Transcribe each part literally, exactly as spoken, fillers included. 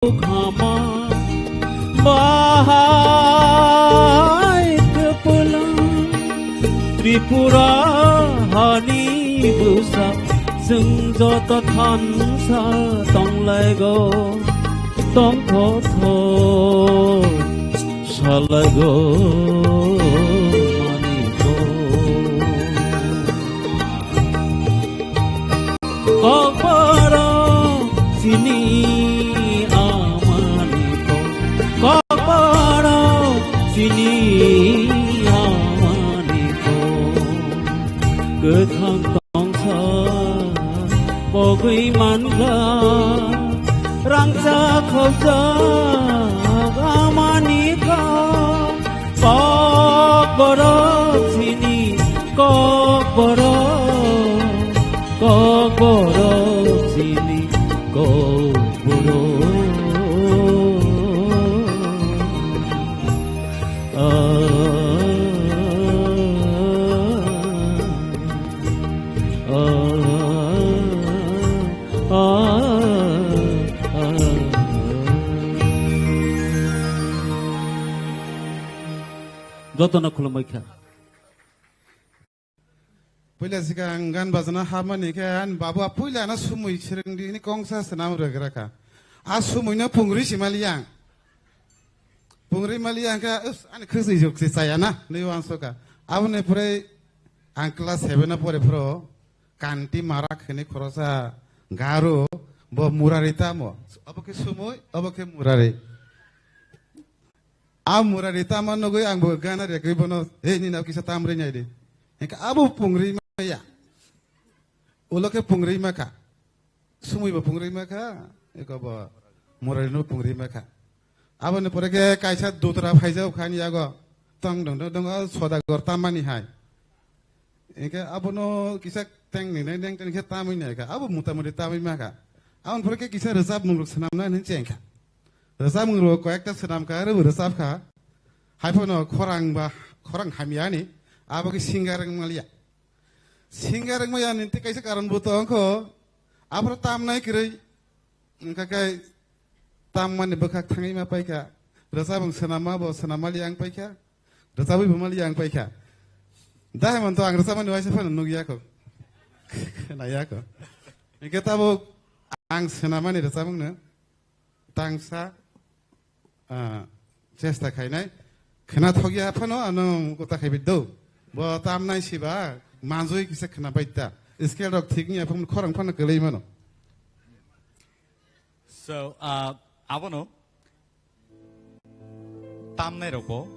Khama bahai kwpwlwng Tripura hani bwsa, chwng joto thansa tonglaigo, tongthotho salaigo maniko. Kokborok chini amani kok, kokborok chini amani kok. Kwthang tongsa pogwi mankha, rangchak khopjak amani kok. Kokborok chini kokborok, kokborok chini kokborok. Ah, ah, ah, ah, ah. Jotono khulumwi kha. Puila sikang gan bajana hapmani khe ani babu a puila ano sumui swrwngdi hwnwi kongsa swnam rwgra kha. A sumuino pungri si maliya ang. Pungri maliya ang khe, "Us, ani khwswi jok se chaya na," hwnwi uansukha. Aboni pore ang class seven o pore phuru Kanti Marak hwnwi khorosa Garo, bo Murari tamo. Obo khe sumui, obo khe Murari. A Murari tamo nugwi ang bo gana rekwi bono, "Hey, nini kisa tamri nai di." Hingke abo pungri maya. Ulo khe pungri makha. Sumui bo pungri makha. Eko bo Murari no pungri makha. Aboni pore khe kaisa dutra phaijao khani yago. Tong dong dong dong, o Sodagar tamani hai. Hingke abono kisa teng ni neng neng teng khe tamwi nai kha. Abo mota moti tamwi makha. Aboni pore khe kisa rwchapmung rok swnamna hinwi cheng kha. Rwchapmung rok koyekta swnam kha, aro bo rwchap kha. Hai phano khorang ba, khorang hamya ni, abo khe singer wng maliya. Singer wng maya ni tei kaisa karon bo tong kho, aphuru tamnai kwrwi, wngkha khe tammani bwkhak thangwi ma pai kha. Rwchapmung swnamma bo swnam maliya wng pai kha. Rwchabwi bo maliya wng pai kha. Dahai man to ang rwchapmani waisa phano nukya kho. Naiya kho. Hingke tabuk ang swnamani rwchapmung no tangsa, ah, chesta khainai. Khwnathokya phano ano kota khaibi do. Bo tamnai siba manjui kisa khwna bai ta. Scale rok thik wngya phano khorang phano kwlwi mano. So, ah, abono tamnai rokbo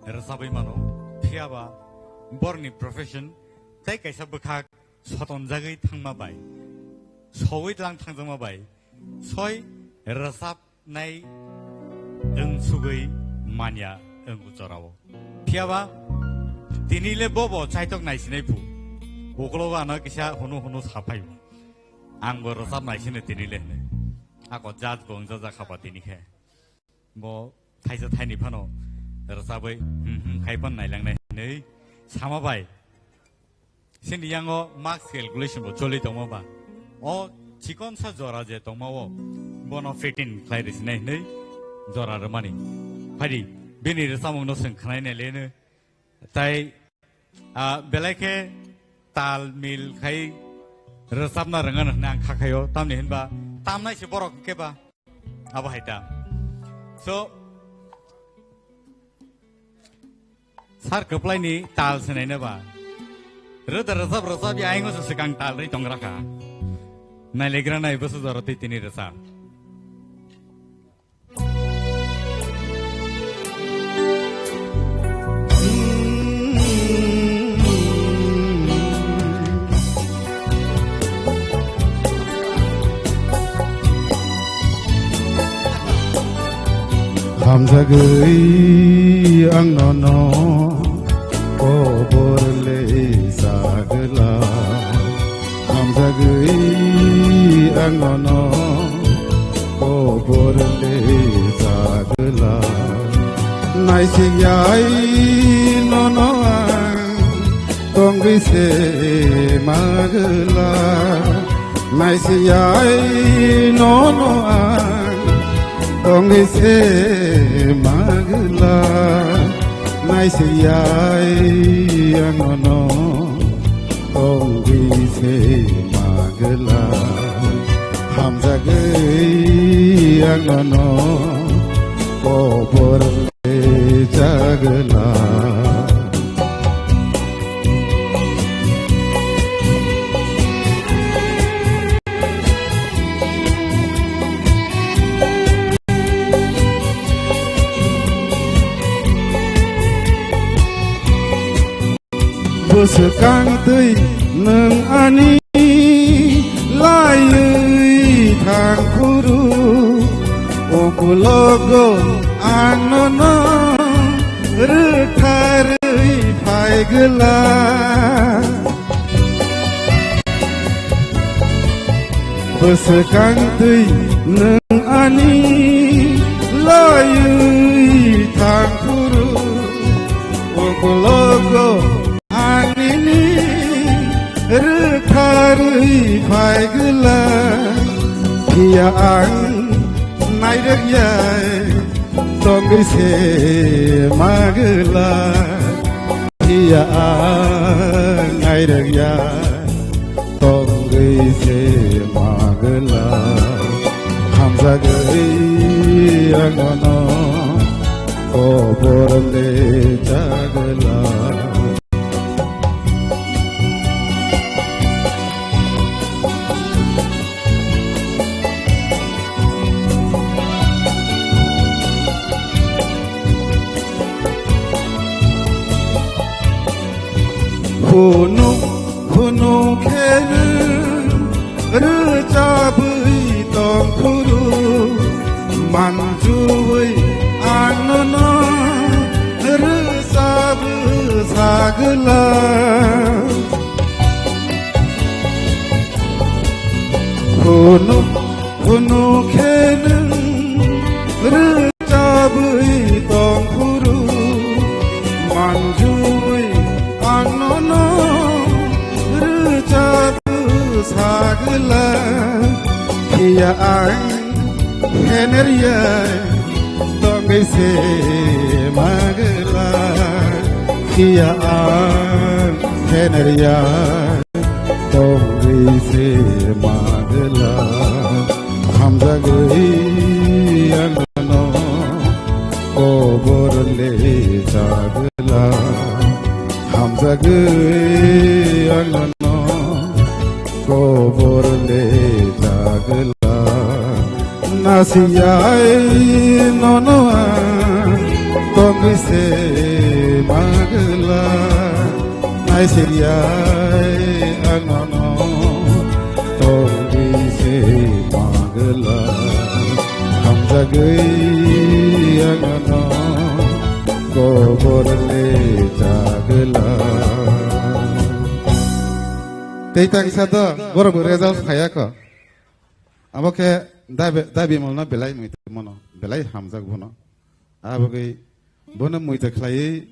rwchabwi mano. Phiyaba borni profession tei kaisa bwkhak sotonjagwi thangma bai, sowui tlang thangjakma bai, soi rwchap nai wng sugwi manya wng jorao. Phiyaba tini le bobo chaitok naisinai phu. Uklogo ano kisa hunu hunu saphai. Ang bo rwchap naisino tini le hwnwi. Ako jat bo wngjajakha ba tini khe. Bo thaisa thaini phano rwchabwi hmm hmm khai pan nailangnai hwnwi sama bai. Sini yango marks calculation bo choli tongma ba. O chikonsa jora je tongma o, bono fifteen khlai rwsinai hwnwi jora rwmani. Phaidi, bini rwchapmungno chwng khwnai nai leno. Tai, ah, belai khe tal mil khai rwchapna rwngano hwnwi ang kha khaio. Tamni hwnba tamnai se borok hwnkhe ba. Abo hai ta. So, sir kwplaini tal sinaina ba. Rwda rwchap rwchap ya aingo se swkang tal rwi tong rakha. Nailegra nai bwswk jora twi tini rwchap. Hamjagwi ang nono kobor le sagla. Hamjagwi ang nono kobor le sagla. Naisik yai nono ang tongwi se magla. Naisik yai nono ang Tongwi se magwla, naisiyai ang nono. Tongwi se magwla, hamjagwi ang nono. Kobor le chagwla. Bwswkang twi nwng ani laiwi thang phuru, ukulogo ang nono rwktharwi phai gwla. Bwswkang twi nwng ani laiwi thang phuru, ukulogo ang nini rwktharwi phai gwla. Phiya ang nairwk yai tongwi se magwla. Phiya ang nairwk ya tongwi se magwla. Hamjagwi ang nono kobor le chagwla. Hunu, hunu kheno rwchabwi tong phuru, manjuwi ang nono rwchabwi sagwla. Hunu, hunu khe nwng rwchabwi tong phuru, manjuwi ang nono rwchabwi sagwla. Phiya ang phener ya tongwi se magwla. Phiya ang phener ya tongwi se magwla. Hamjagwi ang nono kobor le chagwla. Hamjagwi ang nono kobor le chagwla. Nasiyai nono ang tongwi se magwla. Naisiyai ang nono tongwi se magwla. Hamjagwi ang nono kobor le chagwla. Tei tangsa to borok bo result khaya kho. Abo khe dabi, dabi molno belai mui tongmano, belai hamjak bono. Abo gwi bono mui ta khlaiwi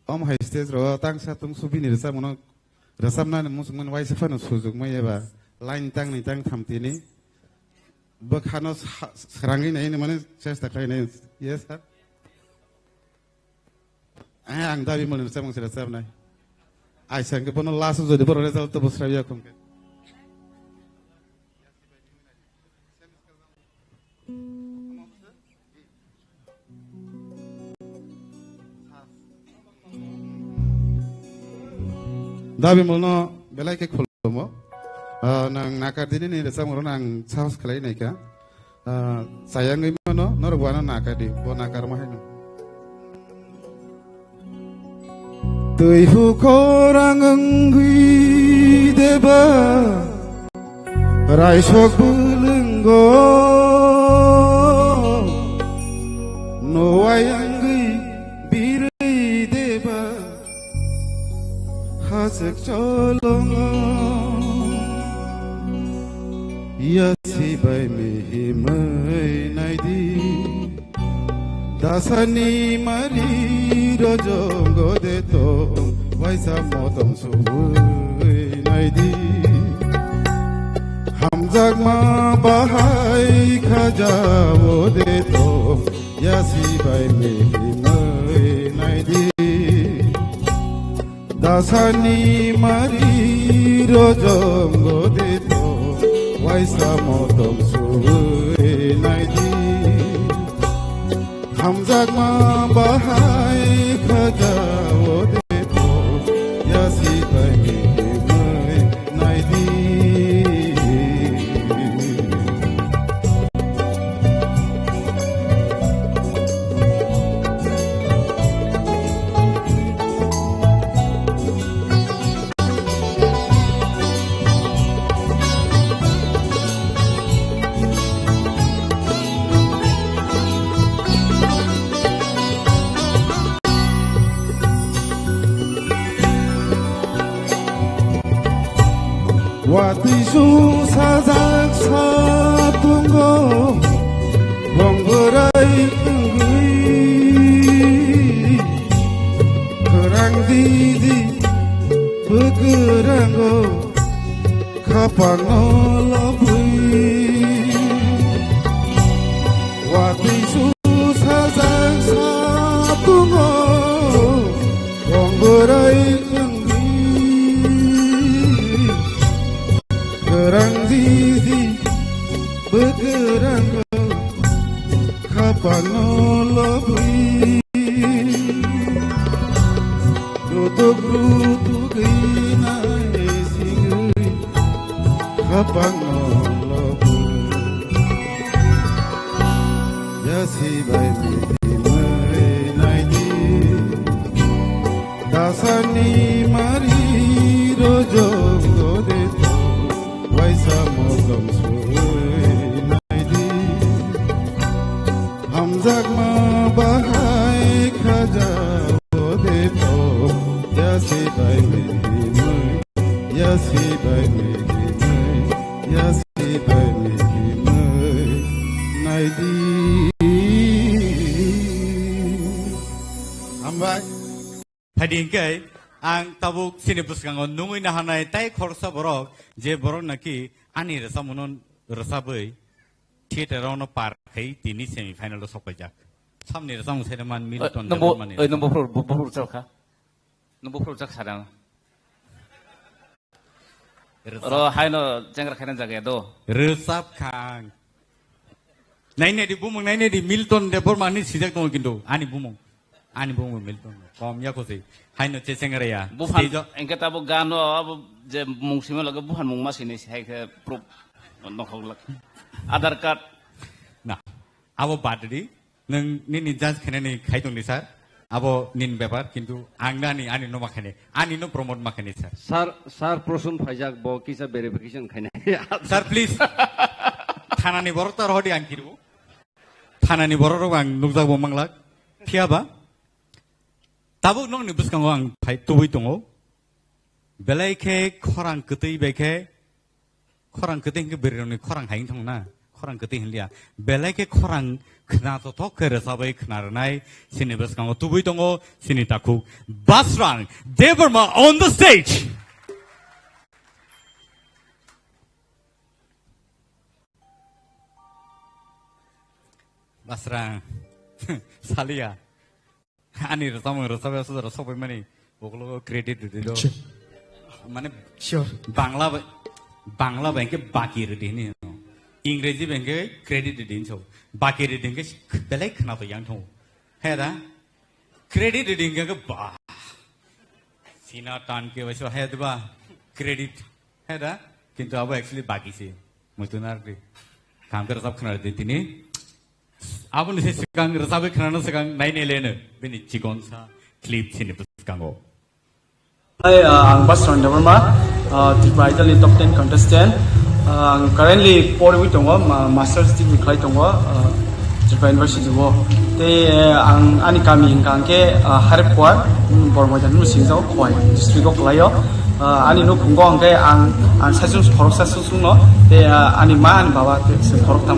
om hai stage ro tangsa tungsu bini rwchapmano, rwchapnani muchungmani waisa phano sujukmai eba line tangni tangtham tini bwkhano sa-, srangwi nai mane chesta khlai nai. Yes, sir. Eh, ang dabi mole rwchapmung se rwchapnai. Ai sang ke bono last jodi boro result to bwsra ya khum ke. Dabi molno belai ke khulumo. Ah, nang nakar dini ni rwchapmung ro nang sahos khlai nai kha. Ah, sayangwi mano, norok bo ano nakadi, bo nakarma haino. Twi hukhorang wngwi deba, raisok bwlwngo, nowai wngwi birwi deba. Hachwk cholongo yasi bai mihimwi naidi. Dasani mari rojongo de tong waisa motom subwi naidi. Hamjakma bahai khajao de tong. Asani mari rojong gode to, waisa motom suwe naidi. Hamjakma bahai khaja ode to, yasi bai mi himai naidi. Watwi su sajak sa tungo, bong bwrai wngwi. Kwrang di di, bwkwrango, khapangno lobwi. Watwi su sajak sa tungo, bong bwrai wngwi. Kwrang di di, bwkwrango, khapangno lobwi. Rutuk rutuk wi nai singwi, khapangno lobwi. Yasi bai mi himai naidi. Dasani mari rojong gode to, waisa motom suwe naidi. Hamjakma bahai khaja gode to, yasi bai mi himai, yasi bai mi himai, yasi bai mi himai naidi. Hambai. Phaidi hingke ang tabuk chini bwskango nungwi naharnai tai khoroksa borok, je borok naki ani rwchapmungno rwchabwi theater-o no par khai tini semi final-o sokpaijak. Samni rwchapmung sai man Milton Debbarmani. Oi, nung buphuru, bu-, buphuru rwchapkha? Nung buphuru rwchak sadang? Rwchap. Oro haino chengra khaina jaga do. Rwchap khang. Nainedi bumung, nainedi Milton Debbarma ni sijak tongo kintu ani bumung. Ani bumung Milton. Kom ya kosi. Haino che chengra ya. Buphan stage o engke tabo gano abo je mung sima lage buphan mung ma sini hai khe proof. Nokhok lak. Aadhaar card. Na. Abo bad di. Nwng nini judge khainani khai tongdi sir, abo nini bepar, kintu ang nani, ani no ma khainai, ani no promote ma khainai sir. Sir, sir Prosun phaijak, bo kisa verification khainai. Sir, please. Thanani borok ta rohodi ang kiru. Thanani borok rok ang nukjak bo manglak. Phiya ba? Tabuk nokni bwskango ang phai tubui tongo. Belai khe khorang kwtwi bai khe Khorang kwtwi hinkhe bwrwirokni khorang hai wngthang na? Khorang kwtwi hinliya. Belai khe khorang khna tothok khe rwchabwi khna rwnai. Chini bwskango tubui tongo chini takhuk Basrang Debbarma on the stage. Basrang. Saliya. Ani rwchapmung rwchapya suda rw sokpai mani, ukologo credit rwdi do. Sure. Mane sure. Bangla bai, Bangla bai hwnkhe baki rwdi hini. Ingreji bai hwnkhe credit rwdi hinwi sao. Baki rwdi hwnkhe belai khwnato yang thango. He da? Credit rwdi hwnkhe ba. Sina tan ke bai so he da ba. Credit. He da? Kintu abo actually baki se. Muitu na rwdi. Kam khe rwchap khwna rwdi tini. Aboni se swkang rwchabwi khwnano swkang nainai leno bini chikonsa clip chini bwskango. Hi, uh, ang Basrang Debbarma, uh, Tripura Idol ni top ten contestant. Uh, ang currently porwi tongo, ma-, master's degree khlai tongo, uh, Tripura University o. Tei, uh, ang ani kami hwnkha hwnkhe, uh, Harepkwar, um, Bormoidan hwnwi singjao, Khowai district o kwlaio. Uh, ani nukhungo hwnkhe ang, ang saichung khoroksa sungsungno, tei, uh, ani ma ani baba tei se khoroktham.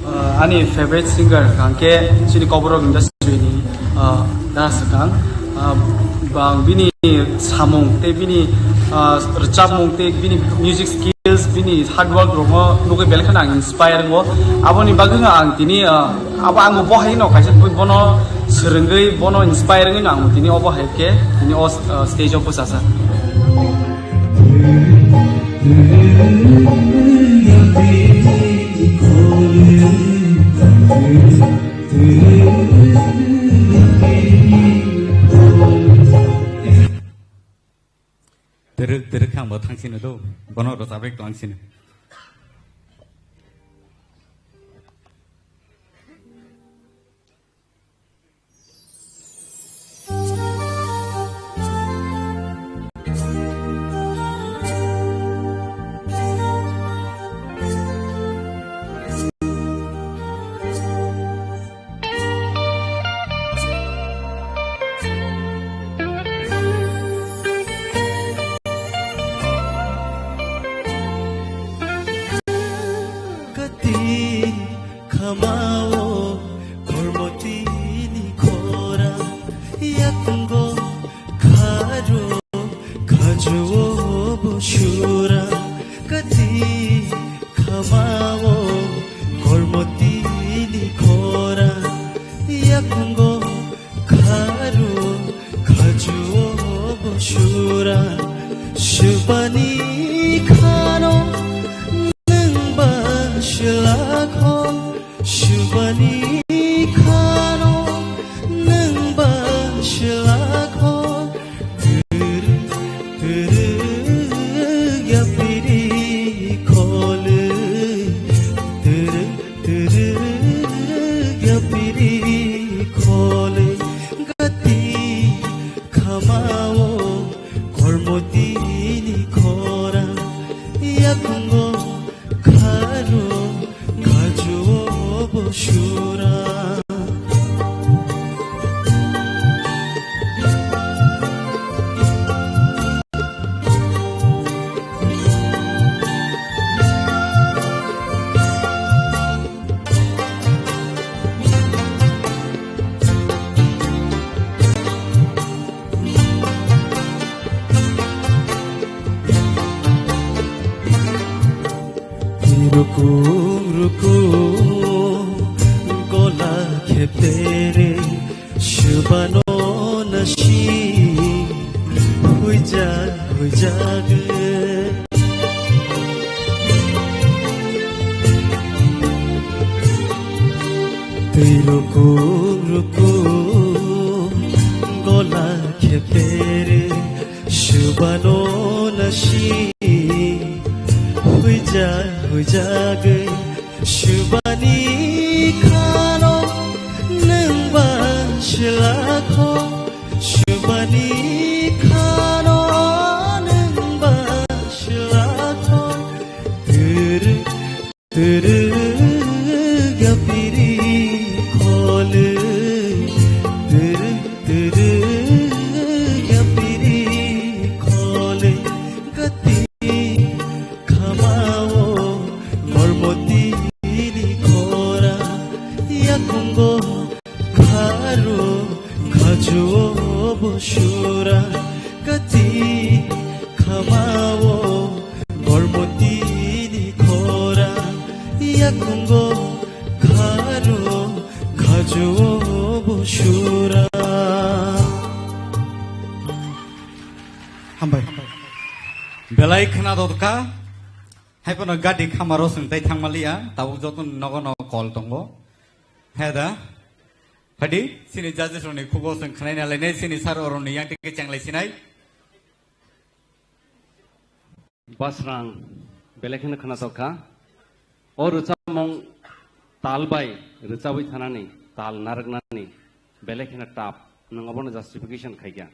Uh, ani favorite singer hwnkha hwnkhe chini Kokborok industry ni, uh, da swkang. Ah, bang bini samung tei bini, ah, rwchapmung tei bini music skills, bini hard work rokno nugwi belai kheno ang inspire wngo. Aboni bagwi no ang tini, ah, abo ang bo hai no kaisa twi bono swrwngwi bono inspire wngwi no ang tini obo hai khe tini o, ah, stage o bwchajak. Twrwk, twrwk khe ang bo thang sino do, bono rwchapwi tong sino. Kati khamao kormotini khora, yakungo kharo khajuo busura. Kati khamao kormotini khora, yakungo kharo khajuo busura. Subani khano nwng ba silakho, subani khano nwng ba silakho. Twrwk, twrwk yapiri khole, twrwk, twrwk yapiri khole. Gati khamao kormotini khora, yakungo kharo khajuo busura. Rukum rukum gola kheptere, subano nasi huijak huijak. Twi rukum rukum gola kheptere, subano nasi huijak huijagwi. Subani khano nwng ba silakho, subani khano nwng ba silakho. Twrwk, twrwk yapiri khole, twrwk, twrwk yapiri khole. Gati khamao kormotini khora, yakungo kharo khajuo busura. Gati khamao kormotini khora, yakungo kharo khajuo busura. Hambai. Belai khna dotka. Hai phano gadi khamaro swng tai thangmaliya, tabuk joto nogo nogo kol tongo. He da? Phadi, sini judges rokni khubo swng khnaina lainai, sini sir oroni yang tike chenglai sinai. Basrang, belai kheno khna tokha. O rwchapmung tal bai rwchabwi thanani, tal narwknani, belai kheno tough. Nwng obono justification khaikha.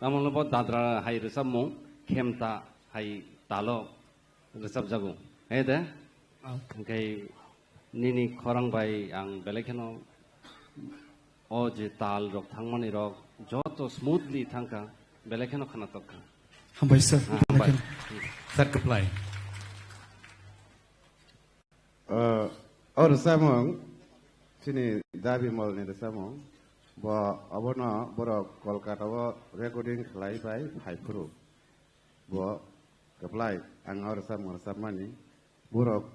Tamoni bo dadra hai rwchapmung, khemta hai talo rwchapjago. He de? Ah. Hwnkhe nini khorang bai ang belai kheno o je tal rok thangmani rok joto smoothly thangkha, belai kheno khna tokha. Hambai sir. Ah, belai hambai. Kheno. Sir, kwplai. Ah, o rwchapmung, chini Dabi Molni rwchapmung. Bo obono borok Kolkata o recording khlai bai phai phuru. Bo kwplai ang o rwchapmung rwchapmani. Borok,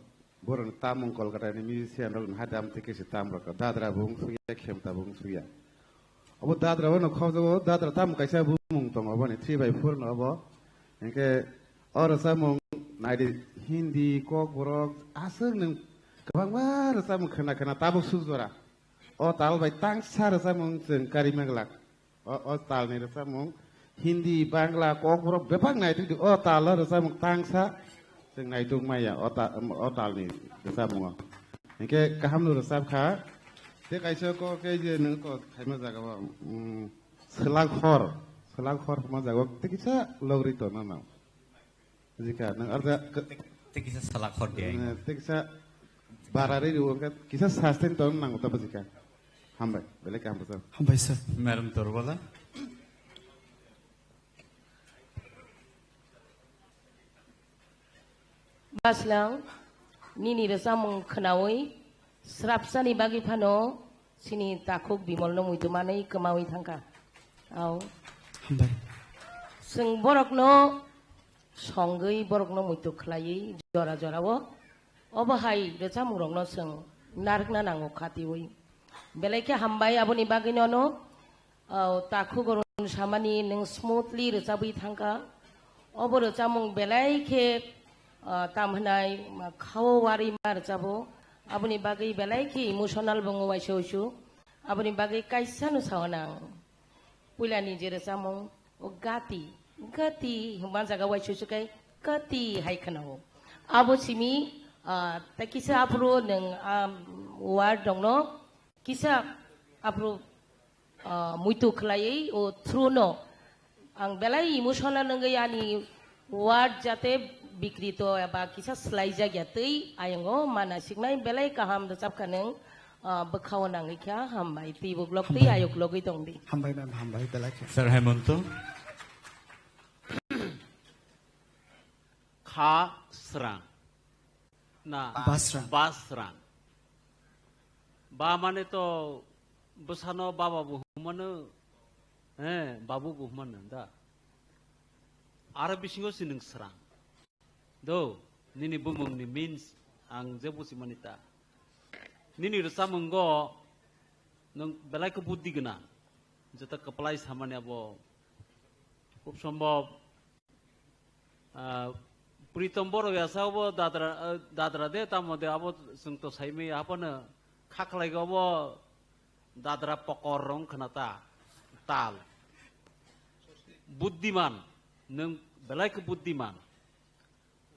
borokni tamung Kolkata ni musician rok ni hadam tei kisi tam rok. Dadra bo wng sukya, Khemta bo wng sukya. Obo Dadra bono khobjago, Dadra tamung kaisa bumung tongo, oboni three by four no obo. Hinkhe o rwchapmung naidi Hindi, Kokborok, aswk nwng kwbangma rwchapmung khna khna tabuk suk jora. O tal bai tangsa rwchapmung chwng karima glak. O, o talni rwchapmung Hindi, Bangla, Kokborok bebak naitugdi. O talo rwchapmung tangsa chwng naituk maya o ta-, o talni rwchapmungo. Hinkhe kahamno rwchap kha. Tei kaisa kok khe je nwng kok khaima jaga o, mm, swlak hor, swlak hor hwnma jaga o tei kisa logri tongna nang. Jika nang arja ke-, Tei kisa swlak hor di ai. Eh, tei kisa barari rw wngkha kisa sustain tong nang ta bujika. Hambai, belai kaham bujak. Hambai sir. Madam Torbala. Baslang, nini rwchapmung khnaui, srapsani bagwi phano chini takhuk Bimolno muitu manwi kwmaui thangkha. Au. Hambai. Chwng borokno songwi, borokno muitu khlaiwi jora jorao obo hai rwchapmungrokno chwng narwkna nango khatiui. Belai khe hambai aboni bagwi nono. O, takhuk Arun samani nwng smoothly rwchabwi thangkha. Obo rwchapmung belai khe, o, tam hwnai, ma, khao warima rwchabo. Aboni bagwi belai khe emotional bo wngwi waisa wasu. Aboni bagwi kaisa no sao nang. Puilani je rwchapmung, o gati, gati hwnba jaga waisa wasu kai gati hai khwnao. Abo simi, o, tei kisa aphuru nwng, um, word rokno kisa aphuru ah, muitu khlaiwi o through no ang belai emotional wngwi ani word jate bikrito eba kisa swlaijak ya twi ayongo mana siknai belai kaham rwchapkha nwng, ah, bwkhao nangwi kha hambai twi buklok twi Hambai. Ayok logwi tongdi. Hambai ma'am, hambai belai khe. Sir Hemonto. Kha srang. Na, Basrang. Basrang. Ba mane to bwsano baba bo hwnmano, he, babu bo hwnmano da. Aro bisingo si nwng srang. Do, nini bumungni means ang je busimani ta. Nini rwchapmungo nwng belai khe buddhi gwnang. Jeta kwplai samani abo khub sombhob Ah, Pritom Borok ya sa obo dadra, ah, dadra de tamo de abo chwng to saimaya haphano khaklai obo dadra pokor rong khna ta tal. Buddiman, nwng belai khe buddiman.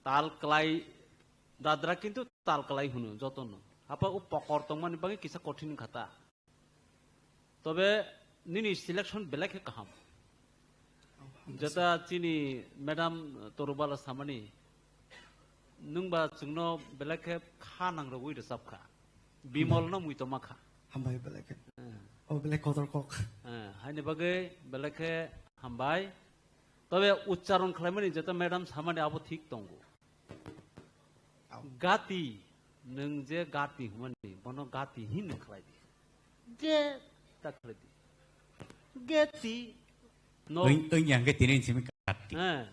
Tal klai dadra kintu tal klai hwno jotono. Hapha o pokor tongmani bagwi kisa kothin kha ta. Tobe nini selection belai khe kaham. Jeta chini madam Torubala samani, nwngba chwngno belai khe kha nangrogwi rwchapkha. Bimolno muitoma kha. Hambai belai khe. Eh. O belai kotor kok. Eh, haini bagwi belai khe hambai. Tobe uchcharon khlaimani jeta madam samani abo thik tongo. Gati, nwng je gati hwnmani, bono gati hin khlai di. Ge ta khlai di. Geti. No. Oi, oi, yang ke tini simi gati. Eh.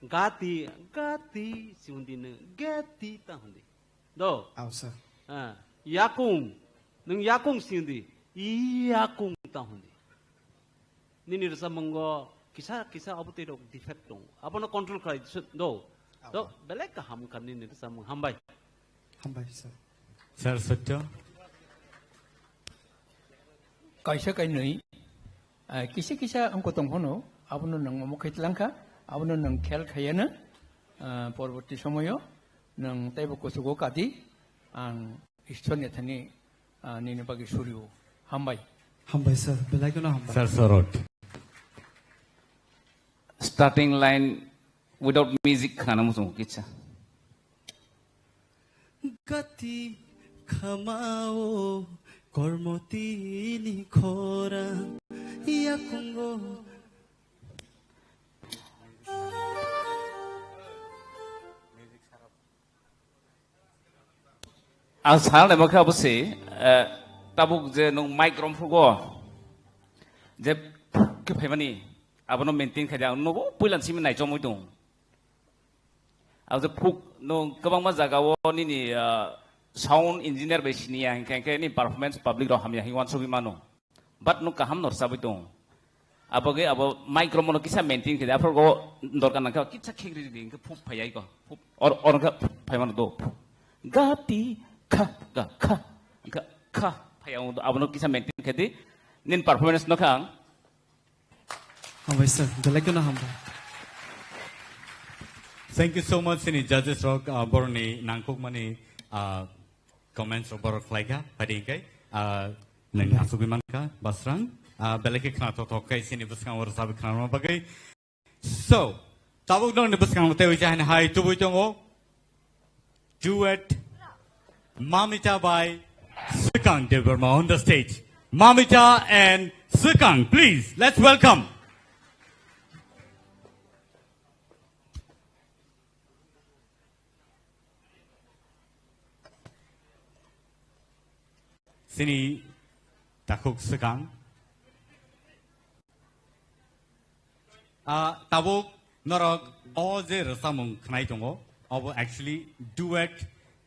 Gati, gati, si hundi nwng, geti ta hundi. Do. Au, sir. Eh. Yakung, nwng yakung si hundi, yakung ta hundi. Nini rwchapmungo kisa kisa abo twi rok defect tongo. Abono control khlai se-, do. Do, belai kaham wngkha nini rwchapmung. Hambai. Hambai, sir. Sir Sotyo. Kaisa kainwi, eh, kisa kisa wngkha tong phano, abono nwng omo khe tlangkha, abono nwng khel khaiya na, eh, porborti somoyo nwng teibo kuchugo kadi, ang Ishwar ni thani, ah, nini bagwi suri o. Hambai. Hambai, sir. Belai kheno hambai. Sir Sorot. Starting line without music khana muchung kitsa. Gati khamao kormoti ni khora yakungo. Ang sana naima khe abo se, eh, tabuk je nwng mic romphrugo, je phuk khe phaimani, abono maintain khaidi ang nogo puila simi naichomwi tongo. Ang je phuk no kwbangma jaga o nini, ah, sound engineer bai siniya hinkhe, hinkhe ni performance public rok hamya hinwi uansugwi mano. But no kaham no rwchabwi tongo. Abo ge abo mic rok mono kisa maintain khaidi, aphuru go dorkar nangkha kisa khegri di hinkhe phuk phaiya iko. Phuk or, or kha phaimano do. Ga ti kha ga kha ga kha phaiya abono kisa maintain khaidi. Nin performance no kha ang. Hambai sir, belai kheno hambai. Thank you so much, sini judges rok, ah, boroni nangkukmani, ah, comments rok borok khlaikha, phaidi hinkai, ah, nang asugwi mankha, Basrang, ah, belai khe khna thok thok khai sini bwskango rwchapwi khnarwma bagwi. So, tabuk nokni bwskango tei uisa hani hai tubui tongo. Duet Mamita by Swkang Debbarma on the stage. Mamita and Swkang, please, let's welcome. Sini takhuk Swkang. Ah, tabuk norok o je rwchapmung khnai tongo, obo actually duet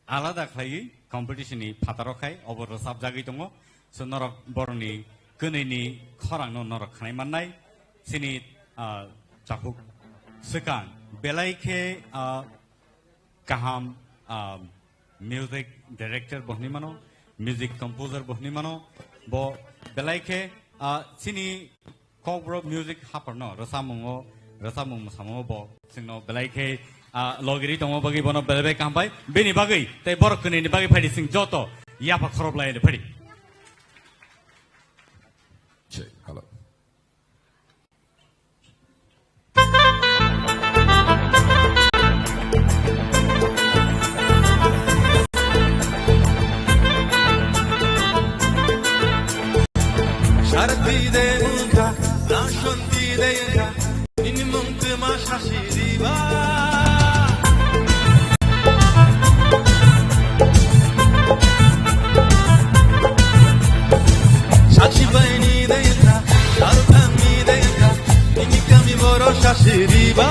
alada khlaiwi competition ni phataro khai obo rwchapjagwi tongo. So norok borokni kwnwi ni khorang no norok khnai mannai. Sini, ah, takhuk Swkang belai khe, ah, kaham, ah, music director bo hwnwi mano, music composer bo hwnwi mano, bo belai khe, ah, chini Kokborok music haphar no rwchapmung o, rwchapmung mwsamung o bo chwngno belai khe, ah, logiri tongma bagwi bono belai bai kaham bai, bini bagwi tei borok kwnwi ni bagwi phaidi chwng joto yapha khoroplai phaidi. Check, hello. Sharti de mungka, nashonti de ka, nini mungke ma shashi diba. Shashi baini de ka, Shahrukh Khan ni de ka, nini kami boro shashi diba.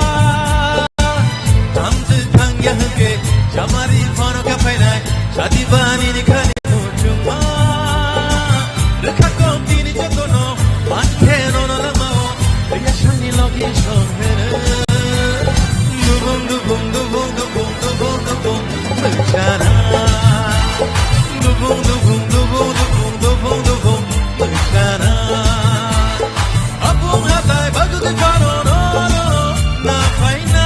Tamte thangya hwnkhe, chamari phano kha phainai, sadi bani ni khani muchungma. Rwkha kok tini jotono, mankhe nono lamao, riyasani logi songhere. Dubung, dubung, dubung, dubung, dubung, dubung, mwchana. Dubung, dubung, dubung, dubung, dubung, dubung, mwchana. Abung hatai bagwi phano nono na phaina.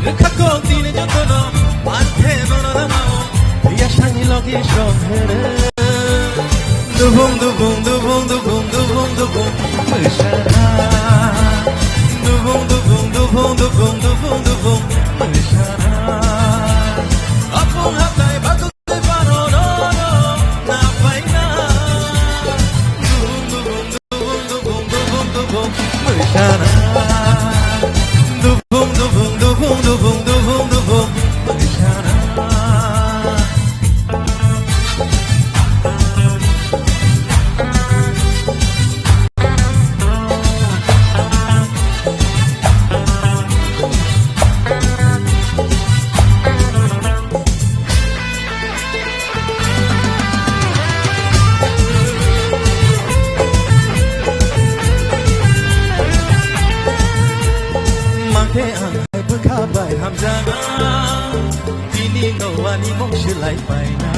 Rwkha kok tini jotono, manthe nono ramao, riyasani logi songhere. Dubung, dubung, dubung, dubung, dubung, dubung, mwchana. Dubung, dubung, dubung, dubung, dubung, dubung, mwchana. Apung hatai bagwi phano nono na phaina. Dubung, dubung, dubung, dubung, dubung, dubung, mwchana. Dubung, dubung, dubung, dubung, dubung, dubung, mwchana. Mangkhe ang hai bwkha Hamjana, bini nowani mung silai paina.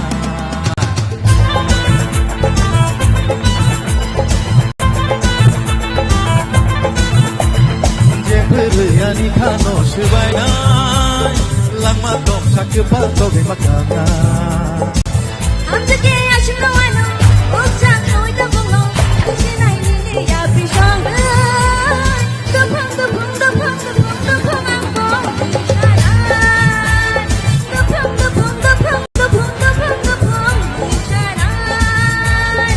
Jephriyani khano swbainai, langma tongsa kwpal togwi ma kaka. Hamjake ashwino wano, ukjak hawai tabungno, kuchinai nini ya bisong. Duphang, duphang, duphang, duphang, duphang, ang bong bisarai. Duphang, duphang, duphang, duphang, duphang, duphang bisarai.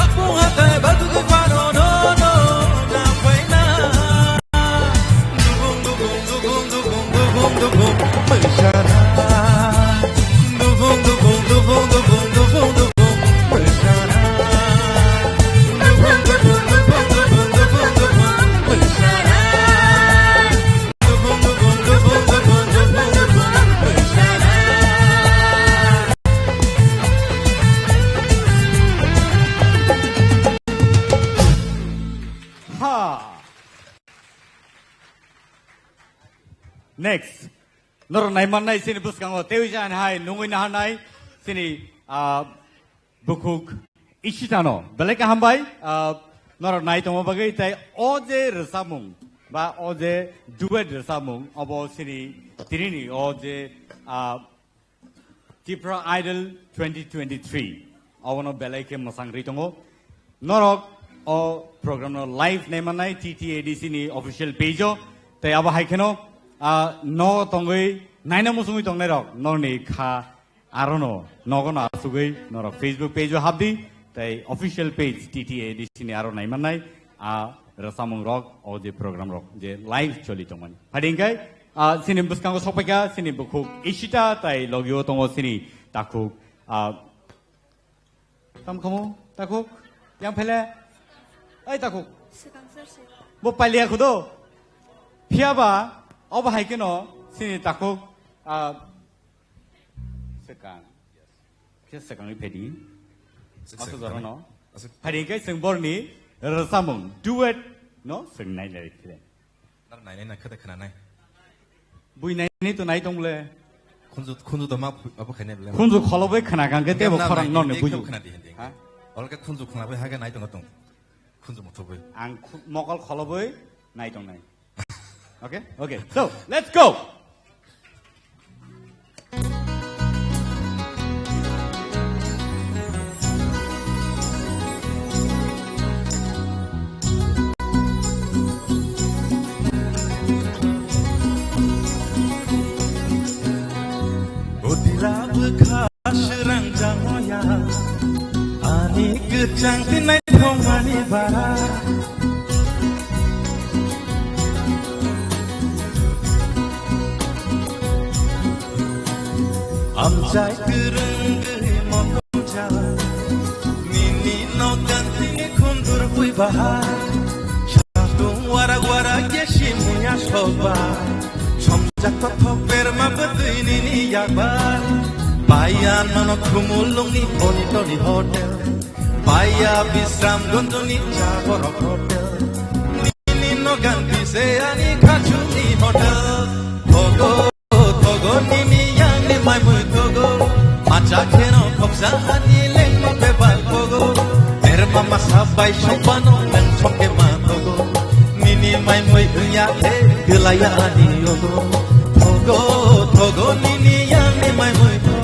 Apung hatai batu ke paro no no na paina. Dubung dubung dubung dubung dubung dubung paisana. Dubung dubung dubung dubung dubung dubung paisana. Dubung dubung dubung dubung dubung dubung paisana. Dubung dubung dubung dubung dubung dubung paisana. Ha. Next. Norok naimannai chini bwskango tewi jan hai nungwi naharnai chini, ah, bukhuk Ishitano. Belai kaham bai, ah, norok nai tongma bagwi tei o je rwchapmung ba o je duet rwchapmung obo chini tinini o je, ah, Tipra Idol twenty twenty-three. Abono belai khe mwchang rwi tongo. Norok o program no live naimannai T T A D C ni official page o. Tei abo hai kheno, ah, no tongwi naina muchungwi tongnairok norni kha arono nogono asugwi norok Facebook page o habdi tei official page T T A D C ni aro naimannai. A rwchapmung rok, o je program rok je live choli tongmani. Phadi hingkai, ah, chini bwskango sokpaikha, chini bukhuk Ishita, tai logio tongo chini takhuk, ah, tam khamu, takhuk, yang phele, ai takhuk. Bo pailiya khudo. Phiyaba, obo hai kheno, chini takhuk, ah, swkang. Khe swkangwi phaidi. Aswk aswk jora no. Aswk. Phaidi khe chwng borni rwchapmung duet no chwng nainai khe. Nar nainai na khata khna nai. Bui nainai to nai tong le. Khunju, khunju to ma abo khainai bole. Khunju kholobwi khna kang khe tebo khorang norni buju. Khna di hindi. Ha? Olke khunju khna bai haga nai tong tong. Khunju muthubwi. Ang khu-, mokol kholobwi nai tong nai. Okay? Okay. So, let's go! Odila bwkha srang jangoya, ani kwchang tinai thongmani bara. Amchai kwrwng gwi mokomcha, nini nogan tini khundur bui bahai. Satung warak warak ye simuya sokba, somjak kothok berma bwtwi nini yakbar. Paiya nono Khumulwngni Bonitoni Hotel. Paiya Bisramganjni cha borok hotel. Nini nogan bise ani khachukni hotel. Thogo, thogo nini yangni maimui thogo. Macha kheno khopsa ani lengma bebak thogo. Berma masa bai sokbano nang soke ma thogo. Nini maimui wngya khe kwlaiya ani yogo. Thogo, thogo nini yangni maimui thogo.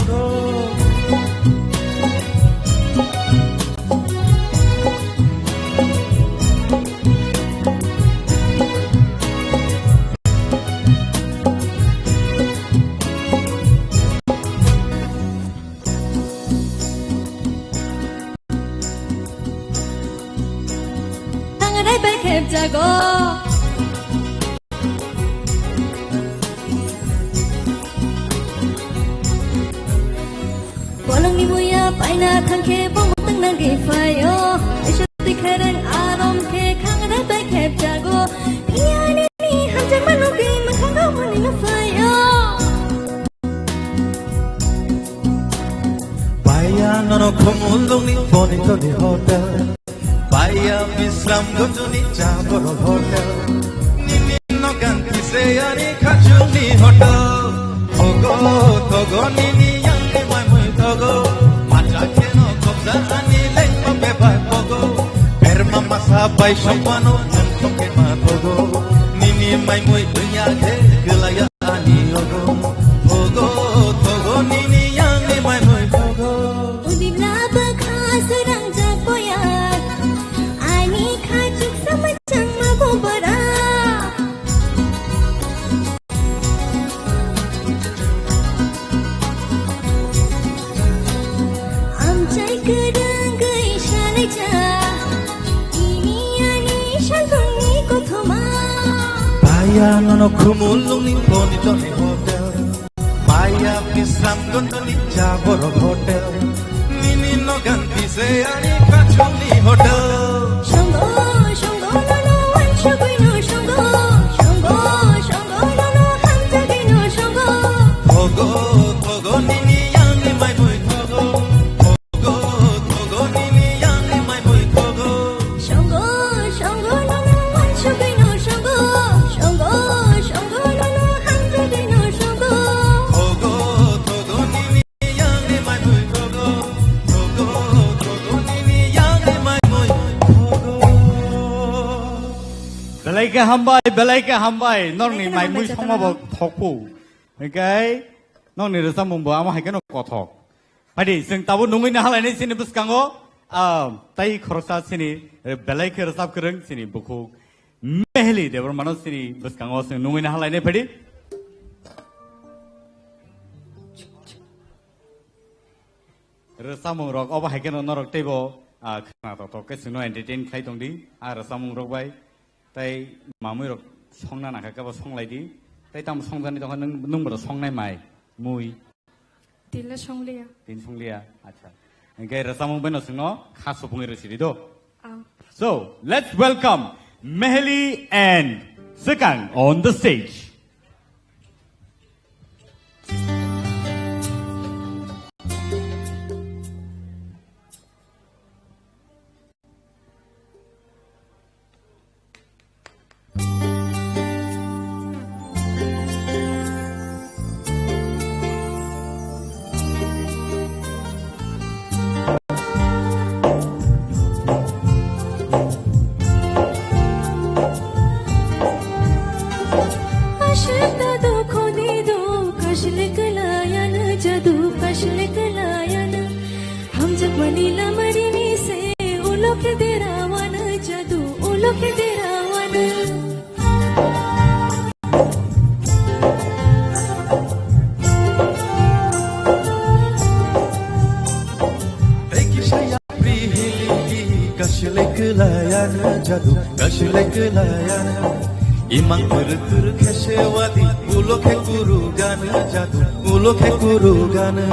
Thangrai bai khepjago. Bolongni muya paina thangkhe bongtang nangwi phaio. Isuk tikhereng arom khe khangra bai khepjago. Phiya nini hamjakma nugwi mwkhango mani nukphaio. Paiya nono Khumulwngni Bonitoni Hotel. Paiya Bisramganjni cha borok hotel. Nini nogan kise ani khachukni hotel. Nini yang ni mai mui thogo, macha kheno khobja ani lengma bebak bogo. Berma masa bai sompano nang thongke ma thogo. Nini mai mui dunya khe gelaya ani ogo. Thogo, thogo, nini yang ni mai mui thogo. Udibla bwkha srang jak boya, ani kha chuksa machang ma bo bara. Amchai kwrwngwi salaijak, ini ani salbungni kothoma. Baya nono Khumulwngni Bonitoni Hotel. Baya Bisramganjni Jaborok Hotel. Nini nogan bise ani kachungni hotel. Songo, songo, nono wansugwino songo. Songo, songo, nono hamjagwino songo. Thogo, thogo, nini yang ni mai mui thogo. Thogo, thogo, nini yang ni mai mui thogo. Songo, songo, nono wansugwino songo. Songo, songo, nono hamjagwino songo. Thogo, thogo, nini Belai khe hambai, belai khe hambai. Norokni belai khe maimui hambai, songma bo thokphu. Hingkhe nokni rwchapmung bo amo hai kheno kothok. Phaidi, chwng tabuk nungwi nahalaini chini bwskango, ah, tai khoroksa chini, eh, belai khe rwchap kwrwng chini bukhuk Meheli Debbarmano chini bwskango chwng nungwi nahalaini phaidi. Rwchapmung rok obo hai kheno norok teibo, ah, khna tok tok khe chwngno entertain khlai tong di, ah, rwchapmung rok bai. Tai mamui rok songna nangkha khe bo songlai di. Tai tamo songjani tongkha nwng, nwng bo songnai mai, mui. Tila songliya. Tin songliya, acha. Hingkhe rwchapmung bai no chwngno kha supungwi rw sidi do. Ah. So, let's welcome Meheli and Swkang on the stage. Ashik da do khoni do, kashlik layan jadu, kashlik layan. Hamjakmani lamarini se, ulo khe derawana jadu, ulo khe derawana. Tei kisa yapri hiliti, kashle kwlayana jadu, kashle kwlayana. Imang kuru kuru khe sewadi, ulo khe kuru gana jadu, ulo khe kuru gana.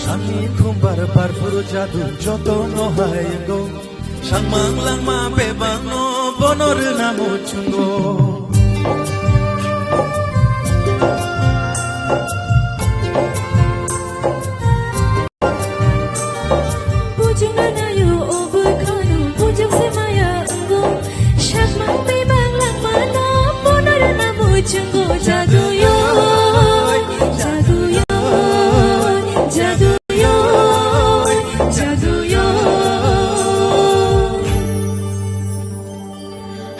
Sani khumbar barphuru jadu joto no hayango. Sangmang langma bebak no bono rwna muchungo. Bujung nayo o bwkhano, bujung se maya wngo. Sakmang bebak langma no bono rwna muchungo. Jadu yo, jadu yo, jadu yo, jadu yo.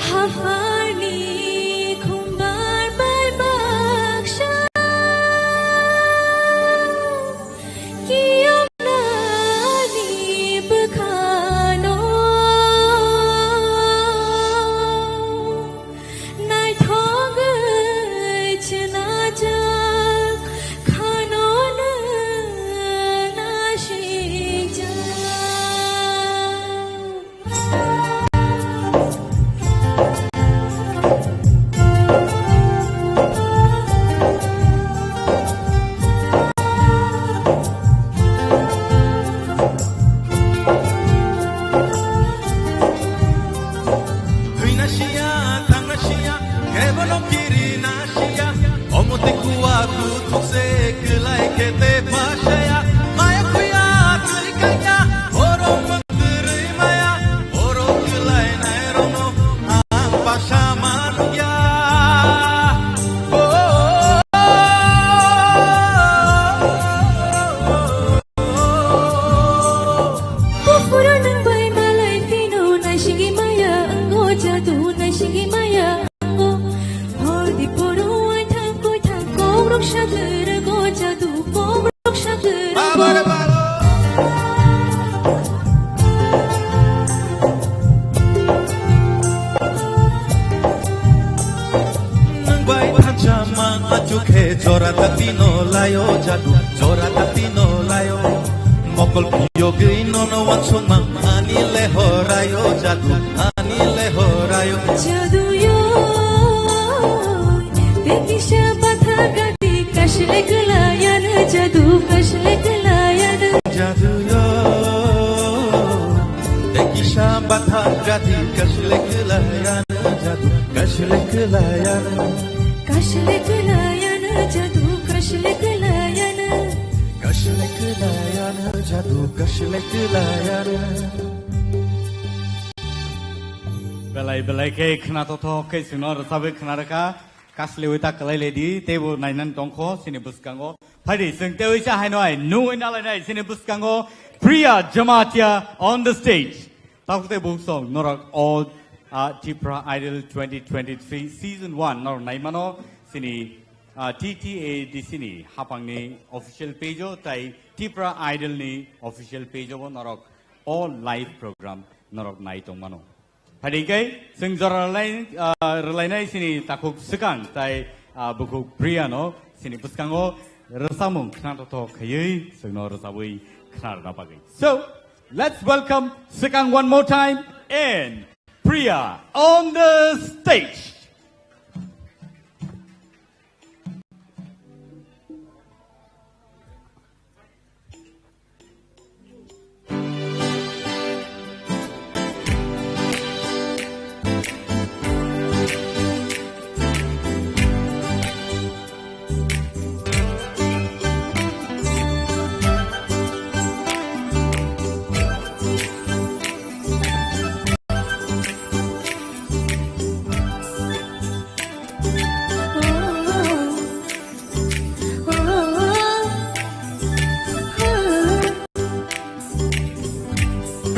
Haphani khumbar bai baksa kiyoknani bwkhano naithogwi chnajak khano nasigjak. Thwina siya, thangna siya, kebono kirina siya, omo tei kuwa Thokse kwlai khe te pasaya, maya khuya twi kanya, borok mung kwrwi maya, borok kwlai nai rokno ang pasa manukya. Oh, oh, oh, oh, oh. Buphuru nwng bai malai phino naisingwi maya wngo, jadu naisingwi maya wngo. Hor di phuru waithang koithang kokrok saklwrwgo, jadu kokrok saklwrwgo. Baba re baba. Nwng bai thansa ma achukhe jora ta pino layo jadu, jora ta pino layo. Mokol phiyogwi nono wansukma ani lehorayo jadu, ani lehorayo. Jadu yo, te kisa batha gati kasle kwlayano jadu, kasle kwlayano. Jadu yo, te kisa batha gati kasle kwlayano jadu, kasle kwlayano. Kasle kwlayano jadu, kasle kwlayano. Kasle kwlayano jadu, kasle kwlayano. Belai belai khe khna totho khe chwngno rwchabwi khna rwkha. Kaslewi ta kwlai ledi, teibo nainani tongkho chini bwskango. Phaidi, chwng teiwi cha haino hai nungwi nalainai chini bwskango Priya Jamatia on the stage. Tabuk tei buk song norok o, ah, Tipra Idol twenty twenty-three season one norok naimano chini, ah, T T A D C ni hapangni official page o tai Tipra Idol ni official page o bo norok o live program norok nai tongmano. Phaidi khe chwng jora rwlai-, ah, rwlainai chini takhuk swkang tai, ah, bukhuk Priya no chini bwskango rwchapmung khna totho khaiwi chwngno rwchabwi khna rwna bagwi. So, let's welcome swkang one more time and Priya on the stage.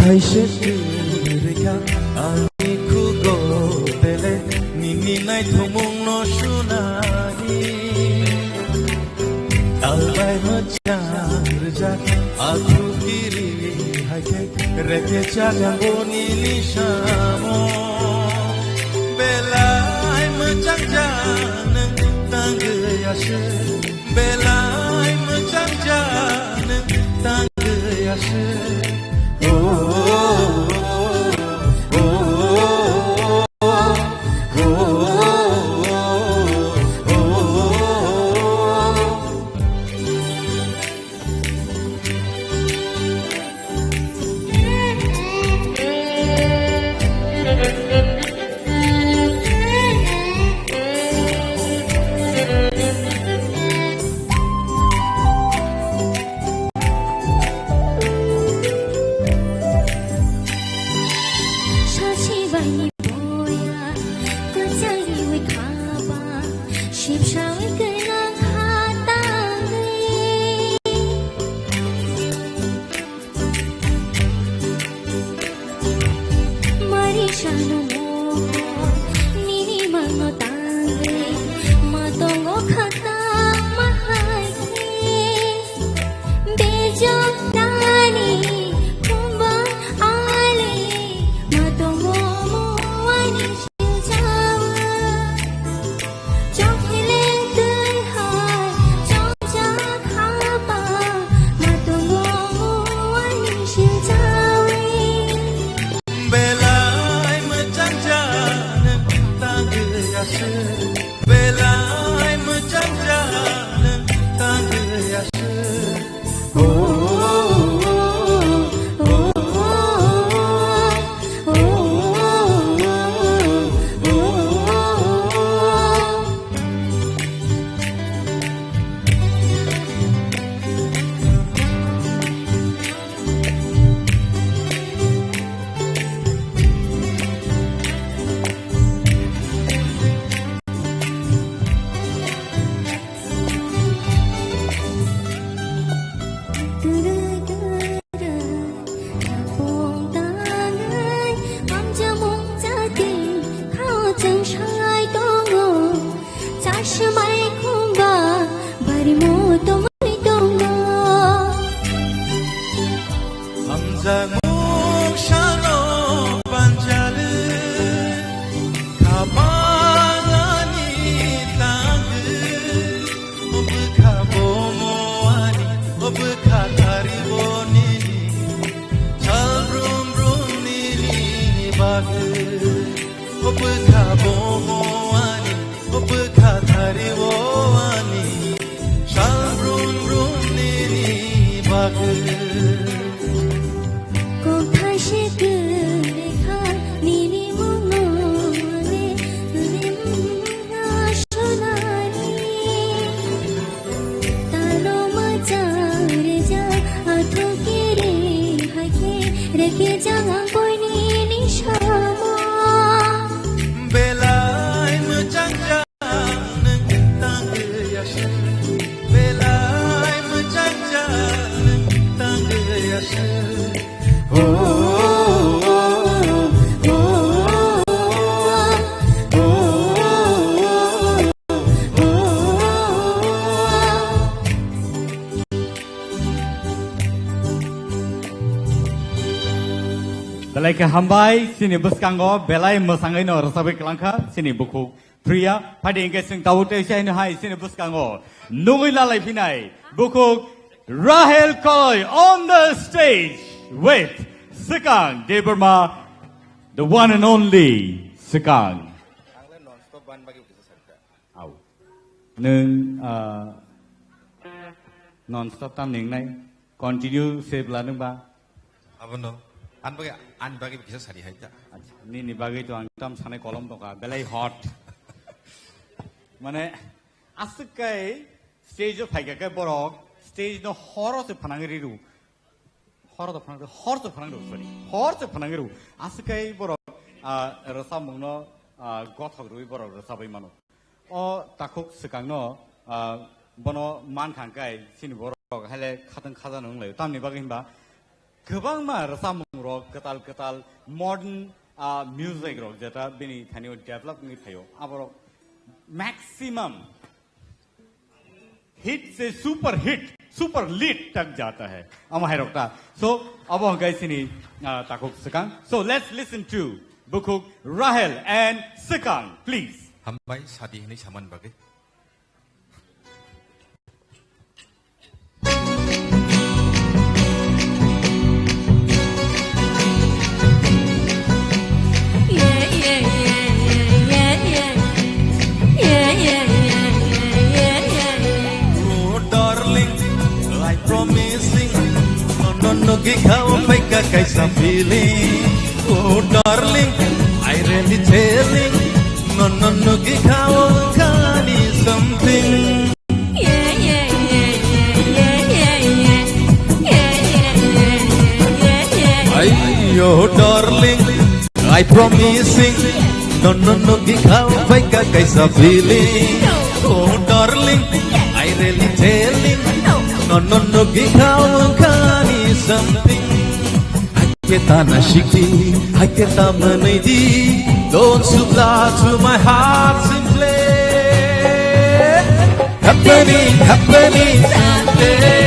Kaisa kwrwikha ani khugo bele nini naithokmungno sunani. Talbai mwchang rwjak akhu kiri hai khe reke chagango nini samo. Belai mwchang ja nwng tangwi aswk. Belai mwchang ja nwng tangwi aswk. Oh, oh, oh, oh. Sachi bai ni boya, kwchang riwi khaba, sibsawi kwnang kha tangwi. Mari sanu mohor, nini mango tangwi, matongo khata mahai khe. Bejok nani khumba ali, matongo muani silchawa. Chokheleng twi hai chongjak haba, matongo muani silchawi. Belai mwchang ja nwng tangwi aswk. Belai mwchang ja nwng tangwi aswk. Oh, oh, oh, oh. Mai khumba barimo tongwi tongo. Hamjakmung salo panjali, khapanani tangwi, obwkha bomo ani, obwkha thari bo nini, sal brum brum nini bagwi. Obwkha bomo ani, obwkha thari o ani, sal brum brum nini bagwi. Kok thaise kwrwi kha nini mungno le, nini mungno sonani. Talo mwchang rwjak, athuk kiri hai khe, rwkhe jang ang boini ni samo. Belai mwchang jang nwng tangwi aswk, belai mwchang jang nwng tangwi aswk. Belai khe hambai, chini bwskango belai mwsangwi no rwchapwi kwlangkha chini bukhuk Priya. Phaidi hwnkhe chwng tabuk tei se hai chini bwskango nugwi lalai phinai bukhuk Rahel Koloi on the stage with Swkang Debbarma, the one and only Swkang. Au. Nwng, ah, non stop tam ningnai. Continue se bwla nwng ba? Abono. Ani bagwi, ani bagwi kisa sadi hai ta. Acha, nini bagwi to ang tam sanai kolom tongkha. Belai hot. Mane, aswk kai stage o phaikha khe borok, stage no horo se phanangwi riru. Hor do phanang, hor se phanang rw, sorry. Hor se phanang rw. Aswk kai borok, ah, rwchapmungno, ah, gothok rwui borok rwchapwi mano. O takhuk swkangno, ah, bono mankha hwnkhe chini borok haile khatang khajano wnglaio. Tamni bagwi hinba kwbangma rwchapmungrok kwtal kwtal modern, ah, music rok jeta bini thanio develop wngwi phaio. Aborok maximum hit se super hit, super lit tak jata hai. Ama hai rok ta. So, abo hwnkhe chini, ah, takhuk swkang. So, let's listen to bukhuk Rahel and Swkang, please. Hambai sadi hinwi saman bagwi. Oh, darling, I promising. No, no, no, gi khao phaika kaisa feeling. Oh, darling, I really telling. No, no, no, gi khao kani something. Ayo, darling, I promising. No, no, no, gi khao phaika kaisa feeling. Oh, darling, I really telling. No, no, no, gi khao kani something. Haikhe ta na sikdi, haikhe ta mwnwidi. Don't supply to my heart simply. Happening, happening someday.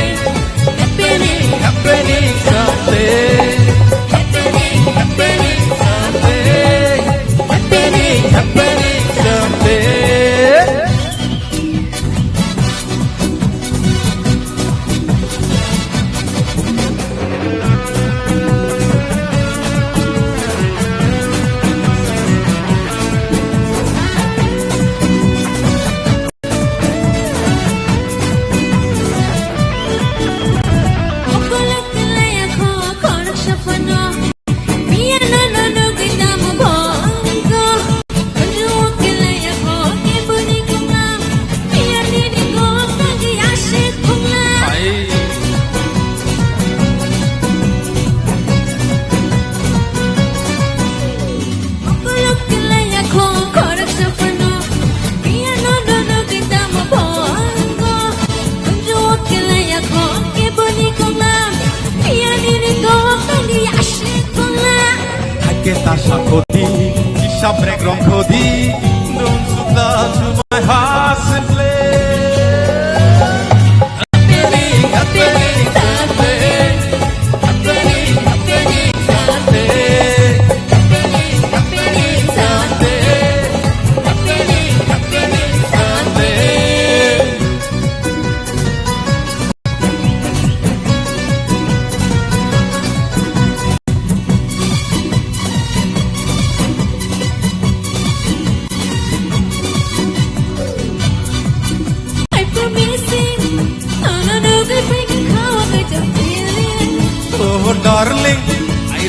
Happening, happening someday. Happening, happening someday. Happening, happening someday. Haikhe ta sakhodi, hisab rek rongkhodi, don't supply to my heart.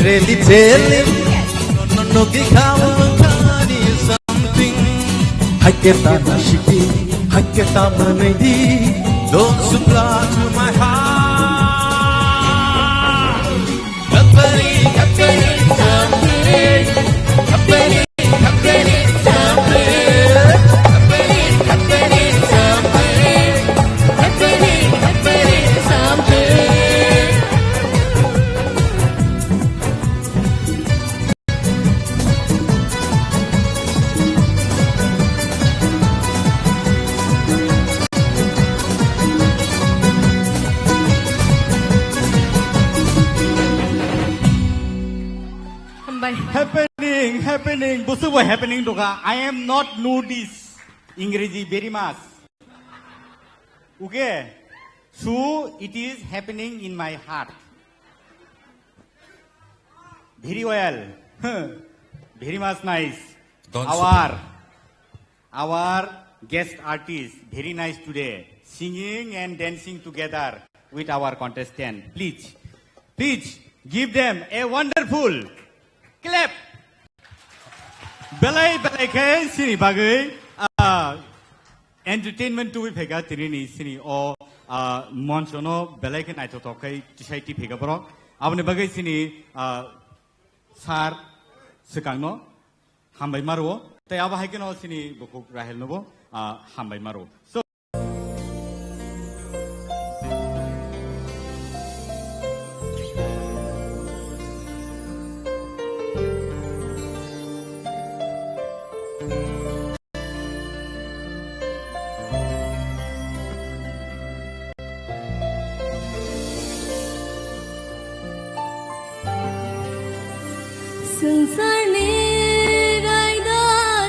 Really telling, no, no, no, something. Haketa nashiki, haketa manedi, don't supply to my heart. Happening, happening, something. Happening, happening, something. Happening, happening, something. Happening, happening, something. Hambai. Happening, happening, busu bo happening doka. I am not notice. Ingreji very much. Okay? So it is happening in my heart. Very well. Very much nice. Don't our, our guest artist, very nice today. Singing and dancing together with our contestant. Please, please give them a wonderful clap. Belai belai khe sini bagwi, ah, entertainment tubui phaikha tini ni sini o, ah, moncho no belai khe naithothok khai tisai ti phaikha borok. Aboni bagwi sini, ah, sir swkang no hambai ma rwo. Tei abo hai kheno sini bukhuk Rahel no bo, ah, hambai ma rwo. So, Swngcharni raida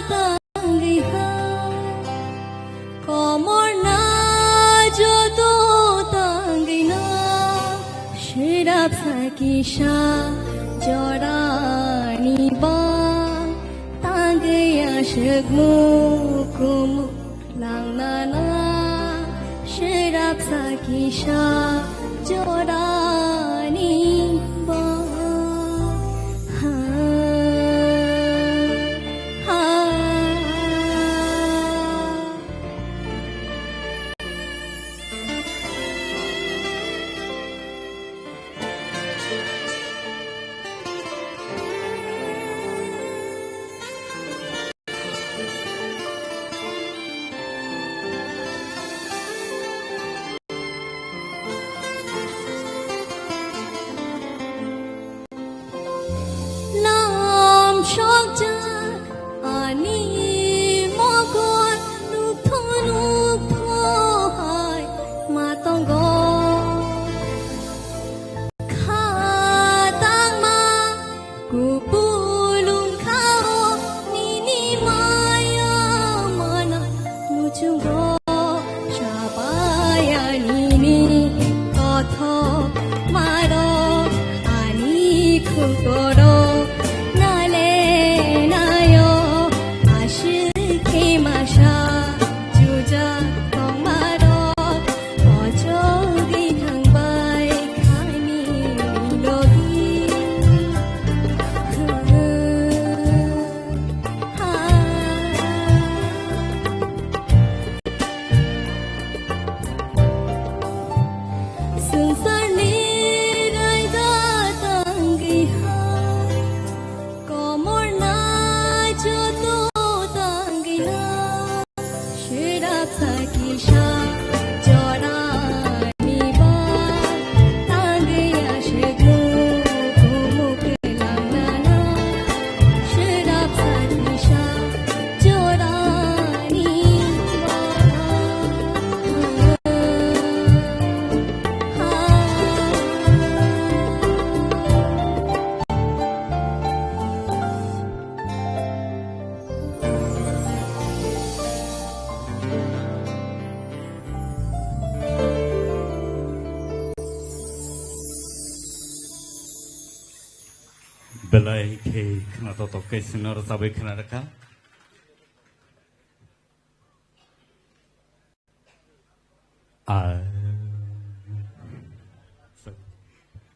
tangwi hai, komorna joto tangwi no, swrapsa kisa jorani ba tangwi aswk mukumu. Langnana swrapsa kisa jorani ba. Ha, ha. Lam chokjak ani mokol nukthok nukthok hai ma tongo. Kha tangma kupulung khao nini maya mana muchungo. Chapaya nini kothok maro ani khukoro nale nayo ashike masa juja tongmaro ochogi thangbai khani logi. Swngcharni raida tangwi hai, komorna joto tangwi hai, swrapsa kisa jorani ba tangwi aswk mukumu. Belai khe khwnatok tok khe sino rwchabwi khwna rwkha. Ah.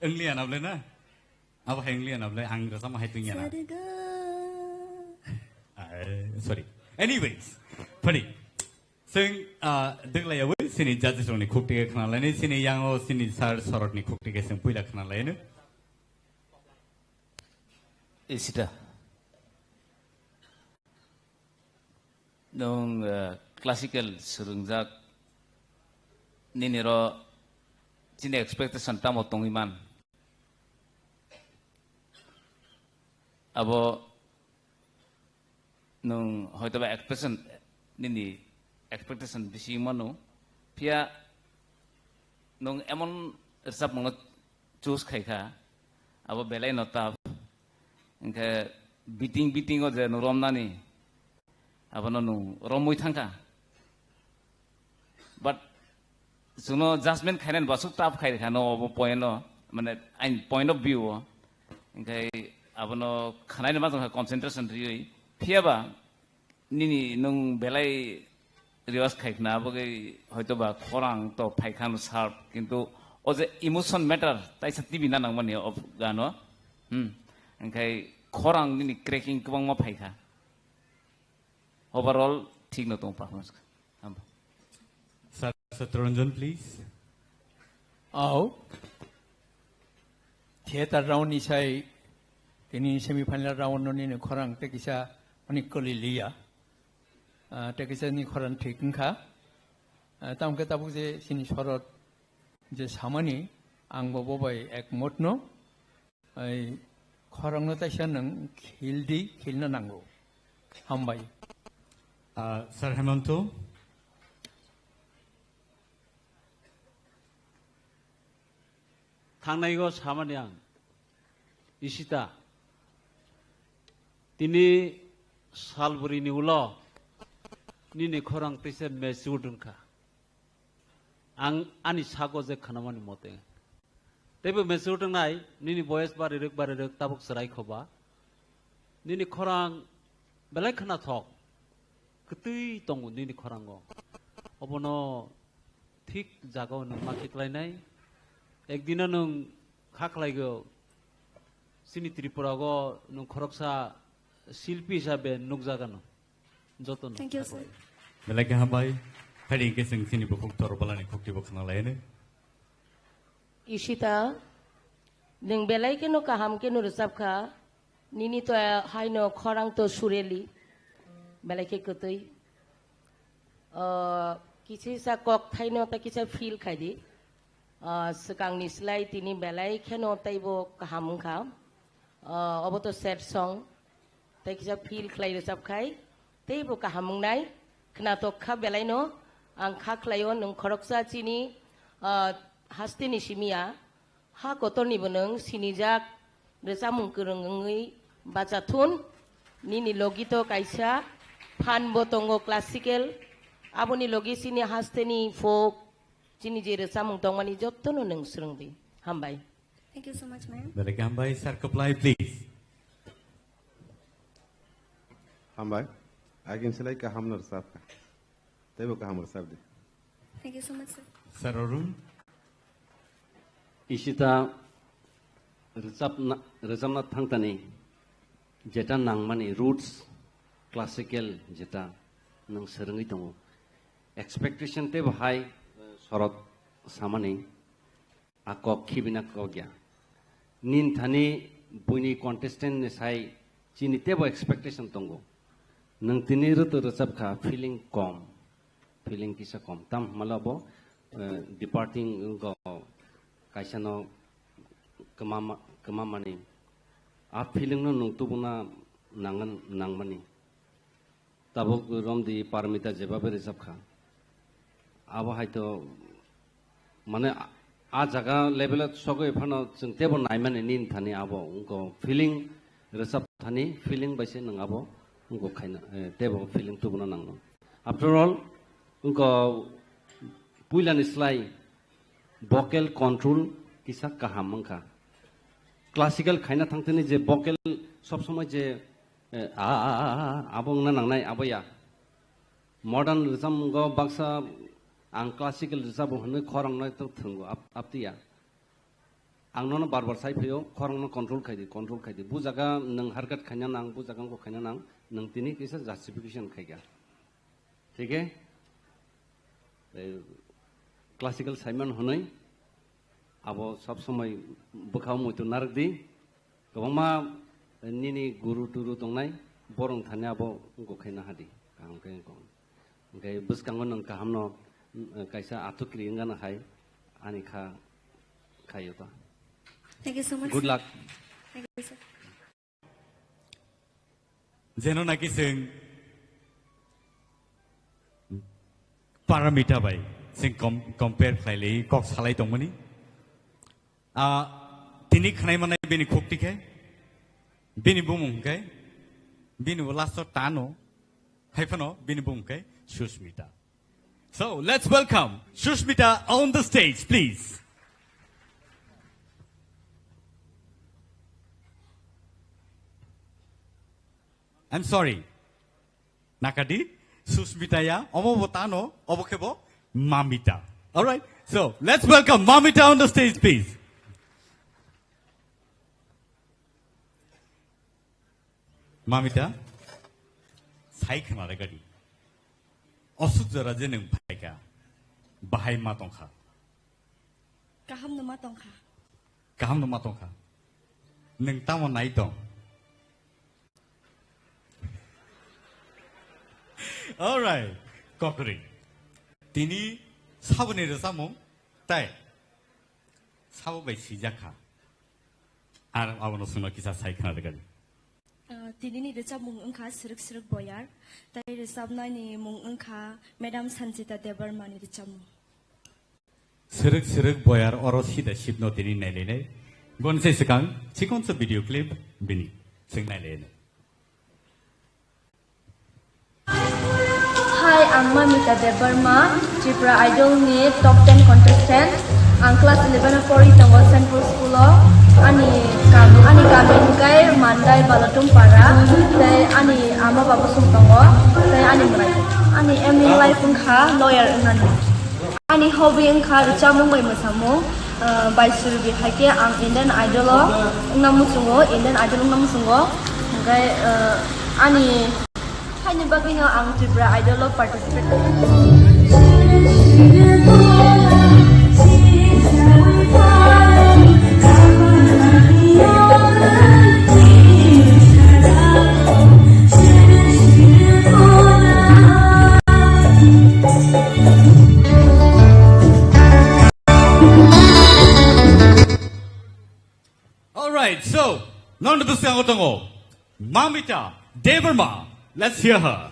Wngli anable na? Abo hai wngli anable ang rwchapma hai tungya na. Ah, sorry. Anyways, funny. Sing, ah, dwglayawi sini judges rokni khukti khe khnalaini, sini yango sini sir sorotni khukti khe sing puila khnalaino. Isita. Nwng, eh, classical swrwngjak, nini ro chini expectation tamo tongwi man? Abo nwng hoitoba expectation, nini expectation bisi mano, phiya nwng emon rwchapmungno choose khai kha, abo belai no tough. Hinkhe beating, beating o je nwng romnani, abono nwng romwi thangkha. But chwngno judgment khainani bo aswk tough khai rwkha no obo point no, mane aini point of view o. Hinkhe abono khwnaini ma tongkha concentration riwi. Phiyaba nini nwng belai rehearse khai khna, abogwi hoitoba khorang to phaikha no sharp, kintu o je emotion matter taisa T V na nangmani o gano. Hmm. Hinkhe khorang nini cracking kwbangma phaikha. Overall thik no tong performance. Hamba. Sir Satranjan, please. Au. Theater round ni sai tini semi final round no nini khorang te kisa onek koli liya. Ah, te kisa ni khorang thik wngkha. Ah, tamo khe tabuk je sini sorot je samani ang bo bobai ek mot no. Ai, khorokno taisa nwng khil di, khilna nango. Hambai. Ah, Sir Hemanto. Thangnaigo samani ang, Ishita. Tini salbrini ulo nini khorang teisa matured wngkha. Ang ani sago je khanamani mote. Teibo matured wngnai, nini boyes barirwk barirwk tabuk chwrai khoba. Nini khorang belai khnathok. Kwtwi tongo nini khorango. Obono thik jagao nwng ma khiklainai. Ekdino nwng kha khlaigo. Chini Tripura go nwng khoroksa silpi hisabe nukjagano. Jotono. Thank you, sir. Belai khe hambai. Phaidi hwnkhe chwng chini bukhuk Torobalani khuktibo khna laino. Ishita, nwng belai kheno kaham kheno rwchapkha. Nini to haino khorang to sureli. Belai khe kwtwi. Ah, kisa kisa kok thaino ta kisa feel khaidi. Ah, swkangni slai tini belai kheno teibo kaham wngkha. Ah, obo to sad song. Tei kisa feel khlai rwchap khai, teibo kaham wngnai, khnatok kha belaino, ang kha khlaio nwng khoroksa chini, ah, hasteni simi ya, ha kotornibo nwng sinijak, rwchapmung kwrwng wngwi bacha thun, nini logi to kaisa phan bo tongo classical, aboni logi chini hasteni folk, chini je rwchapmung tongmani jottono nwng swrwngdi. Hambai. Thank you so much, ma'am. Belai khe hambai, Sir Kwplai, please. Hambai. Agin silai kaham no rwchapkha. Teibo kaham rwchapdi. Thank you so much, sir. Sir Arun. Ishita rwchapna, rwchapna thangtani jeta nangmani roots classical jeta nwng swrwngwi tongo. Expectation teibo hai, eh, sorot samani. A kok khibina kok ya. Nin thani buini contestant ni sai chini teibo expectation tongo. Nwng tini rwtwi rwchap kha feeling kom. Feeling kisa kom. Tam hwnmale bo, eh, departing go kaisa no kwmama, kwmamani. A feeling no nwng tubuna nangan, nangmani. Tabuk romdi Parmita jebabe rwchapkha. Abo haito mane a, a jaga level o sogwi phano chwng teibo naimani nini thani abo wngkha feeling rwchap thani feeling bai se nwng abo wngkha khaina, eh, teibo feeling tubuna nangno. After all, wngkha puilani slai vocal control kisa kaham wngkha. Classical khaina thangthani je vocal sob somoi je Eh, a, a, a, a, a, abo wngna nangnai, abo ya. Modern rwchapmungo baksa ang classical rwchapmung hwnwi khorang no to thwngo, ap-, apti ya. Ang nono bar bar sai phaio, khorang no control khai di, control khai di. Bu jaga nwng harkat khaina nang, bu jaga wngkok khaina nang, nwng tini kisa justification khai kha. Thik he? Tei classical Simon hwnwi abo sob somoi bwkhao muitu narwk di. Kwbangma nini guru turu tongnai, borok thani abo wngkok khe naha di. Kaham khe wngkok. Hwnkhe bwskango nwng kahamno, mm, kaisa atukri wngano hai ani kha khaio ta. Thank you so much, Good sir. Luck. Thank you, sir. Jeno naki chwng Paramita bai chwng com-, compare khlailai kok salai tongmani. Ah, tini khnai manai bini khukti khe, bini bumung khe, bini bo last o tano, hai phano bini bumung khe Sushmita. So, let's welcome Sushmita on the stage, please. I'm sorry. Nakadi, Sushmita ya, omo bo tano, obo khe bo Mamita. All right. So, let's welcome Mamita on the stage, please. Mamita, sai khna re gadi. Osuk jora je nwng phaikha, bahai ma tongkha? Kaham no ma tongkha. Kaham no ma tongkha. Nwng tamo nai tong? All right, kokri. Tini saboni rwchapmung tai sabo bai sijak kha. Ar abono chwngno kisa sai khna rwgadi. Ah, tinini rwchapmung wngkha Srwk Srwk Boyar, tei rwchapnaini mung wngkha Madam Sanjita Debbarmani rwchapmung. Srwk Srwk Boyar oro sida sipno tini nailainai. Boni se swkang chikonsa video clip bini chwng nailainai. Hi, ang Mamita Debbarma, Tripura Idol ni top ten contestant. Ang class eleven o pori tongo Saint Paul School o. Ani kam-, ani kami hwnkhe Mandai Balatum Para, tei ani ama baba song tongo, tei ani mwrai. Ani aim in life wngkha lawyer wngnani. Ani hobby wngkha rwchapmung bai mwsamung, ah, bai surubi hai khe ang Indian Idol o wngna muchungo, Indian Idol wngna muchungo. Hwnkhe, ah, ani haini bagwino ang Tripura Idol o participate All right, so, non bwskango tongo Mamita Debbarma. Let's hear her.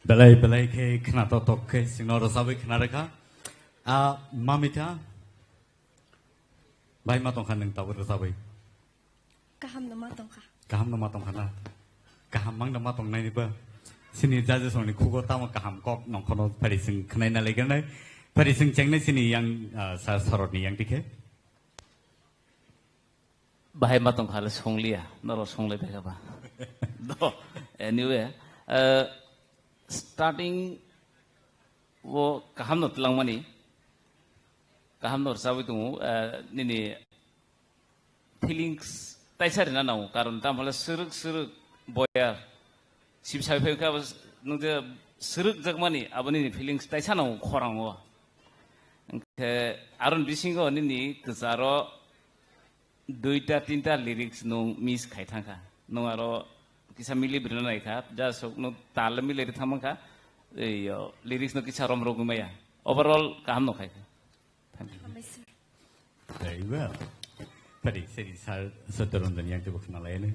Belai belai khe khna tok tok khe chwngno rwchabwi khna rwkha. A, Mamita, bai ma tongkha nwng tabuk rwchabwi? Kaham no ma tongkha. Kaham no ma tongkha na? Kaham mang no ma tongnaini ba? Chini judges rokni khugo tamo kaham kok nongkhono phari chwng khnaina laikanai. Phari chwng chengnai chini yang, ah, sa-, sorotni yang tikhe. Bahai ma tongkha le songliya, norok songlai bai kha ba. Do, anyway, eh, starting o kaham no twlangmani, kaham no rwchabwi tongo, eh, nini feelings taisa rina nango, karon tamo le swrwk swrwk boya sibsai phai kha, nung je swrwk jakmani abo nini feelings taisa nango khorang o. Hwnkhe aron bisingo nini kwcharo duita tinta lyrics nung miss khai thangkha. Nung aro kisa mili brina nai kha, ja sok nung tal mili ri thangmang kha, ei, yo, lyrics no kisa rom rogwi maya. Overall kaham no khai kha. Thank you. Hambai sir. Very well. Pari, seri sir Satyaranjan yang tebo khna lai ne.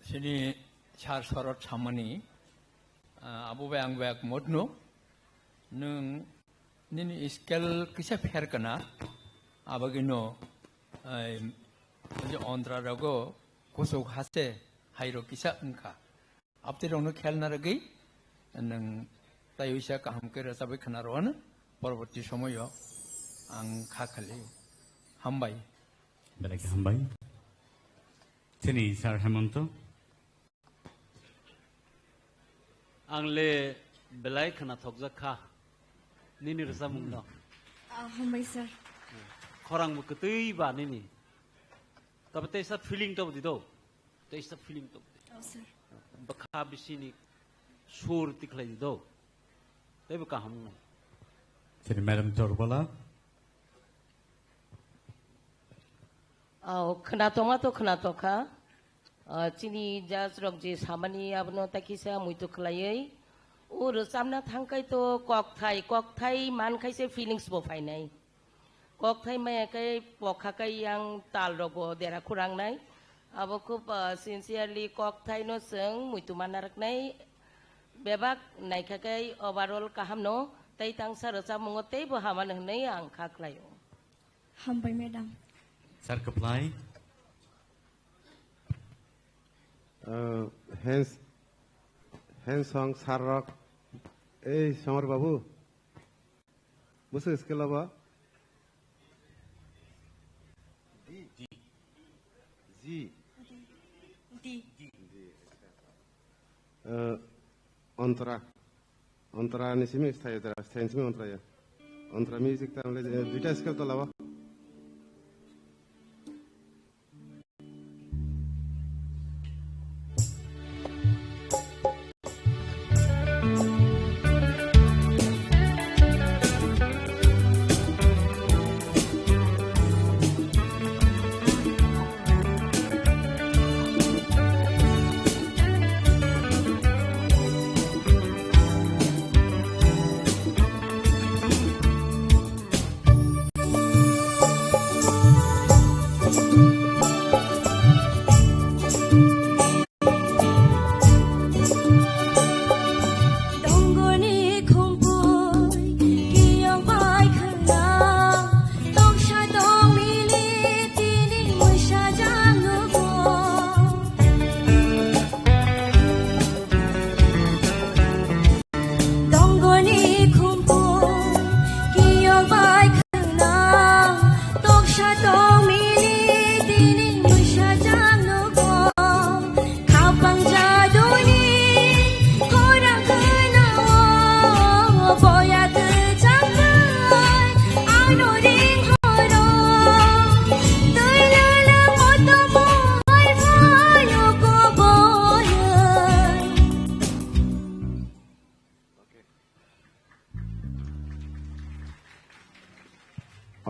Sini sir sorot samani, ah, abo bai ang bai ak modno. Nung nini scale kisa pher kana, abagino, ai, je ontra rogo kusuk hase hairo kisa wngkha. Abtwi rokno khel narwgwi nwng taiwisa kaham khe rwchabwi khna rwano, porborti somoyo ang kha khali. Hambai. Belai khe hambai. Chini sir Hemonto. Ang le belai khwnathokjak kha nini rwchapmungno. Ah, hambai sir. Khorang bo kwtwi ba nini. Tabe teisa feeling to di do. Teisa feeling to di. Oh, sir. Bwkha bisini sur tikhlai di do. Tei bo kaham wng. Chini madam Chorbala. Oh, khwnathokma to khwnathokha. Ah, chini judge rok je samani abono ta kisa muitu khwlaiwi. O rwchapna thangkhai to kokthai, kokthai mankhaise feelings bo phainai. Kokthai maya khe pokha khe yang tal rok bo dera khurang nai. Abo khub, ah, sincerely kokthai no chwng muitu manna rwknai. Bebak naikha khe overall kaham no tei tangsa rwchapmungo tei bo hamano hwnwi ang kha khlaio. Hambai, madam. Sir, kwplai. Uh, hands, hands song, sir rok. Ei, Somar babu. Bwswk scale o ba? G. G. D. D. D. Uh, Ontra. Ontra ni simi sthayo dara, sthayo ni simi ontra ya. Ontra music ta le duita scale to laba.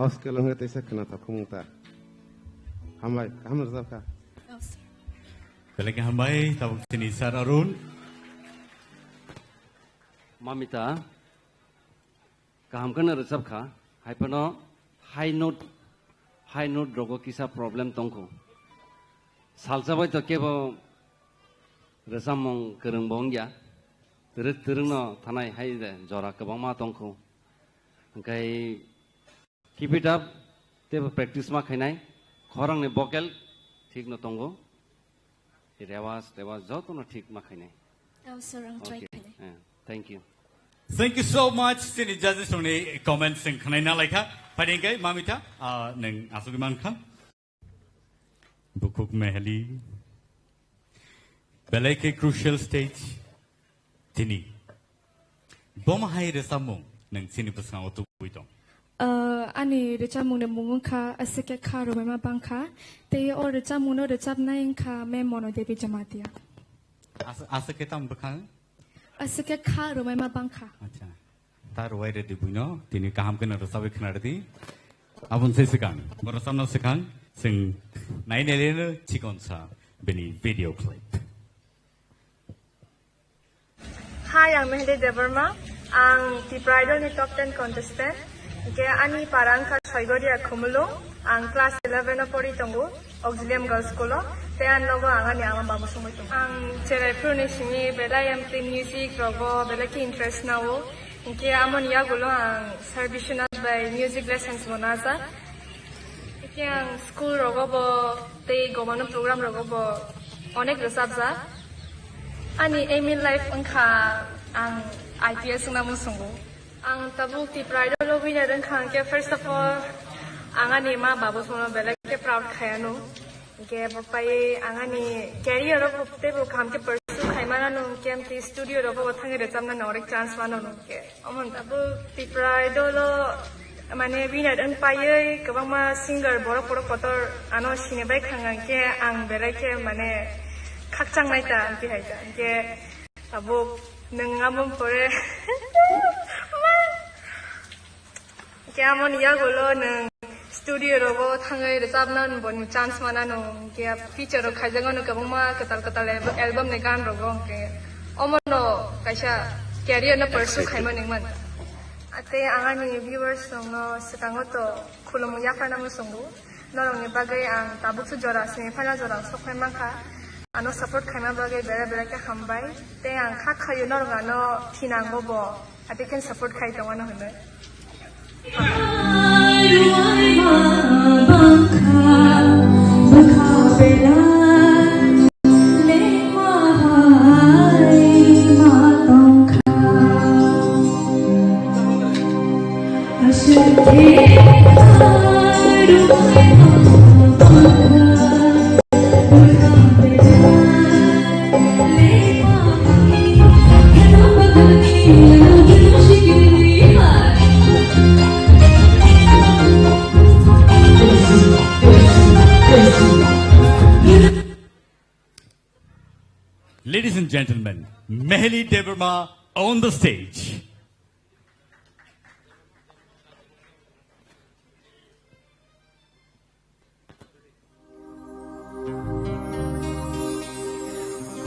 O scale wngkha teisa khwnathok khumung ta. Hambai, kaham rwchap kha. Belai khe hambai, tabuk chini sir Arun. Mamita, kaham kheno rwchap kha, hai phano high note, high note rogo kisa problem tongkho. Salsa bai to kebo rwchapmung kwrwng bo wngya. twrwk twrwkno thanai hai de jora kwbangma tongkhu. Hwnkhe keep it up, teibo practice ma khainai, khorangni vocal thikno tongo, rewas, rewas jotono thik ma khainai. Oh, sir, ang try Okay. khainai. Eh, thank you. Thank you so much, chini judges rokni comments chwng khwnaina laikha. Phaidi hwnkhe, Mamita, ah, nwng asugwi mankha. Bukhuk Meheli. Belai khe crucial stage tini. Bomo hai rwchapmung nwng chini bwskango tubui tong. Ah, ani rwchapmungni mung wngkha Aswk khe kha rwbaima bangkha. Tei o rwchapmungno rwchapnai wngkha Ma'am Mono Devi Jamatia. As-, aswk khe tamo bwkhang? Aswk khe kha rwbaima bangkha. Acha. Ta rwai rwdi buino, tini kaham kheno rwchapwi khwnarwdi. Aboni se swkang, bo rwchapna swkang, chwng nainai leno chikonsa bini video clip. Hi, ang Meheli Debbarma. Ang Tipra Idol ni top ten contestant. Hingke ani para wngkha Soigoria Khumulwng. Ang class eleven o pori tongo, Auxilium Girls School o. Tei ang nogo ang ani ama baba songwi tongo. Ang cheraifru ni simi belai M P music rogo belai khe interest nao. Hingke amoni yagulo ang Sir Biswanath bai music lessons bo najak. Hingke ang school rogo bo tei gomano program rogo bo onek rwchapjak. Ani aim in life wngkha ang I P S wngna muchungo. Ang tabuk Tipra Idol o winner wngkha hingke first of all ang ani ma baba songno belai khe proud khai ano. Hingke bo pai ang ani career o bo teibo kaham khe pursue khai mano hingke amtwi studio rogo bo thangwi rwchapna no onek chance mano hingke. Omo tabuk Tipra Idol o mane winner wng paiwi kwbangma singer borok borok kotor ano sini bai khang hingke ang belai khe mane khakchang nai ta amtwi hai ta hingke tabuk nwng amo pore Khe amoni yagulo nwng studio rogo thangwi rwchapna boni chance manano, khe feature rok khaijak mano kwbangma kwtal kwtal al-, album ni gan rogo, khe omono kaisa career no pursue khaima nangmani. Tei ang ani viewers rokno swkango to khulumung yapharna muchungo. Norokni bagwi ang tabukso jora semi final jora sokphai mankha. Ano support khaima bagwi belai belai khe hambai. Tei ang kha khaio norok ano thinango bo. Ate khe support khai tongmano hwnwi. Ladies and gentlemen, Meheli Debbarma on the stage.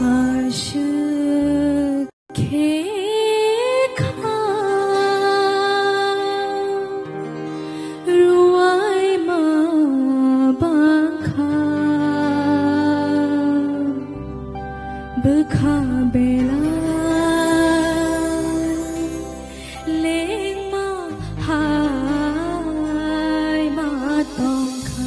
Aswk khe kha rwai ma bangkha bwkha belai. Lengma hai ma tongkha.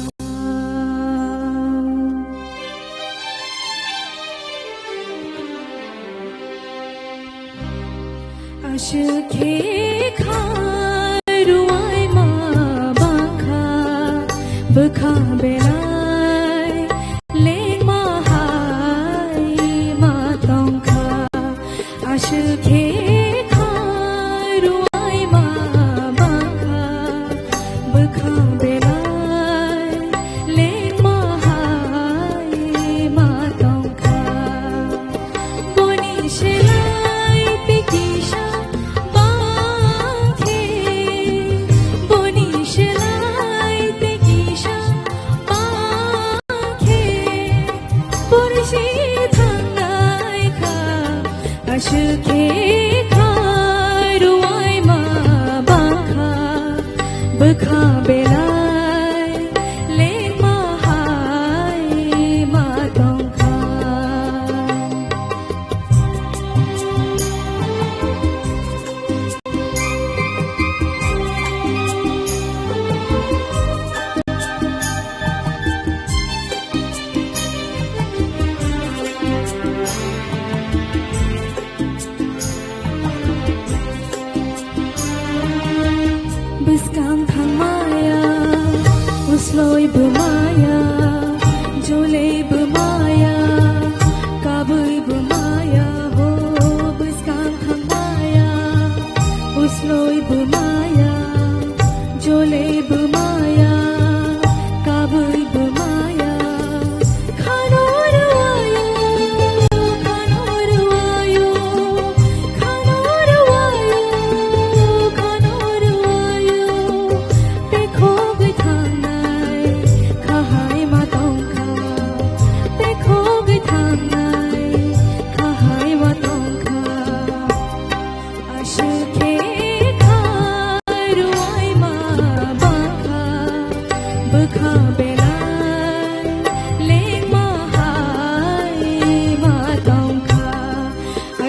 Aswk khe kha rwai ma bangkha bwkha belai. Lengma hai ma tongkha. Aswk khe kha rwai ma bangkha bwkha belai. Lengma hai ma tongkha. Boni selai tei kisa bang khe, boni selai tei kisa bang khe, porsi thangnai kha, aswk khe kha rwai ma bangkha, bwkha belai lengma hai ma tongkha.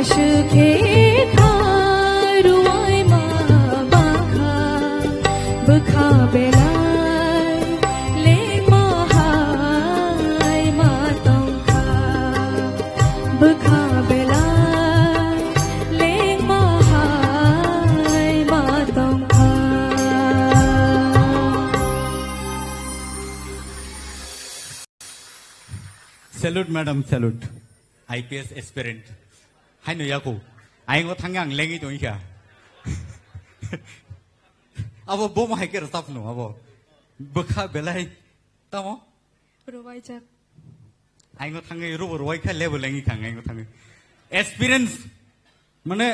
Aswk khe kha ruaima bangkha, bwkha belai lengma hai ma tongkha, bwkha belai lengma hai ma tongkha. Salute, madam, salute. I P S aspirant. Haino yako. Aingo thangya ang lengwi tongkha. Abo bo mo hai khe rwchapno abo. Bwkha belai. Tamo? Rwbaijak. Aingo thangwi rubo rwai kha lebo lengwi thang aingo thangwi. Experience. Mane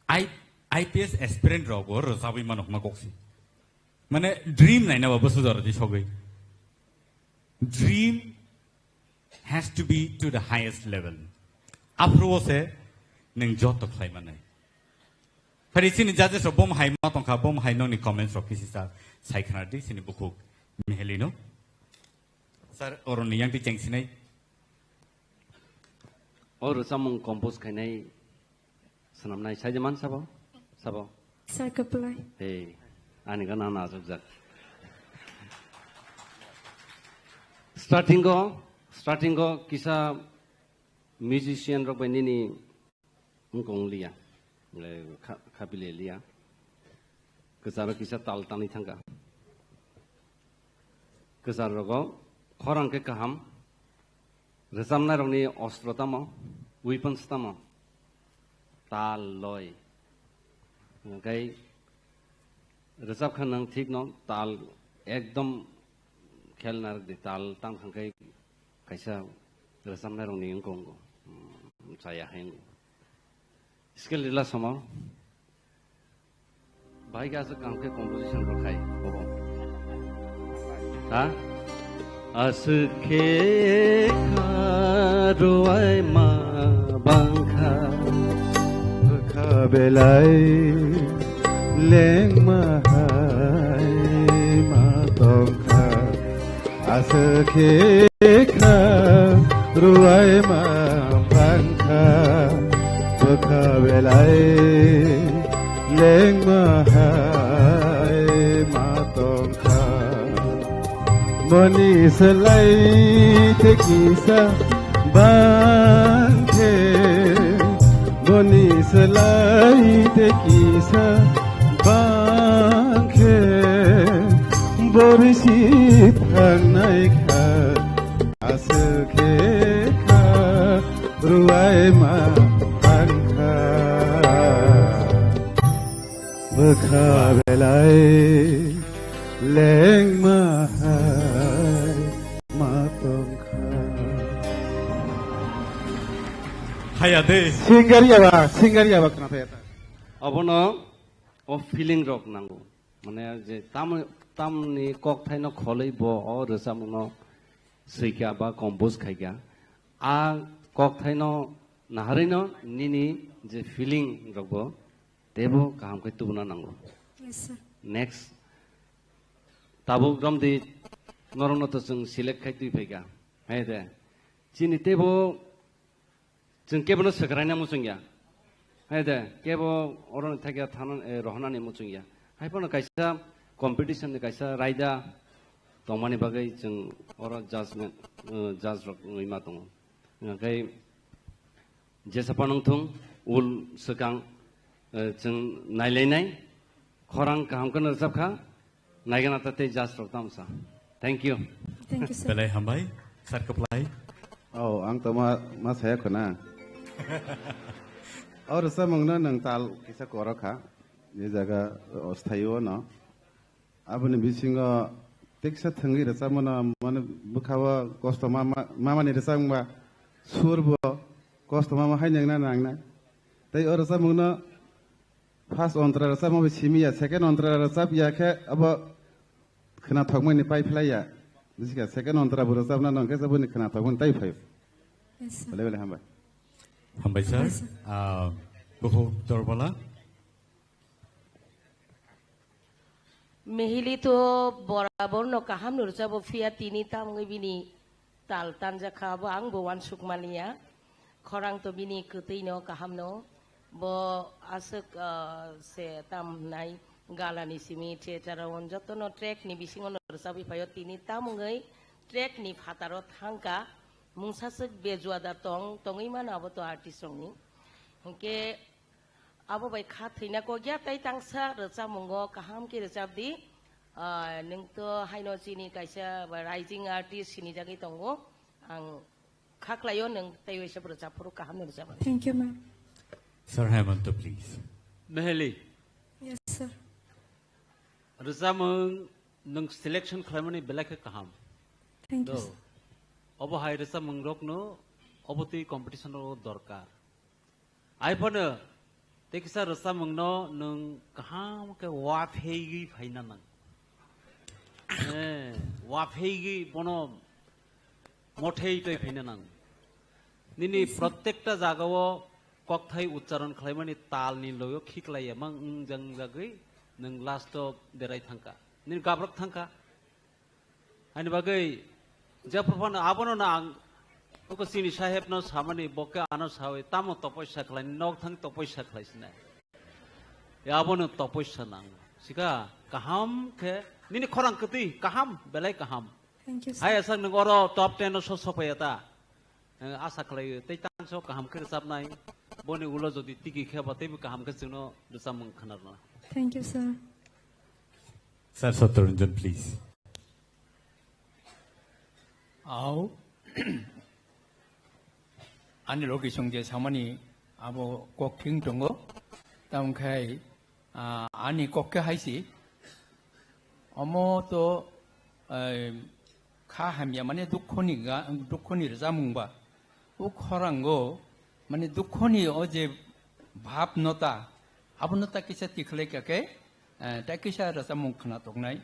I, I P S aspirant rok bo rwchabwi mano hwnma koksi. Mane dream naina ba bwswk jora di sogwi. Dream has to be to the highest level. Aphuru o se nwng joto khlai manai. Phari chini judges rok bom hai ma tongkha, bom hai noni comments rok kisi sa sai khna di chini bukhuk Miheli no. Sir, oro ni yang ti cheng sinai. O rwchapmung compose khainai swnamnai saide man sabo? Sabo? Sir, kwplai. Hey, ani gana na ajak jak. Starting o, starting o kisa musician rok bai nini wngkong liya. Le kha-, khapile liya. Kwcharo kisa tal tanwi thangkha. Kwchar rogo khorang khe kaham. Rwchapnai rokni ostro tamo, weapons tamo, tal, loi. Hwnkhe rwchap kha nwng thik no, tal ekdom khel narwk di, tal tang kha khe kaisa rwchapnai rokni wngkong go. Hmm, chaya hai wngkong. Skill rila somo. Bai ga aswk kaham khe composition rok khai, bobo. Ha? Aswk khe kha ruaima bangkha. Bwkha belai lengma hai ma tongkha. Aswk khe kha ruaima bangkha, bwkha belai lengma hai ma tongkha. Boni swlai te kisa bangkhe, boni swlai te kisa bangkhe, borisi thangnai kha, aswk khe kha ruaima bangkha. Bwkha belai lengma hai ma tongkha. Haya de. Singer ya ba, singer ya ba khna thaya ta. Abono o feeling rok nango. Mane je tam, tamni kokthaino kholwi bo o rwchapmungno swikha ba compose khaikha. A kokthaino naharwino nini je feeling rokbo teibo kaham khe tubuna nango. Yes, sir. Next, tabuk romdi norokno to chwng select khai twi phaikha. Hai de. Chini teibo chwng kebono swkraina muchungya. Hai de, kebo oroni thakya thana, eh, rohonani muchungya. Hai phano kaisa competition ni kaisa raida tongmani bagwi chwng oro judgment, eh, judge rok wngwi ma tongo. Hwnkhe jesa phano wngthung, ul swkang, eh, chwng nailainai, khorang kaham kheno rwchapkha, naigana ta tei judge rok tamsa. Thank you. Thank you, sir. Belai hambai, sir kwplai. Oh, ang to ma, ma saya khuna. Oh, rwchapmungno nwng tal kisa korokha, je jaga, oh, sthaio no. Aboni bisingo teksa thwngwi rwchapmano, mane bwkhao kosto ma, ma, mamani rwchapmungba sur bo kosto mama hai nangna nangna. Tei o rwchapmungno first ontra rwchapma bai simi ya, second ontra rwchap ya khe abo khwnathokmani pai phlai ya. Bwsika second ontra bo rwchapna nang khe saboni khwnathokmani tai phaio. Yes, sir. Belai belai hambai. Hambai, sir. Hambai, sir. Ah, Bukhuk Torbala. Mihili to borabor no kaham no rwchabo, phiya tini tamungwi bini tal tanjakha, abo ang bo uansuk maliya. Khorang to bini kwtwi no kaham no. Bo aswk, ah, se tam hwnai gala ni simi theater o joto no track ni bisingo no rwchapwi phaio, tini tam wngwi track ni phataro thangka, mungsa swk bejua da tong, tongwi mano abo to artist rok ni. Hinkhe abo bai kha thwina kok ya, tai tangsa rwchapmung o kaham khe rwchap di. Ah, nwng to haino chini kaisa rising artist sinijagwi tongo. Ang kha khlaio, nwng tei waisa bo rwchap phuru kaham ni rwchap. Thank you, ma'am. Sir Hemanta, please. Meheli. Yes, sir. Rwchapmung nwng selection khlaimani belai khe kaham. Thank you, Do. Sir. Obo hai rwchapmung rokno obo twi competition o dorkar. Ai phano tei kisa rwchapmung no nwng kaham khe waphegwi phaina nang. Eh, waphegwi bono mothei twi phaina nang. Nini prottekta jagao kokthai uchcharon khlaimani talni loyo khiklai emang wngjak wngjagwi nwng last o derai thangkha. Nini gabrak thangkha. Ani bagwi jephru phano abono no ang uko chini saheb no samani, bo khe ano sawi tamo topoisa khlai, nok thang topoisa khlai sinai. Ya abono topoisa nang. Sika kaham khe nini khorang kwtwi kaham, belai kaham. Thank you, sir. Hai aswk nwng oro top ten o so sophai ya ta. Eh, asa khlai tei tangso kaham khe rwchapnai. Boni ulo jodi tiki khe ba teibo kaham khe chwngno rwchapmung khwnarwna. Thank you, sir. Sir Satyaranjan, please. Au. Ani logi song je samani abo kok thing tongo. Tamo khai, ah, ani kok khe hai si. Omo to, eh, kha hamya mane dukho ni ga, dukho ni rwchapmung ba. O khorang o mane dukho ni o je bhab no ta, abo no ta kisa tikhlai kha khe, eh, ta kisa rwchapmung khwna tongnai.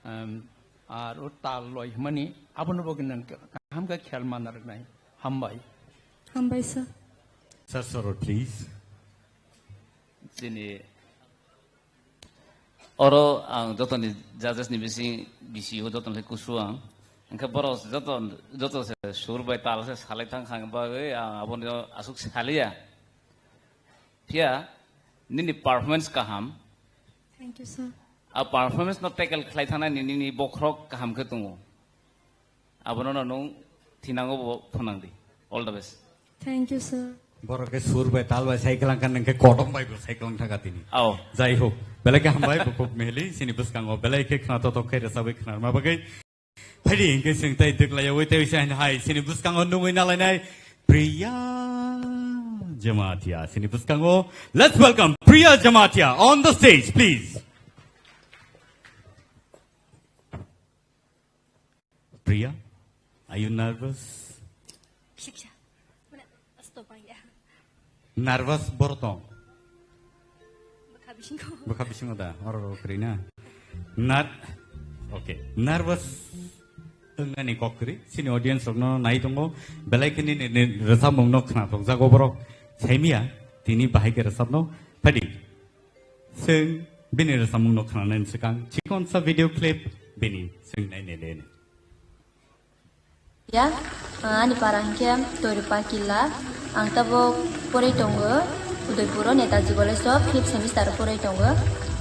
Em, ar o tal loi hwnmani abono bo gwnang kaham khe khel manna rwnai. Hambai. Hambai, sir. Sir Sorot, please. Chini oro ang jotoni judges ni bising, bisi o jotoni kusu ang. Hingkhe borok joto, joto se sur bai tal se salai thang kha bagwi ang abono aswk saliya. Phiya nini performance kaham. Thank you, sir. A performance no tackle khlai thangna nini, nini bokhorok kaham khe tongo. Abono no nwng thinango bo phwnang di. All the best. Thank you, sir. Borok khe sur bai tal bai cycle ang kan nang khe kodom bai bo cycle ang thangka tini. Ao. Jai ho. Belai khe hambai bo kok meheli sini bwskango belai khe khna totok khe rwchabwi khna ma bagwi. Phaidi hinkhe chwng tei dwklaiyawi tei se hai sini bwskango nungwi nalainai Priya Jamatia. Sini bwskango let's welcome Priya Jamatia on the stage, please. Priya, are you nervous? Bisa, bisa. Mana, stop aja. Nervous borok tong? Bwkha bisingo. Bwkha bisingo da, oro oro kwrwi na. Nar-, okay, nervous wngnani kok kwrwi. Chini audience rokno nai tongo. Belai khe nini, nini rwchapmung no khna tongjago borok. Saimia, tini bahai khe rwchapno. Phaidi. Chwng bini rwchapmung no khna nani swkang. Chikonsa video clip bini chwng nai nai nai. Ya, ah, ani para hinkhe Toirupa Killa. Ang tabuk poroi tongo Udaipuro Netaji College o fifth semester o poroi tongo.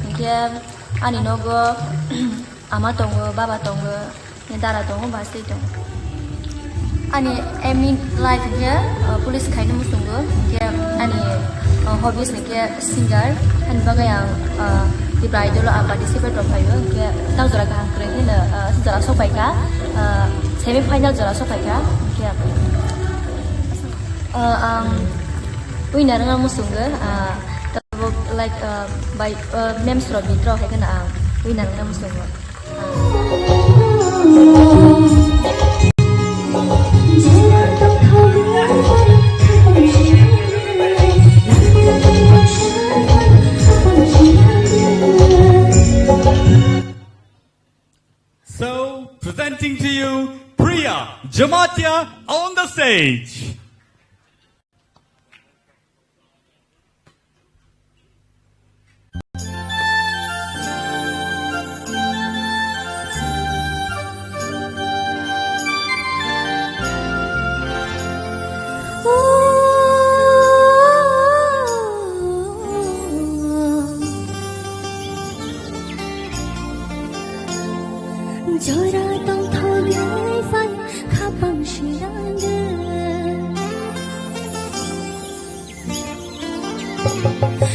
Hinkhe ani nogo ama tongo, baba tongo, dara tongo, bwsai tongo. Ani aim in life hinkhe, ah, police khaina muchungo. Hinkhe ani, ah, hobbies hinkhe singer, ani bagwi ang, ah, Tipra Idol o ang participate rok khlaio, hinkhe tang jora kaham kwrwi hino, ah, jora sok pai kha, ah, semi final jora sok pai kha, hinkhe, ah, ang winner wngna muchungo, ah, tabuk like, ah, by, ah, memes rok bit rok hai kheno ang winner wngna muchungo. So, presenting to you, Priya Jamatia on the stage.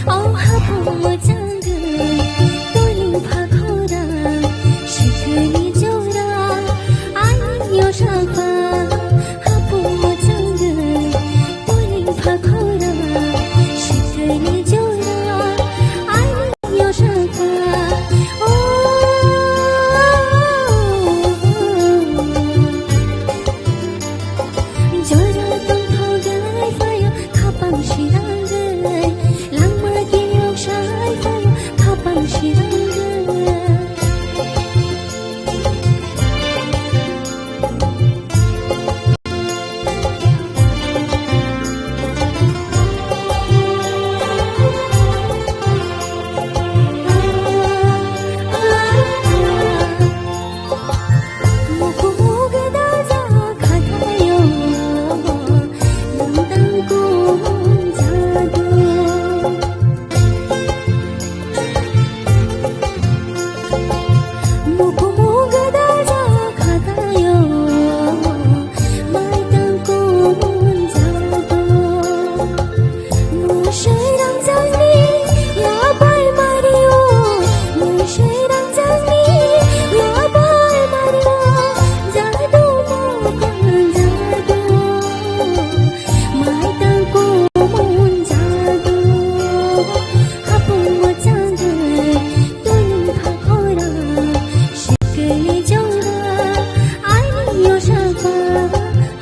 O hapung mwchangwi, twiling pha khorang, sikini jora, ani yosakha. Hapung mwchangwi, twiling pha khorang, sikini jora, ani yosakha. O, jora tongthok gai phaio, khapang sirangwi. Langma kiyok sai phaio, khapang sirangwi.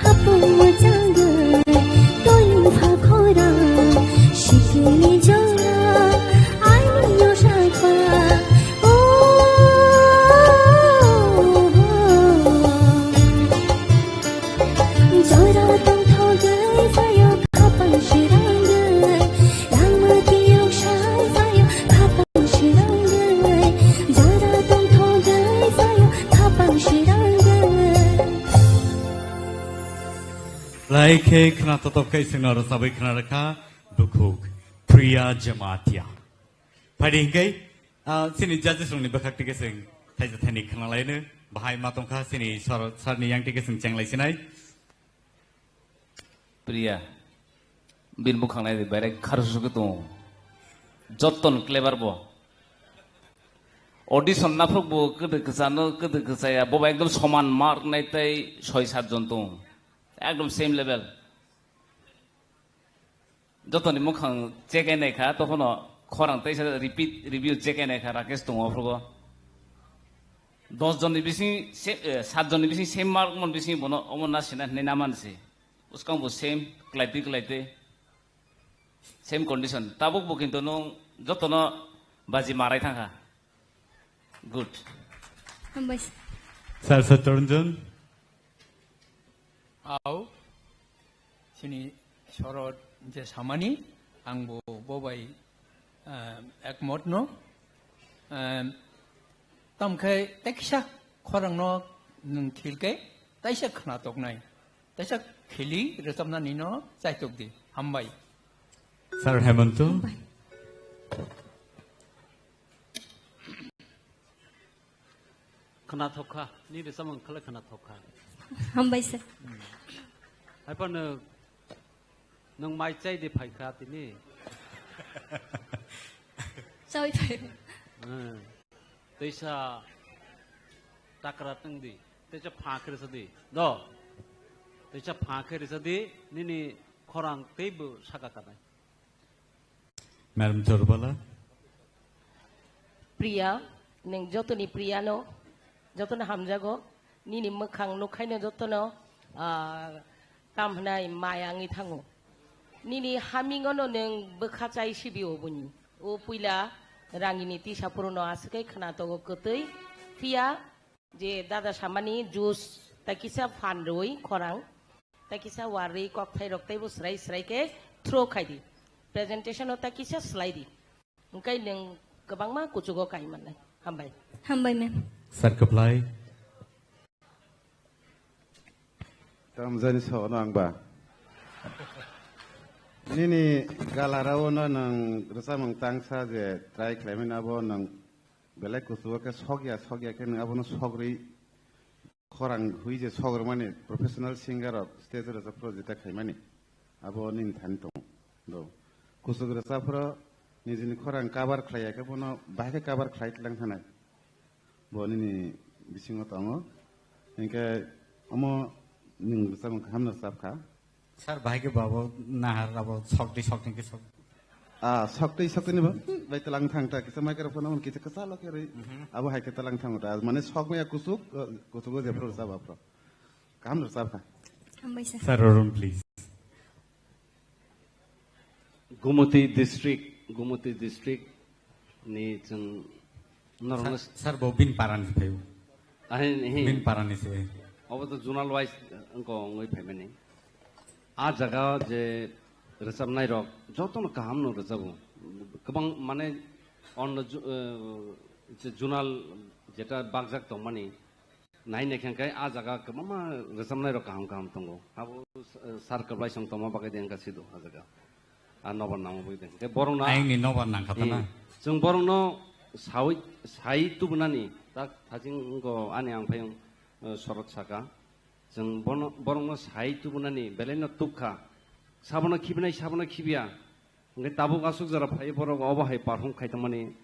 Hapung mwchangwi, twiling pha khorang, sikini jora, ani yosakha. O, jora tongthok gai phaio, khapang sirangwi, langma kiyok sai phaio, khapang sirangwi, jora tongthok gai phaio, khapang sirangwi. Lai khe khna totok khe isingno rwchabwi khna rwkha Dukhuk Priya Jamatia. Phaidi hinkhe, ah, chini judges rokni bwkhak tike chwng thaisa thaini khna laino bahai ma tongkha chini sor-, sarni yang tike chwng chenglai sinai. Priya, bini bukhang nai di, berai kharsu khe tongo. Jotton clever bo. Audition naphuk bo kwdwi kwchano, kwdwi kwchaya, boba ekdom soman mark nai tei soi sat jon tongo. Ekdom same level. Jotoni mukhang check nai kha, tokhono khorang teisa repeat review check nai kha, Rakesh tongo aphrugo. Dos jonni bising se, eh, sat jonni bising same mark mon bising bono omo na sina hinwi na mansi. Bwskang bo same, kwlaitwi kwlaitwi. Same condition. Tabuk bo kintu nwng jotono baji marai thangkha. Good. Hambai. Sir Satya Ranjan. Au, chini sorot je samani, ang bo bobai, eh, ekmot no. Eh, tamkhe tekisa khorang no nwng thilke, taisa khna toknai. Taisa khili rwchapnani no chaitok di. Hambai. Sir Hemanto. Hambai. Khna thok kha, ni rwchapmung khala khna thok kha. Hambai sir. Hai phano nwng mai chai di phai kha tini. Chai phai. Hmm. Teisa takra tong di, teisa pha khe rwsa di, do. Teisa pha khe rwsa di, nini khorang teibo saka kanai. Madam Chorbala. Priya, nwng jotoni Priya no, jotono hamjago, nini mwkhang nukhaino jotono, ah, tam hwnai maya wngwi thango. Nini hamingono nwng bwkha chai sibi oboni. O puila rangini tisa phuruno aswk khe khna togo kwtwi. Phiya je dada samani juice tai kisa phan rwi khorang, tai kisa warwi kokthai rok teibo swrai swrai khe throw khai di. Presentation o tai kisa slai di. Hwnkhe nwng kwbangma kuchugo kai mannai. Hambai. Hambai, ma'am. Sir Kwplai. Tamjani sono ang ba. Nini galarao no nwng rwchapmung tangsa je try khlaimani abo nwng belai kuchugo khe sokya, sokya khe nwng abono sogri khorang hui je sogrumani professional singer rok stage o rwchapphru jeta khaimani abo nini thani tongo. Do. Kusuk rwchapphru nijini khorang cover khlai ya khe bono bahai khe cover khlai tlang thanai. Bo nini bisingo tongo. Hinkhe omo nwng rwchapmung kaham no rwchap kha. Sir, bahai khe babo nahar abo sokti sokti khe sok. Ah, sokti sokti ni bo bai tlang thang ta kisa microphone on kisa kisa lo khe rwi. Mhm. Abo hai khe tlang thang ta mane sok maya kusuk, eh, kusuk o jephru rwchap aphru. Kaham rwchap kha. Hambai sir. Sir, room please. Gumoti district, Gumoti district ni chwng norokno Sir, sir, bo bin parani se phaio. Ahin, hin. Bin parani se. Obo to zonal wise wngko wngwi phaimani. A jaga je rwchapnai rok jotono kaham no rwchabo. Kwbang mane onno ju-, eh, je zonal jeta bakjak tongmani, nai naikhe hwnkhe a jaga kwbangma rwchapnai rok kaham kaham tongo. Abo, eh, sir kwplai song tongma bagwi de wngkha sido a jaga. A nobar nangma bagwi de. Hwnkhe borokno Ayangni nobar nangkha ta na? Hmm. Chwng borokno sawi, sai tubunani tak thaching wngkho ani ang phayung, eh, sorot saka. Chwng bono, borokno sai tubunani belaino tukha. Sabono khibinai, sabono khibiya. Hwnkhe tabuk aswk jora phai borok obo hai perform khai tongmani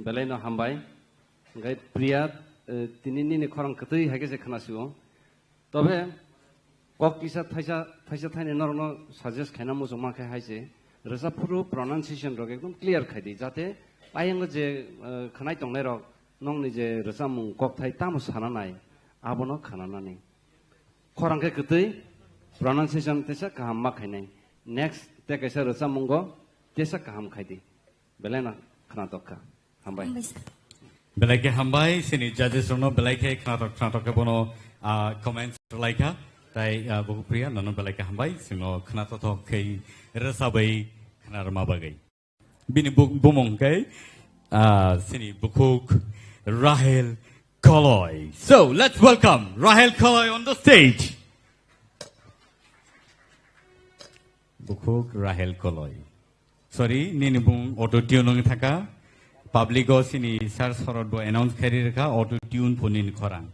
belaino hambai. Hwnkhe Priya, eh, tini nini khorang kwtwi hai khe se khna sio. Tobe kok kisa thaisa, thaisa thaini norokno suggest khaina muchung ma khe hai se. Rwchap phuru pronunciation rok ekdom clear khai di, jate ayang je, eh, khnai tongnai rok nokni je rwchapmung kokthai tamo sana nai, abono khnanani. Khorang khe kwtwi, pronunciation tesa kaham ma khainai. Next te kaisa rwchapmungo tesa kaham khai di. Belai no khnatok kha. Hambai. Hambai sir. Belai khe hambai, sini judges rokno belai khe khnatok khnatok khe bono, ah, comments rwlai kha. Tai, ah, Bukhuk Priya, nono belai khe hambai, sino khnatok thok khe rwchapwi khnarwma bagwi. Bini bu-, bumung khe, ah, sini Bukhuk Rahel Koloi. So, let's welcome Rahel Koloi on the stage. Bukhuk Rahel Koloi. Sorry, nini bumung auto tune wng thaka. Public o sini sir sorot bo announce khairi rwkha auto tune pho nini khorang.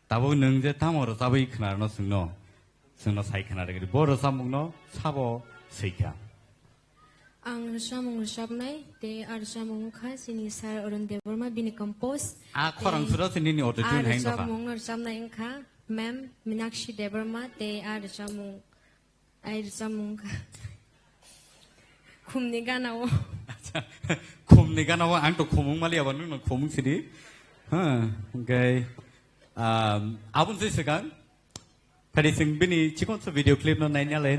Tabuk nwng je tamo rwchabwi khwnarno chwngno, chwngno sai khwna rwgri. Bo rwchapmungno sabo swikha. Ang rwchapmung rwchapnai, tei a rwchapmung wngkha chini sir Arun Debbarma, bini compose. A khorang Tei sura se nini auto a tune hai wngkha. Rwchapmung rwchapnai wngkha ma'am Minakshi Debbarma, tei a rwchapmung, a rwchapmung wngkha Khumni Gana-o. Acha, Khumni Gana-o ang to khumung mali abo nwng no khumung sidi. Ha, okay. Um, abun se sekan. Tadi sing bini chikon se video clip no nai nya lai.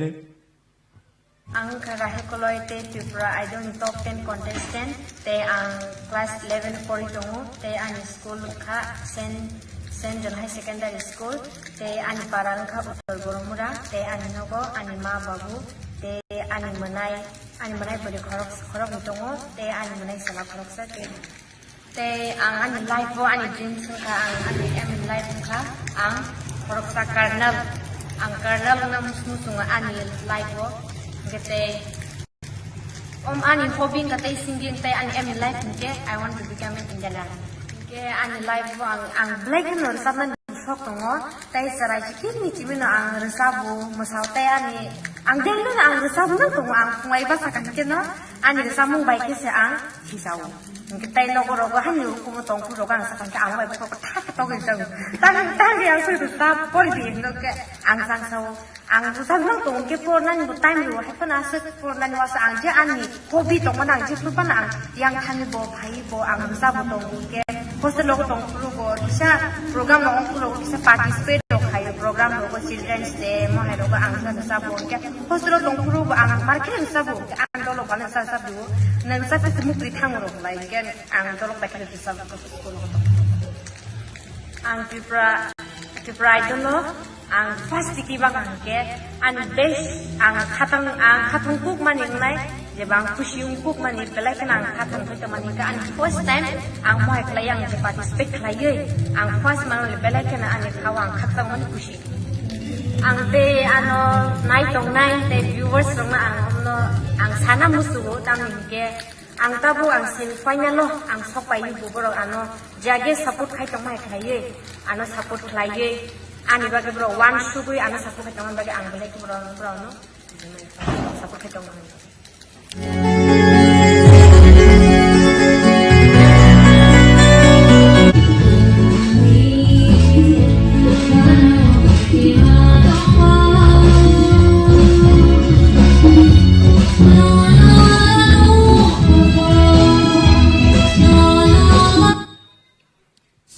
Ang wngkha Rahel Koloi tei Tripura Idol ni top ten contestant, tei ang class eleven pori tongo, tei ani school wngkha Saint, Saint John High Secondary School, tei ani para wngkha Uttor Boromura, tei ani nogo ani ma babu, tei ani mwnai, ani mwnai bwrwi khorok, khoroknwi tongo, tei ani mwnai chwla khoroksa, tei Tei ang ani life o ani dreams wngkha, ang ani aim in life wngkha, ang khoroksa colonel, ang colonel wngna mus-, muchungo ani life o. Hingke tei, om ani hobby wngkha tei singing, tei ani aim in life hingke I want to become an Indian Army. Hingke ani life o ang, ang belai kheno rwchapnani sok tongo, tei chwrai chikirni chibino ang rwchabo, mwsao tei ani, ang daily no ang rwchabo nang tongo, ang phungai bwsa kaham keno ani rwchapmung bai khe se ang hijao. Hingke tei nogo rogo hani hukumu tongphuru rogo ang sakha khe ang bai bwskango thak thak togwi rwchabo. Tang tang ang soi rwchap pori di hinno khe ang sangsao. Ang rwchapmung tong khe pornani bo time rw hai phano aswk pornani wasa ang je ani hobby tongmani ang jephru phano ang yang thani bo phai bo ang rwchapbo tongo hingke hostel rogo tongphuru bo kisa program rogo phuru kisa participate rok khaio program rogo children's day mo hai rogo ang rwchapbo hingke hostel o tongphuru bo ang market rwchapbo hingke ang dolok bana rwchapbo nang rwchap khe mukri thango rok lai hingke ang dolok bai khe rwchapbo ang Tripura Tripura Idol no Ang first tiki bak ang ke, ani best ang khatang, ang khatang kuk mani wngnai, je bang khusi wng kuk mani, belai kheno ang khatang khaito mani ka, ani first time ang mohai khlai ang je participate khlaiwi, ang first mano le belai kheno ani khao ang khakchang mani khusi. Ang tei ano nai tongnai tei viewers rokno ang omno ang sana musugo, tamni hwnkhe, Ang tabuk ang semi final o ang sok pai bo borok ano jage support khai tongma hai khlaiwi, ano support khlaiwi, ani bagwi borok one sugwi ano support khai tongma bagwi ang belai khe borok, borok no support khai tongma hai.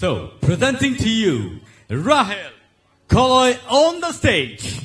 So, presenting to you, Rahel Koloi on the stage.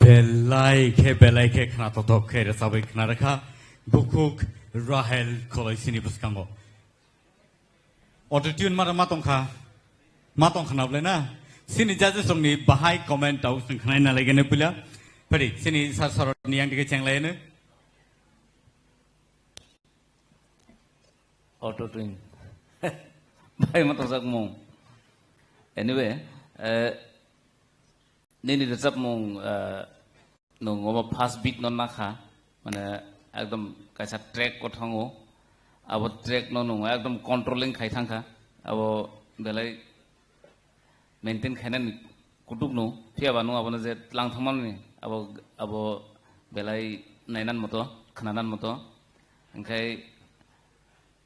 Belai khe, belai khe khna tothok khe rwchabwi khna rwkha bukhuk Rahel Kholoisini bwskango. Auto tune mara ma tongkha, ma tongkha na bwlai na? Sini judges rokni bahai comment tau chwng khnaina laigene puila. Phadi sini sir soroni yang dige chenglaino. Auto tune. Bai ma tongjak mung. Anyway, eh, nini rwchapmung, eh, nwng omo first beat no nakha, mane ekdom kaisa track o thango, abo track no nwng ekdom controlling khai thangkha, abo belai maintain khainani kutuk no, phiya ba nwng abono je tlang thangmani, abo, abo belai nainan moto, khnanan moto, hingkhai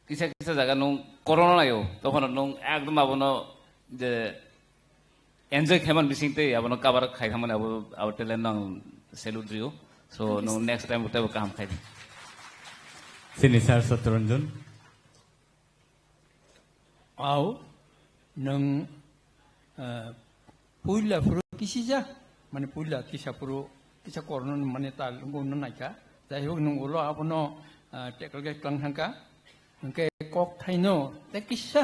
kisa kisa jaga nung corona nayo, tokhono nung ekdom abono je enjoy khaiman bising tei abono cover khai thangmani abo, abo talent no ang salute rio. So, nung next time tebo kaham khai di. Sini sir Satranjan. Au, nung, eh, puila phuru kisija, mane puila kisa phuru, kisa korno mane tal nungno naika. Jai hok nung ulo abono, eh, tackle khe tlang thangka. Hwnkhe kok thaino, tei kisa,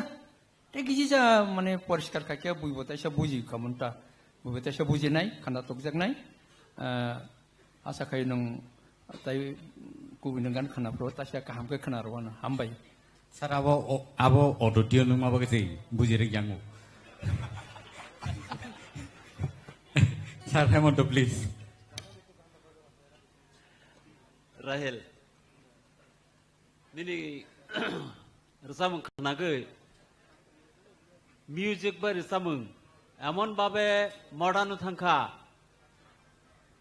tei kisija mane poriskar khaikhe buibo taisa buji kamunta. Buibo taisa bujinai, khanda tokjaknai. Eh, Asa khai nung tai kubui nung gan khana phuru taisa kaham khe khana rwano. Hambai. Sir, abo o-, abo auto tune nung ma bagwi se buji rik yango. Sir Hemant, please. Rahel. Nini rwchapmung khnagwi, music bai rwchapmung emon babe modern thangkha,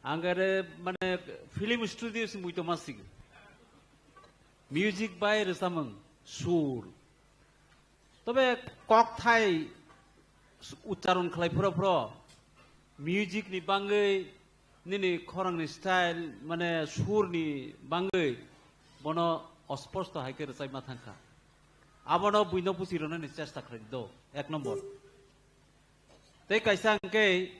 ang ere mane film studio se muitu masigi. Music bai rwchapmung, sur. Tobe kokthai uchcharon khlai phuru phuru music ni bangwi nini khorang ni style, mane sur ni bangwi bono osposto hai khe rwchapma thangkha. Abono buino buchi rwnani chesta khlai do, ek nombor. Tei kaisa hwnkhe,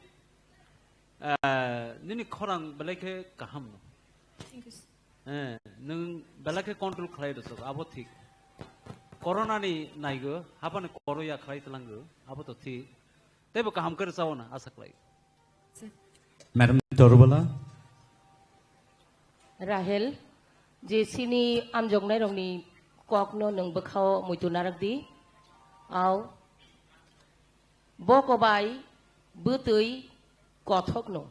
eh, nini khorang belai khe kaham no. Thank you, sir. Eh, nwng belai khe control khlai rwchok, abo thik. Corona ni naigo, hapani koro ya khlai tlango, abo to thik. Teibo kaham khe rwchao na asa khlai. Sir. Madam Torubala. Rahel, je sini amjoknai rokni kokno nwng bwkhao muitu narak di. Au. Bo kobai bwtwi kothokno.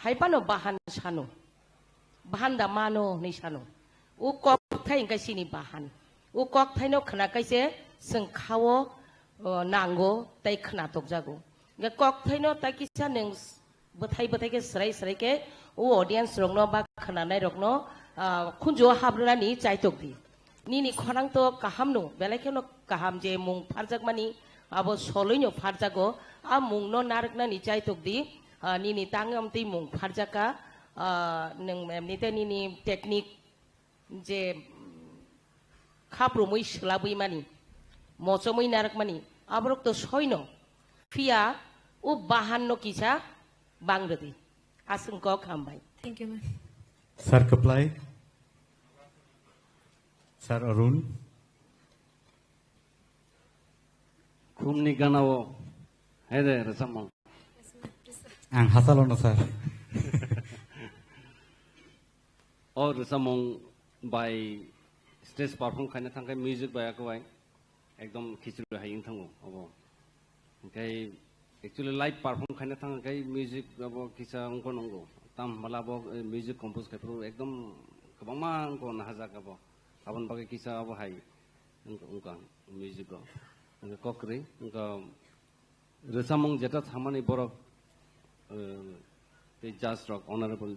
Hai phano bahan sano. Bahan da mano hwnwi sano. O kokthai hwnkhe sini bahan. O kokthaino khna kaise chwng khao, o, nango tei khna tokjago. Hwnkhe kokthaino tai kisa nwng bwthai bwthai khe swrai swrai khe o audience rokno ba khwnanai rokno, ah, khunjuo habrwnani chaitok di. Nini khorang to kaham no, belai kheno kaham je mung pharjakmani abo soloino pharjago, a mungno narwknani chaitok di, ah, nini tangwi amtwi mung pharjaka, ah, nwng emnite nini technique je, mm, khaprumwi swlabwi mani, mochomwi narwkmani, aborok to soino, phiya o bahanno kisa bangrwdi. Aswng kok hambai. Thank you, ma'am. Sir Kwplai, Sir Arun. Khumni ganao hai de rwchapmung. Ang hasalo no, sir. O rwchapmung bai stage perform khaina thangkhe music bai akwbai ekdom khichdi hai wng thango obo. Hwnkhe actually live perform khaina thang khe music abo kisa wngkho nungo. Tam hwnbala abo, eh, music compose khai phuru ekdom kwbangma wngkho nahajak abo. Aboni bagwi kisa abo hai wngkha, wngkha music o. Hwnkhe kok kwrwi wngkha rwchapmung jeta samani borok, eh, tei judge rok, honorable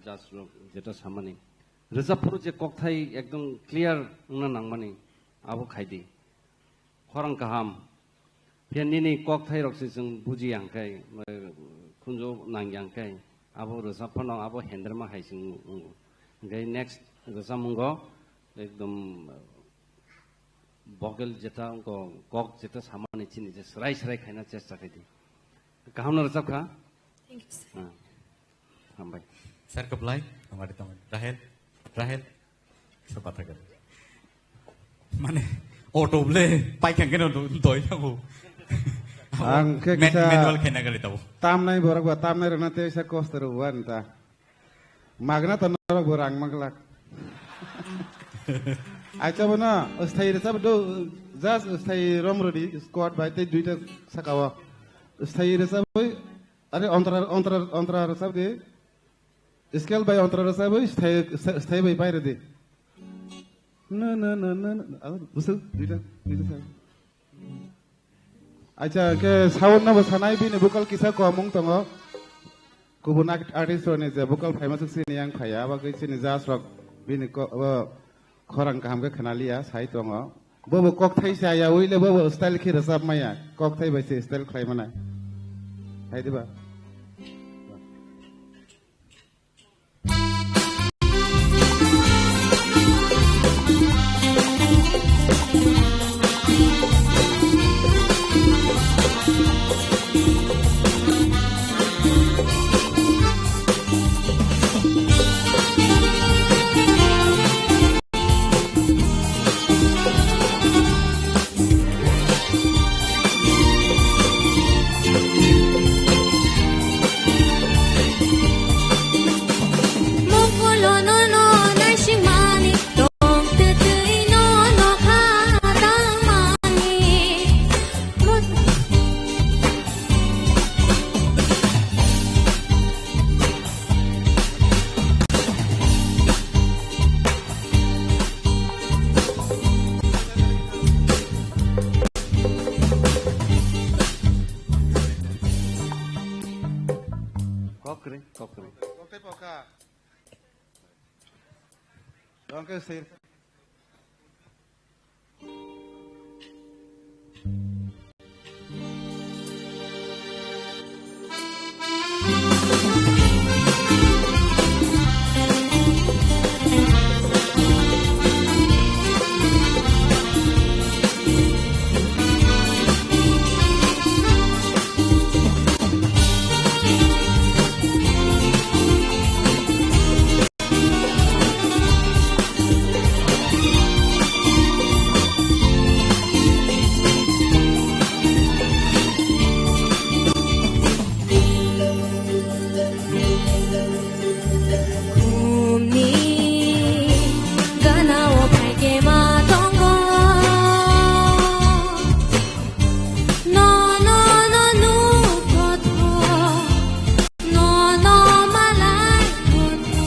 judge rok jeta samani. Rwchap phuru je kokthai ekdom clear wngna nangmani abo khaidi. Khorang kaham. Phiya nini kokthai rok se chwng buji yang khe, khunjo nang yang khe, abo rwchap phano abo henderma hai chwng wngo. Hwnkhe next rwchapmungo ekdom vocal jeta wngkho, kok jeta samani chini je swrai swrai khaina chesta khai di. Kaham no rwchap kha? Thank you, sir. Ah. Hambai. Sir Kwplai, tongari tongari. Rahel, Rahel, sa kotha kar. Mane, auto ble, pai kang keno do-, doi thago. Ang khe Man-, kisa manual khaina gari tabo. Tamnai borok ba, tamnai rwna tei sa kosto rw wan ta. Magna ta norok bo rang maglak. Acha bono, sthai rwchap do, just sthai rom rwdi, squad bai tei duita saka o. Sthai rwchap bai, Are, ontra, ontra, ontra rwchap di. Scale bai ontra rwchap bai, sthai, sthai bai bai rwdi. Na, na, na, na, na. Abo, busu, duita, duita sa. Acha, ke sound no bo sanai, bini vocal kisa komung tongo. Kubun art-, artist rokni je vocal phaima swk sini yang phaya, abo ke sini judge rok bini ko-, abo khorang kaham ke khna liya, sai tongo. Bobo kokthai se ya, uile bobo style khe rwchap maya. Kokthai bai se style khlai mana. Hai diba? Kokri, kokri. Kokri poka. Rongke sir. Bumni gana o phaikhe ma tongo. No, no, no, no, kotho. No, no, malai, kotho.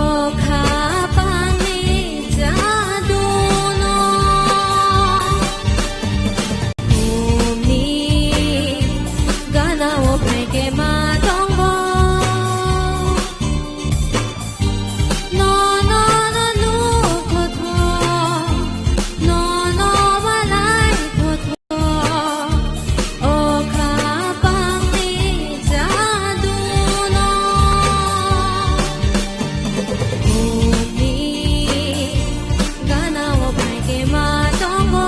O khapangni jadu no. Bumni gana o phaikhe ma tongo. No, no, no, no, kotho. No, no, malai, kotho. O khapangni jadu no. Bumni gana o phaikhe ma tongo.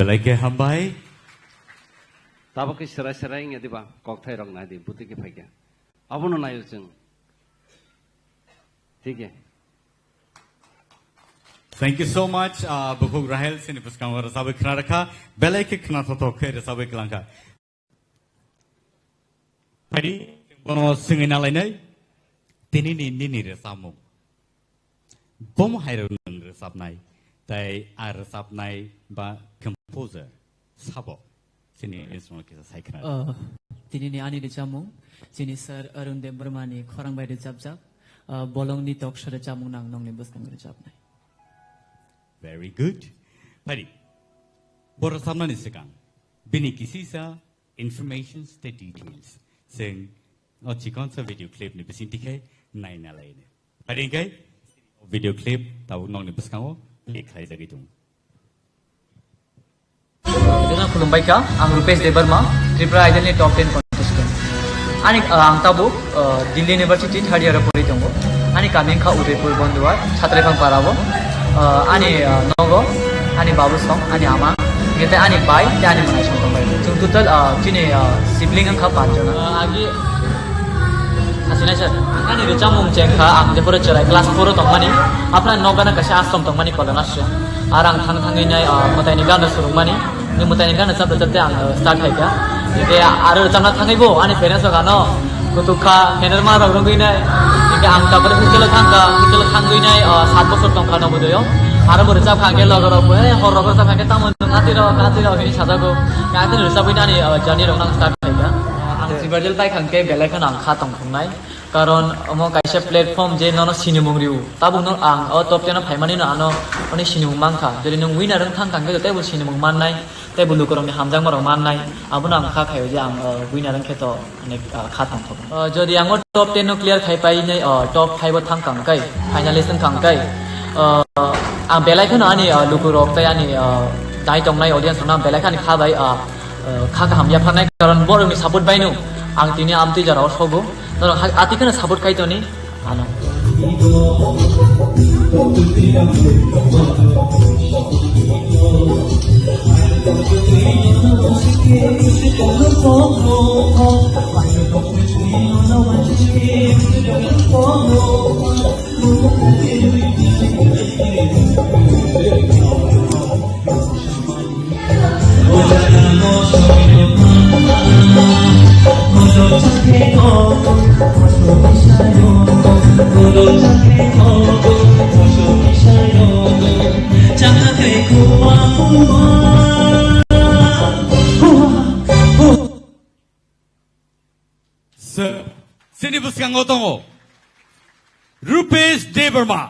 Belai khe hambai. Tabuk khe serai serai wngya diba, kokthai rok nai di, bwtwi khe phaikha. Abono naio chwng. Thik he. Thank you so much, uh, Bukhuk Rahel, chini bwskango rwchabwi khna rwkha, belai khe khna thothok khe rwchabwi kwlangkha. Phaidi, bono swngwi nalainai, tinini nini rwchapmung. Bomo hai rw nwng rwchapnai, tai a rwchapnai ba composer sabo chini instrument kisa sai khna. Oh, tinini ani rwchapmung, chini sir Arun Debbarma ni khorang bai rwchapjak, ah, bolongni toksa rwchapmung nang nongni bwskango rwchapnai. Very good. Phaidi, bo rwchapnani swkang, bini kisisa informations tei details. Chwng o chikonsa video clip ni bisingtwi khe naina laini. Phaidi hwnkhe video clip tabuk nokni bwskango play khlaijagwi tongo. Khulumbai kha, ang Rupesh Debbarma, Tripura Idol ni top ten contestant. Ani, uh, ang tabuk, uh, Delhi University third year o pori tongo. Ani kami wngkha Udaipur Bonduar, Chhatraiphang para o. Uh, ani, uh, nogo, ani babu song, ani ama, hingke tei ani bai, tei ani mwnai song tongbai. Chwng total, uh, chini, uh, sibling wngkha panch jona. Uh, agi, hasina sir, ani rwchapmung chengkha, ang jephuru chwrai class four o tongmani, aphra nokgana kaisa ashram tongmani Kolonasya. Ar ang thang thangwi nai, uh, mwtaini gana surungmani. Ni mwtaini gana chapta chapta ang, uh, start khaikha. Hingke aro rwchapna thangwi bo ani parents rok ano kutuk kha, hener ma rok rwngwi nai. Hingke ang tabore hostel o thangkha, hostel o thangwi nai, uh, sat bosor tongkha Navodaya o. Aro bo rwchapkha hingke loge rok bo, eh, hor rok rwchapkha hingke tamo nwng atwi rok, atwi rok hinwi sajago. Hingke atwi rwchapwi nani, uh, journey rok nang start khaikha. Ang Silver Jail paikha hingke belai kheno ang kha tongthoknai. Karon omo kaisa platform je nono sinimung riu. Tabuk no ang o top ten o phaimani no ano oni sinimung mankha. Jodi nwng winner wng thang kang khe teibo sinimung mannai, teibo lukurokni hamjakmarok mannai. Abono ang kha khaio je ang, uh, winner wng khe to onek, uh, kha tongthok. Uh, jodi ang o top ten no clear khai pai nai, uh, top five o thang kang kai, finalist wng kang kai, uh, ang belai kheno ani, uh, lukurok tei ani, uh, nai tongnai audience rokno ang belai khani kha bai, uh, uh, kha kaham yapharnai, karon borokni support bai no ang tini amtwi jora o sogo. Norok ha-, ati kheno support khai toni ano. Sir, chini bwskango tongo Rupesh Debbarma.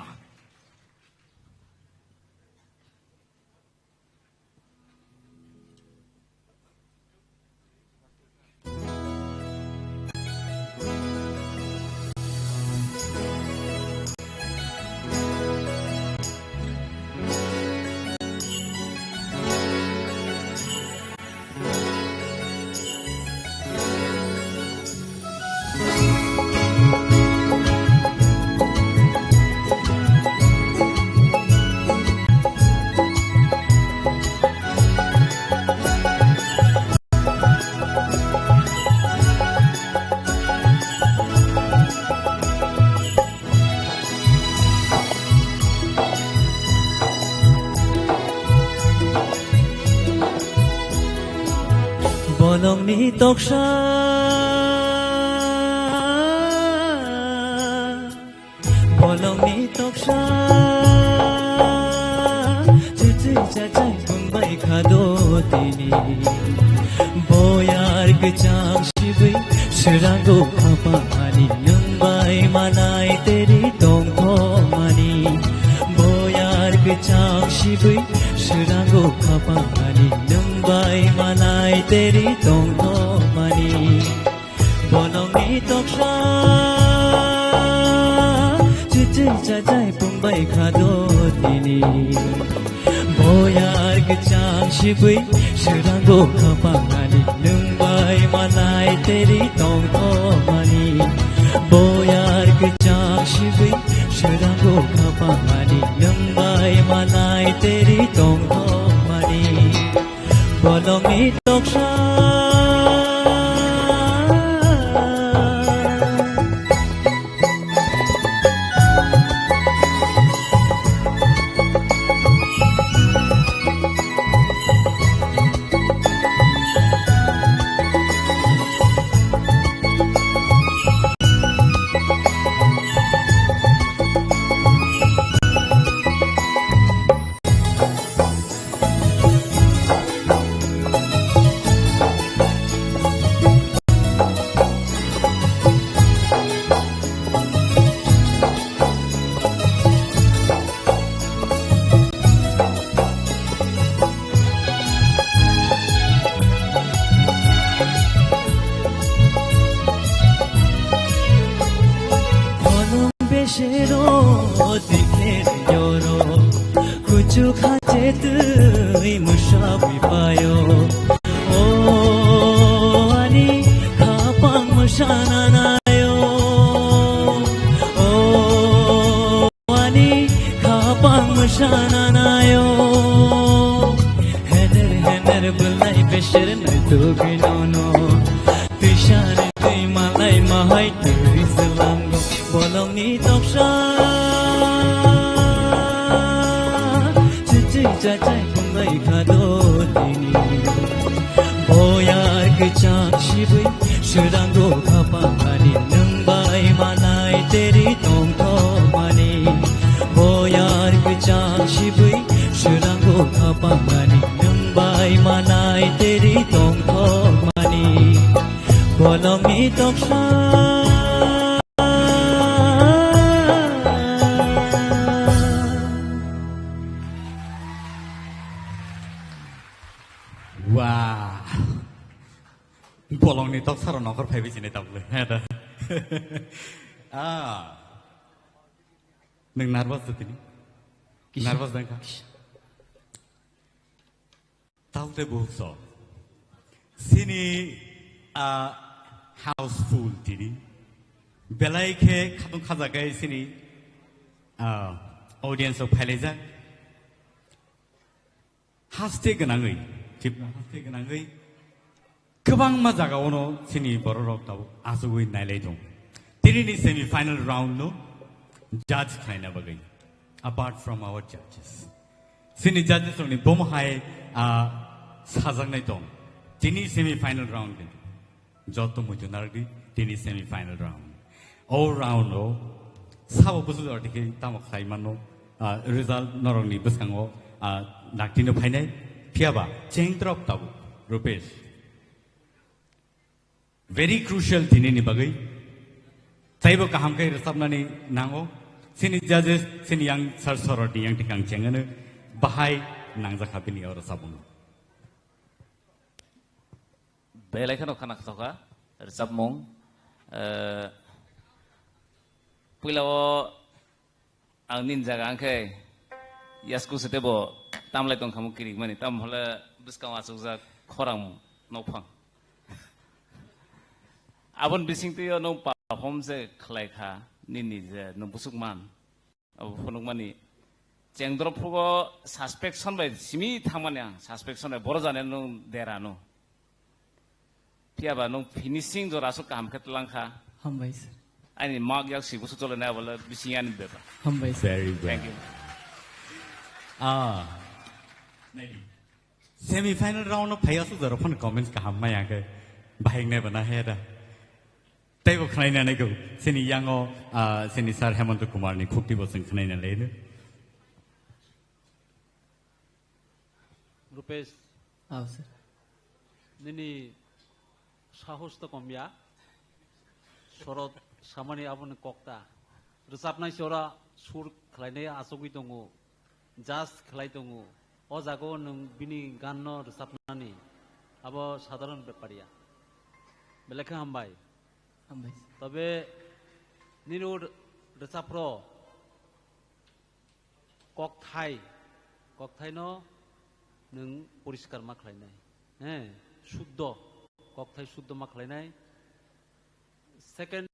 Bolongni toksa, bolongni toksa, chuchwi chachai bumbai khado tini. Boyar kwchang sibwi swrango khapang ani nwng bai manai teri tongthokmani. Boyar kwchang sibwi swrango khapang ani nwng bai manai teri tongthokmani. Bolongni toksa chuchwi chachai pungbai khado tini. Boyar kwchang sibwi swrango khapang ani nwng bai manai teri tongthokmani. Boyar kwchang sibwi swrango khapang ani nwng bai manai teri tongthokmani. Bolongni toksa. Besero dikhe yoro, kuchu khache twi musabwi payo. O ani khapang musana nayo. O ani khapang musana nayo. Hener hener belai beser nai tugwi nono. Twisani twi malai mahai twi selango bolongni toksa. Chichi chachai pungbai khado tini. Boyar kwchang sibwi swrango khapang ani nwng bai manai teri tongthokmani. Boyar kwchang sibwi swrango khapang ani nwng bai manai teri tongthokmani. Bolongni toksa. ni tok saro nokor phaibi sini tabuk le. He da. Ah. Nung nervous da tini? Kisa. Nervous da kha? Kisa. Taute buhuk so. Sini, ah, houseful tini. Belai khe khatung khajakai sini, ah, audience rok phailaijak. Haste gwnangwi, Tripura haste gwnangwi kwbangma jagao no chini bororok tabuk achugwi nailai tong. Tinini semi final round no judge khlaina bagwi, apart from our judges. Chini judges rokni bomo hai, ah, sajaknai tong. Tini semi final round ni. Joto muitu narwkdi tini semi final round. O round o sabo busu jora dikhe tamo khlai mano, ah, result norokni bwskango, ah, naktino phainai. Phiyaba chengdrop tabuk Rupesh. Very crucial tinini bagwi. Taibo kaham khe rwchapnani nango. Chini judges, chini yang sir sorotni yang thikang chengano bahai nangjakha bini o rwchapmung. Belai kheno khana khasokha rwchapmung. Eh, puila o ang nini jaga ang khe yasku se tebo tamlai tong khamu kirik mani, tam hole bwskang achukjak khorang nokphang. Abon bising twi o nung perform se khlai kha nini je nung busuk man. Abo phunukmani chengdrop phugo suspension bai simi thangmani ang, suspension bai boro jani nung dera no. Phiyaba nung finishing jora aswk kaham khe twlang kha. Hambai sir. Ani mak yak si busu chole na bole bising ani beba. Hambai sir. Very well. Thank you. Ah. Semi final round no phai aswk jora phone comments kaham maya khe bahing nai bana he da. Teibo khnaina naigo, sini yango, ah, sini Sir Hemanta Kumar ni khukti bo chwng khnaina laidu. Rupesh, oh, sir. Nini sahos to komya, sorot samani aboni kokta. Rwchapnai sora sur khlainai achugwi tongo. Just khlai tongo. O jaga o nwng bini gan no rwchapnani abo sadharon bepar ya. Belai khe hambai. Hambai. Tobe nini o rwchapro kokthai, kokthai no nwng poriskar ma khlainai. He, suddo, kokthai suddo ma khlainai. Second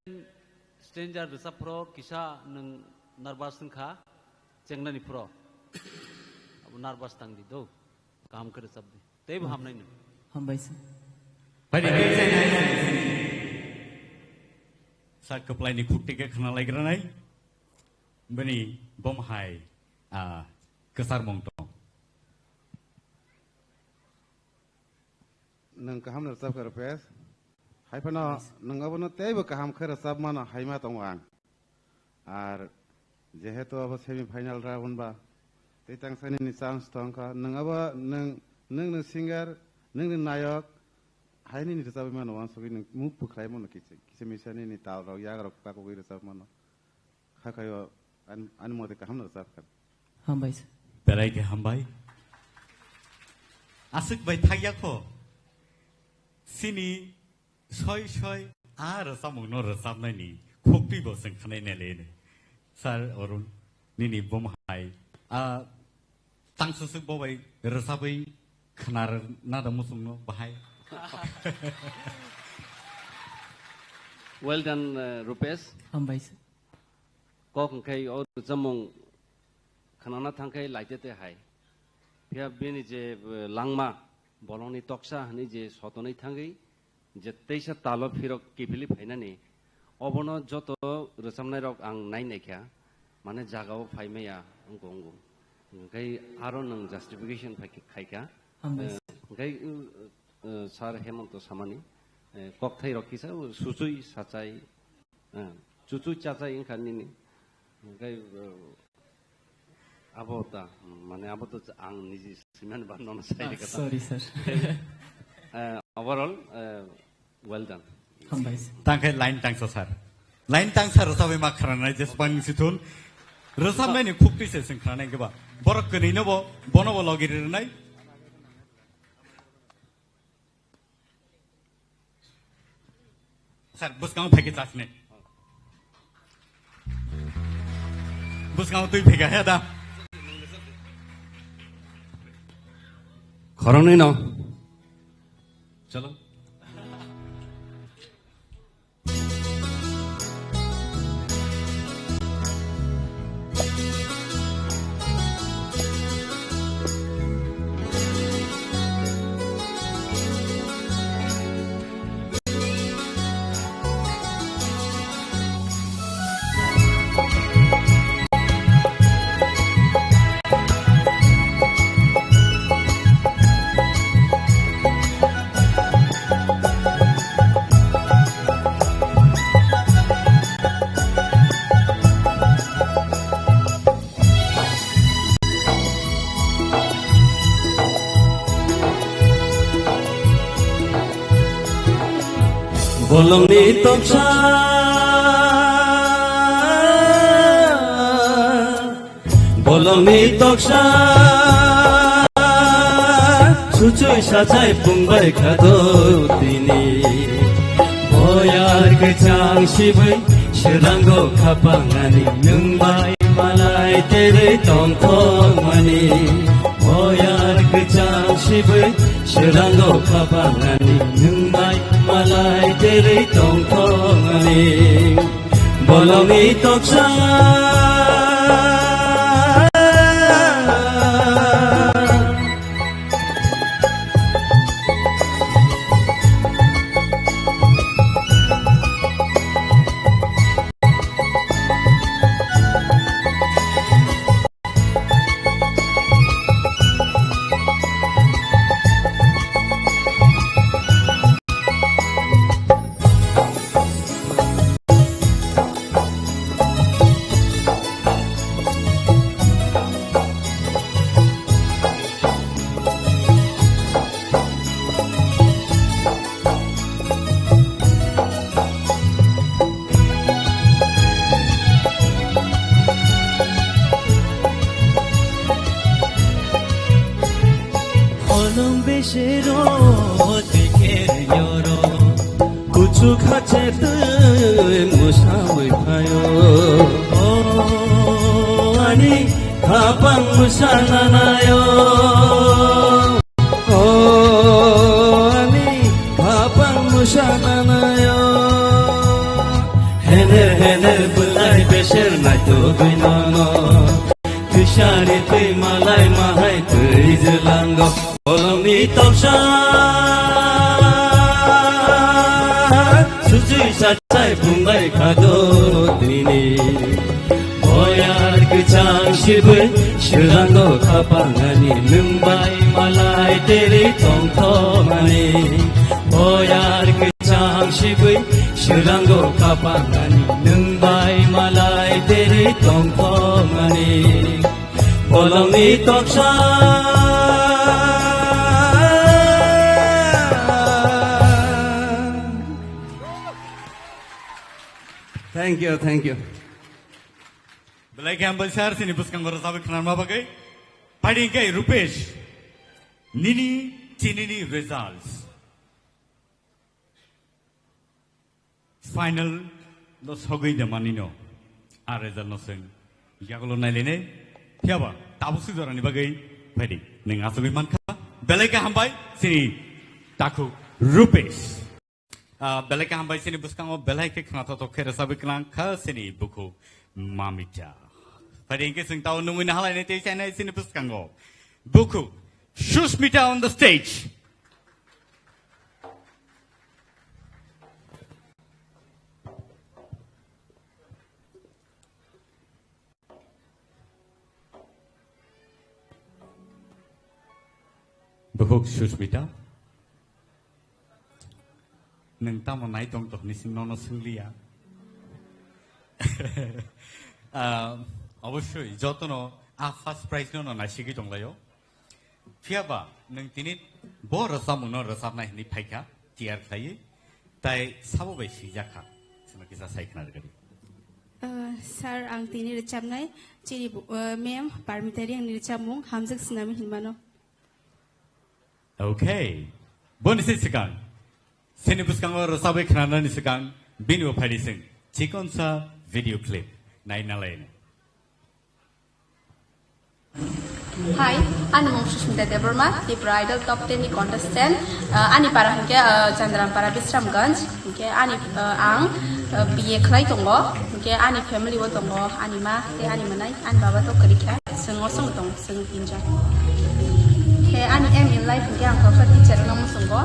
stranger rwchapphro kisa nwng nervous wngkha, chengnani phro. Abo nervous tangdi do, kaham khe rwchapdi. Teibo hamnai nwng. Hambai sir. Bai di, bai di. Sa kwplaini khukti khe khna laikranai. Bini bom hai, ah, kwsarmung tong. Nwng kaham rwchapkha Rupesh. Hai phano nwng abono teibo kaham khe rwchapmano haima tongo ang. Ar jehetu abo semi final round ba tei tangsa nini chance tongkha. Nwng abo nwng, nwng ni singer, nwng ni nayok, hai nini rwchapwi mano wansugwi nwng muk phuklaimano kiching. Kiching misa nini tal rok, yak rok pakugwi rwchapmano. Hakhaio an-, ani mote kaham no rwchapkha. Hambai sir. Belai khe hambai. Aswk bai thakya kho. Sini soi soi a rwchapmung no rwchapnai ni khukti bo chwng khanai nai le. Sir Arun, nini bom hai. A tang susuk bo bai rwchapwi khnar na da musung no bahai. Well done, uh, Rupesh. Hambai sir. Kok hwnkhe o rwchapmung khnana thangkhe laitete hai. Phiya bini je, eh, langma, bolongni toksa hwnwi je sotonwi thangwi, je teisa talo phirok kiphilwi phainani, obono joto rwchapnairok ang nai naikha, mane jagao phai maya wngkha wngo. Hwnkhe aro nwng justification phai khe-, khaikha. Hambai. Eh, hwnkhe, eh, eh, Sir Hemanta samani, eh, kokthairok kisa suchui sachai, eh, chuchu chachai wngkha nini. Hwnkhe, eh, abo ta, mane abo to ang niji swimani ba nono sai Ah, de kata. Sorry, sir. Eh, overall, eh, well done. Hambai sir. Tangkhe line tangsa sir. Line tangsa rwchapwi ma khranai jesbang sithun. Rwchapnai ni khukti se sing khranai keba. Borok kwnwi no bo, bono bo logi rinai. Sir, bwskango phaikhe chasne. Bwskango twi phaikha he da. Khoroknwi no. Chalo. Bolongni toksa, bolongni toksa, suchoi sachai pungbai khato tini. Boyar kwchang sibui, swrango khapangani nwng bai malai terwi tongthokmani. Boyar kwchang sibui, swrango khapangani nwng bai malai terwi tongthokmani. Bolongni toksa. Olong besero teker yoro, kuchuk hache twi musawi phayo. O ani khapang musa nanayo. O ani khapang musa nanayo. Hener hener bwlai beser naitugwi nono. Twisani twi malai mahai twi jelango. Bolongni toksa. Sujui sachai bumbai khado tini. Boyar kwchang sibui, swrango khapangani nwng bai malai teri tongthokmani. Boyar kwchang sibui, swrango khapangani nwng bai malai teri tongthokmani. Bolongni toksa. Thank you, thank you. Belai khe hambai sir, chini bwskango rwchapwi khwnarma bagwi. Phaidi hwnkhe Rupesh, nini chinini results. Final no sogwi de manino. A result no swng. Yagulo nailene. Phiyaba, tabuk si jorani bagwi phaidi. Nwng asugwi mankha. Belai khe hambai, chini takhuk Rupesh. Ah, belai khe hambai chini bwskango, belai khe khnathokthok khe rwchapwi klang kha chini bukhuk Mamita. Phaidi hwnkhe chwng tao nungwi nahalainai tei chainai chini bwskango. Bukhuk Susmita on the stage. Bukhuk Susmita, nwng tamo nai tong tong ni sing nono swng liya? Ah, obosoi jotono a first prize no no naisigwi tong laio. Phiyaba nwng tini bo rwchapmung no rwchapnai hwnwi phaikha tiyar khlaiwi, tai sabo bai swijak kha. Sima kisa sai khna rwgadi. Ah, sir, ang tini rwchapnai chini bu-, ah, ma'am Parmita Reang ni rwchapmung Hamjak Snami hinmano. Okay. Boni se swkang. Chini bwskango rwchapwi khnanani swkang Bini bo phaidi chwng chikonsa video clip naina laino. Hi, ani mung Sushmita Debbarma, Tripura Idol Top ten ni contestant. Uh, ani para hwnkhe, uh, Chandrampara Bisramganj. Hwnkhe ani, uh, ang, uh, B A khlai tongo. Hwnkhe ani family o tongo, ani ma tei ani mwnai, ani baba to kwrwi kha. Chwng osongo tongo, chwng tinjon. Khe ani aim in life hwnkhe ang khoroksa teacher wngna muchungo.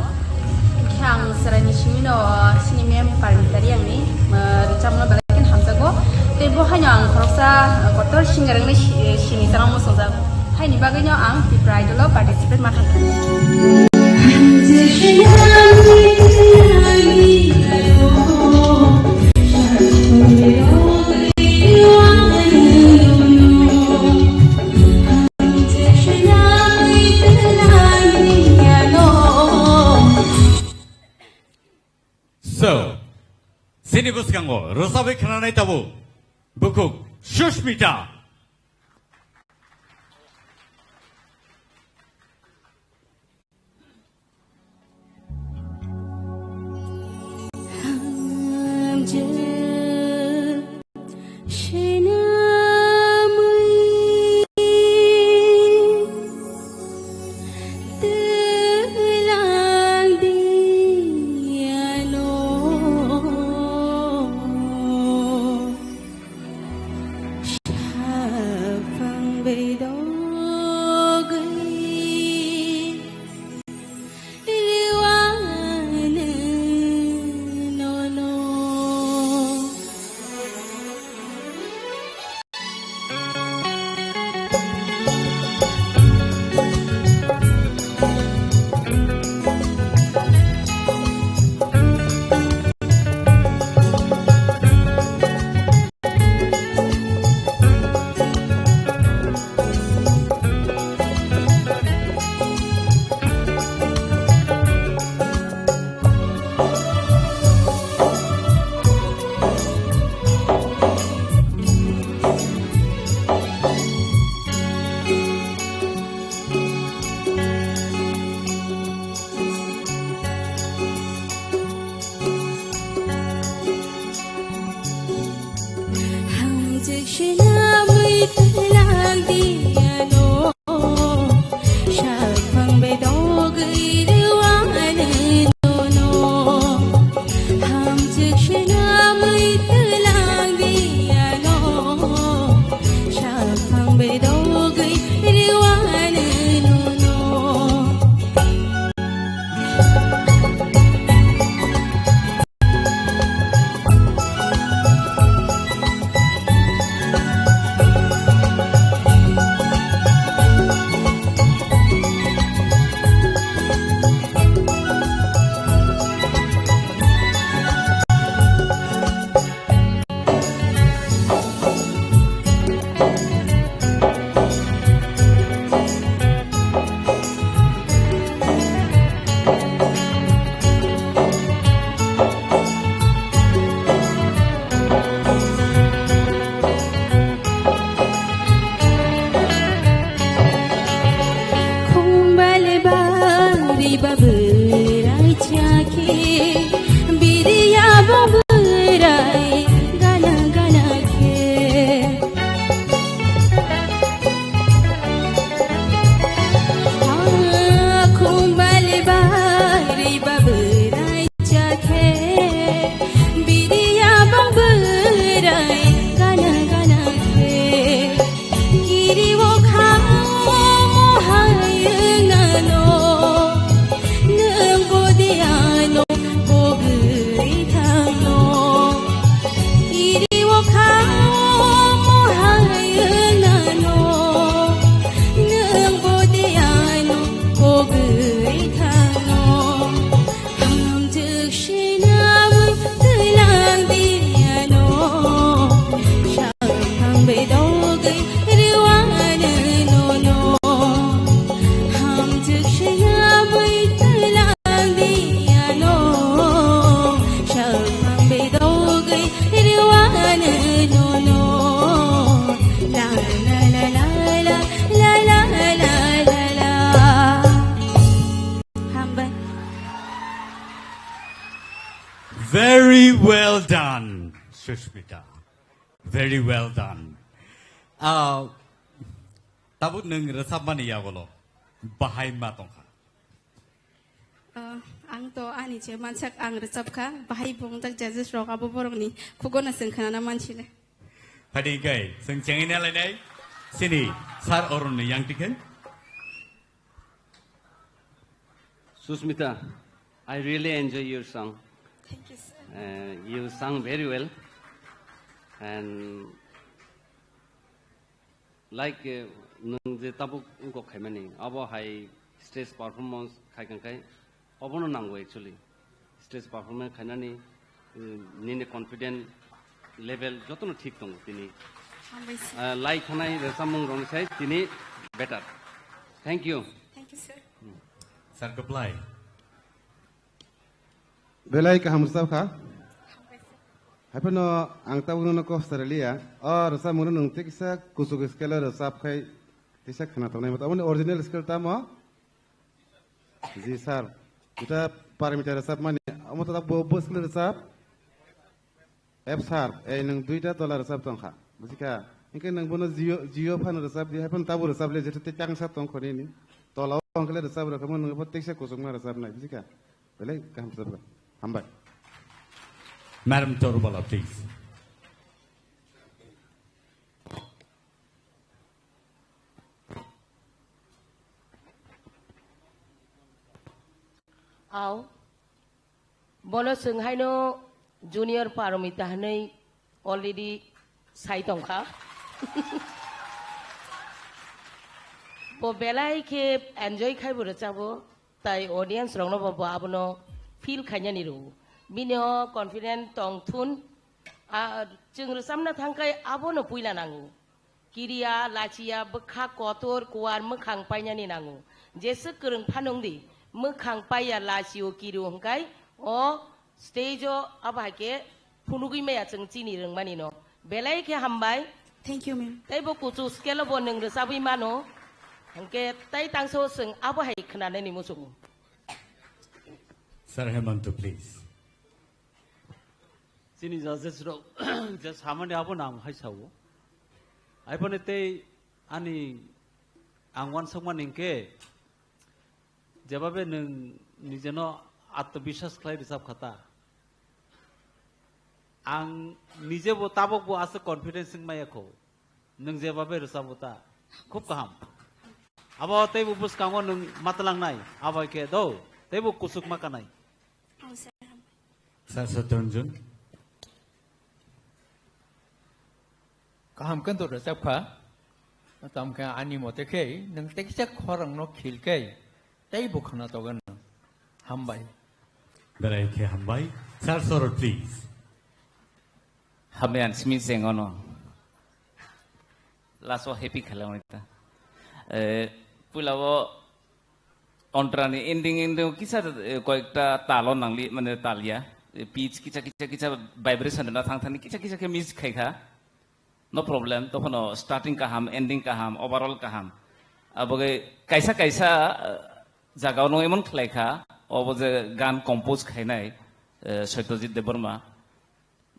Khe ang chwraini simino, uh, sini ma'am Parmita Reang ni, uh, rwchapmano belai kheno hamjago. Tei bo haino ang khoroksa, uh, kotor singer wngwi si-, sini chana muchungjak. Haini bagwino ang Tripura Idol o participate ma khaikha. So, chini bwskango rwchapwi khnanai tabuk bukhuk Sushmita. Well done, Sushmita. Very well done. Ah, tabuk nwng rwchapmani yagolo bahai ma tongkha? Ah, ang to ani je mansak ang rwchapkha, bahai bo wngjak judges rok abo borokni khugono chwng khnana mansile. Phadi kai, chwng chengina lainai, sini Sir Arun ni yang tikhe. Susmita, I really enjoy your song. Thank you, sir. Uh, you sung very well. And like, uh, nwng je tabuk wngkok khaimani, abo hai stage performance khai kang khai, obono nango actually. Stage performance khainani, uh, nini confident level jotono thik tongo tini. Hambai sir. Uh, lai khanai rwchapmung rokni sai tini better. Thank you. Thank you, sir. Sir, reply. Belai kaham rwchap kha. Haiphano ang tabuk nono kok sari liya. O rwchapmung no nwng tei kisa kuchuk scale o rwchap khai tisa khna tongnai mata. Aboni original scale tamo? Ji sir. Juta Parmita rwchapmani. Omo to bo, bo scale rwchap. F sir, ei nwng duita tola rwchap tongkha. Bujikha. Hinkhe nwng bono jio, jio phano rwchap di, haiphano tabuk rwchap le, jeto tei changsa tongkho nini. Tola o hwnkhe le rwchap rwkha, nwng bo teisa kuchukma rwchapnai, bujikha. Belai kaham rwchapkha. Hambai. Madam Torubala, please. Au. Bono chwng haino Junior Paromita hwnwi already sai tongkha. Bo belai khe enjoy khai bo rwchabo, tai audience rokno bo, bo abono feel khainani rwo. Bini o confident tong thun, a, chwng rwchabna thang khai abono puila nango. Kiriya, lachiya, bwkha kotor, kuar, mwkhang painani nango. Jeswk kwrwng phano wngdi, mwkhang paiya, lachio, kirio hwnkhe o stage o abo hai khe phunugwi maya chwng chini rwngmani no. Belai khe hambai. Thank you, ma'am. Tei bo kuchuk scale o bo nwng rwchabwi mano. Hwnkhe tai tangso chwng abo hai khwnanani muchungo. Sir Hemanta, please. Chini judges rok je samani abo nang hai sao. Aiboni tei ani ang uansukmani hinkhe jebabe nwng nijeno atmobiswas khlai rwchap kha ta. Ang nijebo tabokbo aswk confidence wng maya kho. Nwng jebabe rwchabo ta. Khub kaham. Abo teibo bwskango nwng matwlangnai. Abo hai khe do. Teibo kuchuk ma kanai. Sir Satranjan. Kaham khe to rwchap kha. Tamo khe ani mote khe nwng teisa khorang no khil khe tei bo khna togen. Hambai. Belai khe hambai. Sir Sorot, please. Hambai ang simi jengono. Last o happy khalamani ta. Eh, puila o Ontrani ending, ending kisa, eh, koyekta talo nangli, mane talya. Eh, pitch kisa, kisa, kisa vibration na thang thani kisa, kisa khe miss khai kha. No problem. Tokhno starting kaham, ending kaham, overall kaham. Aboge kaisa, kaisa, eh, jaga no emon khlai kha. Obo je gan compose khainai, eh, Satyajit Debbarma.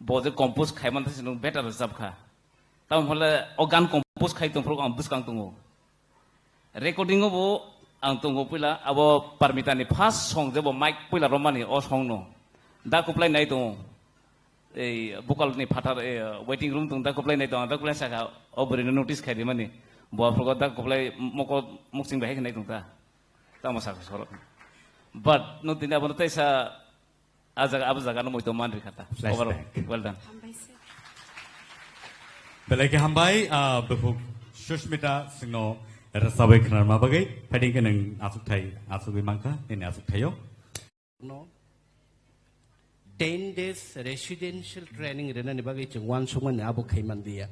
Bo je compose khaiman thasi nung better rwchap kha. Tamo hole o gan compose khai tongphuru ang bwskang tongo. Recording o bo ang tongo puila abo Parmita ni first song je bo mic puila romani o song no. Da kuplai nai tongo. Ei vocal ni phatar, eh, waiting room tong da kuplai nai tongo. Da kuplai saka o bwrwi no notice khai di mani. Bo aphuru da kuplai moko muksing bahai nai tong ta. Tamo saka sorok. But no tini abo no taisa A jaga, abo jaga no moito man rikha ta. Flashback. Overall, well done. Hambai sir. Belai khe hambai, ah, buphuk Sushmita singno rwchabwi khnarma bagwi. Phaidi khe nwng achukthai, achugwi mankha, nini achukthai-o. No. Ten days residential training rwnani bagwi chwng uansukmani abo khaiman liya.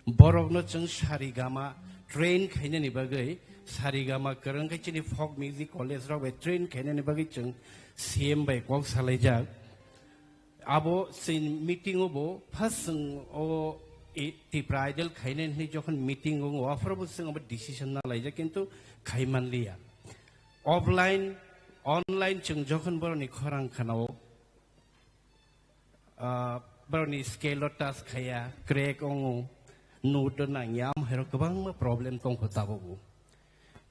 Borokno chwng sarigama train khainani bagwi, sarigama kwrwng khe chini folk music college rok bai train khainani bagwi chwng C M bai kok salaijak. Abo chini meeting o bo first chwng o i-, Tipra Idol khainani hwnwi jokhon meeting o, aphuru bo chwng abo decision na laijak, kintu khaiman liya. Offline, online chwng jokhon borokni khorang khanao, ah, borokni scale o touch khaiya, crack ongo, note o nangya, amhairok kwbangma problem tongkho tabukbo.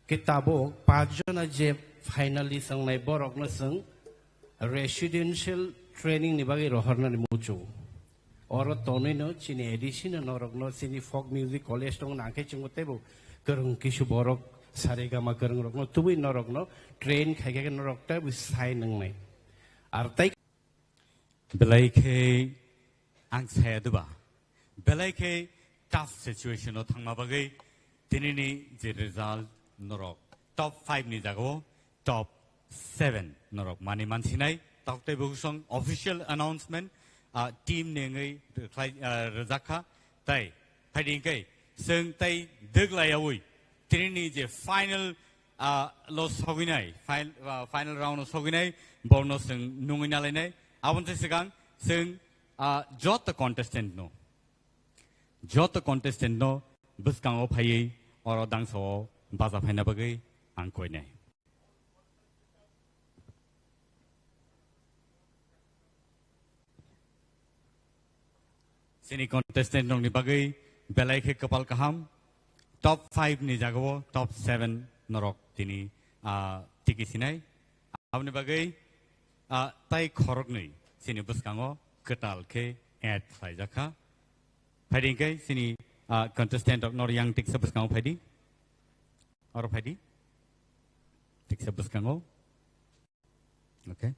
Khe tabuk panch jona je finalist wngnai borokno chwng residential training ni bagwi rohornani muchungo. Oro tonwino chini A D C no norokno chini folk music college tong nangkhe chwngbo teibo kwrwng kisu borok saregama kwrwng rokno tubui norokno train khaikhe norok teibo sign wngnai. Ar tai Belai khe ang saya duba. Belai khe tough situation o thangma bagwi tinini je result norok top five ni jagao top seven norok mani mansinai. Tok tei bukusong official announcement, ah, team ni wngwi khlai, ah, rwjak kha. Tai phaidi hwnkhe chwng tai dwglaiyaui tinini je final, ah, lo sogwinai, fin-, ah, final round o sogwinai, borno chwng nungwi nalainai. Aboni se swkang chwng, ah, joto contestant no, joto contestant no bwskango phaiwi oro dangsa o baja phaina bagwi ang koinai. Chini contestant rokni bagwi belai khe kwpal kaham. Top five ni jagao top seven norok tini, ah, tiki sinai. Aboni bagwi, ah, tai khoroknwi chini bwskango kwtal khe add khlaijak kha. Phaidi hwnkhe chini, ah, contestant rok nor yang tiksa bwskango phaidi. Oro phaidi. Tiksa bwskango. Okay.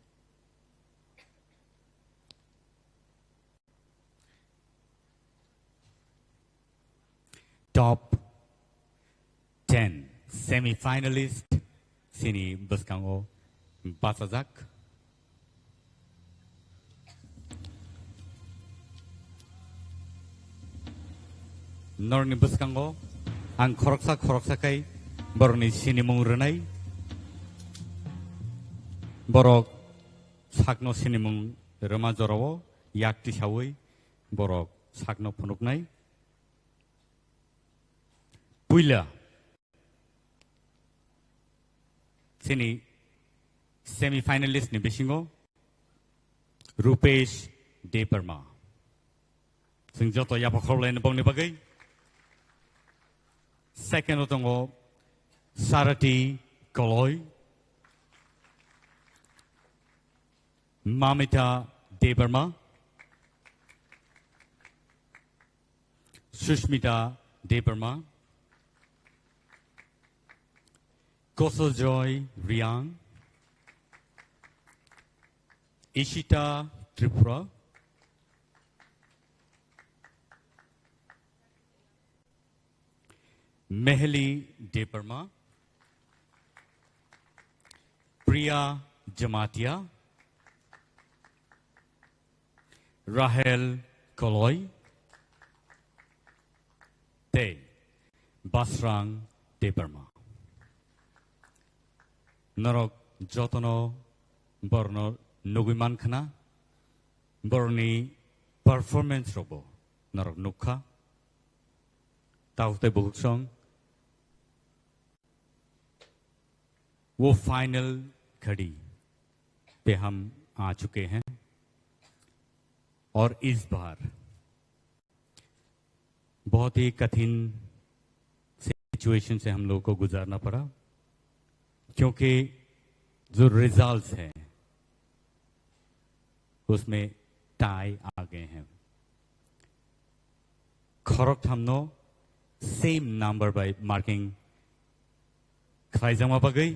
Top ten semi-finalist chini bwskango bachajak. Norokni bwskango ang khoroksa khoroksa khai borokni sinimung rwnai. Borok sakno sinimung rwma jorao yak tisaui borok sakno phunuknai. Puila chini semi-finalist ni bisingo Rupesh Debbarma. Chwng joto yapha khorokhlaini bongni bagwi. Second o tongo Sarati Koloi, Mamita Debbarma, Sushmita Debbarma, Kosojoy Riang, Ishita Tripura, Meheli Debbarma, Priya Jamatia, Rahel Koloi, tei Basrang Debbarma. Norok jotono borokno nugwi mankhana, borokni performance rokbo norok nukha. Tabuk tei bukuksong, वो फाइनल घड़ी पे हम आ चुके हैं और इस बार बहुत ही कठिन सिचुएशन से हम लोगों को गुजारना पड़ा, क्योंकि जो रिजल्ट्स हैं उसमें टाई आ गए हैं। Khorok thamno same number by marking khlaijakma bagwi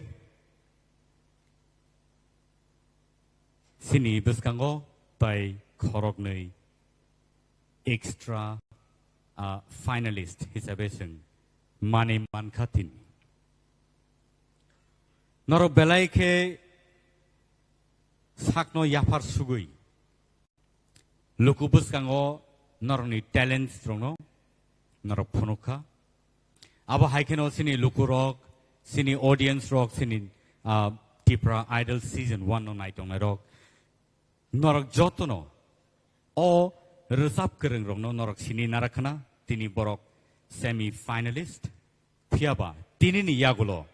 chini bwskango tai khoroknwi extra, ah, finalist hisabe chwng mani mankha tini. Norok belai khe sakno yaphar sugwi luku bwskango norokni talents rokno norok phunukha. Abo hai kheno chini lukurok, chini audience rok, chini, ah, Tipra Idol season one no naitongnai rok, norok jotono o rwchap kwrwng rokno norok sini narakhana tini borok semi finalist. Phiyaba tinini yagulo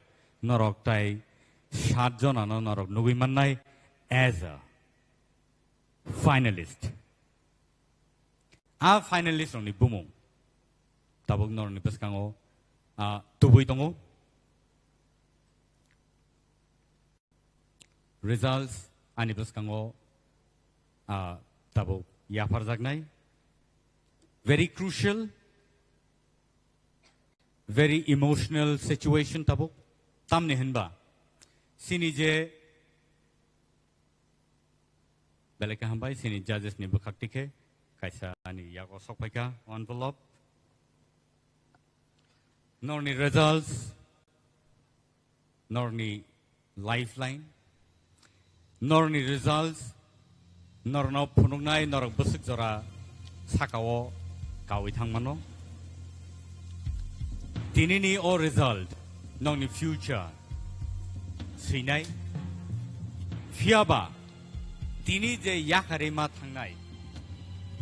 norok tai sat jonano norok nugwi mannai as a finalist. A finalist rokni bumung tabuk norokni bwskango, ah, tubui tongo. Results ani bwskango, ah, tabuk yapharjaknai. Very crucial, very emotional situation tabuk. Tamni hinba, sini je belai khe hambai, sini judges ni bwkhak tikhe kaisa ani yago sok phaikha envelope. Norni results, norni lifeline, norni results, norno phunuknai norok bwswk jora sakao kawi thangmano. Tinini o result nokni future swinai. Phiyaba tini je yakarwi ma thangnai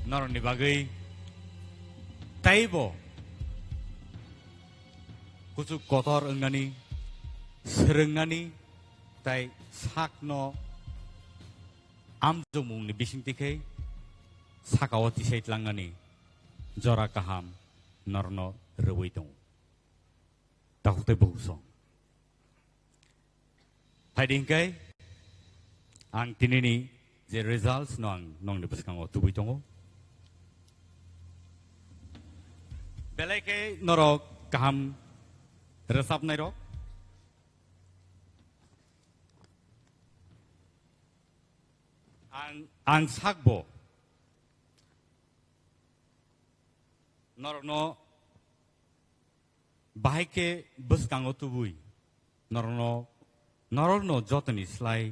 norokni bagwi taibo kuchuk kotor wngnani, swrwngnani, tai sakno amjokmungni bisingtwi khe sakao tisai tlangnani jora kaham norokno rwui tongo. Takhuk tei bukhuk song. Phaidi hinkhe ang tinini je results no ang nokni bwskango tubui tongo. Belai khe norok kaham rwchapnai rok. Ang, ang sakbo norokno bahai khe bwskango tubui norokno, norokno jotoni slai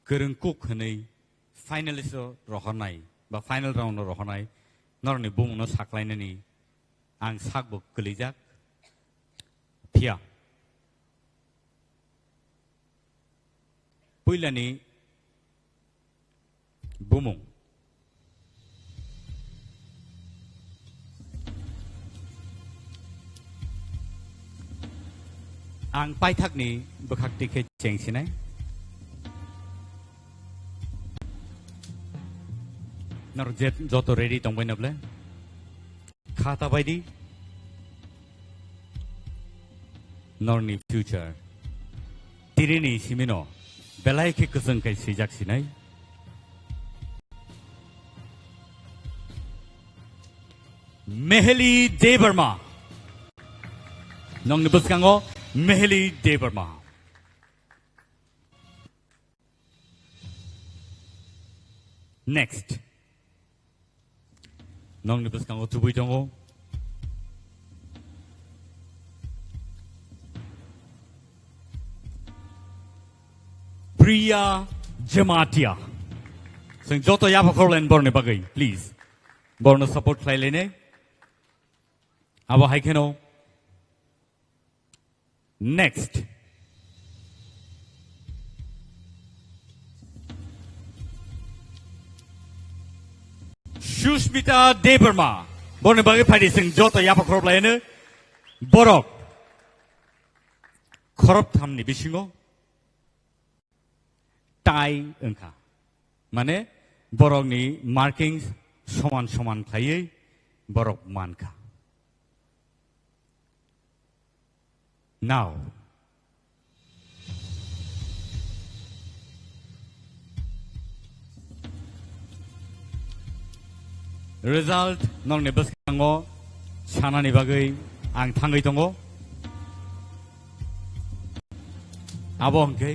kwrwng kuk hwnwi finalist o rohornai ba final round o rohornai norokni bumungno saklainani ang sakbo kwlijak. Phiya puilani bumung. Ang paithakni bwkhak tikhe chengsinai. Nor jet joto ready tongbai na ble? Khata baidi. Norni future. Tirini simino belai khe kwchwng kai swijak sinai. Meheli Debbarma. Nokni bwskango Meheli Debbarma. Next. Nokni bwskango tubui tongo. Priya Jamatia. Chwng joto yapha khorlaini borni bagwi, please. Borno support khlai lainai. Abo hai kheno. Next. Sushmita Debbarma. Borni bagwi phaidi chwng joto yapha khorop laino. Borok khorop thamni bisingo tie wngkha. Mane borokni marking soman soman khlaiwi borok mankha. Now. Result nokni bwskango sanani bagwi ang thangwi tongo. Abo hwnkhe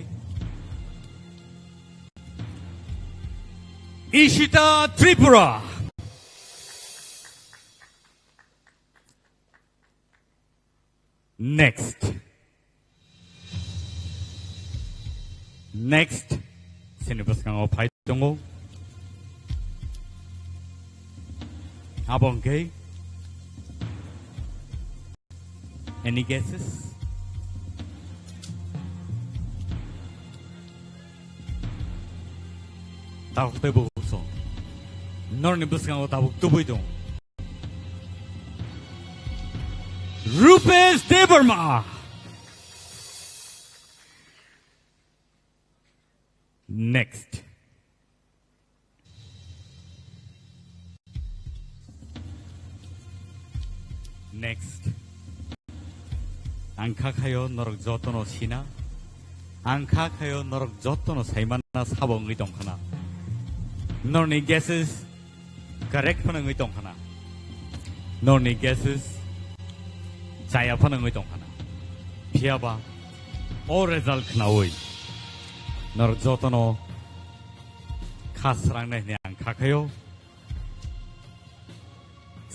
Ishita Tripura. Next. Next. Sini bwskango phai tongo. Abo hwnkhe. Any guesses? Tabuk tei bukhuk song. Norni bwskango tabuk tubui tong. Rupesh Debbarma. Next. Next. Ang kha khayo norok jotono sina. Ang kha khayo norok jotono saimana sabo wngwi tongkhana. Norni guesses correct phano wngwi tongkhana. Norni guesses chaya phano wngwi tongkhana. Phiyaba o result khnaui norok jotono kha srangnai hwnwi ang kha khayo.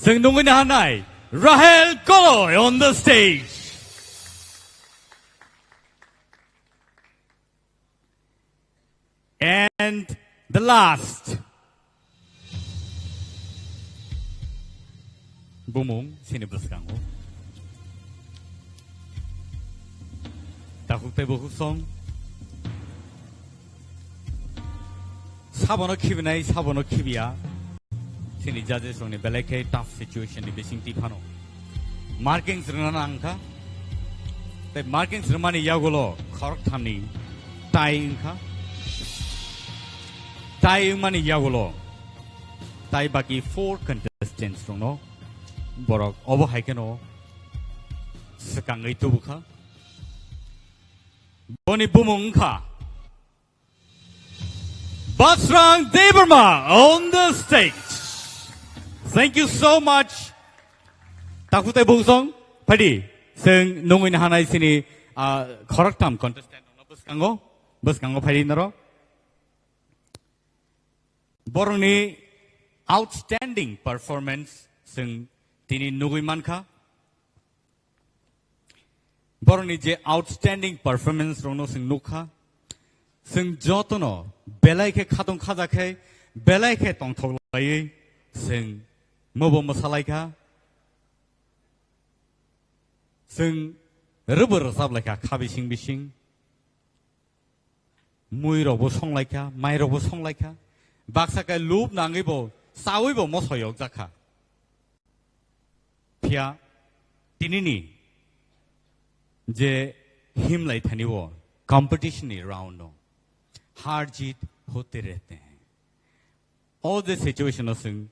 Chwng nungwi nahanai Rahel Koloi on the stage. And the last. Bumung sini bwskango. Takhuk tei bukhuk song. Sabono khibinai, sabono khibiya. Chini judges rokni belai khe tough situation ni bising twi phano. Markings rwna nang kha. Tei markings rwmani yagulo khorok thamni tie wngkha. Tie wngmani yagulo tai baki four contestants rokno borok obo hai kheno swkangwi tubukha. Boni bumung wngkha Basrang Debbarma on the stage. Thank you so much. Takhuk tei bukhuk song, phaidi. Chwng nungwi nahanai chini, ah, khoroktham contestant rokno bwskango, bwskango phaidi norok. Borokni outstanding performance chwng tini nugwi mankha. Borokni je outstanding performance rokno chwng nukha, chwng jotono belai khe khatong khaja khe, belai khe tongthok laiwi chwng mobo mwsalaikha, chwng rwbo rwchap laikha kha bising bising. Mui rokbo songlaikha, mai rokbo songlaikha. Baksa khe lub nangwi bo chawi bo moso yok jakha. Phiya tinini je himlai thani o competition ni round no har jeet hote rehte hain. O je situation o chwng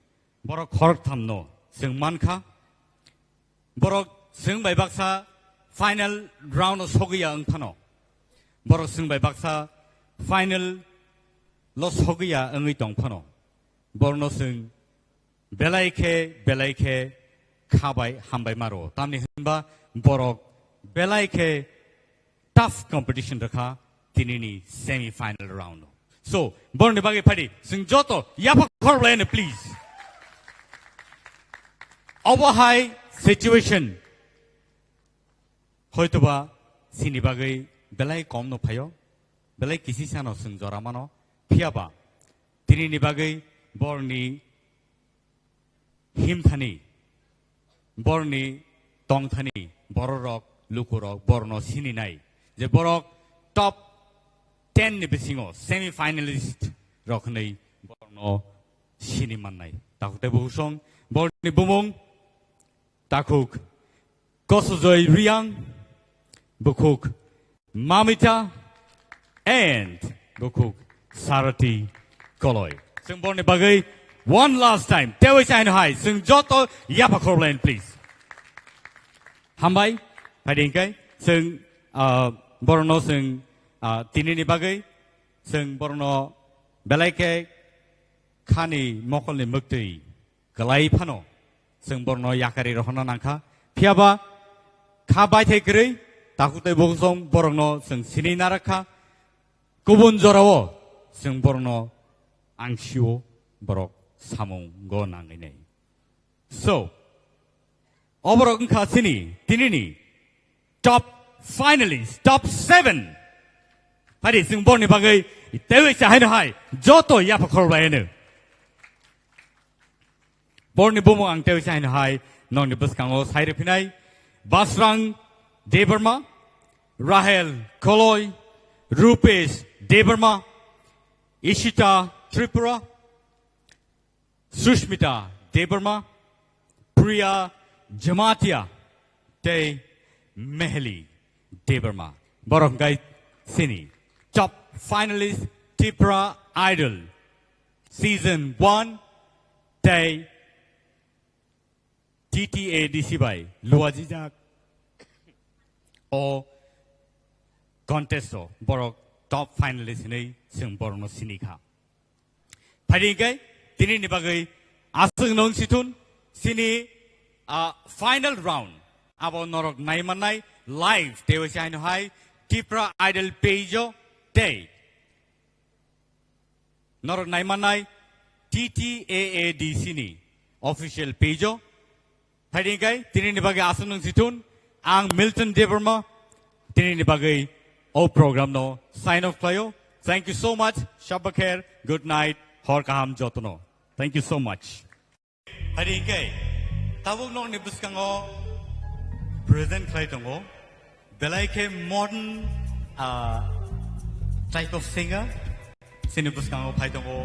borok khoroktham no chwng mankha. Borok chwng bai baksa final round o sogwi ya wng phano. Borok chwng bai baksa final lo sogwi ya wngwi tong phano. Borokno chwng belai khe, belai khe kha bai hambai maro. Tamni hwnba borok belai khe tough competition rwkha tinini semi final round o. So, borokni bagwi phaidi, chwng joto yapha khorlaino, please. Obo hai situation. Hoitoba chini bagwi belai kom no phaio, belai kisi sano chwng jora mano, phiyaba tinini bagwi borokni himthani, borokni tongthani, bororok, lukurok, borokno sininai je borok top ten ni bisingo semi finalist rok hwnwi borokno sini mannai. Takhuk tei bukhuk song, borokni bumung takhuk Kosojoy Riang, bukhuk Mamita, and bukhuk Sarati Koloi. Chwng borokni bagwi one last time tewi chaino hai chwng joto yapha khorlaino, please. Hambai, phaidi hwnkhe chwng, ah, borokno chwng, ah, tinini bagwi chwng borokno belai khe khani mokolni mwktwi kwlai phano chwng borokno yakari rohorna nangkha. Phiyaba kha baithai kwrwi takhuk tei bukhuk song borokno chwng sini narakha. Kubun jorao chwng borokno angsio borok samungo nangwi nai. So, oborok wngkha chini tinini top finalist, top seven. Phaidi chwng borokni bagwi tewi chahaino hai joto yapha khorlaino. Borokni bumung ang tewi chahaino hai nokni bwskango sai rwphinai Basrang Debbarma, Rahel Koloi, Rupesh Debbarma, Ishita Tripura, Sushmita Debbarma, Priya Jamatia, tei Meheli Debbarma. Borok hwnkhe chini top finalist Tripura Idol season one tei T T A D C bai luajijak o contest o borok top finalist hinwi chwng borokno sini kha. Phaidi hwnkhe tini ni bagwi aswk nung sithun sini, ah, final round abo norok naimannai live tei waisa haino hai Tipra Idol page o tei norok naimannai T T A A D C ni official page o. Phaidi hwnkhe tini ni bagwi aswk nung sithun ang Milton Debbarma tini ni bagwi o program no sign off khlaio. Thank you so much. Shabba kher. Good night. Hor kaham jotono. Thank you so much. Phaidi hwnkhe tabuk nokni bwskango present khlai tongo belai khe modern, ah, type of singer. Sini bwskango phai tongo.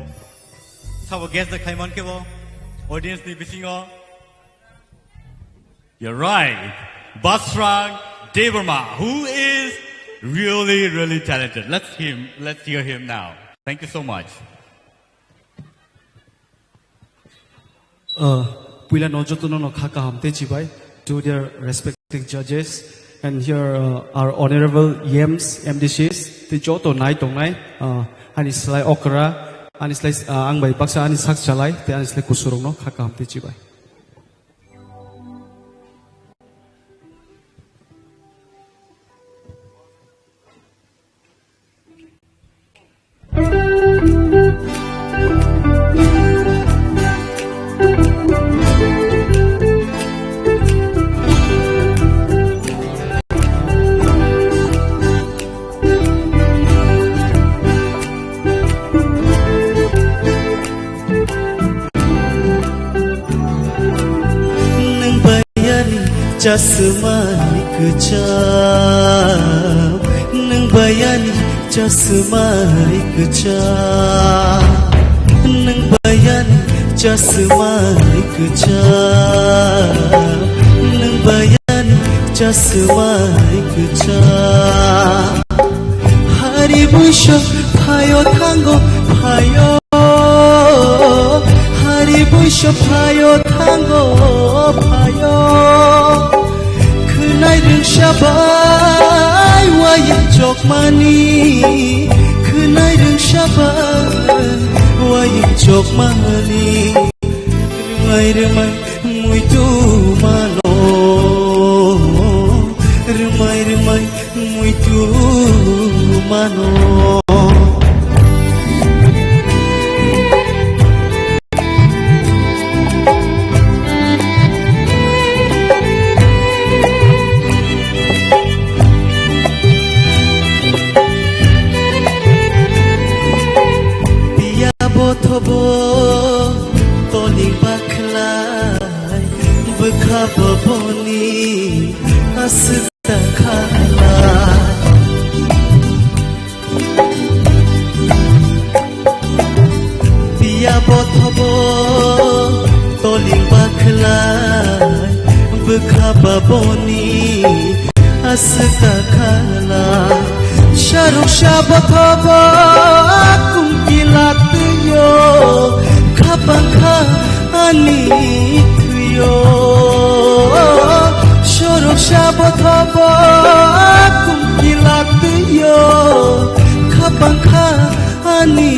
Sabo guest da khlai mankhe bo audience ni bisingo. You're right. Basrang Debbarma, who is really, really talented. Let's him, let's hear him now. Thank you so much. Uh, puila no jotono no kha kaham tei chibai to their respective judges, and here, uh, our honorable E Ms, M D Cs, tei joto nai tongnai, uh, ani slai okra, ani slai, uh, ang bai baksa ani sak chalai, tei ani slai kusurok no kha kaham tei chibai. Nwng bayani chasmai kwcham, nwng bayani chasmai kwcham, nwng bayani chasmai kwcham, nwng bayani chasmai kwcham. Hari buiso phaio thango phaio, hari buiso phaio thango phaio. Khwnai rwngsa bai wayung chokmani, khwnai rwngsa bai wayung chokmani. Rwmai rwmai muitu mano, rwmai rwmai muitu mano. Piya bothobo toni bakhlai, bwkha boboni aswk ta khala. Piya bothobo toli bakhlai, bwkha baboni aswk ta khala. Saruk sa bothobo kumkila twiyo, khapang kha ani thwiyo. Sorok sa bothobo kumkila twiyo, khapang kha ani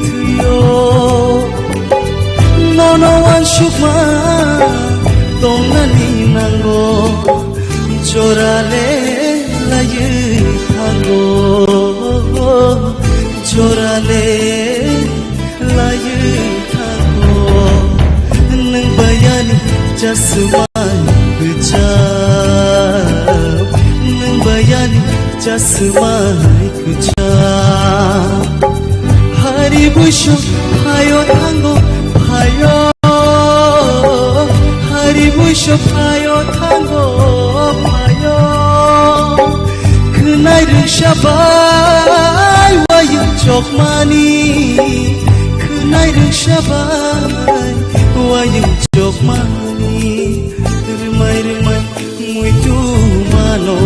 thwiyo. Nono wansukma tongnani nango, jorale laiwi thango, jorale laiwi thango. Nwng bayani chasmai kwcham, nwng bayani chasmai kwcham. Hari buiso phaio thango phaio, hari buiso phaio thango phaio. Khwnai rwngsa bai wayung chokmani, khwnai rwngsa bai wayung chokmani. Rwmai rwmai muitu mano,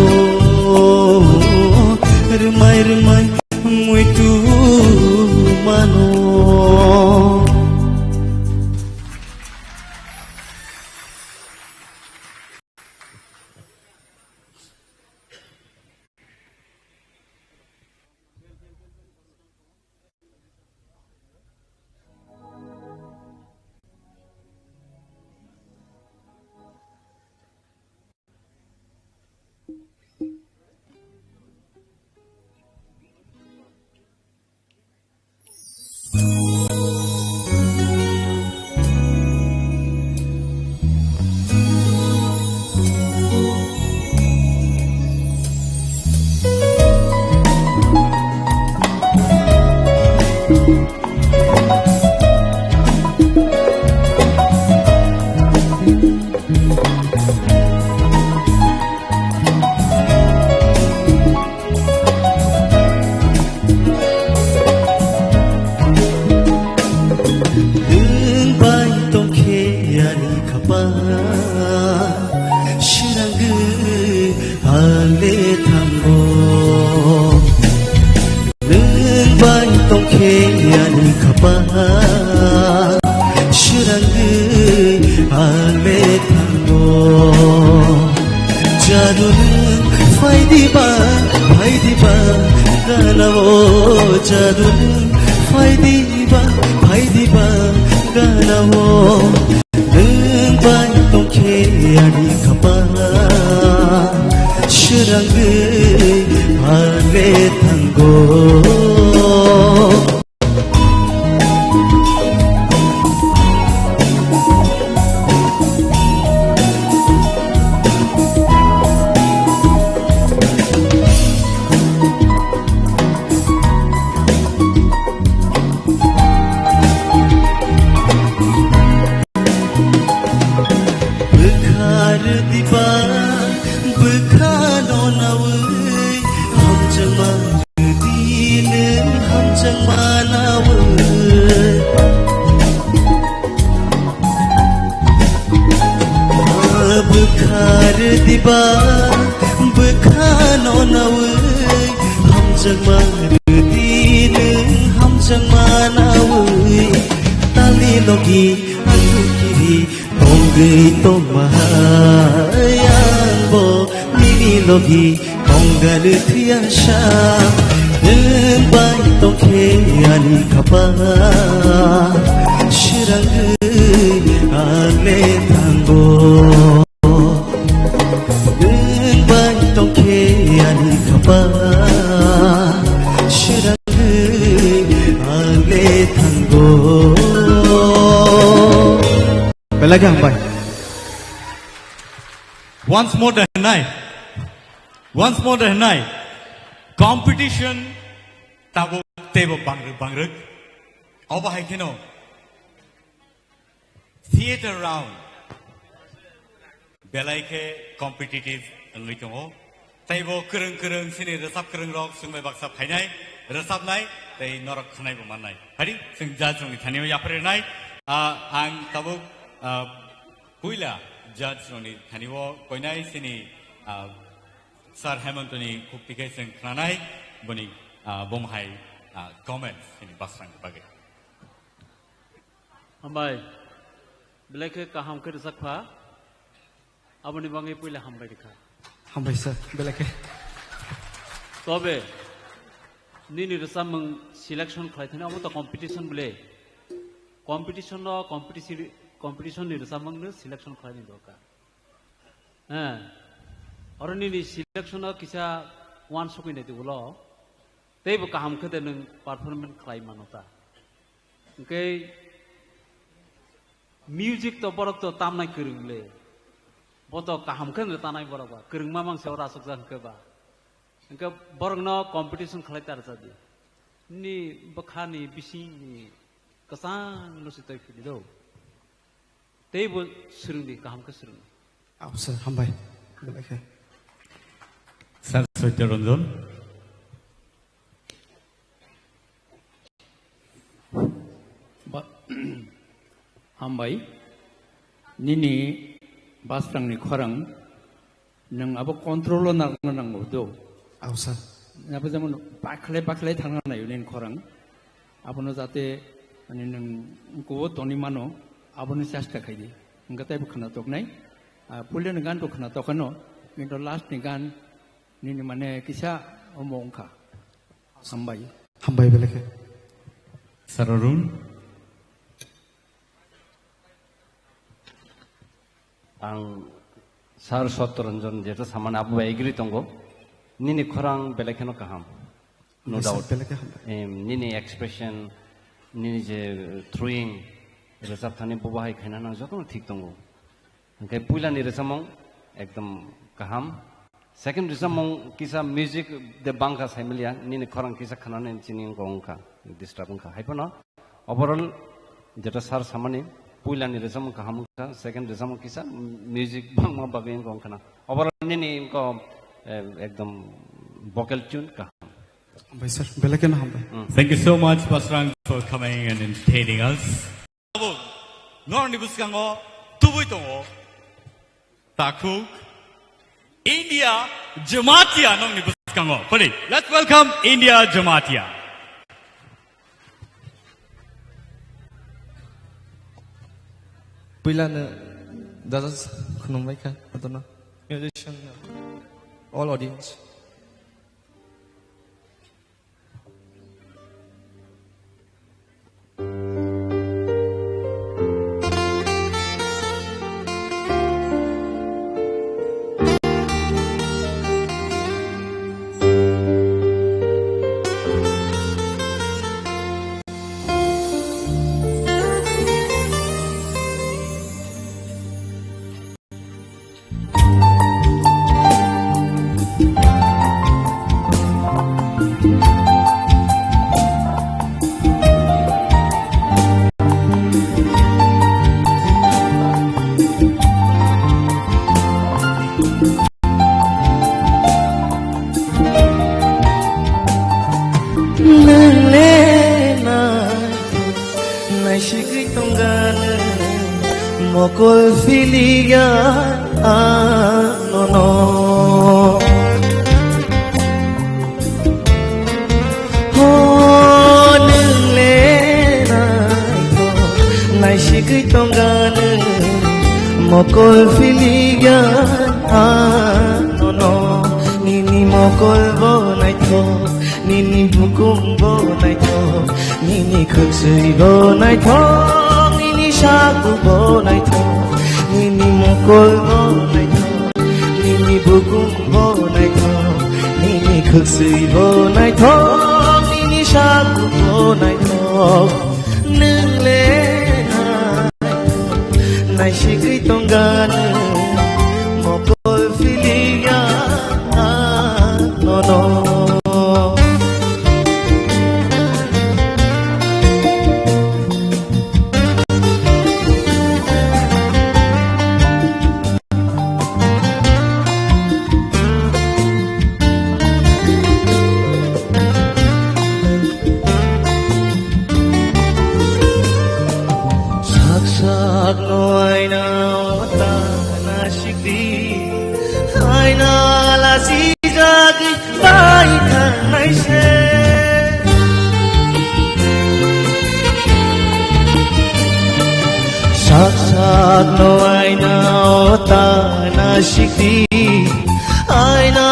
rwmai rwmai muitu mano. Ba, sirangwi ale thango. Nwng bai tongkhe ani khapa, sirangwi ale thango. Jadu nwng phaidiba, phaidiba, ganao. Jadu nwng phaidiba, phaidiba, ganao. Nwng bai tongkhe ani khapa, sirangwi ale thango. Bwkha rwdiba, bwkha no nawi, hamjakma rwdi nwng hamjakma nawi. Bwkha rwdiba, bwkha no nawi, hamjakma rwdi nwng hamjakma nawi. Tali logi ang kiri tongwi tongmahai ang bo nini logi tongganw thwiya sa. Nwng bai tongkhe ani khapa, sirangwi ale thango. Nwng bai tongkhe ani khapa, sirangwi ale thango. Belai khe hambai. Once more da hwnai. Once more da hwnai. Competition tabuk teibo bangrwk bangrwk. Obo hai kheno theater round belai khe competitive wngwi tongo. Teibo kwrwng kwrwng chini rwchap kwrwng rok chwng bai baksa phainai, rwchapnai tei norok khwnai bo mannai. Phadi chwng judge rokni thani o yapharwi rwnai. Ah, ang tabuk, ah, puila judge rokni thani o koinai chini, ah, Sir Hemantoni khukti khe chwng khwnanai boni, ah, bumhai, ah, comments chini basrang bagwi. Hambai, belai khe kaham khe rwchap kha. Aboni bagwi puila hambai rikha. Hambai sir, belai khe. Tobe, nini rwchapmung selection khlai thani, omo to competition bole. Competition no, competition, competition ni rwchapmung no selection khlai ni dorkar. Eh, oro nini selection no kisa uansukwi nai di ulo. Teibo kaham khe de nwng performance khlai mano ta. Hwnkhe music to borok to tamnai kwrwng le. Bo to kaham khe no tanai borok ba. Kwrwngma mangsa oro aswk jak hwnkhe ba. Hwnkhe borokno competition khlai ta rwchadi. Nini bwkhani bisingni kwchangno se twi phidi do. Teibo swrwngdi, kaham khe swrwngdi. Aw, sir, hambai. Belai khe. Sir Satya Ranjan. Ba-, hambai. Nini basrangni khorang nwng abo control o narwkna nango do. Aw, sir. Abo jemon bakhlai bakhlai thangna naio nini khorang. Abono jate, mane, nwng kubo toni mano, abono chesta khaidi. Hwnkhe teibo khwna toknai. Ah, puilani gan to khwna tokano, kintu last ni gan nini, mane, kisa omo wngkha. Hambai. Hambai belai khe. Sir Arun. Ang Sir Satya Ranjan jeta samani abo bai agree tongo. Nini khorang belai kheno kaham. No doubt. Belai khe hambai. Em, nini expression, nini je throwing, rwchap thani bo bahai khaina nang jotono thik tongo. Hwnkhe puilani rwchapmung ekdom kaham. Second rwchapmung kisa music de bangkha saimaliya, nini khorang kisa khwnani chini wngkha, disturb wngkha. Haiphano overall jeta sir samani, puilani rwchapmung kaham wngkha, second rwchapmung kisa music bangma bagwi wngkha wngkhana. Overall nini wngkha, eh, ekdom vocal tune kaham. Hambai sir, belai kheno hambai. Mm. Thank you so much, Basrang, for coming and entertaining us. Norokni bwskango Ui tongo. Takhuk. India Jamatia nongni bwskango. Pwdi, let's welcome India Jamatia. Puilano judges khulumbaikha, jotono. Musician, all audience. Nwng le nai, naisigwi tongganw, mokol philiya anono. Ho, nwng le nai, naisigwi tongganw, mokol philiya anono. Nini mokol bo naithok, nini bukum bo naithok, nini khwksui bo naithok, nini saku bo naithok, nini mokol bo naithok, nini bukum bo naithok, nini khwksui bo naithok, nini saku bo naithok. Nwng le naisigwi tongganw, mokol philiya nono. Sak sak no aina o ta na sikdi, aina la si jagi bai thangnai se. Sak sak no aina o ta na sikdi, aina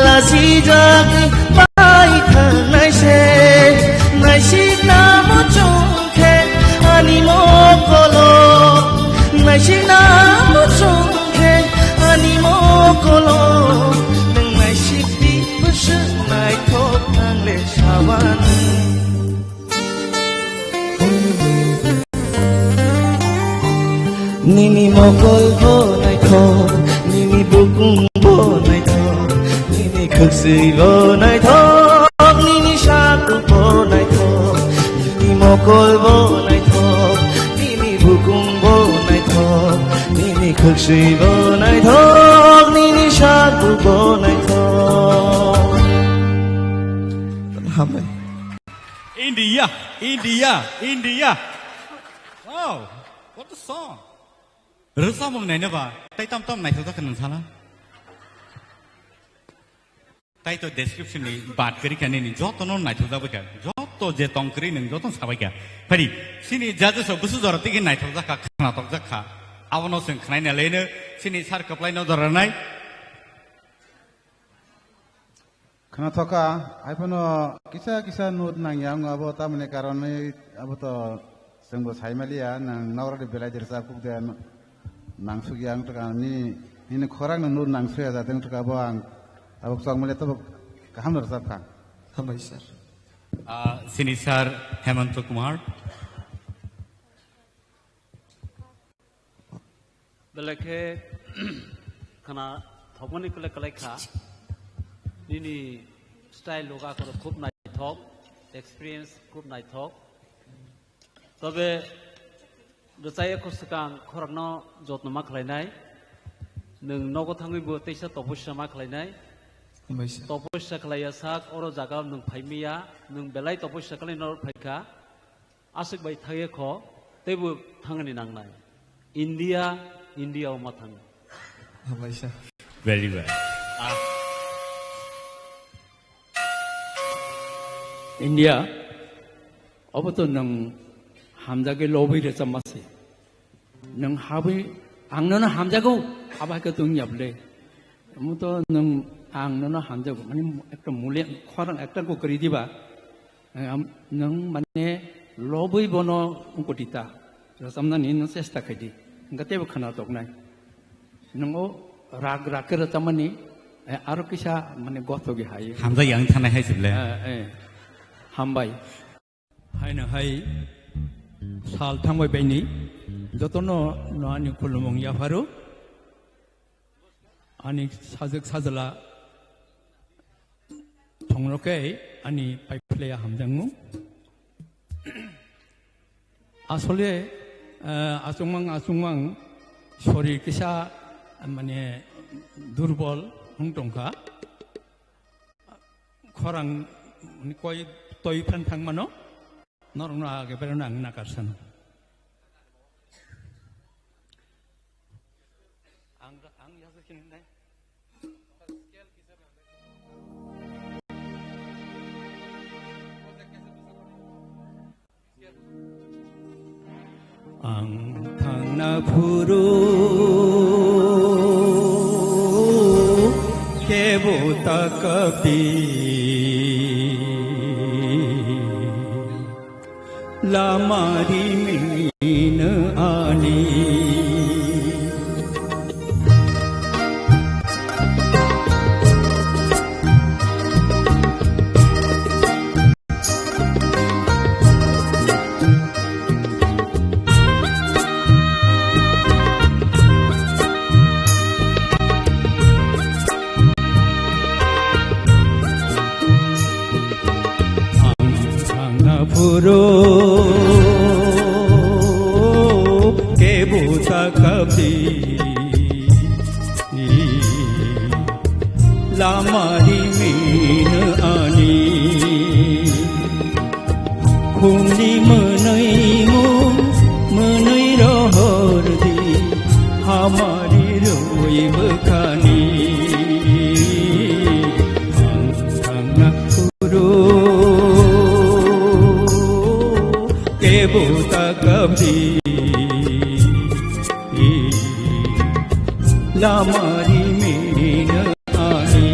la si jagi bai thangnai se. Naisik na mo chung khe ani mokolo, naisik na mo chung khe ani mokolo. Nwng naisik di bwswk naithok ang le sabani. Nini mokol bo naithok, nini bukum bo naithok, nini khwksui bo naithok, nini saku bo naithok, nini mokol bo naithok, nini bukum bo naithok, nini khwksui bo naithok, nini saku bo naithok. Hambai. India, India, India. Wow, what a song. Rwchapmung naina ba, tai tam tam naithok jak nang sala. Tai to description ni bat kari kani ni joto no naithok jak bai kha. Joto je tong kri nang joto sabai kha. Phari, sini jaje so busu jora tigi naithok jak kha, khnatok jak kha. Abono seng khnai na leno, sini sar kaplai no jora nai. Khna thoka, haiphano kisa kisa note nangya wng abo, tamoni karonwi abo to chwngbo saimaliya, nang nokrokni belai de rwchap kuk de nangsukya wng thwkha, nini, nini khorang no note nangsuya jateng thwkha, abo ang abo chokmaliya tobo kaham no rwchap kha. Hambai sir. Ah, sini sir Hemanta Kumar. Belai khe khna thokmani kwlai kwlai kha. Nini style loga khoro khub naithok, experience khub naithok. Tobe rwchaya kho swkang khorokno jotno ma khlainai. Nwng nogo thangwi bo teisa topossa ma khlainai. Hambai sir. Topossa khlaiya sak oro jaga nwng phaimiya, nwng belai topossa khlai norok phaikha. Aswk bai thangya kho, teibo thangni nangnai. India India o ma thango. Hambai sa. Very well. Ah. India, obo to nwng hamjagwi lobwi rwchapma se. Nwng habwi, ang nono hamjago, abo hai khe to wngya bwle. Omo to nwng ang nono hamjago, mane ekta mule khorang ekta ko kwrwi diba. Am-, nwng mane lobwi bono wngkoti ta. Rwchapnani nwng chesta khai di. Hwnkhe teibo khwnathoknai. Nwng o rag rag khe rwchapmani, eh, aro kisa mane gothogwi hai. Hamjak yang thanai hai se bwle. Eh, eh. Hambai. Haino hai sal thangbai baini jotono no ani khulumung yapharo. Ani sajwk sajla thongno khe ani paiphlaiya hamjakmung. Asole, eh, achukmang achukmang sorir kisa, mane, durbol wng tongkha. Khorang, mane, koi toi phan thangmano. Norokno age berano ang nakar sano. Ang, ang yasa kini nai. Ang thangna phuru kebo ta kapdi. Lama rimino ani. Ang thangna phuru kebo ta kapdi. Lama rimino ani. Khumni mwnwi mung mwnwi rohor di, hamari rwi bwkhani. Ang thangna phuru kebo ta kapdi. Lama rimino ani.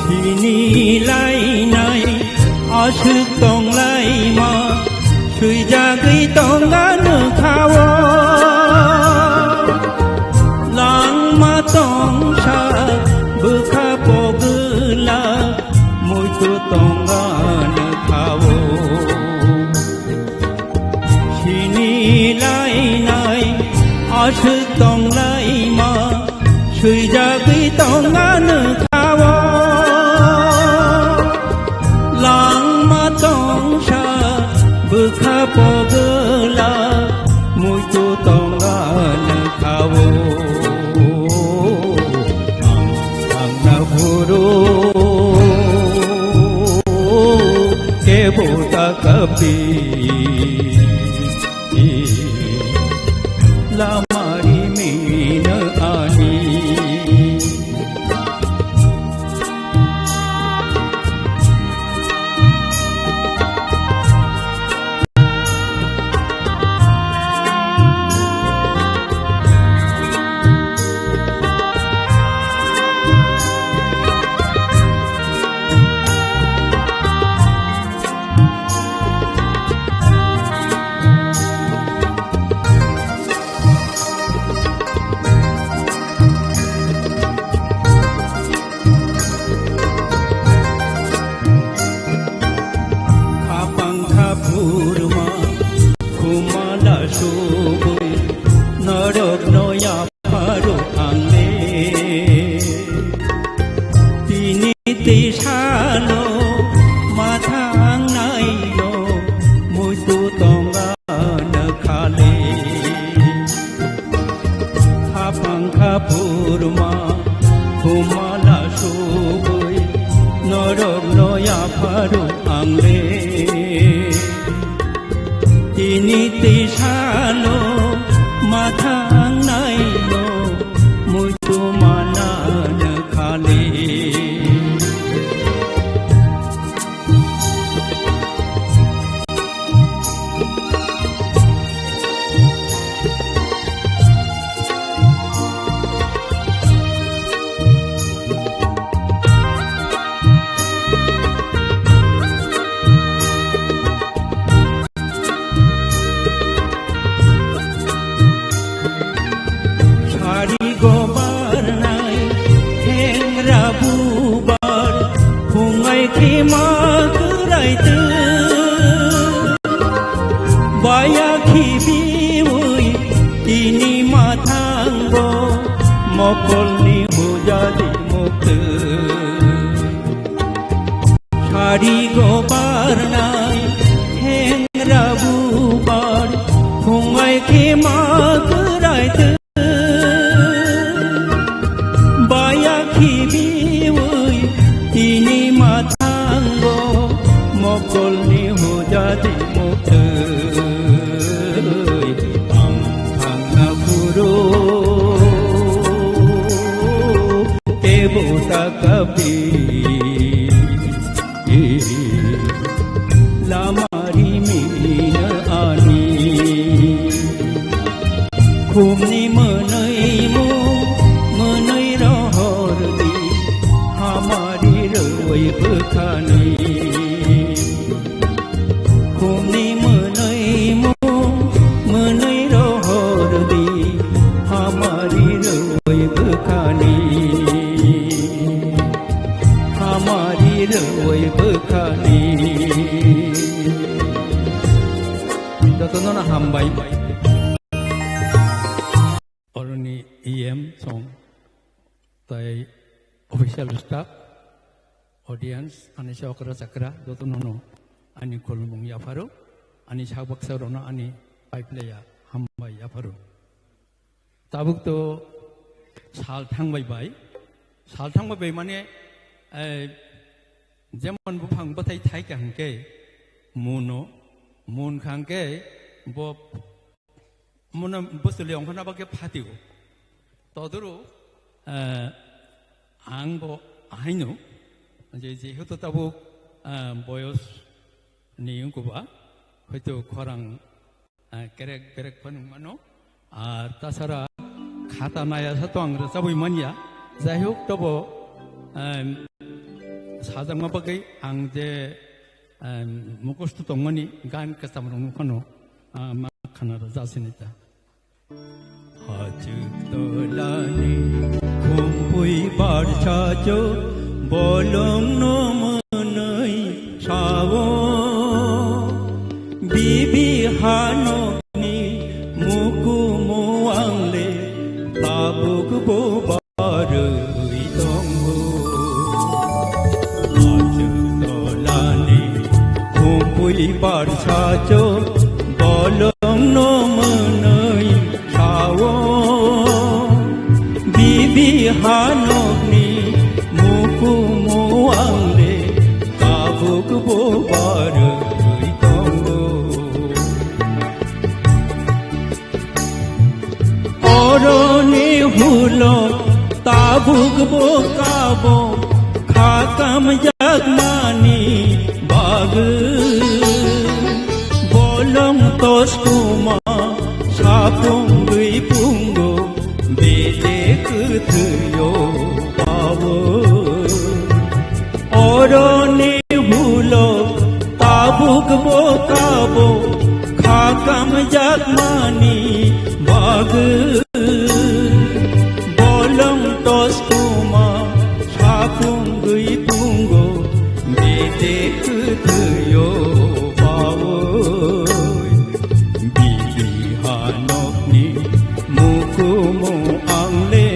Sini lainai aswk tonglaima, swijagwi tonga nokha-o. Langma tongsa bwkha pogwla, muitu tonga nokha-o. Sini lainai aswk tonglaima, swijagwi tonga nokha-o. Langma tongsa bwkha pogwla, muitu tonga nokha-o. Ang thangna phuru kebo ta kapdi. Lama rimino ani. Tini tei salo ma thangnai no muitu manana khali. Sari gobar nai, hengra bubar, phungai khima kwrai twi. Baya khibiwi tini ma thango, mokolni hujadi muktwi. Sari gobar nai, hengra bubar, phungai khima kwrai twi. Baya khibiwi tini ma thango, mokolni hujadi muktwi. Ang thangna phuru kebo ta kapi. Lamari mina ani. Khumni mwnwi mu, mwnwi rohor di, hamari rwi bwkhani. Khumni mwnwi mu, mwnwi rohor di, hamari rwi bwkhani. Hamari rwi bwkhani. Jotono no hambai. Oroni E M song, tai official staff, audience, ani chokra chakra, jotono no ani khulumung yapharo, ani sak baksa rono ani paiplaya hambai yapharo. Tabuk to sal thangbai bai, sal thangbai bai mane, eh, jemon buphang bwthai thai ka hwnkhe muno, mun kha hwnkhe bo Mona bosoli ongkhorna bagwi phatio. Todoro, eh, ang bo ahaino, je, jehetu tabuk, eh, boyos ni wngkha ba, hoito khorang, eh, kerek berek phano wngmano. Ar tasara khata naya sa to ang rwchabwi manya. Jai hok, tobo, eh, sajakma bagwi ang je, eh, mukhusto tongmani gan kwcham rok nukha no. Ah, ma khana rw jasini ta. Hachwk tolani khumpui barsa cho bolong no mwnwi sao. Bibi hanokni mukumu angle tabuk bo barwi tongo. Hachwk tolani khumpui barsa cho bolong no mwnwi sao. Bibi hanokni mukumu angle tabuk bo barwi tongo. Oroni hulo tabuk bo kabo kha kamjakmani bagwi. Bolong toskuma sapungwi pungo bede kwthwio bawo. Oroni hulo tabuk bo kabo kha kamjakmani bagwi. Bolong toskuma sapungwi pungo bede kwthwio bawo. Bibi hanokni mukumu angle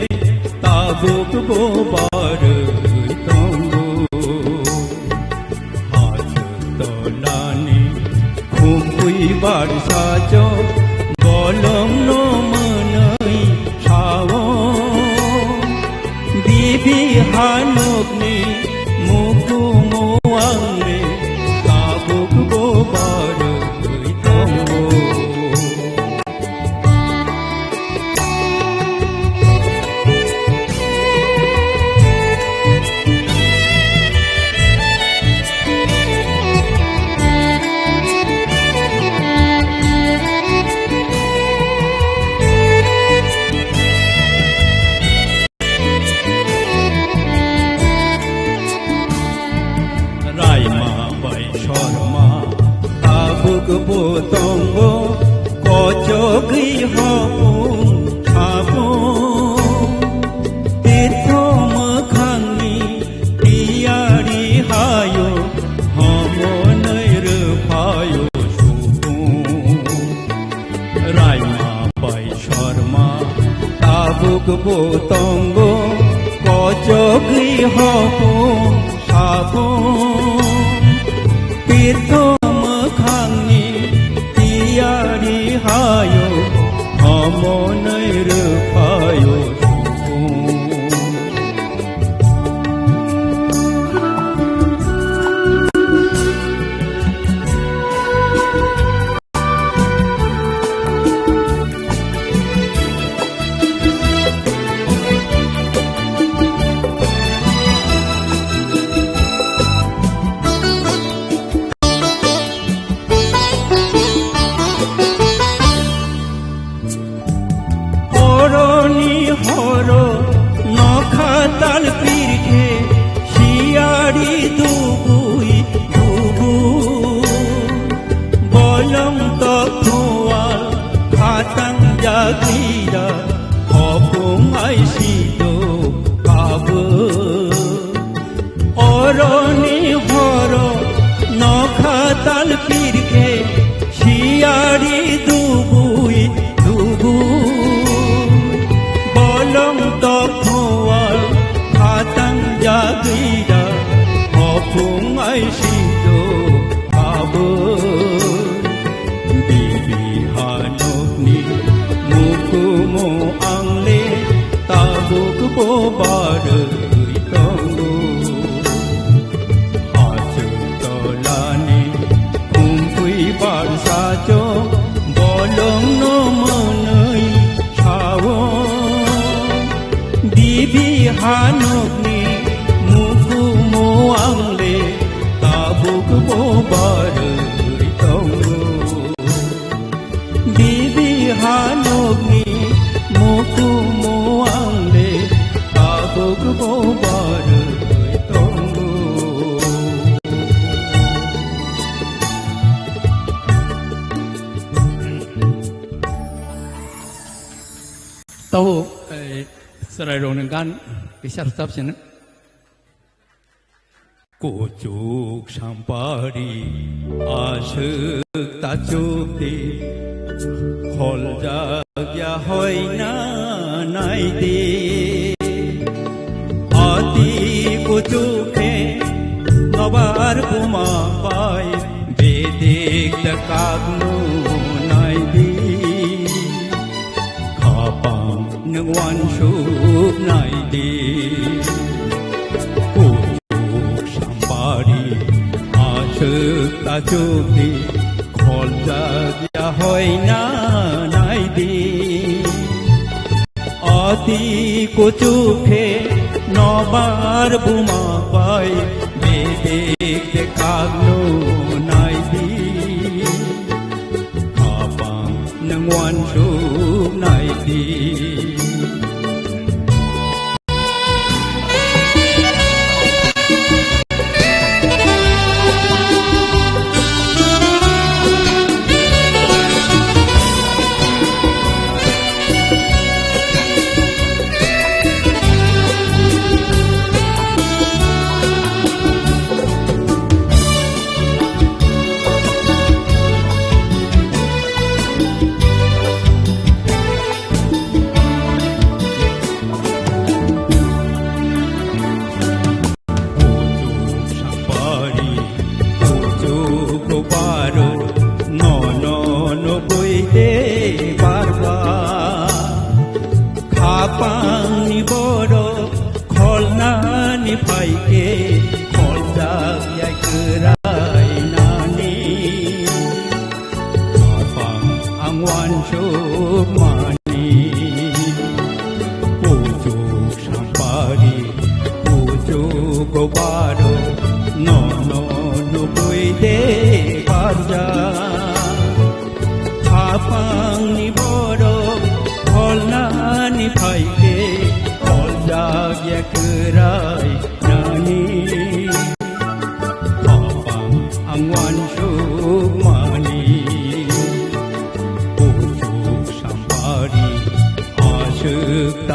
tabuk bo barwi tongo. Hachwk tolani khumpui barsa cho bolong no mwnwi sao. Bibi hanokni mukumu angle tabuk bo barwi tongo. Tabukbo tongo kochogwi hopung hapung. Tirtho mwkhangni tiyari hayo, homonwi rwphayo supung. Raima bai Sorma tabukbo tongo kochogwi hopung hapung. Tirtho mwkhangni tiyari hayo, homonwi rwphayo supung. Horoni horo nokha tal pirkhe siyari dubui dubu. Bolong tok thual khatang jagira hopung ai sido kabu. Oroni horo nokha tal pirkhe siyari dubui dubu. Bolong tok thual khatang jagira hopung ai sido kabu. Bibi hanokni mukumu angle tabukbo barwi tongo. Hachuk tolani kumpui barsa chwng bolongno mwnwi sao. Bibi hanokni mukumu angle tabukbo barwi tongo. Bibi hanokni mukumu angle tabukbo barwi tongo. Tau, eh, chwrairokni gan kisa rwchap sino. Kuchuk sampari aswk tachuk di, kholjak ya hoina nai di. Ati kuchuk khe nobar buma bai bedik da kaknu nai di. Khapang nwng uansuk nai di. Kuchuk sampari aswk tachuk di, kholjak ya hoina nai di. Ati kuchuk khe nobar buma bai bedik de kaknu nai di. Khapang nwng uansuk nai di. Kuchuk sampari, kuchuk baro, nono nugwi de barba. Khapangni borok kholnani phaikhe, kholjak ya kwrai nani. Khapang ang uansuk mani. Kuchuk sampari, kuchuk baro, nono nugwi de barja. Khapangni borok kholnani phaikhe, kholjak ya kwrai nani. Khapang ang uansuk mani.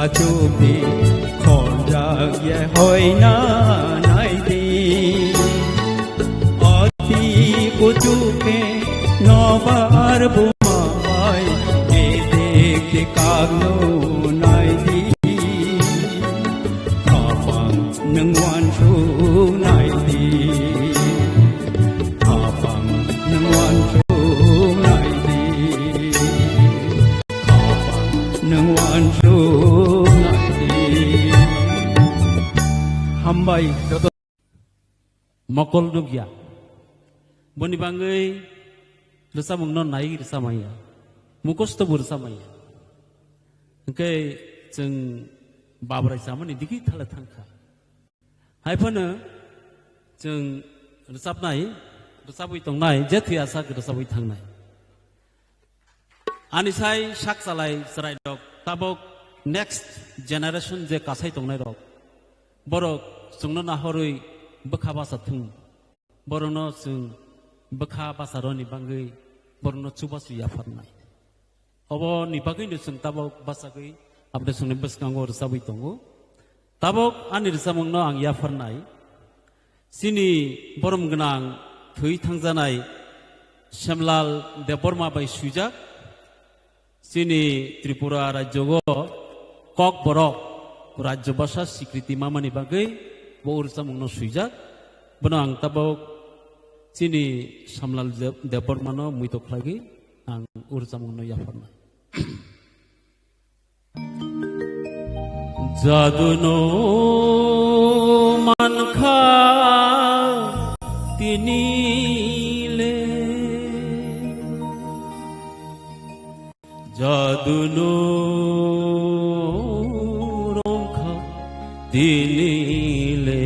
Achuk di khonjak ye hoina nai di. Ati kuchuk khe nobar buma bai, edik di kagno nai di. Khapang nwng wansuk nai di. Khapang nwng wansuk nai di. Khapang nwng wansuk nai di. Hambai joto. Mokol nukya. Boni bangwi rwchapmungno nai rwchapmaya. Mukosto bo rwchapmaya. Hwnkhe chwng Babrai chamani digi thala thangkha. Hai phano chwng rwchapnai, rwchapwi tongnai, je thwi asak rwchapwi thangnai. Ani sai sak chalai chwrairok, tabok next generation je kasai tongnairok, borok chwngno nahorwi bwkha basa thung. Borokno chwng bwkha basa rwni bangwi borokno chubachu yapharnai. Oboni bagwino chwng tabok bachagwi aboni chwngni bwskango rwchabwi tongo. Tabok ani rwchapmungno ang yapharnai. Chini borom gwnang thwi thangjanai Semlal Debbarma bai swijak. Chini Tripura rajyogo Kokborok rajyo bhasha sikriti mamani bagwi bo rwchapmungno swijak. Bono ang tabok chini Semlal Deb-, Debbarmano muito khlaiwi ang rwchapmungno yapharnai. Jaduno mankha tinile. Jaduno romkha tinile.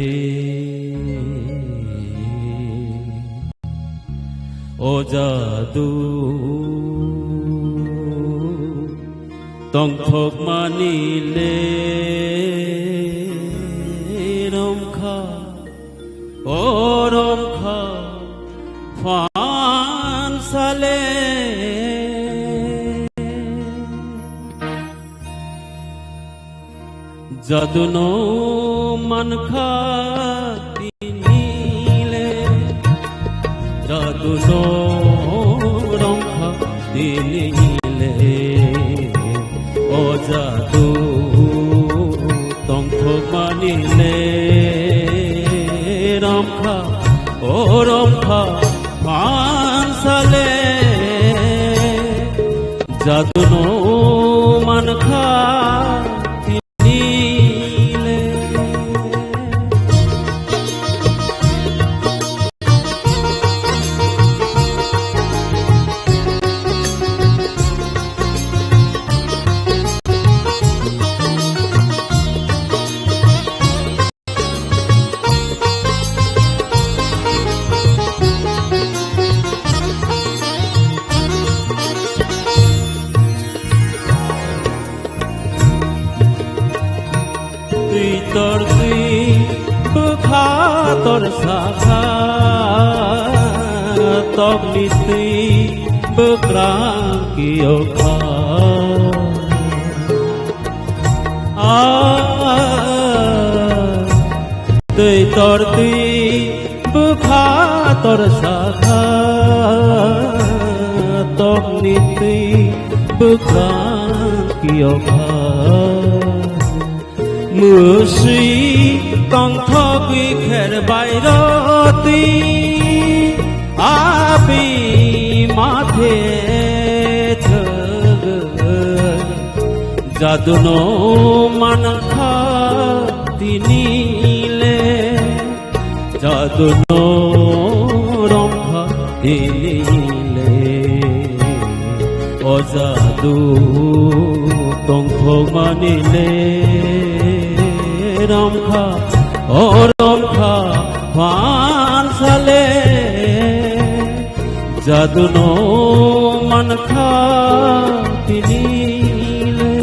O jadu tongthokmani le romkha, o romkha phansale. Jaduno mankha tinile, jaduno romkha tinile, o jadu tongthokmani le romkha, o romkha phansale. Jaduno mankha tinile. Twi tor twi bwkha tor sakha, tokni twi bwkrang kiyokha. Ah, twi tor twi bwkha tor sakha, tokni twi bwkrang kiyokha. Mwswi tongthogwi kher bai rw twi, abi mathe thwgwi. Jaduno mankha tinile, jaduno romkha tinile. O jadu tongthokmani le romkha, o romkha phansale. Jaduno mankha tinile.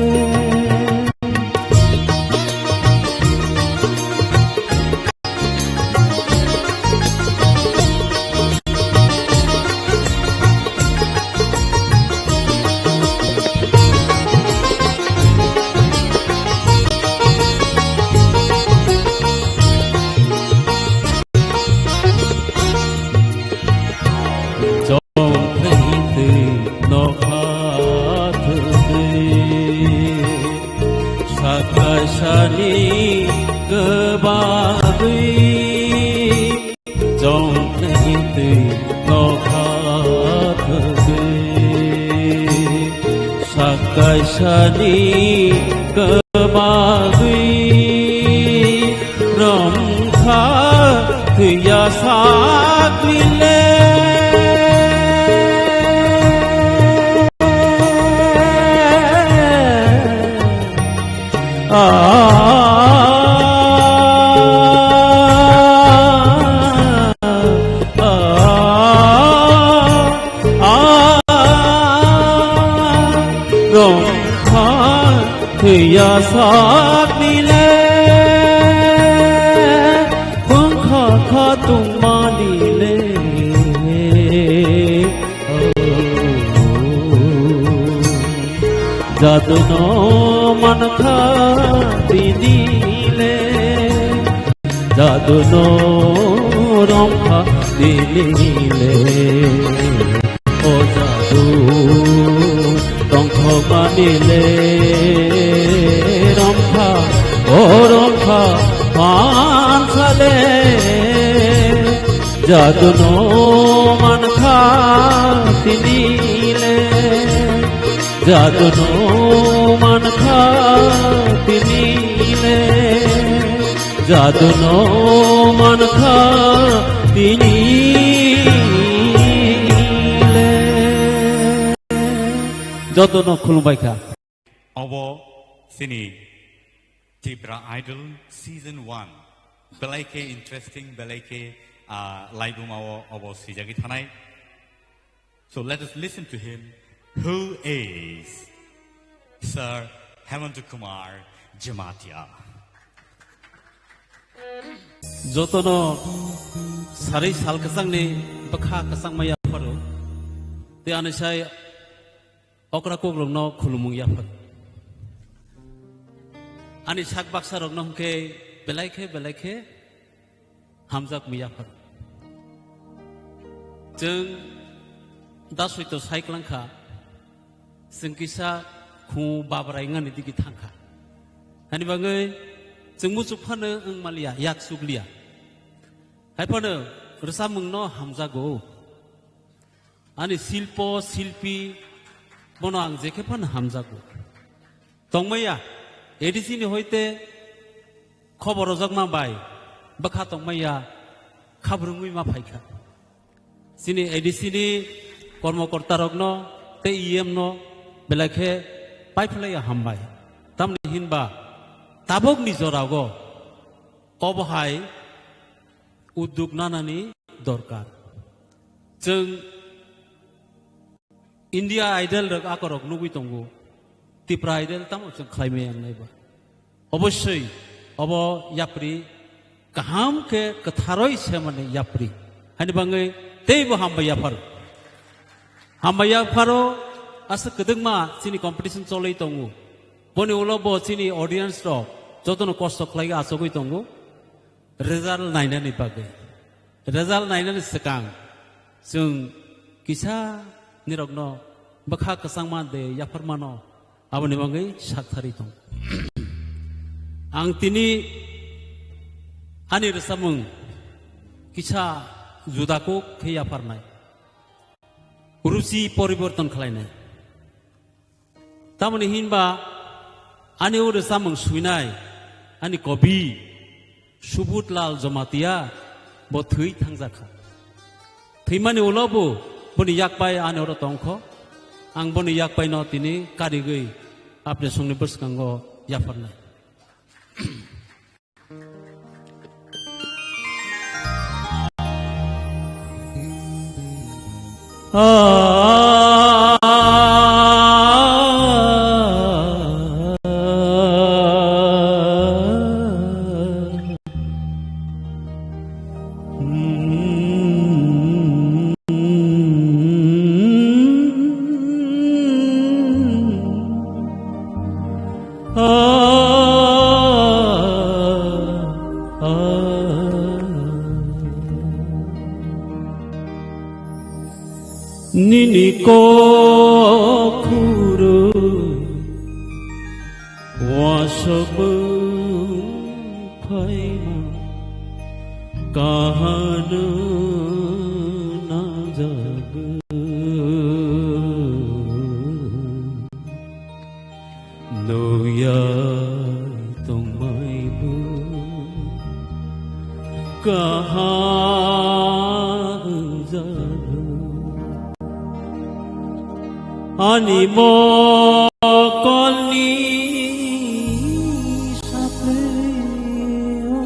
Sakaisani kwbagwi romkha thwiya sakni le. Romkha thwiya sakni le, bwngkha kha tongmani le. Jaduno mankha tini le, jaduno romkha tini le. O jadu tongthokmani le romkha, o romkha mansa le. Jaduno mankha tini le, jaduno mankha tini le, jaduno mankha tini le. Jotono khulumbai kha. Obo chini Tipra Idol Season one. Belai khe interesting, belai khe, ah, laibuma o obo swijagwi thanai. So let us listen to him, who is Sir Hemanta Kumar Jamatia. Jotono sari sal kwchangni bwkha kwchangma yapharo. Tei ani sai okra kokrokno khulumung yaphar. Ani sak baksa rokno hwnkhe belai khe, belai khe hamjakmung yaphar. Chwng da soito sai kwlangkha, chwng kisa khu babrai wngani digi thangkha. Hani bagwi chwng muchuk phano wng maliya, yak chukliya. Hai phano rwchapmungno hamjago. Ani silpo, silpi, bono ang jekhe phano hamjago. Tongmaya, A D C ni hoite khobor rojakma bai, bwkha tongmaya, khabrwngwi ma phaikha. Chini A D C ni kormokorta rokno tei E M no belai khe paiphlaiya hambai. Tamni hinba tabukni jorao obo hai udduk nanani dorkar. Chwng India Idol rok akorok nugwi tongo. Tipra Idol tamo chwng khlaimaya wngnai ba. Obosoi obo yapri kaham khe kwtharoi semani yapri. Hani bangwi teibo hambai yapharo. Hambai yapharo aswk kwdwkma chini competition cholwi tongo. Boni ulo bo chini audience rok jotono kosto khlaiwi achugwi tongo. Result nainani bagwi. Result nainani swkang chwng kisa nirokno bwkha kwchangma de yapharmano aboni bagwi sakthari tong. Ang tini ani rwchapmung kisa juda kuk khe yapharnai. Ruchi poriborton khlainai. Tamoni hinba ani o rwchapmung swinai ani kobi Subut Lal Jamatia bo thwi thangjakha. Thwimani ulo bo boni yakbai ani oro tongkho. Ang boni yakbaino tini karigwi apni songni bwskango yapharnai. Nini kokhuru wasabung phaima kahanu najabu. Kaham wngjago ani mokolni sapleo.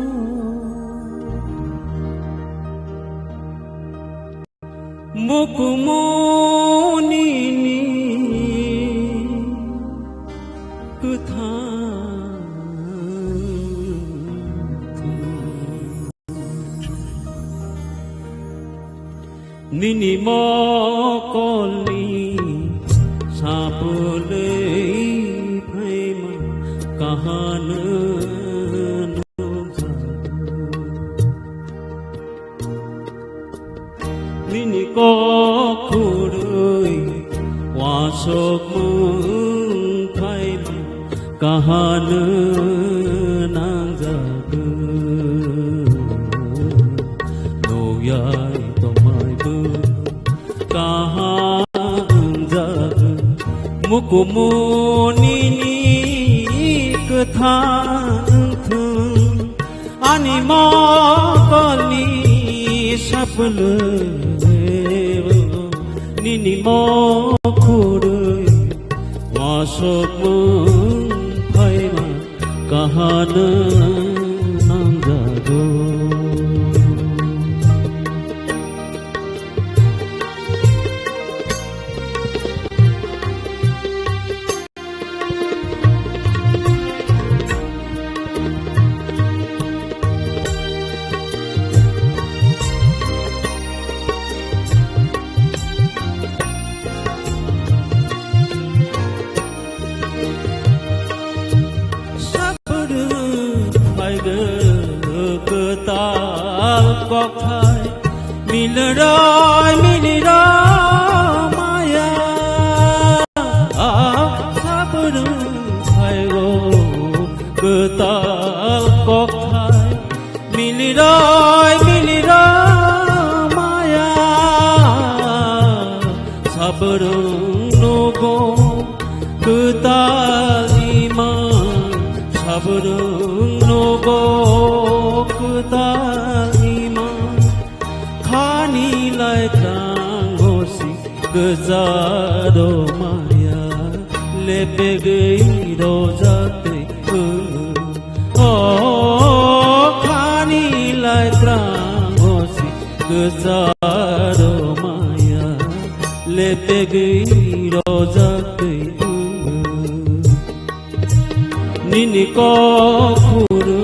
Mukumuni ni kwthang nini mokolni sapulwi phaima kahano nukjago. Nini kok khurwi uansukmung phaima kahano nangjago. Nukyai tongmaibo kaham wngjago. Mukumuni ni kwthang wngthung ani mokolni sapleo. Nini mokhorwi uansukmung phaima kahano nangjago. Sabrwng phaigo kwtal kokthai, milroi milroi maya. Sabrwng phaigo kwtal kokthai, milroi milroi maya. Sabrwng nugo kwtal ima, sabrwng nugo kwtal ima. Khani lai tang hosi gwja rw maya, lepegwi rwjak twi wng. O khani lai tang hosi gwja rw maya, lepegwi rwjak twi wng. Nini kok khurwi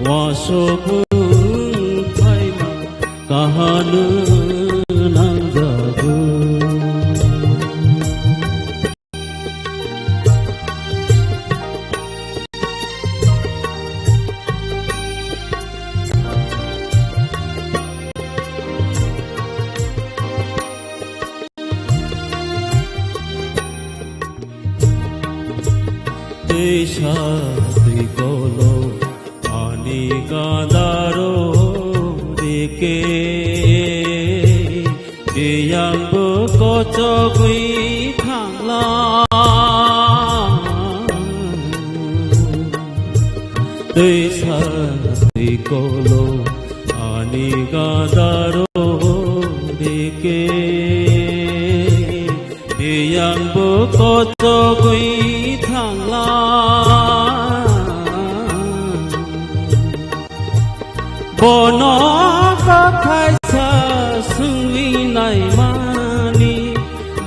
uansukmung phaima kahano nangjago. Twisa twi kolo ani gandaro dike, biyangbo kochogwi thangla. Twisa twi kolo ani gandaro dike, biyangbo kochogwi thangla. Bono kokthai sa swngwi naimani,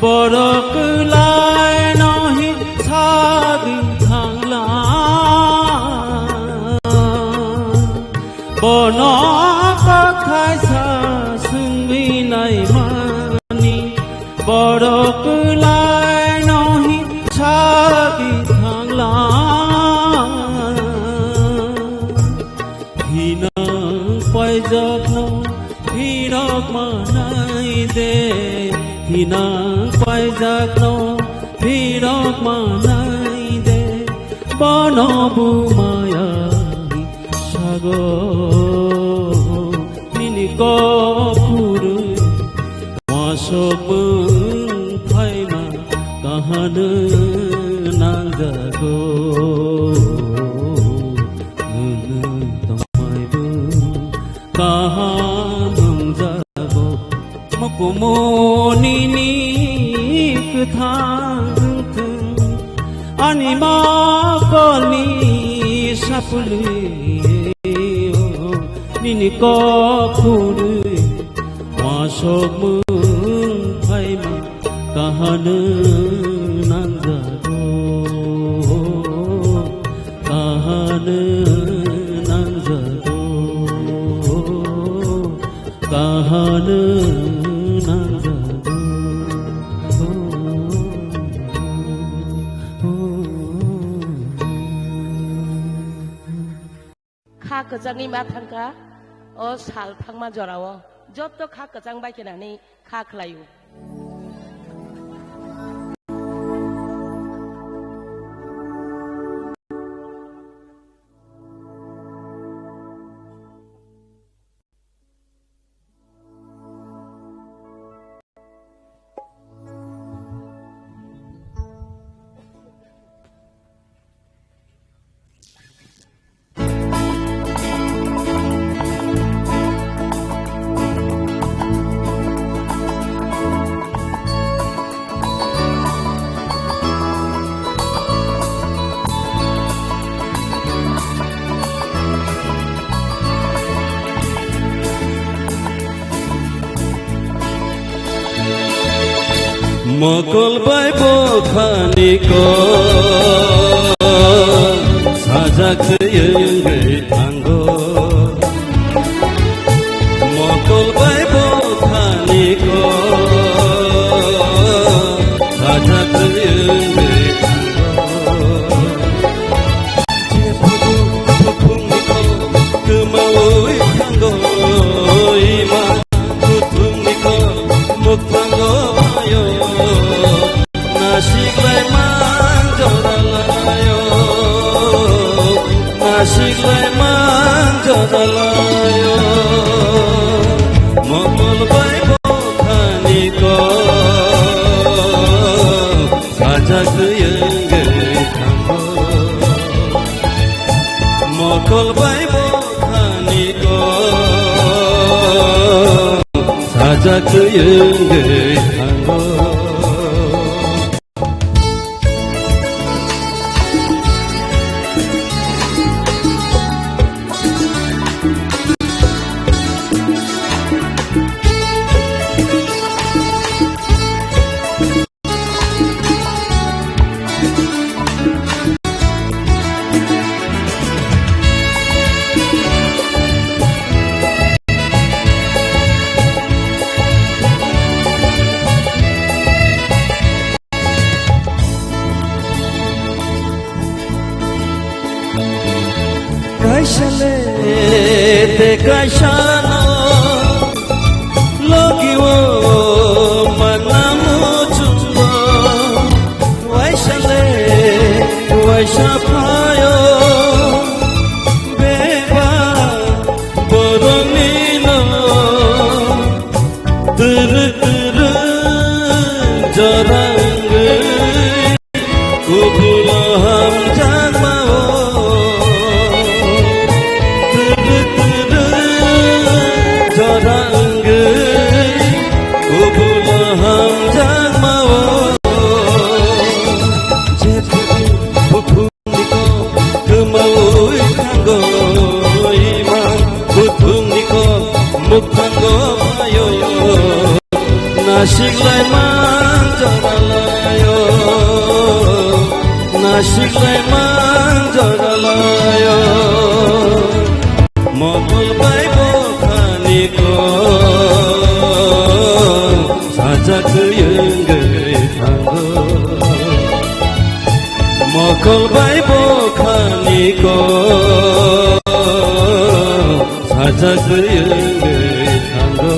borok kwlaino hin sagwi thangla. Bono kokthai sa swngwi naimani, borok kwlaino hin sagwi thangla. Hinang paijakno phirok manai de, hinang paijakno phirok manai de, bono bumaya sago. Nini kok khurwi uansukmung phaima kahano nangjago. Nwng tongmaibo Kwthang thung ani mokolni sapulio, nini kok khunui wasokmung phaima kahano nangjago, kahano nangjago. Kahano nangjago. Kha kwchangni ma thangkha o sal thangma jorao, joto kha kwchang bai khe nani kha khlaio. Mokol bai bokhani kok sajak twi wngwi thango. Mokol bai bokhani kok sajak twi wngwi thango. Jephuru buphungni kok kwmawi thango, ima buphungni kok mukthango phaio. Nasiklai mang joralaio, nasiklai mang joralaio. Mokol bai bokhani kok sajak twi wngwi thango. Mokol bai bokhani kok sajak twi wngwi thango. Kaisa le te kaisa no logi o manna muchungo. Waisa le waisa phaio beba boroni no. Turu turu jorangwi kubula hamjakmao. Turu turu jorangwi kubula hamjakmao. Jephuru buphungni kok kwmawi thango, ima buphungni kok mukthango phaio. Nasiklai mang joralaio, nasiklai mang joralaio. Mokol bai bokhani kok sajak twi wngwi thango. Mokol bai bokhani kok sajak twi wngwi thango.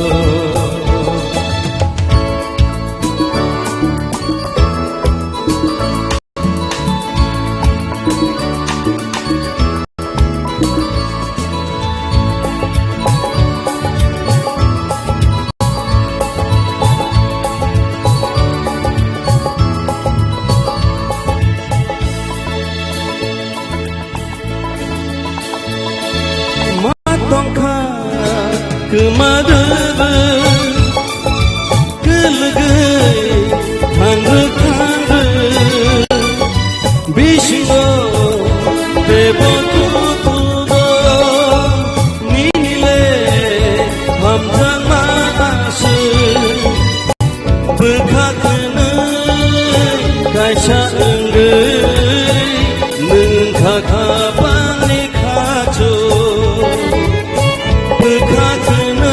Ma tongkha Kaisa wngwi nwng kha kha bangni khachu, bwkha khwna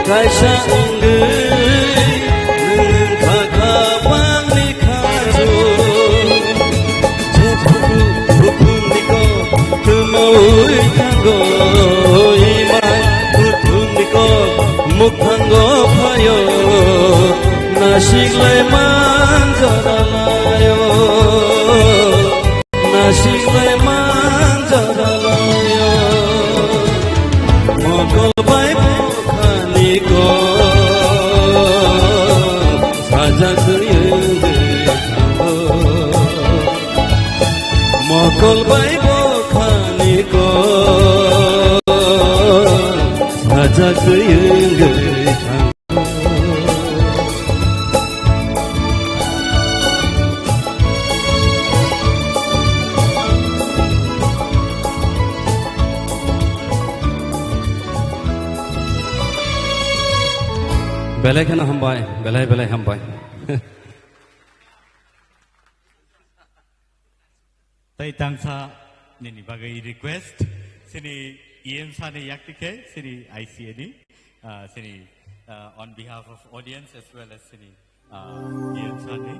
kaisa wngwi nwng kha kha bangni khachu. Jephuru bukhumni kok twmawi thango, imai bukhumni kok mukhango phaio, nasiklai manjara laio, nasiklai manjara laio. Mokol bai bokhani kok sajak twi wngwi thango. Mokol bai bokhani kok sajak twi wngwi thango. Belai kheno hambai, belai belai hambai. Tei tangsa nini bagwi request, sini E M sani yakti khe, sini I C A ni, ah, sini, ah, on behalf of audience as well as sini, ah, E M sani.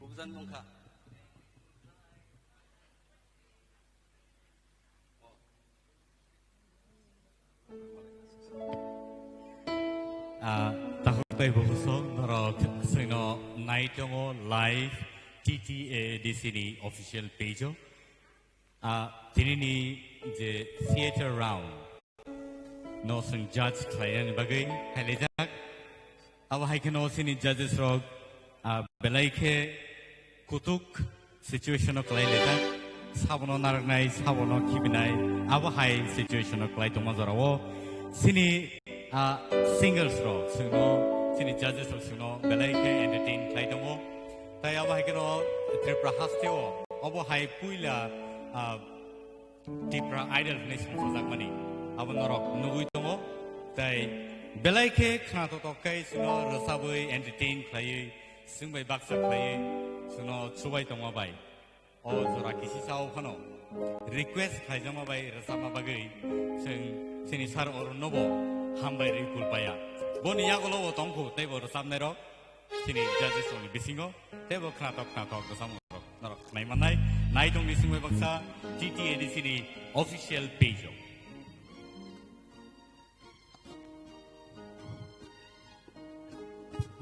Bubjan bungkha. Ah, takhuk tei bukhuk norok chwngno nai tongo live T T A D C ni official page o. Ah, tinini je theater round no chwng judge khlainani bagwi hailaijak. Abo hai kheno chini judges rok, ah, belai khe kutuk situation o kwlai laijak, sabono narwknai, sabono khibinai, abo hai situation o kwlai tongma jorao chini, ah, singers rok chwngno, chini judges rok chwngno belai khe entertain khlai tongo. Tai abo hai kheno Tripura hasteo obo hai puila, ah, Tipra Idol hwnwi songchajakmani abo norok nugwi tongo. Tai belai khe khnathokthok khe chwngno rwchabwi entertain khlaiwi, chwng bai baksa khlaiwi chwngno chubai tongma bai. O jora kisi sao phano request khlaijakma bai rwchapna bagwi chwng chini sir Arun nobo hambai rwi kulpaya. Boni yagulo bo tongkhu tei bo rwchapnairok. Chini judges rokni bisingo teibo khnathok khnathok rwchapmung rok norok khnai mannai. Naitongni simi baksa T T A D C ni official page o.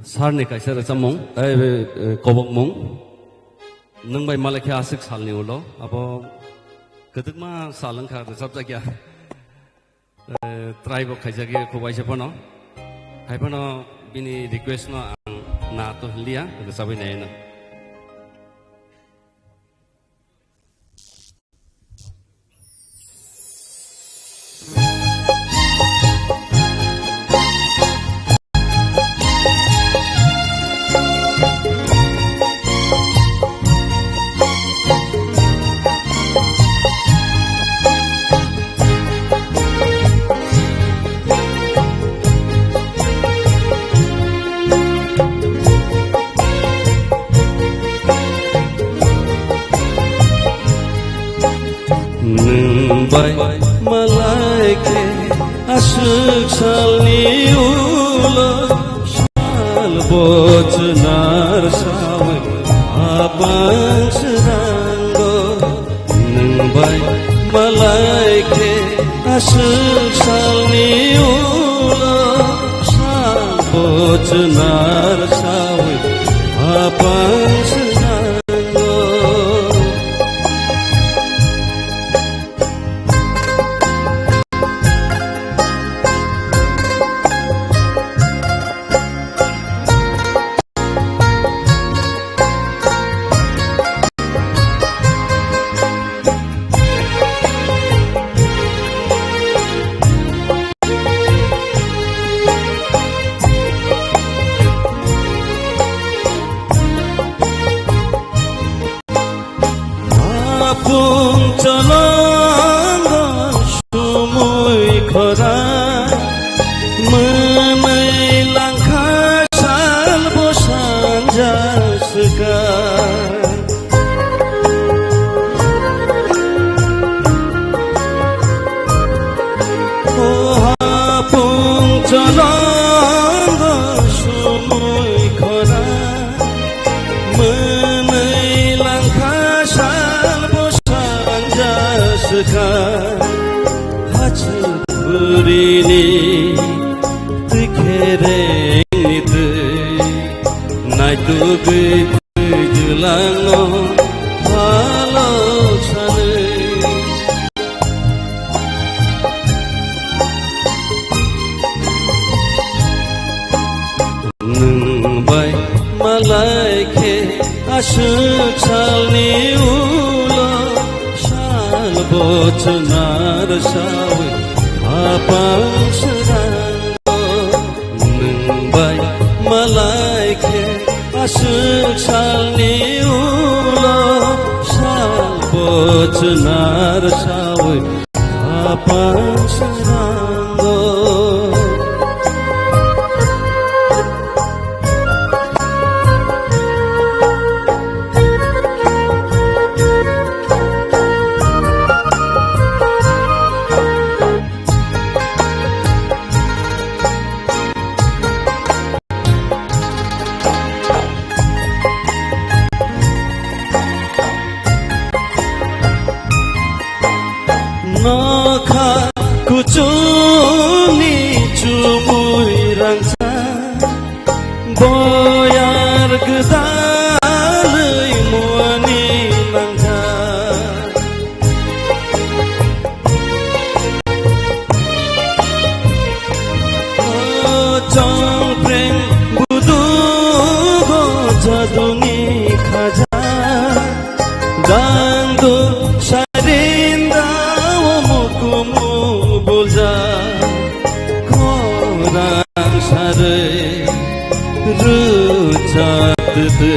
Sir ni kaisa rwchapmung, eh, eh, kobokmung. Nwng bai malai khe aswk salni ulo, abo kwdwkma sal wngkha rwchapjakya. Eh, try bo khaijak ya kho waisa phano. Hai phano bini request no ang na to hinliya, rwchabwi nai no. Nwng bai malai khe aswk salni ulo sal bo chwnar sawi apang srango. Nwng bai malai khe aswk salni ulo sal bo chwnar sawi apang srango. Cholongo sumui khora, mwnwi langkha salbo sanja swkang. O hapung cholongo sumui khora, mwnwi langkha salbo sanja swkha. Hachuk burini twi kherengni twi, naitugwi twi jwlangno phalok sanwi. Nwng bai malai khe aswk salni ulo sal bochwnar sawi hapang srango. Nwng bai malai khe aswk salni ulo sal bochwnar sawi hapang srango. Nokha kuchungni chumui rangchak, boyar gwdalwi muani nangkha. O chongpreng budugo jaduni khaja, dangdu sarinda o mukumu bulja, khorang sarwi rwchaptwi.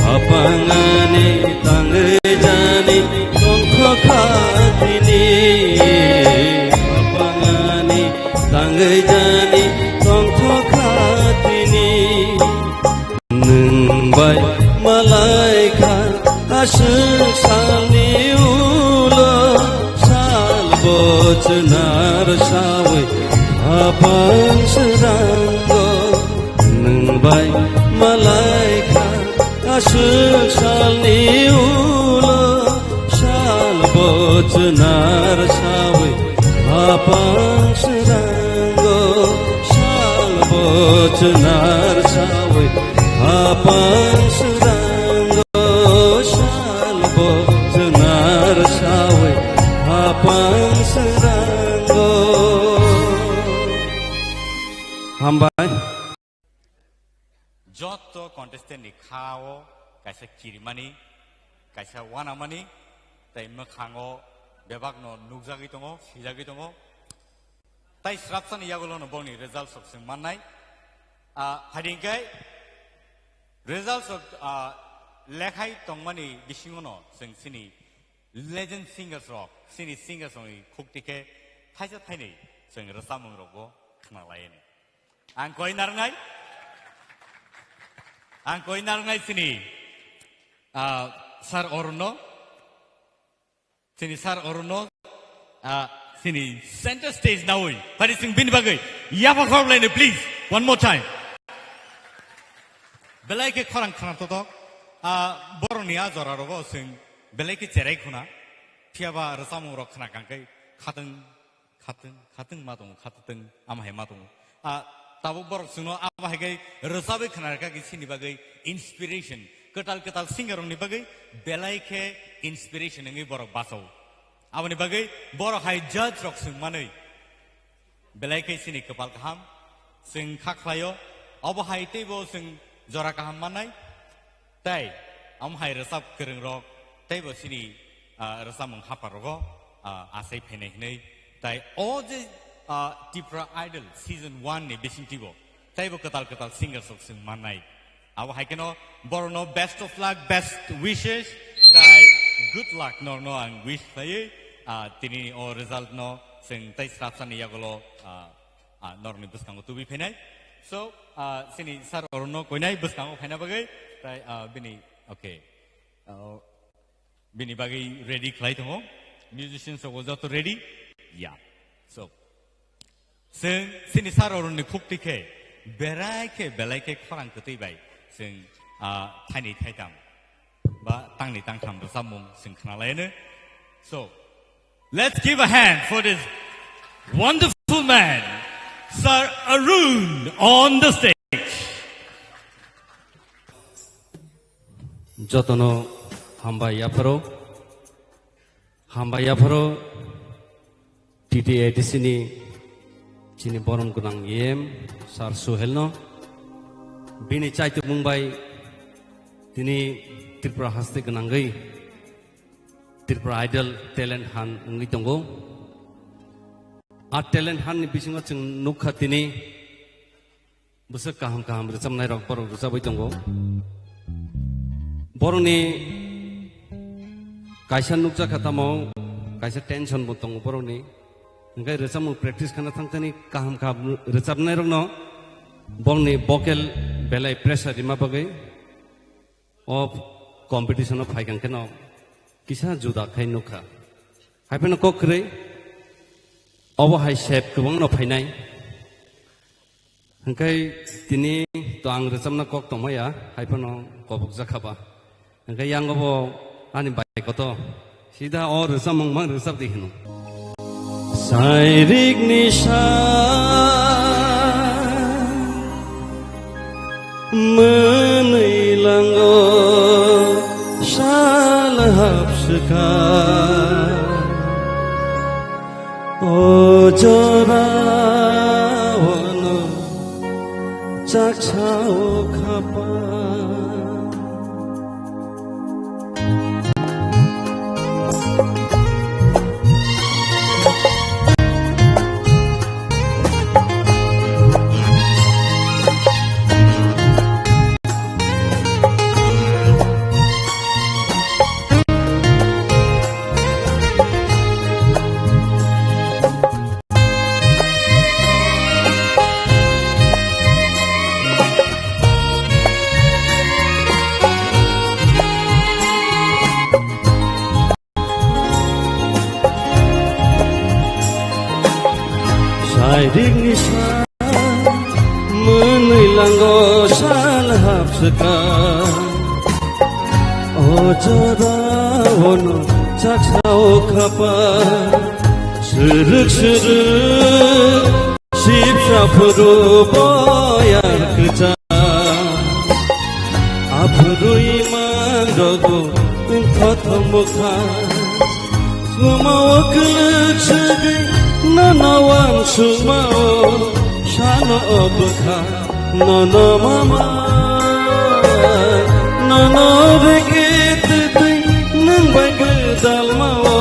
Hapangani tangwi jani tongthokha tini. Hapangani tangwi jani tongthokha tini. Nwng bai malai kha aswk salni ulo sal bochwnar sawi hapang srango. Nwng bai malai kha aswk salni ulo sal bochwnar sawi hapang srango. Sal bochwnar sawi hapang srango. Sal bochwnar sawi hapang srango. Hambai. Jotto contestant ni kha o kaisa kirimani, kaisa wanamani, tei mwkhango bebakno nukjagwi tongo, swijagwi tongo. Tai srapsani yagulono bongni result sok chwng mannai. Ah, hai hwnkhe result sok, ah, lekhai tongmani bisingono chwng chini legend singers rok, chini singers rokni khukti khe thaisa thainwi chwng rwchapmung rokbo khna laiyani. Ang koi narwngnai, ang koi narwngnai chini, ah, Sir Arun no, chini Sir Arun no, ah, chini center stage nawi, phari chwng bini bagwi yapha khorlaino please, one more time. Belai khe khorang khna totok, ah, borokni a jora rogo chwng belai khe cherai khuna, phiyaba rwchapmung rok khna kangkhe khatwng Khatwng, khatwng ma tongo, khatwng, ama hai ma tongo. Ah, tabuk borok chwngno abo hai khe rwchabwi khna rwkha khe chini bagwi inspiration. Kwtal kwtal singer rokni bagwi belai khe inspiration wngwi borok bachao. Aboni bagwi borok hai judge rok swng manwi belai khe chini kwpal kaham chwng kha khlaio. Obo hai teibo chwng jora kaham mannai. Tai, omo hai rwchap kwrwng rok, teibo chini, ah, rwchapmung hapar rogo, ah, achai phainai hwnwi. Tai o je, ah, Tipra Idol season one ni bisingtwi bo, teibo kwtal kwtal singers rok chwng mannai. Abo hai kheno borokno best of luck, best wishes, tai Good luck norno ang wish khlaiwi, ah, tini o result no chwng tei srapsani yagulo, ah, ah, norni bwskango tubui phainai. So, ah, chini sir Arun no koinai bwskango phaina bagwi, tai, ah, bini, okay. Ah, bini bagwi ready khlai tongo. Musicians rok joto ready? Ya. So, chwng chini sir Arun ni khukti khe, berai khe, belai khe khorang kwtwi bai chwng, ah, thaini thaitam ba tangni tangtham rwchapmung chwng khna lai anw. So, let's give a hand for this wonderful man, Sir Arun, on the stage. Jotono hambai yapharo, hambai yapharo T T A D C ni chini borom gwnang E M Sir Suhel no, bini chaitubung bai tini Tripura haste gwnangwi Tripura Idol talent hunt wngwi tongo. A talent hunt ni bisingo chwng nukha tini bwswk kaham kaham rwchapnai rok borok rwchapwi tongo. Borokni kaisa nukjakha tamo kaisa tension bo tongo borokni. Hwnkhe rwchapmung practice khana thangthani kaham kaham rwchapnai rokno bongni vocal belai pressure rima bagwi o competition o phaikang kheno kisa juda khai nukha. Haiphano kok kwrwi obo hai sep kwbangno phainai. Hwnkhe tini to ang rwchapna kok tongmaya, haiphano kobokjakha ba. Hwnkhe yango bo ani bai koto sida o rwchapmung mang rwchap di hino. Sairik ni sa mwnwi lango sal hapswkha. O jora ono chaksa o khapa. Sairik ni sa mwnwi lango sal hapswkha. O jora ono chaksa o khapa. Swrwk swrwk sipsa phuru boyar kwchang. Aphuru iman rogo wngthothok bwkha. Sumao kwlwk swgwi nono wansukmao sano o bwkha. Nono mama, nono rege twtwi nwng bai gwdalmao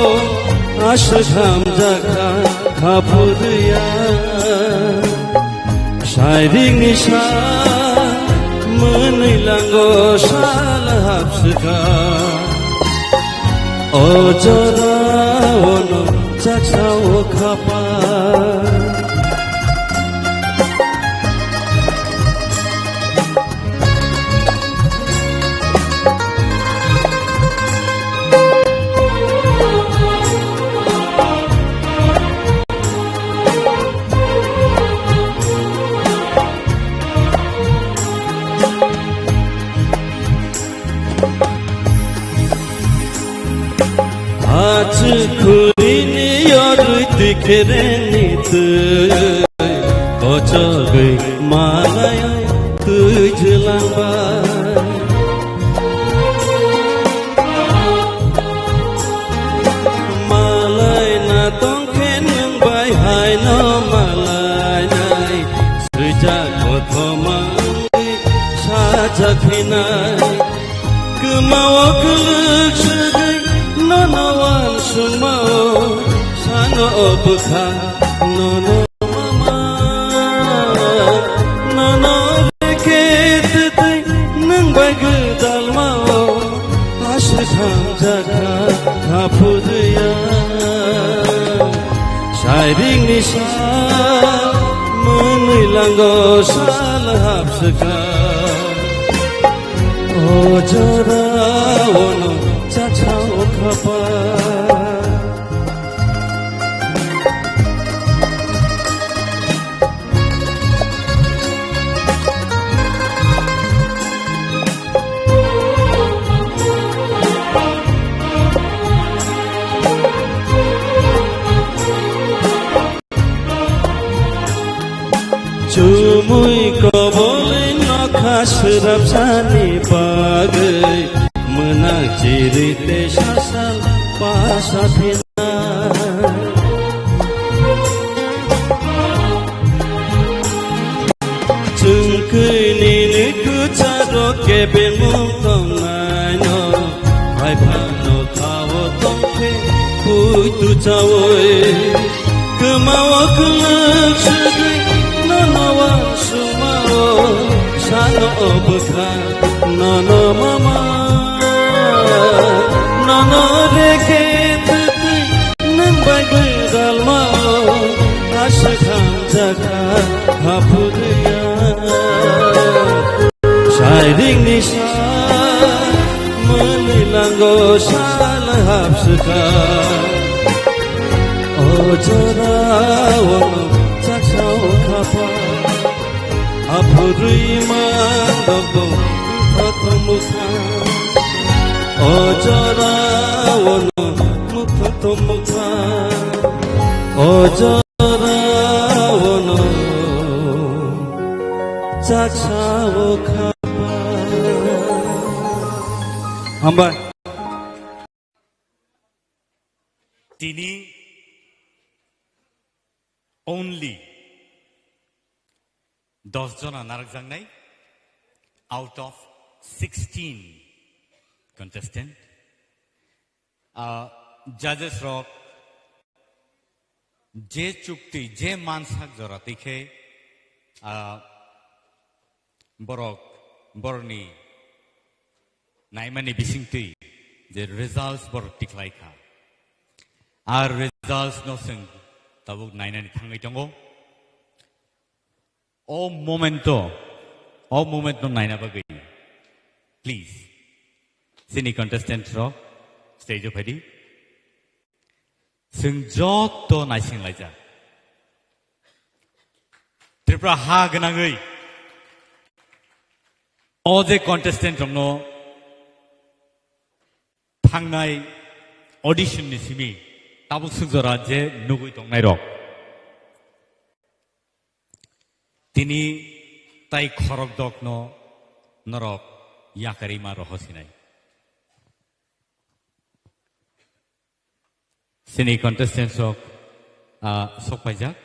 aswk hamjakha khaphurya. Sairik ni sa mwnwi lango sal hapswkha. O jora ono chaksa o khapa. Achu khuri ni yorui tikhere ni tui, kochogwi malai tui jwlangbai. Malai na tongkhe nwng bai haino malai nai, swijak kothoma wngwi sajak hinai. Kwmao kwlwk swgwi nono wansukmao sano o bwkha nono mama. Nono reke twtwi nwng bai gwdalmao aswk Samjakha haphudya, sairingni sa mwnwi lango sal hapswkha. O jora ono chaksao khapa. Chumui kobolwi nokha swrapsani bagwi, mwnang chiri tei sasal pasa phina. Chwng kwi nini kwcharo kebengmung tongnaino, hai phano khao tongkhe puitu chaui. Kwmao kwlwk swgwi nono uansukmao, sano o bwkha nono mama. Nono rekhe twtwi nwng bai gwdalmao, aswk hamjakha haphudya. Sairingni sa mwnwi lango sal hapswkha. O jorao chaksao khapa. Aphurwi mandok bo mukha to mukha. O jorao no mukha to mukha. O jorao no chaksao khapa. Hambai. Tini only dos jona narwkjaknai out of sixteen contestant. Ah, judges rok je chukti, je mansak jora twi khe, ah, borok, borokni naimani bisingtwi je results borok tikhlai kha. Ar results no chwng tabuk nainani thangwi tongo. O momento, o moment no naina bagwi, please, chini contestant rok stage o phaidi. Chwng joto naising laijak. Tripura ha gwnangwi o je contestant rokno thangnai audition ni simi tabuk swk jora je nugwi tongnai rok. Tini tai khorok dokno norok yakarima roho sinai. Sini contestants rok, ah, sok paijak.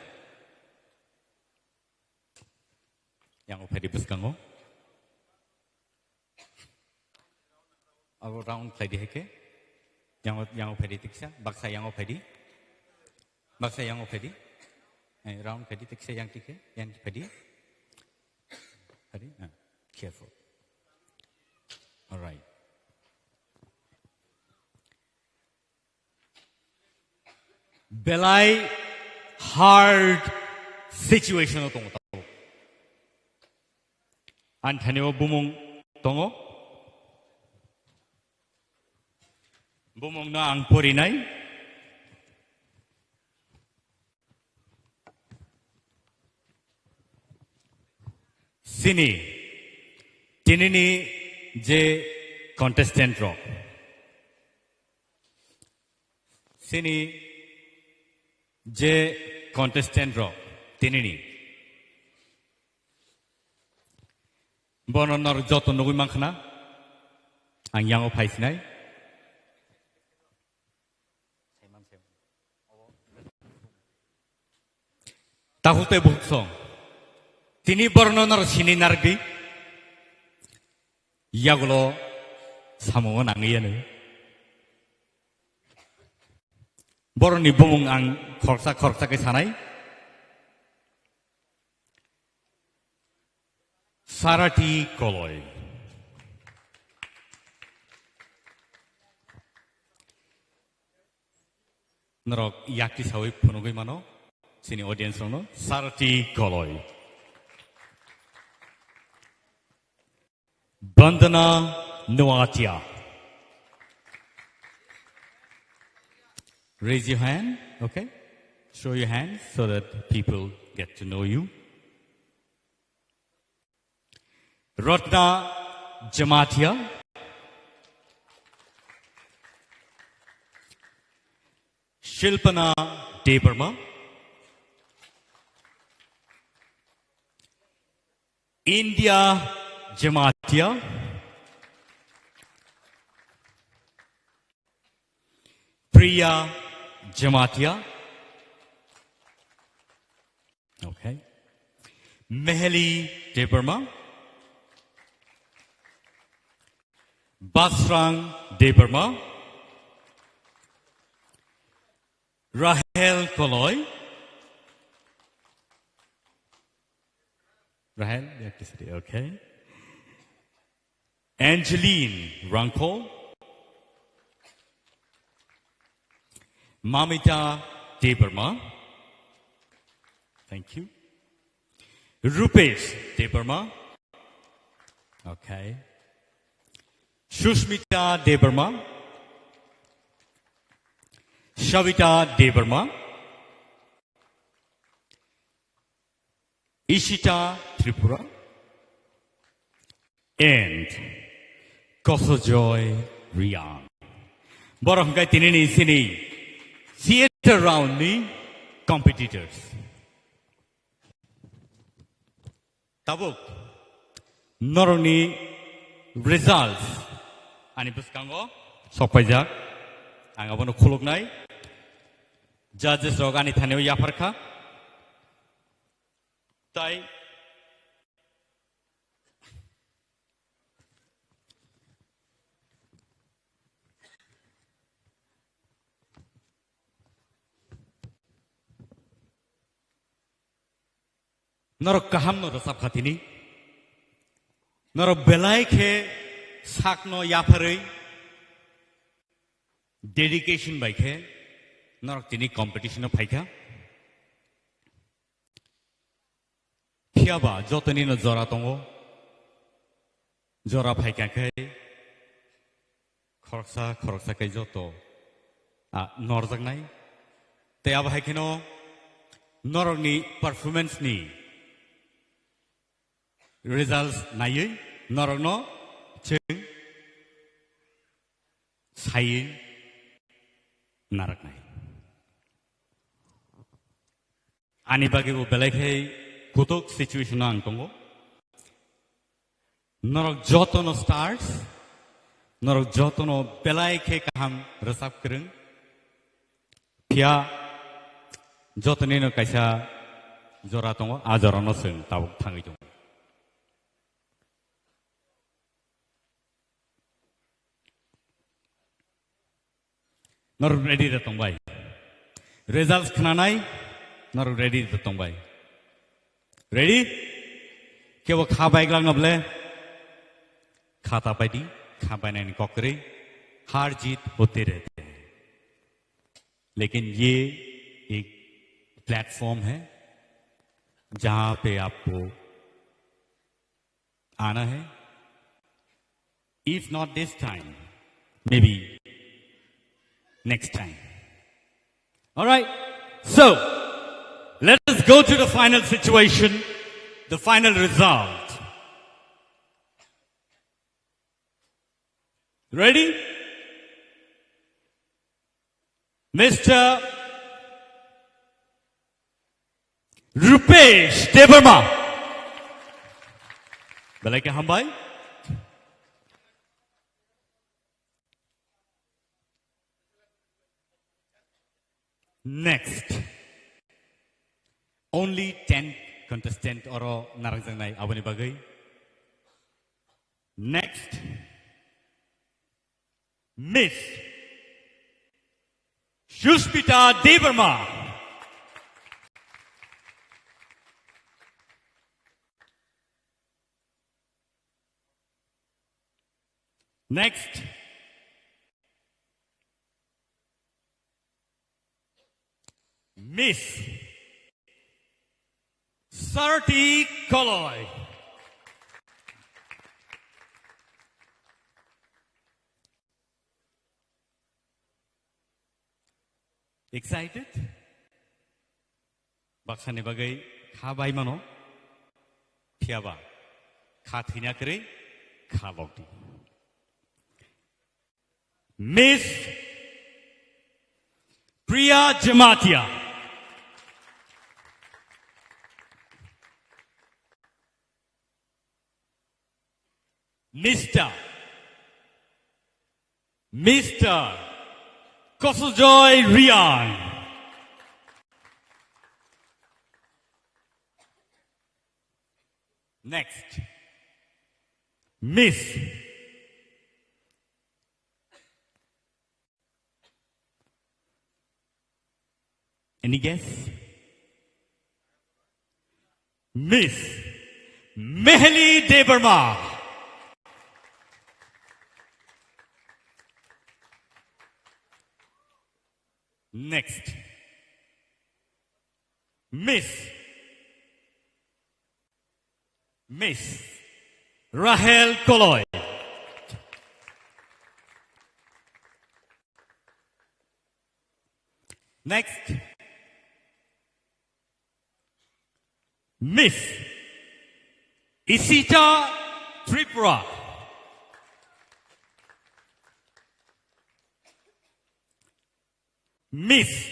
Yang o phaidi bwskango. Abo round khlai di hai khe. Yang o, yang o phaidi tiksa, baksa yang o phaidi. Baksa yang o phaidi. Eh, round khlai di tiksa yang tikhe, yang phaidi. Phaidi. Ah, careful. All right. Belai hard situation o tongo tabuk. Ani thani o bumung tongo. Bumung no ang porinai. Sini, tinini je contestant rok. Sini je contestant rok tinini. Bono nor joto nugui mankha na. Ang yango phai sinai. Takhuk tei bukhuk song. Tini borno nor sini narwkdi. Yagulo samungo nangwi yanu. Boroni bumung ang khoroksa khoroksa khe sanai. Sarati Koloi. Norok yakti sawi phunugwi mano, chini audience rokno Sarati Koloi. Bandana Noatia. Raise your hand, okay? Show your hand so that people get to know you. Ratna Jamatia. Shilpana Debbarma. India Jamatia. Priya Jamatia. Okay. Meheli Debbarma. Basrang Debbarma. Rahel Koloi. Rahel, you have to sit here, okay. Angeline Rangkol. Mamita Debbarma. Thank you. Rupesh Debbarma. Okay. Sushmita Debbarma. Savita Debbarma. Ishita Tripura. And Kosojoy Riang. Borok hwnkhe tinini sini theater round ni competitors. Tabuk norokni results ani bwskango sokpaijak. Ang abono khuluknai. Judges rok ani thani o yapharkha. Tai norok kaham no rwchap kha tini. Norok belai khe sakno yapharwi dedication bai khe norok tini competition o phaikha. Phiya ba jotoni no jora tongo. Jora phaikha khe khoroksa khoroksa khe joto, ah, norjaknai. Tei abo hai kheno norokni performance ni results naiwi norokno chwng saiwi naraknai. Ani bagwi bo belai khe kutuk situation o ang tongo. Norok jotono stars, norok jotono belai khe kaham rwchap kwrwng. Phiya jotonino kaisa jora tongo, a jorano chwng tabuk thangwi tongo. Norok ready da tongbai? Results khnanai, norok ready da tongbai? Ready? Kebo kha bai glak noble? Kha ta pai di, kha bai nani kokri, har jeet hote rehte hai. Lekin ye ek platform hai, jahan pe aapko aana hai. If not this time, maybe next time. All right. So, let us go to the final situation, the final result. Ready? Mister Rupesh Debbarma. Belai khe hambai. Next. Only ten contestant oro narangjaknai aboni bagwi. Next. Miss Sushmita Debbarma. Next. Miss Sarti Koloi. Excited? Baksani bagwi kha bai mano, phiyaba kha thwina kwrwi kha lokdi. Miss Priya Jamatia. Mister Mister Kosojoy Riang. Next. Miss. Any guess? Miss Mehli Debbarma. Next. Miss. Miss Rahel Koloi. Next. Miss Isita Tripura. Miss.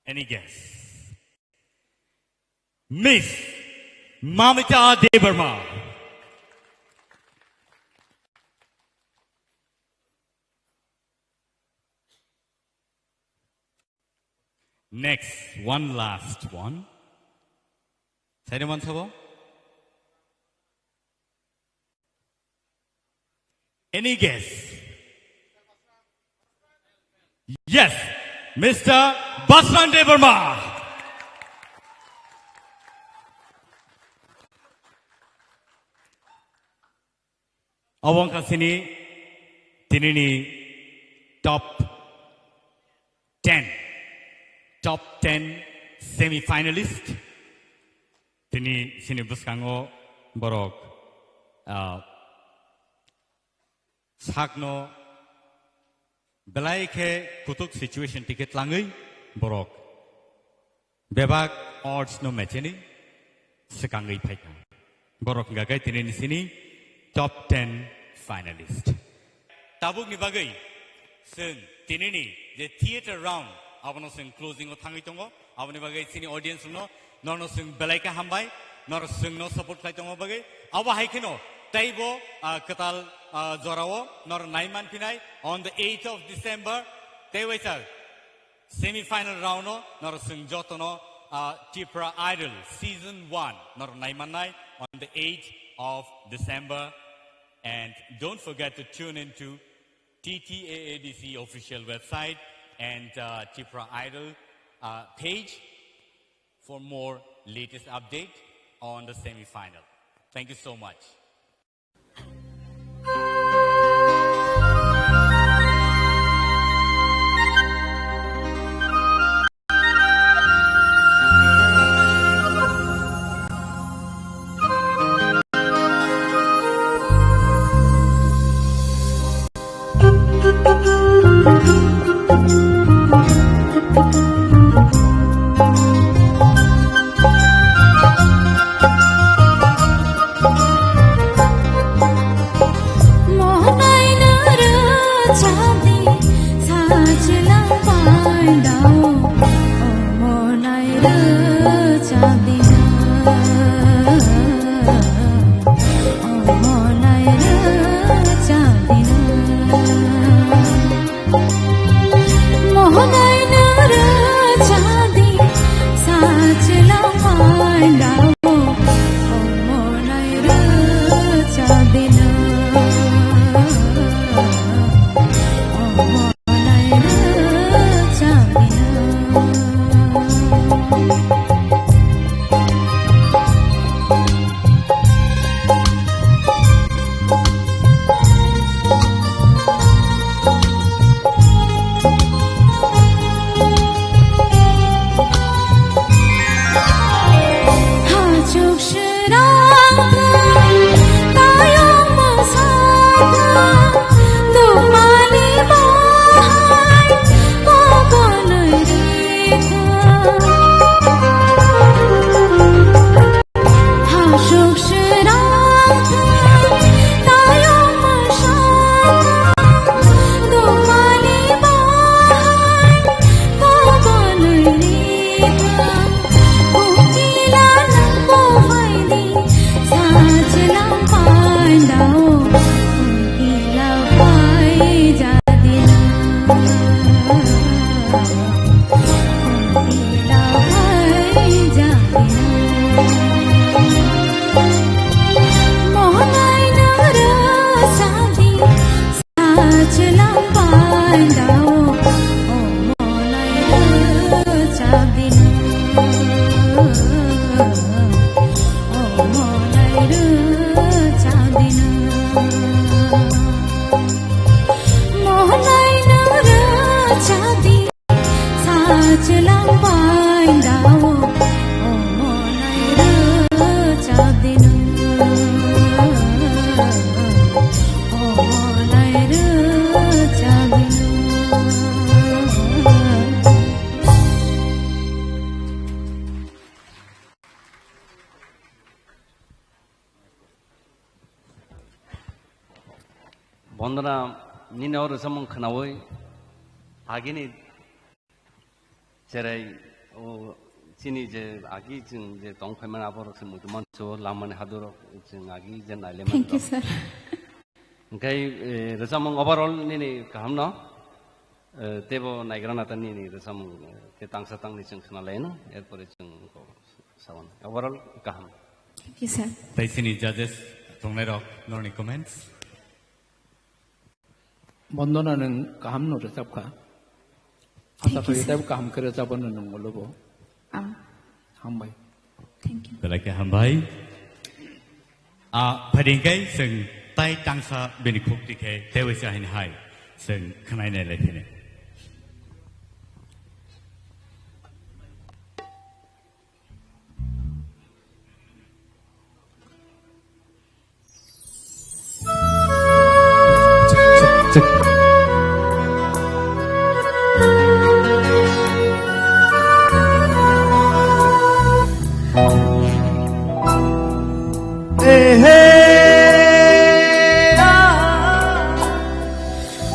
Any guess? Miss Mamita Debbarma. Next, one last one. Saireman sabo? Any guess? Yes, Mister Basran Debbarma. Obo wngkha chini tinini top ten, top ten semi finalist. Tini chini bwskango borok, ah, sakno belai khe kutuk situation tike tlangwi borok bebak odds no mecheni swkangwi phaikha. Borok hwnkha khe tini ni sini top ten finalist. Tabukni bagwi chwng tinini je theater round abono chwng closing o thangwi tongo. Aboni bagwi chini audience rokno norno chwng belai khe hambai, nor chwngno support khlai tongma bagwi. Abo hai kheno teibo, ah, kwtal, ah, jorao nor nai manphinai on the eighth of December. Tei waisa semi final round o nor chwng jotono, ah, Tipra Idol season one nor nai mannai on the eighth of December. And don't forget to tune in to T T A A D C official website and, uh, Tipra Idol, uh, page for more latest update on the semi-final. Thank you so much. Nora nini o rwchapmung khwnaui agini cherai o chini je agi chwng je tong phaimani aborok se muitu manso lamani hadurok chwng agi je nailemani Thank you, rok. Sir. Hwnkhe, eh, rwchapmung overall nini kahamno, eh, teibo naigra nata nini rwchapmung, eh, tei tangsa tangni chwng khwnalaino, erpore chwng sawan. Overall kaham. Thank you, sir. Tei chini judges tongnairok norni comments? Bondona nwng kahamno rwchapkha. Asa Thank you, khaio sir. Teibo kaham khe rwchapano nwng ulo bo. Ah. Hambai. Thank you. Belai khe hambai. A, phaidi hwnkhe chwng tai tangsa bini khukti khe teibo se haino hai chwng khwnai nai lai phini.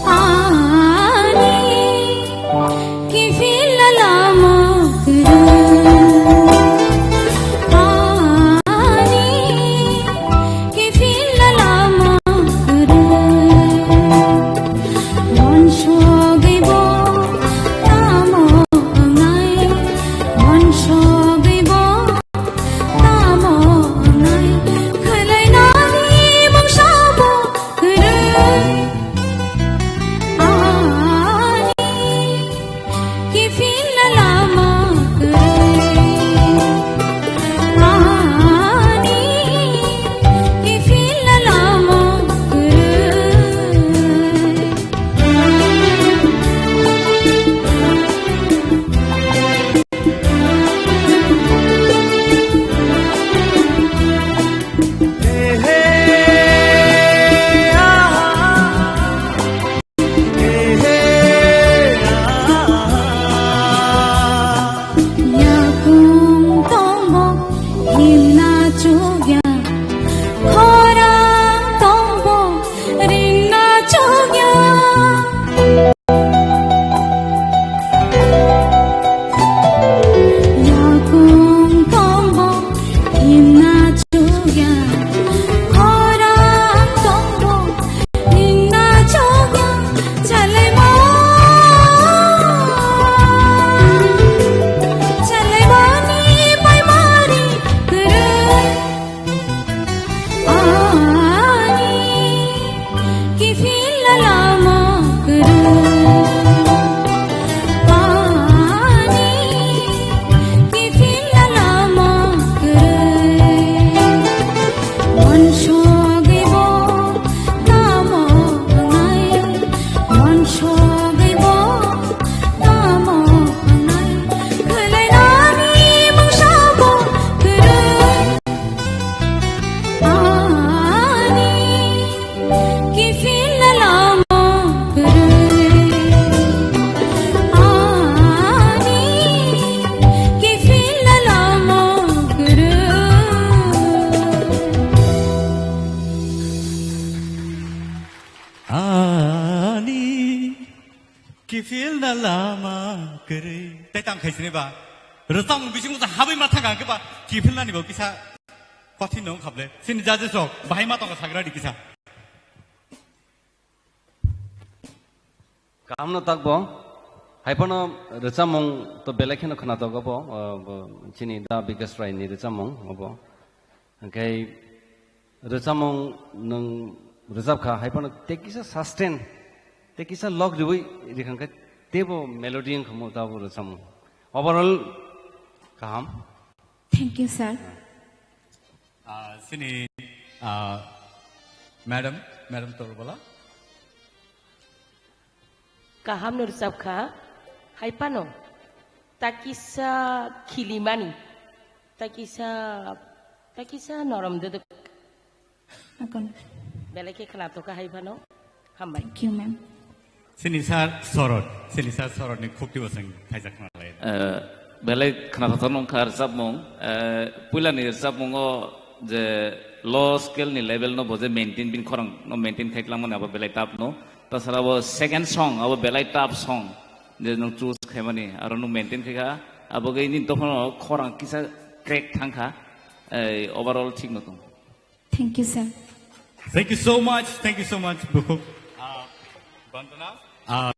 Ani kifil lama kuru. Ani kifil lama kuru. Mon sogwi bo tamo ngai. Mon sogwi bo tamo ngai. Khwlainani mungsa bo kwrwi. Ani kifil lama kwrwi. Ani kifil lama kwrwi. Yakung tongbo himna chukya, khorang tongbo ringna chukya. Yakung tongbo himna chukya, khorang tongbo ringna chukya. Chalaimo, chalaimani paimari kwrwi. Ani kifil lama kwrwi. Ani kifil lama kwrwi. Mon sogwi bo tamo wngnai. Mon sogwi bo tamo wngnai. Khwlainani mungsa bo kwrwi. Ani kifil lama kwrwi. Ani kifil lama kwrwi. Ani kifil na lama kwrwi. Tei tang khai sini ba. Rwchapmung bisingo sa habwi ma thang khe ba kifil nani bo kisa kothin no khable. Sini judges rok bahai ma tong sagra di kisa. Kaham no tak bo. Hai phano rwchapmung to belai kheno khwnatok obo, uh, bo chini da Bikas Rai ni rwchapmung obo. Hwnkhe rwchapmung nwng rwchapkha, hai phano tei kisa sustain, tei kisa log riwi rikhankhe teibo melody wngkha mo tabuk rwchapmung. Overall kaham. Thank you, sir. Ah, sini, ah, madam, madam Torbala. Kaham no rwchapkha, hai phano takisa khilimani, takisa, takisa norom duduk. Akon. Belai khe khwnatok kha hai phano. Hambai. Thank you, ma'am. Sini sir Sorot, sini sir Sorot ni khukti bo chwng thaijak khna lai. Eh, belai khwnathok nung kha rwchapmung. Eh, puila ni rwchapmung o je low scale ni level no bo je maintain, bini khorang no maintain khai tlangmani abo belai tough no. Tasara abo second song, abo belai tough song je nwng choose khaimani, aro nwng maintain khai kha, abo khe nini dophano khorang kisa crack thang kha, ei, overall thik no tong. Thank you, sir. Thank you so much, thank you so much, bukhuk. Ah, Vandana. Ah,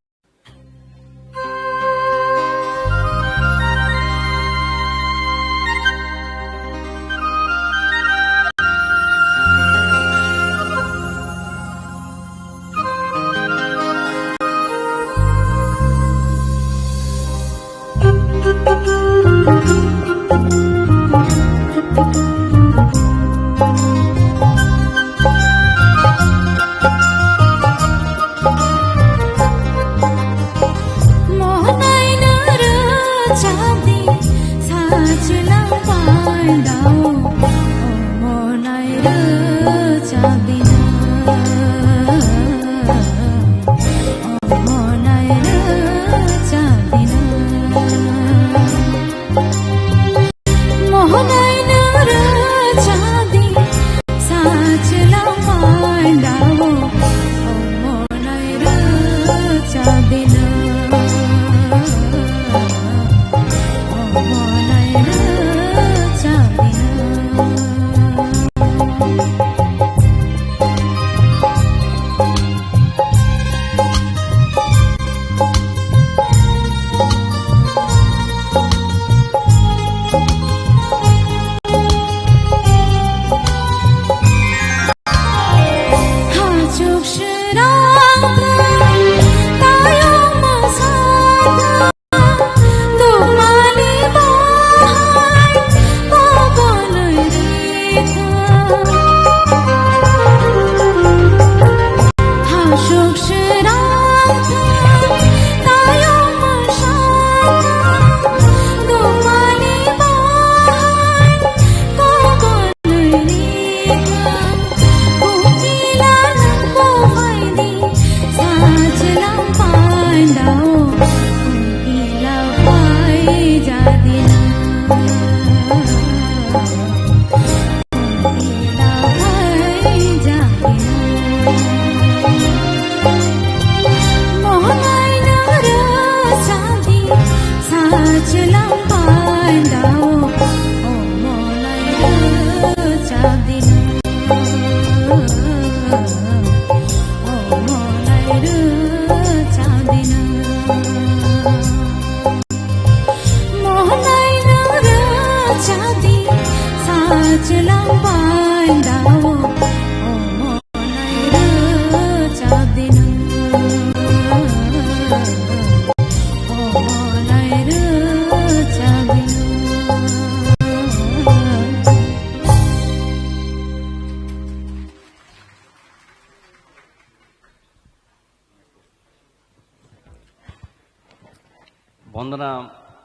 Bondona,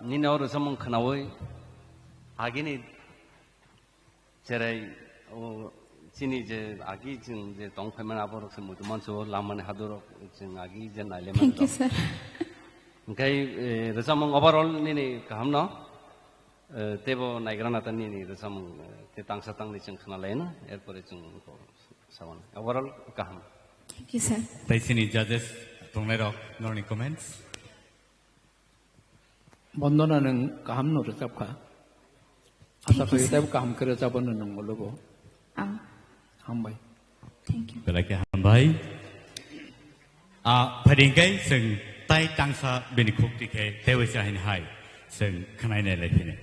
nini o rwchapmung khwnaui agini cherai, o, chini je agi chwng je tong phaimani aborok se muitu mansu o lamani hadurok chwng agi je nailaimani rok. Thank you, sir. Hwnkhe, eh, rwchapmung overall nini kaham no, eh, teibo naigra nata nini rwchapmung, eh, te tangsa tangni chwng khwnalaino, erpore chwng sabon. Overall kaham. Thank you, sir. Tai chini judges tongnai rok, norni comments? Bondona, nwng kaham no rwchap kha. Asa khaio teibo kaham khe rwchapano nwng ulo bo. Ang. Hambai. Thank you. Belai khe hambai. A, phaidi hwnkhe chwng tai tangsa bini khukti khe teibo se haino hai chwng khwnai nai lai phini.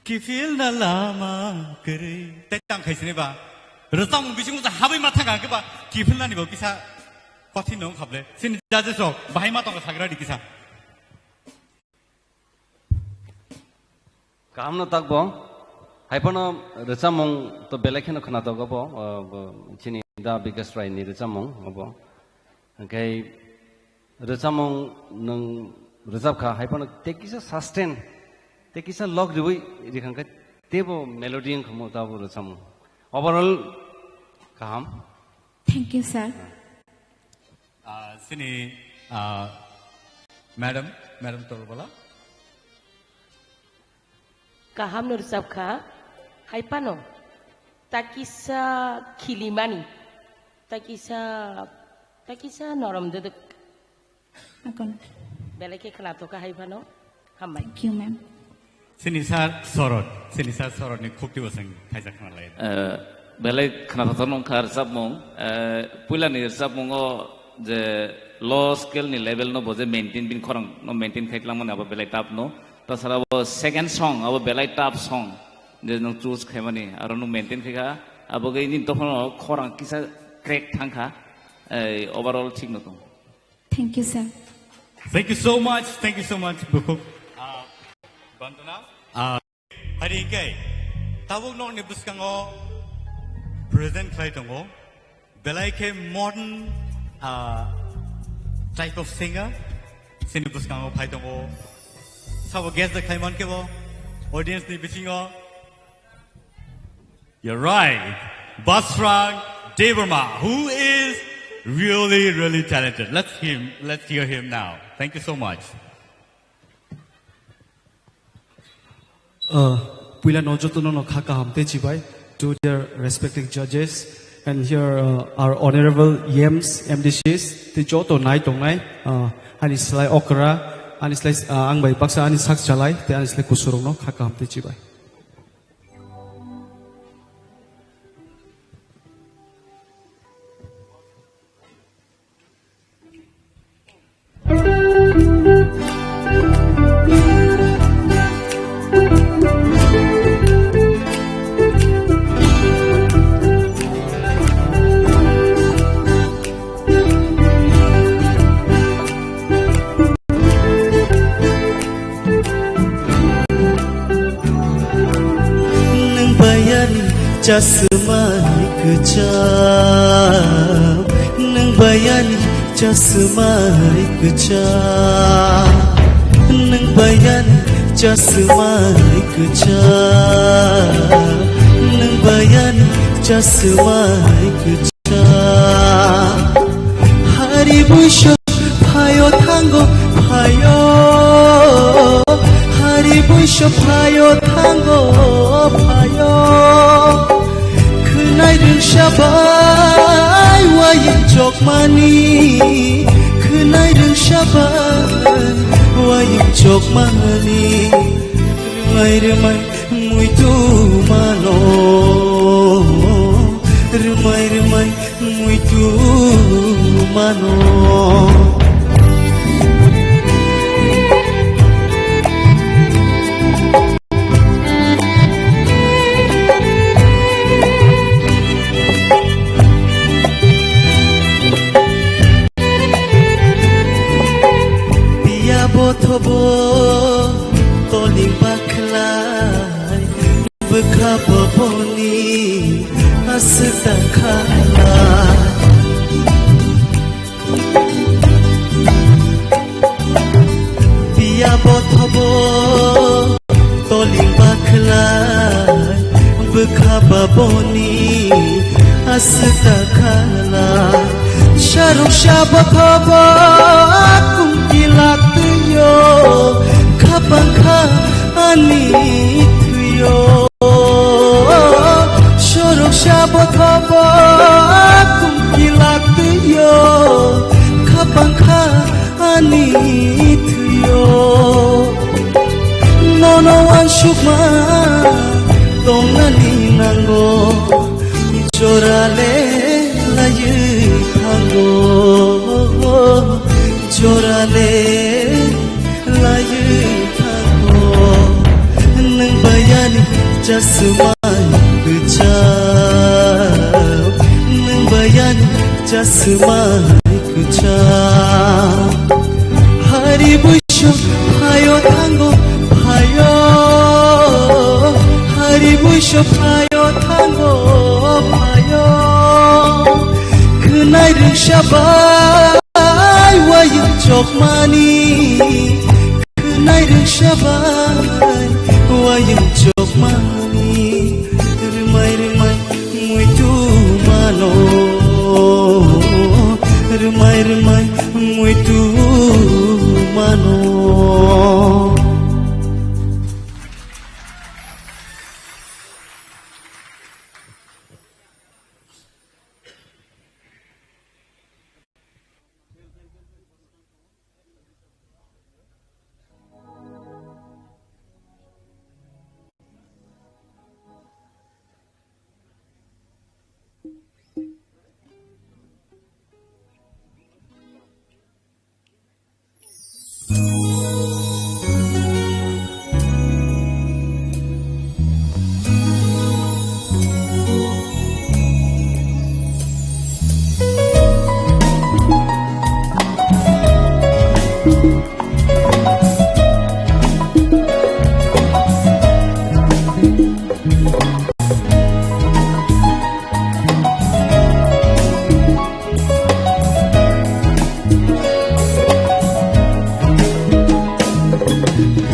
Kiphilna lama kwrwi. Tei tang khai sini ba. Rwchapmung bisingo sa habwi ma thang khe ba kiphilnani bo kisa kothin no khable. Sini judges rok bahai ma tongo sagra di kisa. Kaham no takbo. Hai phano rwchapmung to belai kheno khwnatok obo, o, bo, chini Da Bikas Rai ni rwchapmung obo. Hwnkhe rwchapmung nwng rwchapkha, hai phano tei kisa sustain, tei kisa log riwi rikha khe teibo melody wngkha mo tabo rwchapmung. Overall kaham. Thank you, sir. Ah, sini, ah, madam, madam Tolbala. Kaham no rwchapkha, hai phano takisa khilimani, takisa, takisa norom dwdwk. Akon. Belai khe khwnathokha hai phano. Hambai. Thank you, ma'am. Sini sir Sorot, sini sir Sorot ni khukti bosong thaisa khna lai. Eh, belai khwnathok nongkha rwchapmung. Eh, puila ni rwchapmungo je low scale ni level no bo je maintain, bini khorang no maintain khai tlangmani abo belai tough no. Tasara bo second song abo belai tough song je nwng choose khaimani aro nwng maintain khaikha abo gei nini tokhono khorang kisa crack thangkha. Eh, overall thik no tong. Thank you, sir. Thank you so much. Thank you so much, Bukhuk. Ah, Bandana. Ah, hari hingke tabuk nokni bwskango present khlai tongo. Belai khe modern, ah, type of singer. Sini bwskango phai tongo. Sabo guest de khlai man kebo audience ni bisingo. You're right. Basrang Debbarma, who is really, really talented. Let's him, let's hear him now. Thank you so much. Uh, puila no joto no no kha kaham tei chibai to their respective judges and here, uh, our honorable E Ms, M D Cs, tei joto nai tongnai, uh, ani slai okra, ani slai, uh, ang bai baksa ani sak chalai, tei ani slai kusurok no kha kaham tei chibai. Nwng bayani chasmai kwcham, nwng bayani chasmai kwcham, nwng bayani chasmai kwcham, nwng bayani chasmai kwcham. Hari buiso phaio thango phaio, hari buiso phaio thango phaio. Khwnai rwngsa bai wayung chokmani, khwnai rwngsa bai wayung chokmani. Rwmai rwmai muitu mano, rwmai rwmai muitu mano. Piya bothobo toli bakhlai. Bwkha boboni aswk da khala. Piya bothobo toli bakhlai. Bwkha boboni aswk da khala. Saruk sa bothobo kungki laktwio. Khapang kha ani thwio. Sorok sabo thobo kungki laktwio, khapang kha ani thwio. Nono wansukma tongnani nango, jorale laiwi thango, jorale laiwi thango, nwng bai Chasma kwcham, nwng bai ani chasma kwcham. Hari buiso phaio thango phaio, hari buiso phaio thango phaio. Khwnai rwngsa bai wayung chokmani. Khwnai rwngsa bai wayung chokmani, rwmai rwmai muitu mano, rwmai rwmai muitu mano.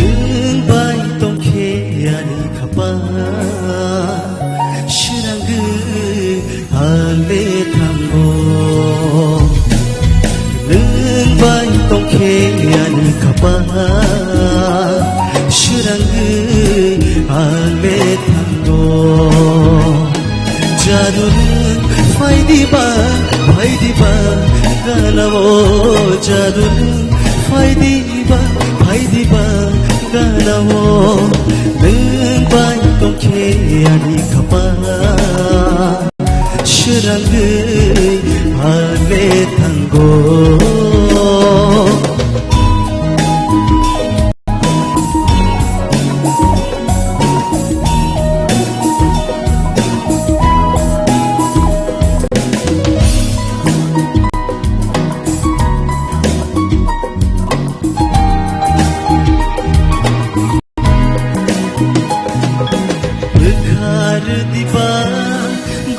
Nwng bai tongkhe ani khapang, srangwi ang le thango. Nwng bai tongkhe ani khapang, srangwi ang le thango. Jadu nwng phai diba, phai diba, gana o jadu nwng phai diba, phai diba, gana o nwng bai tongkhe ani khapang, srangwi ang le thango. Bwkha rwdiba,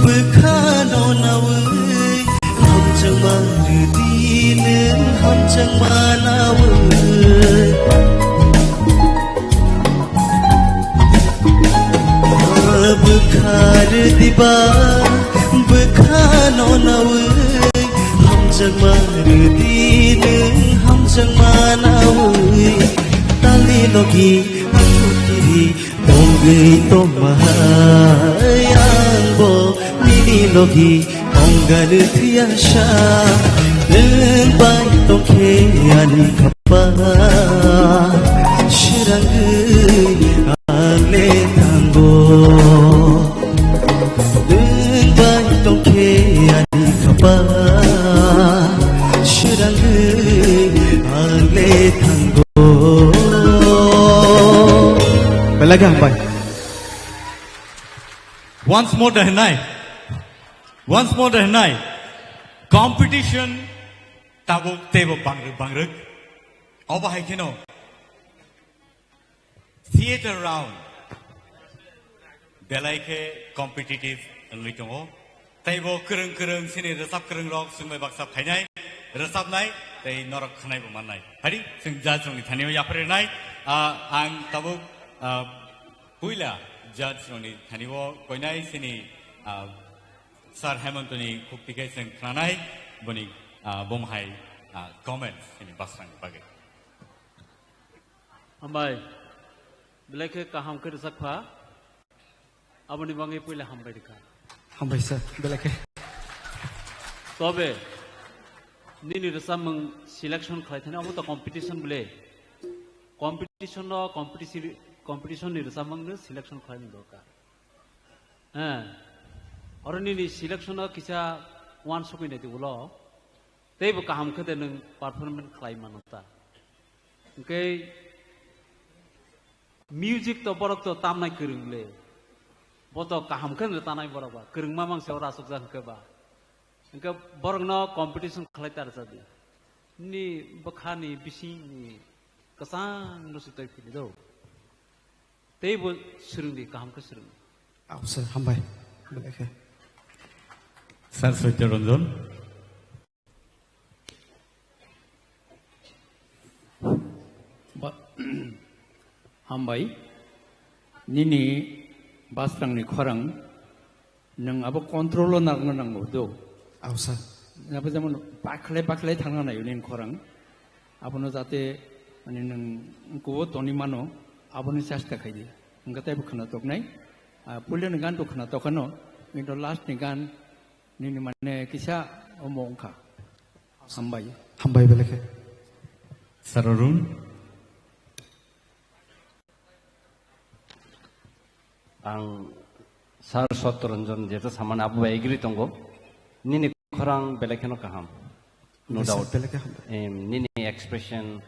bwkha no nawi, hamjakma rwdi nwng hamjakma nawi. Bwkha rwdiba, bwkha no nawi, hamjakma rwdi nwng hamjakma nawi. Tali logi ang kiri tongwi tongmahai, ang bo nini logi tongani thwiya sa. Nwng bai tongkhe ani khapang, srangwi ang le thango. Nwng bai tongkhe ani khapang, srangwi ang le thango. Belai khe hambai. Once more da hwnai. Once more da hwnai. Competition tabuk teibo bangrwk bangrwk. Obo hai kheno theater round belai khe competitive wngwi tongo. Teibo kwrwng kwrwng chini rwchap kwrwng rok chwngbai baksa phainai, rwchapnai tei norok khwnaibo mannai. Phadi chwng judge rokni thani o yapharwi rwnai. Ah, ang tabuk, ah, puila judge rokni thani o koinai chini, ah, Sir Hemontoni khukti khe chwng khwnanai boni, ah, bumhai, ah, comments chini basrangni bagwi. Hambai, belai khe kaham khe rwchap kha. Aboni bagwi puila hambai rwkha. Hambai sir, belai khe. Tobe, nini rwchapmung selection khlai thani, omo to competition bole. Competition no, competition, competition ni rwchapmung no selection khlai ni dorkar. He. Oro nini selection no kisa uansukwi nai di ulo. Teibo kaham khe de nwng performance khlai mano ta. Hwnkhe Music to borok to tamnai kwrwng le. Bo to kaham khe no tanai borok ba. Kwrwngma mang se ora asukjak hwnkhe ba. Hwnkhe borokno competition khlai ta rwchadi. Ni bwkhani bisingni kwchang no se tei phili do. Tei bo swrwngdi, kaham khe swrwngdi. Aw, sir, hambai. Belai khe. Sir Satya Ranjan. Ba-, hambai. Nini basrangni khorang nwng abo control o narwkna nango do. Aw, sir. Abo jemon bakhlai bakhlai thangna naio nini khorang. Abono jate, mane, nwng kubo toni mano, aboni chesta khaidi. Hwnkhe teibo khwna toknai. Ah, puilani gan to khwna tokano, kintu last ni gan nini mane kisa omo wngkha. Hambai. Hambai belai khe. Sir Arun. Ang Sir Satya Ranjan jeto samani abo bai agree tongo. Nini khorang belai kheno kaham. No doubt. Belai khe hambai. Em, nini expression,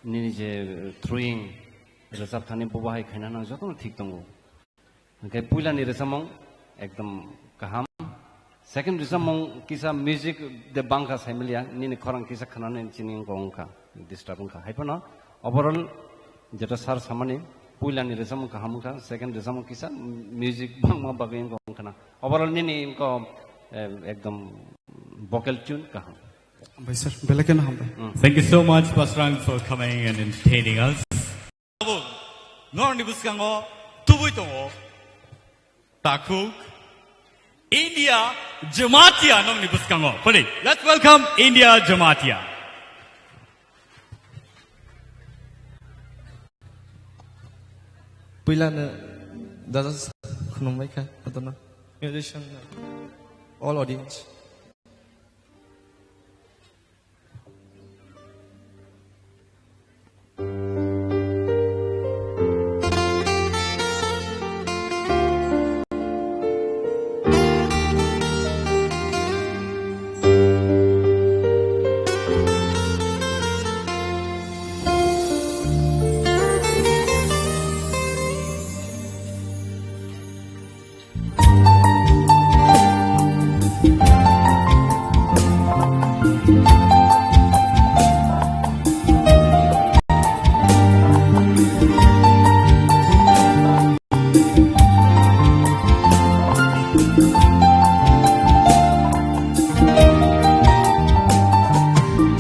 nini je throwing, rwchap thani bo bahai khaina nang jotono thik tongo. Hwnkhe puilani rwchapmung ekdom kaham. Second rwchapmung kisa music de bangkha saimiliya, nini khorang kisa khwnani chini wngkha, wngkha, disturb wngkha. Haiphano overall jeto sir samani puilani rwchapmung kaham wngkha, second rwchapmung kisa music bangma bagwi wngkha wngkhana. Overall nini wngkha, eh, ekdom vocal tune kaham. Hambai sir, belai kheno hambai. Mm. Thank you so much, Basrang, for coming and entertaining us. Norokni bwskango tubui tongo takhuk India Jamatia nokni bwskango. Pwli, let's welcome India Jamatia. Puilano judges khulumbaikha, adono musician, all audience.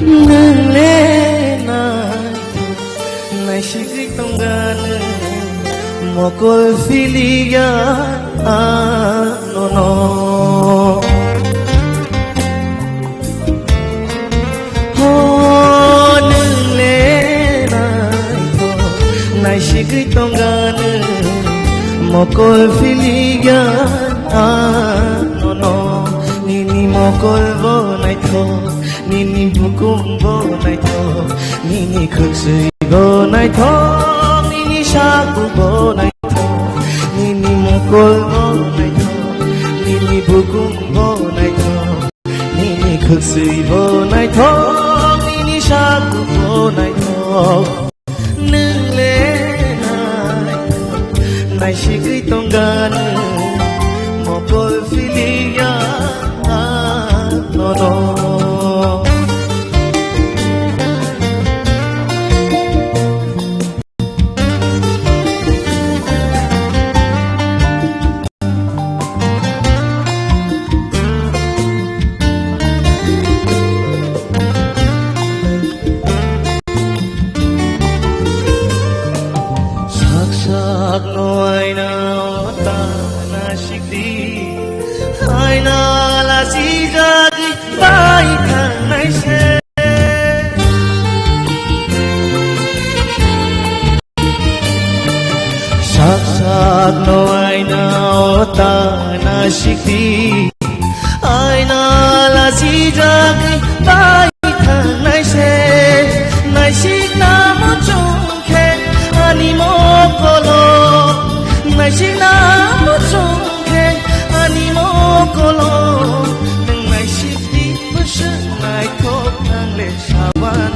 Nwng le naithok naisigwi tongano, mokol siliya anono. Ho, nwng le naithok naisigwi tongano, mokol siliya anono. Nini mokol bo naithok, nini bukum bo naithok, nini khwksui bo naithok, nini saku bo naithok, nini mokol bo naithok, nini bukum bo naithok, nini khwksui bo naithok, nini saku bo naithok. Nwng le nai, naisigwi tongano, mokol siliya anono. Sak sak no aina o ta na sikdi, aina la sijadi bai thangnai se. Sak sak no aina o ta na sikdi, aina la sijagwi bai thangnai se. Naisik namo chungkhe ani mokolo, naisik namo chungkhe ani mokolo, nwng naisik di bwswk naithok ang le saban.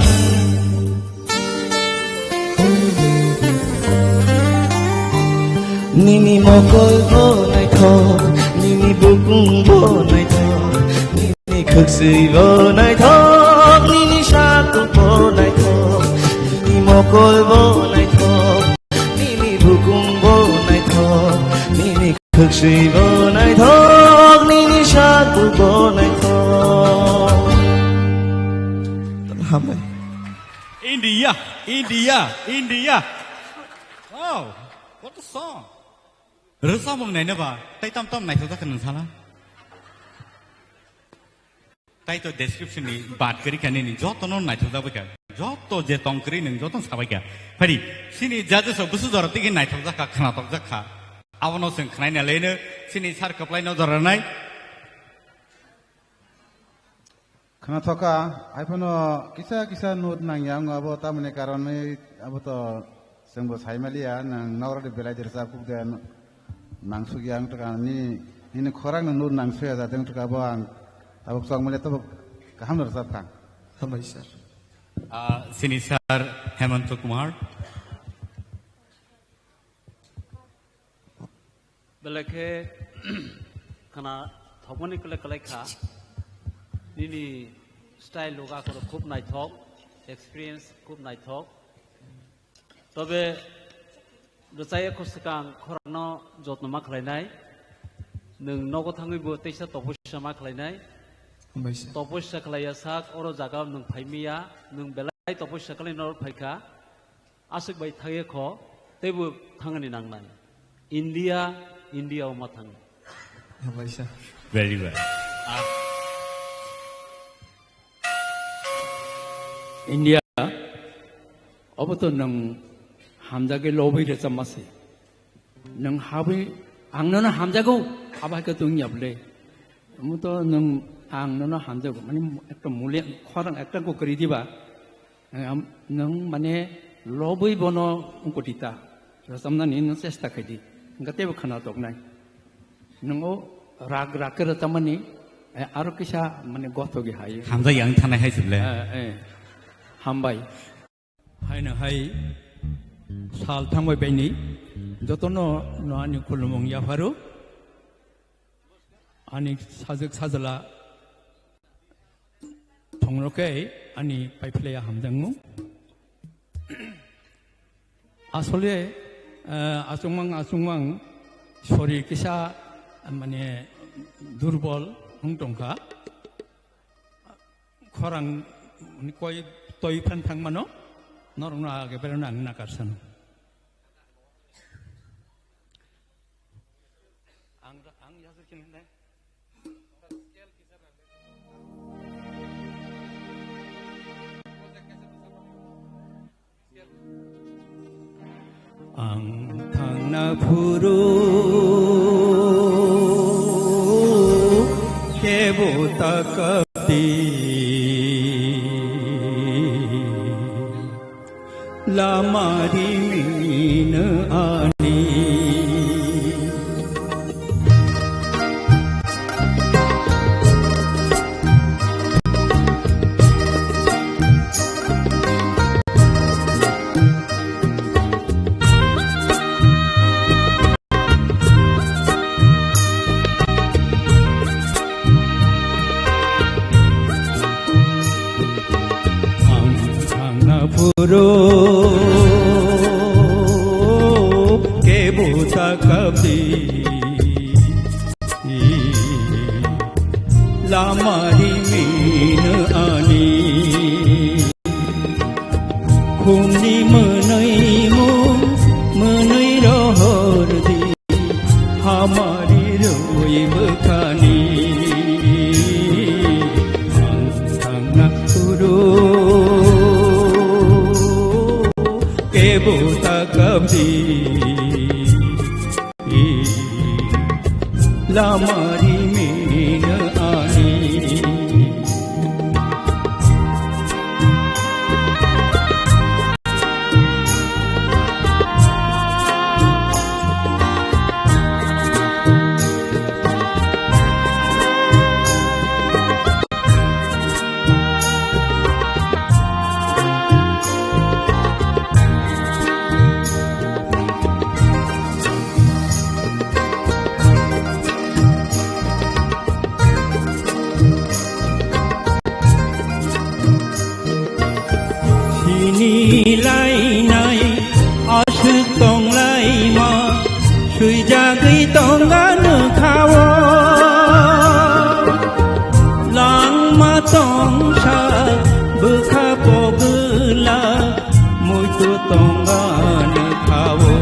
Nini mokol bo naithok, nini bukung bo naithok, nini khwksui bo naithok, nini saku bo naithok, nini mokol bo naithok, nini bukung bo naithok, nini khwksui bo naithok, nini saku bo naithok. Hambai. India, India, India. Wow, what a song. Rwchapmung naina ba, tai tam tam naithok jak nang sala. Tai to description ni bat kari kani ni joto no naithok jak bai kha. Joto je tong kri nang joto sabai kha. Phari, sini judges rok busu jora tigi naithok jak kha, khnatok jak kha. Abono seng khnai na leno, sini sar kaplai no jora nai. Khna thoka, haiphano kisa kisa note nangya wng abo tamoni karonwi abo to chwngbo saimaliya, nwng nogorokni belai de rwchap kuk de nangsukya wng tongkha, nini, nini khorang no note nangsuya jate wng tongkha, abo ang tabuk chokmaliya tabuk kaham no rwchap kha. Hambai sir. Ah, sini sir Hemanta Kumar. Belai khe khna thokmani kwlai kwlai kha. Nini style loga khoro khub naithok, experience khub naithok. Tobe rwchaya kho swkang khorangno jotno ma khlainai. Nwng nogo thangwi bo teisa toposia ma khlainai. Hambai sir. Toposia khlaiya sak oro jaga nwng phaimiya, nwng belai toposia khlai norok phaikha. Aswk bai thangya kho, teibo thangani nangnai. India, India o ma thang. Hambai sir. Very well. Ah. India, obo to nwng hamjagwi lobwi rwchapma se. Nwng habwi ang nono hamjago, abo hai khe tong ya bwle. Omo to nwng ang nono hamjago, mane ekta muli khorang ekta ko kwrwi diba. Am-, nwng mane lobwi bono wngkotita rwchapnani nwng chesta khaidi, hwnkhe teibo khwnathoknai. Nwng o rag rag khe rwchapmani, eh, aro kisa mane gothogi hai. Hamjak yang thanai hai se bwle. Eh, eh. Hambai. Haino hai sal thangbai baini jotono no ani khulumung yapharo. Ani sajwk sajla thongno khe ani paiphlaiya hamjakmung. Asole, eh, achukmang achukmang sori kisa, mane, durbol wng tongkha. Khorang, mane, koi toi phan thangmano norokno age berano ang nakarsan. Ang, ang yasir kini dai. Ang thangna phuru kebo takati. Lama rimino ani. Ang thangna phuru kebo takapdi lama rimino ani. Khumni mwnwi mung mwnwi rohor di. Hamari roi bwkhani ang thangna phuru kebo takapdi lama rimino ani. tongani khao.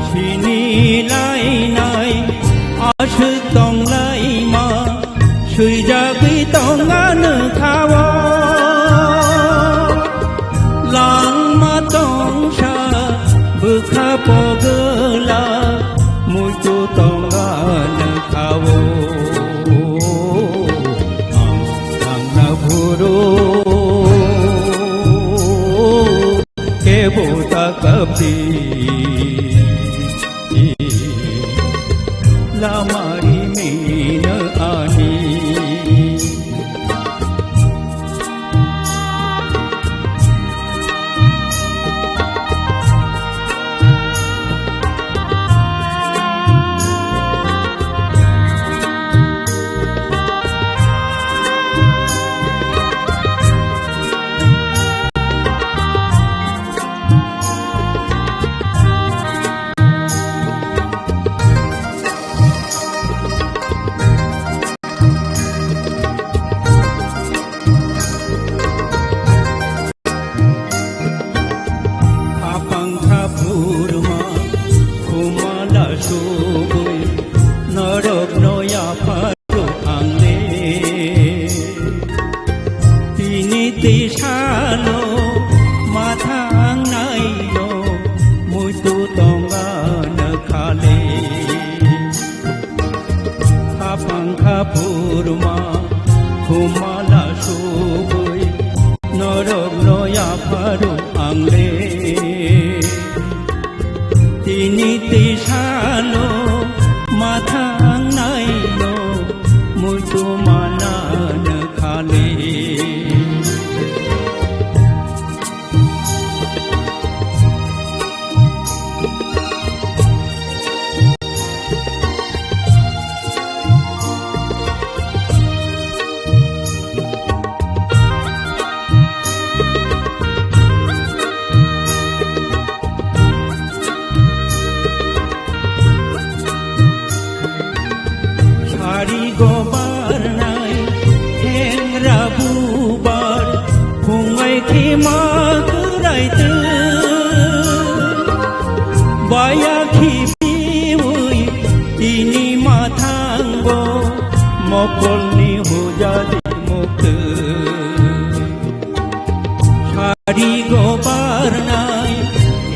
Sini lainai aswk tonglaima, swijagwi tongani khao. Langma tongsa bwkha pogwla, muitu tongani khao. Ang thangna phuru kebo ta kapdi, lama rimino ani. Khapang khaphurma khumala subui norok no yapha Angle tini tisalo mathang naino muitu tonga nakhale. Khapang khapurma khumala subui norok no yapharu angle. Tini tisalo mathang naino muitu manana khale. Sari gobar nai, hengra bubar, phungai khima kwrai twi. Baya khibiwi tini mathango, mokolni hujadi muktwi. Sari gobar nai,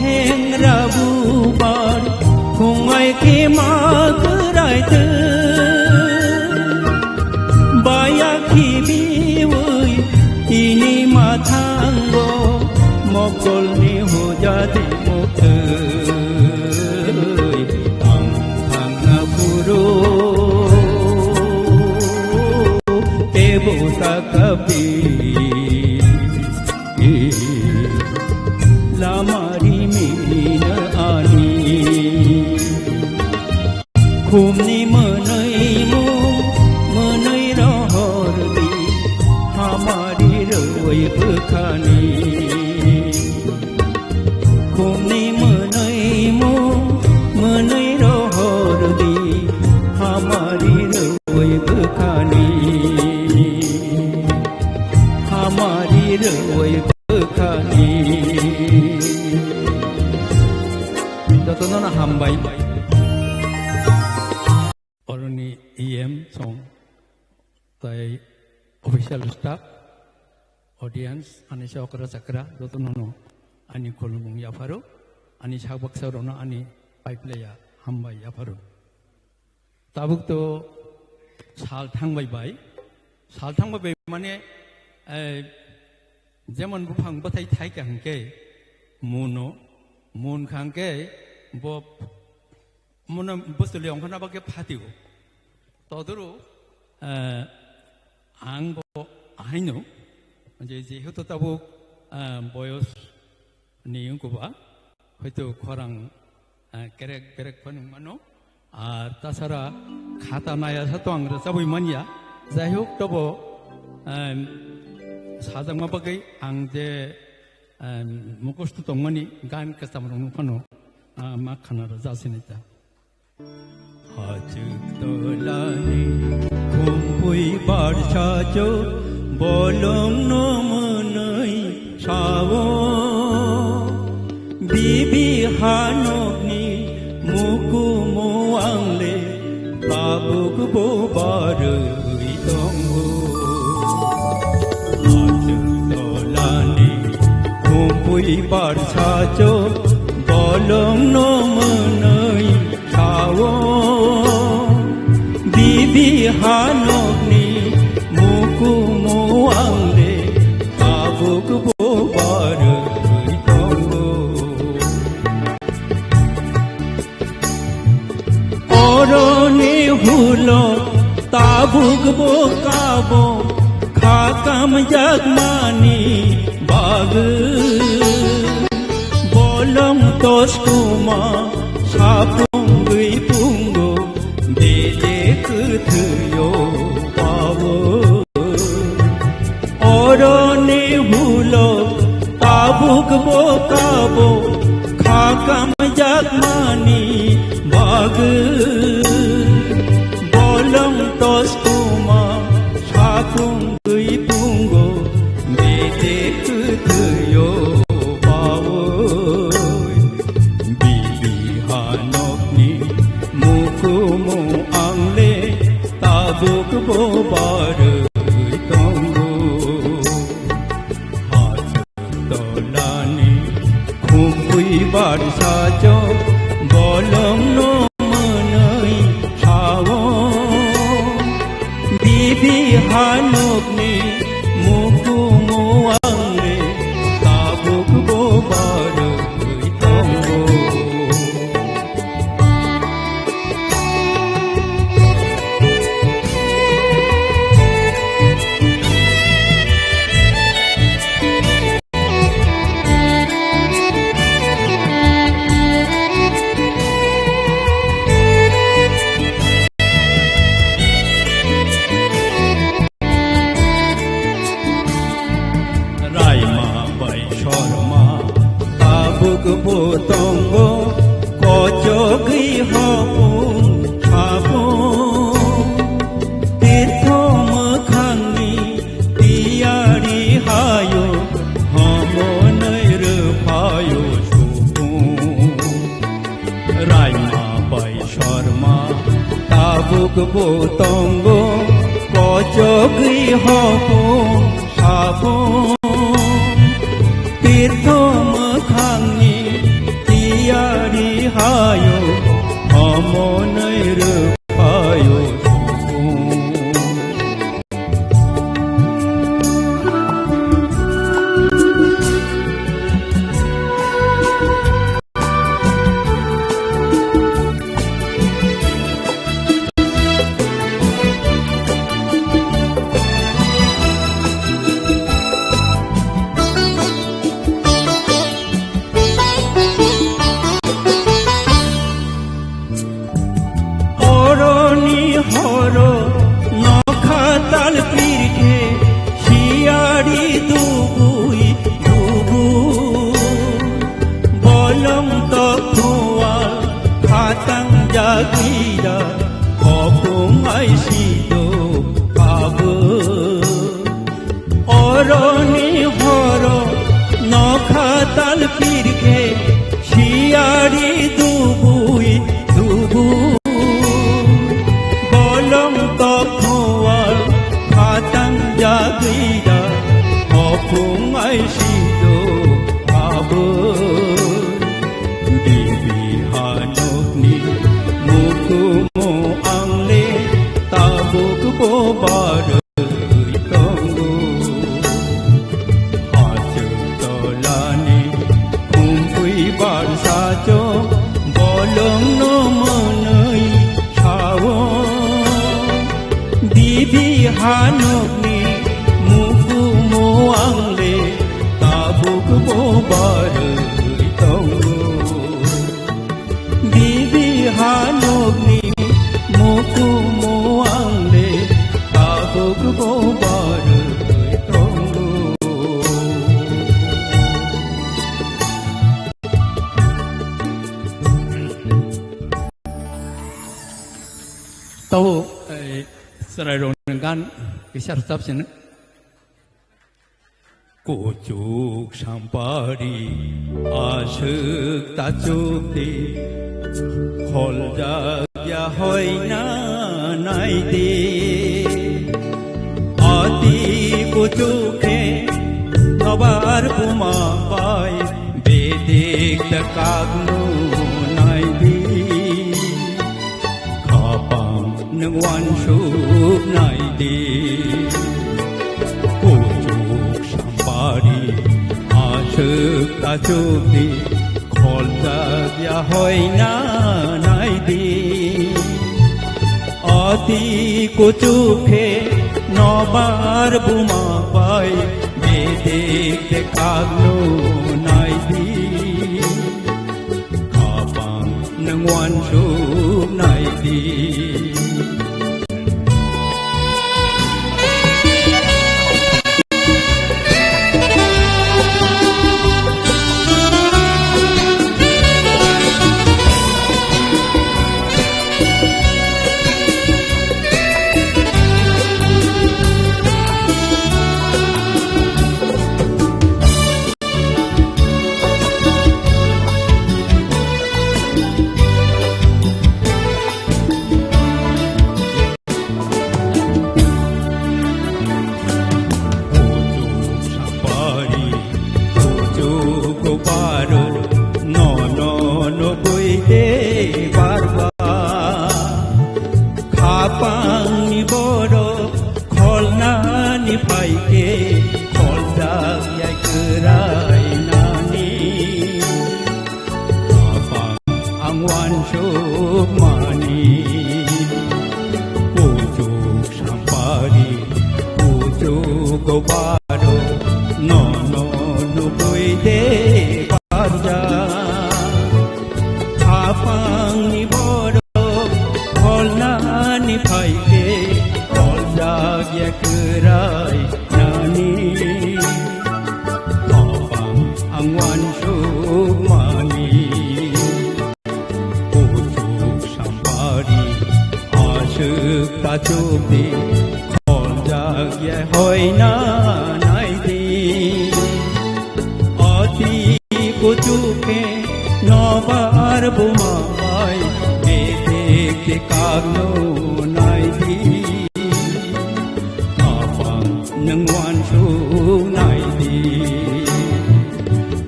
hengra bubar, phungai khima kwrai twi. Baya khibiwi tini mathango, mokolni hujadi muktwi. Ang thangna phuru tebo ta kapdi. Lama rimino ani. Khumni mwnwi mung mwnwi rohor di, hamari rwi bwkhani. Khumni mwnwi mung mwnwi rohor di, hamari rwi bwkhani. Hamari rwi bwkhani. Jotono no hambai. Oroni E M song, tai official staff, audience, ani chokra chakra, jotono no ani khulumung yapharo, ani sak baksa rono ani paiplaya hambai yapharo. Tabuk to sal thangbai bai, sal thangbai bai mane, eh, jemon buphang bathai thai ka hingke muno, mun khangke bo Mona bosoli ongkhorna bagwi phatio. Todoro, eh, ang bo ahaino, je, jehetu tabuk, eh, boyos ni wngkha ba, hoito khorang, eh, kerek berek phano wngmano. Ar tasara khata naya sa to ang rwchabwi manya. Jai hok, tobo, em, sajakma bagwi ang je, em, mukhosto tongmani gan kwcham rokno phano, ah, ma khana rwja sinita. Hachuk tolani khumpui barsa cho bolong no mwnwi Ao bibi hanokni mukumu angle tabuk bo barwi tongo. Hachal tolani khumpui barsacho bolongno mwnwi sao. Bibi hanokni mukumu angle tabuk bo barwi tongo. Oroni hulo tabuk bo kabo khakam jakmani bagwi. Bolong toskuma sapungwi pungo bede kwthwio pawo. Oroni hulo tabuk bo kabo khakam jakmani bagwi. Bolong toskuma sapungwi pungo bede kwthwio pawo. Bibi hanokni mukumu angle tabuk bo barwi tongo. Hachal tolani khumpui barsacho bolongno mwnwi sao. Bibi hanokni mukumu angle tabuk bo barwi tongo. Raima bai Sorma tabuk bo tongo, kochogwi hopung hapung. Tirtho mwkhangni tiyari hayo, homonwi rwphaio supung. Raima bai Sorma tabuk bo tongo, kochogwi hopung hapung. Tirtho mwkhangni tiyari hayo, homonwi rwphaio supung. Oroni horo nokha tal pirkhe siyari dubui dubui. Bolong tokhual khatang jagira hopung aisido kabui. Oroni horo nokha tal pirkhe siyari dubui dubui. Bolong tokhual khatang jagira hopung aisido kabui. Bibi hanokni mukumu angle tabuk bo barwi tongo. Hachal tolani khumpui barsacho bolongno mwnwi sao. Bibi hanokni mukumu angle tabuk bo barwi tongo. Bibi hanokni mukumu angle tabuk bo barwi tongo. Tau, eh, chwrairokni gan kisa rwchap sino. Kuchuk sampari aswk tachuk di, kholjak ya hoina nai di. Ati kuchuk khe nobar buma bai bedik ta kaknu nai di. Khapang nwng uansuk nai di. Kuchuk sampari aswk tachuk di, kholjak ya hoina nai di. Ati kuchuk khe nobar buma bai bedik te kaknu nai di. Khapang nwng uansuk nai di. Kuchuk sampari, kuchuk baro, nono nugwi de barba. Khapangni borok kholnani phaikhe, kholjak ya kwrainani. Khapang ang uansuk mani, kuchuk sampari, kuchuk baro, nono nugwi de barja. Khapangni borok kholnani phaikhe, kholjak ya kwrainani. Khapang ang uansuk mani, kuchuk sampari aswk tachuk di, kholjak ya hoina nai di. Ati kuchuk khe nobar buma bai bedik te kaknu nai di. Khapang nwng uansuk nai di.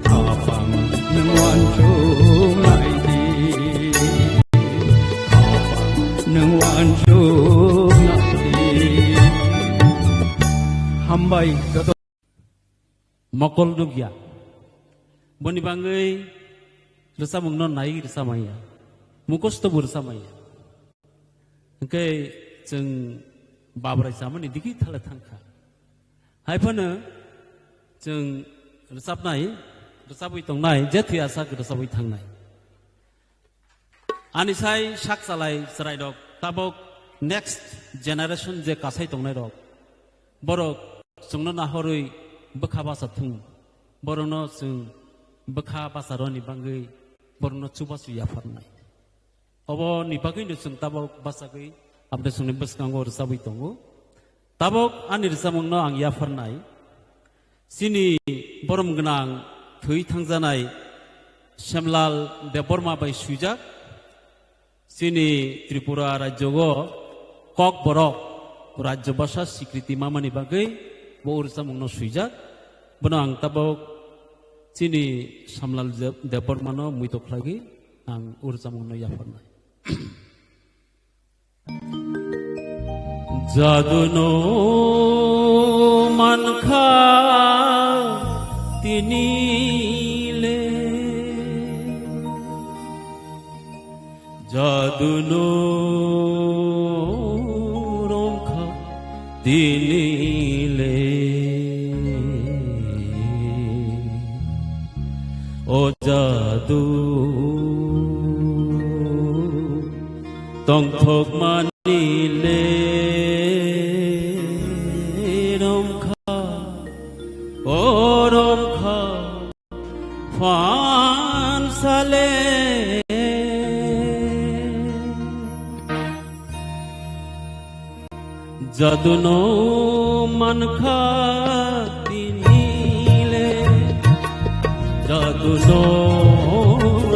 Khapang nwng uansuk nai di. Khapang nwng uansuk nai di. Hambai joto. Mokol nukya. Boni bangwi rwchapmungno nai rwchapmaya. Mukhosto bo rwchapmaya. Hwnkhe chwng babrai chamani digi thale thangkha. Haiphano chwng rwchapnai, rwchapwi tongnai, je thwi aswk rwchapwi thangnai. Ani sai sak chalai chwrairok tabok next generation je kasai tongnairok, borok chwngno nahorwi bwkha bacha thung, borokno chwng bwkha bacha rwni bangwi borokno chubachu yapharnai. Oboni bagwino chwng tabok bachagwi aboni chwngni bwskango rwchabwi tongo. Tabok ani rwchapmungno ang yapharnai. Chini borom gwnang thwi thangjanai Semlal Debbarma bai swijak. Chini Tripura rajyogo Kokborok rajyo bhasha sikriti mamani bagwi bo rwchapmungno swijak. Bono ang tabok chini Semlal Deb-, Debbarmano muito khlaiwi ang rwchapmungno yapharnai. Jadu no mankha tini le, jadu no romkha tini le. O jadu tongthokmani le romkha, o romkha phansale. Jadu no mankha tini Jadu no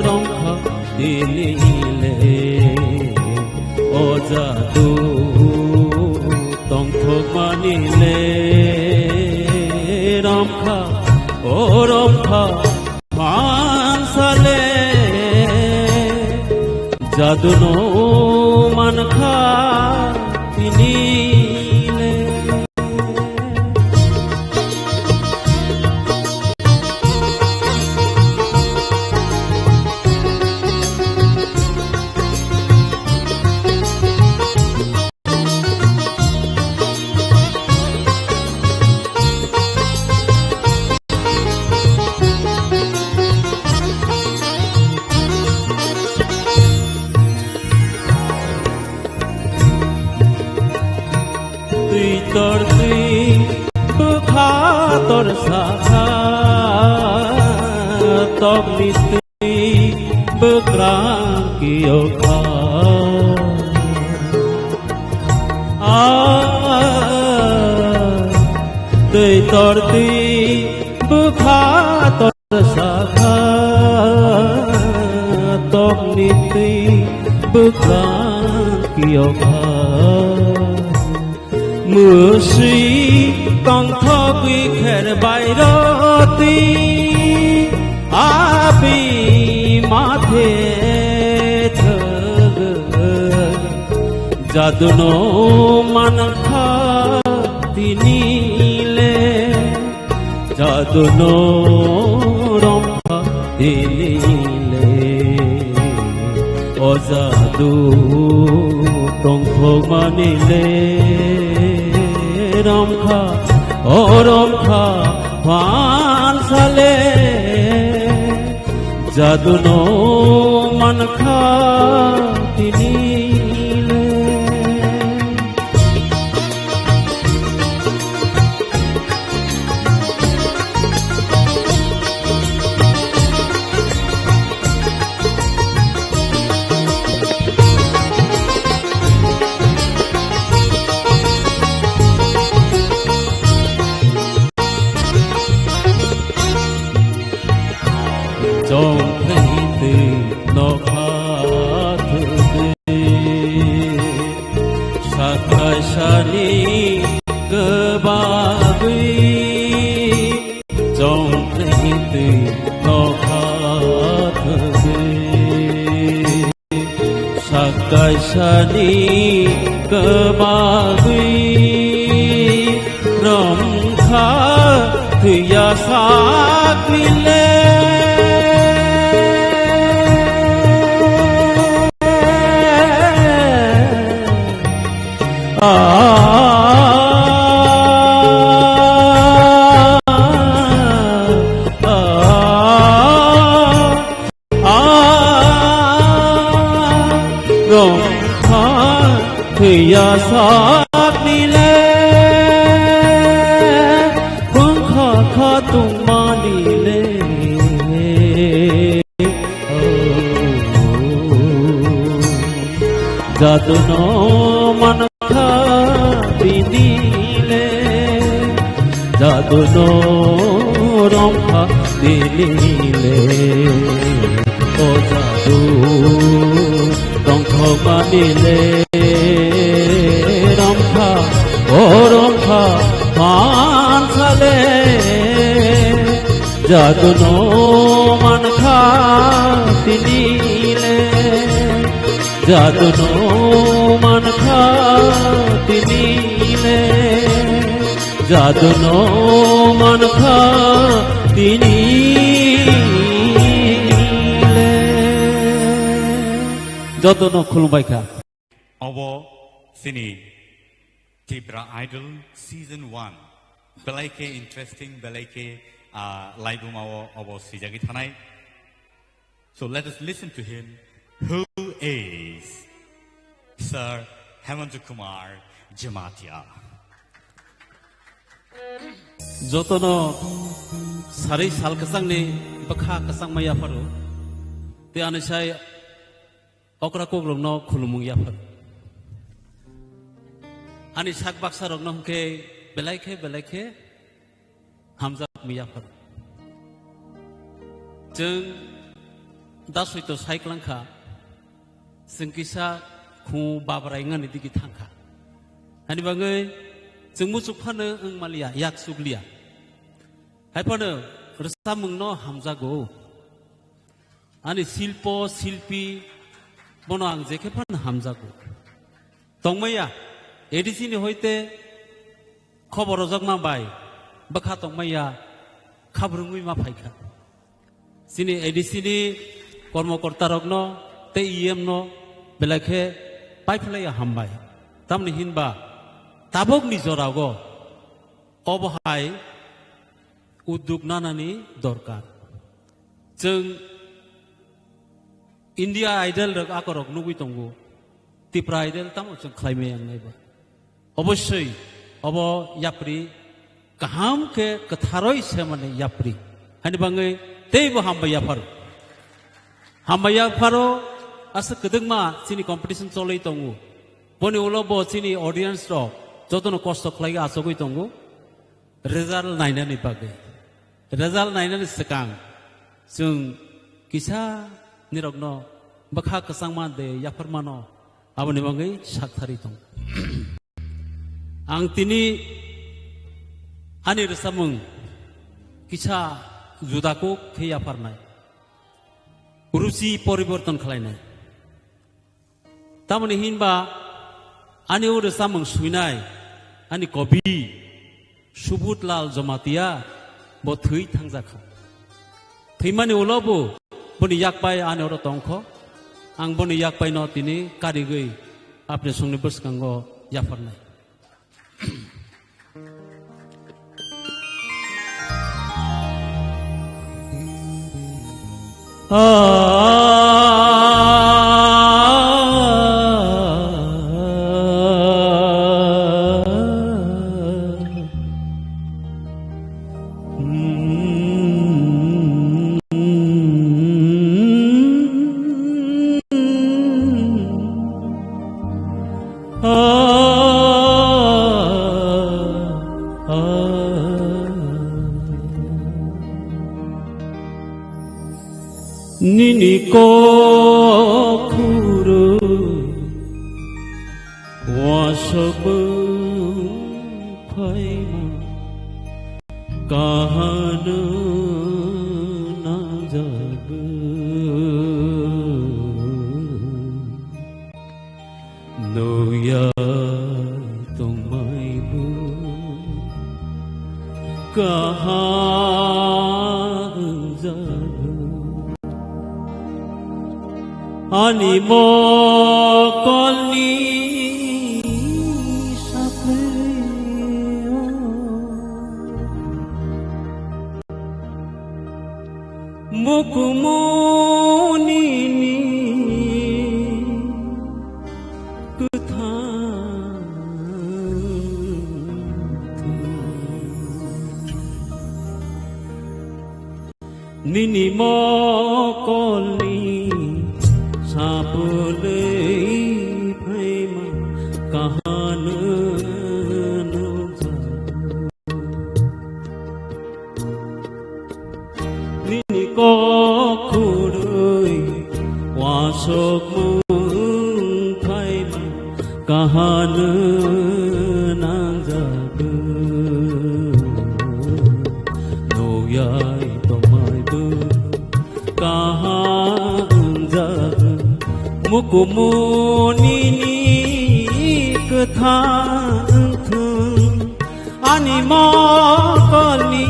romkha tini le, o jadu tongthokmani le romkha, o romkha phansale. Jadu no mankha tini le. Twi tor twi bwkha tor sakha, tokni twi bwkrang kiyokha. A, twi tor twi bwkha tor sakha, tokni twi bwkha kiyokha. Mwswi tongthogwi kher bai roti, abi mathe thwgwi. Jadu no mankha tini le, jadu no romkha tini le, o jadu tongthokmani le romkha, o romkha phansale. Jadu no mankha tini le. Chongthai twi nokha thwgwi, sakhai sani kwbagwi. Chongthai twi nokha thwgwi, sak kaisani kwbagwi romkha thwiya sakni le. Ah, ah, ah. A, romkha thwiya sakni le, bwngkha kha tongmani le. O, jadu no man kha tini le, jadu no romkha tini le. O jadu tongthokmani le romkha, o romkha mansa le. Jadu no mankha tini le, jadu no mankha tini le, jadu no mankha tini le. Joto no khulumbai kha. Obo chini Tipra Idol Season one. Belai khe interesting, belai khe, ah, laibuma o obo swijagwi thanai. So let us listen to him, who is Sir Hemanta Kumar Jamatia. Jotono sari sal kwchangni bwkha kwchangma yapharo. Tei ani sai okra kokrokno khulumung yaphar. Ani sak baksa rokno hwnkhe belai khe, belai khe hamjakmung yaphar. Chwng da soito sai klangkha, chwng kisa khu babrai wngani digi thangkha. Hani bagwi chwng muchuk phano wng maliya, yak chukliya. Hai phano rwchapmungno hamjago. Ani silpo, silpi, bono ang jekhe phano hamjago. Tongmaya, A D C ni hoite khobor rwjakma bai bwkha tongmaya khabrwngwi ma phaikha. Chini A D C ni kormokortarokno tei E M no belai khe paiphlaiya hambai. Tamni hinba tabukni jorao obo hai udduk nanani dorkar. Chwng India Idol rok akorok nugwi tongo, Tipra Idol tamo chwng khlaimaya wngnaiba. Obossoi obo yapri kaham khe kwtharoi semani yapri. Hani bagwi teibo hambai yapharo. Hambai yapharo, aswk kwdwkma chini competition cholwi tongo. Boni ulo bo chini audience rok jotono kosto khlaiwi achugwi tongo. Result nainani bagwi. Result nainani swkang chwng kisa nirokno bwkha kwchangma de yapharmano aboni bagwi sakthari tongo. Ang tini ani rwchapmung kisa juda kuk khe yapharnai. Ruchi poriborton khlainai. Tamoni hinba ani o rwchapmung swinai ani kobi Subut Lal Jamatia bo thwi thangjak kha. Thwimani ulo bo boni yakpai ani oro tong kho. Ang boni yakpai no tini karigwi apni songni bwskango yapharnai. Nini kok khurui wasok bwng phaima kahano nangjagwi. Nukya tongmaibo kaham wngjago. Ani mokolni saplio mukumunini kwthang. Nini mokolni sapulwi phaima kahano nukjago. Nini kok khurui wasok mung phaima kahano nangjagwi. Nukyai tongmaibo kaham wngjagwi. Mukumunini kwthang wngthung. Ani mokolni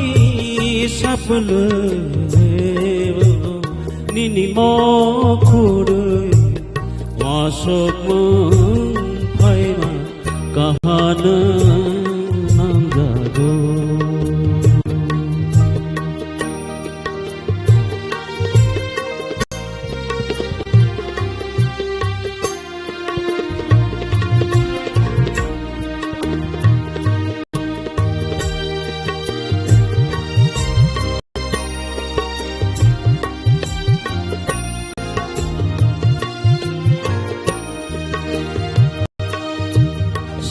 sapulwi nini mokhorwi wasok mung phaima kahano nangjago.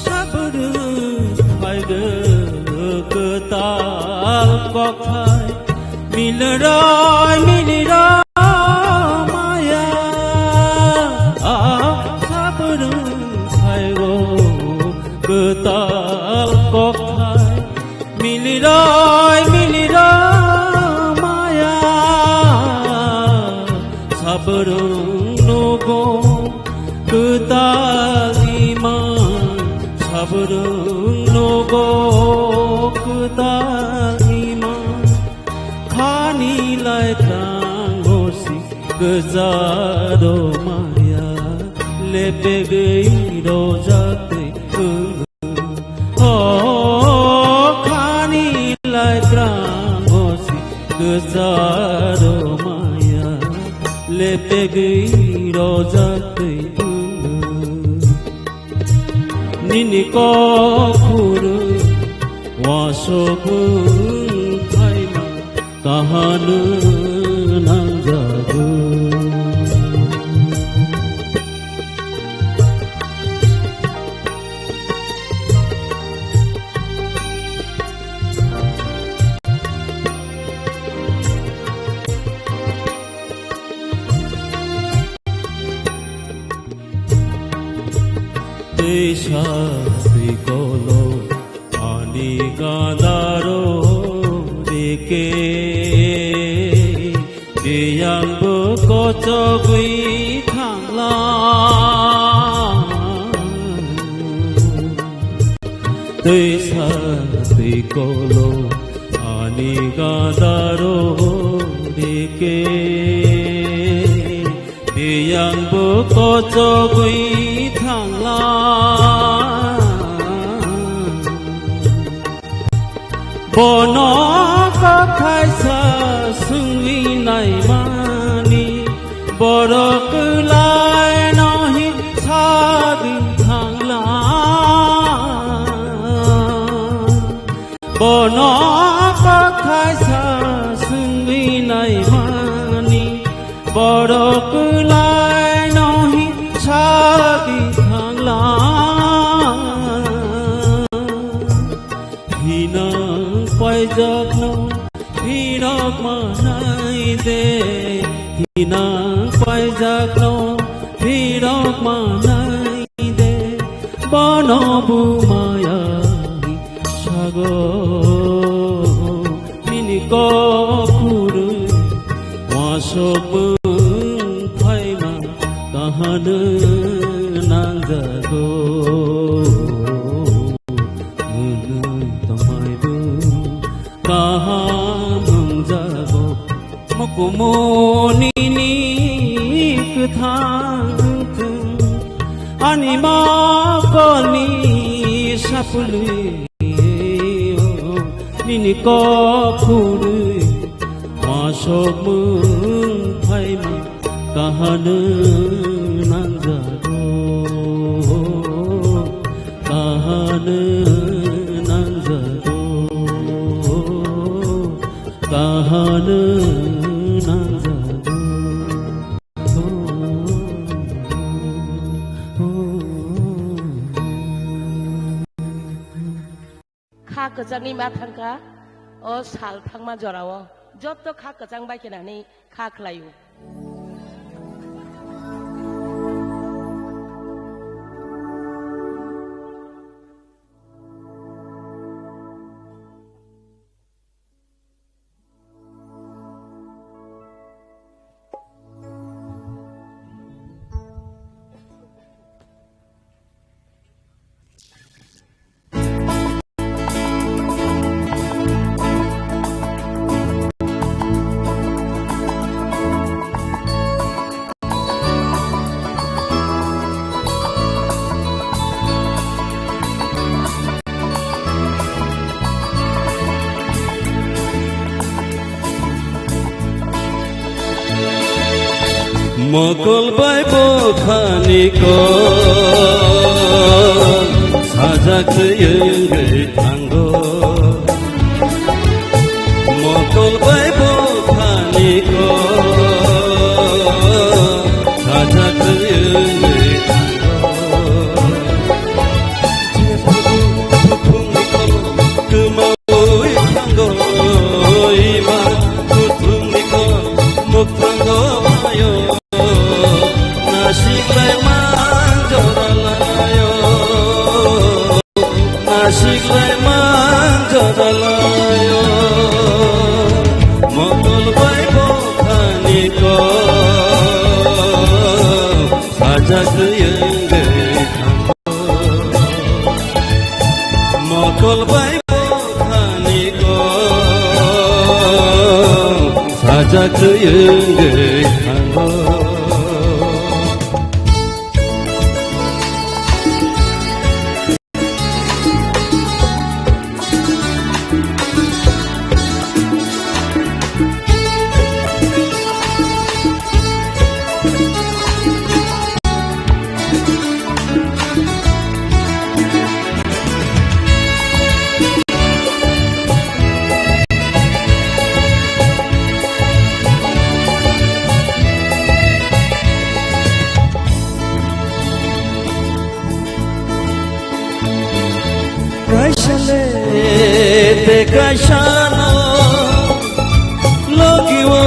Sabru phaigw kwthang Miliroi, miliroi maya, a sabrung phaigo kwtal kokthai. Miliroi, miliroi maya, sabrung nogo kwtal iman, sabrung nogo kwtal iman. Khani lai tang hosi kwcharo maya, lepegwi rojak twi wng. O khani lai tang hosi kwcharo maya, lepegwi rojak twi wng. Nini kok phuru wasok wng phaima kahano nangjago. Teisa twi kolo ani gandaro reke, tiyangbo kochogwi thangla. Teisa twi kolo ani gandaro reke, tiyangbo kochogwi thangla. Bono kokhaisa swngwi naimani, borok kwlaino hi sagwi thangla. Bono kokhaisa swngwi naimani, borok kwlaino hi sagwi thangla. Hinang paijakno phirok manai de, hinang paijakno phirok manai de, bono bumaya sago. Nini kok phuru wasok wng phaima kahano nangjago. Wngwi tongmaibo kaham wngjago. Mukumu nini kwthang thung, ani mokolni sapulwi. Nini kok phurwi wasok wng phaima kahano nangjago, kahano nangjago, kahano nangjago. Kha kwchangni ma thangkha, o sal thangma jorao joto kha kwchang bai khe nani kha khlaio. Mokol bai bophani kok sajak twi wngwi thango. Mokol bai bophani kok sajak twi wngwi thango. Jephuru buphungni kok kwmawi thango, ima kuthwi Mokol bai bokhani kok sajagwi wngwi thango. Mokol bai bokhani kok sajagwi wngwi thango. Kaisa le te kaisa no logi o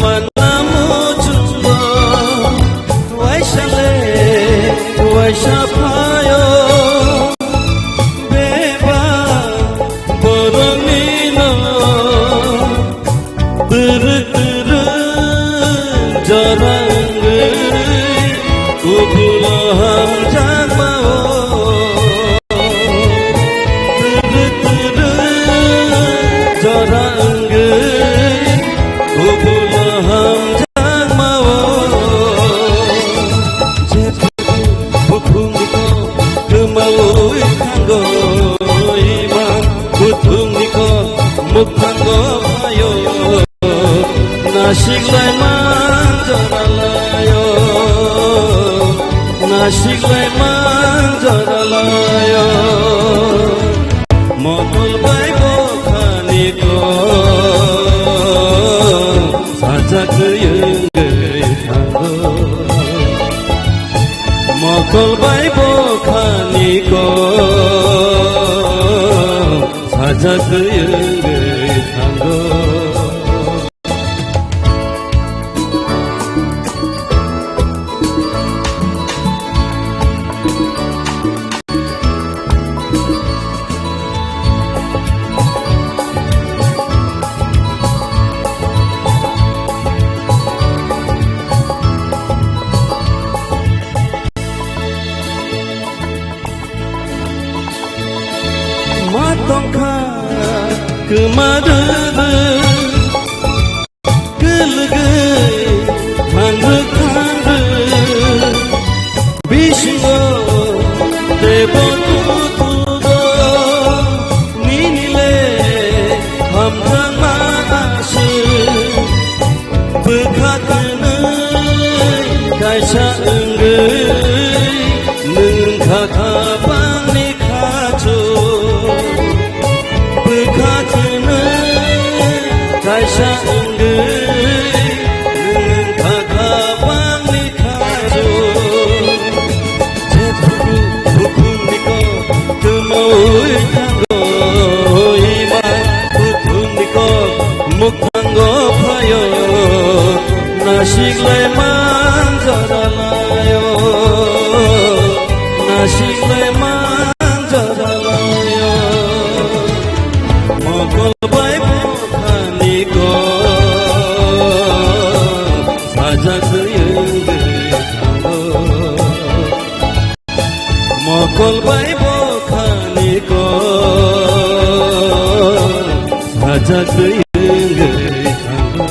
manna muchungo. Waisa le waisa phaio beba boroni no. Bwrwk bwrwk jora wngwi ubulo hamjakma-o. Bwrwk bwrwk jora wngwi ubulo hamjakma-o. Jephuku bukhukni kok kwmaui thango, ima bukhukni kok mukhango phaio. Nasiklai man jora laio, nasiklai man jora laio. Mokol bai bokhani kok sajagwi wngwi thango. Mokol bai bokhani kok sajagwi wngwi thango. Ma tongkha kwma rwrwk, kwlwgwi thangrwk thangrwk, bisingo teibo kutugo nini le hamjakma aswk. Bwkha kwnwi kaisa wngwi nwng wngkha kha bangni khachu. Bwkha kwnwi kaisa wngwi nwng wngkha kha bangni khachu. Jephuku bukhukni kok kwmaui thango, ima bukhukni kok mukhango phaio. Nasiklai man jora laio, nasiklai man jora laio. Mokol bai bokhani kok sajagwi wngwi thango. Mokol bai bokhani kok sajagwi wngwi thango.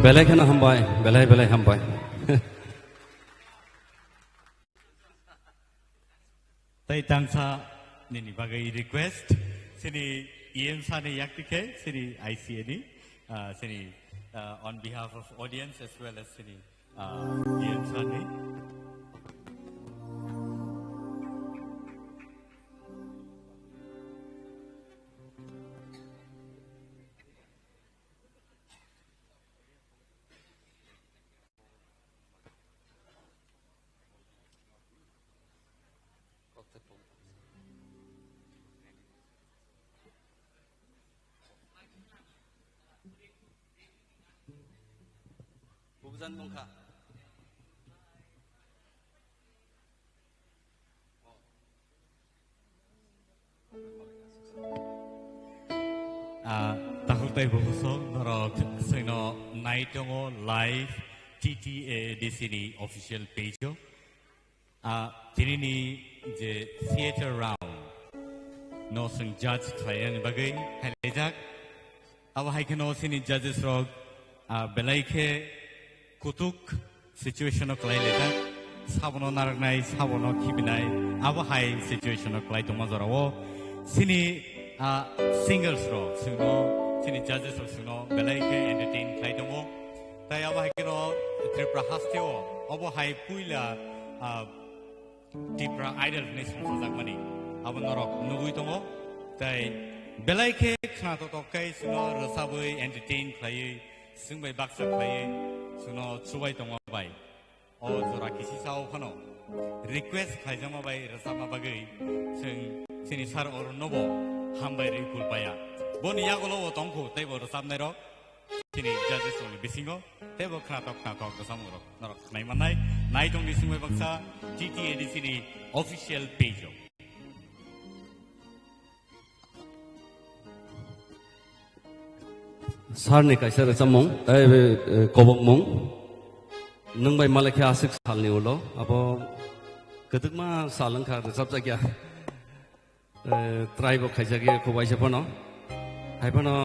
Belai kheno hambai, belai belai hambai. Tai tangsa nini bagwi request, sini E M sani yakti khe, sini I C A ni, ah, sini, ah, on behalf of audience as well as sini, ah, E M sani. Bujan bongkha. Ah, takhuk tei bukhuk sok norok chwngno nai tongo live T T A D C ni official page o. Ah, tinini je theater round no chwng judge khlainani bagwi hailaijak. Abo hai kheno chini judges rok, ah, belai khe kutuk situation o kwlai laijak, sabono narwknai, sabono khibinai, abo hai situation o kwlai tongma jorao chini, ah, singers rok chwngno, chini judges rok chwngno belai khe entertain khlai tongo. Tai abo hai kheno Tripura hasteo obo hai puila, ah, Tipra Idol hwnwi songchajakmani abo norok nugwi tongo. Tai belai khe khna totok khe chwngno rwchabwi entertain khlaiwi, chwng bai baksa khlaiwi chwngno chubai tongma bai. O jora kisi sao phano request khlaijakma bai rwchapma bagwi chwng chini sir Arun nobo hambai rwi kulpaya. Boni yagulo o tongkhu teibo rwchapnairok. Chini judges rokni bisingo teibo khnatok khnatok rwchapmung rok norok khnai mannai. Nai tongni singbai baksa T T A D C ni official page o. Sir ni kaisa rwchapmung, tei, eh, kobokmung. Nwng bai malai khe aswk salni ulo, abo kwdwkma sal wngkha rwchapjakya. Eh, try bo khaijakya khubaisa phano. Hai phano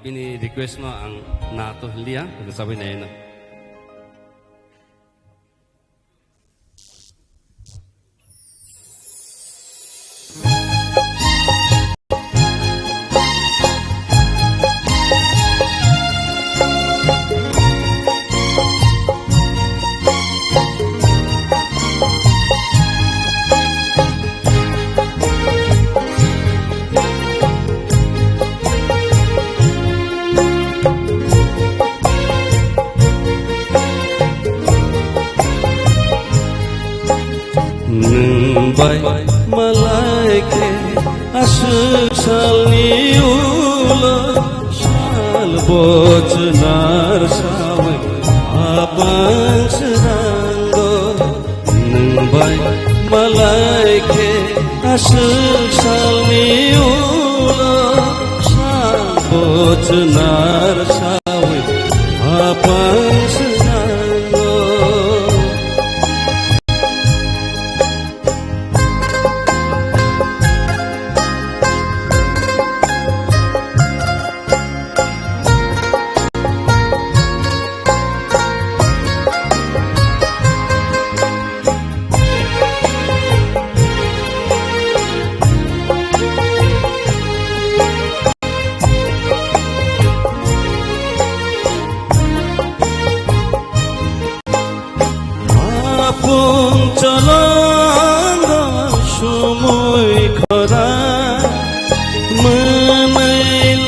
bini request no ang na to hiliya, rwchabwi naino. Nwng bai malai khe aswk salni ulo sal bochwnar sawi apang swnango. Nwng bai malai khe aswk salni ulo sal bochwnar sawi apang swnango. Apung cholongo sumui khora, mwnwi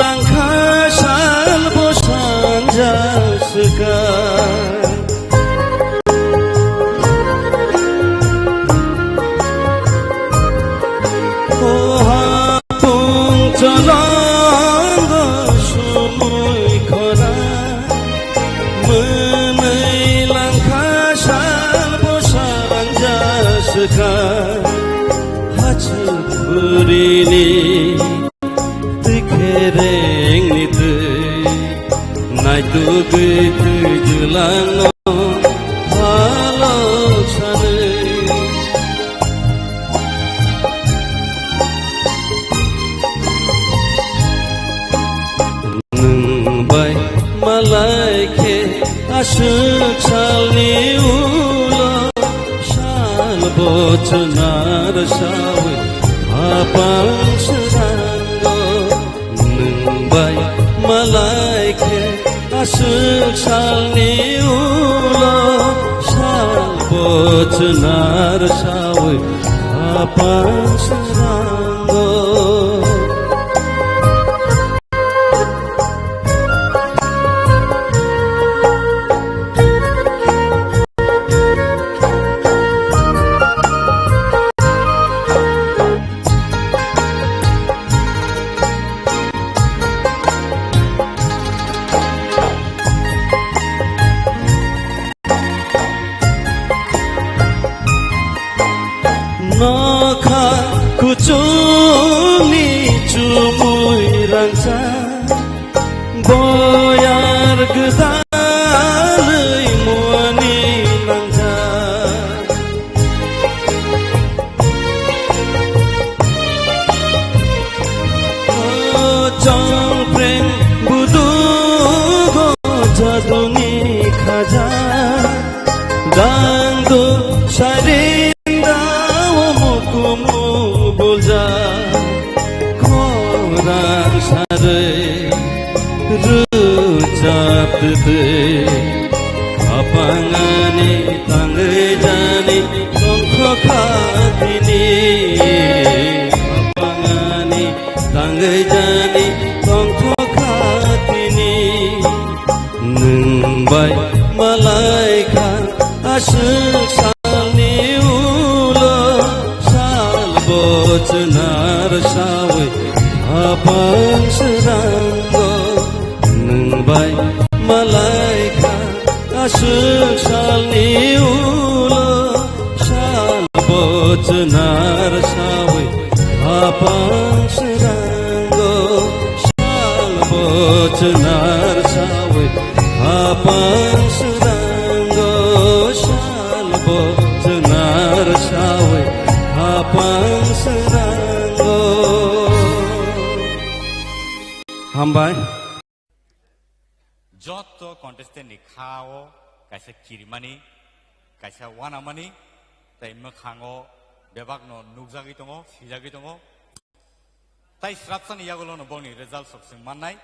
langkha salbo sanja swkang. O apung cholongo sumui khora, mwnwi langkha salbo sanja swkha. Hachuk burini twi kherengni twi naitugwi twi jwlangno halok sanwi. Nwng bai malai khe aswk salni ulo sal bochwnar sawi apang swnango. Nwng bai malai khe aswk salni ulo sal bochwnar sawi apang swnango. Ang do sarinda o mukumu bulja khorang sare ruchap tete. Khapangani tangwi jani tongkho khatini. Khapangani tangwi jani tongkho khatini. Nwng bai malai kha aswk salni ulo sal bo chwnar sawi hapang srango. Nwng bai malai kha aswk salni ulo sal bo chwnar sawi hapang srango. Sal bo chwnar sawi hapang srango. Sal bo chwnar sawi hapang srango. Hambai. Jotto contestant ni kha o kaisa kirimani, kaisa wanamani, tei mwkhango bebakno nukjagwi tongo, swijagwi tongo. Tai srapsani yagulono boni results rok chwng mannai.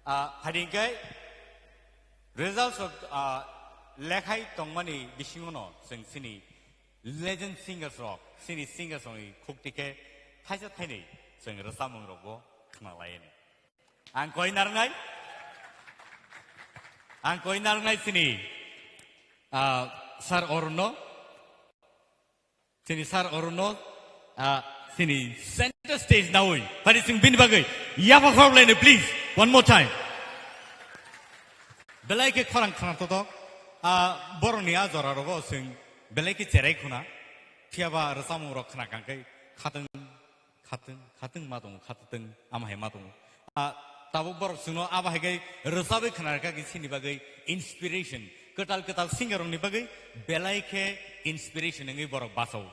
Ah, phaidi hwnkhe results rok, ah, lekhai tongmani bisingono chwng chini legend singers rok, chini singers rokni khukti khe thaisa thainwi chwng rwchapmung rokbo khna laiyani. Ang koi narwngnai? Ang koi narwngnai chini, ah, Sir Arunno? Chini Sir Arunno, ah, chini center stage nawi. Pari sing bini bagwi. Yapha khorok laini, please. One more time. Belai khe khorang khna toto. Ah, borokni a jora rogo sing belai khe cherai khuna. Phiya ba rwchapmung rok khna kang khe khatwng khatwng, khatwng ma tongo, khatwng ama hai ma tongo. Ah, tabuk borok chwngno abo hai khe rwchabwi khna rwkha khe chini bagwi inspiration. Kwtal kwtal singer rokni bagwi belai khe inspiration wngwi borok bachao.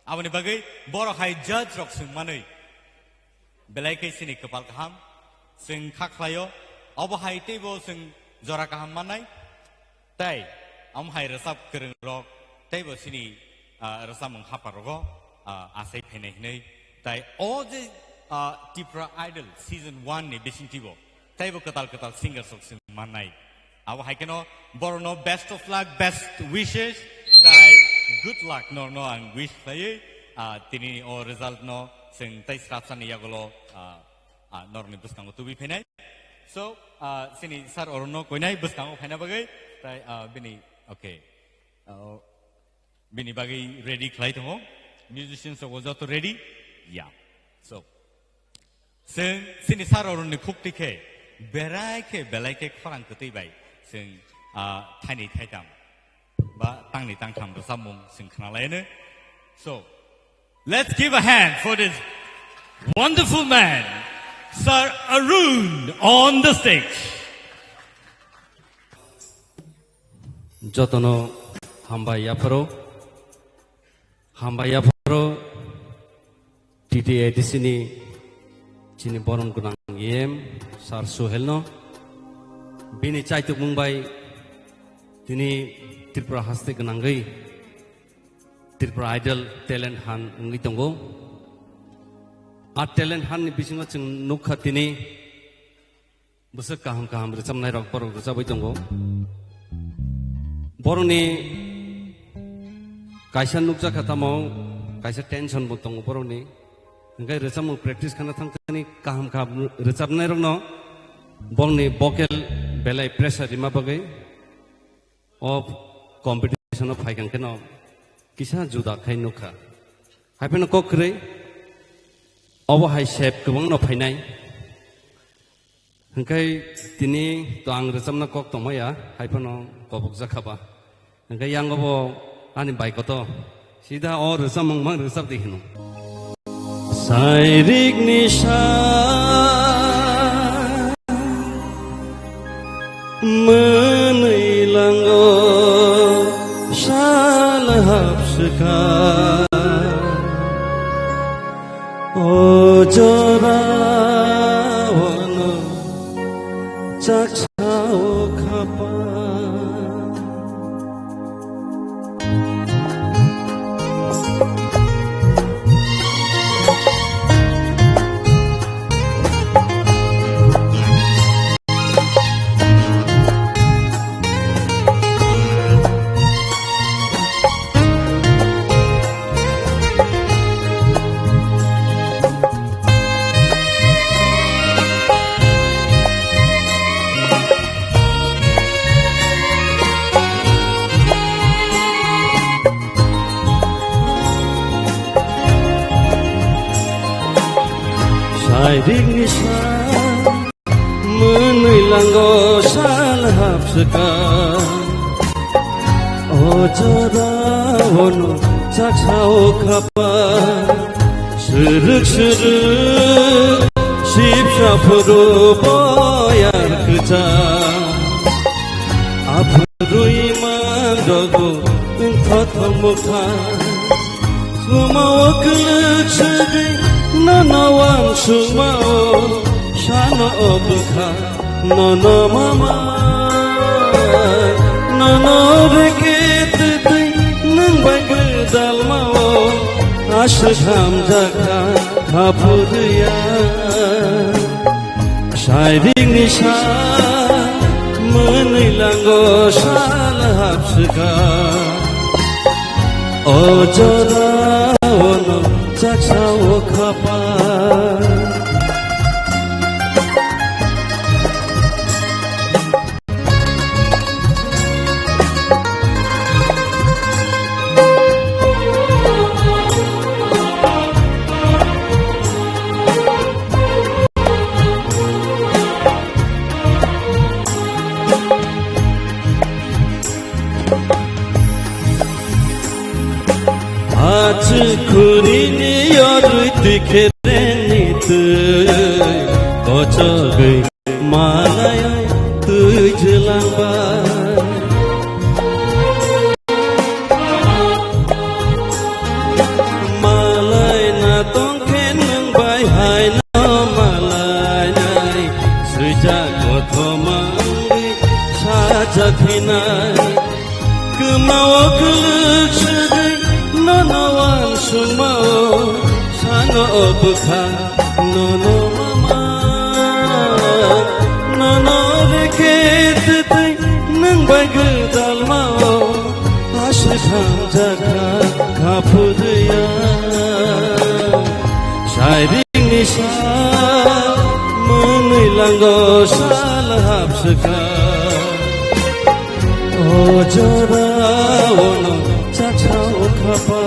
Aboni bagwi borok hai judge rok swng manwi belai khe chini kwpal kaham chwng kha khlaio. Obo hai teibo chwng jora kaham mannai. Tei, omo hai rwchap kwrwng rok, teibo chini, ah, rwchapmung hapar rogo, ah, asai phainai hinwi. Tai o je, ah, Tipra Idol season one ni bisingtwi bo, teibo kwtal kwtal singers rok se mannai. Abo hai kheno borokno best of luck, best wishes, tai good luck norno ang wish khlaiwi, ah, tini o result no chwng tei srapsani yagulo, ah, ah, norokni bwskango tubui phainai. So, ah, chini Sir Arunno koinai bwskango phaina bagwi, tai, ah, bini, okay. Ah, bini bagwi ready khlai tongo. Musicians rok joto ready? Yeah. So, chwng chini Sir Arunni khukti khe berai khe belai khe khorang kwtwi bai chwng, ah, thaini thaitam ba tangni tangtham rwchapmung chwng khna laino. So, let's give a hand for this wonderful man, Sir Arun, on the stage. Jotono hambai yapharo, hambai yapharo T T A D C ni chini borom gwnang E M Sir Suhel no. Bini chaitukmung bai tini Tripura haste gwnangwi Tripura Idol talent hunt wngwi tongo. A talent hunt ni bisingo chwng nukha tini bwswk kaham kaham rwchapnai rok borok rwchapwi tongo. Borokni kaisa nukjakha tamo kaisa tension bo tongo borokni. Hwnkhe rwchapmung practice khana thangthani kaham kaham rwchapnai rokno borokni vocal belai pressure rima bagwi o competition o phaikang kheno kisa juda khai nukha. Haiphano kok kwrwi obo hai sep kwbangno phainai. Hwnkhe tini to ang rwchapna kok tongmaya, haiphano kobokjakha ba. Hwnkhe yango bo ani bai koto sida o rwchapmung mang rwchap di hino. Sairik ni sa mwnwi lango sal hapswkha. O jora ono chaksa o khapa. Sairik ni sa mwnwi lango sal hapswka. O jora ono chaksa o khapa. Srwk srwk sipsa phuru boyar kwchang. Aphurwi mandogo wngkha thomokha. Sumao kwlwk swgwi nono wansukmao sano o bwkha nono mama. Nono reke twtwi nwng bai gwdalmao aswk hamjakha haphurya. Sairik ni sa mwnwi lango sal hapswka. O jora ono chaksa o khapa. Achu khurini yorwi twi khereni twi kochogwi malai twi jwlangbai. Malai na tongkhe nwng bai haino malai nai swijak kothoma wngwi sajak hinai. Kwmao kwlwk swgwi nono wansukmao sano o bwkha nono mama. Nono reke twtwi nwng bai gwdalmao aswk hamjakha haphurya. Sairik ni sa mwnwi lango sal hapswka. O jora ono chaksa o khapa.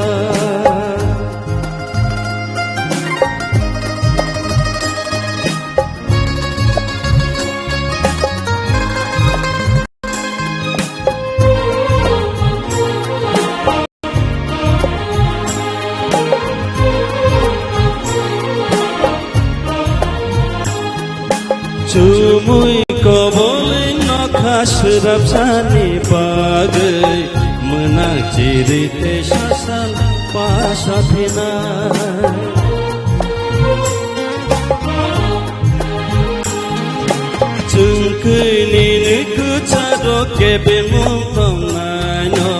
Chumui koboli nokha swrapsani bagwi mwnang chiri tei sasal pasa phinai. Chwngkwi nini kwcharo kebengmung tongnaino,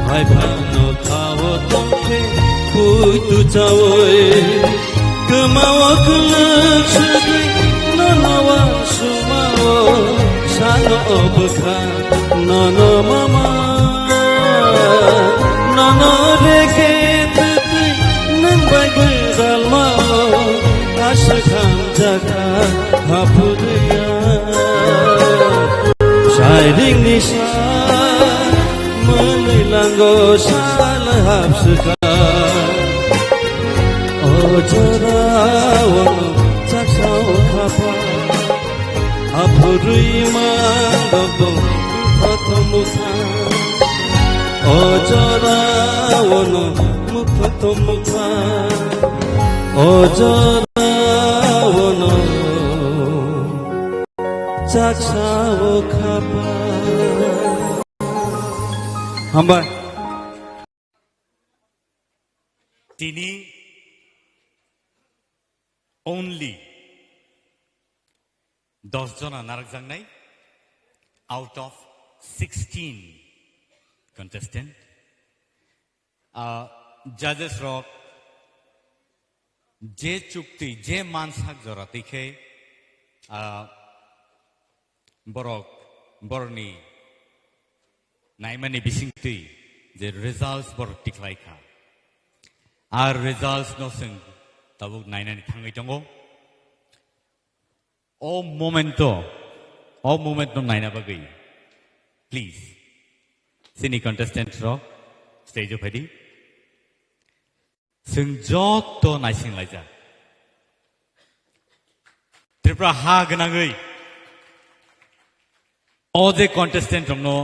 hai phano khao tongkhe puitu chaui. Kwmao kwlwk swgwi nono wansukmao, sano o bwkha nono mama. Nono reke twtwi nwng bai gwdalmao, aswk hamjakha haphurya. Sairik ni sa mwnwi lango sal hapswka. O jora ono chaksa o khapa. Aphurwi mandogo wngkha thomokha. O jora ono wngkha thomokha. O jora ono chaksa o khapa. Hambai. Tini only dos jona narwkjaknai out of sixteen contestant. Ah, judges rok je chukti, je mansak jora twi khe, ah, borok, borokni naimani bisingtwi je results borok tikhlai kha. Ar results no chwng tabuk nainani thangwi tongo. O momento, o momento naina bagwi, please, chini contestant rok stage o phaidi. Chwng joto naising laijak. Tripura ha gwnangwi o je contestant rokno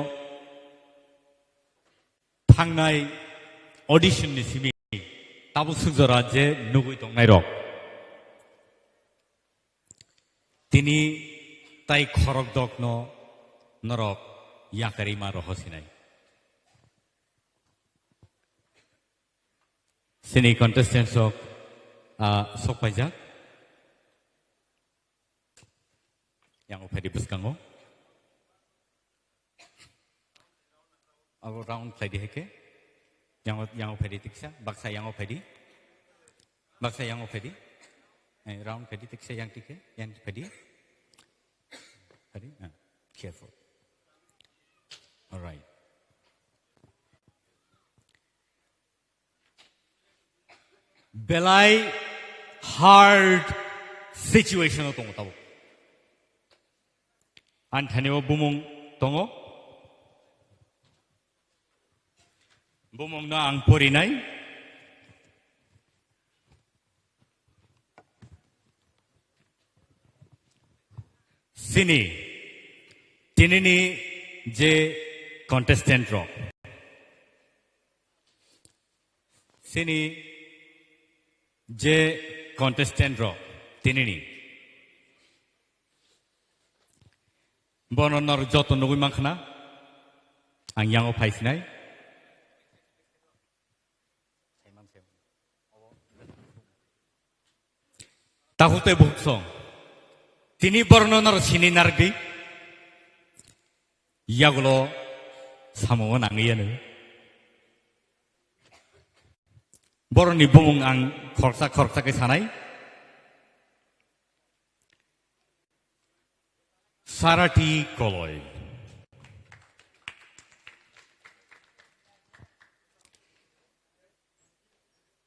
thangnai audition ni simi tabuk sukjora je nugwi tongnai rok. Tini tai khorok dokno norok yakarima roho sinai. Sini contestants rok, ah, sok paijak. Yang o phaidi bwskango. Abo round khlai di hai khe. Yang o, yang o phaidi tiksa, baksa yang o phaidi. Baksa yang o phaidi. Eh, round khlai di tiksa yang tikhe, yang phaidi. Phaidi, ah, careful. All right. Belai hard situation o tongo tabuk. Ani thani o bumung tongo. Bumung no ang porinai. Sini, tinini je contestant rok. Sini je contestant rok tinini. Bono nor joto nugwi mankha na? Ang yango phaisinai. Takhuk tei bukhuk song. Tini borno nor sini nardi. Yagulo samo nangwi yanu. Boroni bumung ang khoroksa khoroksa khe sanai. Sarati Koloi.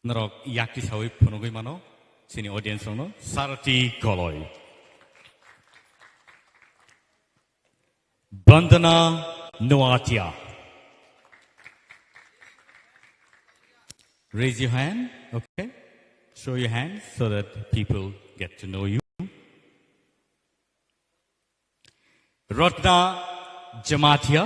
Norok yakti sawi phunugwi mano, chini audience rokno Sarati Koloi. Bandana Noatia. Raise your hand, okay? Show your hand so that people get to know you. Ratna Jamatia.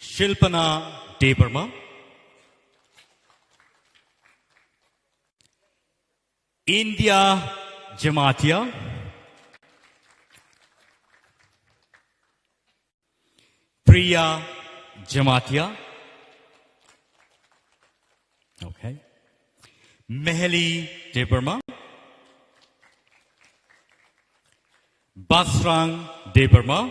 Shilpana Debbarma. India Jamatia. Priya Jamatia. Okay. Meheli Debbarma. Basrang Debbarma.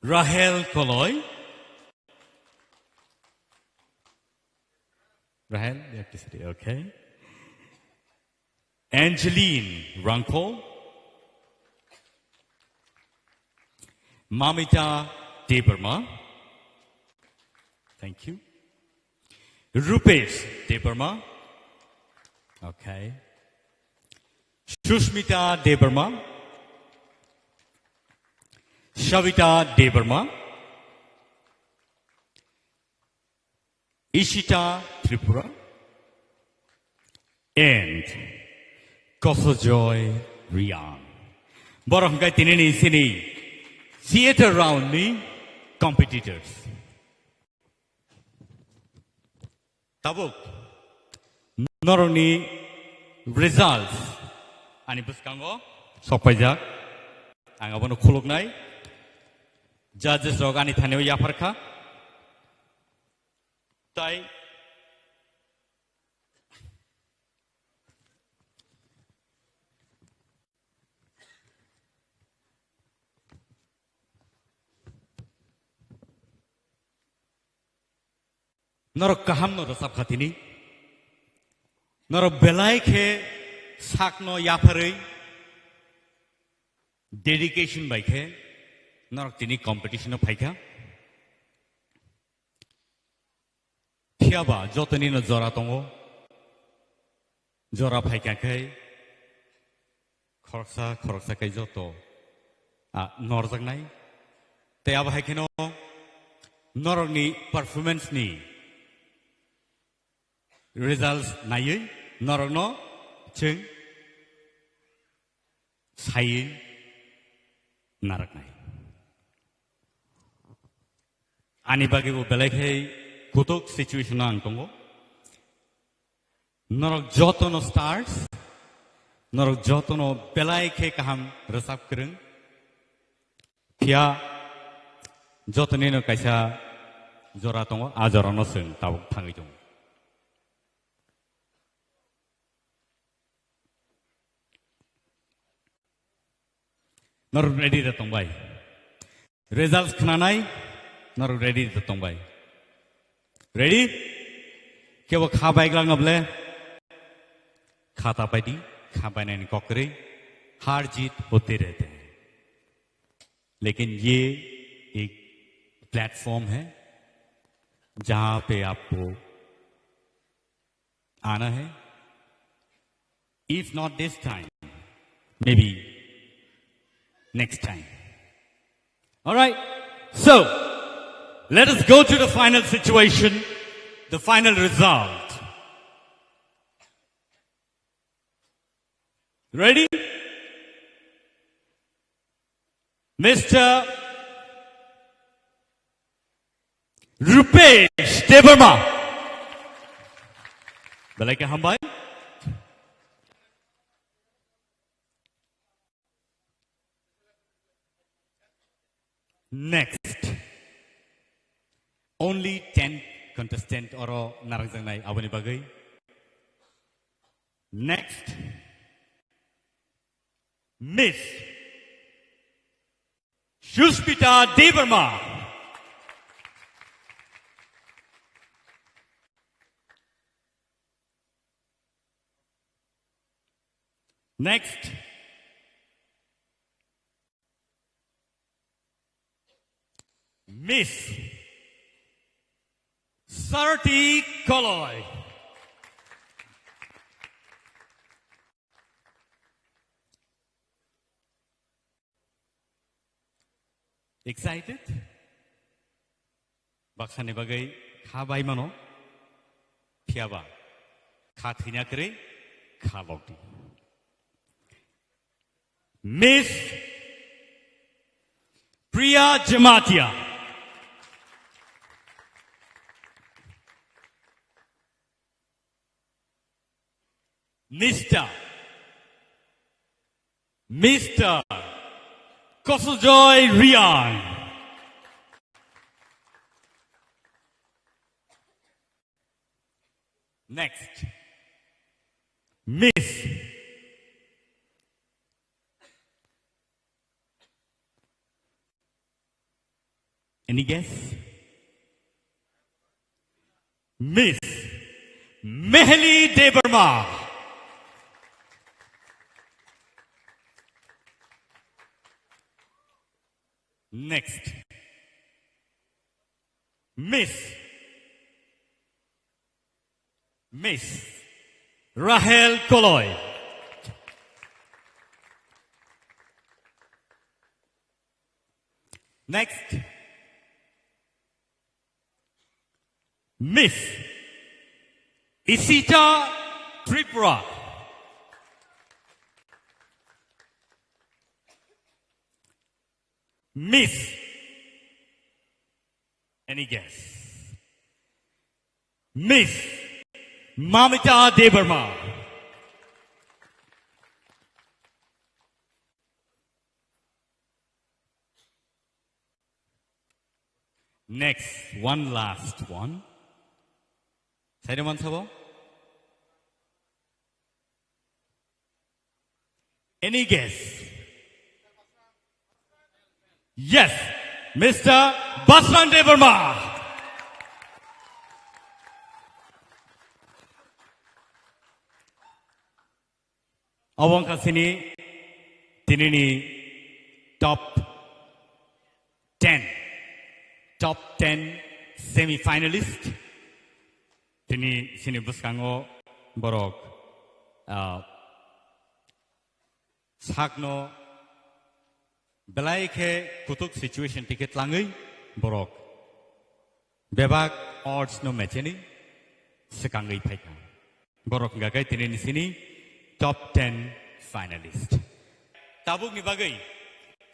Rahel Koloi. Rahel, you have to sit here, okay. Angeline Rangkol. Mamita Debbarma. Thank you. Rupesh Debbarma. Okay. Sushmita Debbarma. Savita Debbarma. Ishita Tripura and Kosojoy Riang. Borok hwnkhe tinini sini theater round ni competitors. Tabuk norokni results ani bwskango sokpaijak. Ang abono khuluknai. Judges rok ani thanio yapharkha. Tai norok kahamno rwchapkha tini. Norok belai khe sakno yapharwi dedication bai khe norok tini competition-o phaikha. Phiya ba jotoni no jora tongo. Jora phaikha khe khoroksa khoroksa khe joto, a, norjaknai. Tei abo hai kheno norokni performance ni results naiwi norokno chwng saiwi narwknai. Ani bagwi bo belai khe kutuk situation o ang tongo. Norok jotono stars, norok jotono belai khe kaham rwchap kwrwng. Phiya jotonino kaisa jora tongo, a jorano chwng tabuk thangwi tongo. Norok ready da tongbai? Results khnanai, norok ready da tongbai? Ready? Kebo kha baiglak noble? Kha ta paidi, kha bainani kokrwi, हार जीत होते रहते हैं, लेकिन ये एक प्लेटफॉर्म है जहां पे आपको आना है. If not this time, maybe next time. All right. So, let us go to the final situation, the final result. Ready? Mister Rupesh Debbarma. Belai khe hambai. Next. Only ten contestant oro narwkjaknai aboni bagwi. Next. Miss Suspita Debbarma. Next. Miss Sarati Koloi. Excited? Baksani bagwi kha bai mano, phiyaba kha thwina kwrwi kha lokdi. Miss Priya Jamatia. Mister Mister Kosojoy Riang. Next. Miss. Any guess? Miss Mehli Debbarma. Next. Miss. Miss Rahel Koloi. Next. Miss Isita Tripura. Miss. Any guess? Miss Mamita Debbarma. Next, one last one. Saido man sabo? Any guess? Yes, Mister Basran Debbarma. Obo wngkha chini tinini top ten, top ten semi finalist. Tini chini bwskango borok, ah, sakno belai khe kutuk situation tike tlangwi borok bebak odds no mecheni swkangwi phaikha. Borok hingkha khe tini ni sini top ten finalist. Tabuk ni bagwi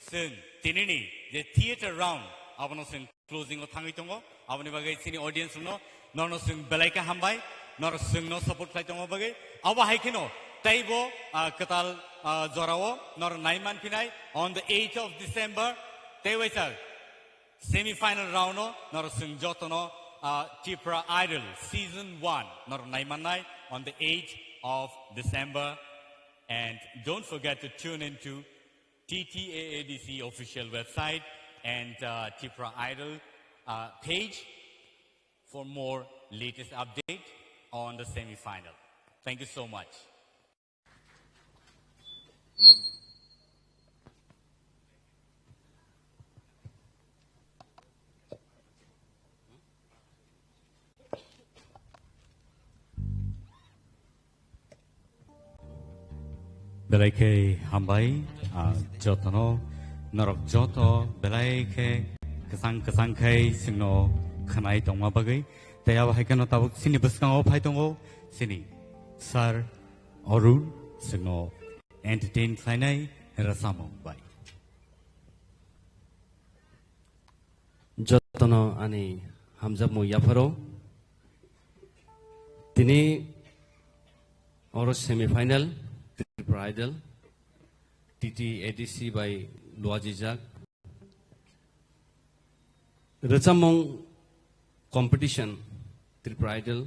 chwng tini ni je theater round abono chwng closing o thangwi tongo. Aboni bagwi chini audience rokno norno chwng belai khe hambai, nor chwngno support khlai tongma bagwi. Abo hai kheno teibo, ah, kwtal, ah, jorao nor nai man phinai on the eighth of December. Tei waisa semi final round o nor chwng jotono, ah, Tipra Idol season one nor nai mannai on the eighth of December. And don't forget to tune into T T A A D C official website and, uh, Tipra Idol, uh, page for more latest update on the semi-final. Thank you so much. Belai khe hambai, ah, jotono, norok joto belai khe kwchang kwchang khe chwngno khwnai tongma bagwi. Tei abo hai kheno tabuk chini bwskango phai tongo chini sir Arun, chwngno entertain khlainai rwchapmung bai. Jotono ani hamjakmung yapharo. Tini oro semi final Tripura Idol, T T A D C bai luajijak. Rwchapmung competition Tripura Idol.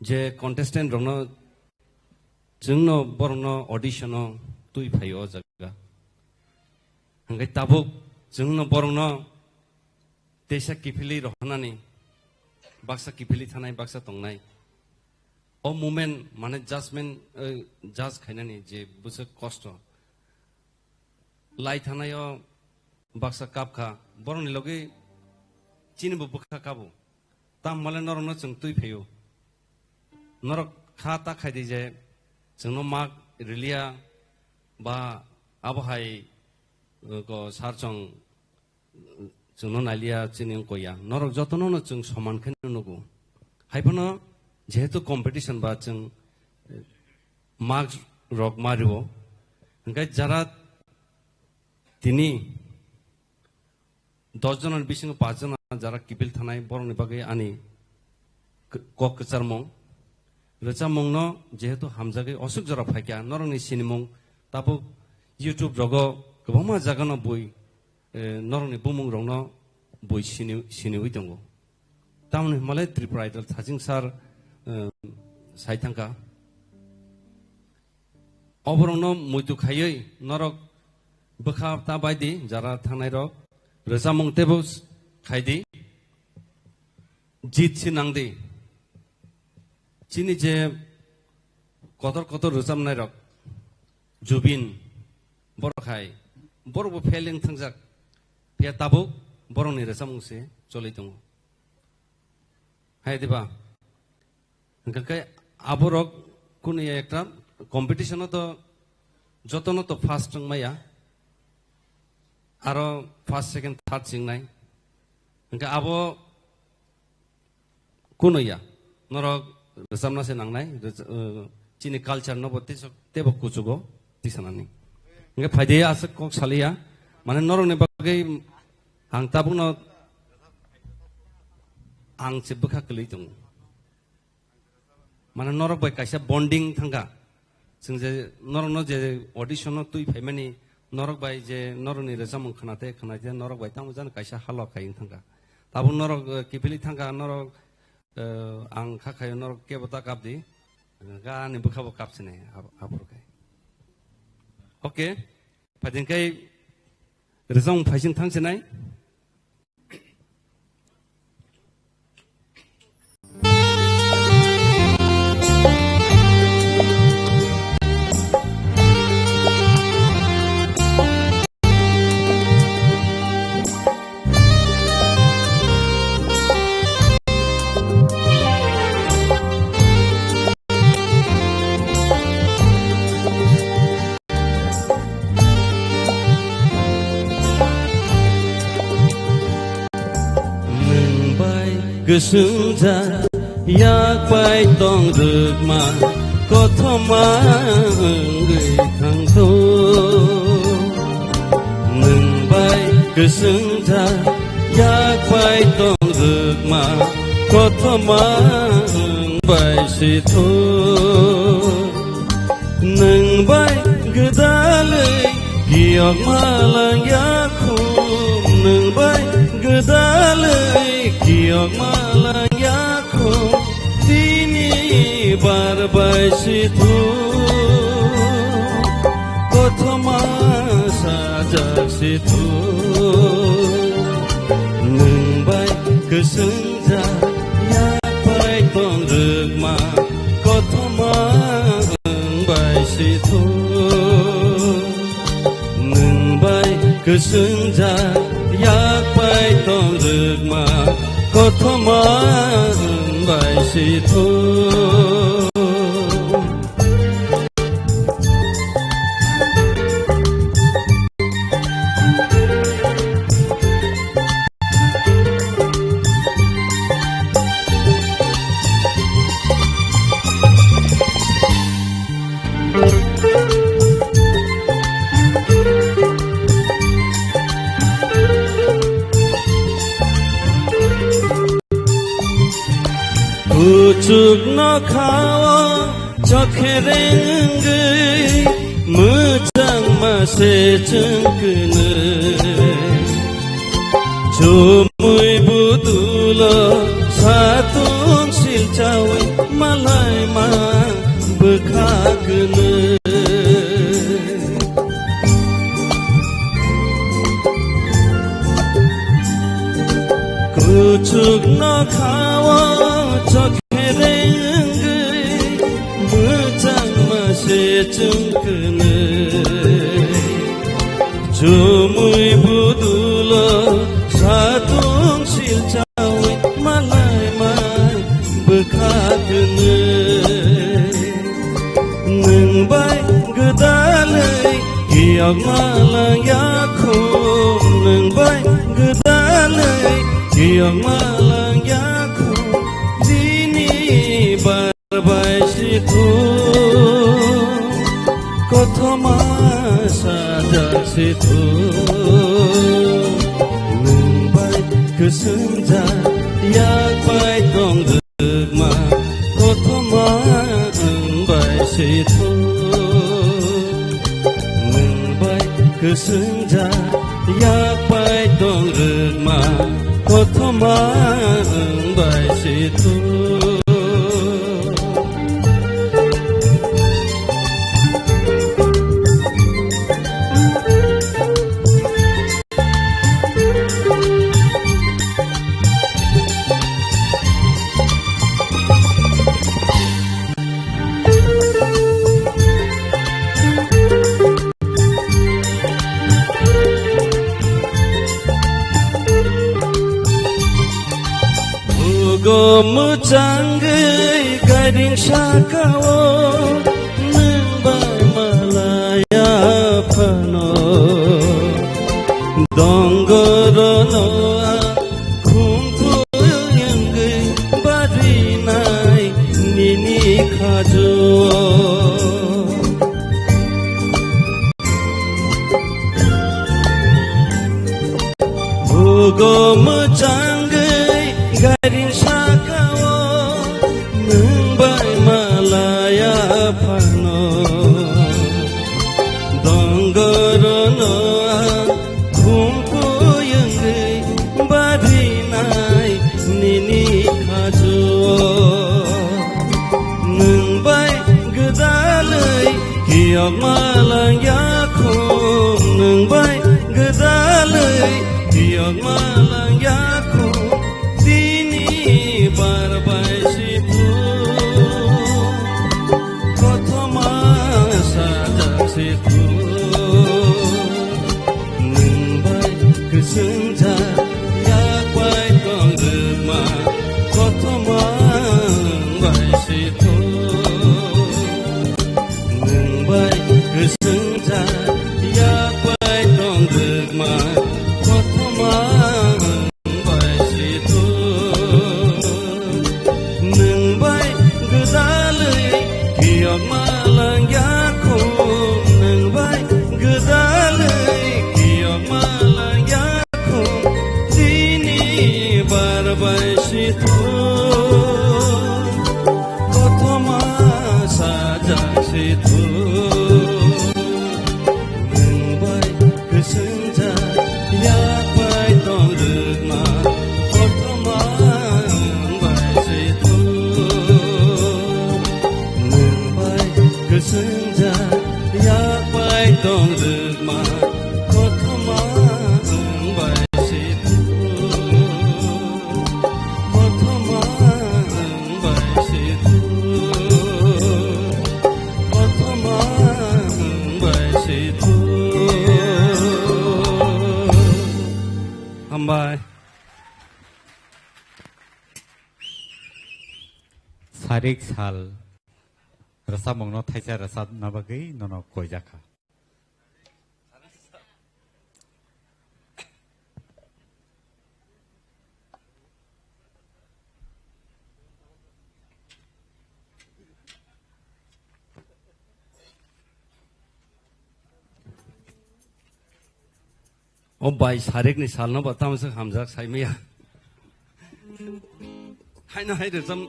Je contestant rokno chwngno borokno audition o twi phaio o jaga. Hwnkhe tabuk chwngno borokno teisa kiphilwi rohornani, baksa kiphilwi thanai, baksa tongnai. O moment mane judgment, eh, judge khainani je bwswk kosto. Lai thanai o baksa kap kha, borokni logi chini bo bwkha kabo. Tamo le norokno chwng twi phaio. Norok kha ta khai di je chwngno mak riliya ba abo hai, uh, ko sar chwng, uh, chwngno nailiya chini wngkha ya. Norok jotono no chwng soman khe nugo. Hai phano jehetu competition ba chwng, uh, mak rok ma rio. Hwnkhe jara tini dos jona ni bisingo paanch jona jara kiphil thanai, borokni bagwi ani k-, kok kwcharmung. Rwchapmungno jehetu hamjagwi oswk jora phaikha, norokni sinimung tabuk YouTube rogo kwbangma jagano bui, eh, norokni bumung rokno bui sini, siniwi tongo. Tamoni hwnmale Tripura Idol thaching sar, eh, sai thangkha. Oborokno muitu khaiwi norok bwkha ta bai di, jara thangnai rok rwchapmung teibo khai di, jit si nang di. Chini je kotor kotor rwchapnai rok, Jubin, borok hai, borok bo fail wng thangjak, phiya tabuk borokni rwchapmung se choli tongo. Hai diba? Hwnkhe khe aborok kunu ya ekta competition o to jotono to first wng maya, aro first, second, third chingnai. Hwnkhe abo kunu ya, norok rwchapna se nangnai, rwch-, uh, chini culture no bo teiso-, teibo kuchugo tisanani. Hwnkhe phaidi aswk kok saliya, mane norokni bagwi ang tabukno ang se bwkha kwlwi tongo. Mane norok bai kaisa bonding thangkha. Chwng je norokno je audition-o twi phaimani, norok bai je norokni rwchapmung khwnate khwnate norok bai tamo jani kaisa halo khai wng thangkha. Tabuk norok, eh, kiphilwi thangkha, norok, eh, ang kha khaio norok kebo ta kapdi, eh, ani bwkhabo kapsinai abo, aphuru khai. Okay, phaiding khai rwchapmung phaising thangsinai. Nwng bai kwswngjak yak pai tong rwkma kothoma wngwi thangtho. Nwng bai kwswng ja yak pai tong rwkma kothoma wng bai sitho. Nwng bai gwdalwi kiyokma langya khum, nwng bai gwdalwi kiyokma langya khum, tini bar bai sitho, kothoma sajak sitho. Nwng bai kwswng ja yak pai tong rwkma kothoma wng bai sitho. Nwng bai kwswng ja yak pai tong rwkma kothoma wng bai sitho. Kuchuk nokhao chokhereng wngwi mwchangma se chwng kwnwi. Chumui budulo satung silchaui malaima bwkha kwnwi. Kuchuk nokhao chokhereng wngwi mwchangma se chwng kwnwi. Chumui budulo satung silchaui malaima bwkha kwnwi. Nwng bai gwdalwi kiyokma langya khum, nwng bai gwdalwi kiyokma langya khum, tini bai bai sitho, kothoma sajak sitho. Nwng bai kwswng ja yak pai tong rwkma, kothoma wng bai sitho. Nwng bai kwswng ja yak pai tong rwkma, kothoma wng bai sitho. Bugo mwchangwi gairing sakao nwng bai malaya phano. Dongorono khumthu wngwi barinai nini khajuo. Bugo mwchangwi gairing sakao nwng bai malaya phano. Dongorono ang khumthu wngwi barinai nini khajuo. Nwng bai gwdalwi kiyokma langya khum, nwng bai gwdalwi kiyokma langya khum, tini bar bai sitho, kothoma sajak sitho. Nwng bai kwswng ja yak pai tong rwkma, kothoma wng bai sitho. Nwng bai kwswng ja yak pai tong rwkma, kothoma wng bai sitho. Nwng Bye. Sarik sal rwchapmungno thaisa rwchapna bagwi nono koijakha. O bai, sarikni salno bo tamo se hamjak saimaya. Haino hai rwchap,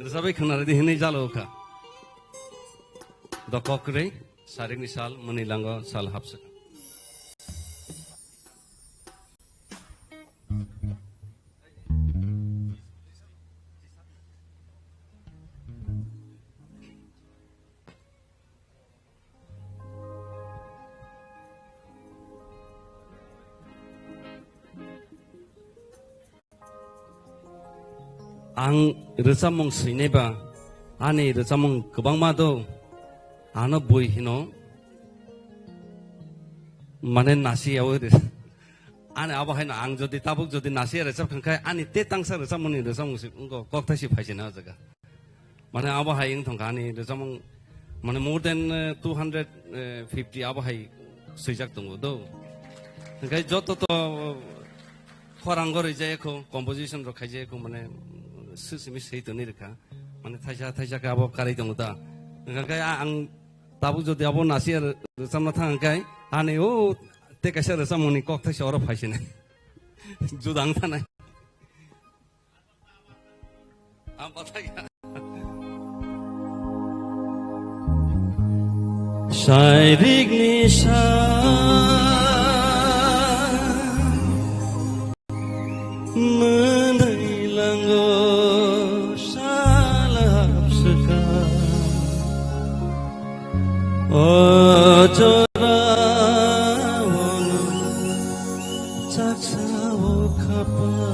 rwchapwi khwnaridi hinwi jalo kha. Dokok kwrwi, sarikni sal, mwnwi lango sal hapswk. Ang rwchapmung swinai ba, ani rwchapmung kwbangma do, ano bui hino, mane nasi yawi rw-, ani abo haino ang jodi tabuk jodi nasi rwchap khankhe, ani te tangsa rwchapmungni rwchapmung si wngkha, kokthai si phaisina o jaga. Mane abo hai wng thangkha ani rwchapmung, mane more than, eh, two hundred fifty abo hai swijak tongo do. Hingkhe joto to khorang gori jaya kho, composition rok khai jaya kho, mane swi simi swi toni rwkha. Mane thaisa thaisa khe abo karwi tongo ta. Hingkhe a-, ang tabuk jodi abo nasi rwchapna thang khe ani o te kaisa rwchapmungni kok thaisa oro phaisinai. Juda wng thanai. Sairikni sa mwnwi lango sal hapswkha. O jora ono chaksa o khapang.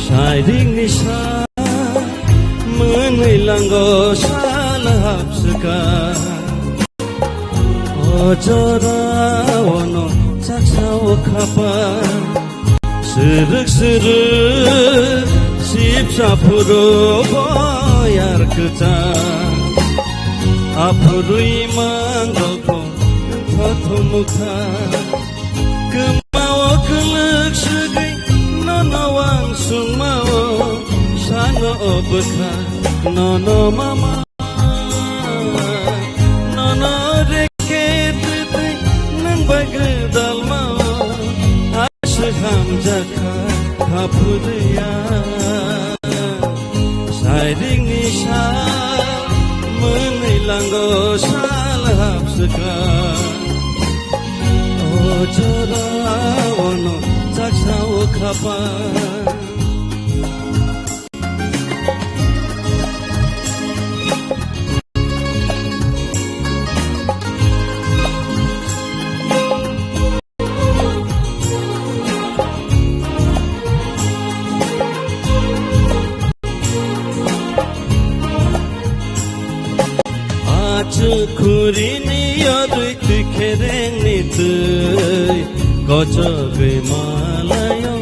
Sairikni sa mwnwi lango sal hapswkha. O jora ono chaksa o khapang. Srwk srwk sipsa phuru boyar kwchang. Aphurwi mango kho thothumukha. Kwmao kwlwk swgwi nono wansukmao sano o bwkha nono mama. Nono reke twtwi nwng bai gwdalmao aswk hamjakha khaphurya. Sairikni sa mwnwi lango sal hapswkha. O jora ono chaksa o khapang. Achuk khurini yodwi twi kherengni twi kochogwi malayo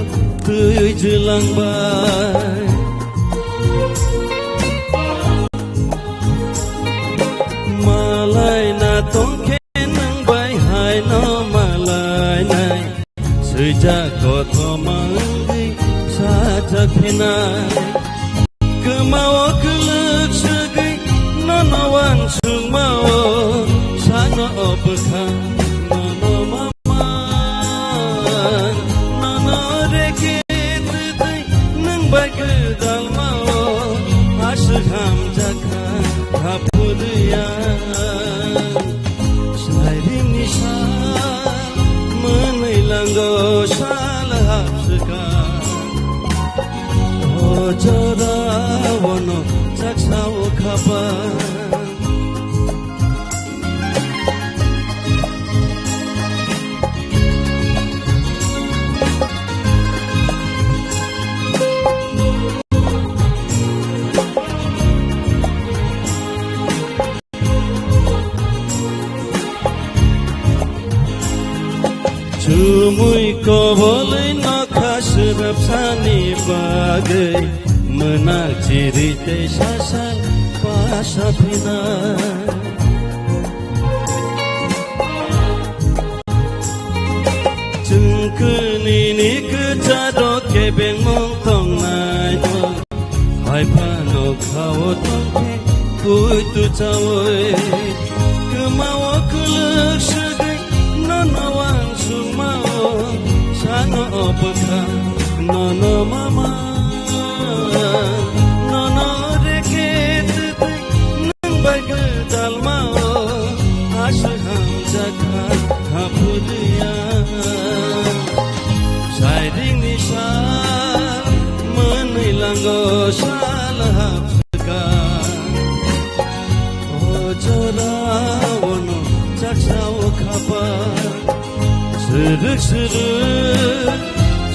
twi jwlangbai. Malai na tongkhe nwng bai haino malai nai. Swijak kothoma wngwi sajak phinai. Kwmao kwlwk swgwi nono wansukmao sano o bwkha nono mama. Nono reke twtwi nwng bai gwdalmao aswk hamjakha khaphurya. Joraono chaksao khapa. Chumui kobolwi nokha swrapsani bagwi, mwnak chiri tei sasak pasa phina. Chwng kwnini kwcharo kebengmung tongnai. Hai phano khao tongkhe twi twchaui, kwmao kwlwk swgwi nono wansukmao, sano o bwkha nono mama, nono reke twtwi nwng bai gwdalmao, aswk hamjakha haphurya. Sairingni sal mwnwi lango sal hapswka. O joraono chaksao khapa. Swrwk swrwk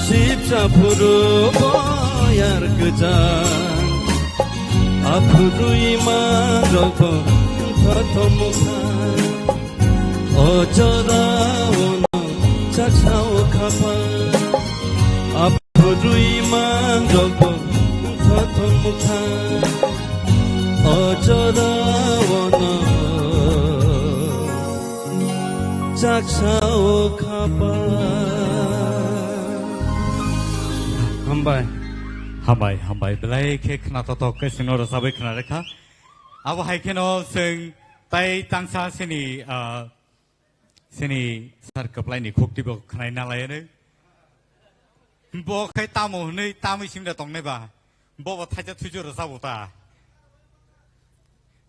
sipsa phuru boyar kwchang. Aphuru imang rokbo thothom mukha. O joraono chaksao khapa, aphuru imang rokbo thothom mukha. O joraono chaksao khapa. Hambai. Hambai, hambai. Belai khe khna totok khe chwngno rwchabwi khna rekha. Abo hai kheno chwng tai tangsa sini, ah, Sini sar kwplaini khukti bo khwnai nalai ani. Bo khai tamo hwnwi tamwi simda tongnai ba. Bo bo thaisa thuisu rwchabo ta.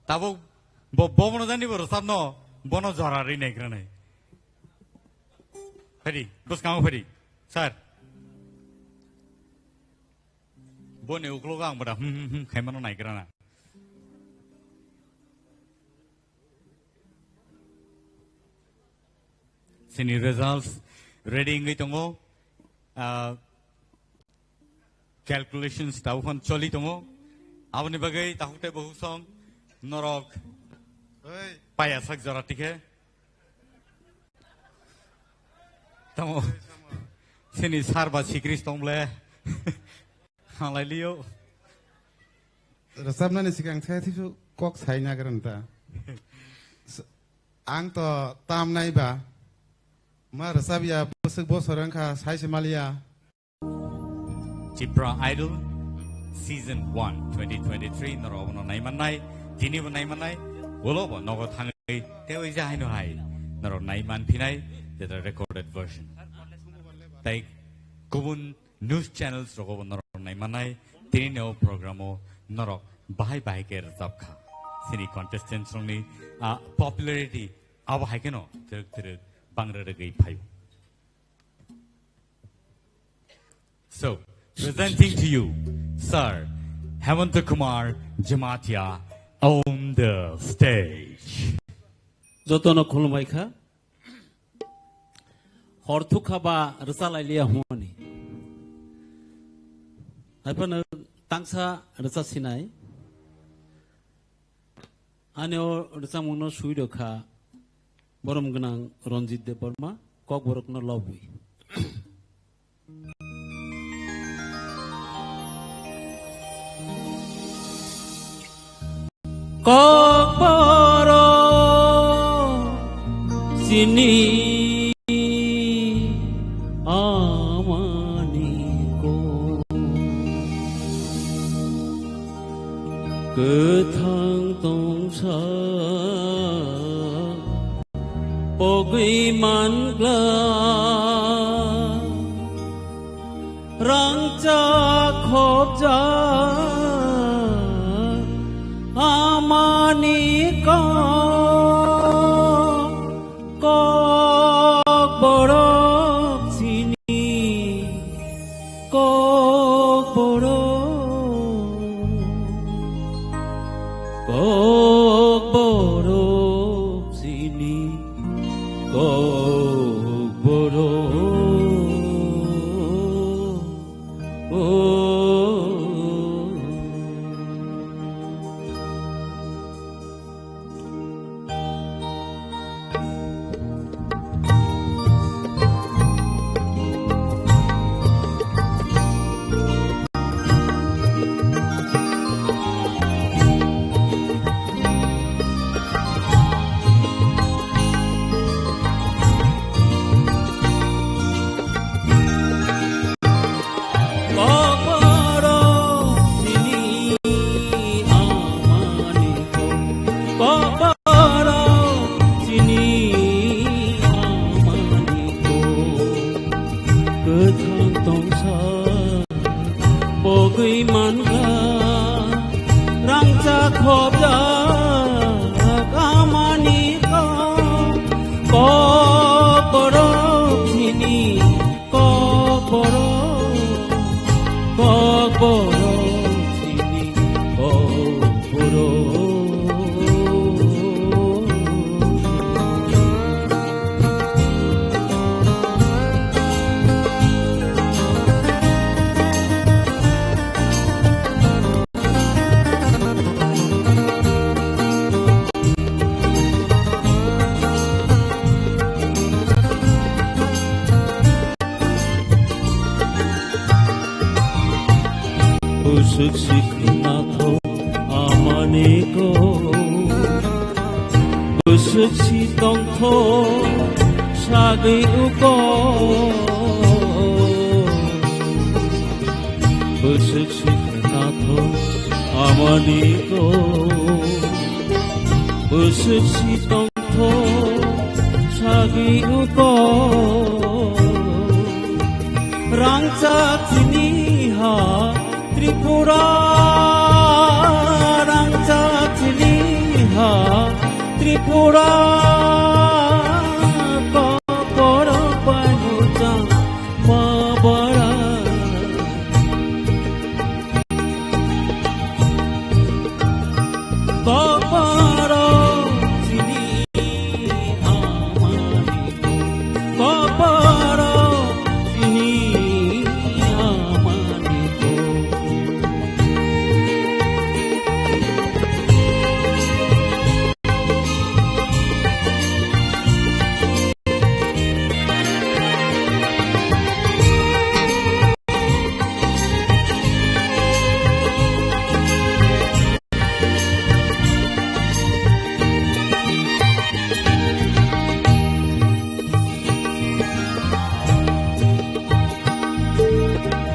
Tabuk bo bomono jani bo rwchabno bono jora ri nai granai. Phadi, bwskango phadi. Sir. Boni uklogo ang bada hmm hmm hmm khaimano nai grana. Sini results ready wngwi tongo. Ah, calculations tabukhan choli tongo. Aboni bagwi takhuk tei bukhuk song norok paya sak jora tikhe. Tamo sini sar ba sikris tong ble. Halai liyo. Rwchapnani sikang the thisu kok sai nagranta. S-, ang to tam nai ba. Ma rwchap ya bwswk bosor wngkha sai se maliya. Tipra Idol Season one twenty twenty-three norok abono naimannai, tinibo naimannai, ulobo nogo thangwi tewi jahaino hai norok naiman phinai, jeta recorded version. Tai kubun news channels rogo bo norok naimanai, tini ni o program o norok bahai bahai khe rwchap kha. Sini contestants rokni, ah, popularity abo hai kheno twrwk twrwk bang rwrwgwi phaio. So, presenting to you, Sir Hemanta Kumar Jamatia on the stage. Jotono khulumbai kha. Hor thukha ba rwcha lai liya hwnwi. Haiphano tangsa rwcha sinai. Ani o rwchapmungno swi rw kha borom gwnang Ranjit Debbarma, Kokborokno lobwi. Kokborok chini amani kok. Kwthang tongsa pogwi mangla. Rangchak khopjak amani kok, Kokborok chini Kokborok. Ui manka rangchak khobjak amani kok, kok borok chini kok borok, kok borok chini kok borok. Usuk sik nathok amani ko, usuk si tongthok sagwi uko. Bwswk si nathok amani kok, bwswk si tongthok sagwi uko. Rangchak chini ha Tripura, rangchak chini ha Tripura, kokoro bai muchang ma bara. Kokoro chini amani ko, kokoro chini amani ko.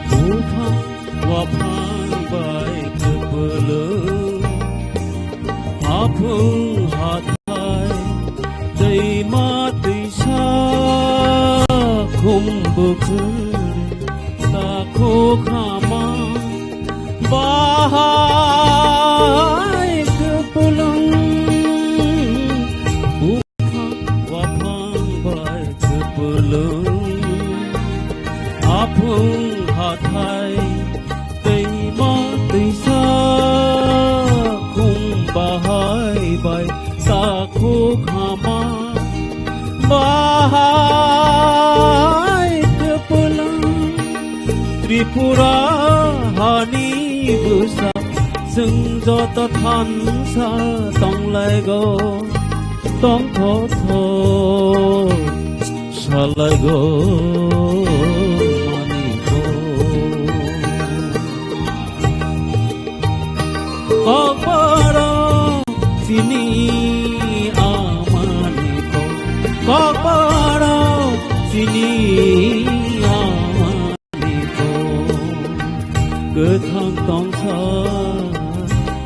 Buphang waphang bai kwpwlwng, aphung hathai, twima twisa, khum bukhur, takhuk hama, bahai kwpwlwng. Waphang bai kwpwlwng, aphung hathai, twima twisa, khum bahai bai takhuk hama, bahai kwpwlwng. Tripura hani bwsa, chwng joto thansa tonglaigo. Tongthok thok salaigo maniko. Kokborok chini amaniko. Kokborok chini amaniko. Kwthang tongsa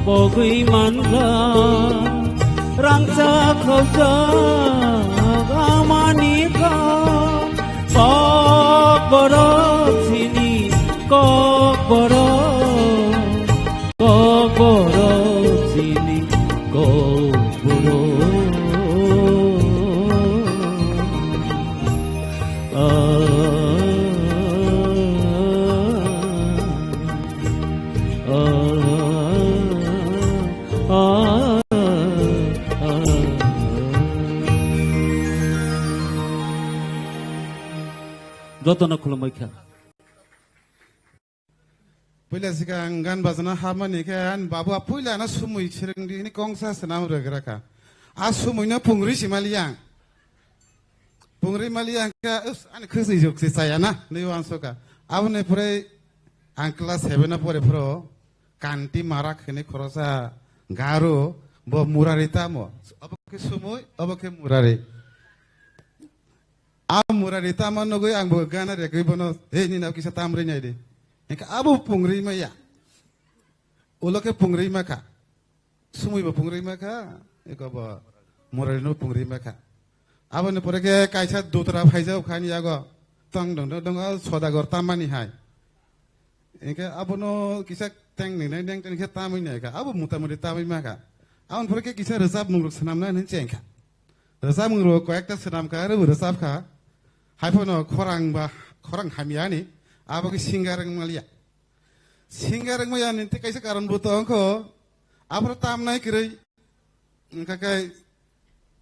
pogwi mankha, rangchak khokjak amani kok. Kokborok chini kokborok, kokborok chini kokborok. Ah, ah, ah, ah, ah. Jotono khulumbai kha. Puila sikang gan bajana habmani khe ani babu a puila na sumui sirwngdi hini kongsa swnam rwgra kha. A sumui no pungri si mali yang. Pungri mali yang khe, us, ani khwswi juk si chaya na, nui uansuk kha. Aboni pore ang class seven o pore phuru Kanti Marak hini khorosa Garo, bo Murari tamo. Obo khe sumui, obo khe Murari. A Murari tamo nugui ang bo gana rekui bono, "Hey, nini nao kisa tamri nai di." Hingke abo pungri maya. Ulo khe pungri makha. Sumui bo pungri makha. Eko bo Murari no pungri makha. Aboni pore khe kaisa dutra phaijak kha ani yago. Tong dong dong dong, o Sodagor tamani hai. Hingke abono kisa teng ni nai neng teng khe tamwi nai kha. Abo mota moti tamwi ma kha. Aboni pore khe kisa rwchapmung rok swnamnai hinwi cheng kha. Rwchapmung rok koyekta swnam kha, aro bo rwchap kha. Haiphano khorang ba, khorang hamya ni, abo khe singer wng maliya. Singer wng maya ni tei kaisa karon bo tong kho. Aphuru tamnai kwrwi. Wngkha khe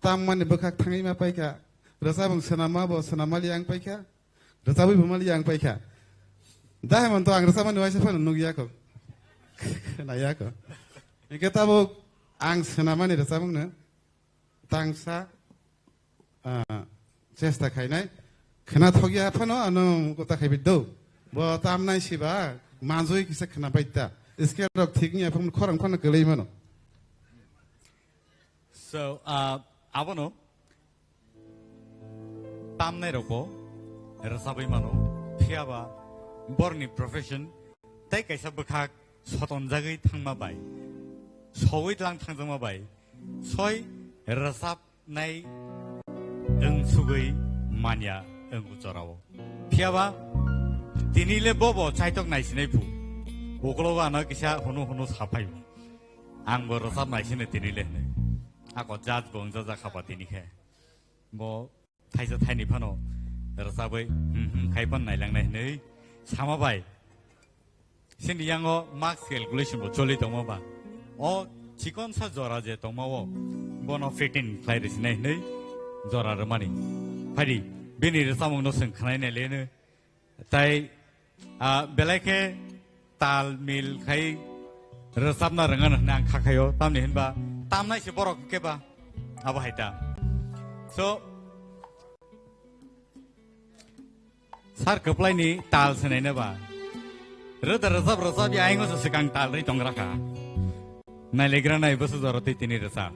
tammani bwkhak thangwi ma paikha. Rwchapmung swnamma bo swnam maliya wng paikha. Rwchabwi bo maliya wng paikha. Dahai manto ang rwchapmani waisa phano nukya kho. Khwnaya kho. Hingke tabuk ang swnamani rwchapmungno tangsa, ah, chesta khainai. Khwnathokya phano ano kota khaibi do. Bo tamnai siba manjui kisa khwnabai ta. Scale rok thik wngya phano khorang phano kwlwi mano. So, ah, abono tamnai rokbo rwchabwi mano, phiya ba borni profession tei kaisa bwkhak sotonjagwi thangma bai, sowi tlang thangjakma bai, soi rwchabnai wng sugwi manya wng o jorao. Phiya ba tini le bobo chaitok naisinai phu, ukologo ano kisa hunu hunu saphai o. Ang bo rwchap naisini tini le hinwi. Ako judge bo wngjajakha ba tini khe. Bo thaisa thaini phano rwchabwi, hmm, hmm, khai phano nailangnai hinwi sama bai. Sini yango marks calculation bo choli tongma ba. O chikon sa jora je tongma o, bono fitting khlai rwsinai hinwi jora rwmani. Phaidi, bini rwchapmungno chwng khwnai nai le hinwi. Tai, ah, belai khe tal mil khai rwchapna rwngano hinwi ang kha khaio, tamni hinba tamnai se borok hwnkhe ba abo hai ta. So, sir kwplaini tal swnai na ba? Rwda rwchap rwchap ya aingo se swkang tal rwi tong rakha. Nailegra nai bwswk jora twi tini rwchap.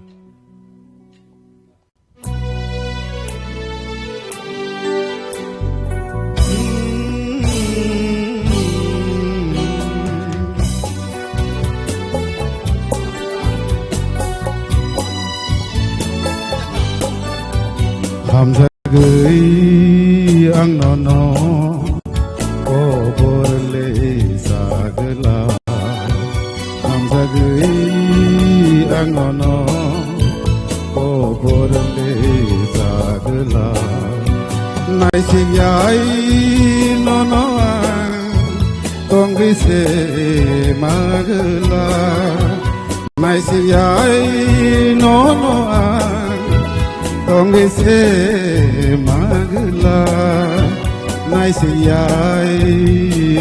Hamjagwi ang nono kobor le sagla. Hamjagwi ang nono kobor le sagla. Naisik yai nono ang tongwi se magla. Naisik yai nono ang tongwi se magla. Naisik yai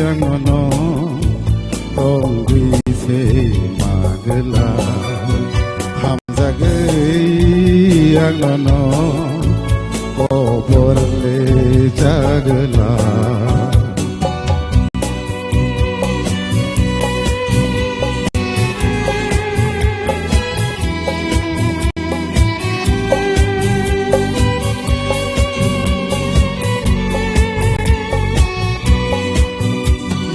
ang nono tongwi se magla. Hamjagwi ang nono kobor le chagla.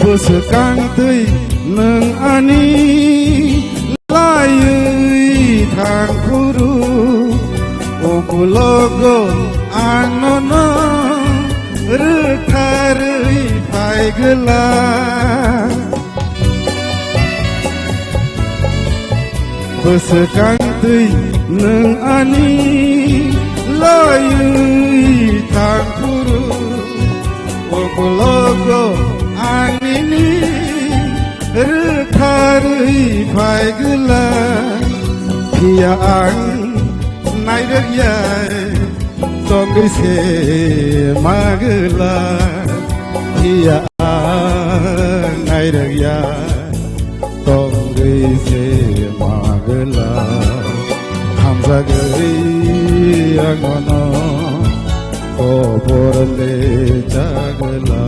Bwswkang twi nwng ani laiwi thang phuru, ukulogo ang nono rwtharwi phai gwla. Bwswkang twi nwng ani laiwi thang phuru, ukulogo ang nini rwtharwi phai gwla. Phiya ang nairwk ya tongwi se magla. Phiya ang nairwk ya tongwi se magla. Hamjagwi ang nono kobor le chagla.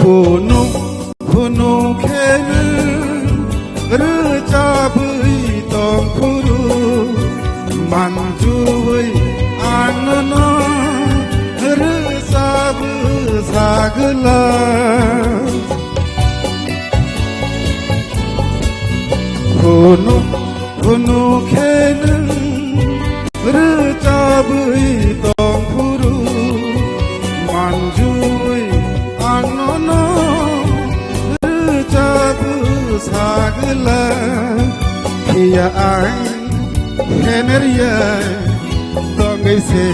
Phunuk phunuk khe nwng rwchabwi tong phuru, manjui ang nono rwchapwi sagla. Hunu, hunu khe nwng rwchabwi tongphuru, manjui ang nono rwchapwi sagwla, phiya ang phenerya tongwi se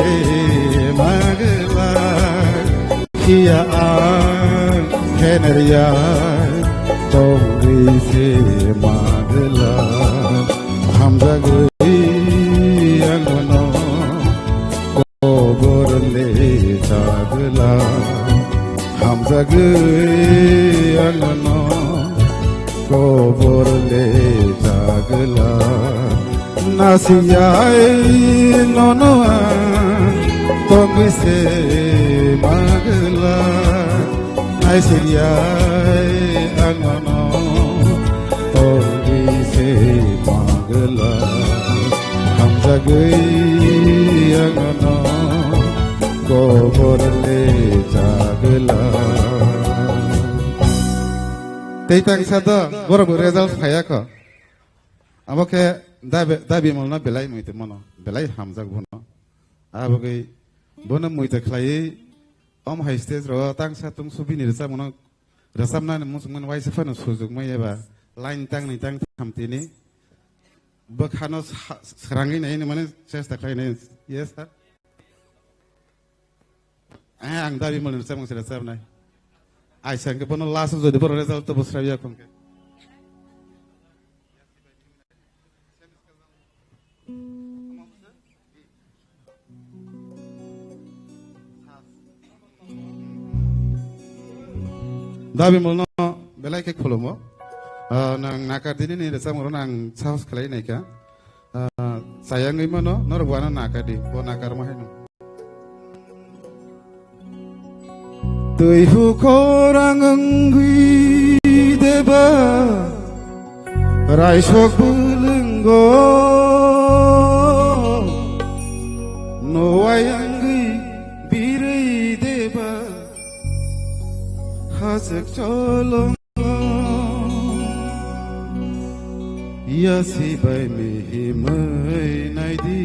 magwla. Phiya ang phenerya tongwi se magwla, hamjagwi ang nono kobor le chagwla, hamjagwi ang nono kobor le chagwla. Nasiyai nono ang tongwi se magwla. Naisiyai ang nono tongwi se magwla. Hamjagwi ang nono kobor le chagwla. Tei tangsa do, borok bo result phaiya kho. Abo khe da, da Bimal no belai muitu mano, belai hamjak bono. Abo khe bono muitu khlaiwi om hai stage ro tangsa tungsu bini rwchapmano, rwchapnani muchungmani waisa phano sujuk mai eba line tangni tangtham tini bwkhano sa-, srangwi nai mane chesta khlai nai. Yes, sir. Eh, ang da Bimal ni rwchapmung se rwchapnai. Ai sang khe bono last jodi boro result to bwsra ya khong khe. Da Bimal no belai khe khulumo. Ah, nang nakar dini ni rwchapmung ro nang sahos khlai nai kha. Ah, sayangwi mano, norok bo ano nakadi, bo nakarma haino. Twi hukhorang wngwi deba, raisok bwlwngo, nowai wngwi birwi deba, hachwk cholong. Yasi bai mihimwi naidi,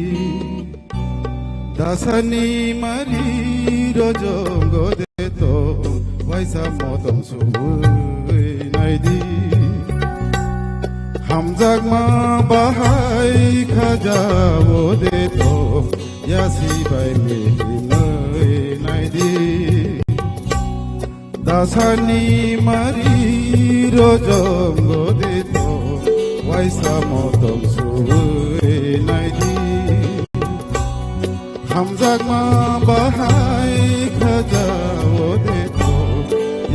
dasani mari rojongo de to, waisa motom subwi naidi. Hamjakma bahai khajao de to, yasi bai mihimwi naidi. Dasani mari rojongo de to, waisa motom subwi naidi. Hamjakma bahai khajao de to,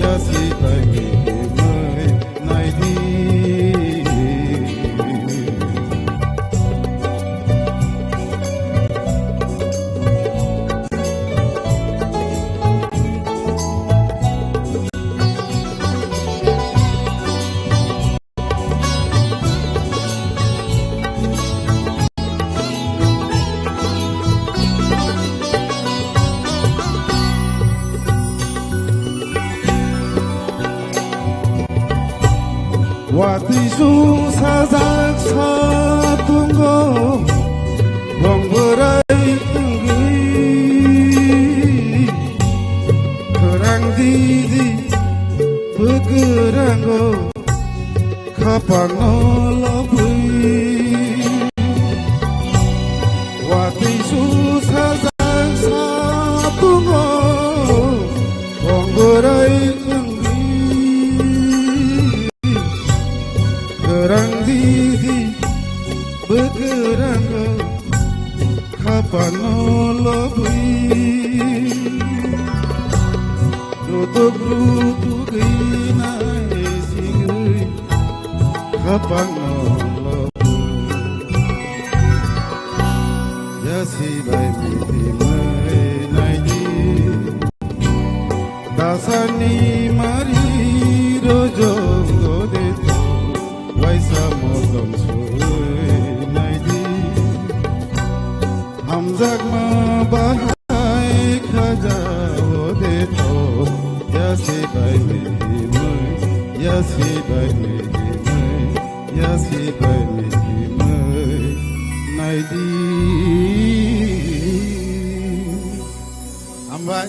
yasi bai mihimwi naidi. Watwi sung sajak satungo, bong bwrai wngwi, kwrang didi bwkwrango, khapangno lobwi. Watwi sung sajak satungo, bong bwrai wngwi, kwrang didi bwkwrango, khapangno lobwi. Rutuk rutuk wngnai sigwi, khapangno lobwi. Yasi bai mihimwi naidi. Dasani mari rojongo de to, waisa motom subwi naidi. Hamjakma bahai khajao de to, yasi bai mihimwi, yasi bai mihimwi, yasi bai Hambai.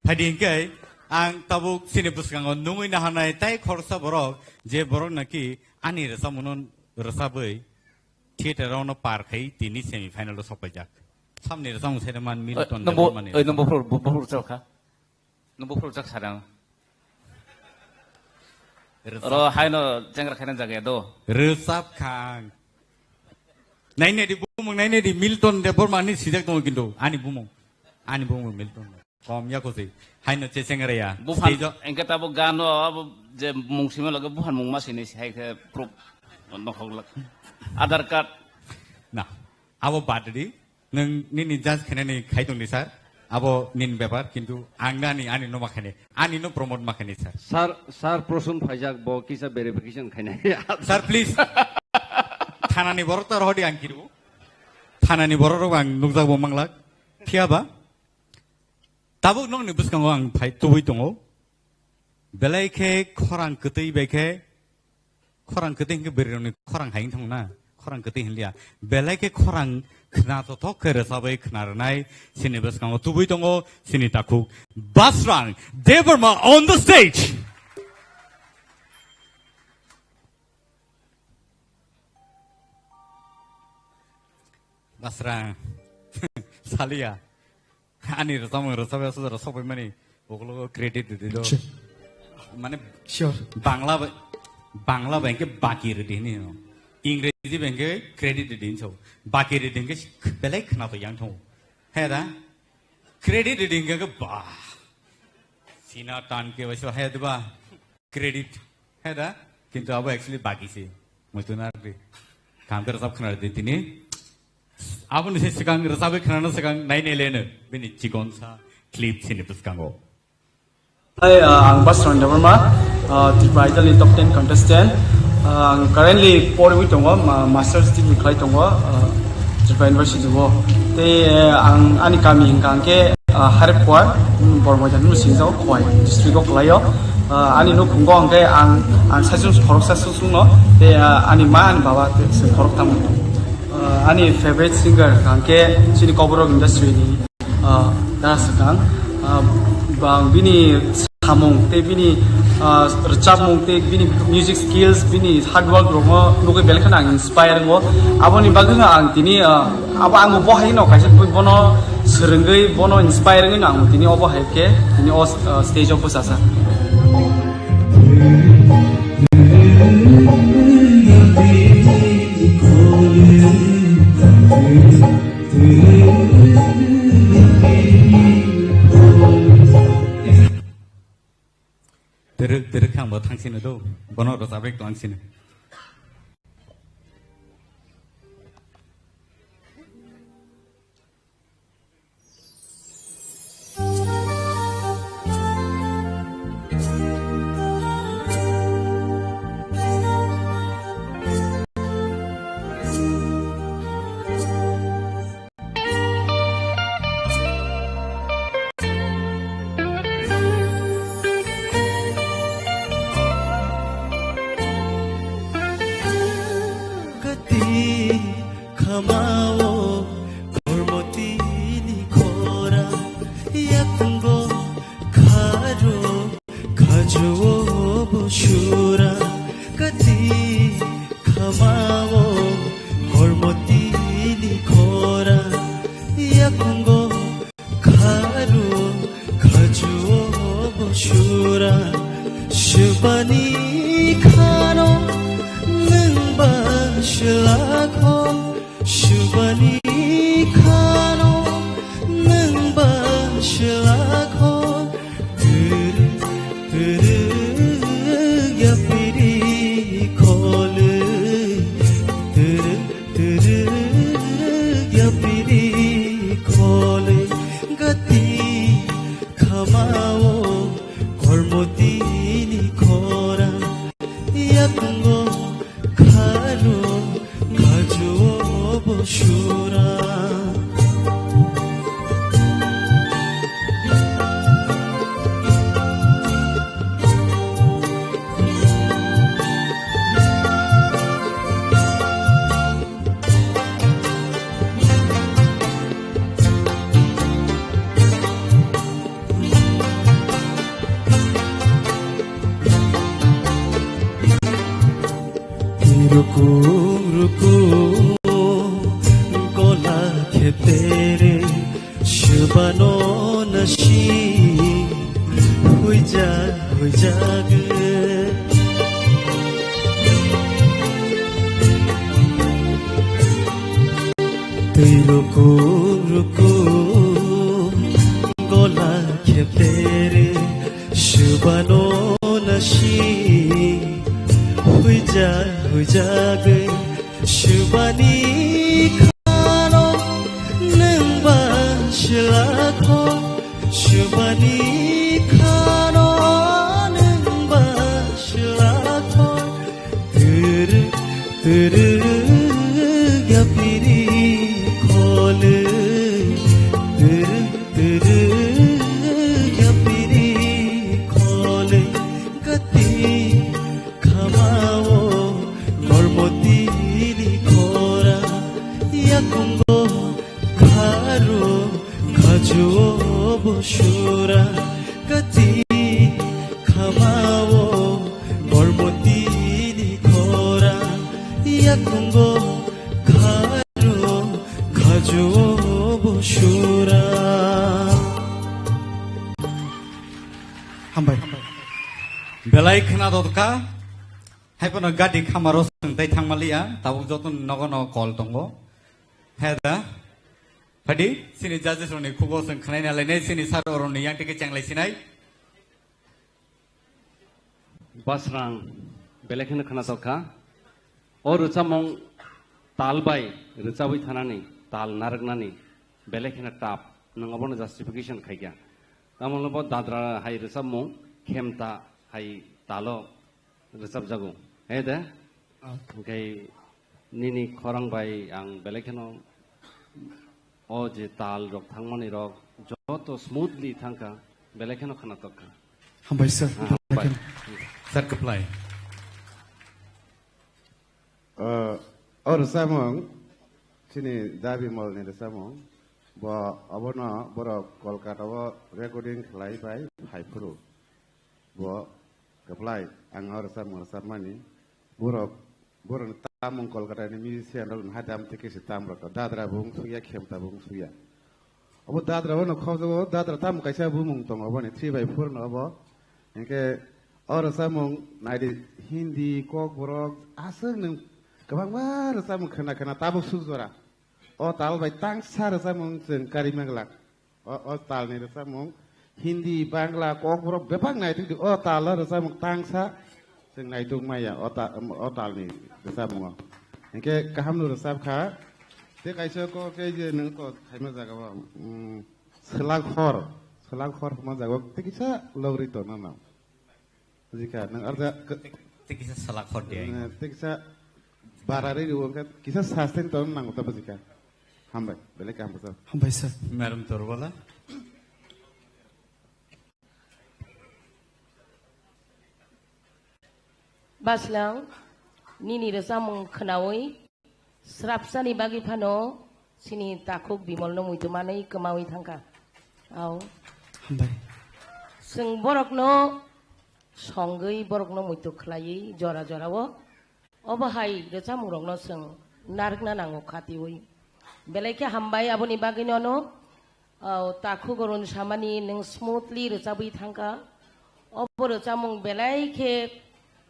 Phaidi hinkhe ang tabuk chini bwskango nungwi naharnai tai khoroksa borok, je borok naki ani rwchapmungno rwchapwi theater-o no par khai tini semi final-o sokpaijak. Samni rwchapmung sede man Milton Debbarmani. Oi, nung buphuru, buphuru rwchap kha? Nung buphuru rwchap sa dang? Rwchap. Oro haino chengra khaina jaga ya do. Rwchap khang. Nainedi bumung, nainedi Milton Debbarmani sijak tongo kintu ani bumung. Ani bumung Milton. Kom ya kusi. Haino che chengra ya. Buphan stage-o engke tabo gano abo je mung sima lage buphan mung ma sini hai khe proof nokhok lak. Aadhaar card. Na, abo bad di. Nwng nini judge khainani khai tongdi sir. Abo nini bepar, kintu ang nani ani no ma khainai. Ani no promote ma khainai sir. Sir, sir Prosun phaijak bo kisa verification khainai. Sir, please. Thanani borok to rohodi ang kiru. Thanani borok rok ang nukjak bo manglak. Phiya ba? Tabuk nokni bwskango ang phai tubui tongo. Belai khe khorang kwtwi bai khe, khorang kwtwi hinkhe bwrwirokni khorang hai wng thangna, khorang kwtwi hinliya. Belai khe khorang khna tothok khe rwchabwi khna rwnai, chini bwskango tubui tongo, chini takhuk Basrang Debbarma on the stage. Basrang. Saliya. Ani rwchapmung rwchapya suja rwchapmani ukologo credit rwdi do. Sure. Mane sure. Bangla ba, Bangla ba hinkhe baki rwdi hini no. Ingreji ba hinkhe credit rwdi hinso. Baki rwdi hinkhe belai khna to yang thung. He da? Credit rwdi hinkhe ba. Sina tan ke waiso he da ba. Credit. He da? Kintu abo actually baki se. Muitu na rwdi. Kam ke rwchap khna rwdi tini. Aboni se swkang rwchabwi khnana swkang nainai leno bini chikonsa clip chini bwskango. Hai, ah, ang Basrang Debbarma, ah, Tripura Idol ni top ten contestant. Ah, ang currently porwi tongo, ma-, master's degree khlai tongo, ah, Tripura University o. Tei, eh, ang ani kami hingka hingke, ah, Harepkhuar, hmm, Bormojan hwnwi singjao, Khowai district o kwlaio. Ah, ani nukhungo hingke ang, ang saichung khoroksa susungno, tei, ah, ani ma, ani baba, tei se khoroktham. Ah, ani favorite singer hingke chini Kokborok industry ni, ah, da swkang. Ah, bang bini samung tei bini, ah, rwchapmung tei bini music skills, bini hard work rokno nugwi belai kheno ang inspire wngo. Aboni bagwino ang tini, ah, abo ang bo hai no kaisa bono swrwngwi, bono inspire wngwi no ang tini obo hai khe tini o, ah, stage o bwchajak. Twrwk, twrwk khe ang bo thang sino do, bono rwchapwi tong sino. Kati khamao kormotini khora yakungo kharo khajuo bo sura kati khamao kormotini khora yakungo Kharu khajuo bo sura shubani khano nwng ba shlakho shubani khano nwng ba shlakho. Turu turu yapiri khole turu turu yapiri khole gati khamao kormotini khora yakungo khalo khajuo bo sura. Ruku ruku gola khetere shubano nashi huija huija ge. Twi ruku ruku gola khetere shubano nashi huija huija ge. Shubani khano nwng ba shlakho, shubani khano nwng ba shlakho. Turu turu yapiri khole, turu turu yapiri khole. Gati khamao gormotini khora, yakungo kharo khajuo bosura. Gati khamao gormotini khora, yakungo kharo khajuo bosura. Hambai. Belai khna dotka. Hai phano gati khamaro chwng tei thangmaliya, tabuk joto nogo no call tongo. He da. Phadi, chini judges rokni khugo chwng khnaina lainai, chini sir rokni yang teke chenglai sinai. Basrang, belai kheno khna tokha. O rwchapmung tal bai rwchabwi thanani, tal narwknani, belai kheno tough. Nwng obono justification khaikha. Tamoni bo dadra hai rwchapmung, khemta hai talo rwchapjago. He de? Ah. Hwnkhe nini khorang bai ang belai kheno o je tal rok thangmani rok joto smoothly thangkha, belai kheno khna tokkha. Hambai sir. Ah, belai hambai. Kheno. Sir, kwplai. Ah, o rwchapmung, chini Dabi Molni rwchapmung, bo obono borok Kolkata o recording khlai bai phai phuru. Bo kwplai, ang o rwchapmung rwchapmani. Borok, borokni tamung Kolkata ni musician rok ni hadam tei kisi tam rok. Dadra bo wng suya, khemta bo wng suya. Obo dadra bono khobjago, dadra tamung kaisa bumung tongo, oboni three by four no obo. Hinkhe o rwchapmung naidi Hindi, Kokborok, aswk nwng kwbangma rwchapmung khna khna tabuk suk jora. O tal bai tangsa rwchapmung chwng kari manglak. O, o talni rwchapmung Hindi, Bangla, Kokborok bebak naituk di. O talo rwchapmung tangsa chwng naituk maya o ta-, o talni rwchapmungo. Hinkhe kahamno rwchapkha. Tei kaisa kok khe je nwng to thaima jagao, mm, swlak hor, swlak hor hwnma jagao tei kisa logri tongnano. Bujikha, nwng arja k-, Tei kisa swlak hor di ai. Eh, tei kisa bara ri rwo, kisa sustain tong nango ta bujikha. Hambai, belai kaham bwsa. Hambai sir. Madam Torbala. Baslang, nini rwchapmung khnaui, srapsani bagwi phano chini takhuk Bimolno muitu manwi kwmaui thangkha. Au. Hambai. Chwng borokno songwi, borokno muitu khlaiwi jora jorao obo hai rwchapmungrokno chwng narwkna nango khatiui. Belai khe hambai aboni bagwino ano, o, takhuk Arun samani nwng smoothly rwchabwi thangkha. Obo rwchapmung belai khe,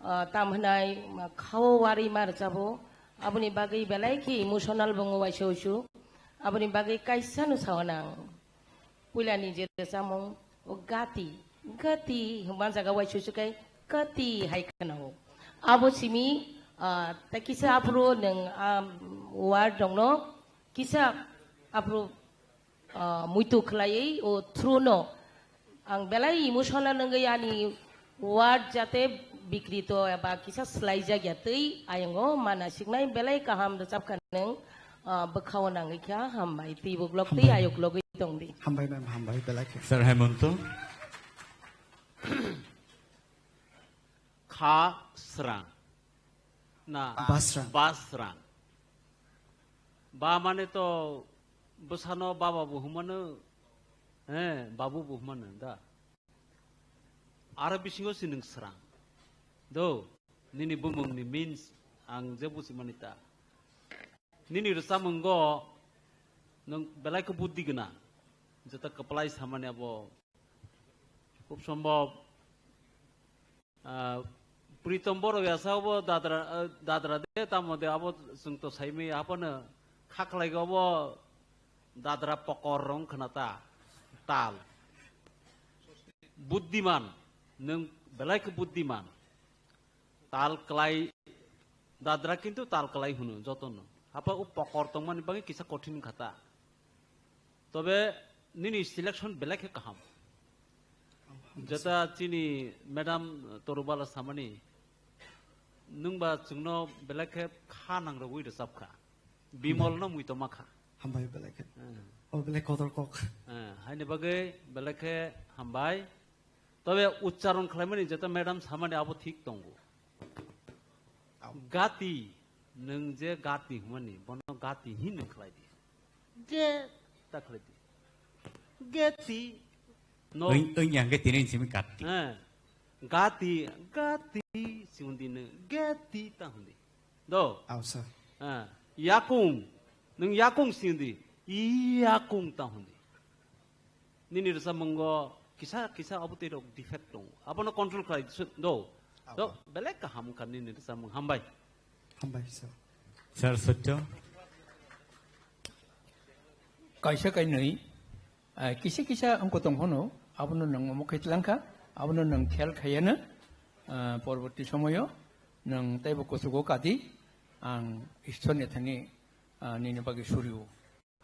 o, tam hwnai, ma, khao warwi ma rwchabo. Aboni bagwi belai khe emotional bo wngo waisa uisu. Aboni bagwi kaisa no sao nang. Puilani je rwchapmung, o gati, gati hwnba jaga waisa uisu kai gati hai khwnao. Abo simi, ah, tei kisa aphuru nwng, ah, word rokno kisa aphuru ah, muitu khlaiwi o through no ang belai emotional wngwi ani word jate bikrito eba kisa swlaijak ya twi ayongo mana siknai belai kaham rwchapkha nwng, ah, bwkhao nangwi kha hambai twi buklok twi Hambai. Ayuk logwi tongdi. Hambai ma'am, hambai belai khe. Sir Hemonto. Kha srang. Na. Basrang. Basrang. Ba mane to bwsano baba bo hwnmano, eh, babu bo hwnmano da. Aro bisingo se nwng srang. Do, nini bumungni means Ang je buchimani ta. Nini rwchapmungo nwng belai khe buddhi gwnang. Jeta kwplai samani abo khub sombhob, ah, Pritom Borok yasa obo dadra, ah, dadra de tamo de abo chwng to saimai abono kha khlai obo dadra pokor rong khna ta tal. Buddhiman, nwng belai khe buddhiman. Tal klai, dadra kintu tal klai hwno jotono. Hapa o pokor tongmani bagwi kisa kothin kha ta. Tobe nini selection belai khe kaham. Jeta chini madam Torubala samani, nwngba chwngno belai khe kha nangrogwi rwchap kha. Bimol no mui toma kha. Hambai belai khe. Hmm. O belai kotor kok. Hmm, haini bagwi belai khe hambai. Tobe uchcharon khlaimani jeta madam samani abo thik tongo. Au. Gati, nwng je gati hwnmani, bono gati hin nwng khlai di. Ge ta khlai di. Geti. No. Oi, oi, yang ke tini simi gati. Eh. Gati, gati, si hundi nwng, geti ta hundi. Do? Au, sir. Eh. Yakung, nwng yakung si hundi. Yakung ta hundi. Nini rwchapmungo kisa kisa abo twi rok defect tongo. Abono control khlai sut do. Do, belai kaham wngkha nini rwchapmung. Hambai. Hambai, sir. Sir Sotyo. Kaisa kainwi, eh, kisa kisa wngkha tong phano, abono nwng omo khe tlangkha, abono nwng khel khaiya no, eh, porborti somoyo nwng teibo kuchugo kadi, ang Ishwar ni thani, eh, nini bagwi surio.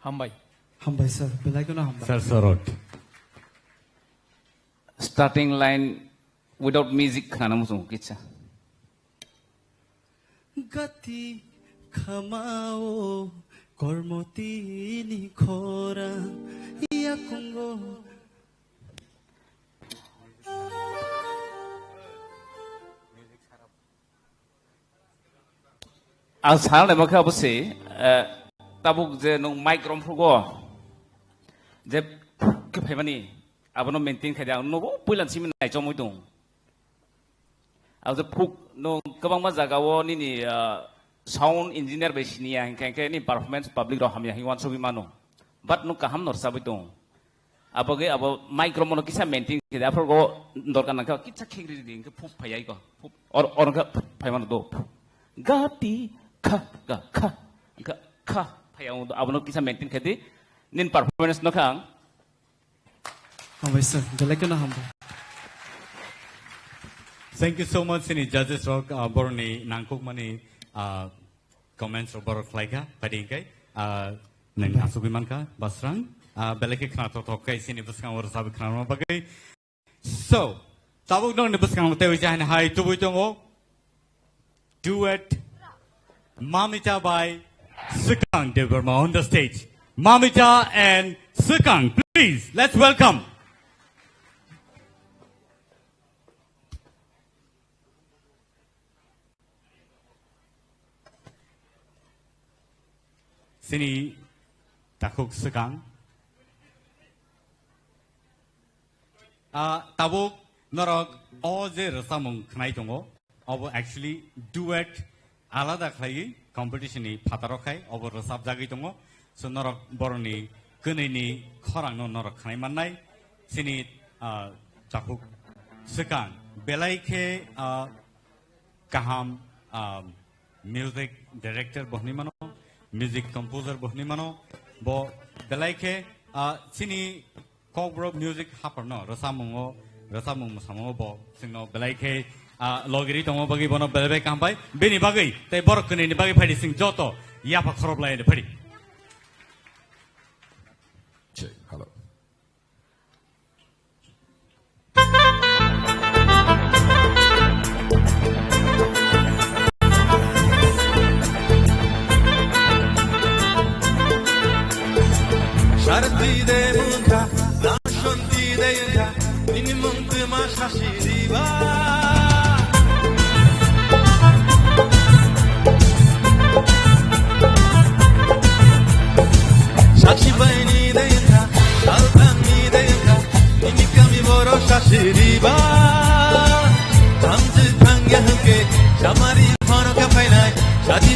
Hambai. Hambai, sir. Belai kheno hambai. Sir Sorot. Starting line without music khana muchung kitsa. Gati khamao kormoti ni khorang yakungo. Ang sana naima khe abo se, eh, tabuk je nwng mic romphrugo, je khe phaimani, abono maintain khaidi ang nogo puila simi naichomwi tong. Ang je phuk nwng kwbangma jagao nini, ah, sound engineer bai siniya hinkhe, hinkhe nini performance public rok hamya hinwi uansugwi mano. But nwng kaham no rwchabwi tong. Abagwi abo mic rok mono kisa maintain khe, aphuru dorkar nangkha kisa khegri di, hinkhe phuk phaiya iko. Phuk, or, or kha phai mano do. Ga ti kha, ga kha, ga kha phaiya abono kisa maintain khe di. Nini performance no kha ang. Hambai sir, belai kheno hambai. Thank you so much, sini judges rok, ah, boroni nangkukmani, ah, comments rok borok khlaikha, phaidi hinkhai, ah, nwng asugwi mankha, Basrang, ah, belai khe khna thok thok khai sini bwskango rwchapwi khnarwna bagwi. So, tabuk nokni bwskango teiwi jahani hai tubui tongo. Duet Mamita by Swkang Debbarma on the stage. Mamita and Swkang, please, let's welcome. Sini takhuk Swkang. Ah, tabuk norok o je rwchapmung khnai tongo, obo actually duet alada khlaiwi competition ni phataro khai obo rwchapjagwi tongo. So norok borokni kwnwi ni khorang no norok khnai mannai. Sini, ah, takhuk Swkang belai khe, ah, kaham, ah, music director bo hwnwi mano, music composer bo hwnwi mano, bo belai khe, ah, chini Kokborok music haphar no rwchapmung o, rwchapmung mwsamung o bo chwngno belai khe, ah, logiri tongma bagwi bono belai bai kaham bai, bini bagwi tei borok kwnwi ni bagwi phaidi chwng joto yapha khoroplai phadi. Check, hello. Sarti de mungka, dashonti de yungka, nini mungtu ma shashi diba.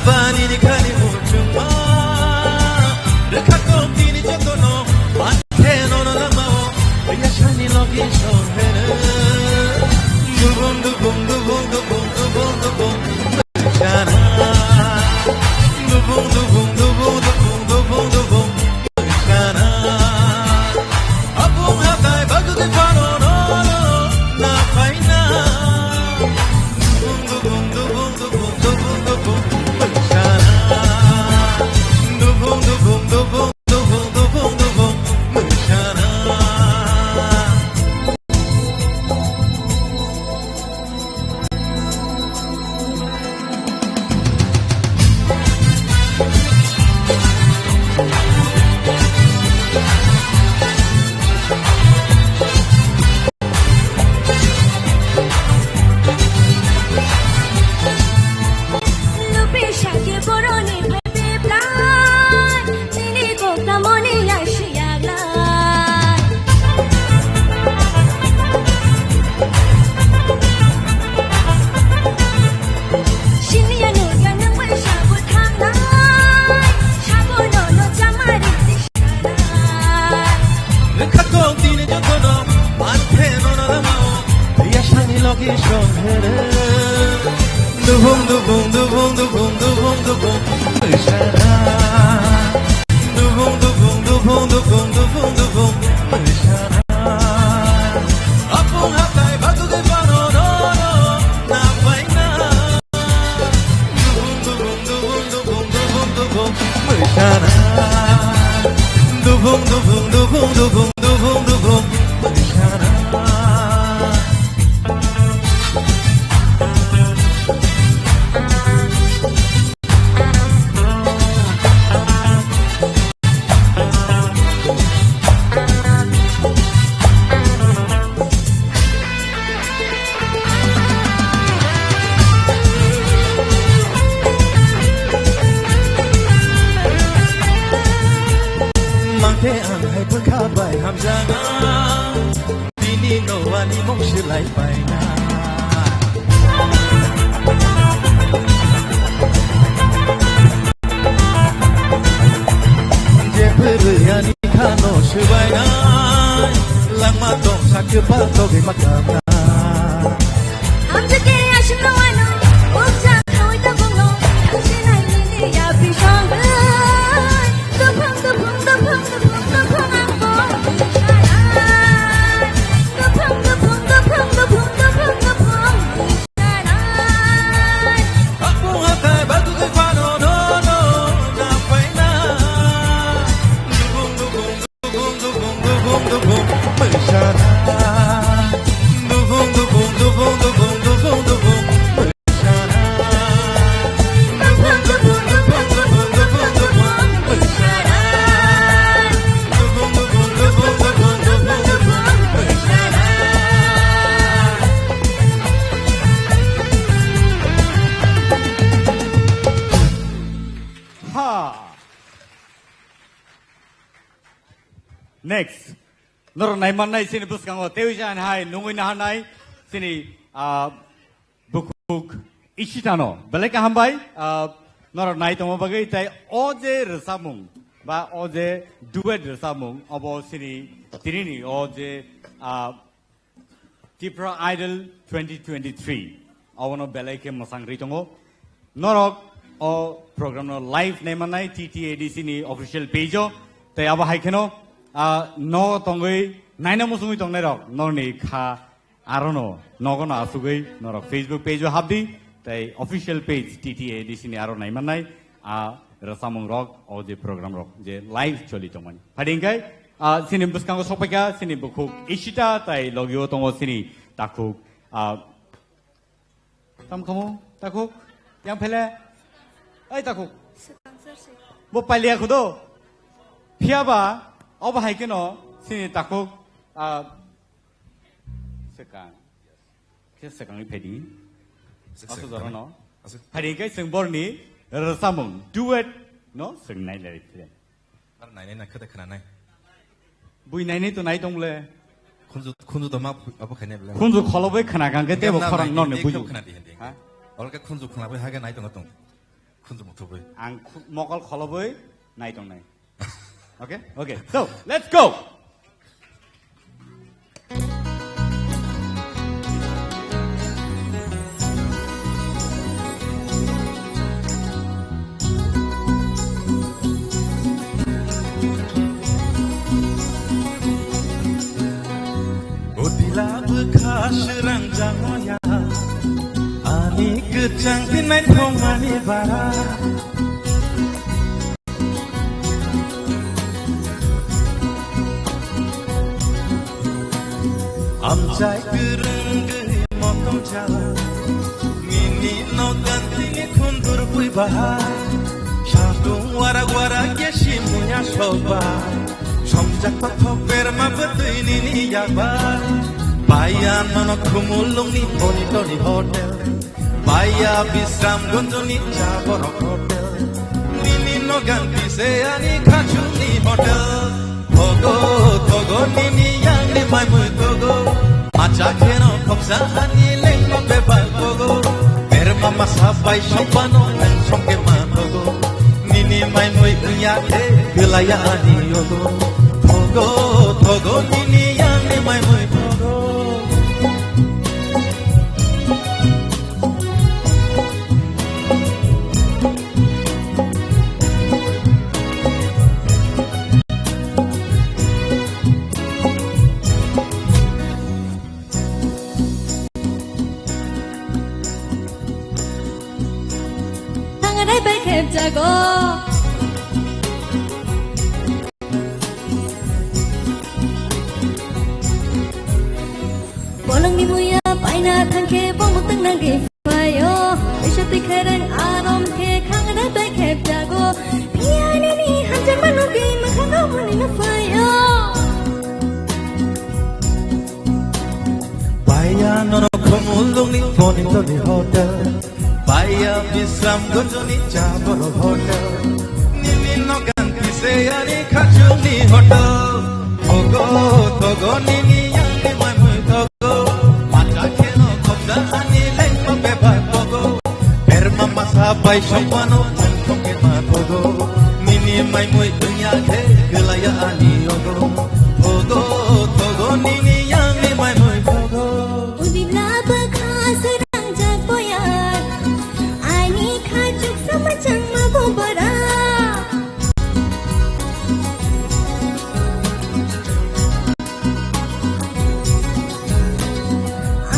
Pani ni khani muchungma, rwkha kok tini jotono, manthe nono langmao, yasani logi sohene. Dubung, dubung, dubung, dubung, dubung, dubung, sana. Dubung, dubung, dubung, dubung, dubung, dubung, sana. Apung hatai bagwi pano nono, na paina. Dubung, dubung, dubung, Lupi shaki boroni phaibe blai, nini kokta moni yashi yaglai. Sini ya nu ya nang bai shabu thangnai, shabu no no chamari. Rwkha kok tini jotono, manthe nono langmao, yasani logi sohene. Dubung, dubung, dubung, dubung, dubung, dubung, mwsana. Dubung, dubung, dubung, dubung, dubung, dubung, mwsana. Apung hatai bagwi pano nono, na paina. Dubung, dubung, dubung, dubung, dubung, dubung, mwsana. Dubung, dubung, dubung, dubung, dubung, dubung, mwsana. Mangkhe ang hai bwkha bai hamjana, bini nowani mung swlai paina. Jephru rwyani khano swbainai, langma tongsa kwpal togwi ma kamna. Amjake ashwino ano, ukja khawi tabungno, thangsinai nini ya bisong. Duphung, duphung, duphung, duphung, duphung, ang bo. Duphung, duphung, duphung, duphung, duphung, duphung. Ha. Next. Norok naimannai chini bwskango tei uisa hai nungwi naharnai chini, ah, bukhuk Ishitano. Belai kaham bai, ah, norok nai tongma bagwi tei o je rwchapmung ba o je duet rwchapmung obo chini tinini o je, ah, Tipra Idol twenty twenty-three. Abono belai khe mwsang rwi tongo. Norok o program no live naimannai T T A D C ni official page o. Tei abo hai kheno, ah, no tongwi naina muchungwi tongnai rok norni kha arono nogono asugwi norok Facebook page o habdi tei official page T T A D C ni aro naimannai. A rwchapmung rok, o je program rok je live choli tongmani. Phadi hingkai, ah, chini bwskango sokpaikha chini bukhuk Ishita tai logio tongo chini takhuk, ah, tam khamu takhuk yang phele, ai takhuk. Bo paliya khudo. Phiyaba obo hai kheno chini takhuk, ah, swkang. Khe swkangwi phaidi. Aswk aswk jora no. Aswk. Phaidi khe chwng borni rwchapmung duet no chwng nai lai phai. Ar nai nai na khata khna nai. Bui nai nai to nai tong le. Khunju khunju to ma abo khainai bla. Khunju kholobai khna kang khe tebo khorang no ne buju. Khna di hindi. Ha? Olke khunju khna bai haga nai tong tong. Khunju muthubwi. Ang khu-, mokol kholobwi nai tongnai. Okay? Okay. So, let's go. O dila bwkha srang jamoya, ani kwchang tinai thongmani bara. Amchai kwrwng gwi motom chala, nini nogan tini khundur bwi bahai. Satung warak warak khe simuya sokba, somjak pathok berma bwtwi nini yakba. Baiya nono Khumulwngni Boni Toni Hotel. Baiya Bisramganjni cha borok hotel. Nini nogan pise ani khachukni hotel. Thogo, thogo nini yangni maimui thogo. Macha kheno khopsa ani lengma bebak bogo. Berma masa bai sopano nang songke ma thogo. Nini maimui wngya khe belaya ani yogo. Thogo, thogo nini yangni maimui thogo. Thangrai bai khepjago. Bolongni muya paina thangkhe bomuk tangnang di phaio. Bisa tikharang arom khe khangrai bai khepjago. Phiya nini hamjakma nugwi mwkhango muni nukphaio. Baiya nono Khumulwngni Boni Toni Hotel. Baiya Bisramganjni cha borok hotel. Nini nogan pise ani khachukni hotel. Thogo, thogo nini yangni maimui thogo. Macha kheno khopsa ani lengma bebak bogo. Berma masa bai sopano nang thongke ma thogo. Nini maimui wngya khe belaya ani yogo. Thogo, thogo nini yangni maimui thogo. Udibla bwkha srang jak boya. Ani khachuk samachang ma bobara.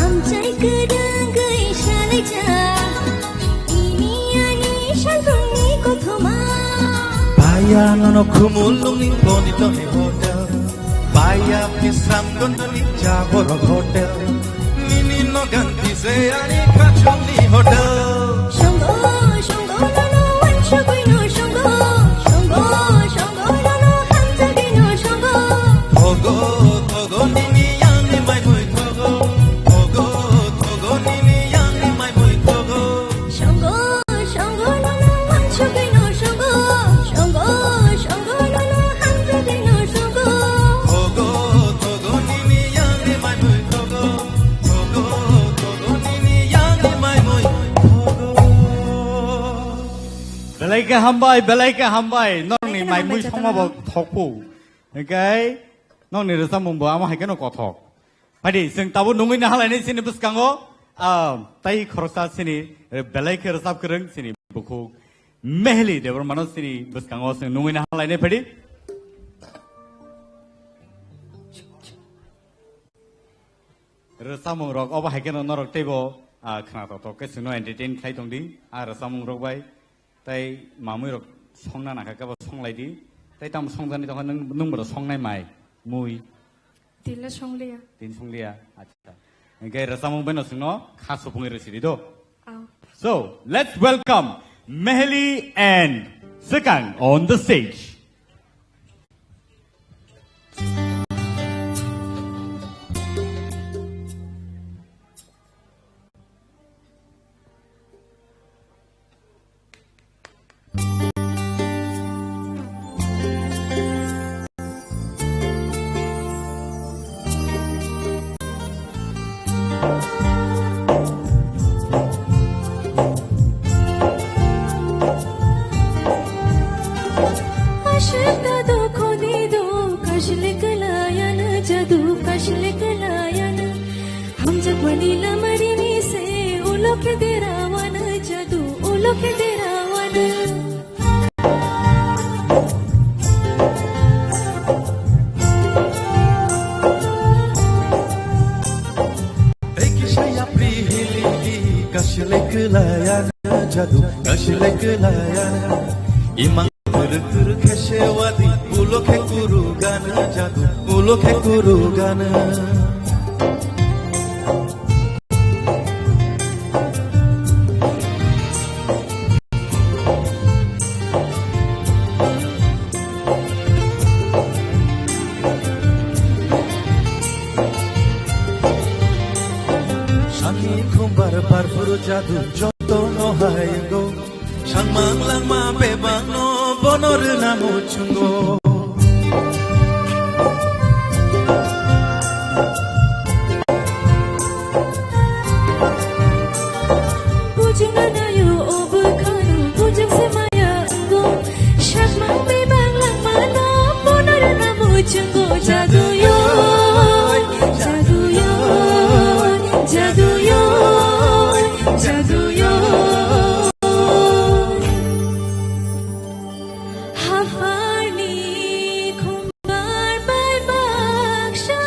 Amchai kwrwngwi salaijak, ini ani salbumni kothoma. Baiya nono Khumulwngni Boni Toni Hotel, baiya Bisramganjni cha borok hotel. Nini nogan pise ani khachukni hotel. Songo, songo, nono wansugwino songo. Songo, songo, nono hamjagwino songo. Thogo, thogo, nini yangni maimui thogo. Thogo, thogo, nini yangni maimui thogo. Songo, songo, nono wansugwino songo. Songo, songo, nono hamjagwino songo. Thogo, thogo, nini yangni maimui thogo. Thogo, thogo, nini yangni maimui thogo. Belai khe hambai, belai khe hambai. Norokni maimui songma bo thokpo. Hingke norokni rwchapmung bo amo hai kheno kothok. Phaidi, chwng tabuk nungwi nahalainai chini bwskango, ah, tai khoroksa chini, eh, belai khe rwchap kwrwng chini bukhuk Mehli Debbarmano chini bwskango chwng nungwi nahalainai phaidi. Rwchapmung rok obo hai kheno norok teibo, ah, khna tok tok khe chwngno entertain khlai tongdi, ah, rwchapmung rok bai. Tai mamui rok songna nangkha khe bo songlai di. Tai tamo songjani tongkha nwng, nwng bo songnai mai, mui. Tila songliya. Tin songliya. Acha. Hingke rwchapmung bai no chwngno kha supungwi rwsidi do. Aw. So, let's welcome Meheli and Swkang on the stage. Ekisaya prihiliki kashle klayana jadu, kashle klayana. Imang kuru kuru khesewadi, ulo khe kuru gana jadu, ulo khe kuru gana. Sani khumbar barfuru jadu joto no hayango. Sangmang langma bebang no bono rwna muchungo. Bujung anayo o bwkhano, bujung se maya wngo. Sakmang bebang langmano, bono rwna muchungo. Jaduyo, jaduyo, jaduyo, jaduyo. Hafarni khumbar bai baksa.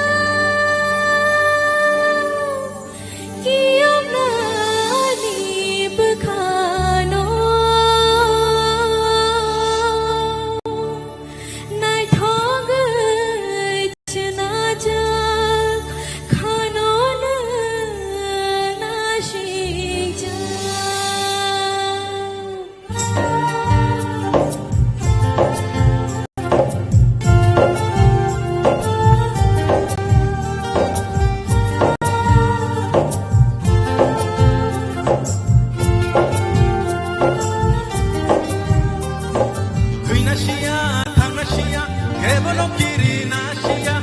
Kiyoknani bwkhano naithogwi chnajak khanono nasikjak. Thwina siya, thangna siya, kebono kirina siya.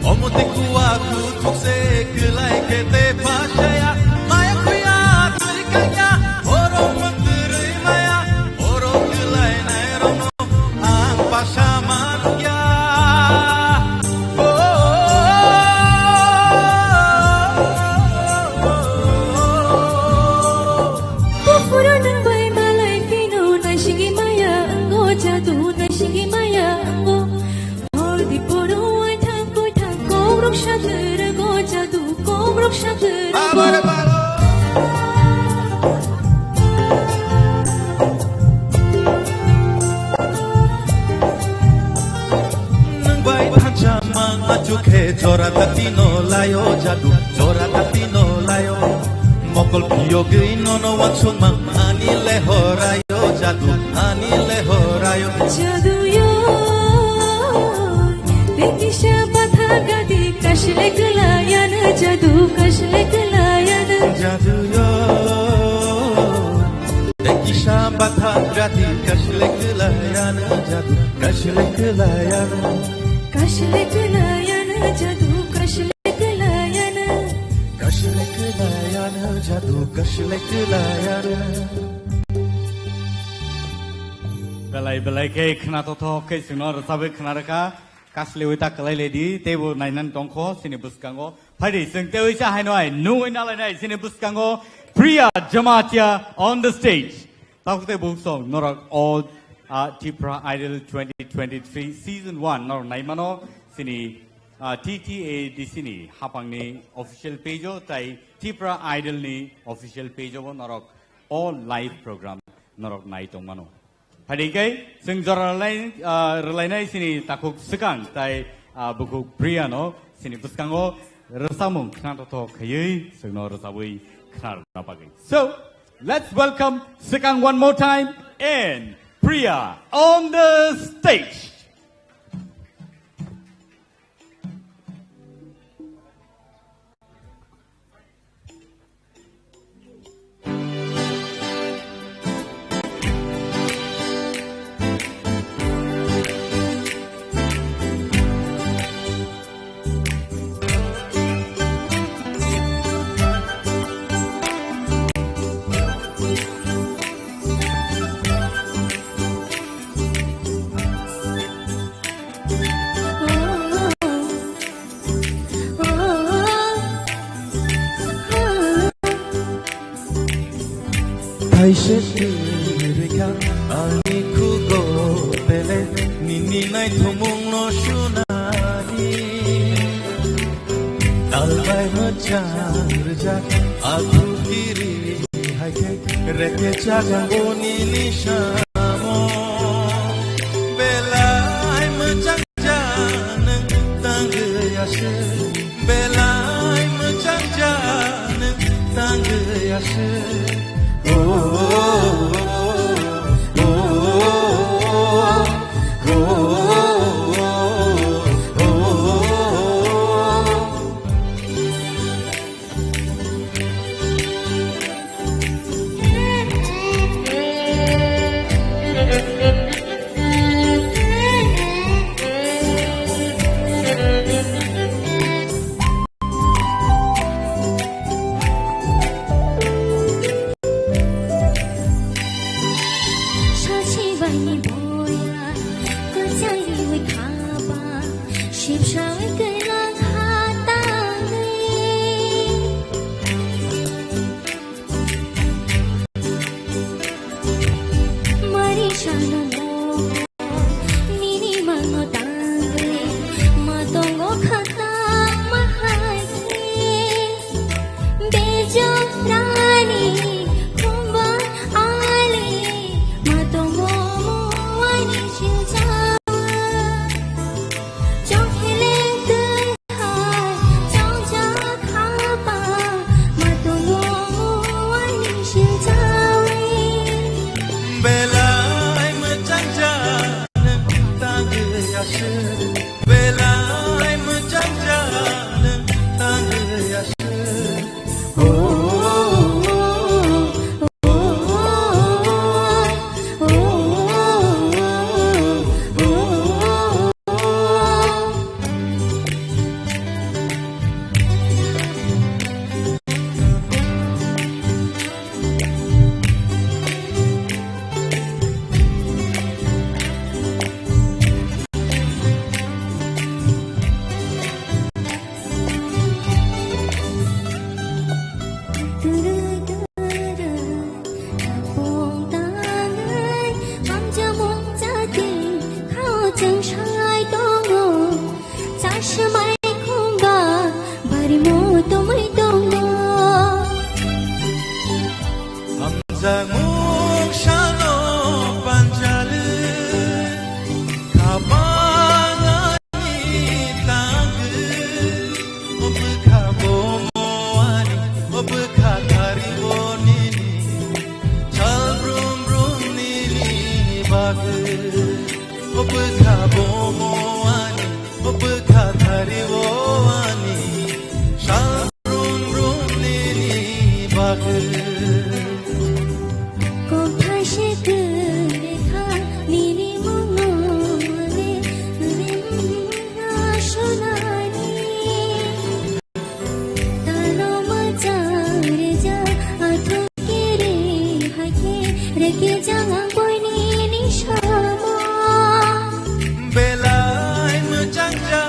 Omo tei kua kuthuk se kwlai khe tei phasaya. Maya khuya twi kanya, borok mwktwrwi maya, borok kwlai nai rokno ang pasa manukya. Oh. Buphuru nwng bai malai phino, naisingwi maya wngo jadu, naisingwi maya wngo. Hor di poro waithang koithang, kokrok sathwrwgo jadu, kokrok sathwrwgo. Abare baro. Nwng bai thansa mang achukhe jora dati no layo jadu, jora dati no layo. Mokol phiyogwi nono wansukmang ani lehorayo jadu, ani lehorayo. Jaduyo, bekisa batha gadi kashle kwlayana jadu, kashle kwlayana. Jaduyo, bekisa batha gadi kashle kwlayana jadu, kashle kwlayana. Kashle kwlayana jadu, kashle kwlayana. Kashle kwlayana jadu, kashle kwlayana. Belai belai khe khna tothok khe chwngno rwchabwi khna rwkha. Kaslewi ta kwlai ledi, teibo nainani tongkho chini bwskango. Phaidi chwng teiwi cha haino ai nungwi nalainai chini bwskango Priya Jamatia on the stage. Tabuk tei buksong norok o, ah, Tipra Idol twenty twenty-three season one norok naimano chini, ah, T T A D C ni hapangni official page o tai Tipra Idol ni official page o bo norok o live program norok nai tongmano. Phaidi khe chwng jora rwlai, ah, rwlainai chini takhuk swkang tai, ah, bukhuk Priya no chini bwskango rwchapmung khna tothok khaiwi chwngno rwchabwi khna rwna bagwi. So, let's welcome Swkang one more time and Priya on the stage. Kaisa kwrwi kha, Ani khugo tele nini naithumungno sunani. Talbai mwchang rwjak athu kiri hai khe reke chagango nini samo. Belai mwchang ja nwng tangwi aswk. Belai mwchang ja nwng tangwi aswk. Oh, oh, oh. Sachi bai ni boya, kwchai riwi khaba, sibsawi kailang ha tangwi. Mari sano mo, nini mango tangwi, matongo khata mahai. Bejong rani, khumba ali, matongo muani silsa. Chongkhele twi hai, chongjak haba, matongo muani silsa. Belai mwchang ja nwng tangwi aswk. Belai mwchang ja nwng tangwi aswk. Chashmai khumba bari mo tomoi tongo. Hamjakmung sano panjali, khabangani tangwi, obwkha bomoani, obwkha thari bonini, sal brum brum nini bagwi, obwkha bomoani, obwkha thari o ani, sal brum brum nini bagwi. Kok thaise kwrwi kha nini mungno le, le mungna sonani. Tano mwchang rwjak athu kiri hai khe reke jang ang boini ni samo. Belai mwchang ja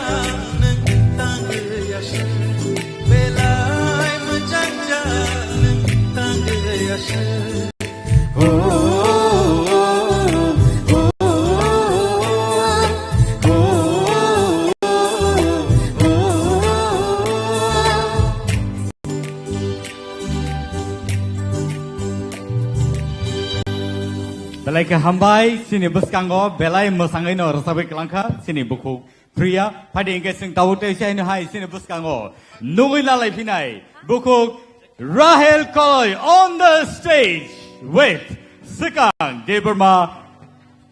nwng tangwi aswk. Belai mwchang ja nwng tangwi aswk. Belai khe hambai, chini bwskango belai mwsangwi no rwchapwi kwlangkha chini bukhuk Priya. Phaidi hwnkhe chwng tabuk tei se hai chini bwskango nugwi lalai phinai bukhuk Rahel Koloi on the stage with Swkang Debbarma,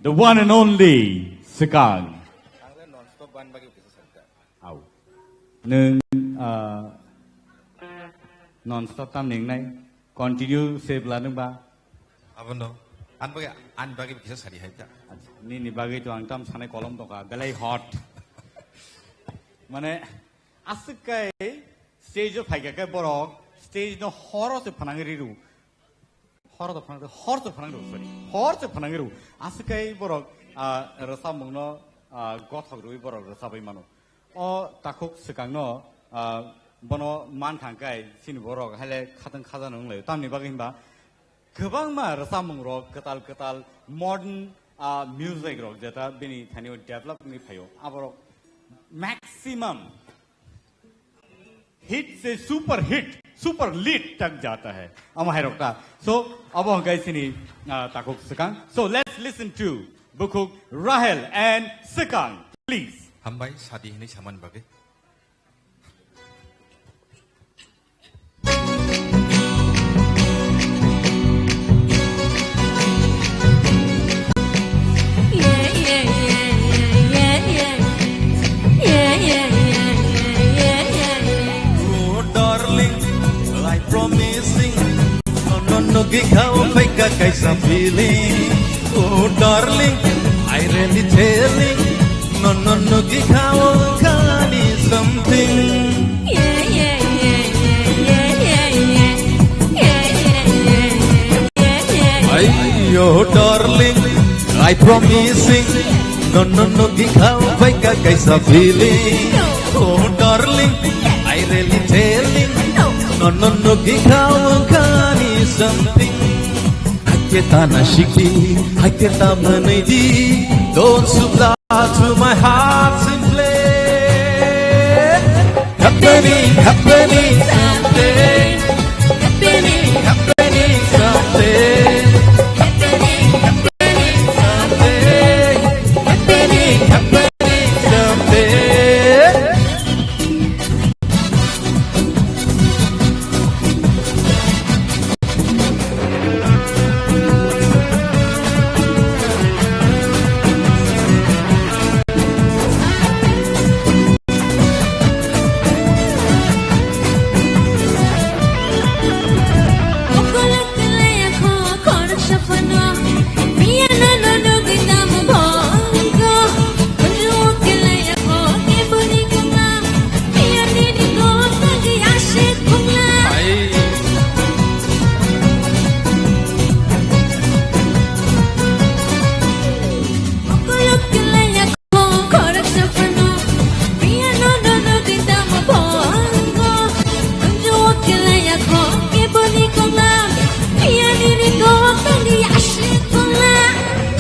the one and only Swkang. Au. Nwng, ah, non stop tam ningnai, continue se bla nwng ba? Abono. An bagwi, an bagwi kisa sari hai ta. Acha, nini bagwi to ang tam sanai kolom tongkha, belai hot. Mane, aswk kai stage o phaikha khe borok, stage no horo se phanang riru. Hor do phanang, hor se phanang rw, sorry. Hor se phanang rw. Aswk kai borok, ah, rwchapmungno, ah, gothok rwi borok rwchapwi mano. O takhuk swkangno, ah, bono man thang kai chini borok haile khatang khaja nung lai. Tamni bagwi hinba kwbangma rwchapmung rok kwtal kwtal modern, ah, music rok jeta bini thani o develop wngwi phaio, aborok maximum hit se super hit, super lit tak jata hai. Amo hai rok ta. So, abo hwnkhe sini, ah, takhuk swkang. So, let's listen to bukhuk Rahel and Swkang, please. Hambai, sadi hinwi samani bagwi. Oh, darling, I promising. No, no, no, gikha o phaika kaisa feeling. Oh, darling, I really telling. No, no, no, gikha o khani something. Ay, oh, darling, I promising. No, no, no, gikha o phaika kaisa feeling. Oh, darling, I really telling. No, no, no, gikha o khani something. Hakhe ta na sikdi, hakhe ta mwnwidi, don't supply to my heart simply. Happening, happening someday. Happening, happening someday. Happening, happening someday. Happening, happening someday.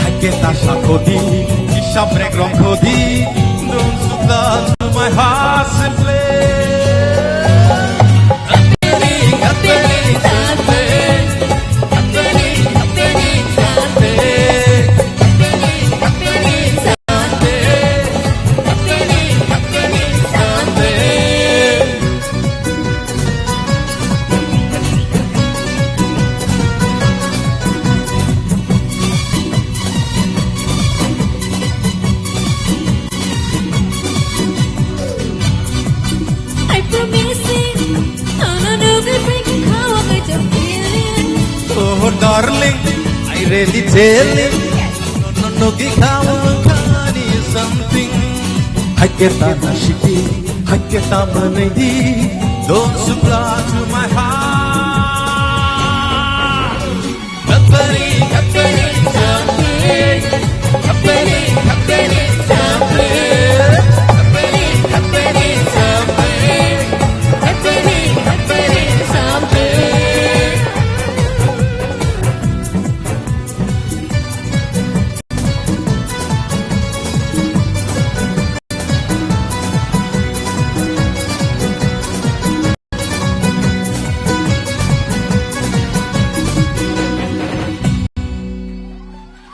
Hakhe ta sakhodi, kisa brek rongkhodi, don't supply to my heart simply. Happening, happening someday. Happening, happening someday. Happening, happening someday. Happening, happening someday. I promising, no, no, no, we breaking how am I to feeling? Oh, darling, I really telling. No, no, no, gikha o khani something. Hakhe ta na sikdi, hakhe ta mwnwidi, don't supply to my heart. Happening, happening someday. Happening, happening someday. Happening, happening someday. Happening, happening someday.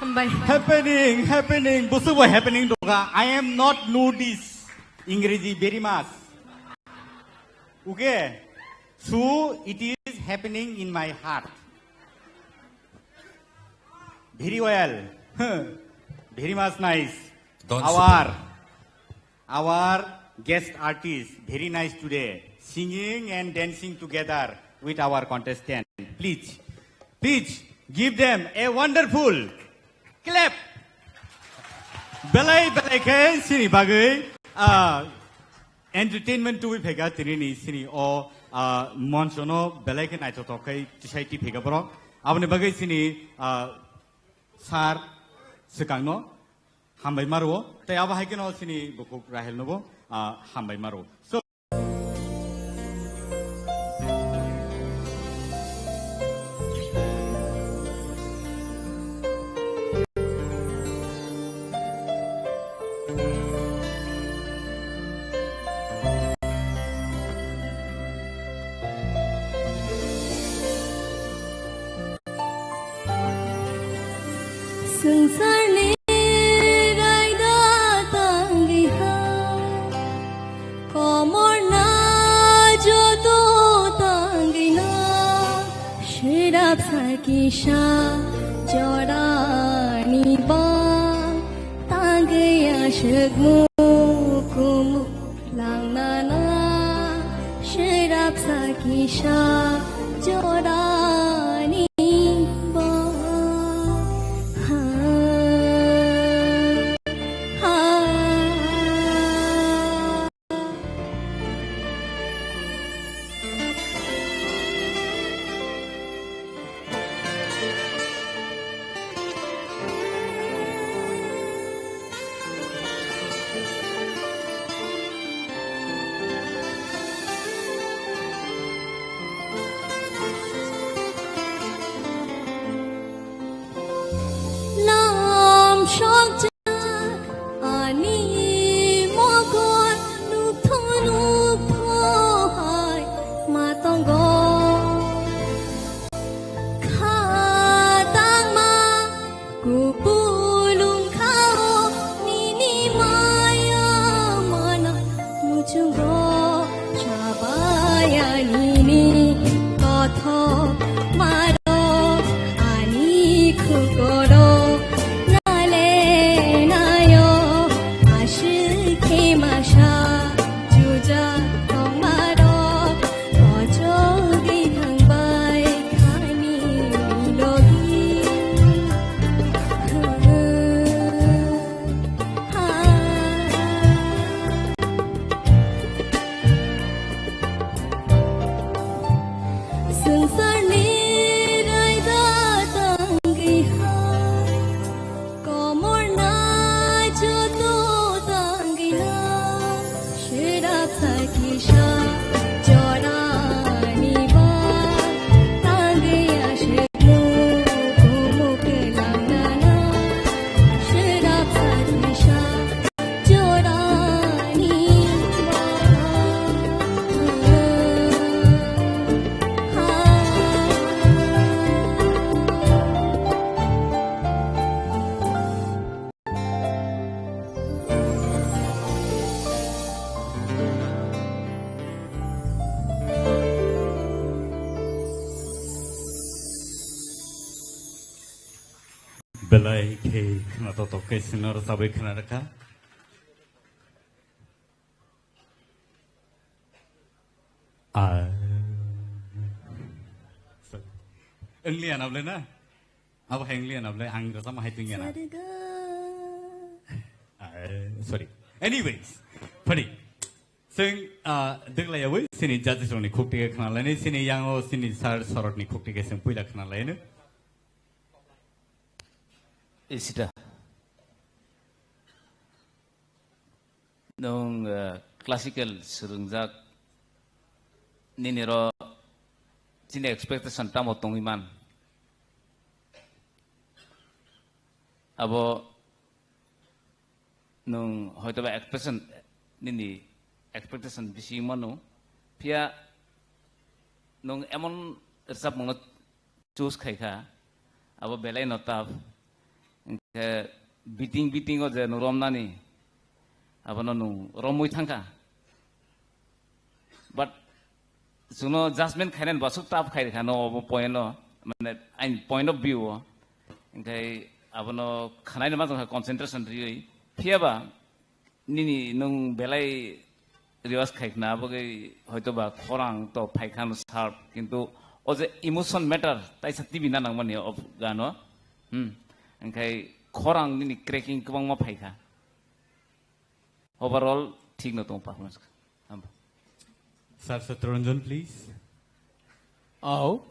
Hambai. Happening, happening, busu bo happening doga. I am not notice. Ingreji very much. Okay. So it is happening in my heart. Very well. Very much nice. Don't Our, our guest artist, very nice today. Singing and dancing together with our contestant. Please, please give them a wonderful clap. Belai, belai khe sini bagwi, ah, entertainment tubui phaikha tini ni sini o, ah, moncho no belai khe naithothok khe tisai ti phaikha borok. Aboni bagwi sini, ah, sir swkang no hambai ma rwo, tei abo hai kheno sini bukhuk Rahel no bo, ah, hambai ma rwo. So, Swngcharni raida tangwi ha, komorna joto tangwi na, swrapsa kisa jorani ba, tangwi aswk mukumu. Langnana swrapsa kisa jorani ba. Ha, ha. Lam shok jak ani mokol nukthong nukthong hai ma tongo. Kha tangma kupulung khao nini maya mana muchungo chabaya nini kothok maro ani khukoro nale nayo aswk khe masa. Jujak tongmarok, kochogwi thangbai khani logi. Swngcharni raida tangwi ha. Komorna joto tangwino, swrapsa kisa jorani ba, tangwi aswk mukumu kwlangnana, swrapsa kisa jorani ba. Belai khe khwnatok tok khe sino rwchabwi khwna rwkha. Ah. Sorry. Wngli anable na? Abo hai wngli anable, ang rwchapma hai tongya na. Ah, sorry. Anyways, phadi. Chwng, ah, dwglaiyawi chini judges rokni khukti khe khna laini, chini yango chini sir Sorotni khukti khe chwng puila khna laino. Isita. Nwng, eh, classical swrwngjak, nini ro chini expectation tamo tongwi man? Abo nwng hoitoba expectation, nini expectation bisi mano, phiya nwng emon rwchapmungno choose khai kha, abo belai no tough. Hinkhe beating, beating o je nwng romnani, abono nwng romwi thangkha. But chwngno judgment khainani bo aswk tough khai rwkha no obo point o, mane aini point of view o. Hinkhe abono khwnaino ma jongkha concentration riwi. Phiyaba nini nwng belai rehearse khai khna, aboni hoitoba khorang to phai kha no sharp, kintu o je emotion matter taisa T V na nangmani o gano. Hmm. Hinkhe khorang nini cracking kwbangma phai kha. Overall thik no tongo performance. Hamba. Sir Satyaranjan, please. Au.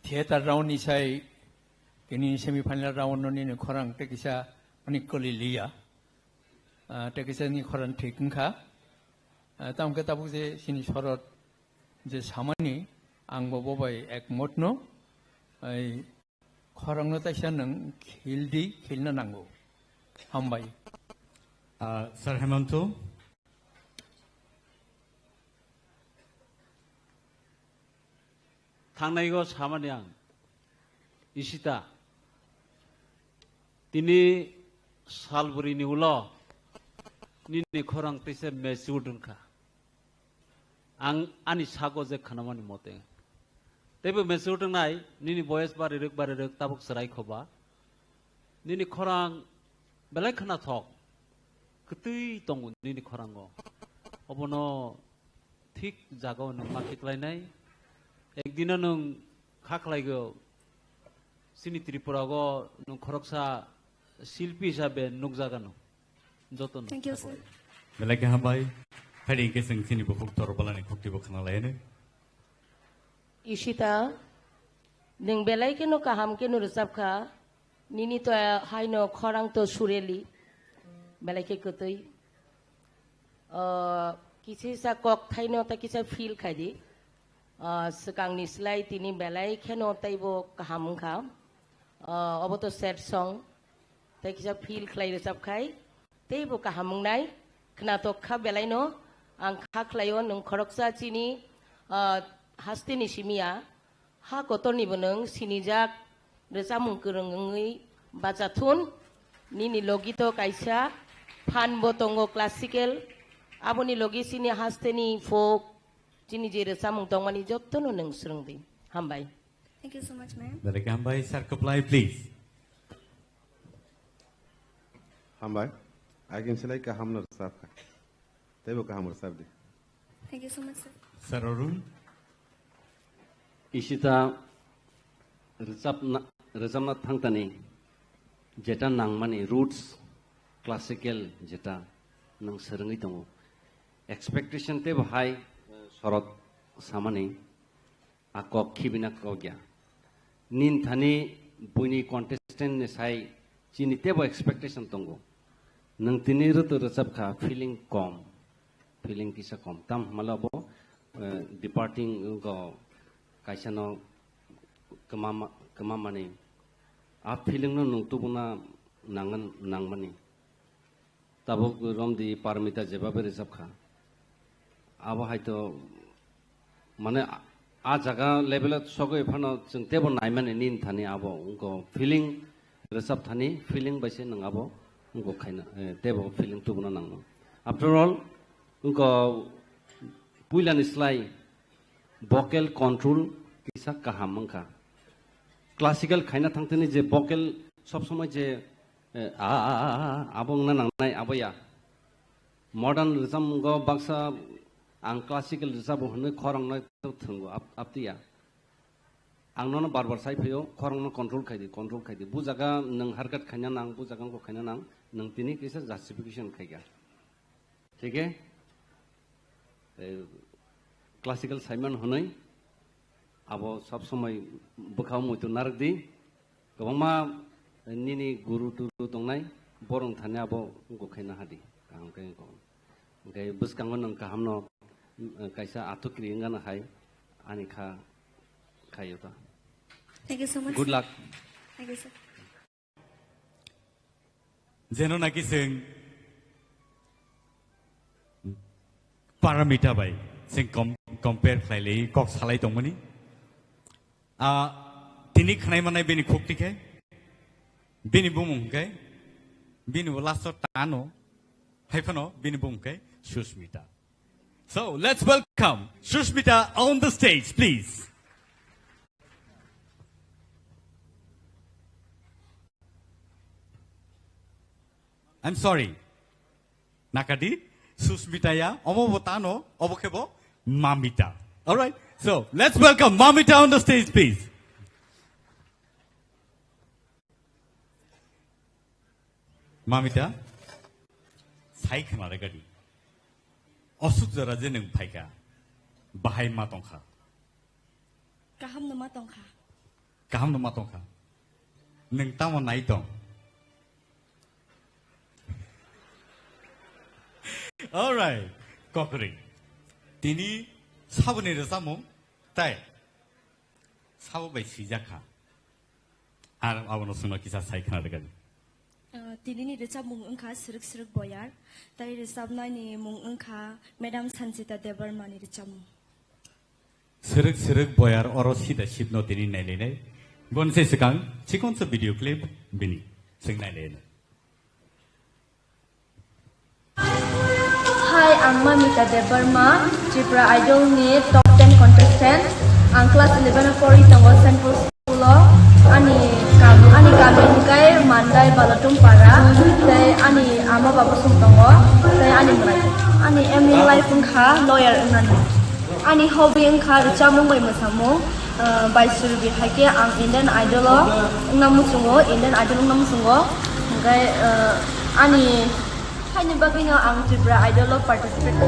Theater round ni sai kini semi final round no nini khorang tei kisa ani koli liya. Ah, tei kisa ni khorang thik wngkha. Ah, tamo khe tabuk je chini Sorot je samani ang bo bo bai ekmot no. Ai khorang no taisa nwng khil di, khilna nango. Hambai. Ah, Sir Hemanto. Thangnaigo samani ang, Isita, Tini salbrini ulo nini khorang teisa matured wngkha. Ang ani sago je khanamani mote. Teibo matured wngnai, nini boyes barirwk barirwk tabuk chwrai khoba. Nini khorang belai khwnathok. Kwtwi tongo nini khorango. Obono thik jagao nwng ma khiklainai. Ekdino nwng kha khlaigo, chini Tripura o nwng khoroksa silpi hisabe nukjagano. Jotono. Thank you, sir. Belai khe hambai. Phadi hwnkhe chwng chini bukhuk Torobalani khuktibo khna lainai. Ishita, nwng belai kheno kaham kheno rwchapkha. Nini to haino khorang to sureli. Belai khe kwtwi. Ah, kisa kisa kok thaino ta kisa feel khai di. Ah, swkangni slai tini belai kheno teibo kaham wngkha. Ah, obo to sad song. Tei kisa feel khlai rwchap khai. Teibo kaham wngnai. Khnatok kha belaino. Ang kha khlaio nwng khoroksa chini, ah, hasteni simiya. Ha kotornibo nwng sinijak rwchapmung kwrwng wngwi bachathun. Nini logi to kaisa phan bo tongo classical. Aboni logi chini hasteni folk, chini je rwchapmung tongmani jottono nwng swrwngdi. Hambai. Thank you so much, ma'am. Belai khe hambai, sir, reply, please. Hambai. Agin silai kaham no rwchapkha. Teibo kaham rwchapdi. Thank you so much, sir. Sir Arun. Ishita rwchapna, rwchapna thangtani jeta nangmani roots, classical jeta nwng swrwngwi tongo. Expectation teibo hai, eh, sorot samani. A kok khibina kok ya. Nin thani buini contestant ni sai chini teibo expectation tongo. Nwng tini rwtwi rwchap kha feeling kom, feeling kisa kom. Tam hwnmale bo, eh, departing go kaisa no kwmama, kwmamani. A feeling no nwng tubuna nangan, nangmani. Tabuk romdi Parmita jebabe rwchap kha. Abo hai to mane a, a jaga level o sogwi phano chwng teibo naimani nin thani abo wngkha feeling rwchap thani feeling bai se nwng abo wngkha khaina, eh, teibo feeling tubuna nangno. After all, wngkha puilani slai vocal control kisa kaham wngkha. Classical khaina thangtani je vocal sob somoi je Eh, a, a, a, a, a, abo wngna nangnai, abo ya. Modern rwchapmungo baksa ang classical rwchabo hwnwi khorang no thwngwi ap-, aptiya. Ang nono bar bar sai phaio, khorang no control khai di, control khai di. Bu jaga nwng harkat khaina nang, bu jaga wngkha khaina nang, nwng tini kisa justification khai kha. Thik he? Eh, classical saiman hwnwi abo sob somoi bwkhao muitu narwk di. Kwbangma nini guru turu tongnai, borok thani abo wngkha khaina hadi. Kaham khe wngkha. Hwnkhe bwskango nwng kahamno, eh, kaisa athukri wngano hai ani kha khaio ta. Thank you so much, sir. Good luck. Thank you, sir. Jeno naki chwng Paramita bai chwng com-, compare khlai lai kok salai tongmani. A, tini khnai manai bini khukti khe, bini bumung khe, bini bo last o tano, hai phano bini bumung khe Susmita. So, let's welcome Susmita on the stage, please. I'm sorry. Nakadi, Susmita ya, omo bo tano, obo khe bo Mamita. All right? So, let's welcome Mamita on the stage, please. Mamita, sai khna re gadi. Osuk jora je nwng phaikha, bahai ma tongkha? Kaham no ma tongkha. Kaham no ma tongkha. Nwng tamo nai tong? All right, kokri. Tini saboni rwchapmung tai sabo bai swijak kha. Ar abono chwngno kisa sai khna rwgadi. Ah, tinini rwchapmung wngkha Swrwk Swrwk Boyar, tai rwchapnaini mung wngkha Madam Sanjita Debbarmani rwchapmung. Swrwk Swrwk Boyar oro sida sipno tini nailainai. Bonse swkang chikonsa video clip bini. Swingnai le. Hi, ang Mamita Debbarma, Tripura Idol ni top ten contestant. Ang class eleven o pori tongo, Saint Paul School o. Ani kam, ani kami hwnkhe Mandai Balatum Para, tei ani ama baba song tongo, tei ani mwrai. Ani aim in life wngkha lawyer wngnani. Ani hobby wngkha rwchapmung bai mwsamung. Ah, bai suri bi hai khe ang Indian Idol o wngna muchungo, Indian Idol wngna muchungo. Hwnkhe, ah, ani haini bagwino ang Tripura Idol o participate.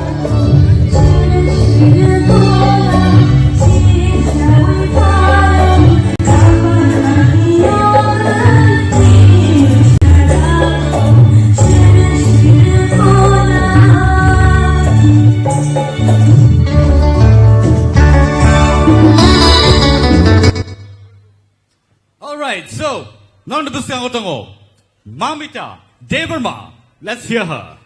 Alright, so, non the bwskango tongo Mamita Debbarma. Let's hear her.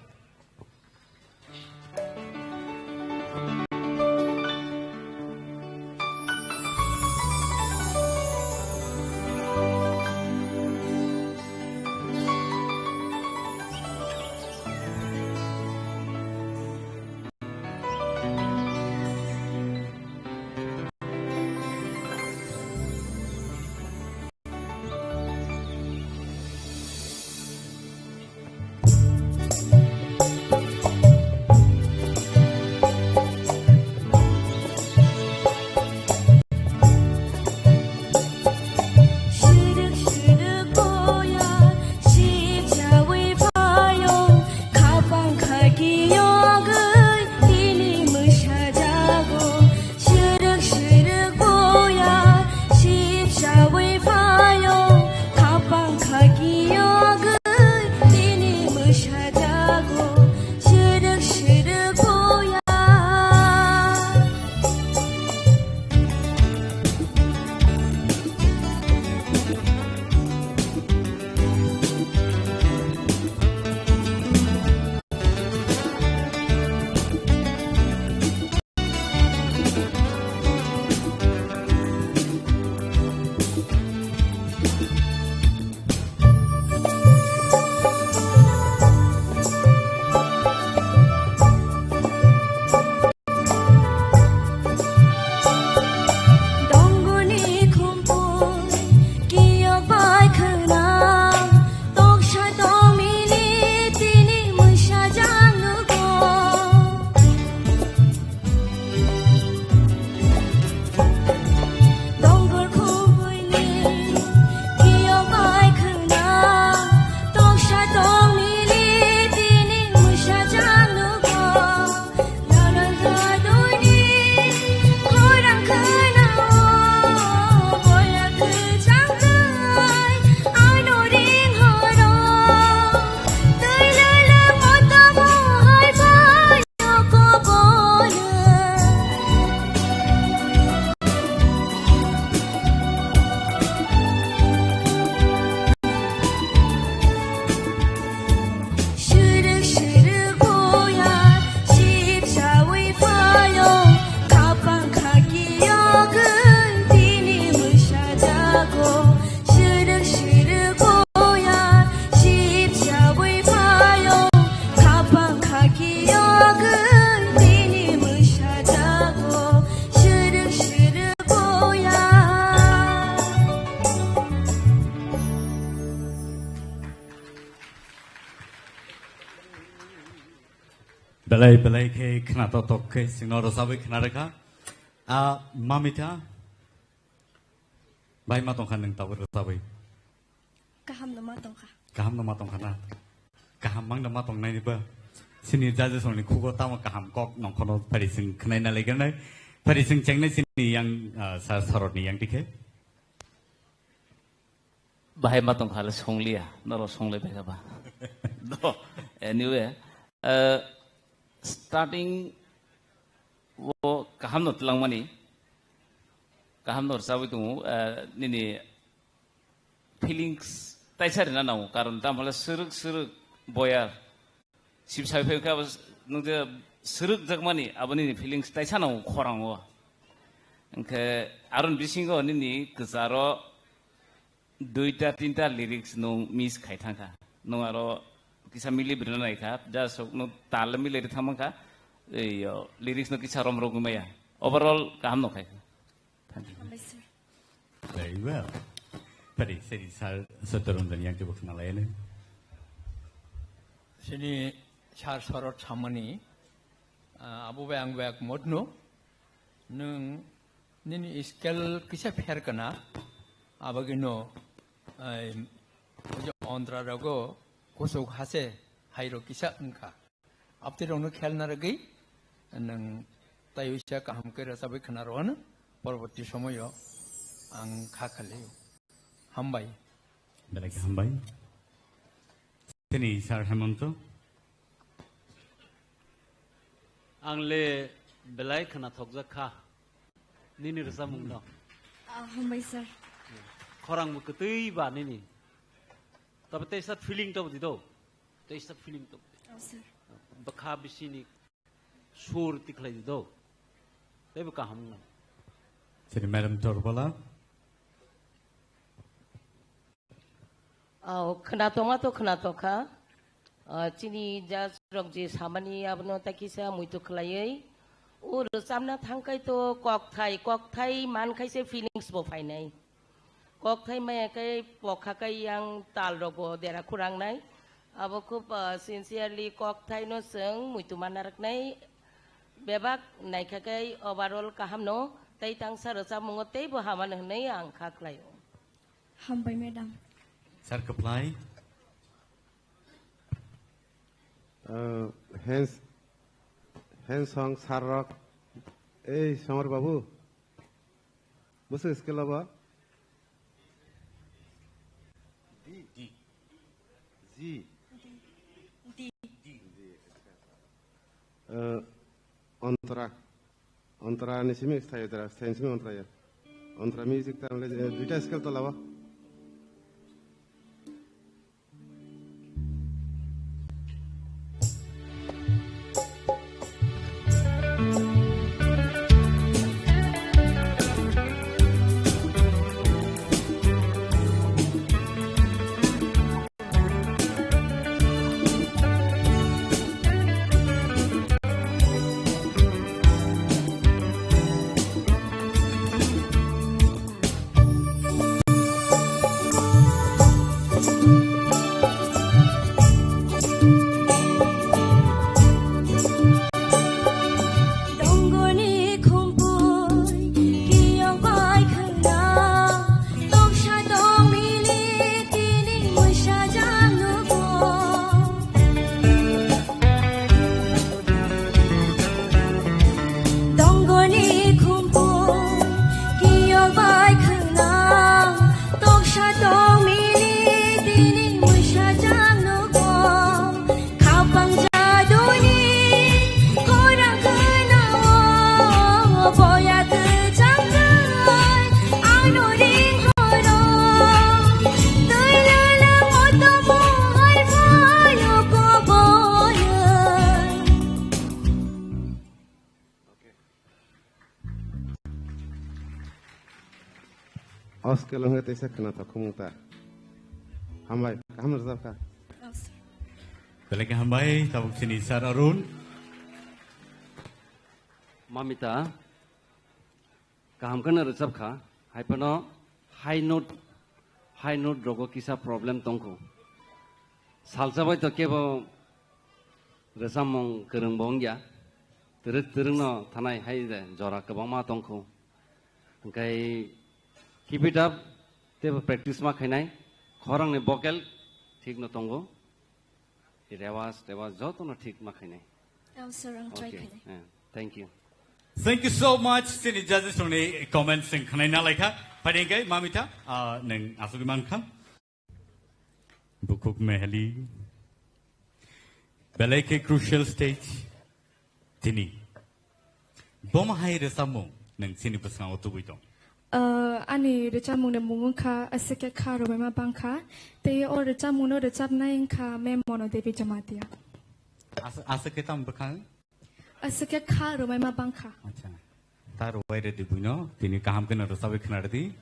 Sirwk sirwk boya sip sawi phaio, khapang khaki yogwi tini mwsajago. Sirwk sirwk boya. Dongoni khumpui kiyok bai khwna, toksa tongmili tini mwsajak nugo. Dongor khubuini kiyok bai khwna, toksa tongmili tini mwsajak nugo. Lalang kadoini khorang khwnao, boya kwchang tai ano ring horo. Twi lala motomo hai bai. Sirwk sirwk boya sip sawi phaio, khapang khaki yogwi tini mwsajago. Sirwk sirwk boya. Belai belai khe khna tok tok khe singno rwchabwi khna rwkha. A, Mamita. Bai ma tongkha nwng tabuk rwchabwi? Kaham no ma tongkha. Kaham no ma tongkha na? Kaham mang no ma tongnaini ba? Sini judges rokni khugo tamo kaham kok nongkhono phari chwng khwnai na legenai. Phari chwng chengnai sini yang, ah, sa sorotni yang dikhe. Bahai ma tongkha le songliya, norok songlai bai kha ba. Do, anyway, ah, starting o kaham no twlangmani, kaham no rwchabwi tongo, ah, nini feelings taisa rina nango, karon tamo le srwk srwk boyar sip sai phai khe abo nung je srwk jakmani abo nini feelings taisa nango khorango. Hwnkhe aron bisingo nini kwcharo Duita tinta lyrics nung miss khai thangkha. Nung aro kisa mili brina nai kha, ja sok no tal mili ri thangmang kha. Ei, yo, lyrics no kisa rom rogwi maya. Overall kaham no khai kha. Thank you. Hambai sir. Very well. Pari, seri sir Satyaranjan yang tibuk na lain. Sini sir Sorot Samani, ah, abo bai ang bai modno. Nung nini scale kisa pher kana, abagino, ai, ontra rogo kusuk hase hairo kisa wngkha. Abti rokno khelna rwgwi nwng taiwisa kaham khe rwchabwi khna rw ano, porborti somoyo ang kha khalio. Hambai. Belai khe hambai. Tini Sir Hemonto. Ang le belai khna thokjak kha nini rwchapmung no. Ah, hambai sir. Khorang bo kwtwi ba nini. Tabe teisa feeling to di do. Teisa feeling to. Oh, sir. Bwkha bisini sur tikhlai di do. Tei bo kaham wng. Sini Madam Torbala. Oh, khna tongma to khna tongkha. Ah, chini judge rok je samani abono ta kisa muitu khlaiwi. O rwchapna thangkai to kokthai, kokthai mankhai se feelings bo phainai. Kokthai maya khe pokha khe yang tal rogo dera khurang nai. Abo khub, ah, sincerely kokthai no chwng muitu mana rwknai. Bebak naikha khe overall kaham no tei tangsa rwchapmungo tei bo hamano hwnwi ang kha khlaio. Hambai madam. Sir Kaplai. Uh, hands, hands song sir rok. Ei Somar babu. Bwswk skill obo? D. D. G. D. D. D. D. Uh, Ontra. Ontra ni simi sthayo dra, sthain simi ontra ya. Ontra music ta le, eh, duita skill to lawa. Dongoni khumpui kiyok bai khwna, toksa tong mili tini muisa jang nugo. Dongoni khumpui kiyok bai khwna, toksa tong mili tini muisa jang nugo. Khapang jaduni khorang khwnao boya kwchang khai ano ring horo. Twi lala moto mohai phaio koboyoi. Oske longhe teisa khwna thok khumung ta. Hambai, kaham rwjak kha. Belai khe hambai, tabuk chini Sir Arun. Mamita, kaham kheno rwchap kha, hai phano high note, high note rogo kisa problem tongkho. Salsa bai to kebo rwchapmung kwrwng bo wngya. Twrwk twrwk no thanai hai de jora kwbangma tongkho. Hwnkhe keep it up, teibo practice ma khainai. Khorang ni vocal thik no tongo. Rewas, rewas joto no thik ma khainai. Oh, sir, ang try khainai. Okay, eh, thank you. Thank you so much. Chini judges rokni comments sing khanai na laikha. Phaidi hwnkhe Mamita, ah, nwng asugwi mankha. Bukhuk Mehali. Belai khe crucial stage. Tini. Boma hai rwchapmung nwng chini bwskango tubui tong. Ah, ani rwchapmungni mung wngkha Aswk khe kha rwbaima bangkha. Tei o rwchapmungno rwchapnai wngkha Ma'am Mono Devi Jamatia. As-, aswk khe tamo bwkhang? Aswk khe kha rwbaima bangkha. Acha. Ta rwbai rwdi buino, tini kaham kheno rwchabwi khna rwdi.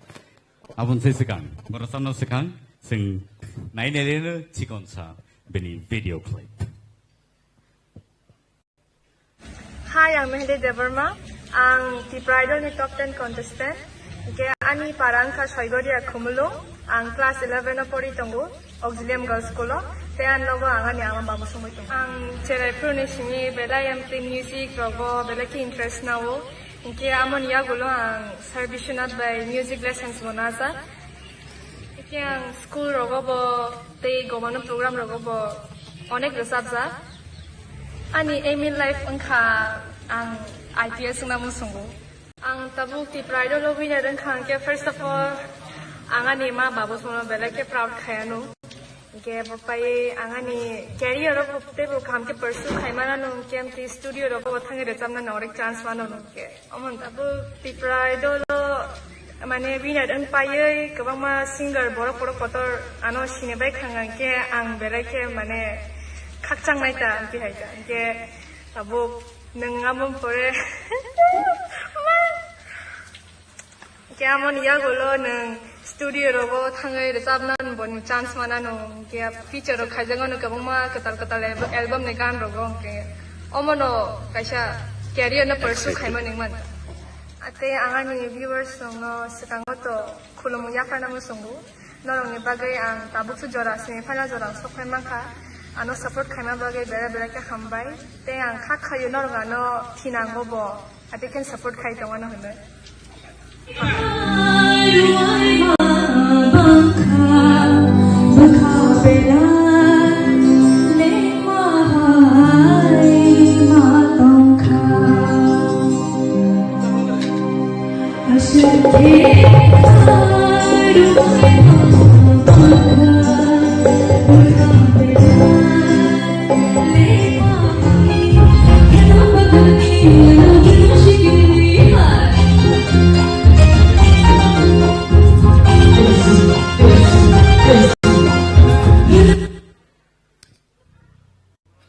Aboni se swkang, borok samno swkang, chwng nainai reno chikon sa bini video clip. Hi, ang Mehli Debbarma. Ang Tipra Idol ni top ten contestant. Hingke ani para wngkha Soigoria Khumulwng. Ang class eleven o pori tongo, Auxilium Girls School o. Tei ani nogo ang ani ama babu songwi tongo. Ang cherai phuru ni simi belai M P music rogo belai khe interest nao. Hingke amoni yagulo ang Sir Biswanath bai music lessons bo najak. Hingke ang school rogo bo tei gomano program rogo bo onek rwchapjak. Ani aim in life wngkha ang I P S wngna muchungo. Ang tabuk Tipra Idol o winner wngkha hingke first of all ang ani ma babu sono belai khe proud khai ano. Hingke bo pai ang ani career o bo tei bo kaham khe pursue khai mano hingke amtwi studio rogo bo thangwi rwchapna no onek chance mano hingke. Omo tabuk Tipra Idol o mane winner wng paiwi kwbangma singer borok borok kotor ano sini bai khang ang khe ang belai khe mane khakchang nai ta amtwi hai ta. Hingke tabuk nwng amo pore hingke amoni yagulo nwng studio rogo thangwi rwchapna boni chance manano hingke future o khaijak ano kwbangma kwtal kwtal al-, album ni gan rogo hingke omono kaisa career no pursue khaima ningman. Tei ang ani viewers rokno swkango to khulumung yapharna muchungo. Norokni bagwi ang tabukso jora semi final jora sok phai mankha. Ano support khaima bagwi bera bera khe hambai. Tei ang kha khaio norok ano thinango bo. Ate khe support khai tongmano hwnwi.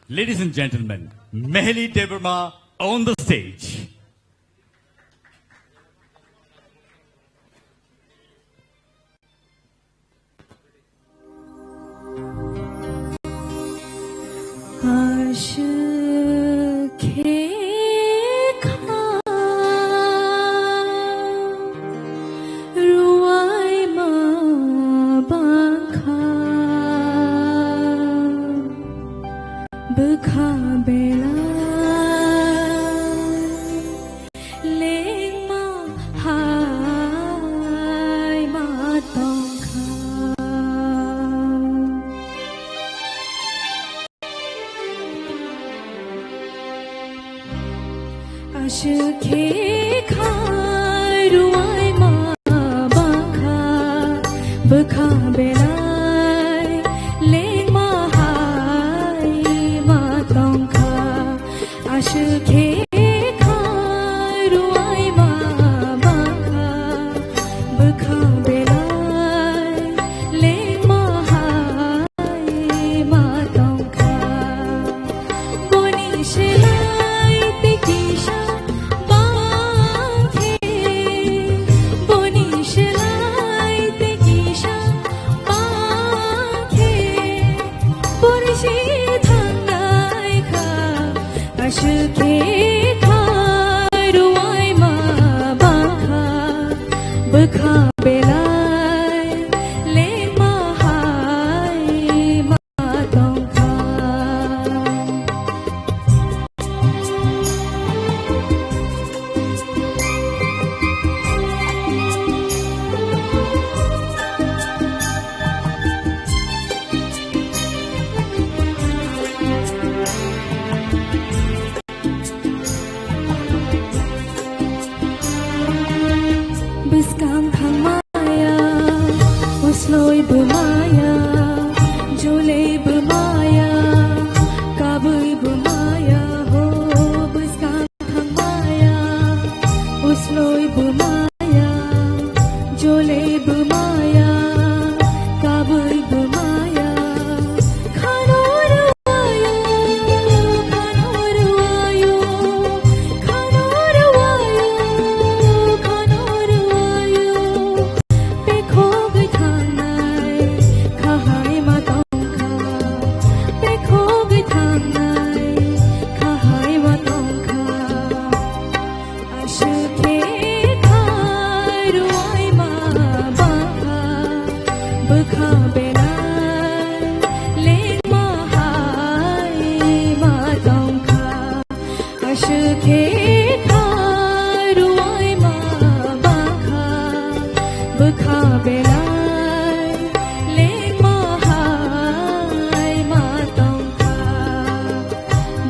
Ladies and gentlemen, Meheli Debbarma on the stage. Aswk khe kha rwui ma bang kha bwkha belai. Lengma hai ma tongkha. Aswk khe khai rwui ma bangkha, bwkha belai lengma hai ma tongkha. Aswk khe khai rwui ma bangkha, bwkha belai lengma hai ma tongkha. Boni slai tei kisa bang khe, boni slai tei kisa bang khe, boni si thangnai kha. Aswk khe khai rwui ma bangkha, bwkha belai lengma hai ma tongkha. Bwskang thangmaya, usloi bwmaya, jolei bwmaya, kabui bwmaya, ho bwskang thangmaya, usloi bwmaya, jolei bwmaya, kabui bwmaya, khano rwuayo, khano rwuayo, khano rwuayo, khano rwuayo, bek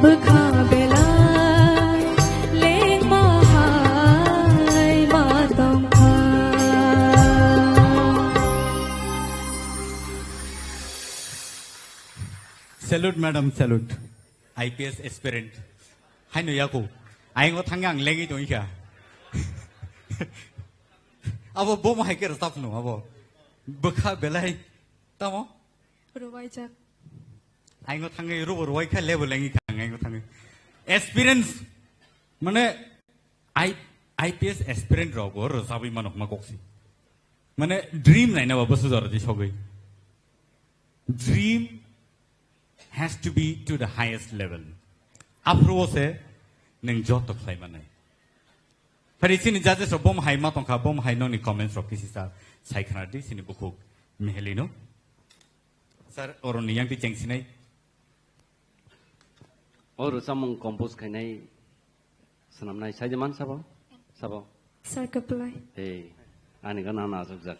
Bwkha belai lengma hai ma tongkha. Salute, madam, salute. I P S aspirant. Haino yako. Aingo thangya ang lengwi tongikha. Abo bom hai khe rwchapno abo. Bwkha belai. Tamo? Rwbaijak. Aingo thangwi robo rwai kha lebo lengwi kha ang aingo thangwi. Experience, mane, I, I P S aspirant rok bo rwchabwi mano hwnma koksi. Mane, dream naina ba bwsajora di sogwi. Dream has to be to the highest level. Aphuru o se nwng joto khlai manai. Phari chini judges rok bom hai ma tongkha, bom hai noni comments rok kisi sa sai khna di chini bukhuk Miheli no. Sir, oroni yang ti chengsinai. O rwchapmung compose khainai swnamnai saide man sabo? Sabo? Sir Kaplai. Ei, ani gana na asukjak.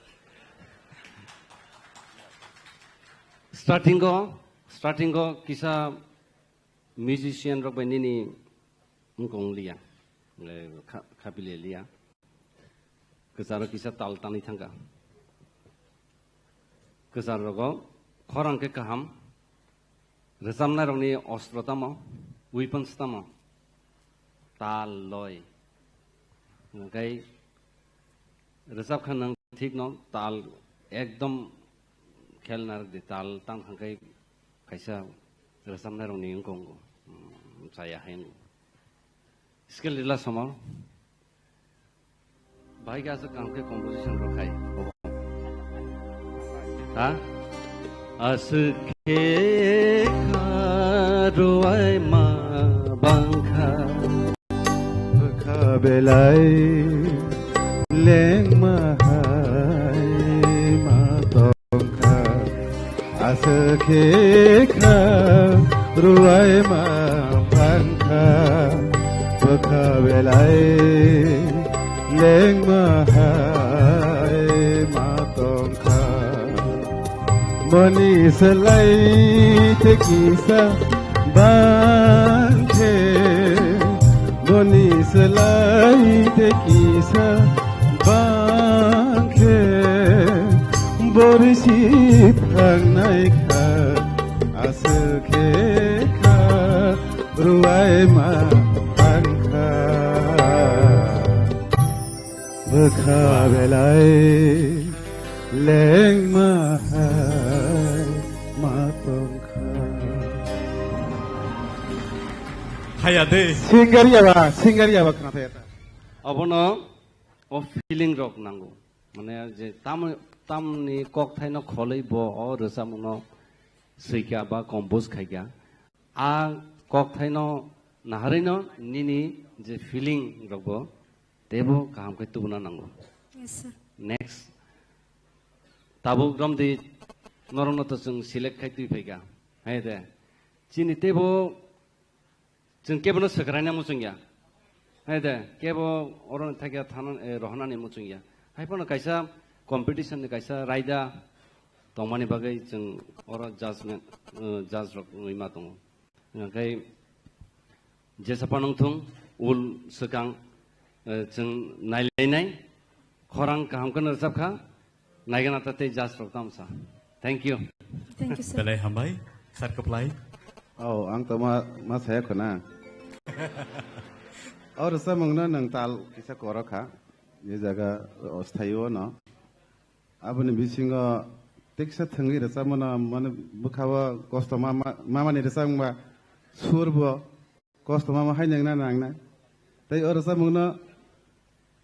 Starting o, starting o kisa musician rok bai nini wngkong liya. Le kha-, khapile liya. Kwcharo kisa tal tanwi thangkha. Kwchar rogo khorang khe kaham. Rwchapnai rokni ostro tamo, weapons tamo? Tal, loi. Hwnkhai rwchap kha nang thik no, tal ekdom khel narwk di, tal tang thangkhai kaisa rwchapnai rokni wngkong, mm, chaya hai wngkong. Skill rila somo. Bai ga aswk kaham khe composition rok khai. Ha? Aswk khe kha rwai ma bangkha. Bwkha belai lengma hai ma tongkha. Aswk khe kha rwai ma bangkha, bwkha belai lengma hai ma tongkha. Boni slai te kisa bangkhe, boni slai te kisa bangkhe, borisi thangnai kha, aswk khe kha, rwai ma thangkha. Bwkha belai lengma hai ma tongkha. Haya de. Singer yaba, singer yaba khna thaya ta. Abono o feeling rok nango. Mane je tam, tamni kokthaino kholwi bo o rwchapmungno swikha ba compose khaikha. A kokthaino naharwino nini je feeling rokbo teibo kaham khe tubuna nango. Yes, sir. Next. Tabuk romdi norokno to chwng select khai twi phaikha. Hai de. Chini teibo chwng kebono swkraina muchungya. Hai de, kebo oro thakya thana, eh, rohonani muchungya. Hai phano kaisa competition ni kaisa raida tongmani bagwi chwng oro judgment, eh, judge rok wngwi ma tongo. Hwnkhe jesa phano wngthung, ul swkang, eh, chwng nailainai, khorang kaham kheno rwchapkha, naigana ta tei judge rok tamsa. Thank you. Thank you, sir. Belai hambai, sir Kaplai. Oh, ang to ma, ma saya khona. Oh, rwchapmungno nwng tal kisa korokha, je jaga, oh, sthaio no. Aboni bisingo teksa thwngwi rwchapmano, mane bwkhao kosto ma, ma, mamani rwchapmungba surbo kosto mama hai nangna nangnai. Tei o rwchapmungno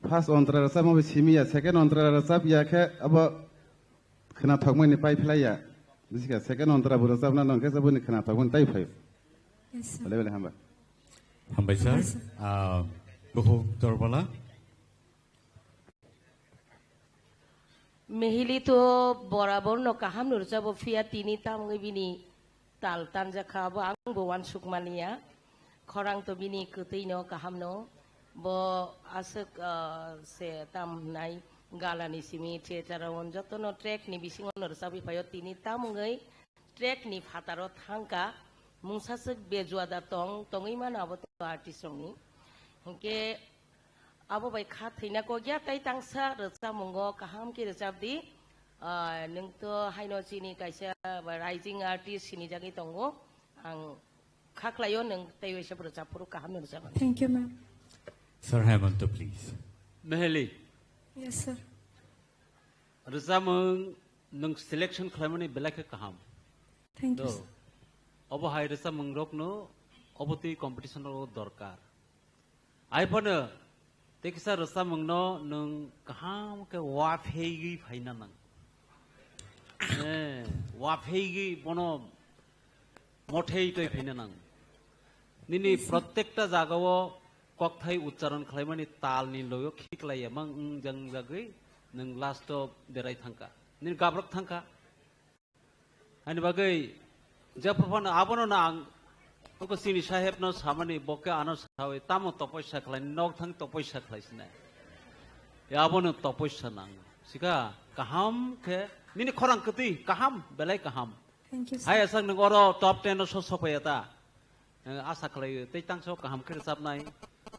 first ontra rwchapma bai simi ya, second ontra rwchap ya khe abo khwnathokmani pai phlai ya. Bisi kha second ontra bo rwchapna nang khe se boni khwnathokmani tai phaio. Yes, sir. Belai belai hambai. Hambai, sir. Hambai, sir. Ah, Bukhuk Torbala. Mihili to borabor no kaham no rwchabo, phiya tini tamungwi bini tal tanjakha, abo ang bo uansuk maliya. Khorang to bini kwtwi no kaham no. Bo aswk, ah, se tam hwnai gala ni simi theater o joto no track ni bisingo no rwchabwi phaio, tini tamungwi track ni phataro thangkha, Mungsa swk bejua da tong, tongwi mano abo to artist rokni. Hinkhe abo bai kha thwina kok ya, tei tangsa rwchapmungo kaham khe rwchap di. Ah, nwng to haino chini kaisa rising artist sinijagwi tongo. Ang kha khlaio nwng tei waisa rwchap phuru kaham no rwchap. Thank you, ma'am. Sir Hemanta, please. Meheli. Yes, sir. Rwchapmung nwng selection khlaimani belai khe kaham. Thank you, Do. sir. Obo hai rwchapmung rokno obo twi competition rok dorkar. Ai phano tei kisa rwchapmung no nwng kaham khe wapheigwi phaina nang. Eh, wapheigwi bono mothei toi phaina nang. Nini Yes, sir. prottekta jagao kokthai uchcharon khlaimani talni loyo khiklaiya mang wng jang jagwi nwng last o derai thangkha. Nini gabrok thangkha. Ani bagwi jephru phano abono na ang oko chini saheb no samani boke ano sawi tamo topoisa khlai nok thang topoisa khlai sinai. Ya abono topoisa nang. Sika kaham khe nini khorang kwtwi kaham belai kaham. Thank you, sir. Hai aswk nwng oro top ten o so sokphaiya ta. Eh, asa khlai tei tangso kaham khe rwchapnai.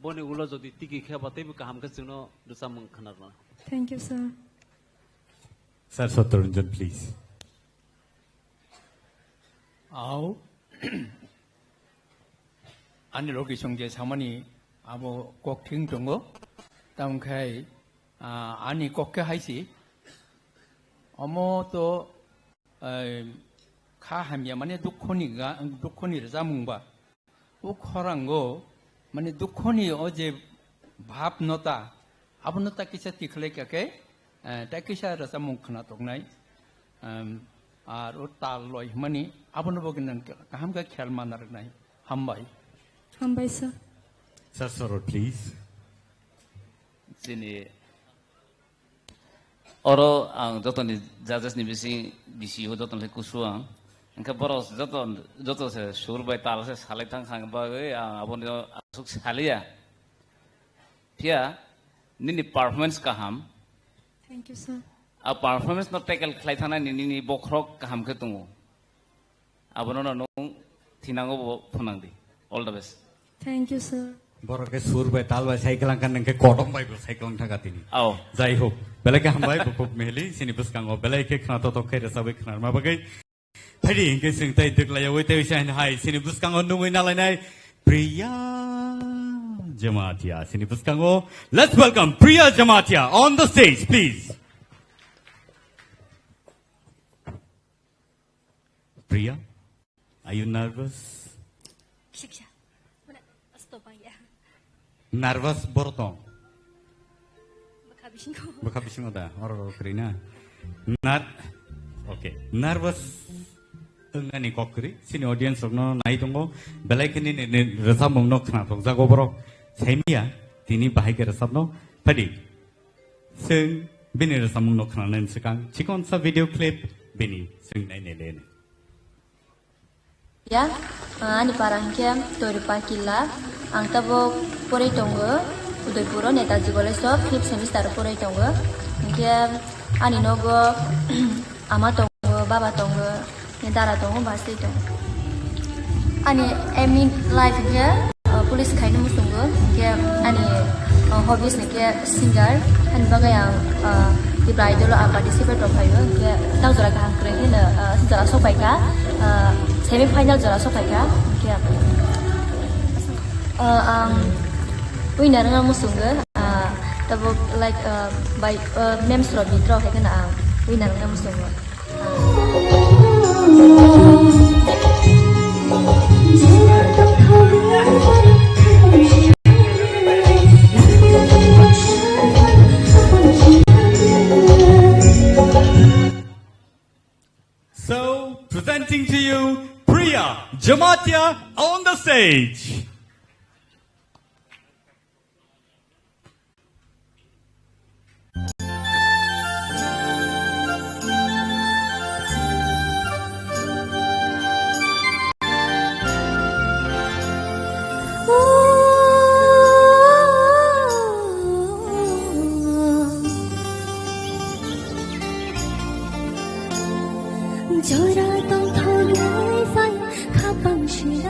Boni ulo jodi tiki khe ba teibo kaham khe chwngno rwchapmung khwnarna. Thank you, sir. Sir Satyaranjan, please. Au. Ani logi song je samani abo kok thing tongo. Tamkhai, ah, ani kok khe haisi. Omo to, eh, kha hamya mane dukhoni ga, dukhoni rwchapmung ba. O khorango, mane, dukhoni o je bhab no ta, abono ta kisa tikhlai kha khe, eh, ta kisa rwchapmung khna toknai, em, ar o tal loi hwnmani, abono bo gwnang kaham khe khel mana rwnai. Hambai. Hambai, sir. Sir Sorot, please. Chini Oro ang jotoni judges ni bising, bisi o jotoni kusu ang. Engkhe borok joto, joto se sur bai tal se salai thang thang bagwi ang aboni aswk saliya. Phiya nini performance kaham. Thank you, sir. A performance no tackle khlai thangna nini, nini bokhorok kaham khe tongo. Abono no nwng thinango bo phwnang di. All the best. Thank you, sir. Borok khe sur bai tal bai cycle ang kan nang khe kodom bai bo cycle ang thaka tini. Ao. Jai hok. Belai khe hambai bo kok meheli sini bwskango belai khe khna totok khe rwchabwi khna ma bagwi. Phaidi hinkhe sing tai dwklai yawi tai sa hai sini bwskango nungwi nalainai Priya Jamatia sini bwskango. Let's welcome Priya Jamatia on the stage, please. Priya, are you nervous? Kisa kisa. Mana, stop ya. Nervous borok tong? Bwkha bisingo. Bwkha bisingo da, oro oro kwrwi na. Nar-, okay, nervous wngnani kok kwrwi. Chini audience rokno nai tongo. Belai khe nini, nini rwchapmung no khna tokjago borok. Saimia, tini bahai khe rwchapno. Phaidi. Chwng bini rwchapmung no khnanani swkang chikonsa video clip bini chwng nainai le. Ya, ani para hinkhe Toiripa Killa, ang tabuk porwi tongo Udaipuro Netaji College o fifth semester o porwi tongo. Hinkhe ani nogo ama tongo, baba tongo, dara tongo, bwsai tongo. Ani aim in life hinkhe, uh, police khaina muchungo, hinkhe ani, uh, hobbies hinkhe singer, ani bagwi ang, uh, Tipra Idol o ang participate rok khlaio, hinkhe tak jora kaham kwrwi kheno, uh, jora sokphaikha, uh, semi final jora sokphaikha, hinkhe, uh, ang winner wngna muchungo, uh, tabuk like, uh, by, uh, memes rok bit rok hai kheno ang winner wngna muchungo. So, presenting to you, Priya Jamatia on the stage. Jora tongthoknai phai khapang si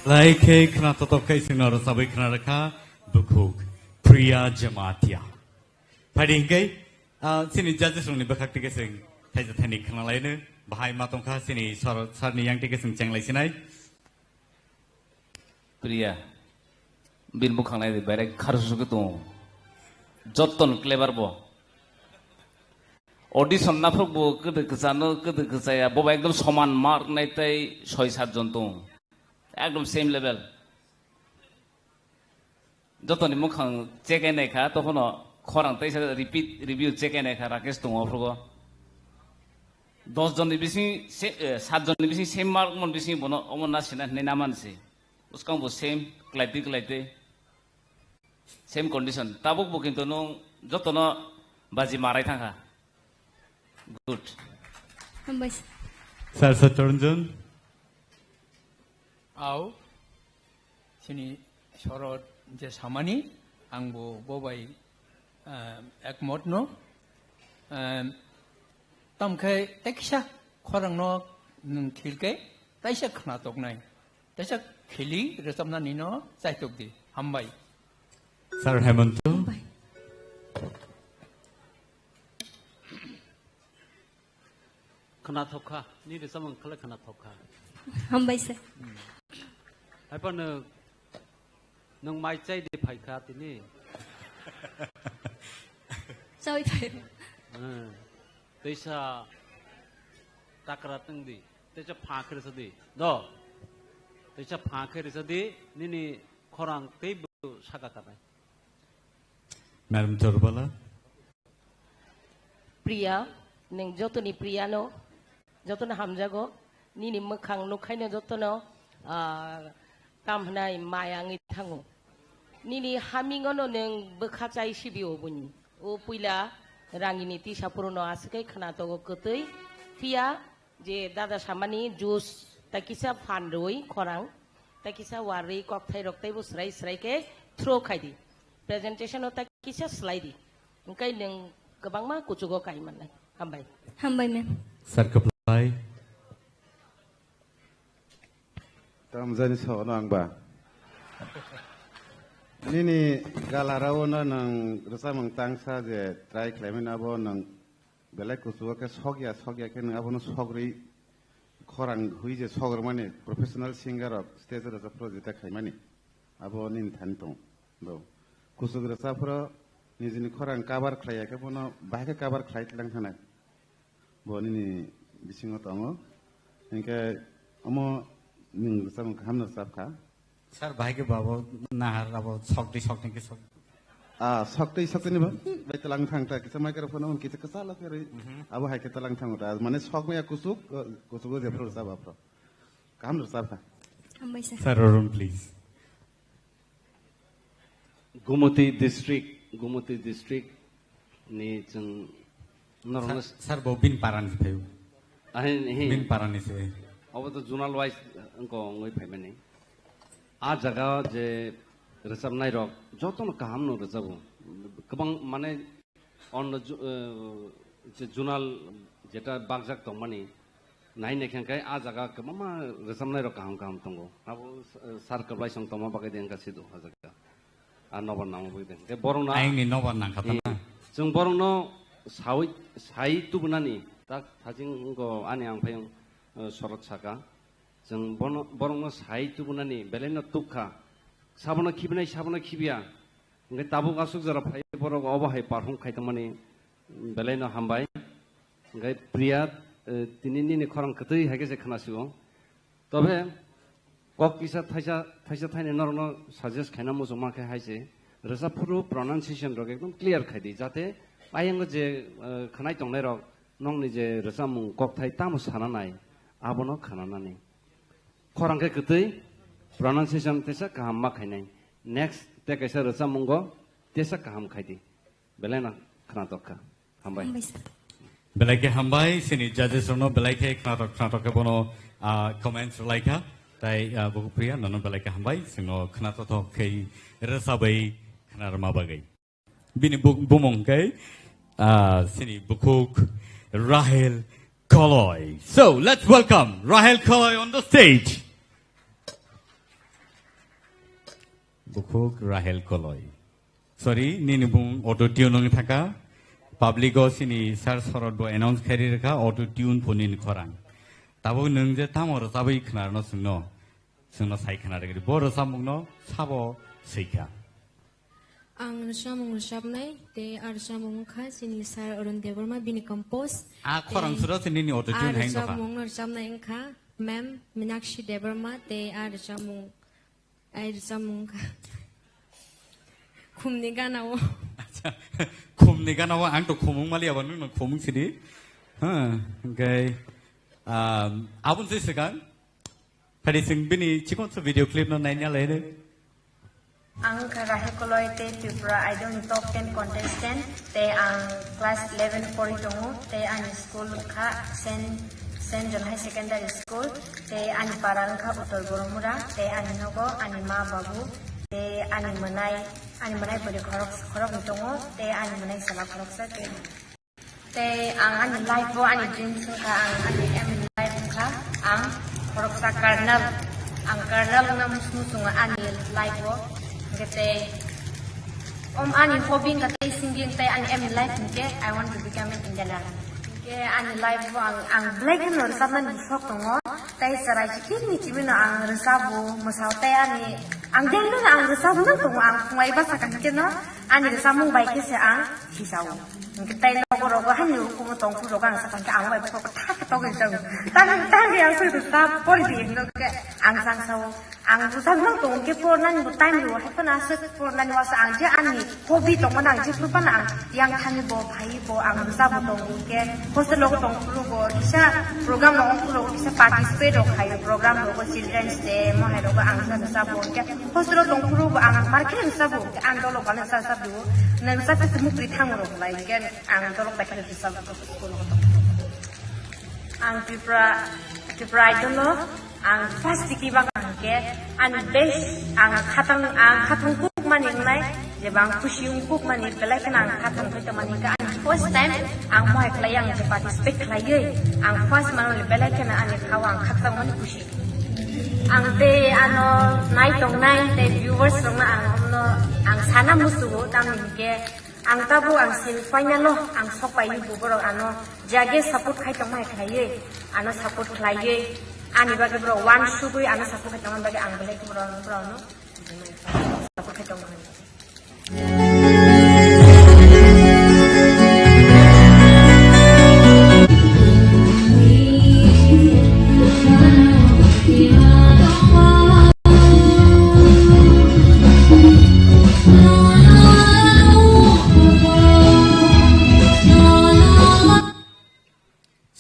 Belai khe khna totok khe chwngno rwchabwi khna rwkha bukhuk Priya Jamatia. Phaidi hinkhe, ah, chini judges rokni bwkhak tike chwng thaisa thaini khna laino bahai ma tongkha chini sor-, sarni yang tike chwng chenglai sinai. Priya, bini bwkhang nai di, berai kharsu khe tongo. Jotton clever bo. Audition naphok bo kwdw kwchano, kwdw kwchaya, bo ekdom soman mark nai tei soi sat jon tongo. Ekdom same level. Jotoni mukhang check nai kha, tokhono khorang teisa repeat review check nai kha, Rakesh tongo aphrugo. Dos jonni bising se, eh, sat jonni bising same mark mon bising bono omo na sina hinwi na mansi. Uskang bo same, klaitwi klaitwi. Same condition. Tabuk bo kintu nung jotono baji marai thangkha. Good. Hambai sir. Sir Satyaranjan. Au, chini sorot je samani, ang bo bobai, ah, ekmot no. Ah, tamkhe teksa khorang no nung thilke, taisa khna toknai. Teisa khili rwchapnani no chaitok di. Hambai. Sir Hemanto. Hambai. Khwnathok kha, ni rwchapmung khlai khwnathok kha. Hambai sir. Haiphano nwng mai chai di phai kha tini. Chawi phai. Hmm. Teisa takra tong di. Teisa pha khe rwsa di. Do. Teisa pha khe rwsa di. Nini khorang tei bo saka kanai. Madam Torbala. Priya, nwng jotoni Priya no, jotono hamjago. Nini mwkhang nukhaino jotono, ah, tam hwnai maya wngwi thango. Nini hamingono nwng bwkha chai sibi oboni. O puila rangini tisa purono aswk khe khwna togo kwtwi. Phiya je dada samani juice ta kisa phan rwi khorang, ta kisa warwi kokthai rok teibo swrai swrai khe throw khai di. Presentation o ta kisa slai di. Hwnkhe nwng kwbangma kuchugo kai mannai. Hambai. Hambai, ma'am. Sir Kwplai. Tamjani sono ang ba. Nini galarao no nwng rwchapmung tangsa je try khlaimani abo nwng belai kuchugo khe sokya, sokya khe nwng abono sogri khorang hui je sogrumani professional singer rok stage o rwchapphuru jeta khaimani abo nini thani tong. Bo kuchuk rwchapphuru nijini khorang cover khlaiya khe bono bahai khe cover khlai tlang thanai. Bo nini bisingo tongo. Hinkhe omo nwng rwchapmung kaham no rwchap kha. Sir, bahai khe babo nahar abo sokdi sokdi khe sok. Ah, sokdi sokdi ni ba? Bai talang thang ta kisa microphone on kisa kisa la khe rwi. Mhm. Abo hai khe talang thang ta. Mane sok maya kusuk, uh, kusuk o jephru rwchap aphro. Kaham rwchap kha. Hambai sir. Sir Arun, please. Gumoti district, Gumoti district ni chwng norokno Sir, sir, bo bin parani se phaio. Ahin, hin. Bin parani se. Obo to zonal wise wngko wngwi phaimani. A jaga je rwchapnai rok jotono kaham no rwchabo. Kwbang mane Onno ju-, eh, je junal jeta bakjak tongmani, nai naikhe hwnkhe a jaga kwbangma rwchapnai rok kaham kaham tongo. Abo, eh, sir kwplai song tongma bagwi de wngkha sido a jaga. A nobar nangma bagwi de. Hwnkhe borokno Ayangni nobar nangkha ta na? Hmm. Chwng borokno sawi, sai tubunani tak thajing wngkho ani ang phai, eh, sorot saka. Chwng bono, borokno sai tubunani belaino tukha. Sabono khibinai, sabono khibiya. Hwnkhe tabuk aswk jora phai borok obo hai perform khai tongmani belaino hambai. Hwnkhe Priya, eh, tini nini khorang kwtwi hai khe se khna sio. Tobe kok kisa thaisa, thaisa thaini norokno suggest khaina muchungma khe hai se. Rwchap phuru pronunciation rok ekdom clear khai di. Jate ayango je, eh, khwnai tongnai rok nokni je rwchapmung kokthai tamo sana nai abono khwnanani. Khorang khe kwtwi, pronunciation tesa kaham ma khainai. Next, tei kaisa rwchapmungo tesa kaham khai di. Belai no khwnatok kha. Hambai. Hambai sir. Belai khe hambai, chini judges rokno belai khe khwnatok khwnatok khe bono, ah, comments rwlai kha. Tai, ah, Bukupriya, nono belai khe hambai, chwngno khwnatok khe rwchabwi khwnarwma bagwi. Bini bu-, bumung khe, ah, chini bukhuk Rahel Koloi. So, let's welcome Rahel Koloi on the stage. Bukhuk Rahel Koloi. Sorry, nini bung auto tune wng thaka. Public o sini sir sorot bo announce khairi rwkha auto tune pho nini khorang. Tabuk nwng je tamo rwchabwi khwnarwno chwngno, chwngno sai khwna rwgri. Bo rwchapmungno sabo swikha. Ang rwchapmung rwchapnai, tei a rwchapmung wngkha chini sir Arun Debbarma, bini compose. A khorang tei suro se nini auto tune hai wngkha. A rwchapmungno rwchapnai wngkha ma'am Minakshi Debbarma, tei a rwchapmung, ai rwchapmung wngkha Khumni Gana-o. Acha, Khumni Gana-o, ang to khumung mali abo nwng no khumung sidi. Ha, hwnkhe, um, aboni se swkang. Phadi chwng bini chikon sa video clip no naina lai de. Ang kha Rahel Koloi tei Tripura Idol ni top ten contestant tei ang class eleven pori tongo tei ani school kha Saint, Saint John High Secondary School tei ani para wngkha Uttor Boromura tei ani nogo ani ma babu tei ani mwnai, ani mwnai bwrwi khorok, khoroknwi tongo tei ani mwnai chwla khoroksa tei Tei ang ani life o ani dreams wngkha, ang ani aim in life wngkha, ang khoroksa colonel, ang colonel wngna muchungo ani life o. Hwnkhe tei om ani hobby wngkha tei singing tei ani aim in life hwnkhe I want to become an engineer. Hwnkhe ani life o ang, ang belai kheno rwchapnani sok tongo, tei chwrai chikini chibino ang rwchabo, mwsao tei ani, ang daily no ang rwchabo nang tongo, ang phungai basa kaham khe no ani rwchapmung bai khe se ang Sisao. Hingke tai nogo rogo hani ukumo tongphuru rogo ang sakang khe amo bai bokol khe thak khe togwi tongo. Tang, tang yang soi rwchap pori di hino khe ang sang sao. Ang rwchap nang tongo khe pornani bo time rwo hai phano aswk pornani wasa ang je ani hobby tongmani ang je phuru phano ang yang thani bo phai bo ang rwchap bo tongo khe hostel rogo tongphuru bo kisa program rogo phuru kisa participate rok khaio program rogo children's day mo hai rogo ang rwchap bo khe Hostel o tongphuru bo ang market rwchapbo, ang dolok bai rwchapbo. Nwng chakhe se mukri thango rok lai, hingke ang dolok bai khe rwchapbo, school o tong. Ang Tripura, Tripura Idol o ang first tiki bak ang khe, ani best ang khatang, ang khatang kuk mani wngnai, jeba ang khusi wng kuk mani, belai kheno ang khatang khe tongmani, hingke ang first time ang mohai khlai, ang je participate khlaiwi, ang first manwi belai kheno ani khao ang khakchangmani khusi. Ang tei ano nai tongnai tei viewers rokno ang omno ang sana musugo, tamni hingke ang tabuk ang semi final o ang sok paini bo borok ano jage support khai tongmai khlaiwi ano support khlaiwi ani bagwi borok uansugwi ano support khai tongmani bagwi ang belai khe borok, borokno support khai tongmani.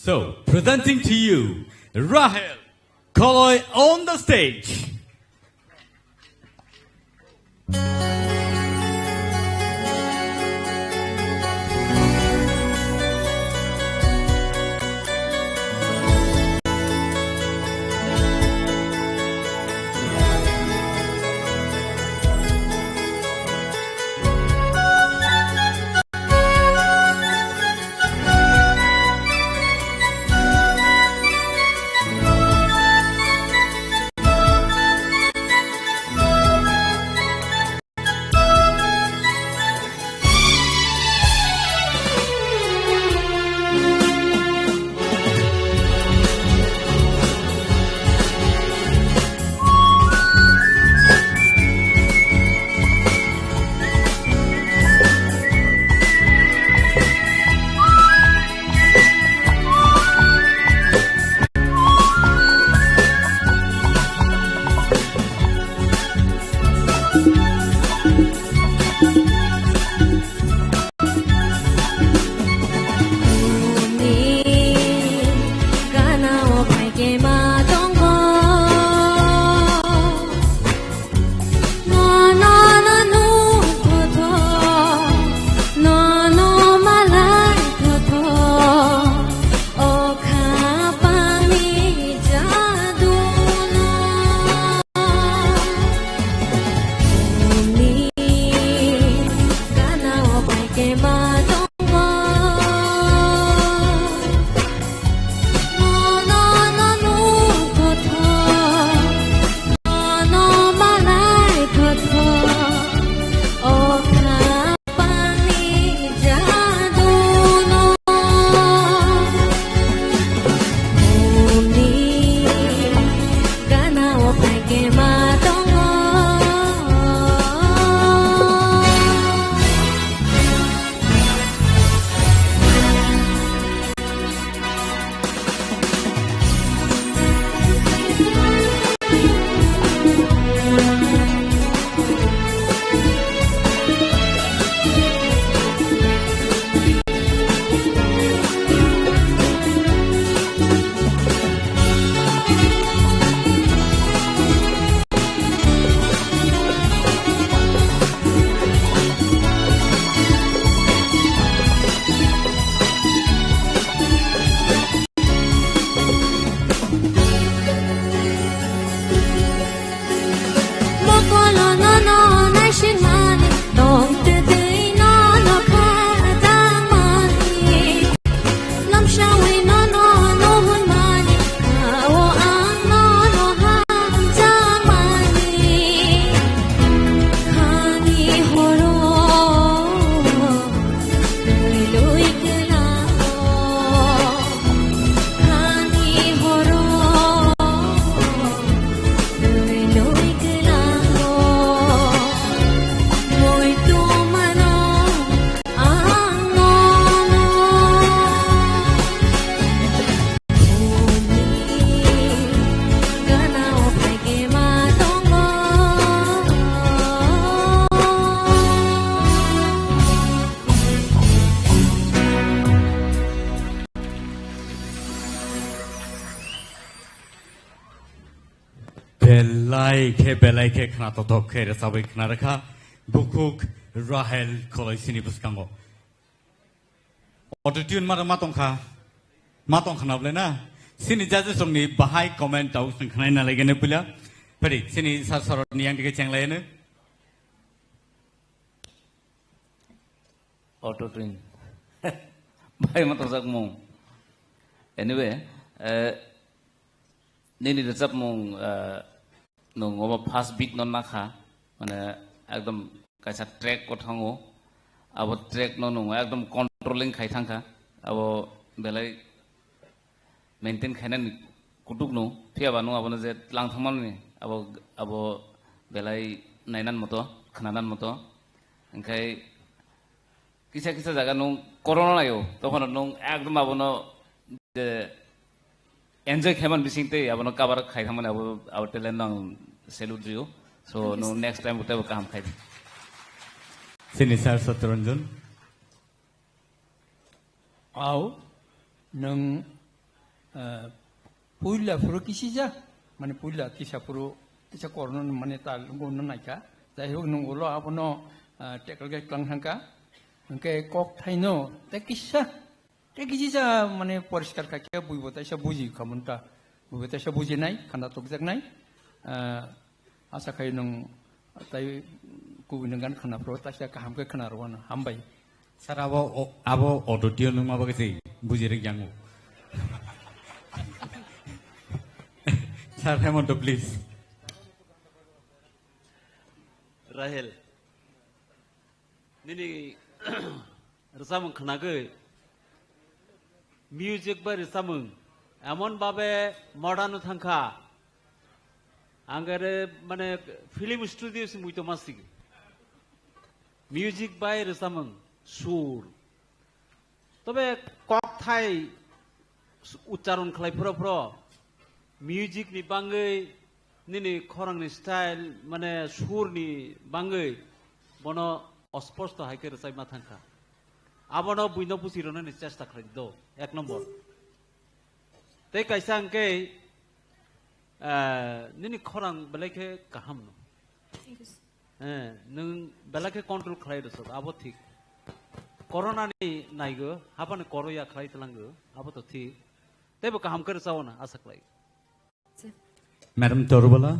So, presenting to you, Rahel Koloi on the stage. Belai khe, belai khe khna tothok khe rwchabwi khna rwkha bukhuk Rahel Kholoisini bwskango. Auto tune ma, ma tongkha, ma tongkha na bwle na? Sini judges rokni bahai comment tau swng khnai na laigene puila. Phari sini sir soroni yang dige cheng laiyene. Auto tune. Bai ma tongjak mung. Anyway, eh, nini rwchapmung, eh, nwng obo first beat no nakha, mane ekdom kaisa track o thango, abo track no nwng ekdom controlling khai thangkha, abo belai maintain khainani kutuk no, phiya ba nwng abono je tlang thangmani, abo, abo belai nainan moto, khnanan moto, hingkhai kisa kisa jaga nwng corona laio, tokhono nwng ekdom abono je enjoy khaiman bising tei abono cover khai thangmani abo, abo talent no ang salute rio. So, nwng next time teibo kaham khai. Sini sir Satyaranjan. Au, nwng, eh, puila phuru kisija, mane puila kisa phuru, kisa korno mane tal ngono naikha. Jai hok, nwng ulo abono, eh, tackle khe tlang thangkha. Hwnkhe kok thaino tei kisa, tei kisija mane poriskar kha khe buibo taisa buji khamunta. Buibo taisa bujinai, khanda tokjaknai. Eh, Asa khai nwng tai kubui nwng gan khwna phuru taisa kaham khe khwna rwano. Hambai. Sir, abo, o-, abo auto tune nwng ma bagwi se buji rwk yango. Sir Hemanta, please. Rahel. Nini rwchapmung khnagwi, music bai rwchapmung emon babe modern thangkha, angare mane film studio se muitu masigi. Music bai rwchapmung, sur, tobe kokthai ucharon khlai phro phro, music ni bangwi, nini khorang ni style, mane sur ni bangwi bono osposto hai khe rwchai ma thangkha. Abono buino buchi rwnani chesta khlai do, ek nombor. Tei kaisa hwnkhe, eh, nini khorang belai khe kaham no. Thank you, sir. Eh, nwng belai khe control khlai rwsok, abo thik. Corona ni naigo, hapani koro ya khlai tlango, abo to thik. Teibo kaham khe rwchao na asa khlai. Madam Torubala.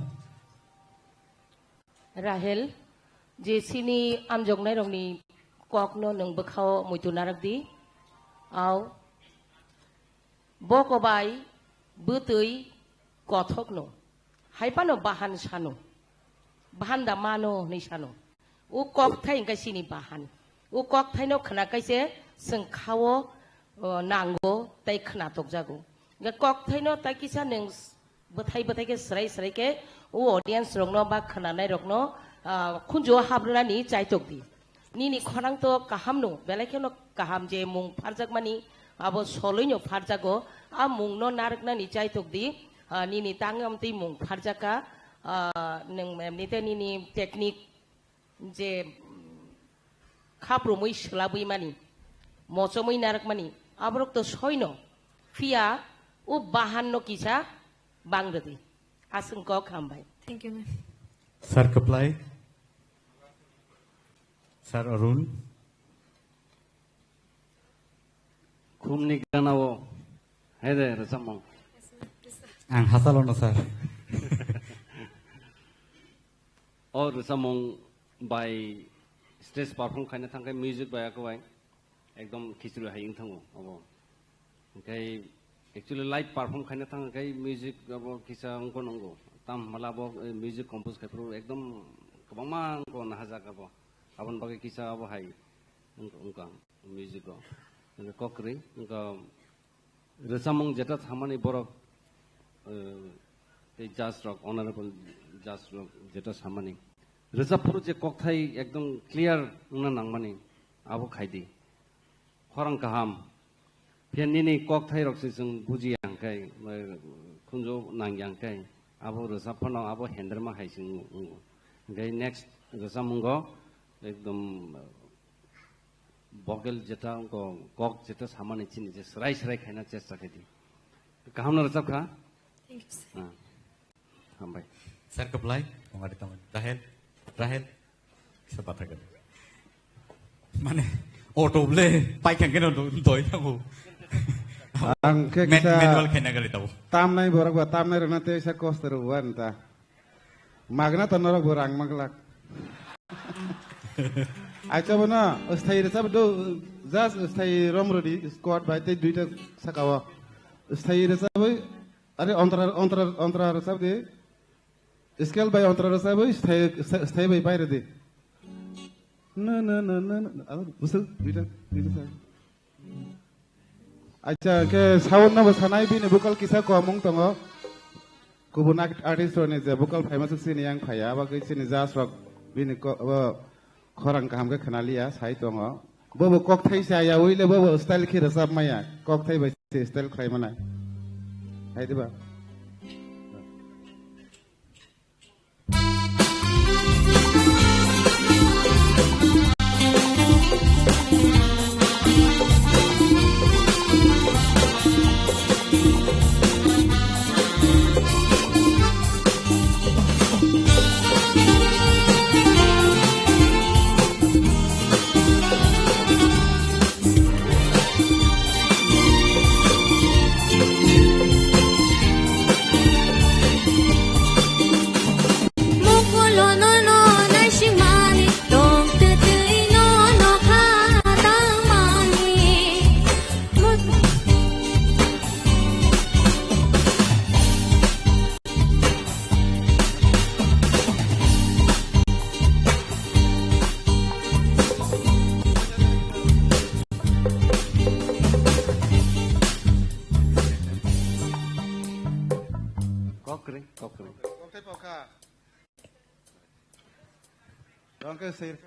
Rahel, je sini amjoknairokni kokno nwng bwkhao muitu narak di. Au, bo kobai bwtwi kothokno, hai phano bahan sano, bahan da mano hwnwi sano. O kokthai hwnkhe sini bahan. O kokthaino khwna kaise chwng khao, o, nango tei khwna tokjago. Hwnkhe kokthaino tai kisa nwng bwthai bwthai khe swrai swrai khe o audience rokno ba khwnanai rokno, ah, khunju o habrwnani chaitok di. Nini khorang to kaham no, belai kheno kaham je mung pharjakmani abo soloino pharjago, a mungno narwknani chaitok di, ah, nini tangwi amtwi mung pharjakha, ah, nwng emnite nini technique je, mm, khaprumwi swlabwi mani, mochomwi narwkmani, aborok to soino, phiya o bahanno kisa bang rwdi. Aswng kok hambai. Thank you, ma'am. Sir Kwplai, Sir Arun. Khumni ganao hai de rwchapmung. Ang hasalono, sir. O rwchapmung bai stage perform khaina thangkhe music bai akwbai ekdom khichri hai wng thango abo. Hwnkhe actually live perform khaina thang khe music abo kisa wngkho nungo. Tam hwnba abo, eh, music compose khai phuru ekdom kwbangma wngkho nahajak abo. Aboni bagwi kisa abo hai wng-, wngkha music o. Hwnkhe kok kwrwi wngkha rwchapmung jeta samani borok, eh, tei judge rok, honorable judge rok jeta samani. Rwchap phuru je kokthai ekdom clear wngna nangmani abo khaidi. Khorang kaham. Phiya nini kokthai rok se chwng bujiya hwnkhe, khunju nangya hwnkhe, abo rwchap phano abo henderma hai se wngo. Hwnkhe next rwchapmungo ekdom vocal jeta wngkho, kok jeta samani chini je srai srai khaina chesta khaidi. Kaham no rwchap kha? Thank you, sir. Ah. Hambai. Sir, keplai, mongari tong. Rahel, Rahel, kisa patha kani. Mane, auto ble, pai kang keno do, doi thango. Ang khe Ma-, kisa manual khaina gali tabo. Tamnai borok ba, tamnai rwna tei sa kosto rw wan ta. Magna to norok bo rang maglak. Acha bono, sthai rwchap do, just sthai rom rwdi, squad bai tei duita saka o. Sthai rwchap bai, are ontra, ontra, ontra rwchap di. Scale bai ontra rwchap bai, sthai, sthai bai bai rwdi. Na, na, na, na, na, abo, busa, duita, duita sa. Acha, ke sound no bo sanai bini vocal kisa komung tongo. Kubun art-, artist rokni je vocal phaima se chini yang phaiya, abo ke chini judge rok bini ko-, abo khorang kaham ke khna liya, sai tongo. Bo bo kokthai sa ya, uile bo bo style khe rwchap maya, kokthai bai se style khlai mana. Hai diba? Kokre, kokre. Kokthai pokha. Rongke sir.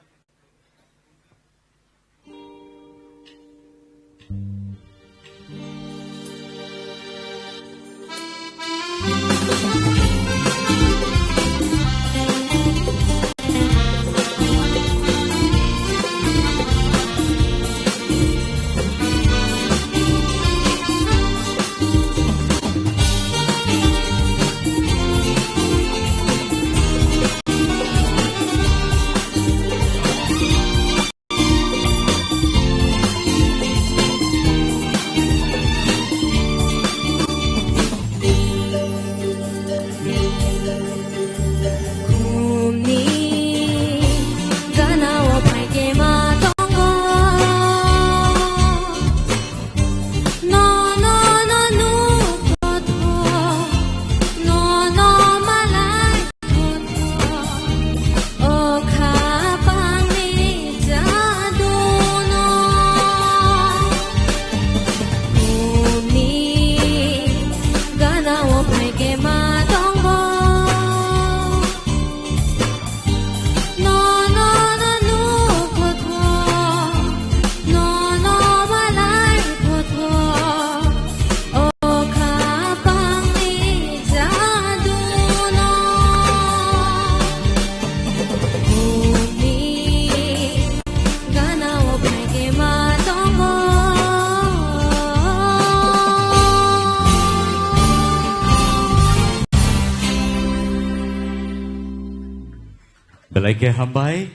Belai khe hambai.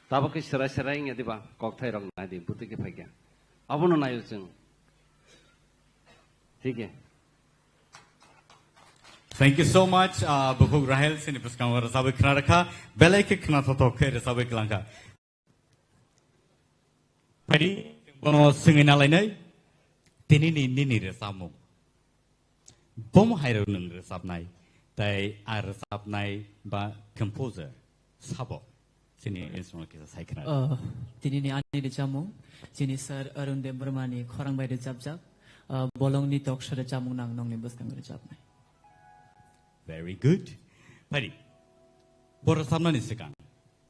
Tabuk khe serai serai wngya diba, kokthai rok nai di, bwtwi khe phaikha. Abono naio chwng. Thik he. Thank you so much, uh, Bukhuk Rahel, chini bwskango rwchabwi khna rwkha, belai khe khna thothok khe rwchabwi kwlangkha. Phaidi, bono swngwi nalainai, tinini nini rwchapmung. Bomo hairok nwng rwchapnai, tai a rwchapnai ba composer sabo chini instrument kisa sai khna. Uh, tinini ani rwchapmung, chini sir Arun Debbarma ni khorang bai rwchapjak, uh, bolongni toksa rwchapmung nang nongni bwskango rwchapnai. Very good. Phaidi, bo rwchapnani swkang,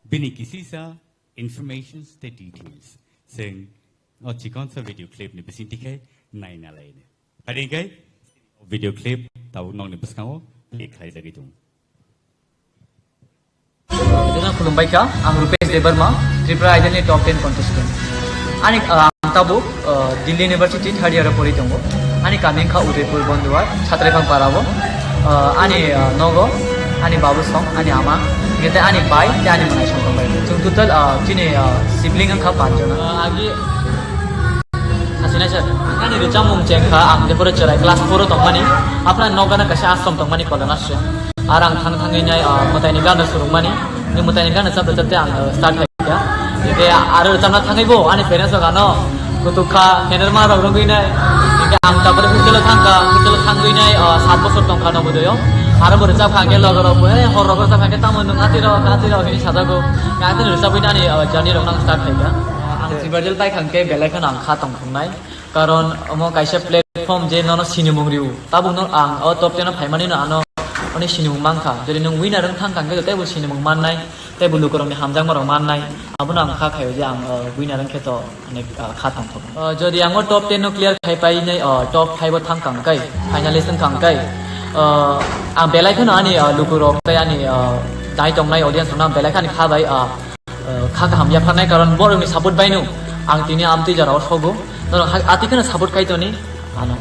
bini kisisa informations tei details. Chwng o chikonsa video clip ni bisingtwi khe naina laini. Phaidi khe video clip tabuk nokni bwskango play khlaijagwi tongo. Jora khulumbai kha, ang Rupesh Debbarma, Tripura Idol ni top ten contestant. Ani, ah, ang tabuk, ah, Delhi University third year o pori tongo. Ani kami wngkha Udaipur Bondwar, Chhatraiphang para o. Ah, ani, ah, nogo, ani babu song, ani ama, hingke tei ani bai, tei ani mwnai song tongbai. Chwng total, ah, chini, ah, sibling wngkha panch jona. Ah, agi, asina sir, ani rwchapmung chengkha, ang jephuru chwrai class four o tongmani, aphra nokgana kaisa ashram tongmani Kolana se. Ar ang thang thangwi nai, ah, mwtaini gana surungmani, ni mwtaini gana chap chap tei ang, ah, start Ya, hingke aro rwchapna thangwi bo ani parents rok ano kutuk kha, hener ma rok rwgwi nai. Hingke ang tabore hostel o thangkha, hostel o thangwi nai, o, sat bosor tongkha Navodaya o. Aro bo rwchapkha hingke logo rok bo, "Hey, hor rok rwchapkha hingke tamo nwng ati rok, ati rok," hinwi sajago. Hingke atini rwchapwi nani, o, journey rok nang start khaikha. Ang silver medal paikha hingke belai kheno ang kha tongthoknai. Karon omo kaisa platform je nono sinimung rio. Tabukno ang o top ten o phaimani no ano oni sinimung mankha. Jodi nwng winner wng thangkha hingke teibo sinimung mannai. Tei bo lukurokni hamjakmarok mannai, abono ang kha khaio je ang, uh, winner wngkhe to, ani, uh, kha tongthok. Uh, jodi ang o top ten no clear khai painai, uh, top five o thangkha hwnkhe, finalist wngkha hwnkhe, uh, ang belai kheno ani, uh, lukurok tei ani, uh, nai tongnai audience rokno ang belai khani kha bai, uh, uh, kha kaham yapharnai, karon borokni support baino ang tini amtwi jora o sogo. Norok ha-, ati kheno support khai toni. Ano.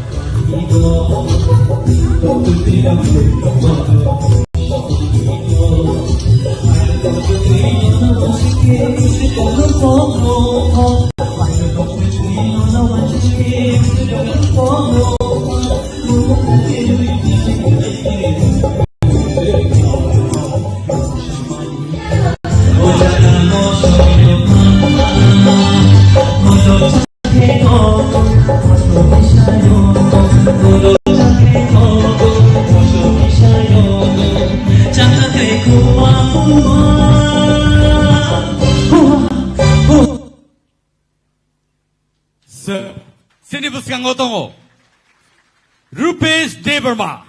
Sir, sini bwskango tongo Rupesh Debbarma.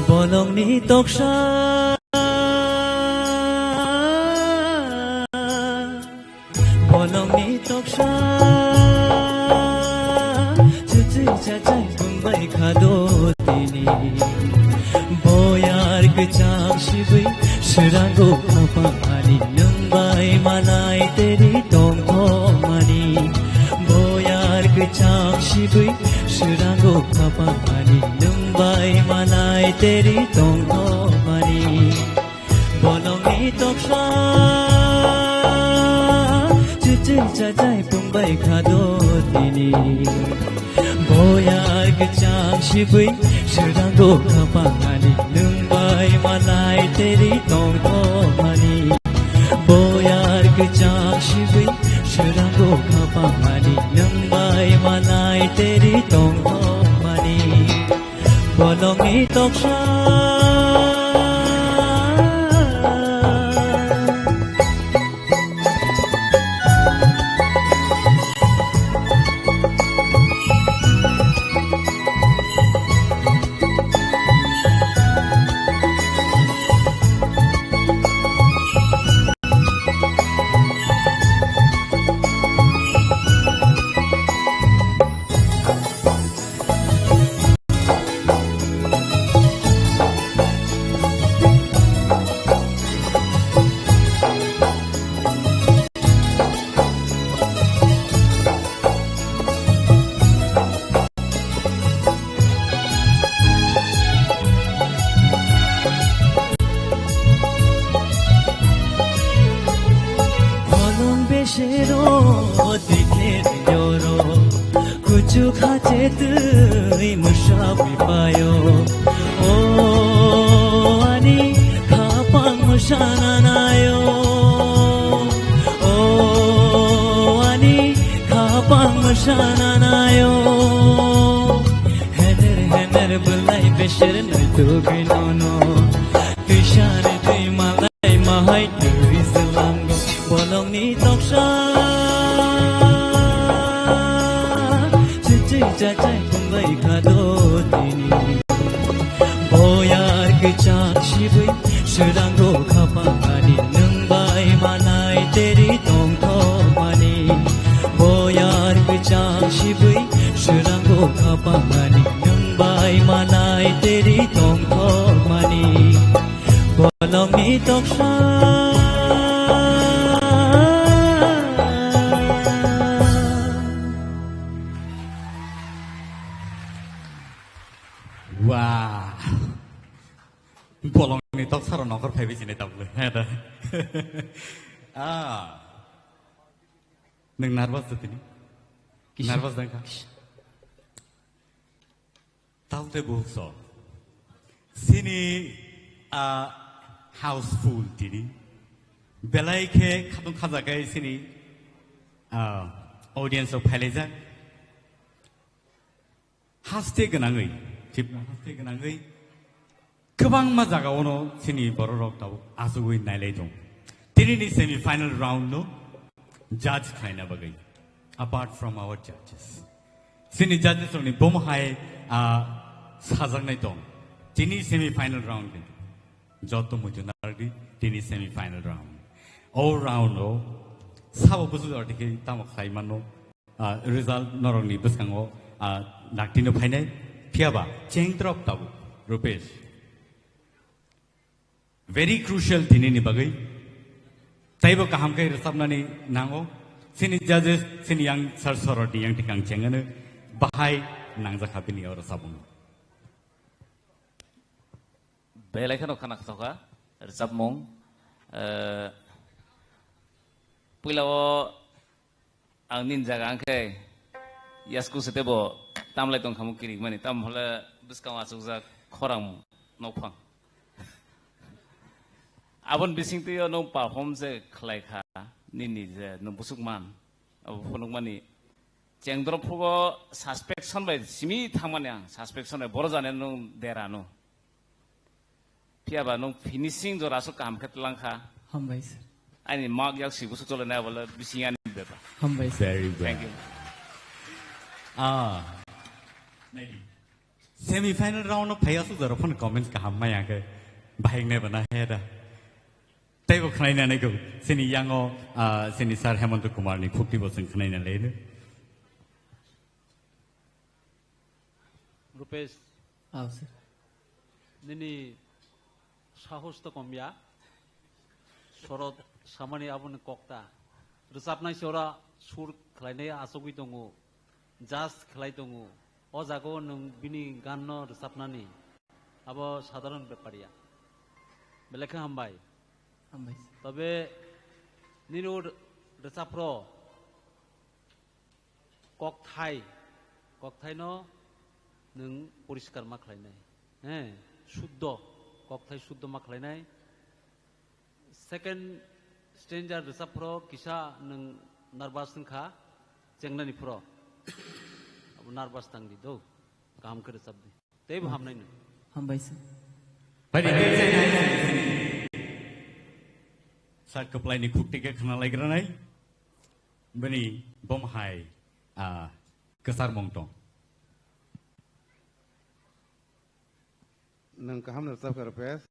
Bolongni toksa, bolongni toksa, chuchwi chachai bumbai khado tini. Boyar kwcham sibwi swrango khapang ani nwng bai malai teri tongthokmani. Boyar kwcham sibwi swrango khapang ani nwng bai malai teri tongthokmani. Bolongni toksa, chuchwi chachai pungbai khado tini. Boyar kwcham sibwi swrango khapang ani nwng bai malai teri tongthokmani. Boyar kwcham sibwi swrango khapang ani nwng bai malai teri tongthokmani. Bolongni toksa. Bolong besero dikhe yoro. Kuchuk hache twi mwsabwi paio. O ani khapang mwsana naio. O ani kha Mwsana nayo, hener hener bwlai besir nai tugwi nono. Twisani twi malai mahai twi slango. Bolongni toksa, chichai chachai tungbai khado tini. Boyar kwchak sibwi srango khapangani nwng bai manai teri tongthokmani. Boyar kwchak sibwi srango khapangani nwng bai manai teri tongthokmani. Bolongni toksa. Wow. Bolongni toksaro nokor phaibi sini tabuk le. He da. Ah. Nwng nervous da tini? Kisa. Nervous da wngkha? Tabuk tei buhuk so. Sini, ah, houseful tini. Belai khe khatung khajakai sini, ah, audience rok phailaijak. Haste gwnangwi, Tripura haste gwnangwi kwbangma jagao no chini borok rok tabuk achugwi nailai tong. Tini ni semi final round no judge khlaina bagwi, apart from our judges, chini judges rok ni bomo hai, ah, sajaknai tong. Tini semi final round ni joto muitu narwkdi, tini semi final round. O round o sabo busu jora dikhe tamo khlai mano. Ah, result norokni bwskango, ah, naktino phainai, phiyaba chengdrop tabuk, Rupesh. Very crucial tinini bagwi. Taibo kaham khe rwchapnani nango. Chini judges, chini yang sar sorotni yang tikang chengano bahai nangjakha bini o rwchapmung. Belai kheno khana khasokha rwchapmung. Eh, puila o Ang nini jaga ang khe yasku se tebo tamlai tong khamu kirik mani, tam hole bwskang achukjak khorang nokphang. Abon bising twi o nwng perform je khlai kha nini je nwng busuk man, abo phunuk mani chengdrop phugo suspension bai simi thangmani ang, suspension bai boro jani nwng dera no. Phiyaba nwng finishing jora aswk kaham khe twlang kha. Hambai sir. Ani mak yak si busu chole nai bole bising ani bepar. Hambai sir. Very well. Thank you. Ah. Semi final round no phai aswk jora phone comments kaham maya khe bahing ne bana he da. Tei bo khnaina nai go. Sini yango, ah, sini sir Hemant Kumar ni khukti bo sing khnaina le. Rupesh, Aw, sir. Nini sahos to kom ya. Sorot samani aboni kokta. Rwchapnai sora sur khlainai achugwi tongo. Judge khlai tongo. O jago nwng bini ganno rwchapnani. Abo sadharon bepar ya. Belai khe hambai. Hambai, sir. Tobe nini o rwchapro kokthai, kokthaino nwng poriskar ma khlainai, he, suddo, kokthai suddo ma khlainai. Second stanza rwchap phro kisa nwng nervous wngkha, chengnani phro abo nervous tangdi do, kaham khe rwchapdi. Teibo hamnai no. Hambai sir. Bai di, tei jai nai sini. Sa kwplai ni khuk tike khna lai granai. Bini bom hai, ah, kwchar mung tong. Nwng kaham no rwchap kha Rupesh.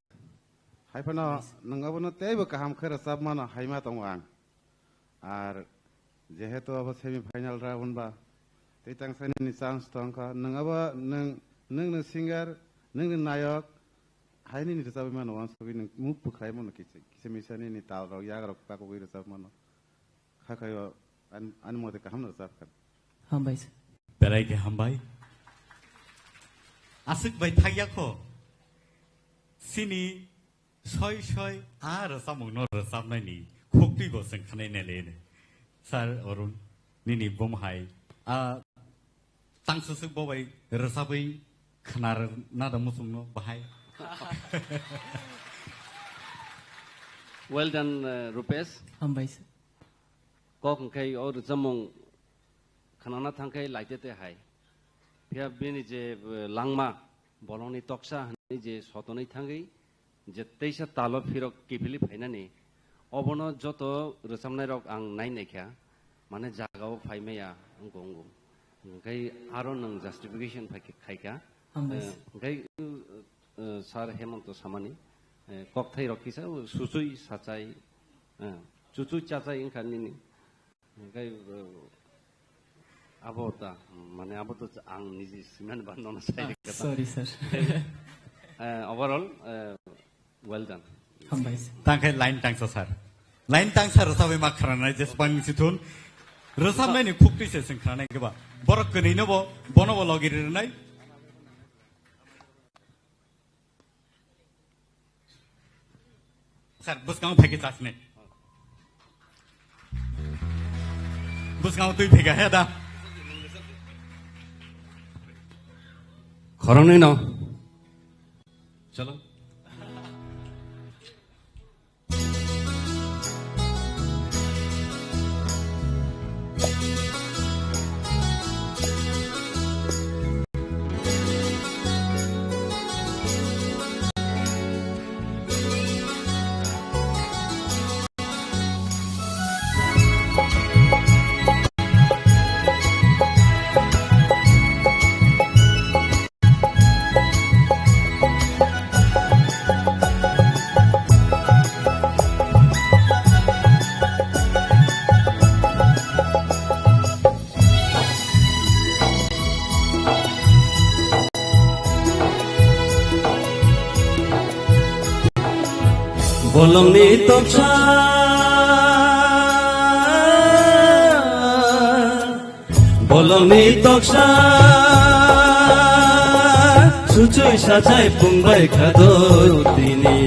Hai phano nwng abono teibo kaham khe rwchap mano hai ma tongo ang. Ar jehetu abo semi final round ba, tei tangsa nini chance tong kha, nwng abo nwng, nwng ni singer, nwng ni nayok, hai nini rwchabwi mano, uansugwi nwng muk bwkhlai mano kisa, kisa misa nini tal rok, yak rok pakugwi rwchap mano. Kha khaio ani, ani mote kaham no rwchap kha. Hambai sir. Belai khe hambai. Aswk bai thakya kho. Sini Soi soi a rwchapmung no rwchapnai ni khuk twi bo chwng khanai nai le. Sir Arun, nini bom hai a tang swswk bo bai rwchabwi khna na da muchung no bahai. Well done, uh, Rupesh. Hambai sir. Kok hwnkhe o rwchapmung khnana thangkhe laitete hai. Phiya bini je, eh, langma, bolongni toksa hwnwi je sotonwi thangwi, je teisa talo phirok kiphilwi phainani, obono joto rwchapnairok ang nai naikha, mane jagao phai maya wngkha wngo. Hwnkhe aro nwng justification phai khe khaikha. Hambai. Eh, hwnkhe, eh, sir Hemonto samani, eh, kokthairok kisa suchui sachai, eh, chuchui chachai wngkha nini. Hwnkhe, eh, abo ta, mane abo to ang niji siman ba nono sai Ah, kata. Sorry, sir. Eh, overall, eh, well done. Hambai. Tangkhe line tangsa, sir. Line tangsa rwchapwi ma khranai jesbang sithun. Rwchapnaini khukti se sing khranai keba. Borok kwnwi no bo, bono bo logi rinai. Sir, bwskango phaikhe chasne. Bwskango twi phaikha he da. Khoroknwi no. Chalo. Bolongni toksa, bolongni toksa, suchui sachai pungbai khado tini.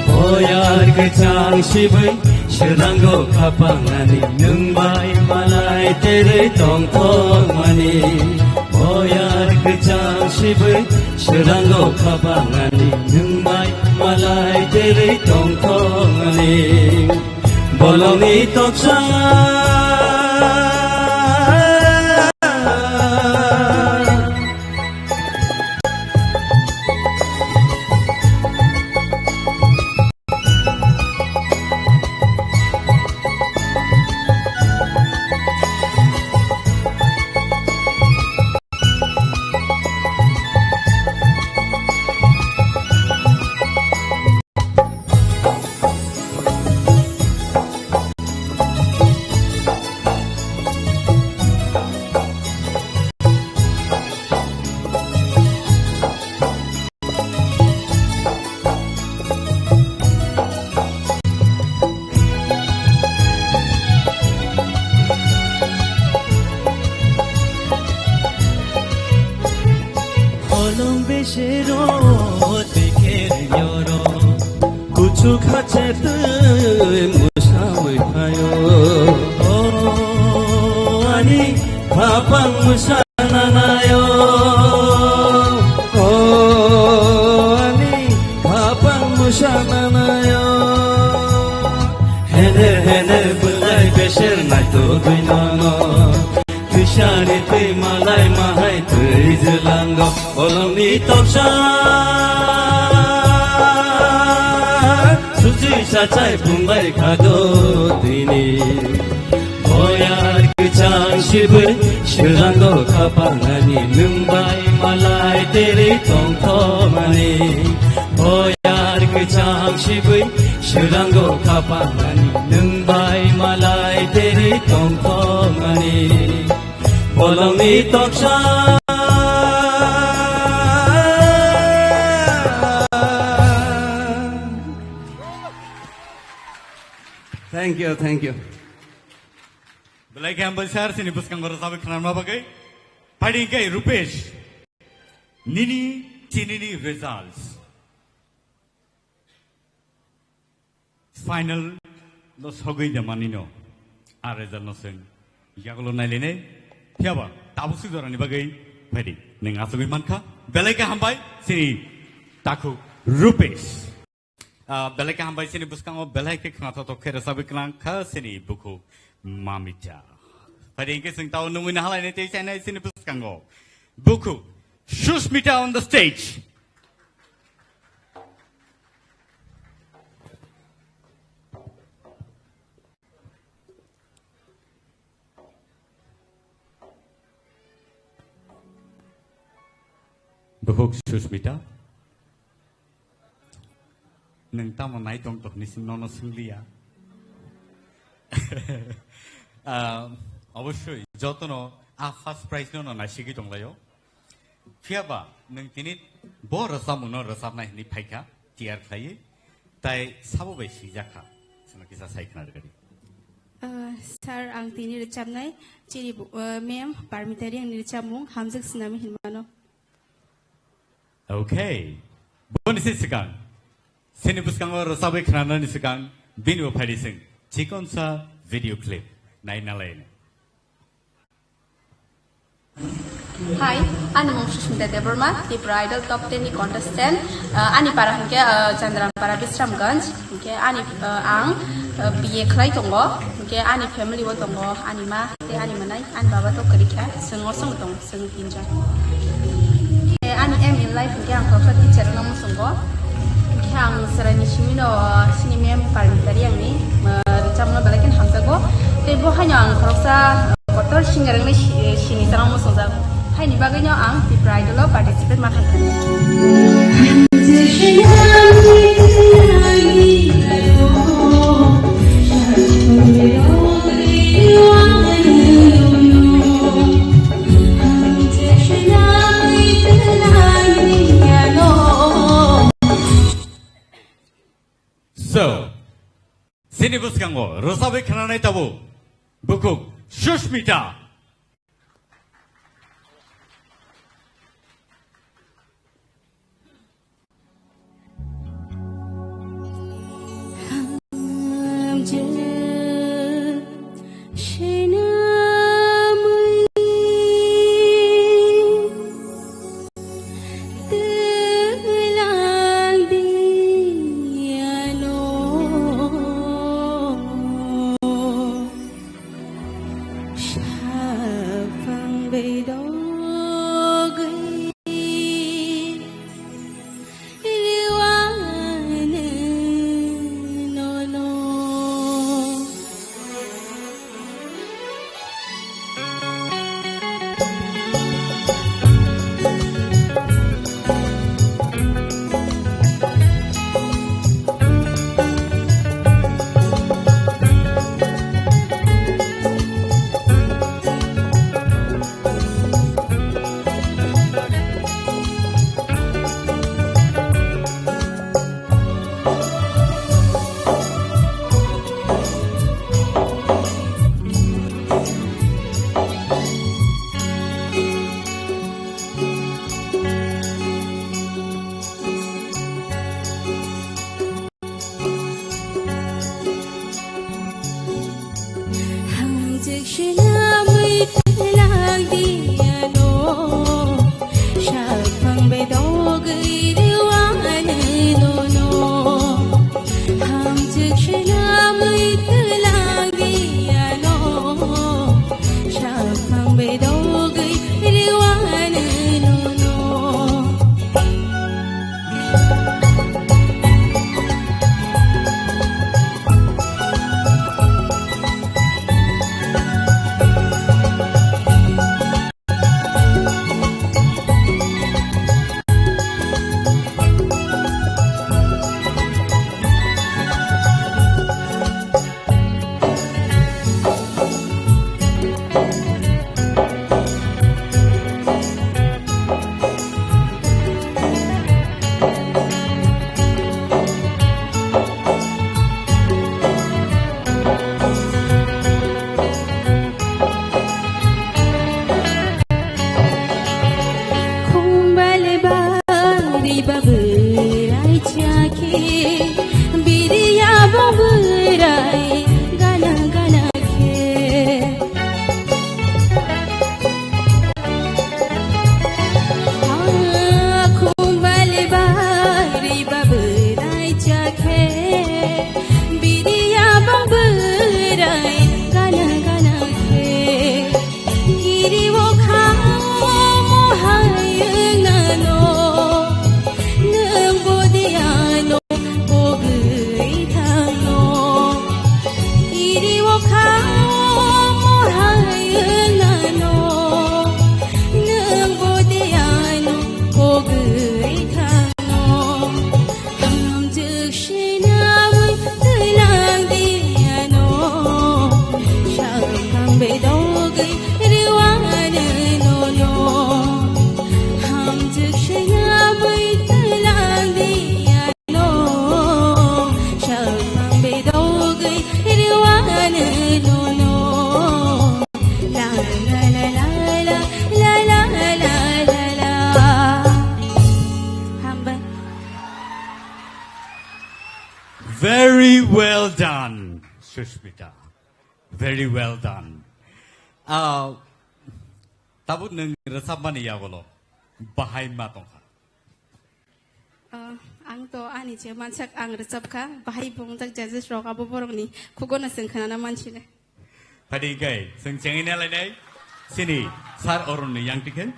Boyar kwchang sibui, Swrango khapangani nwng bai malai terwi tongthokmani. Boyar kwchang sibui swrango khapangani nwng bai malai terwi tongthokmani. Bolongni toksa. Olong besero teker yoro. Kuchu khache twi musawi phaio. O ani khapang musa nanaio. O ani khapang musa nanaio. Hener hener bwlai beser naito dui nono. Twisani twi malai mahai twi jwlango. Bolongni toksa. Suchui sachai pungbai khado tini. Boyar kwchang sibui, swrango khapangani nwng bai malai terwi tongthokmani. Boyar kwchang sibui, swrango khapangani nwng bai malai terwi tongthokmani. Bolongni toksa. Thank you, thank you. Belai khe hambai sir, chini bwskango rwchapwi khwnarma bagwi. Phaidi khe Rupesh, nini chinini results. Final lo sogwi de manino. A result no seng. Yagulo nailene. Phiyaba, tabuk si jorani bagwi. Phaidi, neng asugwi mankha. Belai khe hambai, chini takhuk Rupesh. Ah, belai khe hambai chini bwskango belai khe khnathok khe rwchapwi khna kha chini bukhuk Mamita. Phaidi hwnkhe chwng tao nungwi nahalaini tei chainai chini bwskango. Bukhuk Sushmita on the stage. Bukhuk Sushmita. Nwng tamo nai tong tong hinwi nono swngliya. Ah, obosoi jotono a first prize no no naisigwi tonglaio. Phiyaba nwng tini bo rwchapmungno rwchapnai hinwi phaikha tiyar khlaiwi, tai sabo bai swijak kha. Chwngno kisa sai khna rwgadi. Ah, sir, ang tini rwchapnai chini bo-, ah, ma'am Parmita Reang ni rwchapmung Hamjak Snami hinmano. Okay. Boni se swkang. Sini bwskango rwchabwi khnanani swkang bini bo phaidi swng. Chikonsa video clip. Nai nalaini. Hi, ani mung Sushmita Debbarma, Tripura Idol Top ten ni contestant. Uh, ani para hwnkhe, uh, Chandrapara Bisramganj. Hwnkhe ani, uh, ang, uh, B A khlai tongo. Hwnkhe ani family o tongo, ani ma tei ani mwnai, ani baba to kwrwi kha, chwng osong tong. Chwng tinjon. Eh, ani aim in life hwnkhe ang khoroksa teacher wngna muchungo. Hwnkhe ang chwraini simino, sini ma'am Parmita Reang ni, eh, rwchapmungno belai kheno hamjago. Tei bo haino ang khoroksa, eh, kotor singer wngwi si-, eh, sini chwng muchungjak. Haini bagwino ang Tripura Idol o participate ma khaikha. So, sini bwskango rwchabwi khnanai tabuk bukhuk Sushmita. Iri o kha o mohai wngnano, nwng bodi ano pogwi thangno. Iri o kha o mohai wngnano, nwng bodi ano pogwi thangno. Hamjwk sinawi twilang di ano, samphang bedogwi rwani nono. Hamjwk sinawi twilang di ano, samphang bedogwi rwani nono. La la la la la la la la la la. Hambai. Very well done, Sushmita. Very well done. Ah, tabuk nwng rwchapmani yagulo bahai ma tongkha? Ah, ang to ani je mansak ang rwchapkha, bahai bungjak judges rok abo borokni khugono chwng khnana mansinai. Phadi kai, chwng chengina lainai, sini Sir Arun ni yang tikhe.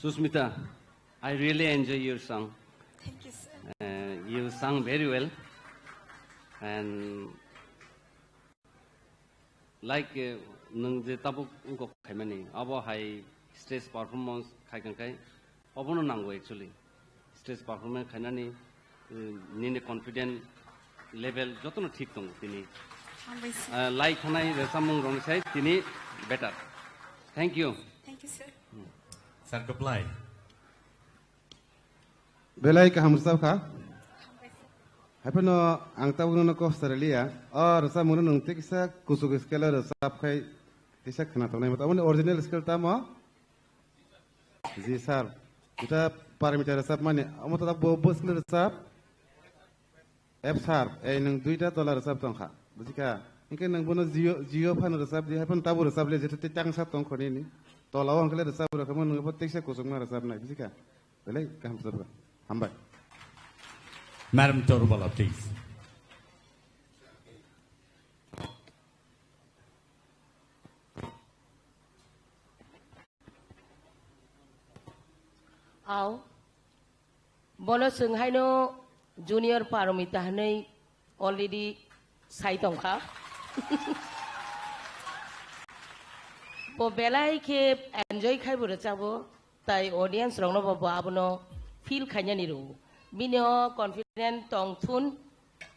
Susmita, I really enjoy your song. Thank you, sir. Uh, you sung very well. And like, uh, nwng je tabuk wngkok khaimani, abo hai stage performance khai kang khai, obono nango actually. Stage performance khainani, uh, nini confident level jotono thik tongo tini. Hambai, sir. Uh, lai thanai rwchapmung rokni sai tini better. Thank you. Thank you, sir. Sir, reply. Belai kaham rwchap kha. Haiphano ang tabukno no kok swraliya. O rwchapmungno nwng tei kisa kuchuk scale o rwchap khai tisa khna tongnai. Aboni original scale tamo? Ji sir. Juta Parmita rwchapmani. Omo to bo, bo scale rwchap. F sir, ei nwng duita tola rwchap tong kha, buji kha? Hinkhe nwng bono jio, jio phano rwchap di, hai phano tabuk rwchap le, jeto tei tangsa tong kho nini. Tola o hinkhe le rwchap rw kha, nwng bo teisa kuchukma rwchap nai, buji kha? Belai kaham rwchap kha. Hambai. Madam Torubala, please. Au. Bono chwng haino Junior Paromita hwnwi already sai tongkha. Bo belai khe enjoy khai bo rwchabo, tai audience rokno bo, bo abono feel khainani rwo. Bini o confident tong thun,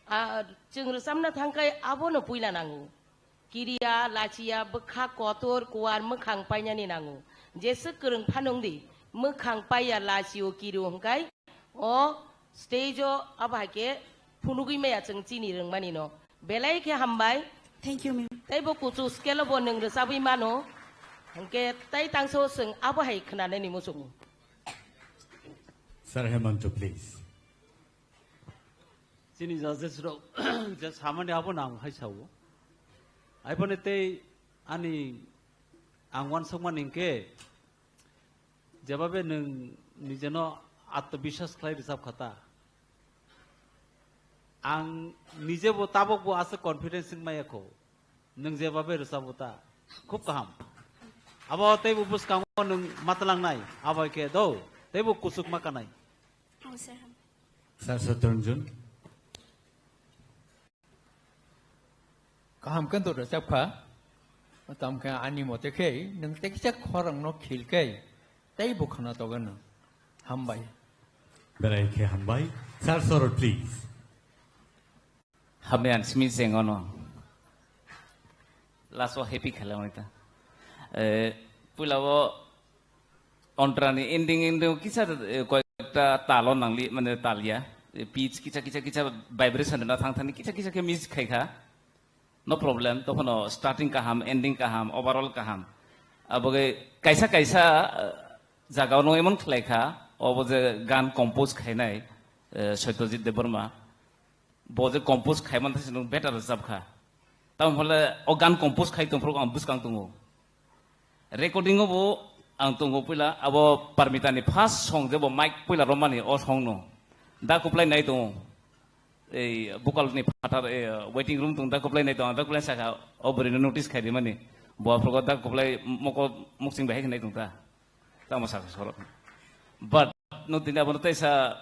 a, chwng rwchapna thang khai abono puila nango. Kiriya, lachiya, bwkha kotor, kuar, mwkhang painani nango. Jeswk kwrwng phano wng di, mwkhang paiya, lachio, kirio hwnkhe o stage o abo hai khe phunugwi maya chwng chini rwngmani no. Belai khe hambai. Thank you, ma'am. Tei bo kuchuk scale o bo nwng rwchabwi mano. Hwnkhe tei tangso chwng abo hai khwnanani muchungo. Sir Hemanta, please. Chini judges rok je samani abo nang hai sao. Aiboni tei ani ang wansukmani hinkhe jebabe nwng nijeno atmobiswas khlai rwchap kha ta. Ang nijebo tabokbo aswk confidence wng maya kho. Nwng jebabe rwchabo ta. Khub kaham. Abo teibo bwskango nwng matwlangnai. Abo hai khe do. Teibo kuchuk ma kanai. Sir Satranjan. Kaham khe to rwchap kha. Tamo khe ani mote khe nwng tei kisa khorang no khil khe tei bo khna togo nwng. Hambai. Belai khe hambai. Sir Sorot, please. Hambai ang simi sengono. Last o happy khalamani ta. Eh, puila o ontrani ending ending kisa, eh, koyekta talo nangli, mane talya. Eh, pitch kisa kisa kisa vibration na thang thani kisa kisa khe miss khai kha. No problem, tokhno starting kaham, ending kaham, overall kaham. Aboge kaisa kaisa, eh, jaga no emon khlai kha, obo je gan compose khainai, eh, Satyajit Debbarma. Bo je compose khai man thasi nwng better rwchap kha. Tamo hole o gan compose khai tongphuru ang bwskang tongo. Recording o bo ang tongo puila abo Parmita ni first song je bo mic puila romani o song no. Da kuplai nai tongo. ei vocal ni phatar, eh, waiting room tong ta, kuplai nai tong ta, kuplai saka, o bwrwi no notice khai di mani. Bo aphuru da kuplai moko muksing bai hai khe nai tong ta. Tamo saka sorok. But no tini abono tei sa,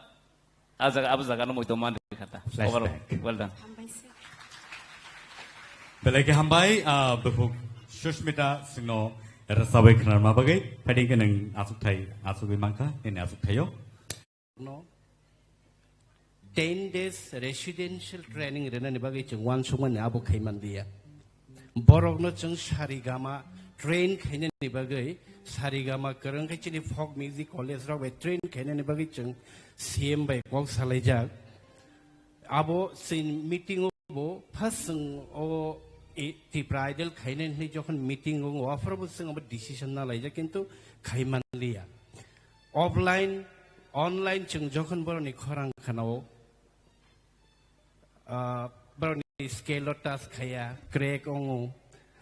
a jaga, abo jaga no moito man ri kha ta. Flashback. Overall, well done. Belai khe hambai, ah, buphuk Sushmita singno rwchapwi khwnarma bagwi. Phaidi khe nwng achukthai, achugwi mankha, nini achukthaio. No. Ten days residential training rwnani bagwi chwng uansukmani abo khai manliya. Borokno chwng sarigama train khainani bagwi, sarigama kwrwng khe chini folk music college rok bai train khainani bagwi chwng C M bai kok salaijak. Abo chini meeting o bo first chwng o i-, Tipra Idol khainani hinwi jokhon meeting o, o aphuru bo chwng abo decision na laijak, kintu khai manliya. Offline, online chwng jokhon borokni khorang khanao, ah, borokni scale o touch khaya, crack ongo,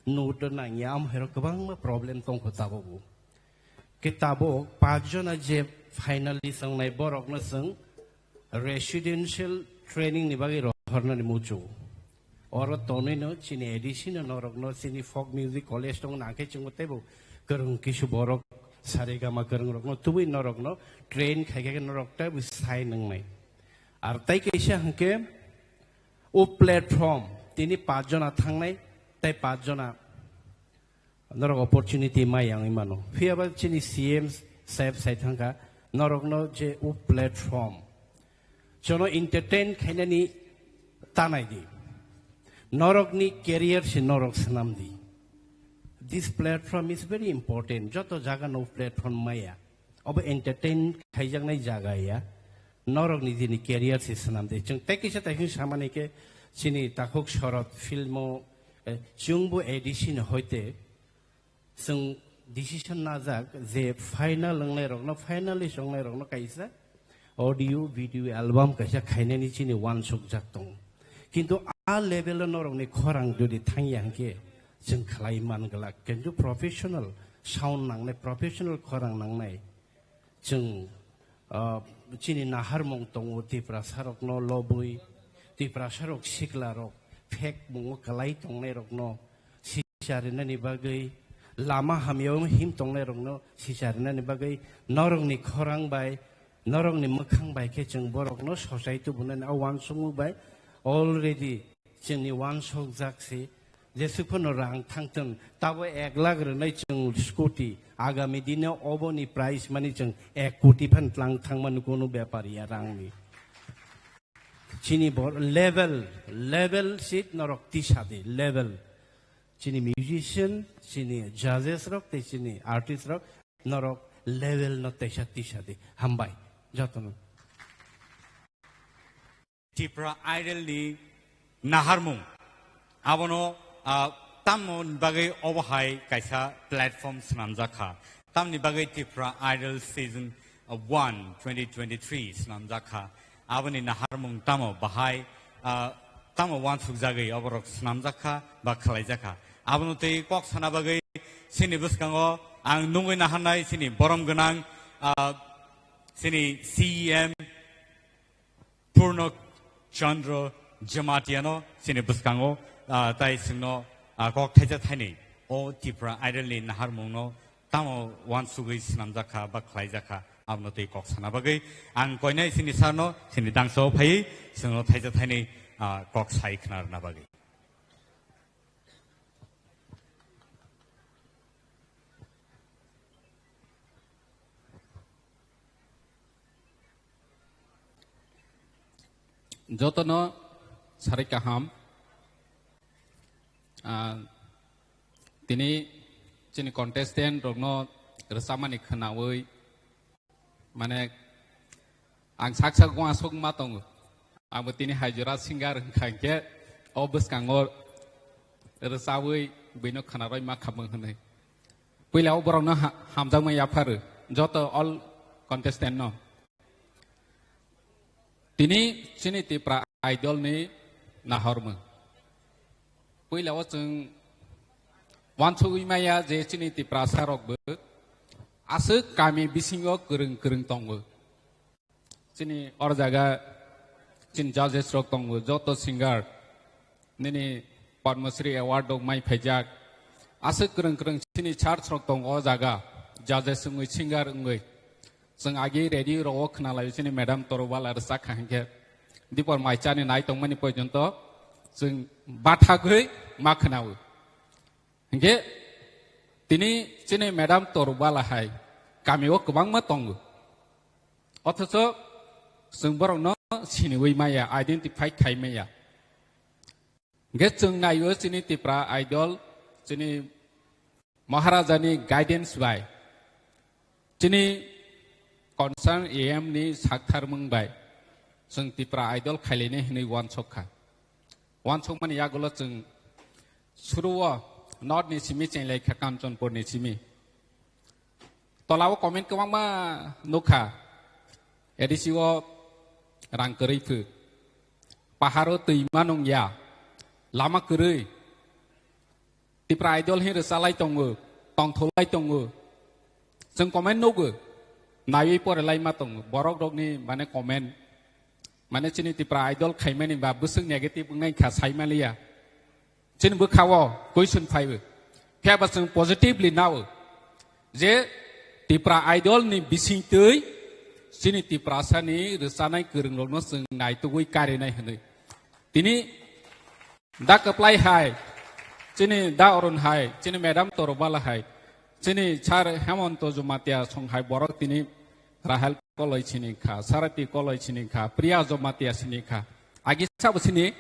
note o nangya, amhairok kwbangma problem tongkho tabukbo. Khe tabuk pachjona je finalist wngnai borokno chwng residential training ni bagwi rohornani muchungo. Oro tonwino chini A D C no norokno chini folk music college tongna khe chwngbo teibo kwrwng kisu borok saregama kwrwng rokno tubui norokno train khai khe norok teibo sai nwngnai. Ar tai kaisa hwnkhe o platform tini pachjona thangnai tei pachjona norok opportunity mai yang mano. Phiya ba chini C M saheb sai thangkha, norokno je o platform, jono entertain khainani tanai di. Norokni career se norok swnam di. This platform is very important. Joto jaga no platform maya. Obo entertain khaijaknai jaga ya. Norokni jini career se swnam di. Chwng tei kisa tai samani khe chini takhuk Shorod filmo, eh, chwngbo A D C ni hoite chwng decision najak je final wngnai rokno, finalist wngnai rokno kaisa audio video album kaisa khainani chini uansukjak tongo. Kintu a level o norokni khorang jodi thangya hwnkhe chwng khlai man glak. Kintu professional sound nangnai, professional khorang nangnai. Chwng, ah, chini naharmung tongo, Tiprasa rokno lobwi, Tiprasa rok sikla rok phek mungo kwlai tongnai rokno sisa rinani bagwi, lama hamyao him tongnai rokno sisa rinani bagwi, norokni khorang bai, norokni mwkhang bai khe chwng borokno sochai tubunani a uansukmung bai already chwngni uansukjak se, jesuk phano rang thangthwng, tabo ek lakh rwnai chwng scooty, agami dino oboni price mani chwng ek koti phan tlang thangmani kunu bepar ya rangni. Chini bo level, level seat norok tisa di, level. Chini musician, chini judges rok, tei chini artist rok, norok level no teisa tisa di. Hambai, jotono. Tipra Idol ni naharmung. Abono, ah, tammo ni bagwi obo hai kaisa platform swnamjak kha. Tamni bagwi Tipra Idol season, ah, one, twenty twenty-three swnamjak kha. Aboni naharmung tamo bahai, ah, tamo uansukjagwi oborok swnamjak kha ba khwlaijak kha. Abono tei kok sana bagwi chini bwskango ang nungwi naharnai chini borom gwnang, ah, chini C E M Purno Chandra Jamatiano chini bwskango, ah, tai chwngno, ah, kok thaisa thaini o Tipra Idol ni naharmungno tamo uansugwi swnamjak kha ba khlaijak kha, abono tei kok sana bagwi ang koinai chini sarno chini dangsa o phaiwi chwngno thaisa thaini, ah, kok sai khna rwna bagwi. Jotono sarik kaham. Ah, tini chini contestant rokno rwchapmani khwnawi, mane, ang sak sak uansuk ma tongo. Abo tini hai jora singer wngkha hwnkhe o bwskango rwchabwi buino khwnarwi ma khamung hwnwi. Puila o borokno ha-, hamjakma yapharu joto all contestant no. Tini chini Tipra Idol ni nahormung. Puila o chwng uansugwi maya je chini Tiprasa rok bo aswk kami bisingo kwrwng kwrwng tongo. Chini or jaga chini judges rok tongo, joto singer nini Padma Shri Award rok mai phaijak. Aswk kwrwng kwrwng chini church rok tongo o jaga, judges wngwi, singer wngwi. Chwng agi radio rok o khwnalaio chini madam Torubala rwchak kha hinkhe. Dipor mai chani nai tongmani porjonto chwng bathagwi ma khwnao. Hinkhe tini chini madam Torubala hai kami o kwbangma tongo. Othocho chwng borokno siniwi maya, identify khai maya. Hinkhe chwng naio chini Tipra Idol, chini Maharajani guidance bai, chini concern A M ni saktharmung bai, chwng Tipra Idol khailainai hinwi uansuk kha. Uansukmani yagulo chwng suruo North ni simi chenglai kha, Kanchanpur ni simi. Tolao comment kwbangma nukha. A D C o rang kwrwi phu. Paharo twi ma nung ya. Lama kwrwi. Tipra Idol hin rwchalai tongo. Tongtholai tongo. Chwng comment nugo. Naiwi porelai ma tongo. Borok rokni mane comment. Mane chini Tipra Idol khaimani ba bwswk negative wngnai kha saimaliya. Chini bwkhao question phaiwi. Phiya ba chwng positively nao je Tipra Idol ni bisingtwi chini Tiprasa ni rwchanai kwrwng rokno chwng naitugwi karinai hwnwi. Tini da kwplai hai, chini da Arun hai, chini madam Torobala hai, chini sir Hemonto Jumatia song hai borok tini Rahel Koloi sini kha, Sarati Koloi sini kha, Priya Jumatia sini kha. Agi sabo sini?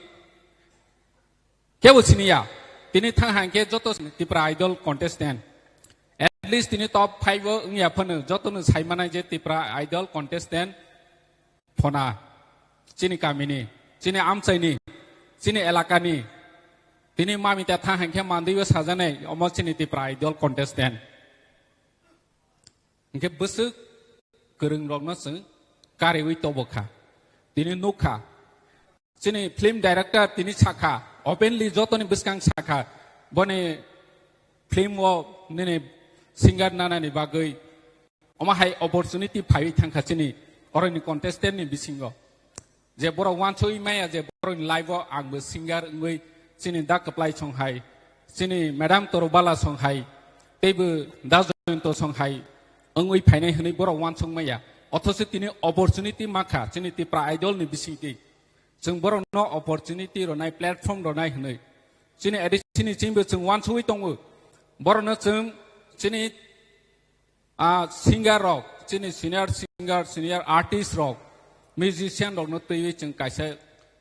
Kebo siniya. Tini thang hangke joto Tipra Idol contestant. At least tini top five o wngya phano joto no sai manai je Tipra Idol contestant phona. Chini kamini, chini amchaini, chini elakani. Tini mami ta thang hangke mandui o sajane omo chini Tipra Idol contestant. Hingke bwswk kwrwng rokno chwng kariwi tobo kha. Tini nuk kha. Chini film director tini sakha, openly jotoni bwskang sakha, boni film o nini singer nanani bagwi omo hai opportunity phaiwi thangkha chini oroni contestant ni bisingo. Je borok wansugwi maya je borokni life o angbo singer wngwi chini da kwplai song hai, chini madam Torobala song hai, teibo da Joyonto song hai wngwi phainai hwnwi borok wansuk maya. Othocho tini opportunity makha chini Tipra Idol ni bisingtwi. Chwng borokno opportunity rwnai, platform rwnai hwnwi. Chini A D C ni chingbo chwng wansugwi tongo. Borokno chwng chini a singer rok, chini senior singer, senior artist rok, musician rokno twiwi chwng kaisa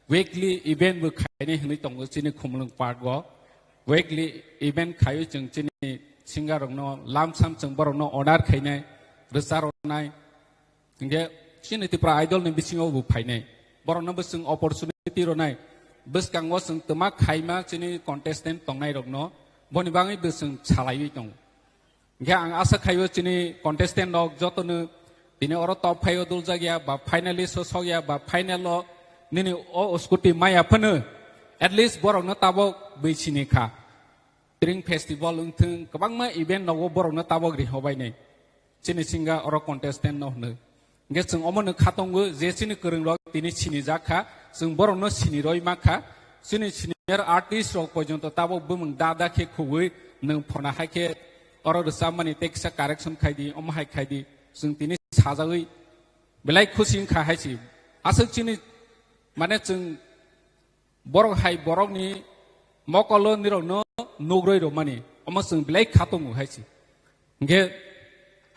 weekly event bo khainai hwnwi tongo chini Khumulwng Park o. Weekly event khaiwi chwng chini singer rokno lamsam chwng borokno honor khainai, rwcha rwnai. Hingke chini Tipra Idol ni bisingo bo phainai. Borokno bo chwng opportunity rwnai. Bwskango chwng twma khaima chini contestant tongnai rokno boni bagwi bo chwng salaiwi tongo. Hingke ang asa khaio chini contestant rok jotono tini oro top five o duljak ya ba finalist o sok ya ba final o nini o scooty maya phano at least borokno tabok bwi sini kha. Tring festival wngthwng kwbangma event nogo borokno tabok rihobainai. Chini singa oro contestant no hwnwi. Hingke chwng omono khatongo je chini kwrwng rok tini sinijak kha, chwng borokno siniroi ma kha. Chini senior artist rok porjonto tabok bumung da da khe khugwi nwng phona hai khe oro rwchapmani tei kisa correction khai di, omo hai khai di, chwng tini sajagwi belai khusi wngkha hai si. Aswk chini mane chwng borok hai borokni mokolo nirokno nugroi rwmani omo chwng belai khatongo hai si. Hingke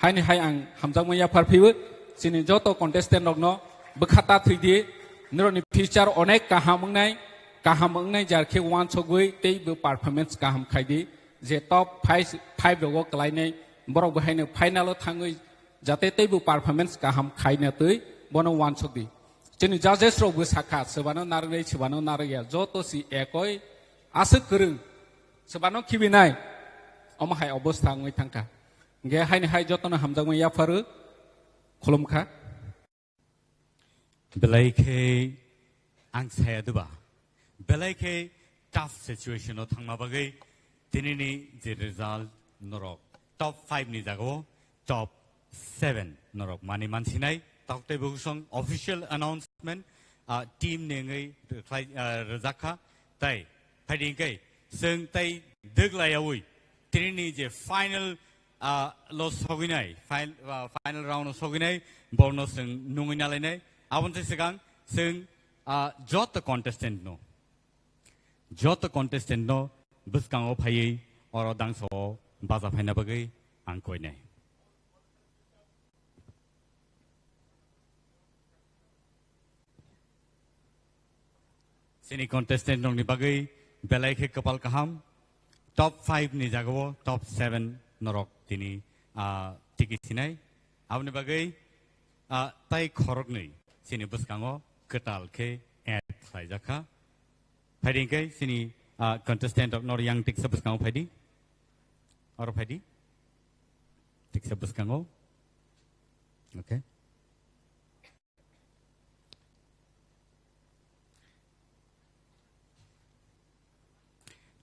haini hai ang hamjakma yaphar phiwi chini joto contestant rokno bwkha ta thwidi, norokni future onek kaham wngnai, kaham wngnai jar khe wansogwi tei bo performance kaham khaidi, je top five, five rogo kwlainai borok bo haino final o thangwi jate tei bo performance kaham khaina twi bono wansokdi. Chini judges rok bo sakha, swbano narwknai, swbano narwkya, joto si ekoi aswk kwrwng, swbano khibinai, omo hai obostha wngwi thangkha. Hingke haini hai jotono hamjakmani yapharo khulumkha. Belai khe ang saya diba, belai khe tough situation o thangma bagwi tinini je result norok top five ni jagao top seven norok mani mansinai. Tok tei bwswng official announcement ah, team ni wngwi rwkhlai, ah, rwjak kha. Tai phaidi hwnkhe chwng tai dwglaiyaui tini ni je final, ah, lo sogwinai, fin-, ah, final round o sogwinai borokno chwng nungwi nalainai. Aboni se swkang chwng, ah, joto contestant no, joto contestant no bwskango phaiwi oro dangso o bacha phaina bagwi ang koinai. Chini contestant rokni bagwi belai khe kwpal kaham. Top five ni jagao top seven norok tini, ah, tiki sinai. Aboni bagwi, ah, tai khoroknwi chini bwskango kwtal khe add khlaijak kha. Phaidi hwnkhe chini, ah, contestant rok nor yang tiksa bwskango phaidi. Oro phaidi. Tiksa bwskango. Okay.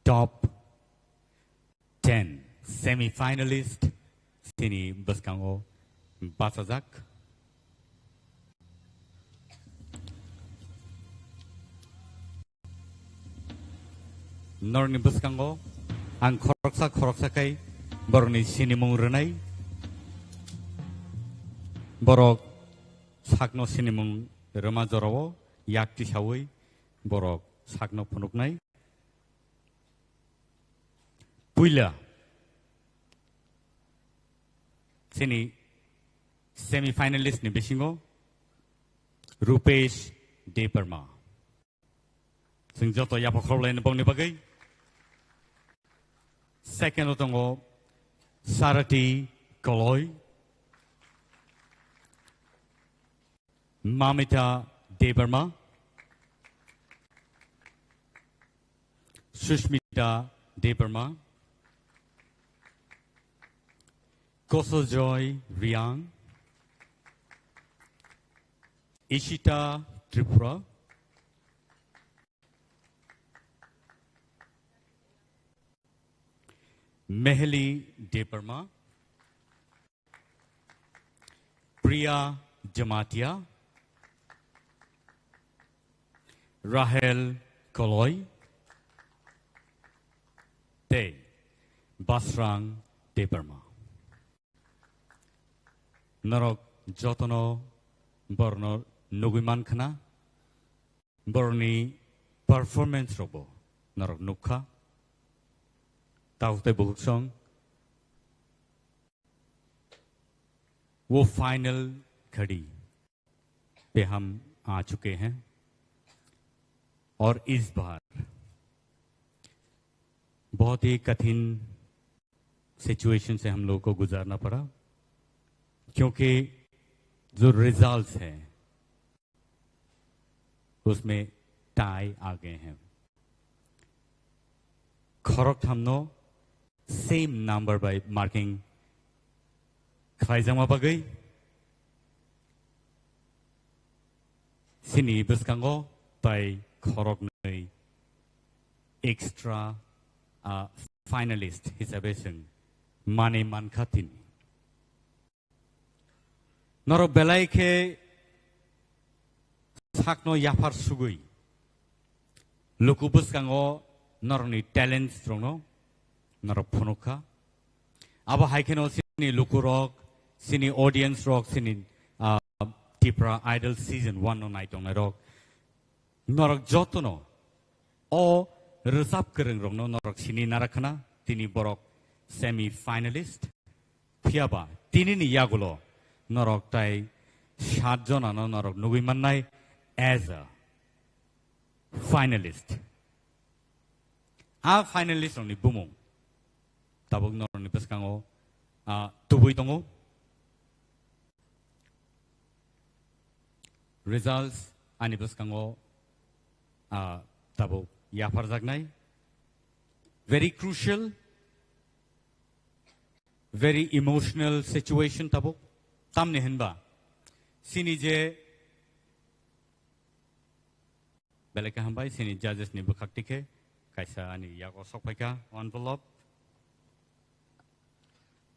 Top ten semi-finalist chini bwskango bachajak. Norokni bwskango ang khoroksa khoroksa khai borokni sinimung rwnai. Borok sakno sinimung rwma jorao yak tisaui borok sakno phunuknai. Puila chini semi-finalist ni bisingo Rupesh Debbarma. Chwng joto yapha khorokhlaini bongni bagwi. Second o tongo Sarati Koloi, Mamita Debbarma, Sushmita Debbarma, Kosojoy Riang, Ishita Tripura, Meheli Debbarma, Priya Jamatia, Rahel Koloi, tei Basrang Debbarma. Norok jotono borokno nugwi mankhna, borokni performance rokbo norok nukha. Tabuk tei bukhuk song, वो फाइनल घड़ी पे हम आ चुके हैं और इस बार बहुत ही कठिन सिचुएशन से हम लोगों को गुजारना पड़ा, क्योंकि जो रिजल्ट्स हैं उसमें टाई आ गए हैं। Khoroktham no same number by marking khlaijakma bagwi chini bwskango tai khoroknwi extra, ah, finalist hisabe chwng manwi mankha tini. Norok belai khe sakno yaphar sugwi luku bwskango norokni talents rokno norok phunukha. Abo hai kheno chini lukurok, chini audience rok, chini, ah, Tipra Idol Season one no nai tongnai rok. Norok jotono o rwchap kwrwng rokno norok sini narakhna, tini borok semi finalist. Phiyaba tini ni yagulo norok tai sat jonano norok nugwi mannai as a finalist. A finalist rokni bumung tabuk norokni bwskango, ah, tubui tongo. Results ani bwskango, ah, tabuk yapharjaknai. Very crucial, very emotional situation tabuk. Tamni hinba chini je belai khe hambai, chini judges ni bwkhak tikhe kaisa ani yago sok phaikha envelope.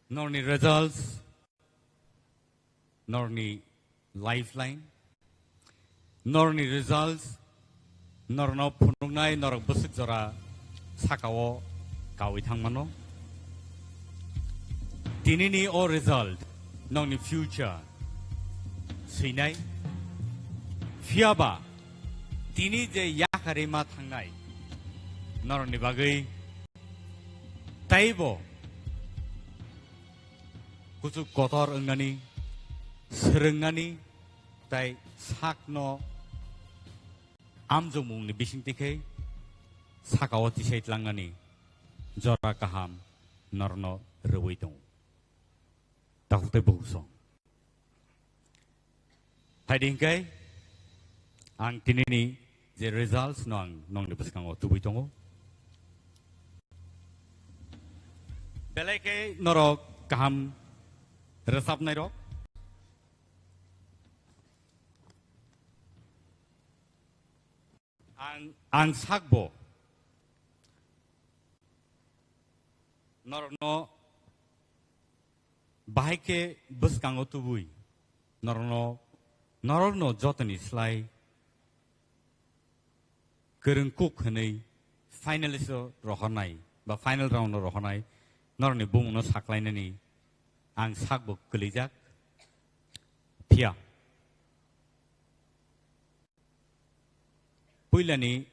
Norni results, norni lifeline. Norokni results, norokno phunuknai norok bwswk jora sakao kaui thangmano. Tinini o result nokni future swinai. Phiyaba tini je yakarwi ma thangnai norokni bagwi taibo kuchuk kotor wngnani, swrwngnani, tai sakno amjokmungni bisingtwi khe sakao tisai tlangnani jora kaham norokno rwui tongo. Takhuk tei bukhuk song. Phaidi hwnkhe ang tinini je results no ang nokni bwskango tubui tongo. Belai khe norok kaham rwchapnairok. Ang, ang sakbo norokno bahai khe bwskango tubui norokno, norokno jotoni slai kwrwng kuk hwnwi finalist o rohornai ba final round o rohornai norokni bumungno saklainani ang sakbo kwlijak. Phiya puilani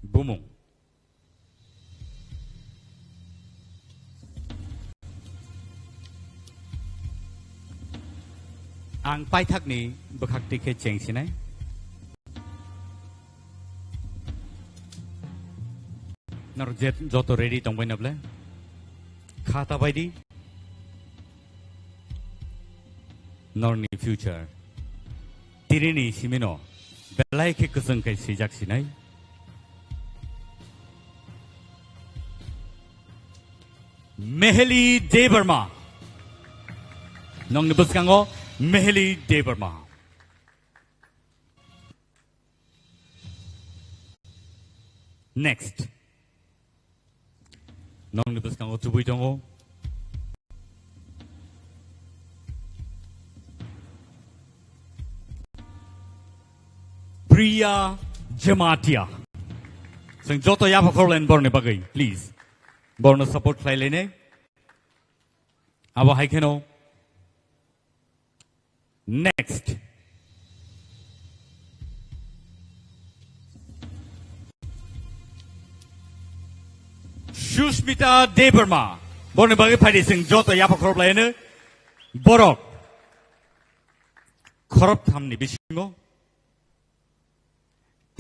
bumung. Ang paithakni bwkhak twi khe chengsinai. Nor jet joto ready tongbai na ble? Kha ta bai di. Norni future. Tirini simino belai khe kwchwng khai swijak sinai. Meheli Debbarma. Nokni bwskango Meheli Debbarma. Next. Nokni bwskango tubui tongo. Priya Jamatia. Chwng joto yapha khorlaini borni bagwi, please. Borno support khlai lainai. Abo hai kheno. Next. Sushmita Debbarma. Borni bagwi phaidi chwng joto yapha khorop laino. Borok khorop thamni bisingo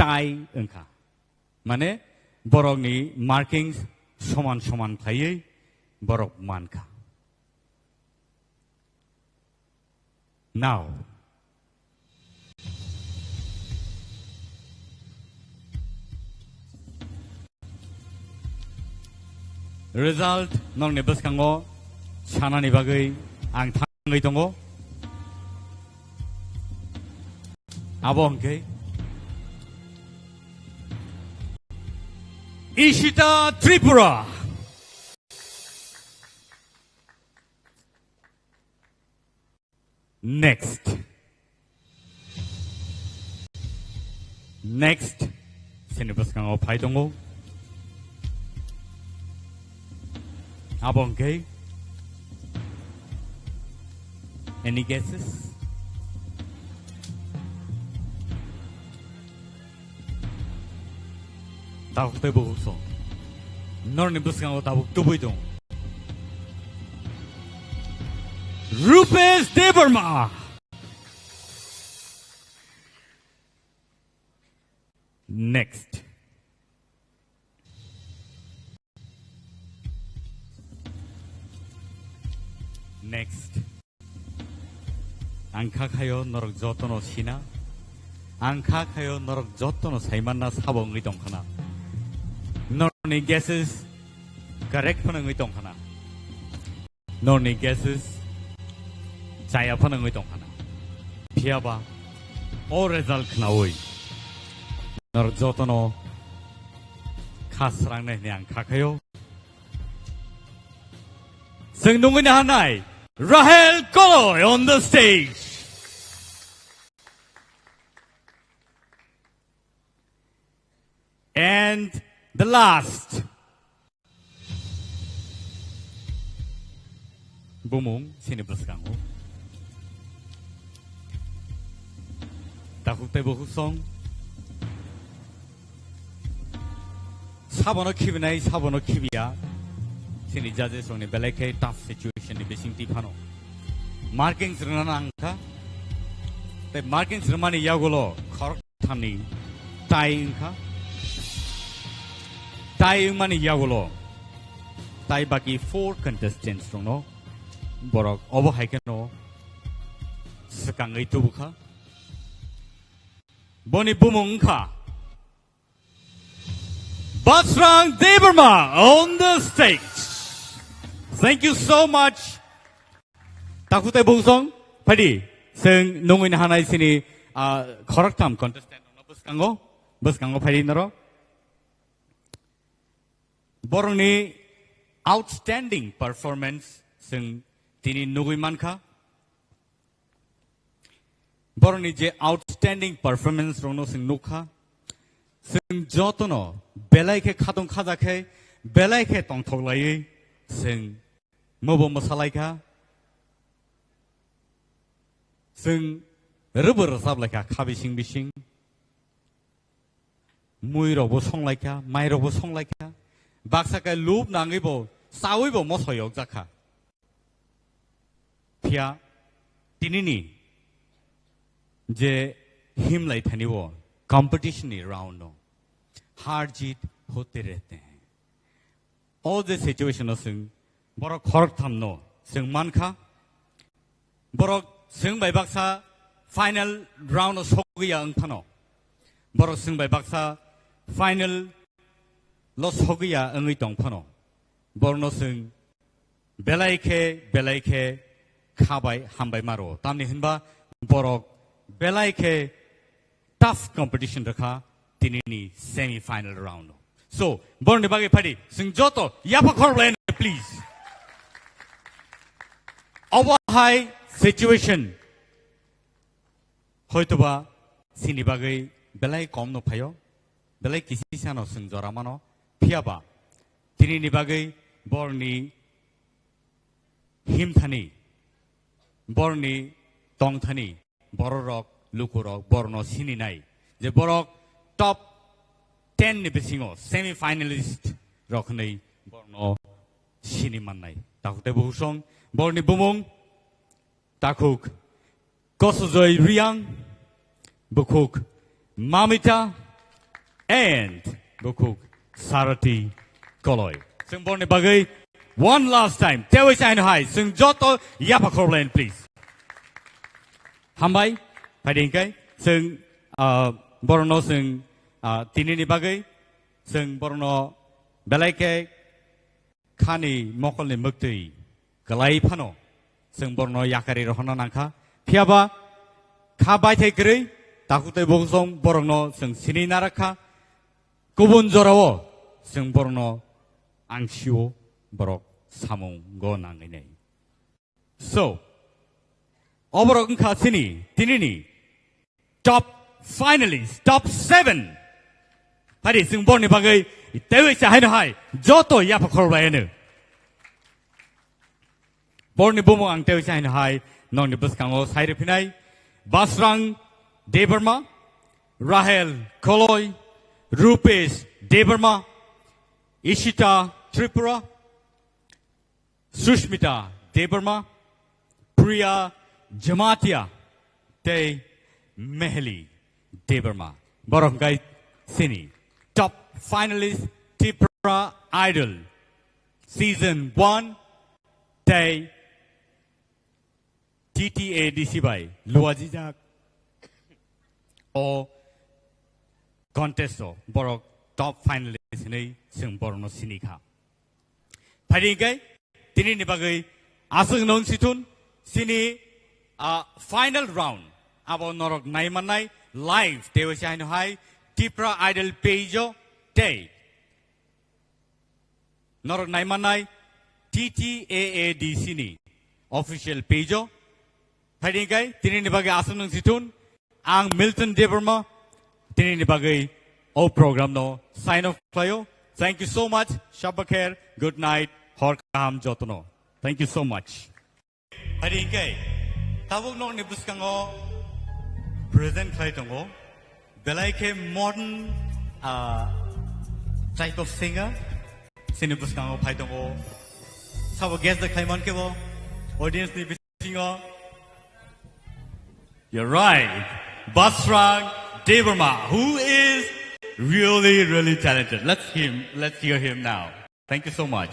tai wngkha. Mane borokni markings soman soman khlaiwi borok mankha. Now. Result nokni bwskango sanani bagwi ang thangwi tongo. Abo hwnkhe Ishita Tripura. Next. Next. Sini bwskango phai tongo. Abo hwnkhe. Any guesses? Tabuk tei bukhuk song. Norni bwskango tabuk tubui tong. Rupesh Debbarma. Next. Next. Ang kha khayo norok jotono sina. Ang kha khayo norok jotono saimanna sabo wngwi tongkhana. Norni guesses correct phano wngwi tongkhana. Norni guesses chaya phano wngwi tongkhana. Phiyaba o result khnaui norok jotono kha srangnai hwnwi ang kha khayo. Chwng nungwi naharnai Rahel Koloi on the stage. And the last. Bumung sini bwskango. Takhuk tei bukhuk song. Sabono khibinai, sabono khibiya. Sini judges rokni belai khe tough situation ni bising twi phano. Markings rwna nang kha. Tei markings rwmani yagulo khorok thamni tie wngkha. Tie wngmani yagulo tai baki four contestants rokno borok obo hai kheno swkangwi tubukha. Boni bumung wngkha Basrang Debbarma on the stage. Thank you so much. Takhuk tei bukhuk song, phaidi, chwng nungwi nahanai sini, ah, khoroktham contestant rokno bwskango, bwskango phaidi norok. Borokni outstanding performance chwng tini nugwi mankha. Borokni je outstanding performance rokno chwng nukha. Chwng jotono belai khe khatung khaja khe, belai khe tongthok laiwi chwng mobo mwsalaikha. Chwng rwbo rwchaplaikha kha bising bising. Muirokbo songlaikha, mairokbo songlaikha. Baksa khe lub nangwibo, chawibo moso yokjakha. Phiya tinini je himlai thani o competition ni round no har jeet hote rehte hain. O je situation o chwng borok khoroktham no chwng mankha. Borok chwng bai baksa final round o sogwi ya wng phano. Borok chwng bai baksa final lo sogwi ya wngwi tong phano. Borokno chwng belai khe, belai khe kha bai hambai maro. Tamni hinba borok belai khe tough competition rwkha tinini semi final round o. So, borokni bagwi phaidi, chwng joto yapha khorok lai, please. Obo hai situation. Hoitoba chini bagwi belai kom no phaio, belai kisisa no chwng jora mano, phiyaba tinini bagwi borni himthani, borni tongthani, bororok, lukurok, borno sininai, je borok top ten ni bisingo semi finalist rok hwnwi borno sini mannai. Takhuk tei bukhuk song, borni bumung, takhuk Kosojoi Riang, bukhuk Mamita, and bukhuk Sarati Koloi. Chwng borni bagwi one last time, tewi chaino hai, chwng joto yapha khorok lain, please. Hambai, phaidi hingkai, chwng, ah, borno chwng, ah, tinini bagwi, chwng borno belai khe khani mokolni mwktwi kwlai phano chwng borokno yakari rohorna nangkha. Phiyaba kha baithai kwrwi takhuk tei bukhuk song borokno chwng sini narakha. Kubun jorao chwng borokno angsio borok samungo nangwi nai. So, oborok wngkha chini tinini top finalist, top seven. Hari chwng borni bagwi tewi cha haino hai joto yapha khorok bai ano. Borni bumung ang tewi cha haino hai nongni bwskango sai rwphinai Basrang Debbarma, Rahel Koloi, Rupesh Debbarma, Ishita Tripura, Sushmita Debbarma, Priya Jamatia, tei Meheli Debbarma. Borok hwnkhe sini top finalist Tipra Idol season one tei T T A D C bai luajijak o contest o borok top finalist hinwi chwng borokno sini kha. Phaidi hingkhe tinini bagwi aswk nung sithun sini, ah, final round abo norok naimannai live tewi se haino hai Tipra Idol page o tei norok naimannai T T A A D C ni official page o. Phaidi hingkhe tinini bagwi aswk nung sithun ang Milton Debbarma tinini bagwi o program no sign off khlaio. Thank you so much. Shabba kher, good night, hor kaham jotono. Thank you so much. Hari hingke tabuk nokni bwskango present khlai tongo belai khe modern, ah, type of singer. Sini bwskango phai tongo sabo guest da khlai mankhe bo audience ni bisingo. You're right. Basrang Debbarma, who is really, really talented. Let's him, let's hear him now. Thank you so much.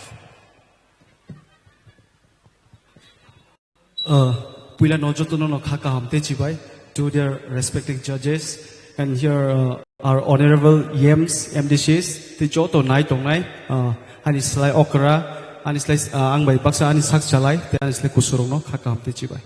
Uh, puila no jotono no kha kaham te chibai to their respective judges, and here, uh, our honorable E Ms, M D Cs, te joto nai tongnai, uh, ani slai okra, ani slai, uh, ang bai baksa ani sak chalai, te ani slai kusurok no kha kaham te chibai.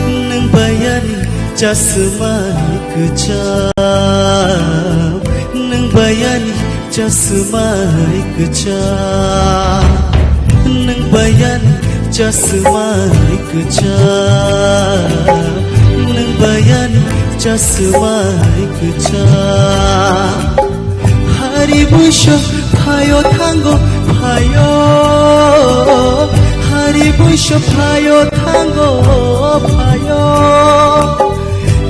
Nwng bayani chasma kwcham, nwng bayani chasma kwcham, nwng bayani chasma kwcham, nwng bayani chasma kwcham. Hari buiso phaio thango phaio, hari buiso phaio thango phaio.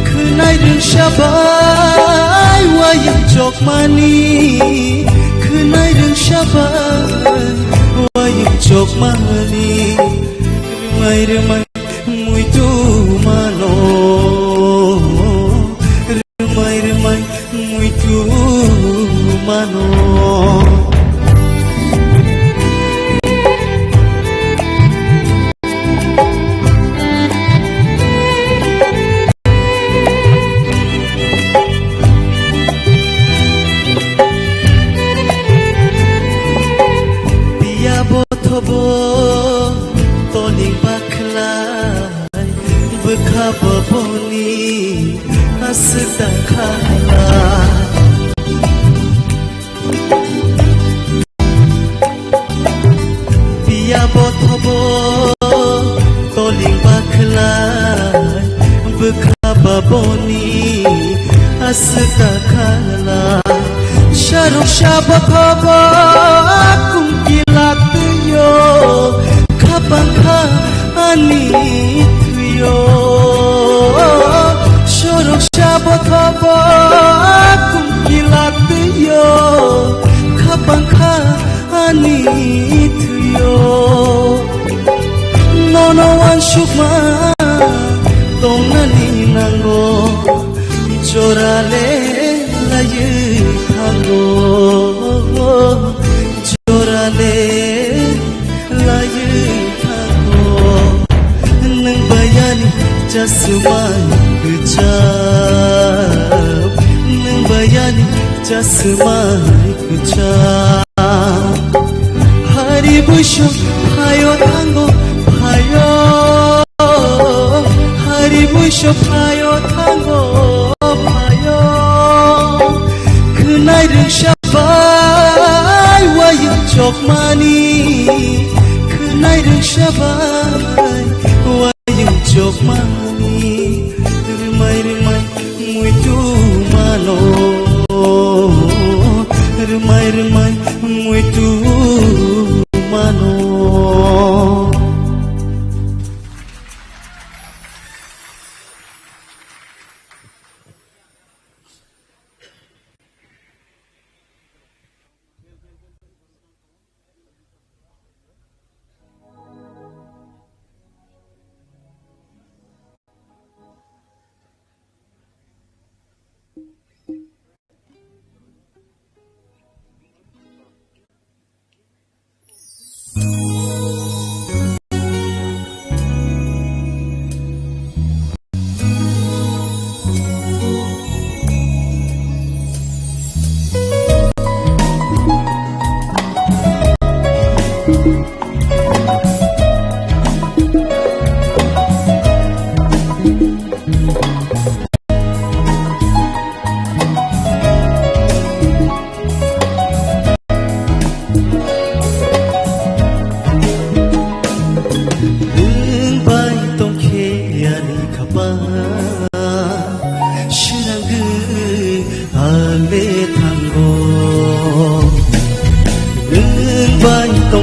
Khwnai rwngsa bai wayung chokmani, khwnai rwngsa bai wayung chokmani. Rwmai rwmai muitu mano, rwmai rwmai muitu mano. Piya bothobo toni bakla. Bwkha boboni aswk da khala. Piya bothobo toli bakhlai. Bwkha boboni aswk da khala. Sarok sa bothobo kumkila twiyo. Khapang kha ani thwiyo. Sorok sa bothobo kumkila twiyo. Khapang kha ani thwiyo. Nono wansukma tongnani nango. Jorale laiwi thango, jorale laiwi thango. Nwng bayani chasma kwcham, nwng bayani chasma kwcham. Hari buiso phaio thango phaio, hari buiso phaio thango phaio. Khwnai rwngsa bai wayung chokmani, khwnai rwngsa bai wayung chokmani. Rwmai rwmai muitu mano, rwmai rwmai muitu mano.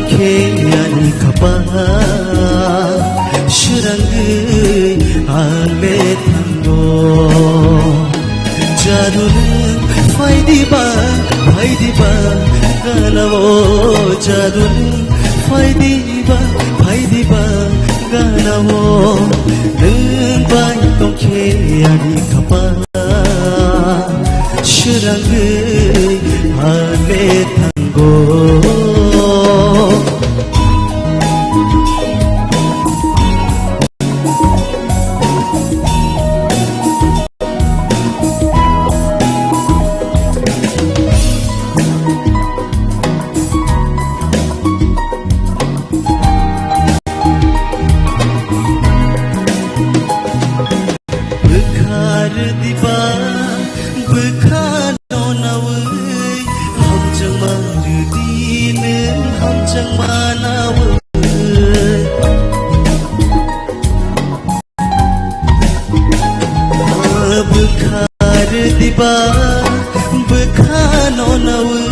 Khe ani khapal srangwi ang le thango. Jadu nwng phai diba, phai diba, gana o. Jadu nwng phai diba, phai diba, gana o. Nwng bai tong khe ani khapal srangwi ang le thango. Bwkha rwdiba, bwkha no nawi, hamjakma rwdi nwng hamjakma nawi. Bwkha rwdiba, bwkha no nawi,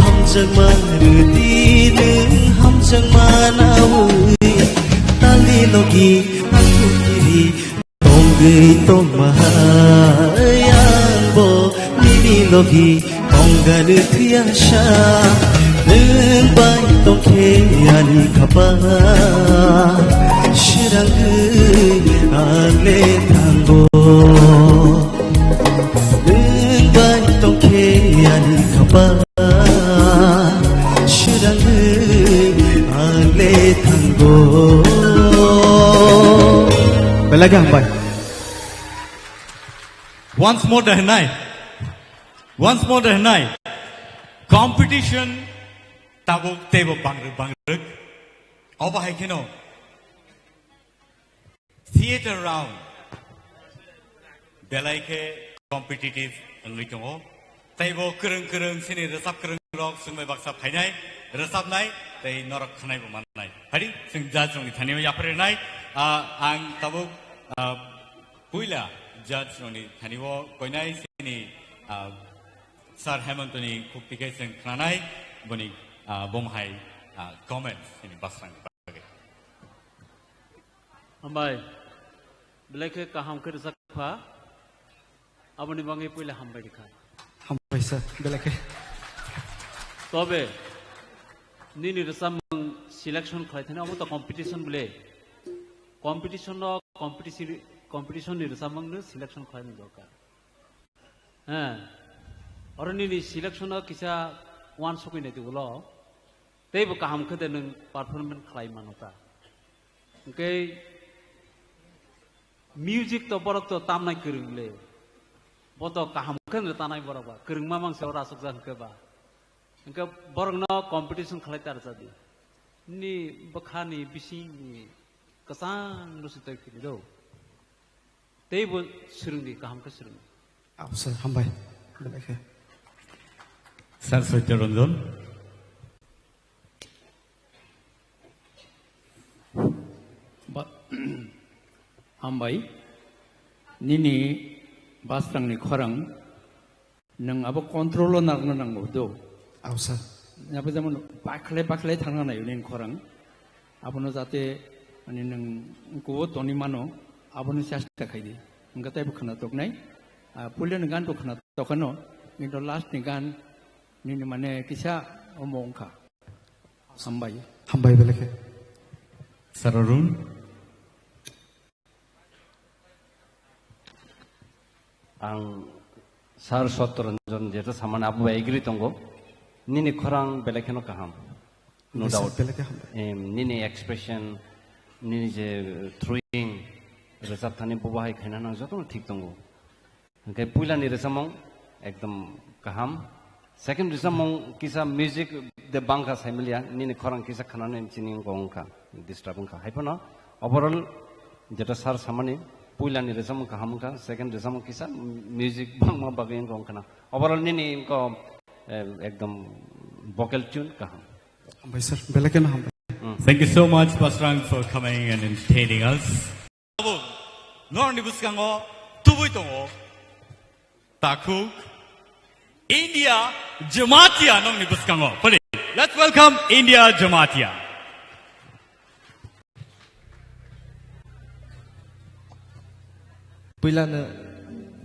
hamjakma rwdi nwng hamjakma nawi. Tali logi aku kiri tongwi tongma hai ang bo nini logi tongani thwiya sa. Nwng bai tongkhe ani khapal srangwi ang le thango. Nwng bai tongkhe ani khapal srangwi ang le thango. Belai khe hambai. Once more da hwnai. Once more da hwnai. Competition tabuk teibo bangrwk bangrwk. Obo hai kheno theater round belai khe competitive wngwi tongo. Teibo kwrwng kwrwng chini rwchap kwrwng rok chwngbai baksa phainai, rwchapnai tei norok khwnaibo mannai. Phadi chwng judge rokni thani o yapharwi rwnai. Ah, ang tabuk, ah, puila judge rokni thani o koinai chini, ah, Sir Hemantoni khukti khe chwng khnanai, boni, ah, bomhai, ah, comments chini basrang bagwi. Hambai. Belai khe kaham khe rwchap kha. Aboni bagwi puila hambai rwkha. Hambai sir, belai khe. Tobe, nini rwchapmung selection khlai thani omo to competition bole. Competition no competition, competition ni rwchapmung no selection khlai ni dorkar. He. Oro nini selection o kisa uansukwi nai di ulo. Teibo kaham khe de nwng performance khlai mano ta. Hwnkhe music to borok to tamnai kwrwng le. Bo to kaham khe no tanai borok ba. Kwrwngma mangsa oro aswkjak hwnkhe ba. Hwnkhe borokno competition khlai ta rwchadi. Nini bwkhani bisingni kwchang no se tei phini do. Teibo swrwngdi, kaham khe swrwngdi. Aw, sir, hambai. Belai khe. Sir Satya Ranjan. Ba-, hambai. Nini basrangni khorang nwng abo control o narwkna nango do. Aw, sir. Abo jemon bakhlai bakhlai thangna naio nini khorang. Abono jate, mane, nwng kubo toni mano, abono chesta khai di. Hwnkhe teibo khwna toknai. Ah, puilani gan bo khwna tokhano, kintu last ni gan nini, mane, kisa omo wngkha. Hambai. Hambai belai khe. Sir Arun. Ang Sir Satya Ranjan jeto samani abo bai agree tongo. Nini khorang belai kheno kaham. No doubt. Belai khe hambai. Em, nini expression, nini je throwing, rwchap thani bo bahai khaina nang jotono thik tongo. Hwnkhe puilani rwchapmung ekdom kaham. Second rwchapmung kisa music de bangkha saimiliya, nini khorang kisa khanani chini wngkha, wngkha, disturb wngkha. Haiphano overall jeto sir samani puilani rwchapmung kaham wngkha, second rwchapmung kisa music bangma bagwi wngkha, wngkha na. Overall nini wngkha, eh, ekdam vocal tune kaham. Hambai sir, belai kheno hambai. Mm. Thank you so much, Basrang, for coming and entertaining us. Norokni bwskango tubui tongo. Takhuk. India Jamatia nokni bwskango. Pwdi. Let's welcome India Jamatia. Puilano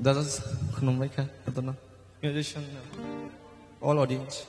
judges khwnwi kha, jotono musician, all audience.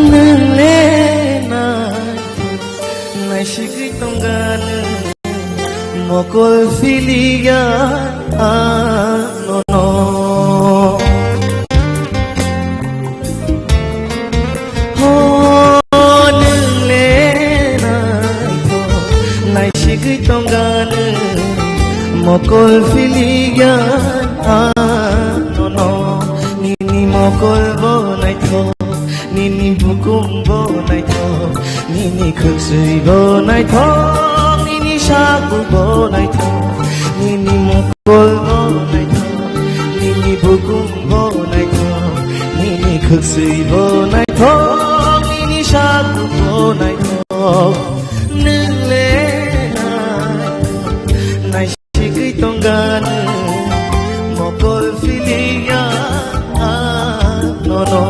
Nwng le nai, naisigwi tongganw. Mokol philiya anono. Ho nwng le naithok, naisigwi tongganw. Mokol philiya anono. Nini mokol bo naithok. Nini bukum bo naithok, nini khwksui bo naithok, nini saku bo naithok, nini mokol bo naithok, nini bukum bo naithok, nini khwksui bo naithok, nini saku bo naithok. Nwng le nai, nai Sigwi tongganw mokol philiya anono.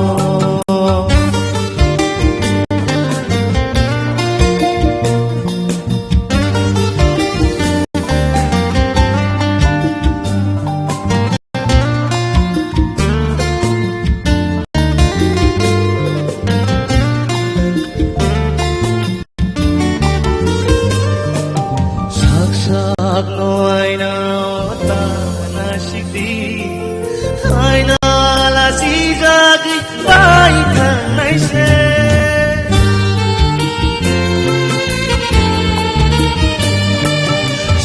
Sak sak no aina o ta na sikdi. Aina la si jagi bai thangnai se.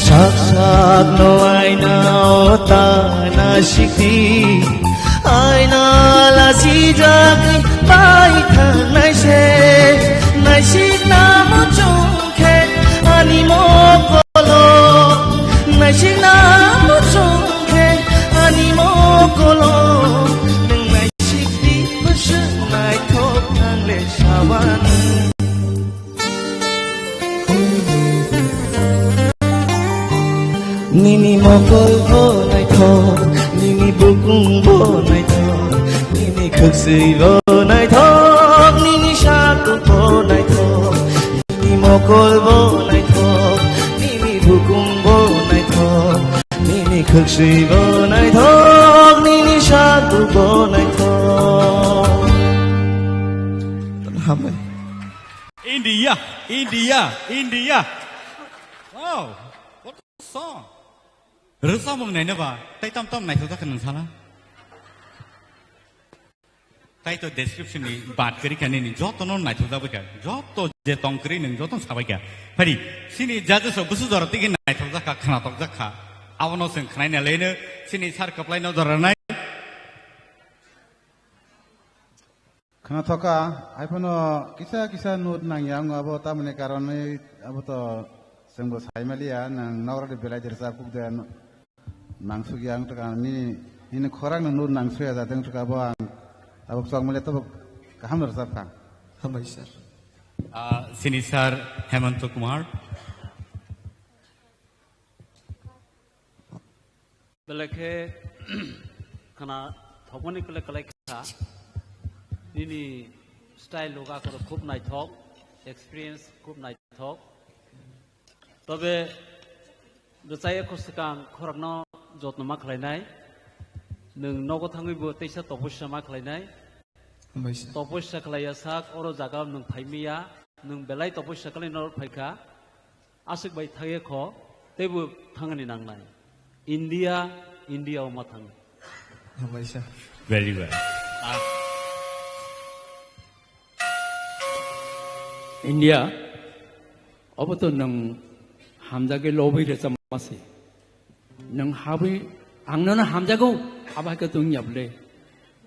Sak sak no aina o ta na sikdi. Aina la si jagi bai thangnai se. Naisik na muchung khe ani mokolo, naisik na muchung khe ani mokolo, nwng naisik di bwswk naithok ang le sawan. Nini mokol bo naithok, nini bukung bo naithok, nini khwksui bo naithok, nini saku bo naithok. Nini mokol bo naithok, nini bukung bo naithok, nini khwksui bo naithok, nini saku bo naithok. Hambai. India, India, India. Wow, what a song. Rwchapmung naina ba, tai tam tam naithok jak kha nwng sala. Tai to description ni bat kwrwi kha nini joto no naithok jak bai kha. Joto je tong kwrwi nwng joto no sabai kha. Phari, sini judges rok bwswk jora tigi naithok jak kha, khnatok jak kha. Abono chwng khnaina leno, sini sir kwplai no jora nai. Khna thoka, haiphano kisa kisa note nangya wngo abo tamoni karonwi abo to chwngbo saimaliya, nwng nokrokni belai de rwchap kuk de no-, nangsukya wng tongkha, nini, nini khorang no note nangsuya jateng tongkha abo ang tabuk chokmaliya tabuk kaham no rwchap kha. Hambai sir. Ah, sini sir Hemanta Kumar. Belai khe khna thokmani kwlai kwlai kha. Nini style loga khoro khub naithok, experience khub naithok. Tobe rwchaya kho swkang khorokno jotno ma khlainai. Nwng nogo thangwi bo teisa topossa ma khlainai. Hambai sir. Topossa khlaiya sak oro jaga nwng phaimiya, nwng belai topossa khlaina phaikha. Aswk bai thangya kho, teibo thangni nangnai. India, India o ma thang. Hambai sir. Very well. Ah. India, obo to nwng hamjagwi lobwi rwchapma se. Nwng habwi ang nono hamjago, abo hai khe to wngya bwle.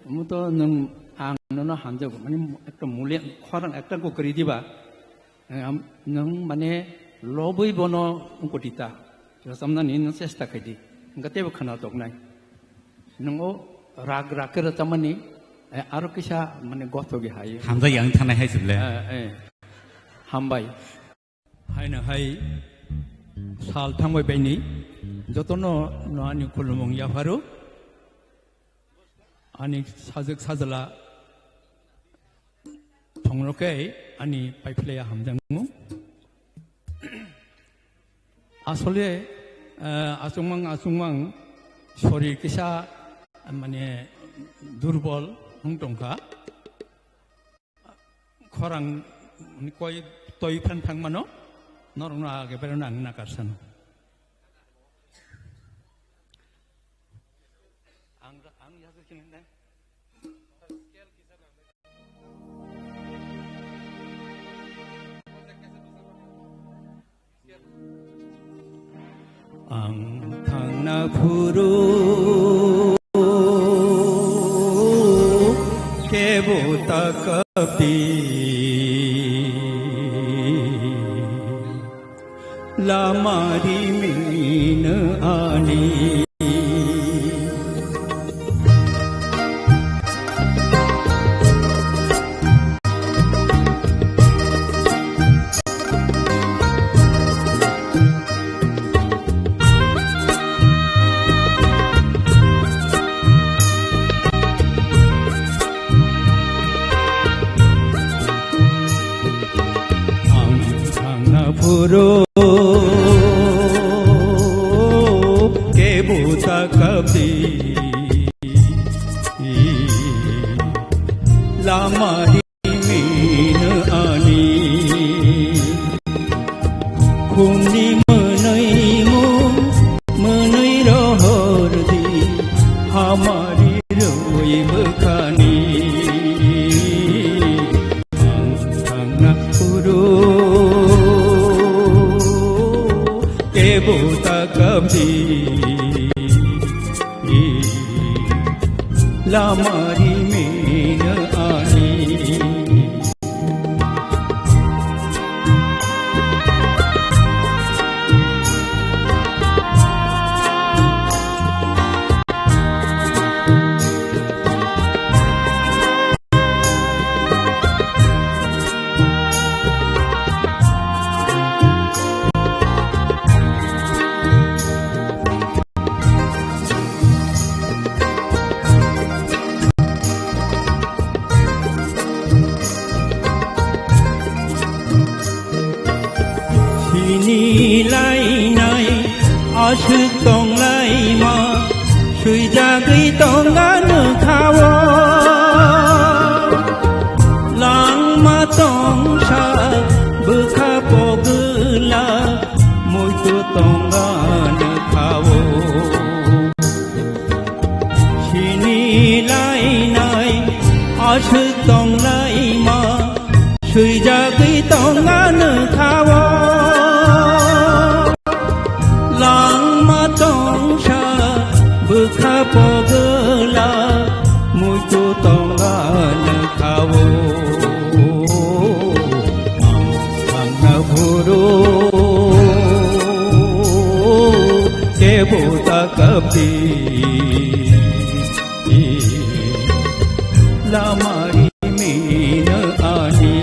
Omo to nwng ang nono hamjago, mane ekta mule khorang ekta kwrwi diba. Nwng mane lobwi bono wngkotita rwchapnani nwng chesta khaidi, hwnkhe teibo khwnathoknai. Nwng o rag rag khe rwchapmani, eh, aro kisa mane gothogwi hai. Hamjak yang thanai hai se bwle. Eh, eh. Hambai. Haino hai sal thangbai baini jotono no ani khulumung yapharo. Ani sajwk sajla thongno khe ani paiphlaiya hamjakmung. Asole, eh, achukmang achukmang sorir kisa, mane, durbol wng tongkha. Khorang ni koi toi phan thangmano, norokno age berano ang nakar sano. Ang, ang yago kini dai. Ang thangna phuru kebo ta kapdi, lama rimino ani. Ang thangna phuru kebo ta kapdi, lama rimino ani. Khumni mwnwi mung mwnwi rohor di, hamari rwi bwkhani. Ang thangna phuru kebo ta kapdi, lama rimino ani. Sini lainai aswk tong laima, swijagwi tong ano kha-o. Langma tongsa bwkha pogwla, muitu tong ano kha-o. Sini lainai aswk tong laima, swijagwi tong ano kha-o. Langma tongsa bwkha pogwla, muitu tong ano kha-o. Ang thangna phuru kebo ta kapdi, lama rimino ani.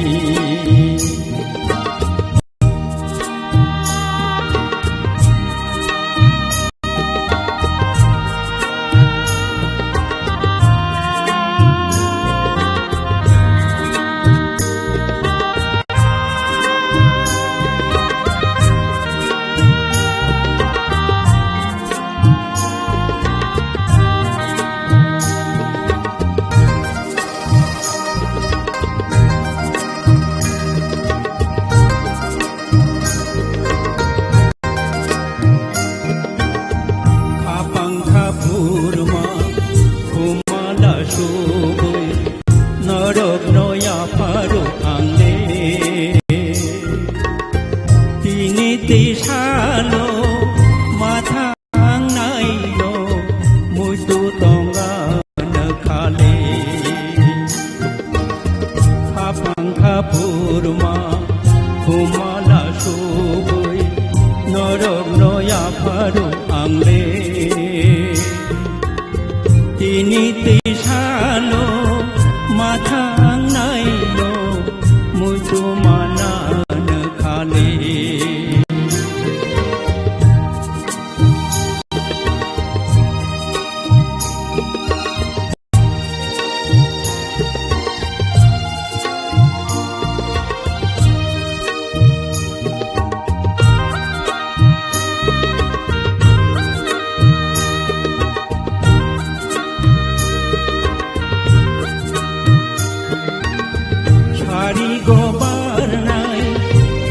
Sari gobarnai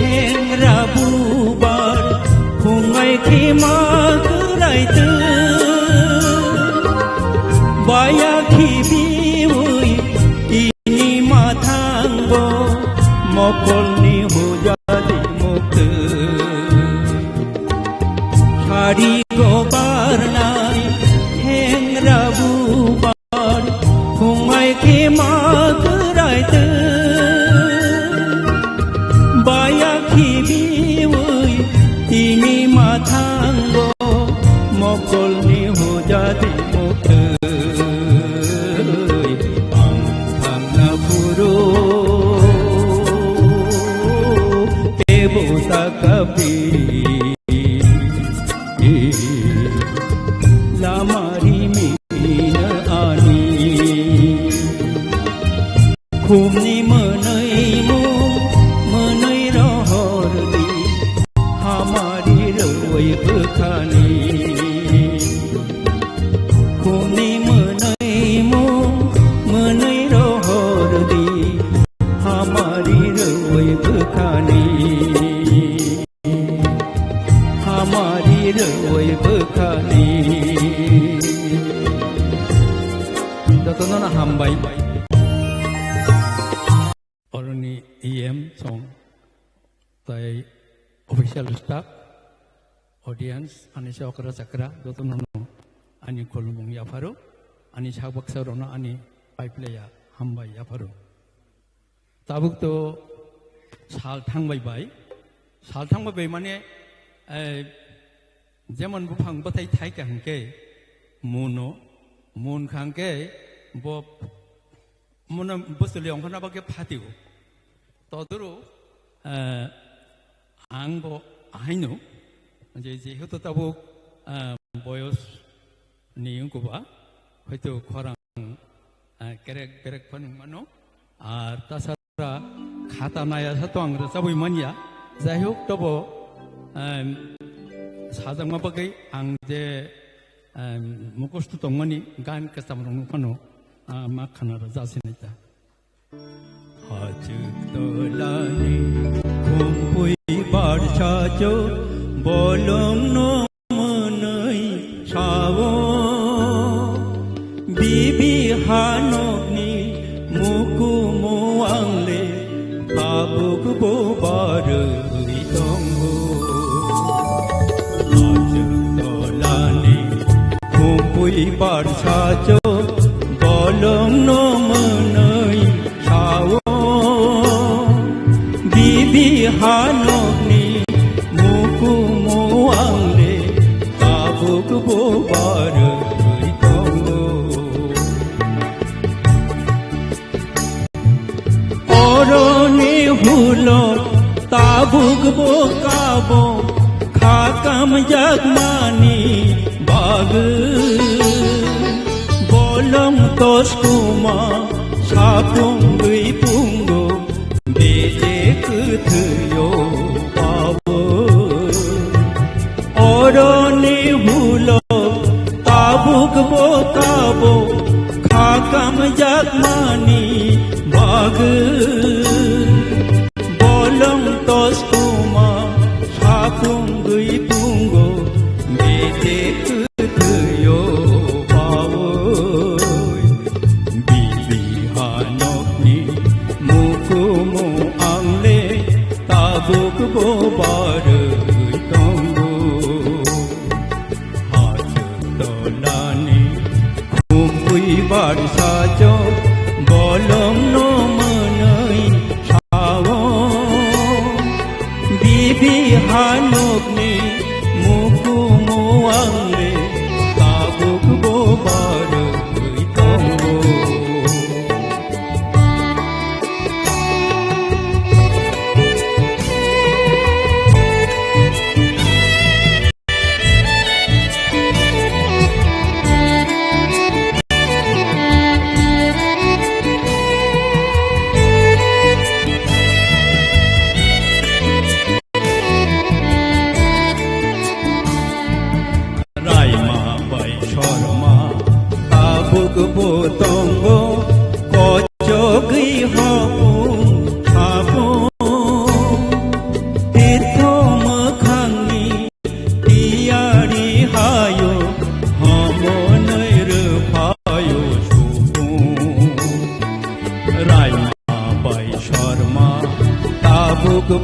hengra bubar, phungai khima kwrai twi. Baya khibiwi tini mathango, mokolni hujadi muktwi. Sari gobarnai hengra bubar, phungai khima kwrai twi. Baya khibiwi tini mathango, mokolni hujadi muktwi. Ang thangna phuru kebo ta kapi. Lamari mina ani. Khumni mwnwi mu, mwnwi rohor di, hamari rwui bwkhani. Khumni mwnwi mu, mwnwi rohor di, hamari rwui bwkhani. Hamari rwui bwkhani. Jotono no hambai. Oroni E M song tai official staff, audience, ani se okra chakra, jotono no ani khulumung yapharo, ani sak baksa rono ani paiplaya hambai yapharo. Tabuk to sal thangbai bai. Sal thangbai bai mane, eh, jemon buphang bwthai thai ka hwnkhe muno, mun kha hwnkhe bo, muno bwswli ongkhorna bagwi phatio. Todoro, eh, ang bo ahaino, je, jehetu tabuk, eh, boyos ni wngkha ba, hoito khorang, eh, kerek berek phano wngmano. Ar tasara khata naya sa to ang rwchabwi manya. Jai hok, tobo, em, sajakma bagwi ang je, em, mukhusto tongmani gan kwcham rokno phano, ah, ma khana rwja sinai ta. Hachwk tolani khumpui barsa cho bolongno mwnwi sao. Bibi hanokni mukumu angle tabuk bo barwi tongo. Hachwk tolani khumpui barsa cho bolongno mwnwi sao. Bibi hanokni mukumu angle tabuk bo barwi tongo. Oroni hulo tabuk bo kabo khakam jakmani bagwi. Bolong toskuma sapung gwi pungo bete kwthwio bao. Oroni hulo tabuk bo kabo khakam jakmani bagwi. Bolong toskuma sapung gwi pungo bete kwthwio bawi. Bibi hanokni mukumu angle tabuk bo barwi tongo. Hachwk tolani khumpui barsa cho bolongno mwnwi sao. Bibi hanokni mukumu angle tabuk bo barwi tongo.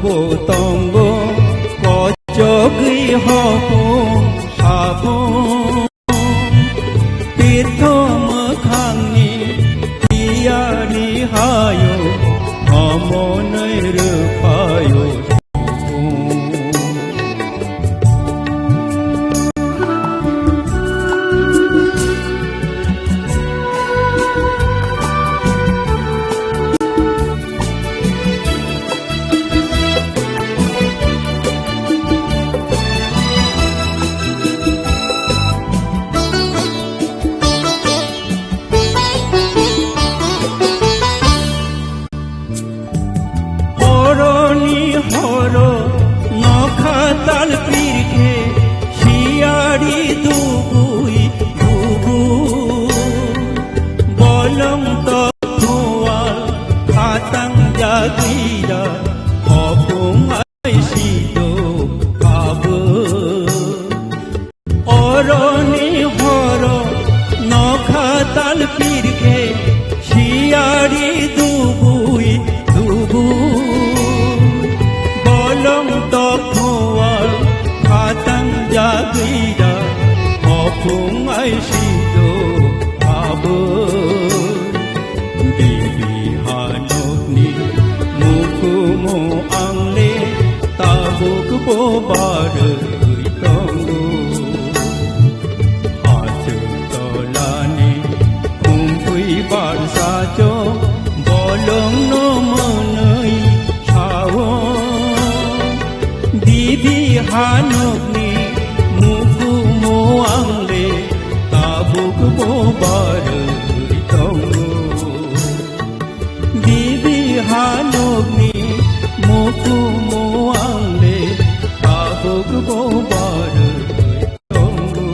bo tongo, kochogwi hopung hapung. Tirtho mwkhangni tiyari hayo, omonwi rwphayo. Horoni horo nokha tal pirkhe siyari dubui dubu. Bolong tokhual khatang jagira hopung ai sido kabo. Oroni horo nokha tal pirkhe siyari dubui dubu. Bolong tokhual khatang jagira hopung ai sido abo. Bibi hanokni mukumu angle tabuk bo barwi tongo. Hachuk tolani khumkhui barsa cho bolongno mwnwi sao. Bibi hanokni mukumu angle tabuk bo barwi tongo. Bibi hanokni mukumu angle tabuk bo barwi tongo.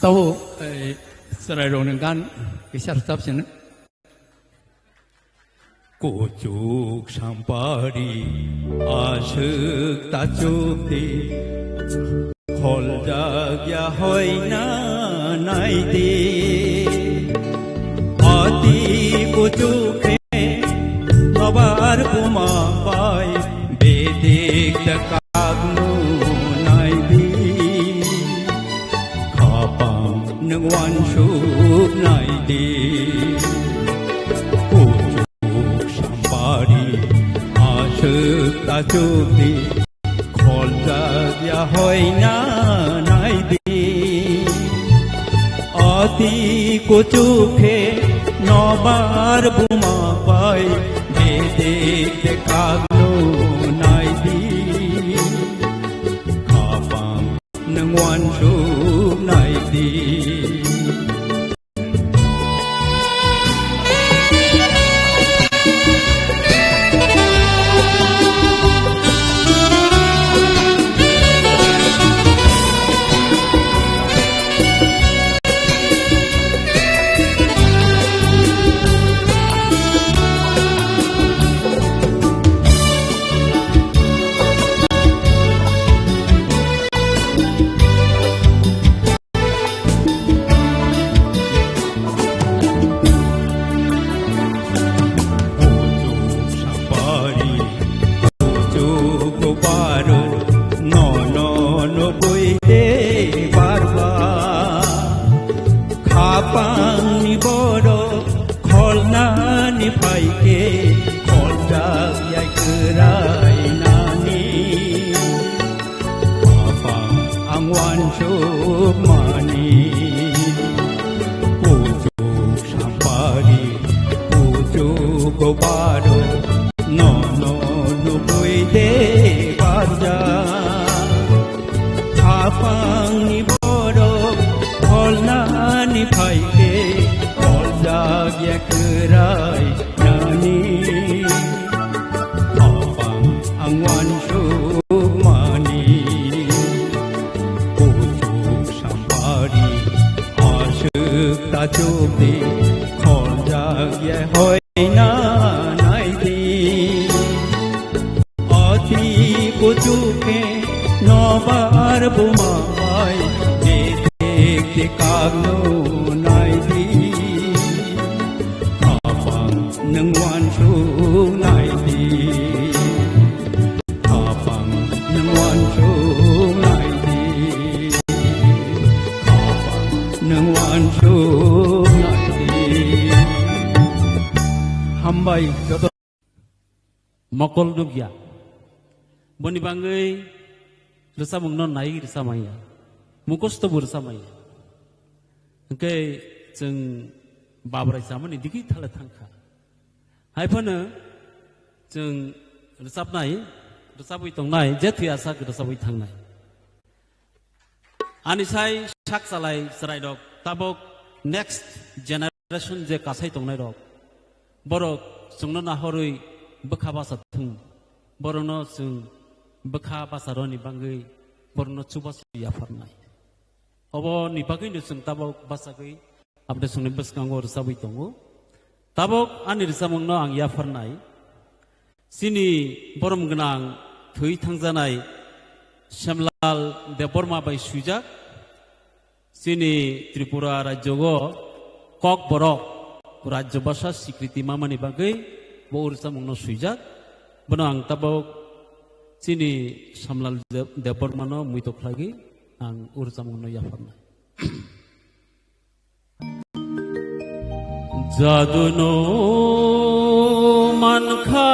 Tabo, eh, chwrairokni gan kisa rwchap sino. Kuchuk sampari aswk tachuk di, kholjak ya hoina nai di. Ati kuchuk khe nobar buma bai bedik da kagnu nai di. Khapang nwng uansuk nai di. Kuchuk sampari aswk tachuk di, kholjak ya hoina nai di. Ati kuchuk khe nobar buma bai bedik de kagnu nai di. Khapang nwng uansuk nai di. Kuchuk sampari, kuchuk baro, nono nugwi de barba. Khapangni borok kholnani phaikhe, kholjak ya kwrai nani. Khapang ang uansuk mani. Kuchuk sampari, kuchuk baro, nono nugwi de barja. Khapangni borok kholnani phaikhe, kholjak ya kwrai nani. Khapang ang uansuk mani. Kuchuk sampari aswk tachuk di, kholjak ya hoina nai di. Ati kuchuk khe nobar buma bai bedik de ka Anju nai. Hambai joto. Mokol nukya. Boni bangwi rwchapmungno nai rwchapmaya. Mukosto bo rwchapmaya. Hwnkhe chwng babrai chamani digi thale thangkha. Haiphano chwng rwchapnai, rwchapwi tongnai, je thwi asak rwchapwi thangnai. Ani sai sak chalai chwrairok tabok next generation je kasai tongnairok, borok chwngno nahorwi bwkha bacha thung, borokno chwng bwkha bacharoni bangwi borokno chubachu yapharnai. Oboni bagwino chwng tabok bachagwi Aboni songni bwskango rwchabwi tongo. Tabok ani rwchapmungno ang yapharnai. Chini borom gwnang thwi thangjanai Semlal Debbarma bai swijak. Chini Tripura rajyogo Kokborok rajyo bhasha sikriti mamani bagwi bo rwchapmungno swijak. Bono ang tabok chini Semlal Deb-, Debbarmano muito khlaiwi ang rwchapmungno yapharnai. Jaduno mankha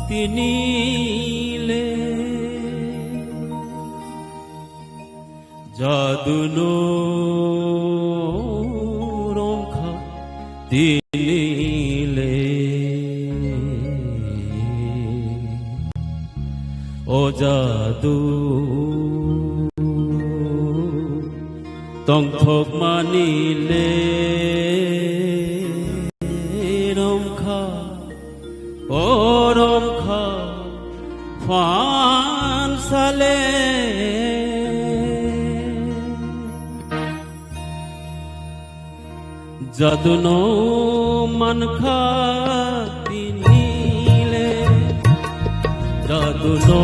tinile, jaduno romkha tinile. O jadu tongthokmani le romkha, o romkha phansale. Jaduno mankha tinile, jaduno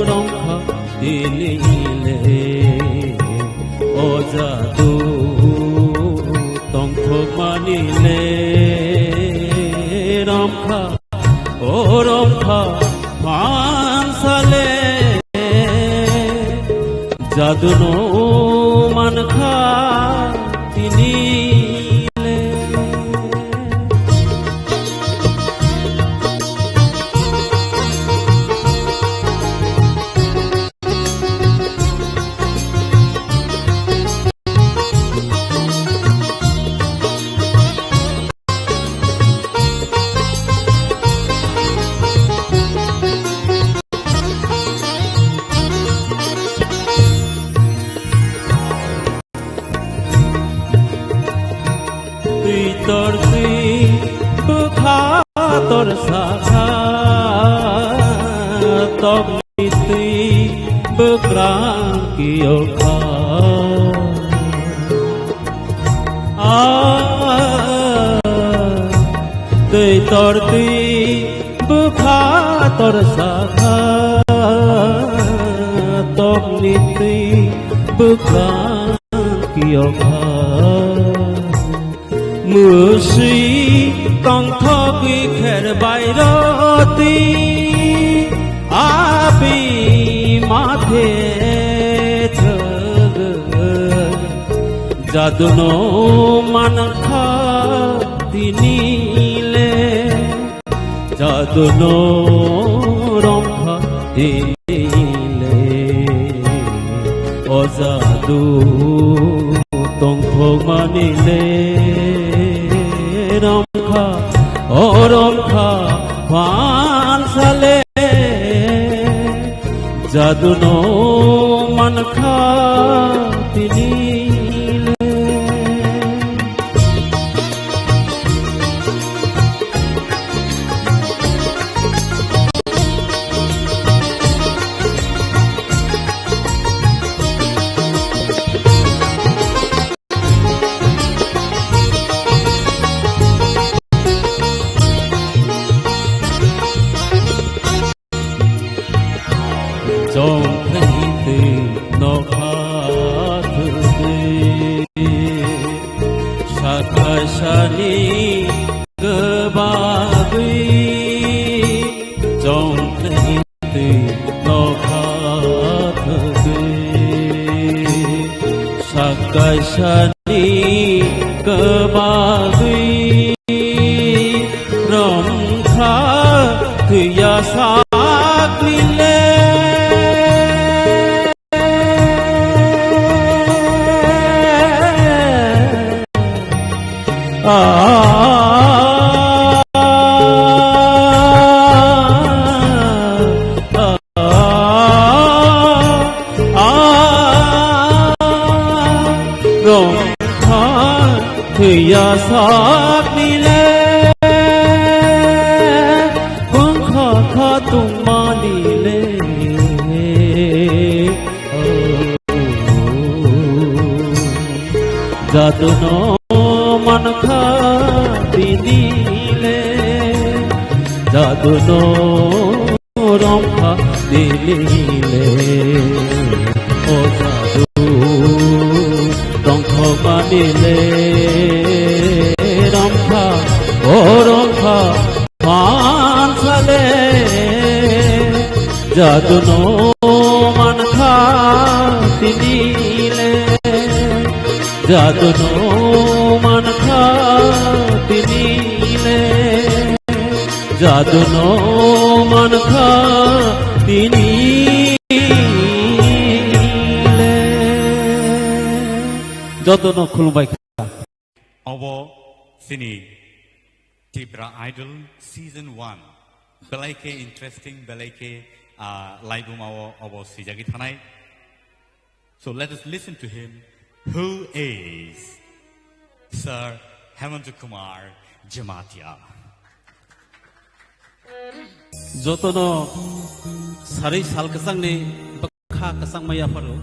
romkha tinile, o jadu tongthokmani le romkha. O romkha phansale, jaduno mankha tinile. Twi tor twi bwkha tor sakha, tokni twi bwkrang kiyokha. A, twi tor twi bwkha tor sakha, tokni twi bwkrang kiyokha. Mwswi tongthogwi kher bai roti, abi mathe thwgwi. Jaduno mankha tinile, jaduno romkha tinile, o jadu tongthokmani le romkha, o romkha phansale. Jaduno mankha tinile. Chongkhaitwi nokha thwgwi, sakha sani kwbagwi. Chongkhaitwi nokha thwgwi, Kaisani kwbagwi romkha twiya sakni le. Romkha thwiya sakni le, bwkha kha tongmani le. Jaduno mankha tini le, jaduno romkha tini le. O jadu romkha mani le, romkha, o romkha, Phansale jaduno mankha tini le, jaduno mankha tini le, jaduno mankha tini le. Jotono khulumbai kha. Obo chini Tipra Idol Season one. Belai khe interesting, belai khe, ah, laibuma o obo swijagwi thanai. So let us listen to him, who is Sir Hemanta Kumar Jamatia. Jotono sari sal kwchangni bwkha kwchangma yapharo.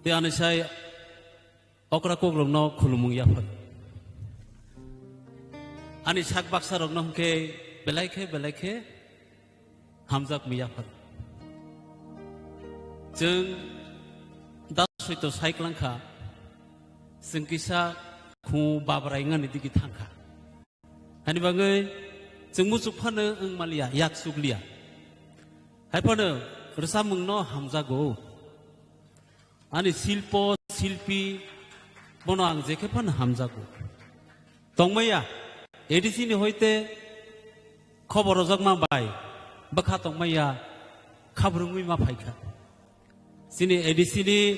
Tei ani sai okra kokrokno khulumung yaphar. Ani sak baksa rokno hwnkhe belai khe, belai khe hamjakmung yaphar. Chwng da soito sai kwlangkha, chwng kisa khu babrai wngani digi thangkha. Hani bagwi chwng muchuk phano wng maliya, yak chukliya. Hai phano rwchapmungno hamjago. Ani silpo, silpi, bono ang jekhe phano hamjago. Tongmaya, A D C ni hoite khobor rojakma bai bwkha tongmaya, khabrwngwi ma phaikha. Chini A D C ni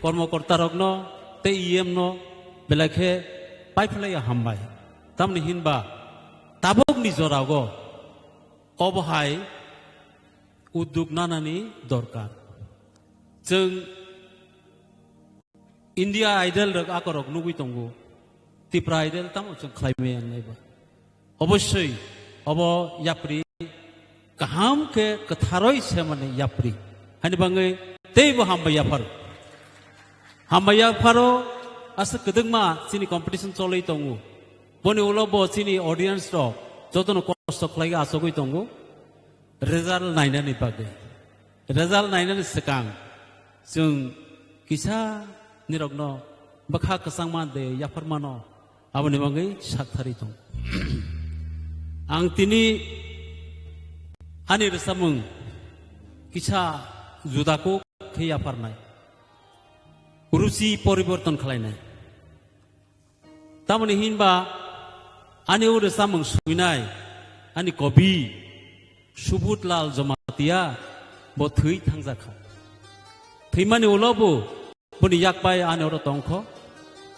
kormokorta rokno tei E M no belai khe paiphlaiya hambai. Tamni hinba tabukni jorao obo hai udduk nanani dorkar. Chwng India Idol rok akorok nugwi tongo, Tipra Idol tamo chwng khlai maya wngnai ba. Obosoi obo yapri kaham khe kwtharoi semani yapri. Hani bangwi teibo hambai yapharo. Hambai yapharo aswk kwdwkma chini competition cholwi tongo. Boni ulo bo chini audience rok jotono kosto khlaiwi achugwi tongo. Result nainani bagwi. Result nainani swkang chwng kisa nirokno bwkha kwchangma de yapharmano aboni bagwi saktharwi tong. Ang tini ani rwchapmung kisa juda kuk khe yapharnai. Ruchi poriborton khlainai. Tamoni hinba ani uro samung suinai ani kobi Subudh Lal Jamatia bo thwi thangjakha. Thwimani ulo bo boni yakpai ani oro tongkho.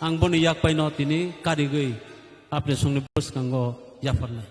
Ang boni yakpai no tini karigwi apni songni bwskango yapharnai.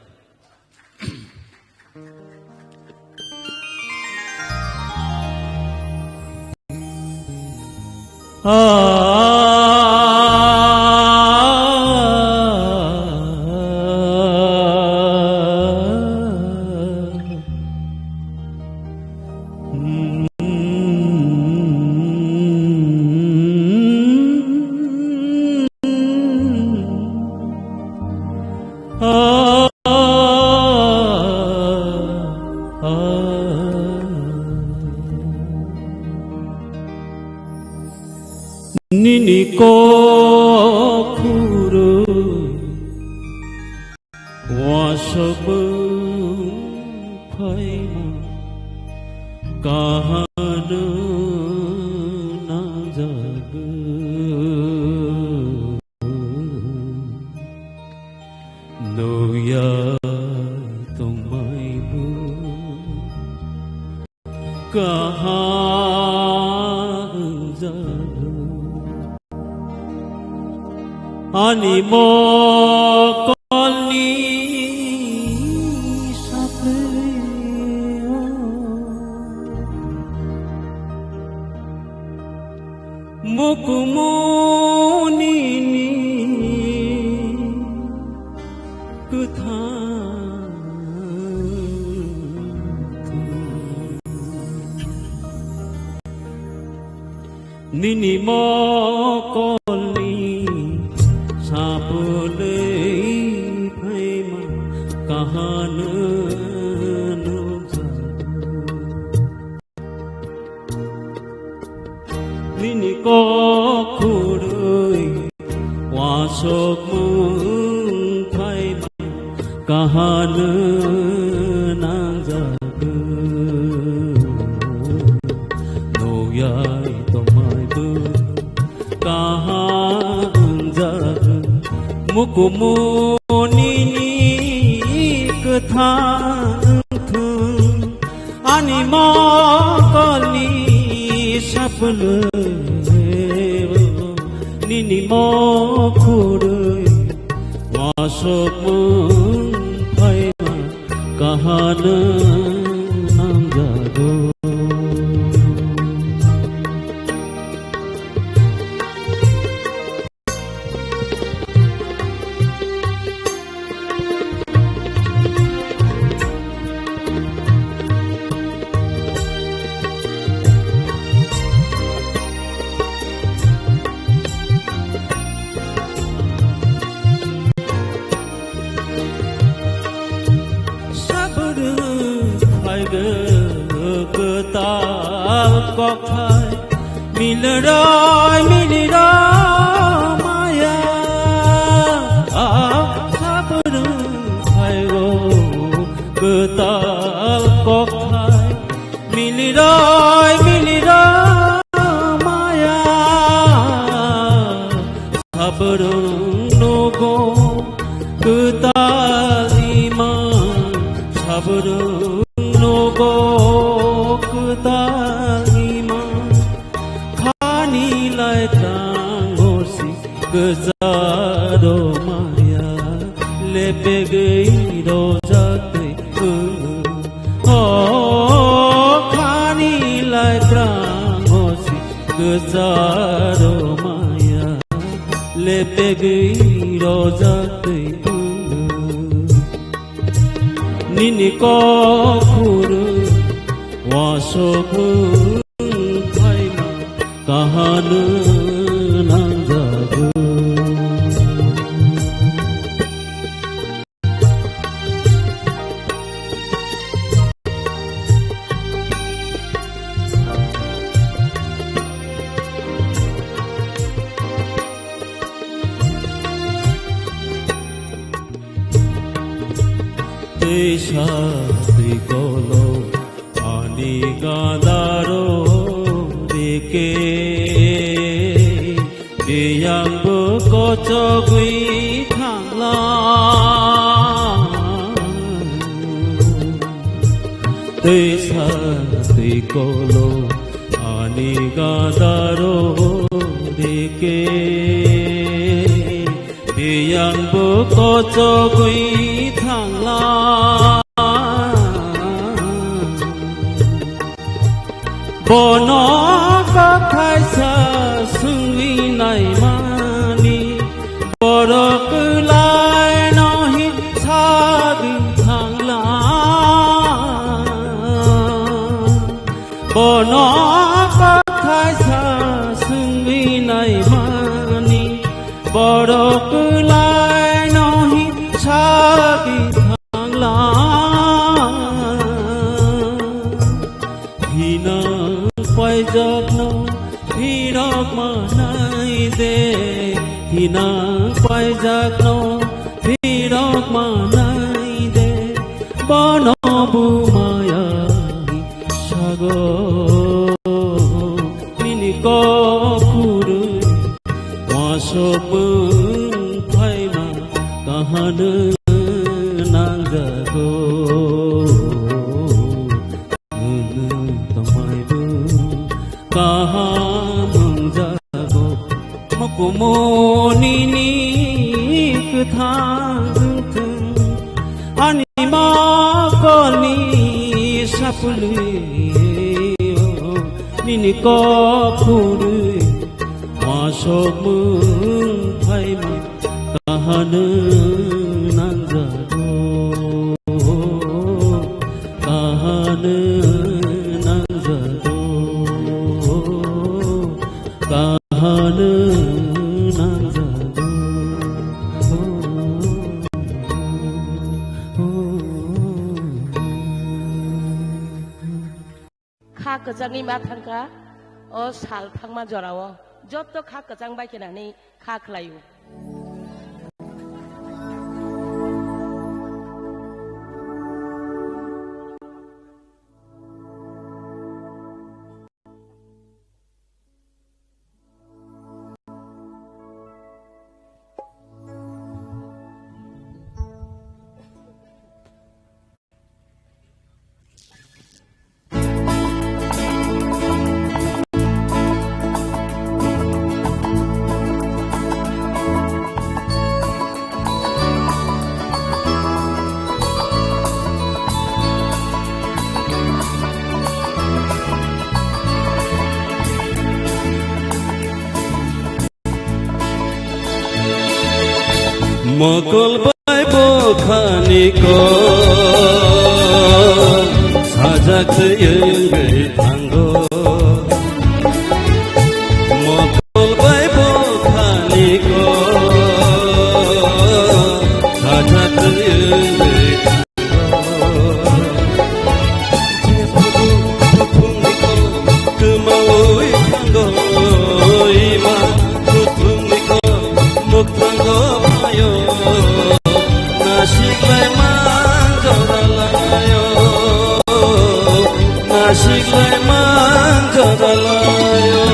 Nini kokhuru wasabung phaima kahano najagwi. Ani mokolni sapleo mukumunini kwthang nini mokolni sapulwi phaima kahano nukjago. Nini kok khurwi wasok mung phaima kahano nangjago. Noyai tongmai bo kaham wngjago. Mukumunini kwthang thung ani mokolni sapulwi nini mokhorwi wasok mung phaima kahano nangjago. Sabrwng phaigo kwtal kokthai, milroi milroi maya. Sabrwng phaigo kwtal kokthai, milroi milroi maya. Sabrwng nogo kwtal ima, sabrwng nogo kwtal ima. Khani lai tango si kwcharo maya, lepegwi rojak twi phungo. O khani lai prango si kwcharo maya, lepegwi rojak twi phungo. Nini kok khurwi wasok mung phaima kahano nangjago. Twisa twi kolo ani gadaro rike, biyangbo kochogwi thangla. Twisa twi kolo ani gadaro rike, biyangbo kochogwi thangla. Bono kok thaisa swngwi naimani, borok kwlaino hi sagwi thangla. Bono kok thaisa swngwi naimani, borok kwlaino hi sagwi thangla. Hinang paijakno phirok manai de, hinang paijakno phirok manai de, bono bumaya sago. Nini kok khurwi wasok mung phaima kahano nangjago. Nwng tongmaibo kaham wngjago. Kumuni ni kwthang wngthung, ani mokolni sapulwi, nini kok phurwi, masok mung phaima kahano nangjago, kahano nangjago. Kahano nangjago. Kha kwchangni ma thangkha, o sal thangma jorao joto kha kwchang bai khe nani kha khlaio. Mokol bai bokhani kok sajak twi wngwi thango. Mokol bai bokhani kok sajak twi wngwi thango. Jephuru buphungni kok kwmawi thango, ima buphungni kok mukthango phaio. Nasiklai manjoralaio, nasiklai manjoralaio.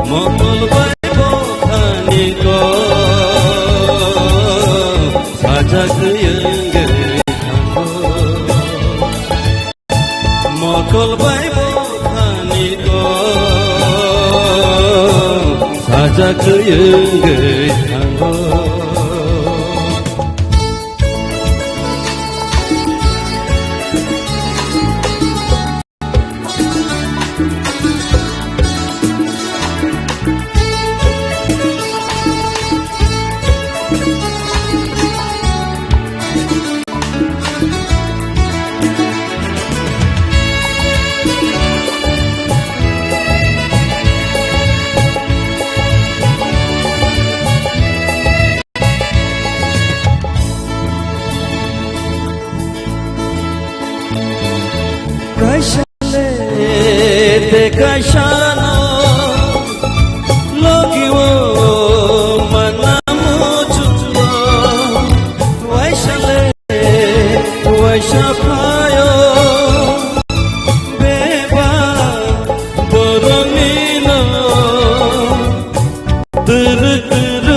Mokol bai bokhani kok sajak wngwi thango. Mokol bai bokhani kok sajak wngwi thango. Kaisa le te kaisa no logi o manna muchungo, waisa le waisa phaio beba boroni no. Twrwk twrwk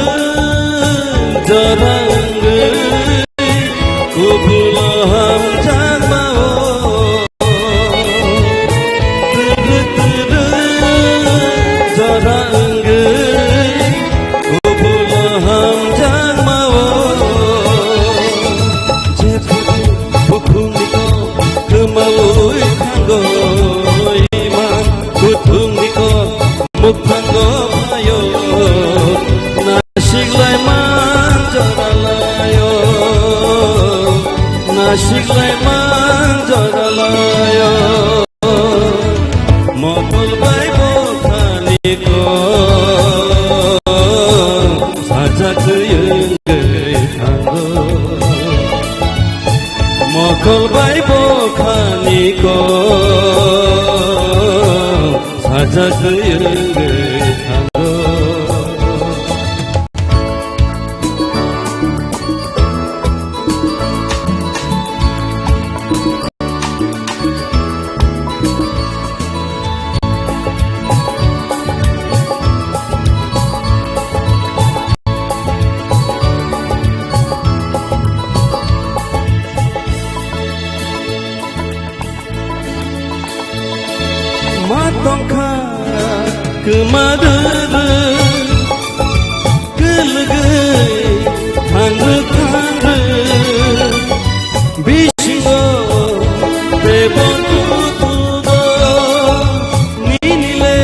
jora wngwi kubulo hamjakma o. Twrwk twrwk jora wngwi kubulo hamjakma o. Jephuru bukhungni kok kwmawi thango, ima kuthungni kok mukthango phaio. Nasiklai manjoralaio, nasiklai manjoralaio. Mokol bai bokhani kok sajak wngwi thango. Mokol bai bokhani kok sajak wngwi thango. Ma tongkha Kwmadwrwk kwlwgwi thangrwk thangrwk bisingo teibo tubugo ninile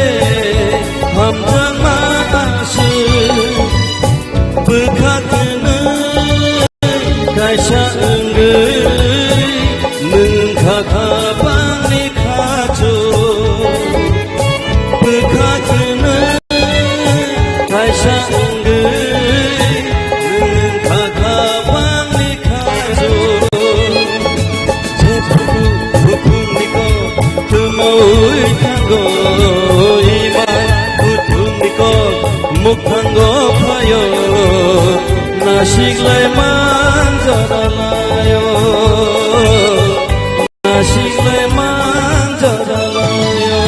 hamjakma aswk bwkha kwnwi kaisa wngwi nwng kha kha bangni khachu. Bwkha kwnwi kaisa wngwi nwng kha kha bangni khachu. Jephru bukhukni kok twmaui thango, ima bukhukni kok mukthango phaio, nasikle manjara laio. Nasikle manjara laio,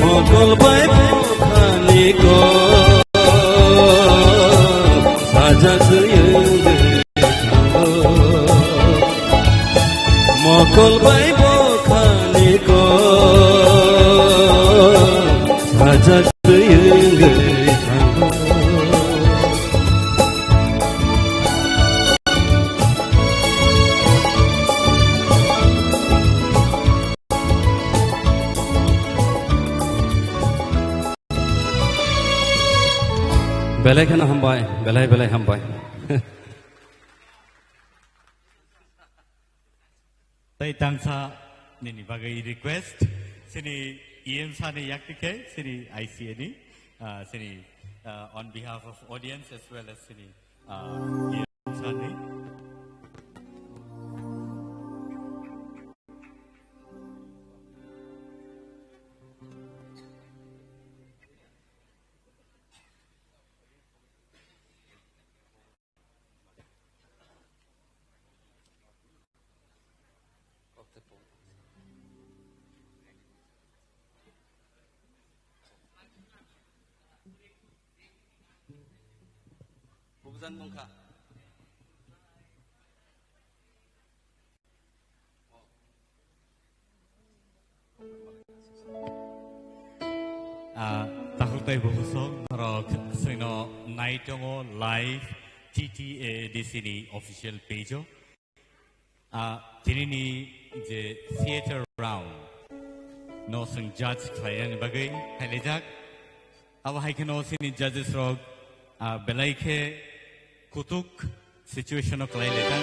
mokol bai bokhaniko sajak wngwi thango. Mokol bai bokhaniko sajak wngwi thango. Belai kheno hambai, belai belai hambai. Tai tangsa nini bagwi request, sini E M sani yakti khe, sini I C A ni, ah, sini, ah, on behalf of audience as well as sini, ah, E M sani. Bubujan mungkha. Ah, takhuk tei bukhuk sok norok chwngno nai tongo live T T A D C ni official page o. Ah, tinini je theater round no chwng judge khlainani bagwi phailaijak. Abo hai kheno chini judges rok, ah, belai khe kutuk situation o kwlai lekha,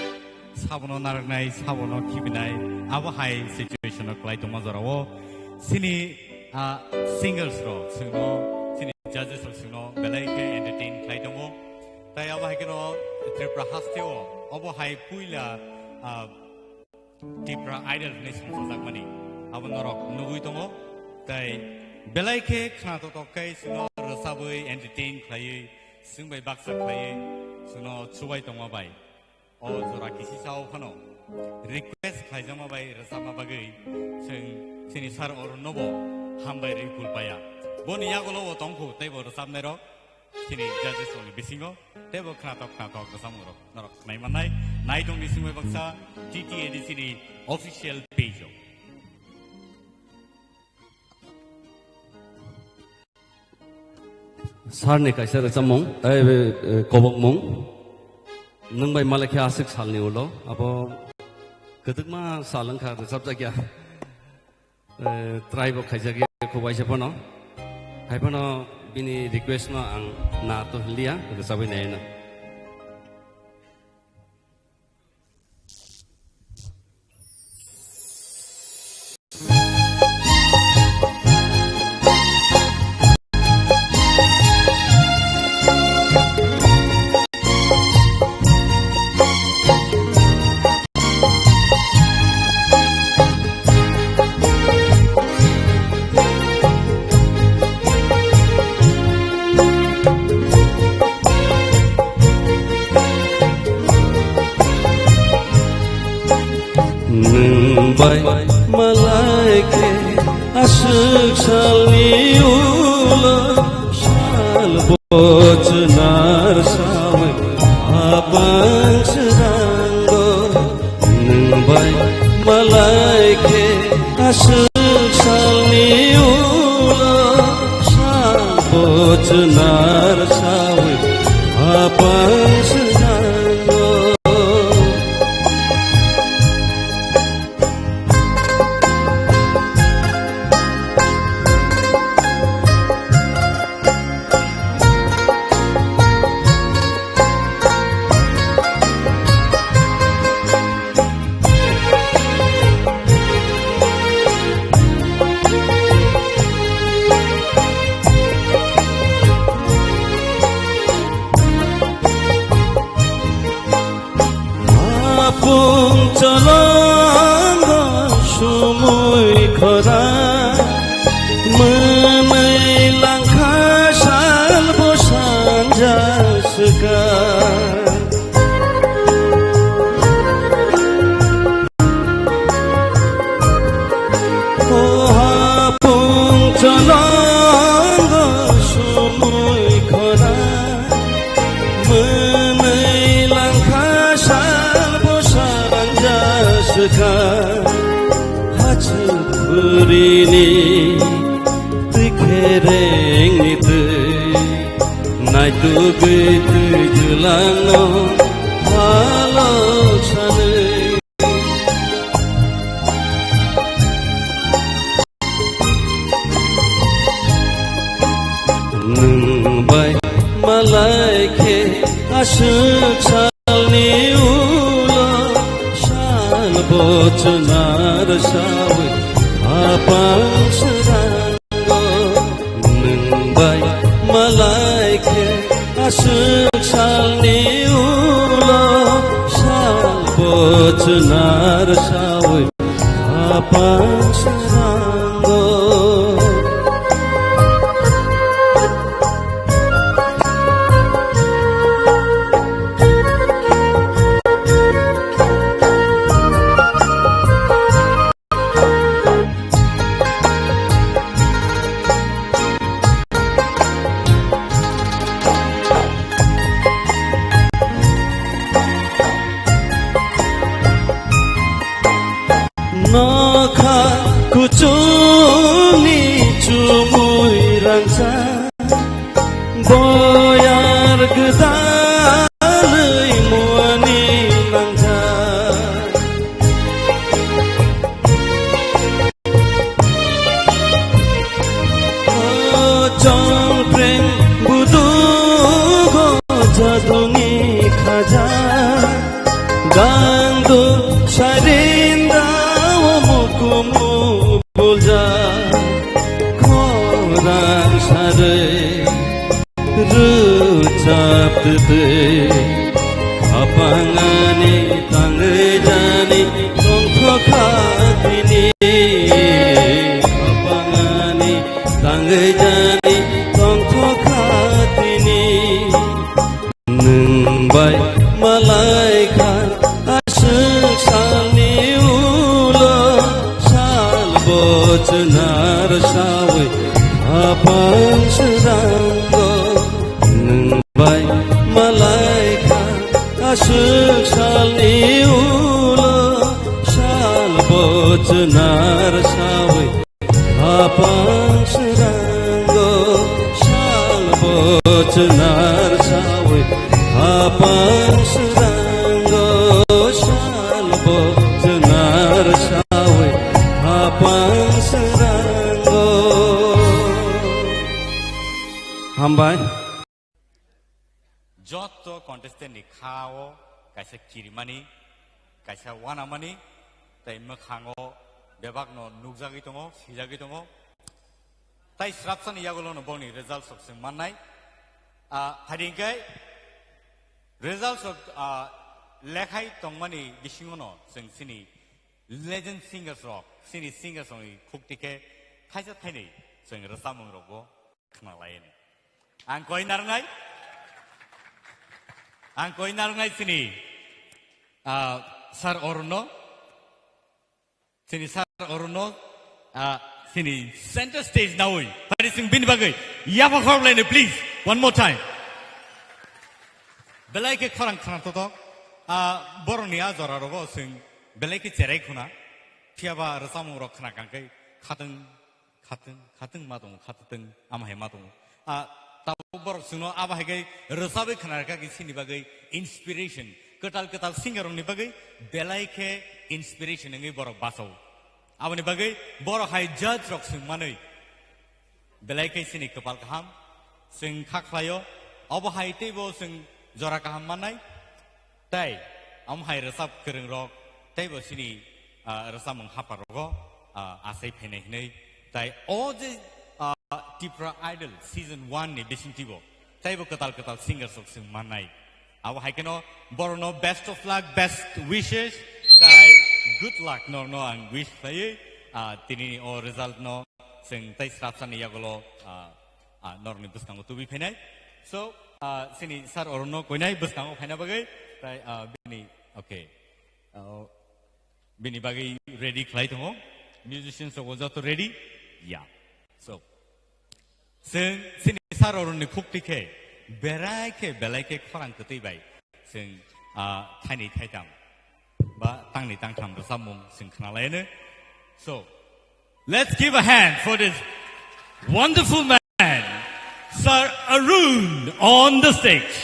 sabono narwknai, sabono khibinai, abo hai situation o kwlai tongma jorao chini, ah, singers rok chwngno, chini judges rok chwngno belai khe entertain khlai tongo. Tai abo hai kheno Tripura hasteo obo hai puila, ah, Tipra Idol hwnwi songchajakmani abo norok nugwi tongo. Tai belai khe khna totok khe chwngno rwchabwi entertain khlaiwi, chwng bai baksa khlaiwi chwngno chubai tongma bai. O jora kisi sao phano request khlaijakma bai rwchapma bagwi chwng chini sir Arun nobo hambai rwi khulpaya. Boni yagulo bo tongkhu teibo rwchapnairok chini judges rokni bisingo teibo khnatok khnatok rwchapmung rok norok nai mannai. Nai tongni simi baksa T T A D C ni official page o. Sir ni kaisa rwchapmung, eh, eh, kobokmung. Nwng bai malai khe aswk salni ulo, abo kwdwkma sal wngkha rwchapjakya. Eh, try bo khaijak ya, khubaisa phano. Hai phano bini request no ang na to hiliya, rwchabwi naina. Nwng bai malai khe aswk salni ulo sal bo chwnar sawi apang srango. Nwng bai malai khe aswk salni ulo Chwnar sawi hapang swnango. Apung cholongo sumui khora, mwnwi langkha salbo sanja swkang. O apung cholongo sumui khora, mwnwi langkha salbo sanja swkang. Hachuk burini twi kherengni twi, naitugwi twi twlangno halok sanwi. Nwng bai malai khe aswk salni ulo, salbo chwnar sawi hapang swnango. Nwng bai malai khe aswk salni ulo, salbo chwnar sawi hapang swnango. Nokha kuchukni chumui rangchak, boyar gwdalwi muani nangjak. O chongpreng budugo jaduni khaja, gangdu sarinda o mukumu bulja, khorang sarwi rwchap twtwi, khapangani tangwi jani tongthokha tini, khapangani tangwi jani tongthokha tini. Nwng bai malai kha aswk salni ulo, salbo chwnar sawi hapang swnango. Nwng bai malai kha aswk salni ulo, salbo chwnar sawi hapang swnango, salbo chwnar sawi hapang swnango, salbo chwnar sawi hapang swnango. Hambai. Jotto contestant ni kha o kaisa kirimani, kaisa wanamani, tei mwkhango bebakno nukjagwi tongo, swijagwi tongo. Tai srapsani yagulono boni results rok chwng mannai. Ah, hai hwnkhe results rok, ah, lekhai tongmani bisingono chwng chini legend singers rok, chini singers rokni khukti khe thaisa thainwi chwng rwchapmung rokbo khna lai ni. Ang koi narwngnai, ang koi narwngnai chini, ah, Sir Arunno, chini Sir Arunno, ah, chini center stage nawi. Phari chwng bini bagwi yapha khorok laino, please, one more time. Belai khe khorang khna totok, ah, borokni a jora rogo chwng belai khe cherai khuna, phiyaba rwchapmung rok khna kangkhe khatwng Khatwng, khatwng ma tongo, khatwng ama hai ma tongo. Ah, Tabuk borok chwngno abo hai khe rwchabwi khna rwkha khe chini bagwi inspiration. Kwtal kwtal singer rokni bagwi belai khe inspiration wngwi borok bachao. Aboni bagwi borok hai judge rok swng manwi belai khe chini kwpal kaham, chwng kha khlaio, obo hai teibo chwng jora kaham mannai. Tai, omo hai rwchap kwrwng rok, teibo chini, ah, rwchapmung hapar rogo, ah, achai phainai hinwi. Tai o je, ah, Tipra Idol season one ni bisingtwi bo, teibo kwtal kwtal singers rok chwng mannai. Abo hai kheno borokno best of luck, best wishes, tai good luck norokno ang wish khlaiwi, ah, tinini o result no chwng tei srapsani yagulo, ah, ah, norokni bwskango tubui phainai. So, ah, chini sir orono koinai bwskango phaina bagwi, tai, ah, bini, okay. Ah, bini bagwi ready khlai tongo. Musicians rok joto ready? Ya. So, chwng chini sir oroni khukti khe, berai khe, belai khe khorang kwtwi bai. Chwng, ah, thaini thaitam ba tangni tangtham rwchapmung chwng khnalaino. So, let's give a hand for this wonderful man, Sir Arun, on the stage.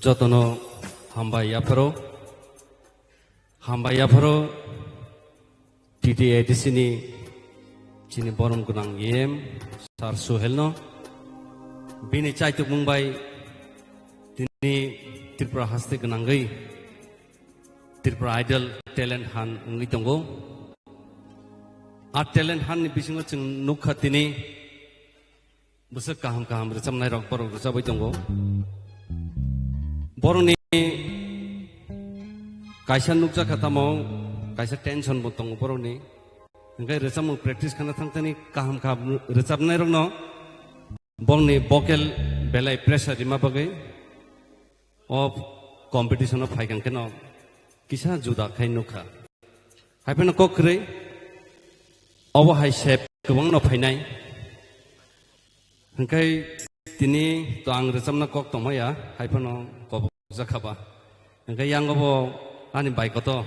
Jotono hambai yapharo, hambai yapharo T T A D C ni chini borom gwnang E M Sir Suhel no, bini chaitukmung bai tini Tripura haste gwnangwi Tripura Idol Talent Hunt wngwi tongo. A Talent Hunt ni bisingo chwng nukha tini bwswk kaham kaham rwchapnai rok borok rwchapwi tongo. Borokni kaisa nukjakha tamo, kaisa tension bo tongo borokni. Hwnkhe rwchapmung practice khana thangthani kaham kaham rwchapnai rokno bongni vocal belai pressure rima bagwi o competition o phaikang kheno kisa juda khai nukha. Hai phano kok kwrwi obo hai sep kwbangno phainai. Hwnkhe tini to ang rwchapna kok tongmaya, hai phano kobok jakha ba. Hwnkhe yango bo ani bai koto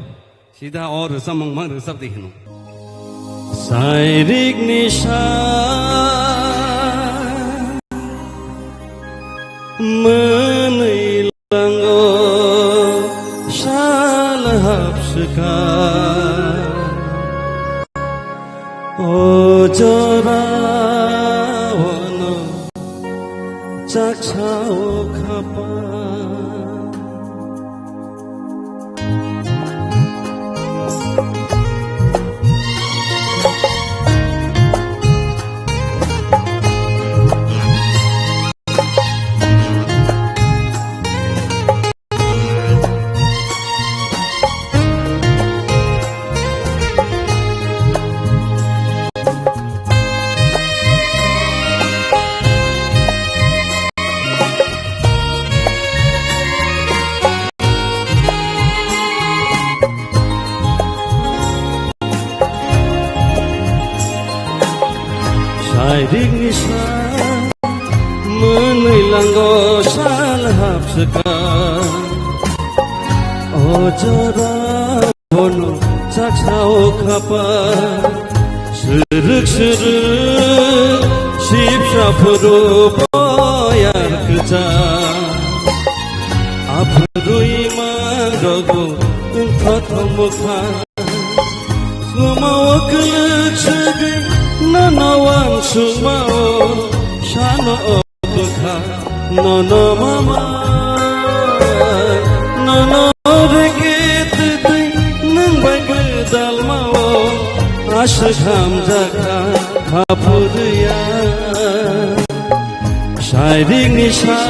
sida o rwchapmung mang rwchap di hino. Sairik ni sa mwnwi lango sal hapswka. O jora ono chaksa o khapa. Sairik ni sa mwnwi lango sal hapswka. O jora bono chaksa o khapa. Swrwk swrwk sipsa phuru boyar kwchak. Aphurwi mangrogo wngthothok mwkha. Sumao kwlwk swgwi nono wansukmao sano o bwkha. Nono mama, nono rege twtwi nwng bai gwdalmao aswk hamjakha aphurwiya. Sairik ni sa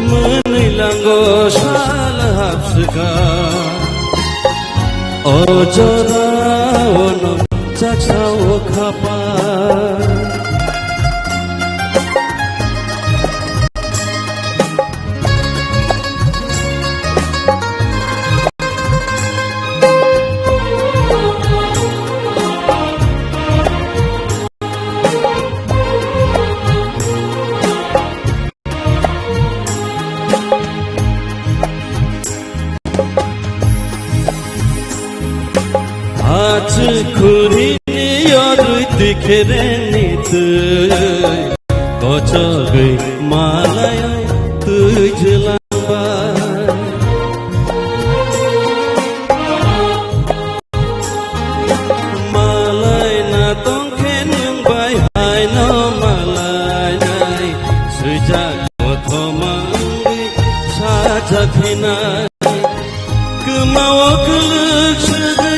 mwnwi lango sal hapswka. O jora ono chaksa o khapa. Achu khuri yo Rwi twi kherengni twi kochogwi malai twi jwlangbai. Malai na tongkhe nwng bai haino malai nai swijak kothoma wngwi sajak hinai. Kwmao kwlwk swgwi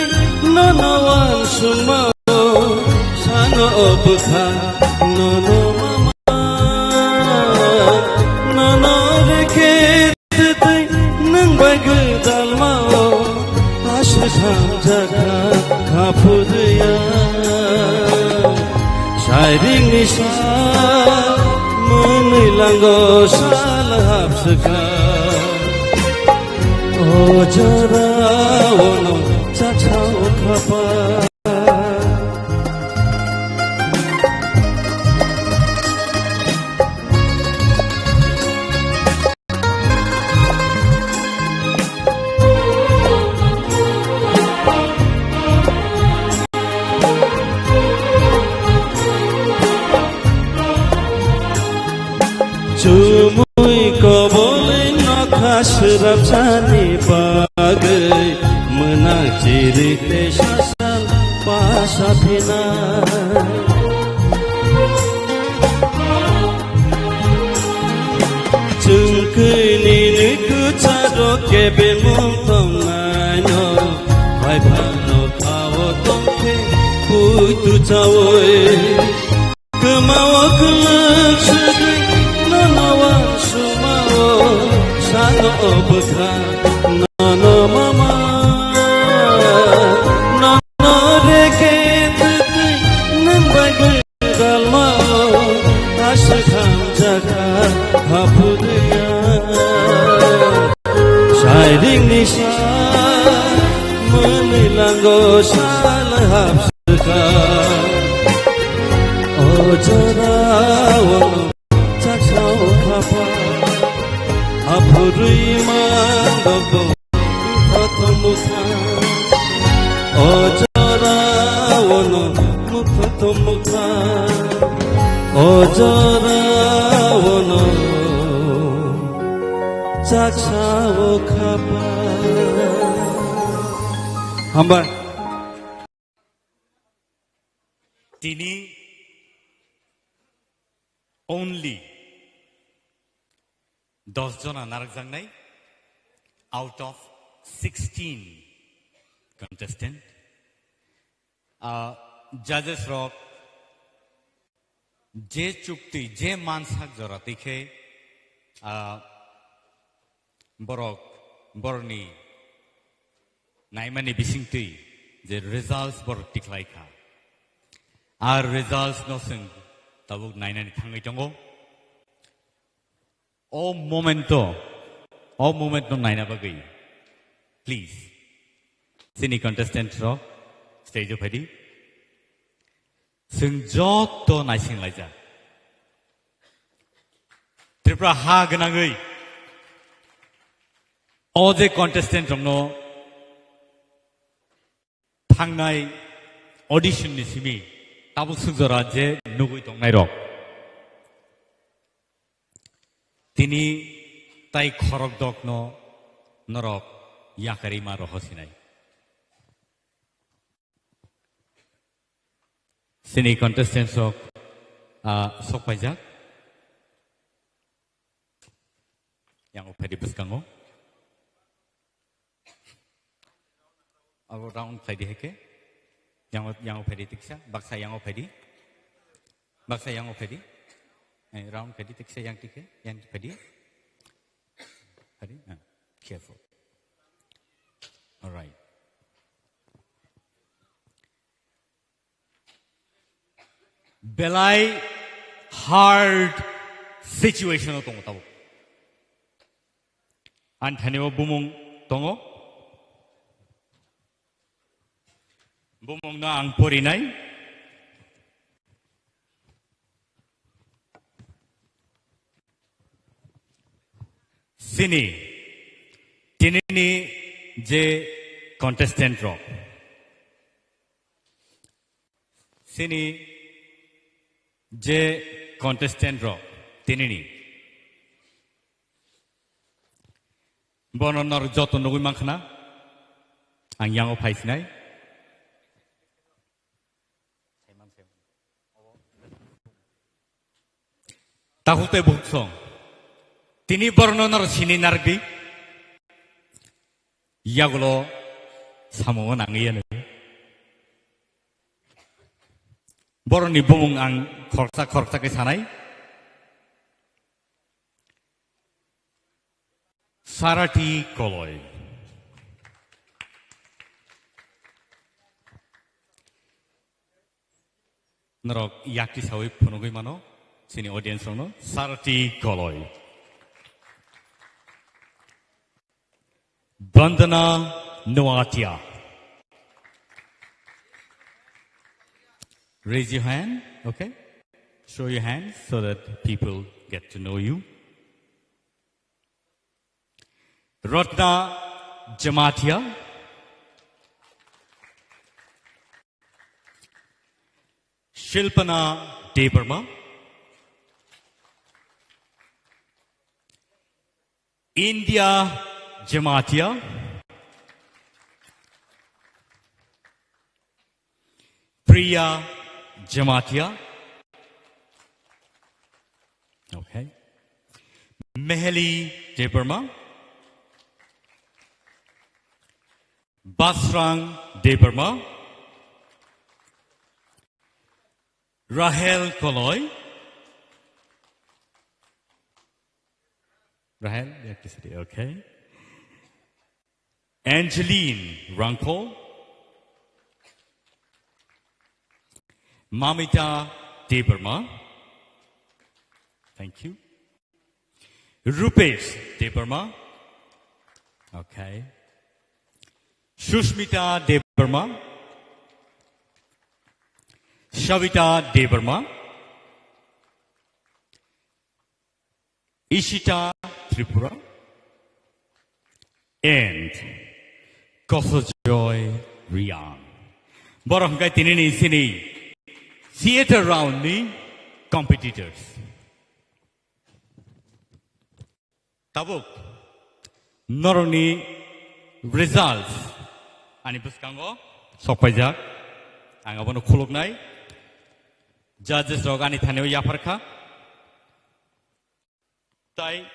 nono uansukmao sano o bwkha nono mama. Nono reke twtwi nwng bai gwdalmao aswk hamjakha kha phudriya. Sairingni sa mwnwi lango sal hapswkha. O jorao no chaksao khapa. Chumui kobolwi nokha swrapsani bagwi mwnang chiri tei sasal pasa phinai. Chwng kwnini kwcharo kebengmung tongnaino, bai phano khao tongkhe puitu chaui. Kwmao kwlwk swgwi nono uansukmao sano o bwkha nono mama. Nono reke twtwi nwng bai gwdalmao aswk hamjakha haphudriya. Sairingni sa mwnwi lango sal hapswkha. O jorao chaksao khapa. Aphurwi mandok bo mukha tongmukha. O jorao no mukha tongmukha. O jorao no chaksao khapa. Hambai. Tini only dos jona narwkjaknai out of sixteen contestant. Ah, judges rok je chukti, je mansak jora twi khe, ah, borok, borokni naimani bisingtwi je results borok tikhlai kha. Ar results no chwng tabuk nainani thangwi tongo. O momento, o moment no naina bagwi, please, chini contestant rok stage o phaidi. Chwng joto naising laijak. Tripura ha gwnangwi o je contestant rokno thangnai audition ni simi tabuk swk jora je nugwi tongnai rok, tini tai khorok dok no norok yakarima roho sinai. Sini contestants rok, ah, sok paijak. Yang o phaidi bwskango. Abo round khlai di hai khe. Yang o, yang o phaidi tiksa, baksa yang o phaidi. Baksa yang o phaidi. Eh, round khlai di tiksa yang tikhe, yang phaidi. Phaidi? Ah, careful. All right. Belai hard situation o tongo tabuk. Ani thani o bumung tongo. Bumung no ang porinai. Sini, tinini je contestant rok. Chini je contestant rok tinini. Bono nor joto nugui mankha na. Ang yango phaisinai. Takhuk tei bukhuk song. Tini borno nor sini nardi. Yagulo samungo nangwi ya nai. Boroni bumung ang khoroksa khoroksa khe sanai. Sarati Koloi. Norok yakti sawi phunugwi mano, chini audience rokno Sarati Koloi. Bandana Noatia. Raise your hand, okay? Show your hand so that people get to know you. Ratna Jamatia. Shilpana Debbarma. India Jamatia. Priya Jamatia. Okay. Meheli Debbarma. Basrang Debbarma. Rahel Koloi. Rahel, you have to sit here, okay. Angeline Rangkol. Mamita Debbarma. Thank you. Rupesh Debbarma. Okay. Sushmita Debbarma. Shavita Debbarma. Ishita Tripura. And Kosojoy Riang. Borok hwnkhe tinini sini theater round ni competitors. Tabuk norokni results ani bwskango sokpaijak. Ang abono khuluknai. Judges rok ani thani o yapharkha. Tai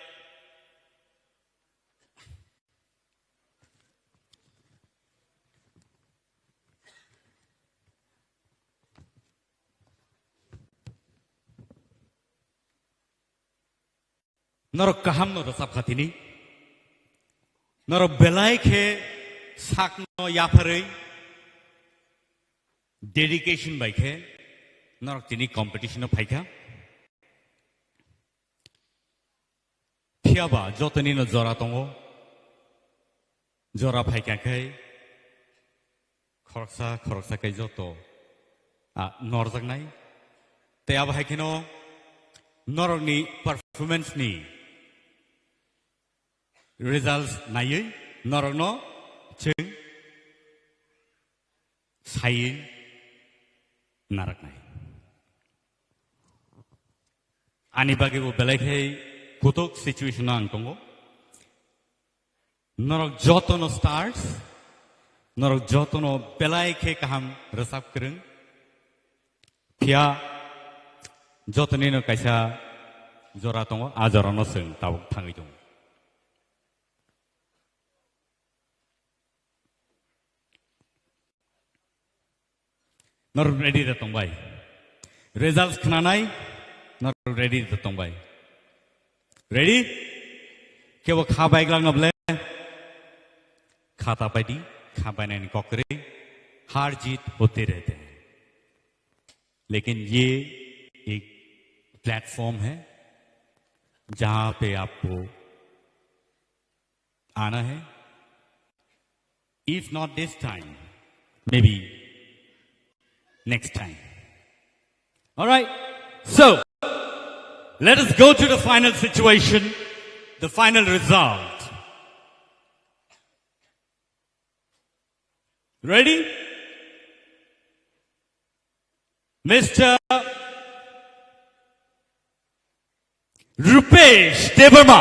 norok kahamno rwchapkha tini. Norok belai khe sakno yapharwi dedication bai khe norok tini competition-o phaikha. Phiyaba jotonino jora tongo. Jora phaikha khe khoroksa khoroksa khe joto, ah, norjaknai. Tei abo hai kheno norokni performance-ni results naiwi norokno chwng saiwi naraknai. Ani bagwi bo belai khe kutuk situation-o ang tongo. Norok jotono stars, norok jotono belai khe kaham rwchap kwrwng. Phiya jotonino kaisa jora tongo, a jorano chwng tabuk thangwi tongo. Norok ready da tongbai. Results khnanai, norok ready da tongbai. Ready? Kebo kha bai glak noble? Kha ta pai di, kha bai nani kokri. हार जीत होते रहते हैं, लेकिन ये एक प्लेटफॉर्म है जहां पे आपको आना है। If not this time, maybe next time. All right. So, let us go to the final situation, the final result. Ready? Mister Rupesh Debbarma.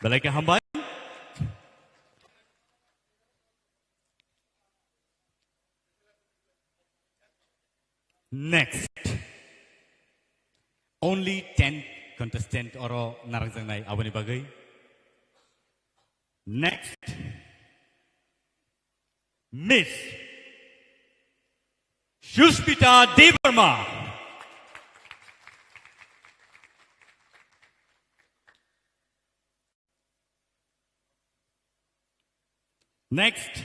Belai khe hambai. Next. Only ten contestant oro narwkjaknai aboni bagwi. Next. Miss Suspita Debbarma. Next.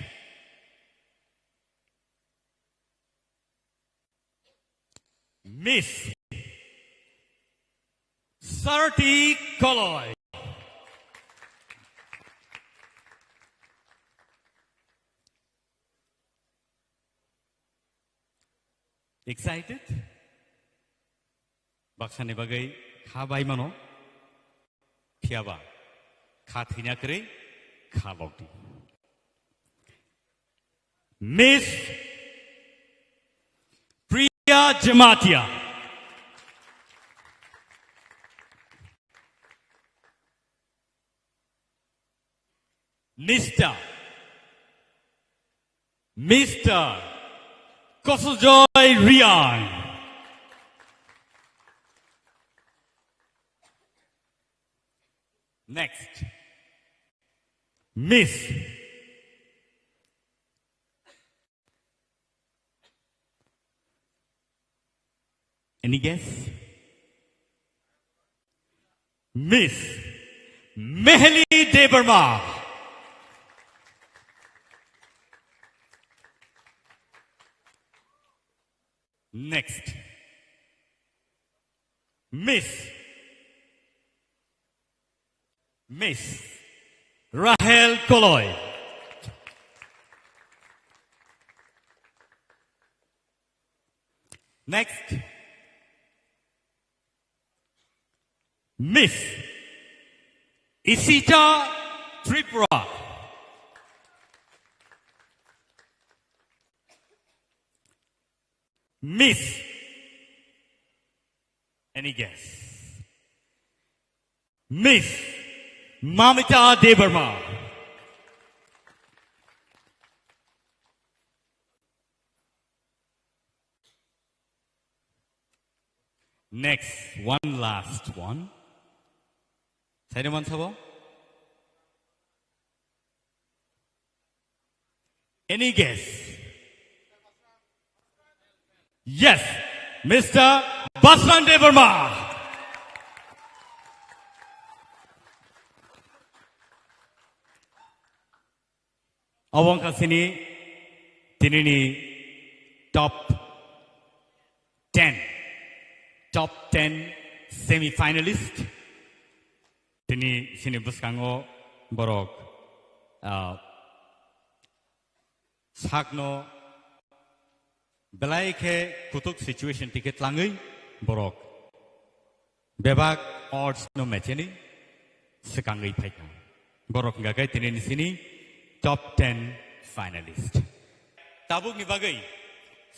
Miss Sarti Koloi. Excited? Baksani bagwi kha bai mano. Phiyaba kha thwina kwrwi kha lokdi. Miss Priya Jamatia. Mister Mister Kosojoy Riang. Next. Miss. Any guess? Miss Mehli Debbarma. Next. Miss. Miss Rahel Koloi. Next. Miss Isita Tripura. Miss. Any guess? Miss Mamita Debbarma. Next, one last one. Saida man sabo? Any guess? Yes, Mister Basran Debbarma. Obo wngkha chini tinini top ten, top ten semi finalist. Tini chini bwskango borok, ah, sakno belai khe kutuk situation tike tlangwi borok bebak odds no mecheni swkangwi phaikha. Borok hwnkha khe tini nisini top ten finalist. Tabukni bagwi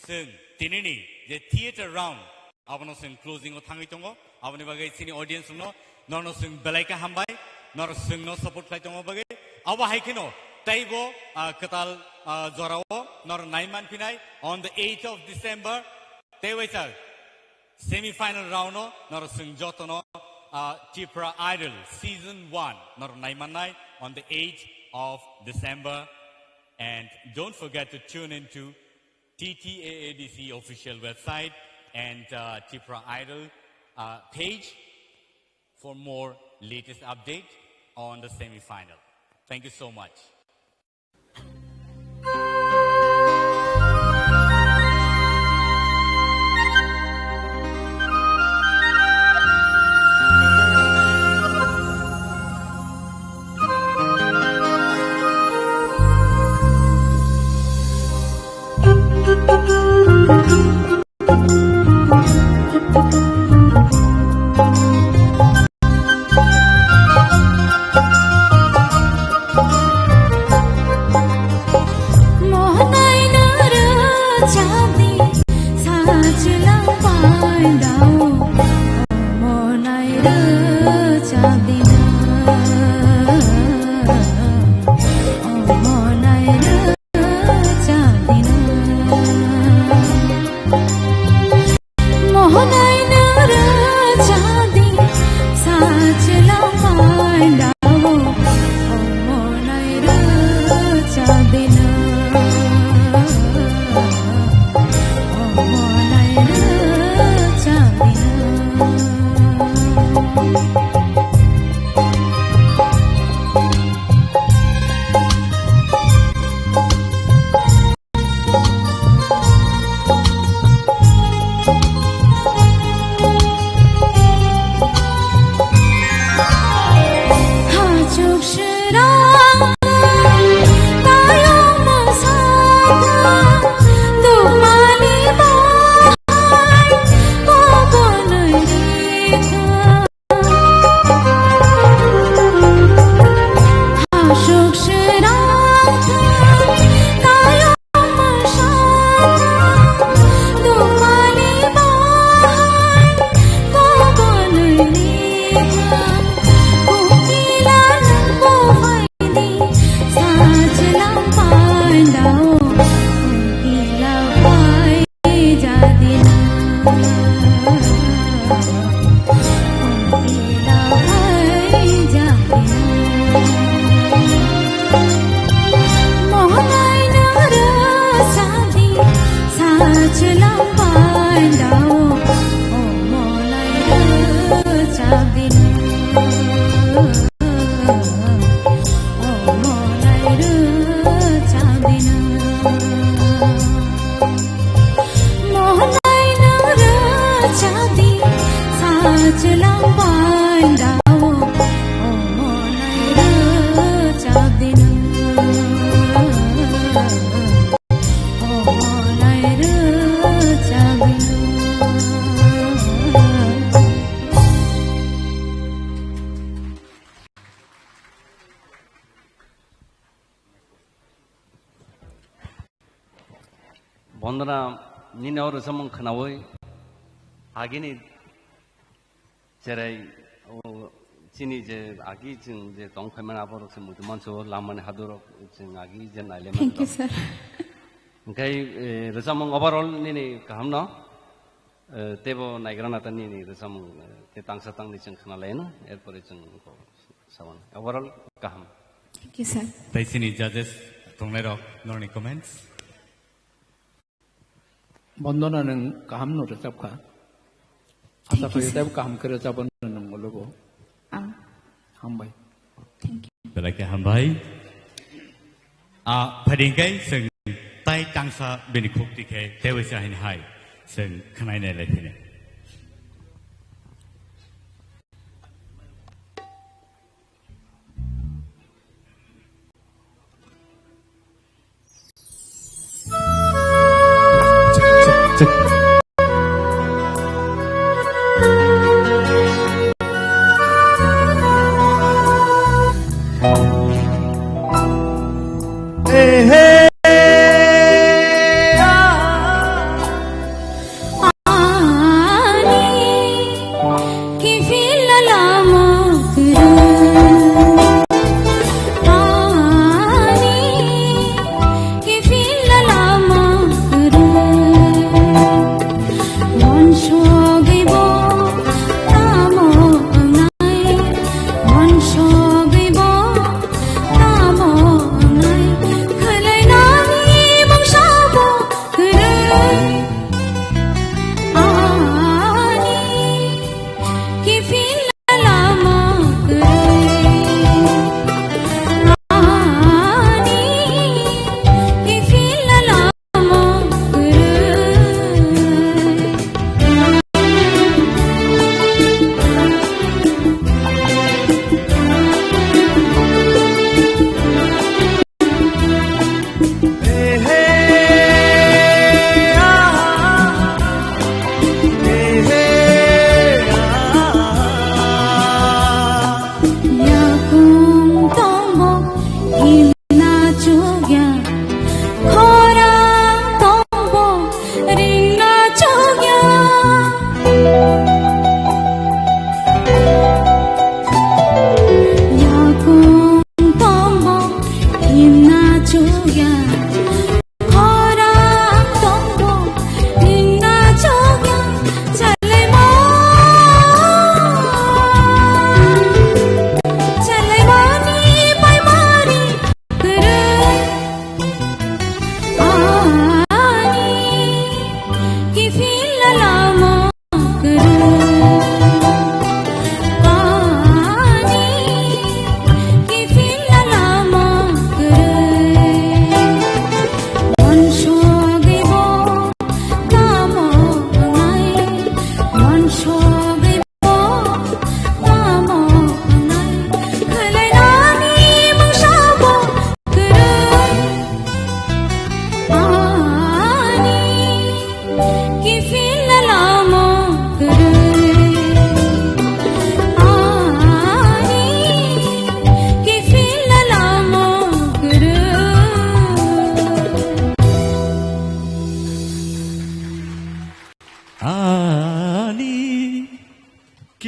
chwng tinini je theater round abono chwng closing o thangwi tongo. Aboni bagwi chini audience rokno norno chwng belai khe hambai, nor chwngno support khlai tongma bagwi. Abo hai kheno teibo, ah, kwtal, ah, jorao nor nai manphinai on the eighth of December. Tei waisa semi final round no nor chwng jotono, ah, Tipra Idol season one nor nai mannai on the eighth of December. And don't forget to tune into T T A A D C official website and, uh, Tipra Idol, uh, page for more latest update on the semi-final. Thank you so much. Bondona, nini o rwchapmung khwnaui agini cherai, o, chini je agi chwng je tong phaimani aborok se muitu manso lamani hadurok chwng agi je naile Thank you, manjak. Sir. Hwnkhe, eh, rwchapmung overall nini kaham no, eh, teibo naigra nata nini rwchapmung, eh, tei tangsa tangni chwng khwnalaino, erpore chwng sawan. Overall kaham. Thank you, sir. Tei chini judges tongnairok norni comments. Bondona nwng kaham no rwchap kha. Asa Thank you, khaio sir. Teibo kaham khe rwchapno nwng ulo bo. Ang. Hambai. Thank you. Belai khe hambai. A, phading kai chwng tai tangsa bini khukti khe teibo se haini hai chwng khwnai nai lai phini.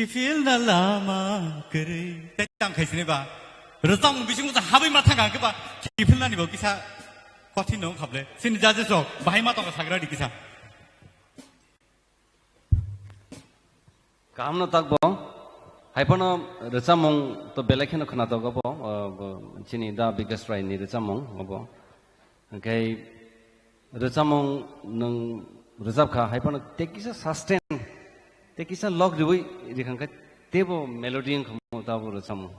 Kiphilna lama kwrwi. Tei tang khai sini ba. Rwchapmung bisingo sa habwi ma thang khe ba. Kiphilnani bo kisa kothin no khaple. Sini judges rok bahai ma tong sagra di kisa. Kaham no tak bo. Hai phano rwchapmung to belai kheno khwnatok bo, uh, bo chini Da Bikas Rai ni rwchapmung bo. Hwnkhe rwchapmung nwng rwchap kha, hai phano tei kisa sustain, tei kisa lok riwi rikhang khe teibo melody wng kha mo tabo rwchapmung.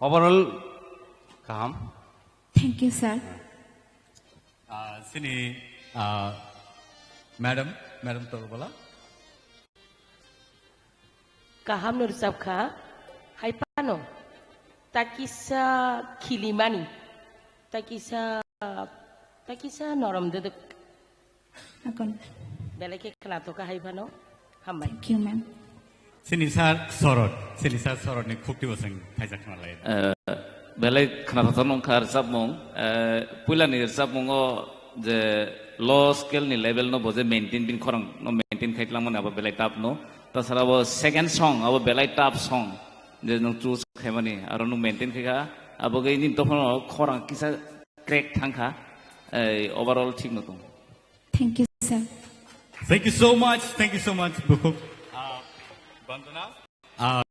Overall kaham. Thank you, sir. Ah, sini, ah, madam, madam Torbala. Kaham no rwchap kha, hai phano takisa khilimani, takisa, takisa norom dwdwk. Akon. Belai khe khwnatok kha hai phano, hambai. Thank you, ma'am. Sini sir Sorot, sini sir Sorot ni khukti bo chwng thaijak khna lai. Eh, belai khwnatok nung kha rwchapmung, eh, puila ni rwchapmungo je low scale ni level no bo je maintain, bini khorang no maintain khai tlangmani abo belai tough no. Tasara bo second song, abo belai tough song. Je nwng choose khaimani, aro nwng maintain khai kha, abo khe nini tokhono khorang kisa crack thang kha, ei, overall thik no tong. Thank you, sir. Thank you so much, thank you so much, Bukhuk. Ah, Vandana. Ah,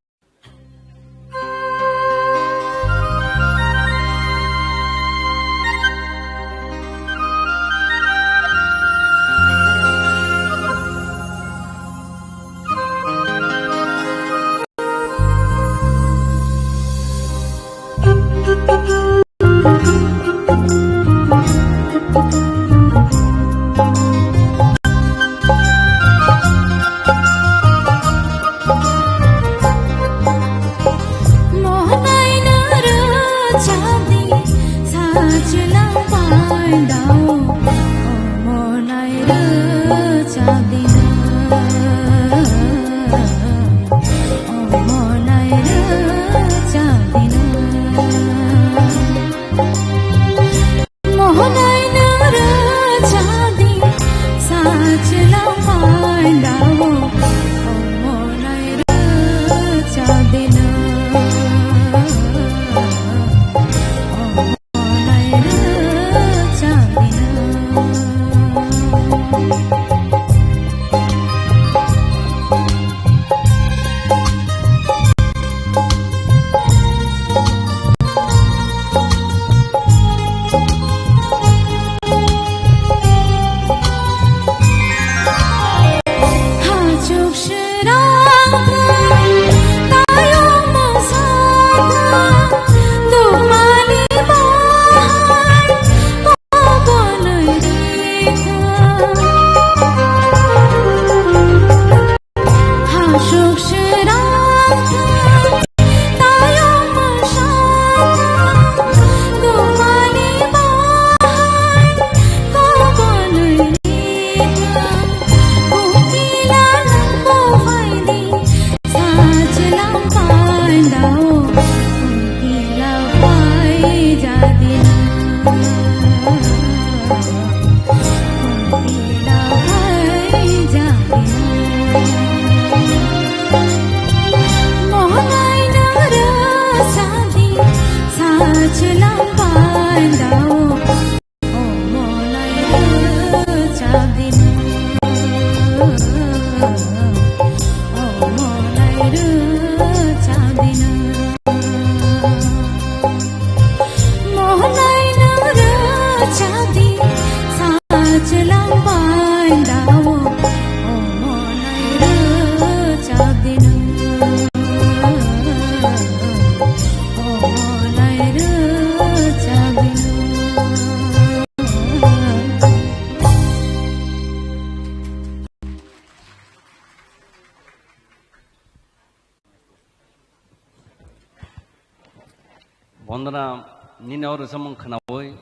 Bondona, nini o rwchapmung khwnaui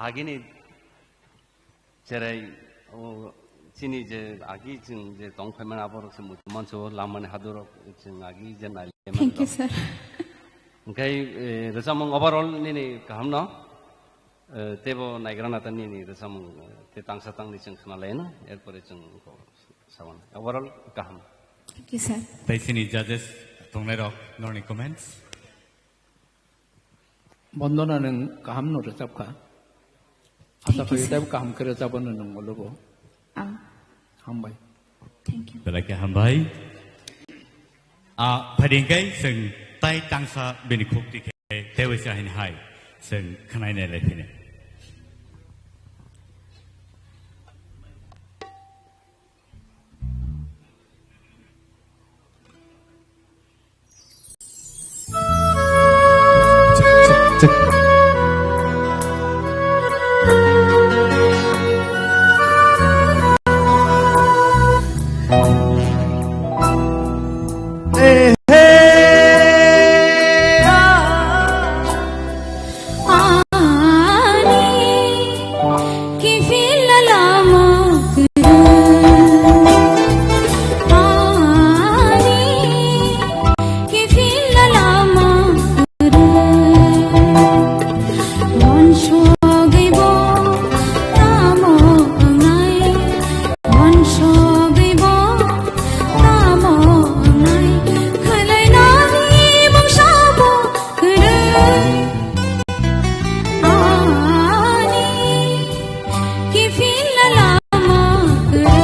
agini cherai, o, chini je agi chwng je tong phaimani aborok se muitu manso lamani hadurok chwng agi je nai. Thank you, sir. Hwnkhe, eh, rwchapmung overall nini kaham no, eh, teibo naigra nata nini rwchapmung, eh, te tangsa tangni chwng khwna laino, erpore chwng sawan. Overall kaham. Thank you, sir. Tei chini judges tongnairok, norni comments? Bondona, nwng kaham no rwchapkha. Asa Thank you, khayo sir. Taibo kaham khe rwchapano nwng ulo bo. Ah. Hambai. Thank you. Belai khe hambai. Ah, phaidi hwnkhe chwng tai tangsa bini khuk tikhe tei waisa hini hai chwng khwnai nai lai phini. Ani, kiphilna lama kwrwi. Ani, kiphilna lama kwrwi. Uansugwi bo tamo wngnai, uansugwi bo tamo wngnai, khwlainani mungsa bo kwrwi. Ani, kiphilna lama kwrwi.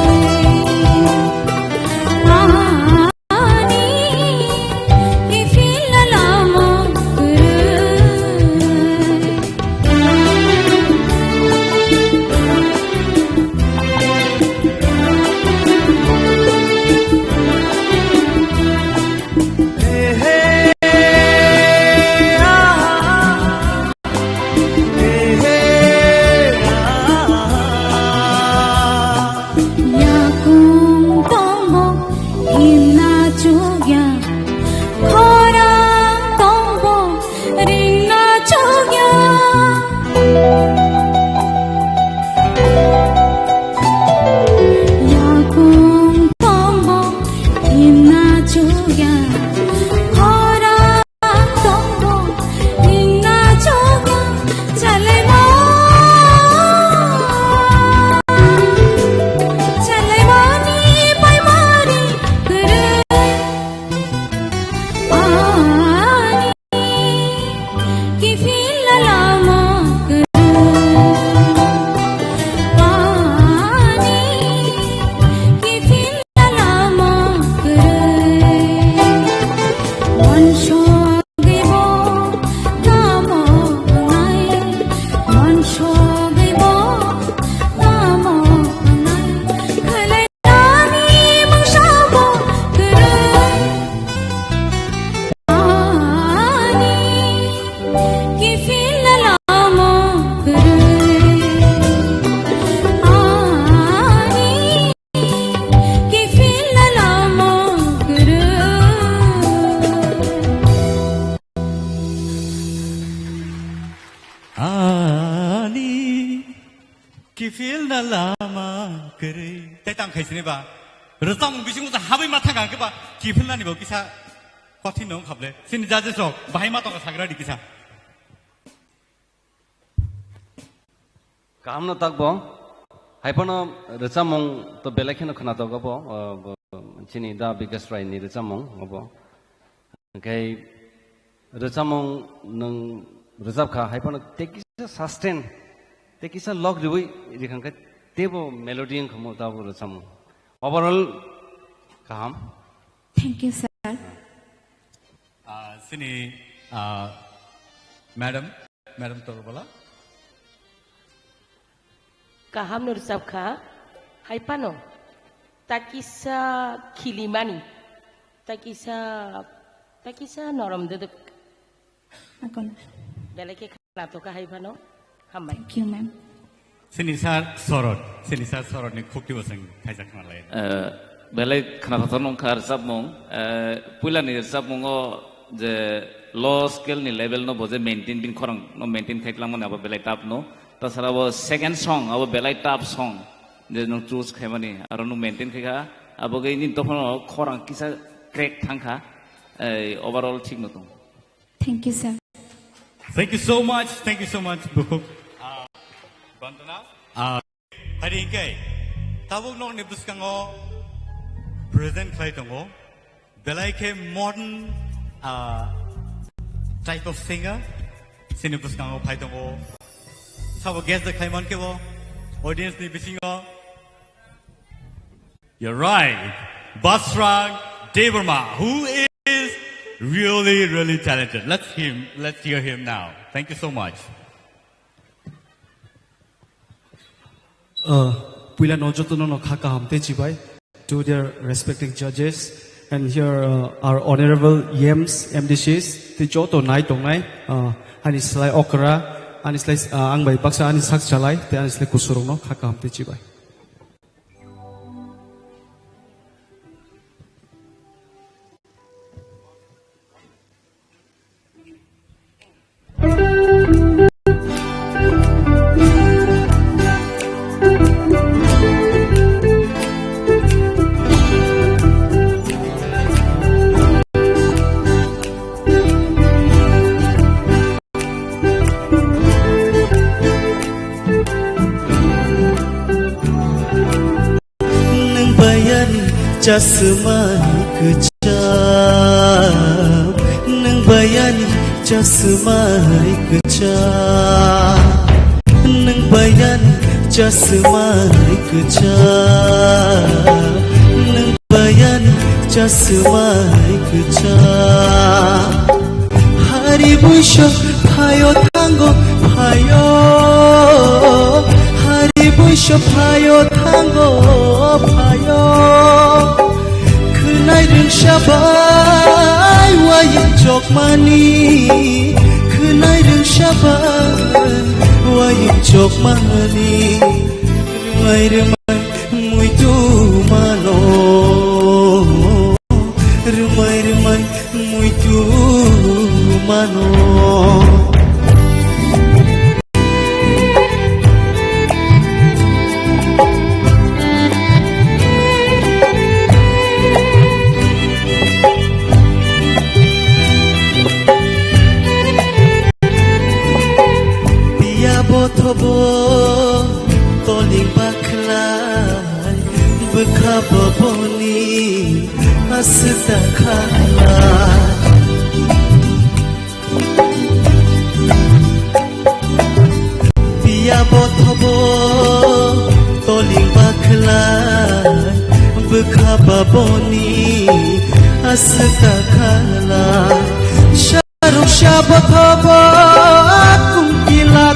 Ani, kiphilna lama kwrwi. Yakung tongbo himna chukya, khorang tongbo ringna chukya. Yakung tongbo himna chukya, khorang tongbo himna chukya. Chalaima, chalaimani paimari kwrwi. Ani, kiphilna lama kwrwi. Ani, kiphilna lama kwrwi. Uansugwi bo tamo wngnai, uansugwi bo tamo wngnai, khwlainani mungsa bo kwrwi. Ani, kiphilna lama kwrwi. Ani, kiphilna lama kwrwi. Ani, kiphilna lama kwrwi. Tei tang khai sini ba. Rwchapmung bisingo ta habwi ma thangkha hwnkhe ba kiphilnani bo kisa kothin no wngkha ble. Chini judges rok bahai ma tongkha sagra di kisa. Kaham no takbo. Haiphano rwchapmung to belai kheno khwnatok obo, o, bo, chini Da Bikas Rai ni rwchapmung obo. Hwnkhe rwchapmung nwng rwchapkha, haiphano tei kisa sustain, tei kisa log riwi rikha khe teibo melody wngkha mo tabo rwchapmung. Overall kaham. Thank you, sir. Ah, chini, ah, madam, madam Torobola. Kaham no rwchapkha, haiphano ta kisa khilimani, ta kisa, ta kisa norom dwdwk. Akono. Belai khe khwnathokha haiphano, hambai. Thank you, ma'am. Chini sir Sorot, chini sir Sorot ni khukti bo chwng khaijak khna lai. Eh, belai khwnathok nongkha rwchapmung, eh, puila ni rwchapmungo je low scale ni level no bo je maintain, bini khorang no maintain khai tlangmani abo belai tough no. Tasara bo second song abo belai tough song je nwng choose khaimani aro nwng maintain khaikha, abo khe nini dophano khorang kisa crack thangkha, eh, overall thik no tong. Thank you, sir. Thank you so much, thank you so much, bukhuk. Ah, Bandana. Ah, hari hingke, tabuk nokni bwskango Present khlai tongo. Belai khe modern, ah, type of singer. Sini bwskango phai tongo. Sabo guest da khlai man khe bo audience ni bisingo. You're right. Basrang Debbarma, who is really, really talented. Let's him, let's hear him now. Thank you so much. Uh, puila no joto no no kha kaham te chibai to their respecting judges, and here, uh, our honorable E Ms, M D Cs, te joto nai tongnai, uh, ani slai okra, ani slai, uh, ang bai baksa ani sak chalai, te ani slai kusurok no kha kaham te chibai. Nwng bayani chasma kwcham, nwng bayani chasma kwcham, nwng bayani chasma kwcham, nwng bayani chasma kwcham. Hari buiso phaio thango phaio, hari buiso phaio thango phaio. Khwnai rwngsa bai wayung chokmani, khwnai rwngsa bai wayung chokmani. Rwmai rwmai muitu mano, rwmai rwmai muitu mano. Piya bothobo toling bakhlai, bwkha boboni aswk da khala. Piya bothobo toling bakhlai, bwkha boboni aswk da khala. Saruk sabo thobo kungkila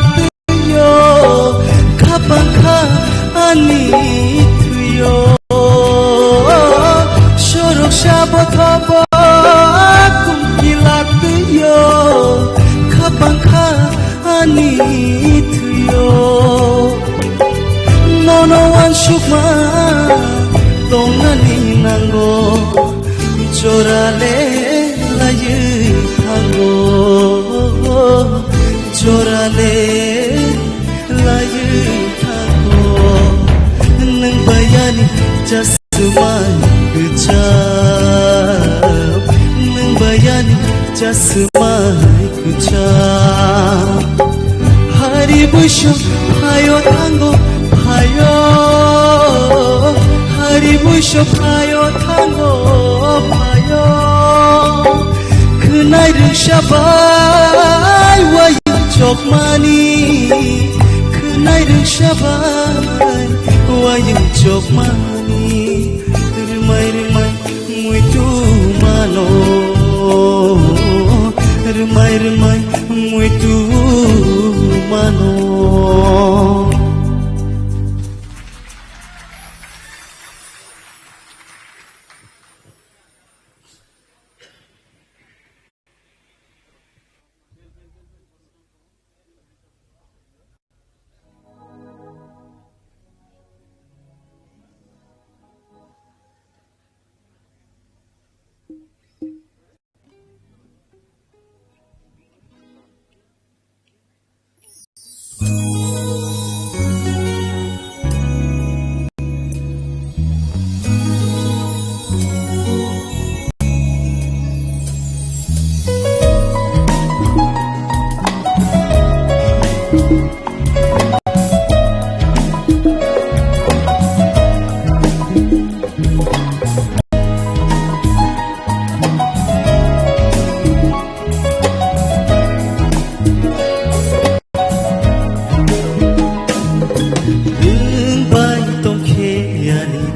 yo, khapang kha ani thwiyo. Sorok sabo thobo kungkila yo, khapang kha ani thwiyo. Nono wansukma tongnani nango, jorale laywi thango, jorale laywi thango. Nwng bayani chasma kwcham, nwng bayani chasma kwcham. Hari buiso phaio thango phaio, hari buiso phaio thango phaio. Khwnai rwngsa bai wayung chokmani, khwnai rwngsa bai wayung chokmani. Rwmai rwmai muitu mano, rwmai rwmai muitu mano.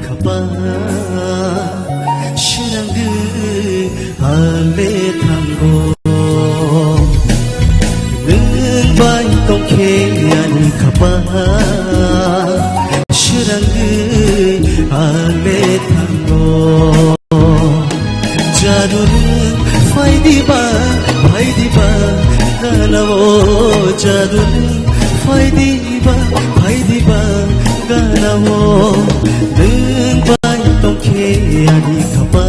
khapa, srangwi ale thango. Nwng bai tongkhe ani khapa, srangwi ale thango. Jadu nwng phaidiba, phaidiba, gana o. Jadu nwng phaidiba, phaidiba, gana o. Nwng bai tongkhe ani khapa,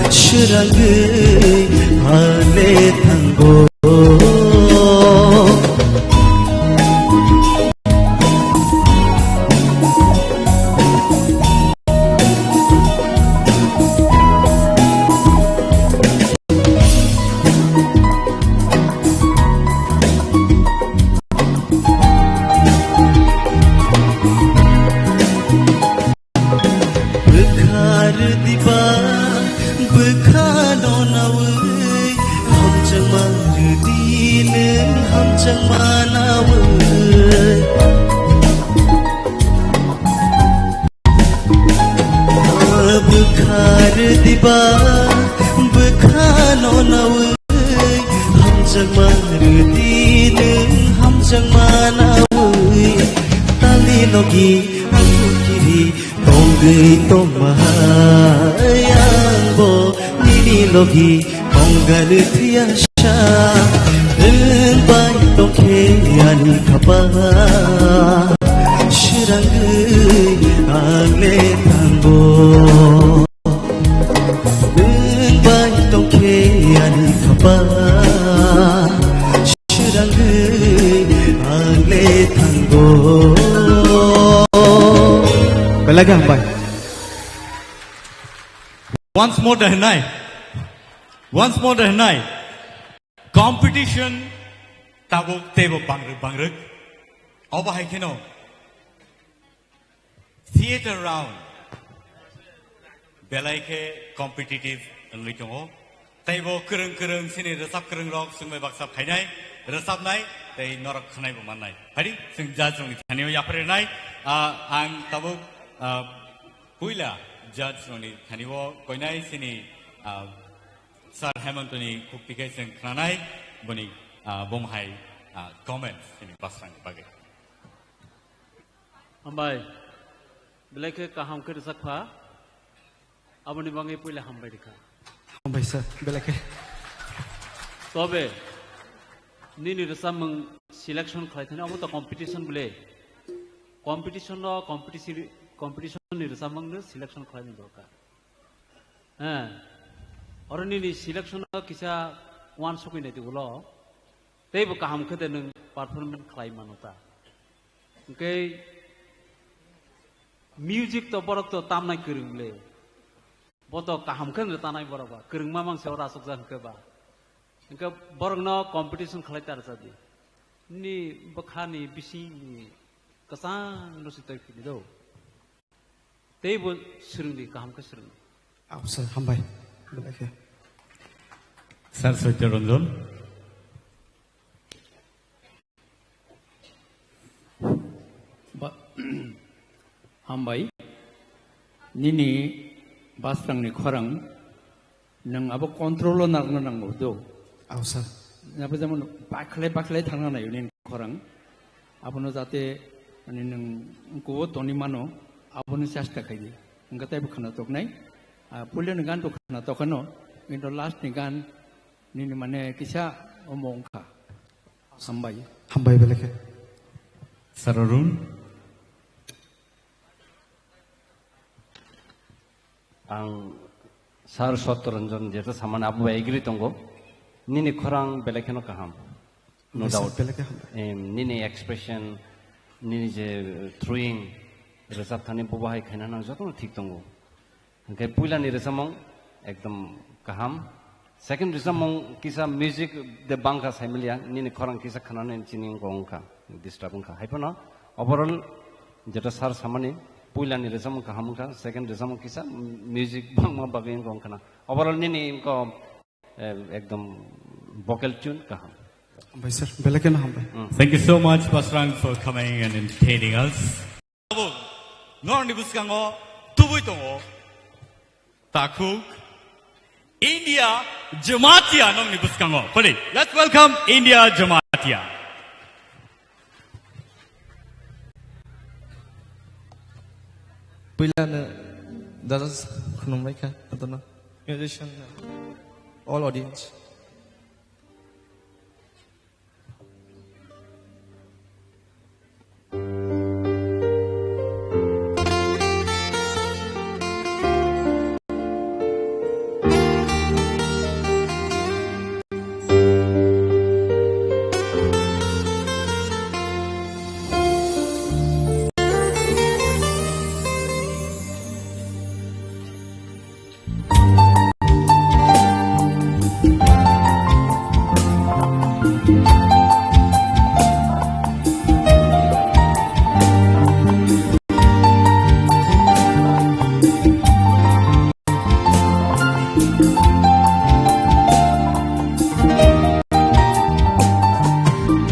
srangwi ale thango. Bwkha rwdiba, bwkha no nawi, hamjakma rwdi nwng hamjakma nawi. Bwkha rwdiba, bwkha no nawi, hamjakma rwdi nwng hamjakma nawi. Tali logi aku kiri tongwi tongma hai, angbo nini logi tongani thiyasa. Nwng bai tongkhe ani khapa, srangwi ang le thango. Nwng bai tongkhe ani khapa, srangwi ang le thango. Belai khe hambai. Once more da hwnai. Once more da hwnai. Competition tabuk teibo bangrwk bangrwk. Obo hai kheno theater round belai khe competitive wngwi tongo. Teibo kwrwng kwrwng chini rwchap kwrwng rok chwngbai baksa phainai, rwchapnai tei norok khwnaibo mannai. Phadi chwng judge rokni thani o yapharwi rwnai. Ah, ang tabuk, ah, puila judge rokni thani o koinai chini, ah, Sir Hemantoni khukti khe chwng khnanai, boni, ah, bom hai, ah, comments chini Basrangni bagwi. Hambai, belai khe kaham khe rwchap kha, aboni bagwi puila hambai rwkha. Hambai sir, belai khe. Tobe, nini rwchapmung selection khlai thani, omo to competition bole. Competition no, competition, competition ni rwchapmung no selection khlai ni dorkar. He. Oro nini selection o kisa uansukwi naidi ulo. Teibo kaham khe de nwng performance khlai mano ta. Hwnkhe music to borok to tamnai kwrwng le. Bo to kaham khe no tanai borok ba. Kwrwngma mangse oro asukjak hwnkhe ba. Hwnkhe borokno competition khlai ta rwchadi. Nini bwkhani bisingni kwchangno se twi phini do. Teibo swrwngdi, kaham khe swrwngdi. Aw, sir, hambai. Belai khe. Sir Satya Ranjan. Ba-, hambai. Nini Basrangni khorang nwng abo control o narwkna nango do. Aw, sir. Abo jemon bakhlai bakhlai thangna naio nini khorang. Abono jate, mane, nwng kubo toni mano, abono chesta khaidi. Hwnkhe teibo khwnathoknai. Ah, puilani gan to khwnathokano, kintu last ni gan nini, mane, kisa omo wngkha. Hambai. Hambai belai khe. Sir Arun. Ang Sir Satya Ranjan jeta samani abo bai agree tongo. Nini khorang belai kheno kaham. No doubt. Belai khe hambai. Em, nini expression, nini je throwing, rwchap thani bo bahai khaina nang jotono thik tongo. Hwnkhe puilani rwchapmung ekdom kaham. Second rwchapmung kisa music de bangkha saimiliya, nini khorang kisa khnanani chini wngkha, wngkha, disturb wngkha. Haiphano overall jeta sir samani puilani rwchapmung kaham wngkha, second rwchapmung kisa music bangma bagwi wngkha wngkhana. Overall nini wngkha, eh, ekdom vocal tune kaham. Hambai sir, belai kheno hambai. Mm. Thank you so much, Basrang, for coming and entertaining us. Norokni bwskango tubui tongo takhuk India Jamatia nokni bwskango. Phali, let's welcome India Jamatia. Puilano judges khulumbaikha, adono musician, all audience.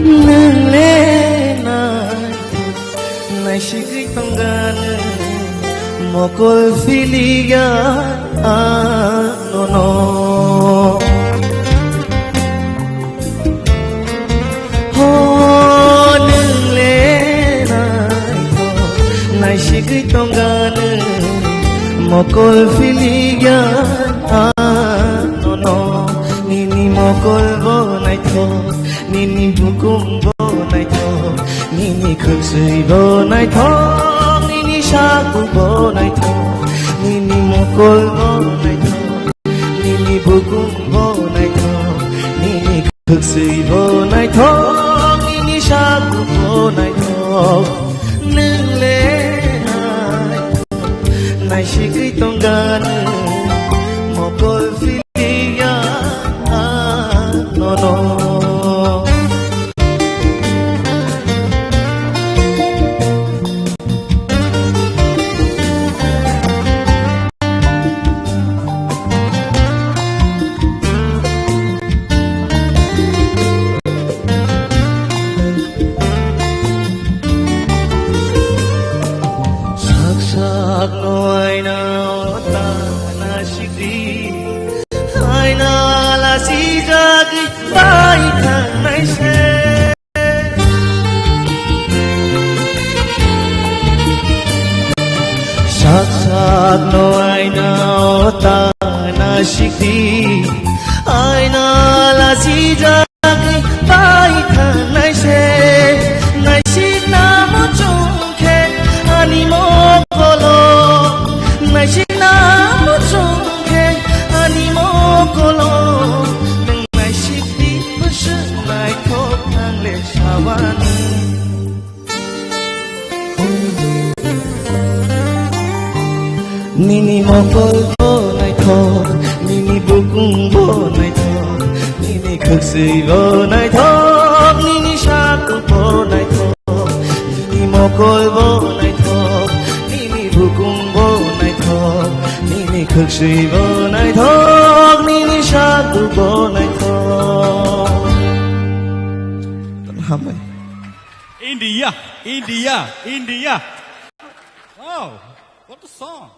Nwng le nai, naisigwi tongganw, mokol philiya anono. Ho nwng le naithok, naisigwi tongganw, mokol philiya anono. Nini mokol bo naithok, nini bukum bo naithok, nini khwksui bo naithok, nini saku bo naithok, nini mokol bo naithok, nini bukum bo naithok, nini khwksui bo naithok, nini saku bo naithok. Nwng le naithok, naisigwi tongganw, mokol philiya anono. Sak sak no aina o ta na sikri, aina la sijagwi bai thangnai se. Sak sak no aina o ta na sikri, aina la sijagwi bai thangnai se. Naisikna muchung khe ani mokolo, naisikna muchung khe ani mokolo. Nwng naisik di bwswk naithok ang le sawani. Nini mokol bo naithok, nini bukung bo naithok, nini khwksui bo naithok, nini saku bo naithok, nini mokol bo naithok, nini bukung bo naithok, nini khwksui bo naithok, nini saku bo naithok. Hambai. India, India, India. Wow, what a song.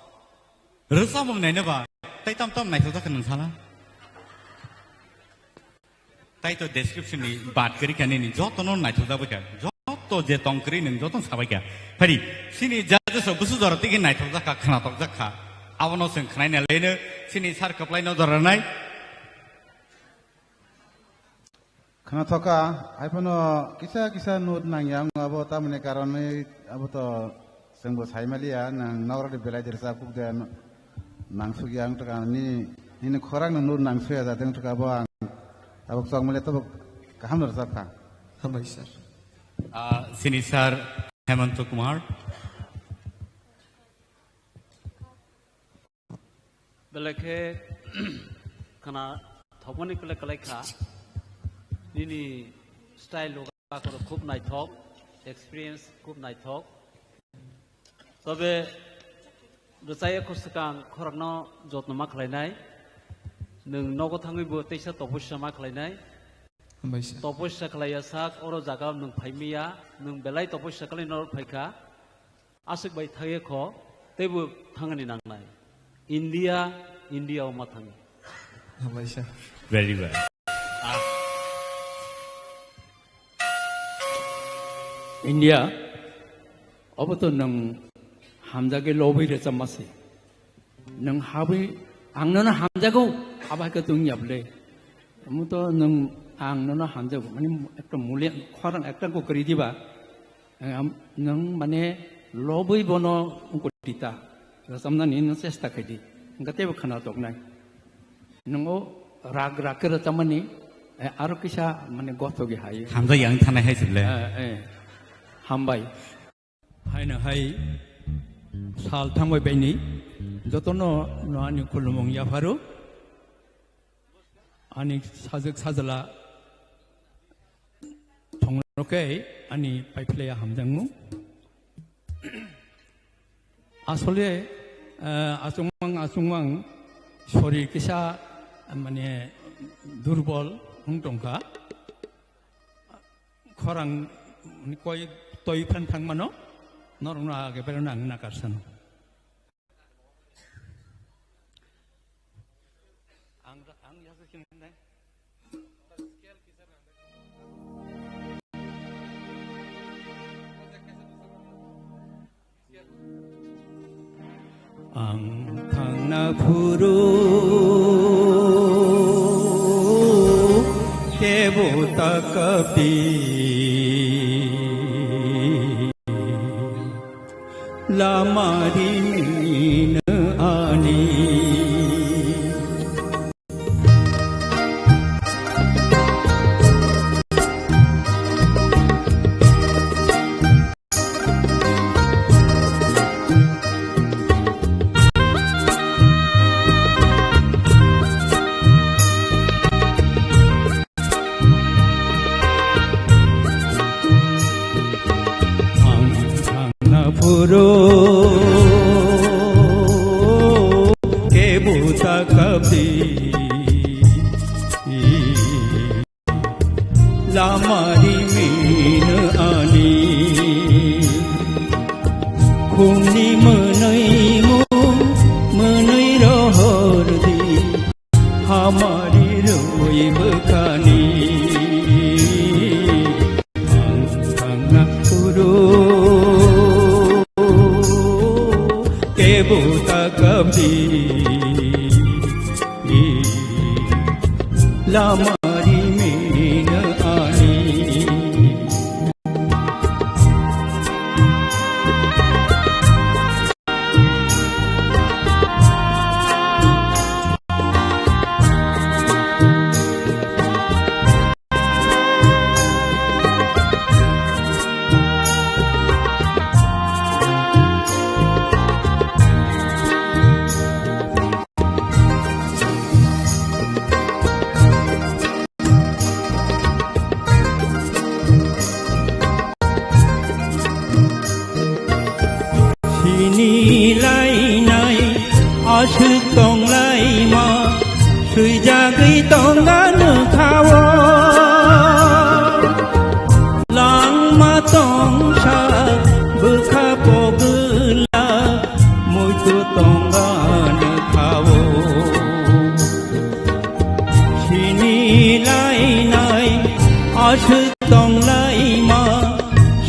Rwchapmung naina ba, tai tam tam naithok jak nung sala. Tai to description ni bat kwrwi kha nini joto no naithok jak bai kha. Joto je tong kwrwi nung joto sabai kha. Phari, sini judges rok busu jora tigi naithok jak kha, khnatok jak kha. Abono chwng khnaina leno, sini sir kwplai no jora nai. Khna thoka, hai phano kisa kisa note nangya wng abo, tamoni karonwi abo to chwngbo saimaliya, nang nokrokni belai de rwchap kuk de nang sukya wng tongkha, ni, nini khorang no note nang suya jate wng tongkha, abo ang tabuk chokmaliya tabuk kaham no rwchap kha. Hambai sir. Ah, sini sir Hemanta Kumar. Belai khe khna thokmani kwlai kwlai kha. Nini style loga khoro khub naithok, experience khub naithok. Tobe rwchaya kho swkang khorokno jotno ma khlainai. Nwng nogo thangwi bo teisa topossa ma khlainai. Hambai sir. Topossa khlaiya sak oro jaga nwng phaimiya, nwng belai topossa khlai norok phaikha. Aswk bai thangya kho, teibo thangani nangnai. India, India o ma thango. Hambai sir. Very well. India, obo to nwng hamjagwi lobwi rwchapma se. Nwng habwi ang nono hamjago, abo hai khe tong ya bwle. Omo to nwng ang nono hamjago, mane ekta muli khorang ekta kwrwi diba. Ang am-, nwng mane lobwi bono ungkotita rwchapnani nwng chesta khai di. Hwnkhe teibo khwna toknai. Nwng o rag rag khe rwchapmani, eh, aro kisa mane gothogwi hai. Hamjak yang thanai hai se bwle. Eh, eh. Hambai. Haino hai sal thangbai baini jotono no ani khulumung yapharo. Ani sajwk sajla thongno khe ani paiphlaiya hamjakmung. Asole, eh, achukmang achukmang sorir kisa, mane, durbol wng tongkha. Khorang koi toi phan thangmano norokno age berano ang nakarsanw. Ang, ang yasa sini nai. Ang thangna phuru kebo ta kaphi. Lama rimino ani. Ang thangna phuru kebo ta kaphi. Lama rimino ani. Khumni mwnwi mung mwnwi rohor di. Hamari rwi bwkhani ang thangna phuru kebo ta kaphi. Lama rimino ani. Sini lainai aswk tong laima, swijagwi tong ano kha-o. Langma tongsa bwkha pogwla, muitu tong ano kha-o. Sini lainai aswk tong laima,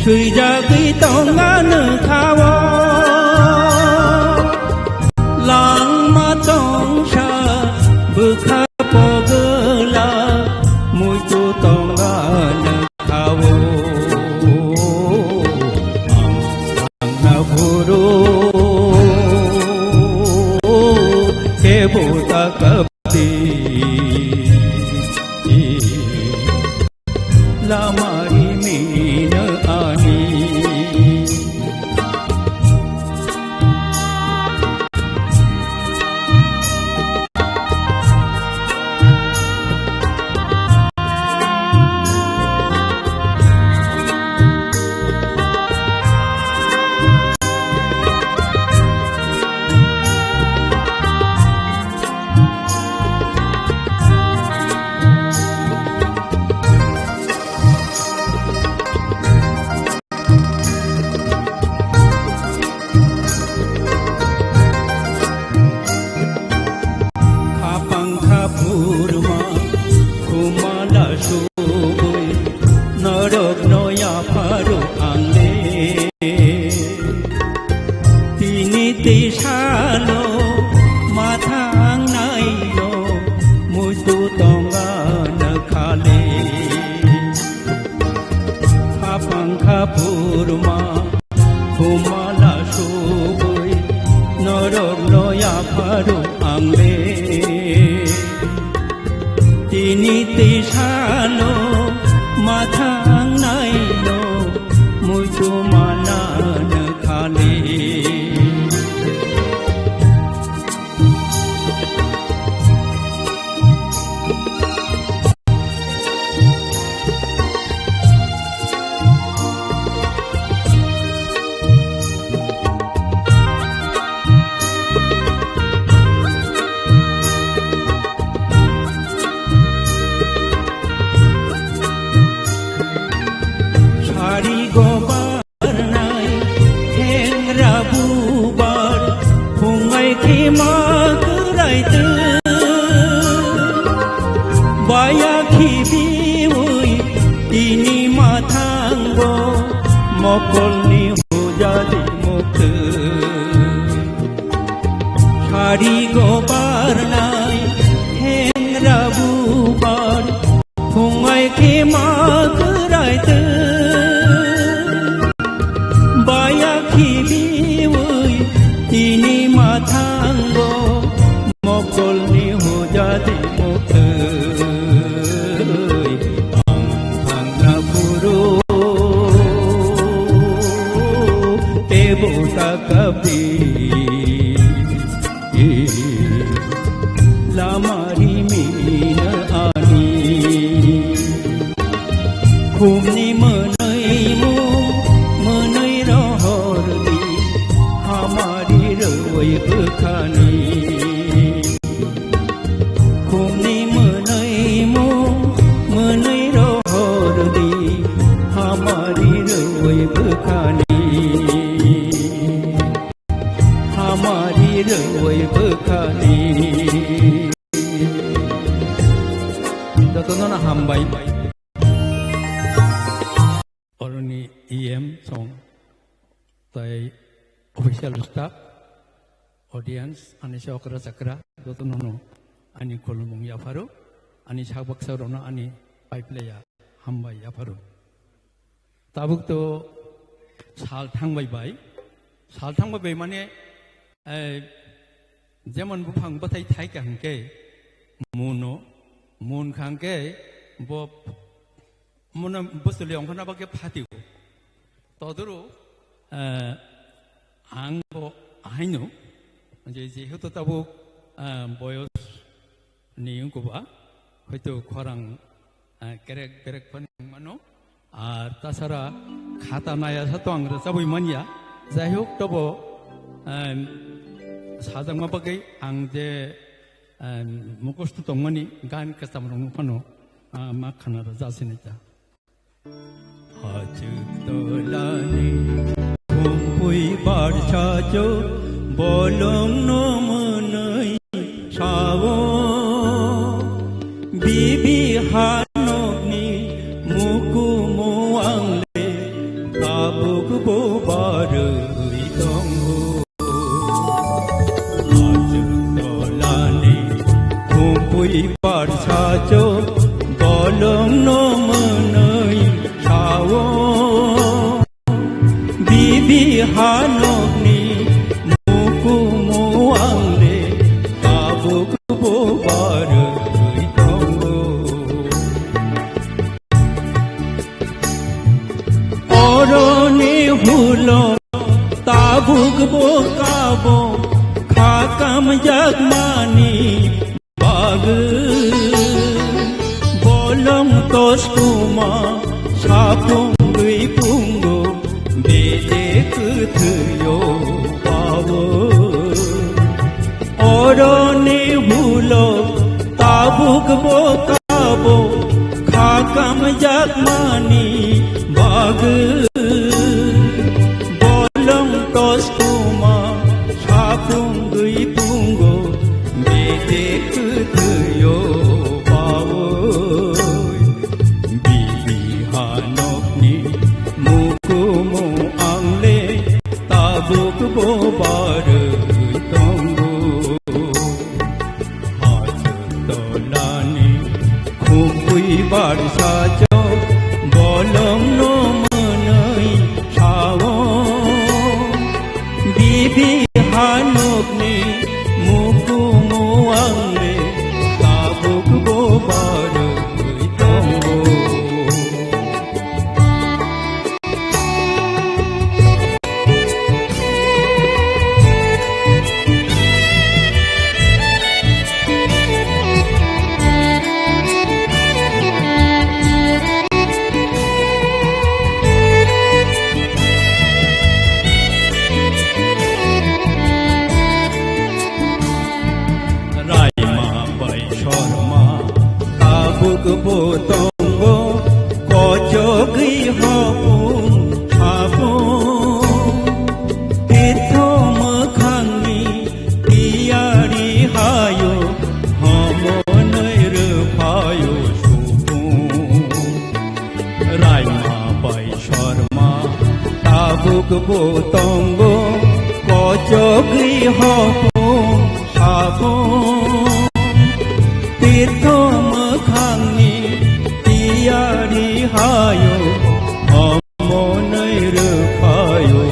swijagwi tong ano kha-o. Langma tong Ari go barnai hengra bubar phungai khe ma kwrai twi. Baya khibiwi tini mathango mokolni hojadi mukti. Ang thangna phuru tebo takabri. Lamari mina ani khumni mwnwi mu mwnwi rohor di hamari roi bwkhani khumni mwnwi mu mwnwi rohor di hamari roi bwkhani. Hamari roi bwkhani. Jotono no hambai. Oroni E M song tai official staff, audience, ani se okra chakra, jotono no ani khulumung yapharo, ani sak baksa rokno ani paiplaya hambai yapharo. Tabuk to sal thangbai bai. Sal thangbai bai mane, eh, jemon buphang bwthai thai ka hwnkhe muno, mun kha hwnkhe bo muno bwswli ongkhorna bagwi phatio. Todoro, eh, ang bo ahaino, je jehetu tabuk, eh, boyos ni wngkha ba, hoito khorang, eh, kerek berek phano wngmano. Ar tasara khata naya sa to ang rwchabwi manya. Jai hok, tobo, em, sajakma bagwi ang je, em, mukhosto tongmani gan kwcham rokno phano, ah, ma khana rwja sinai ta. Hachwk tolani khumpui barsa cho bolongno mwnwi sao. Bibi hanokni mukumu angle tabuk bo barwi tongo. Hachwk tolani khumpui barsa cho bolongno mwnwi sao. Bibi hanokni mukumu angle tabuk bo barwi tongo. Oroni hulo tabuk bo kabo khakam jakmani bagwi bolong toskuma sapungwi pungo bede kwthwio bao. Oroni hulo tabuk bo kabo khakam jakmani bagwi bolong toskuma sapungwi pungo bede kwthwio bawi. Bibi hanokni mukumu angle tabuk bo barwi tongo. Hachwk tolani khumpui barsa cho bolongno mwnwi sao. Bibi hanokni mukumu angle tabuk bo barwi tongo. Raima bai Sorma tabuk bo tongo, kochogwi hopung hapung. Tirtho mwkhangni tiyari hayo, homonwi rwphayo supung. Raima bai Sorma tabuk bo tongo, kochogwi hopung Tirtho mwkhangni tiyari hayo, omonwi rwphayo.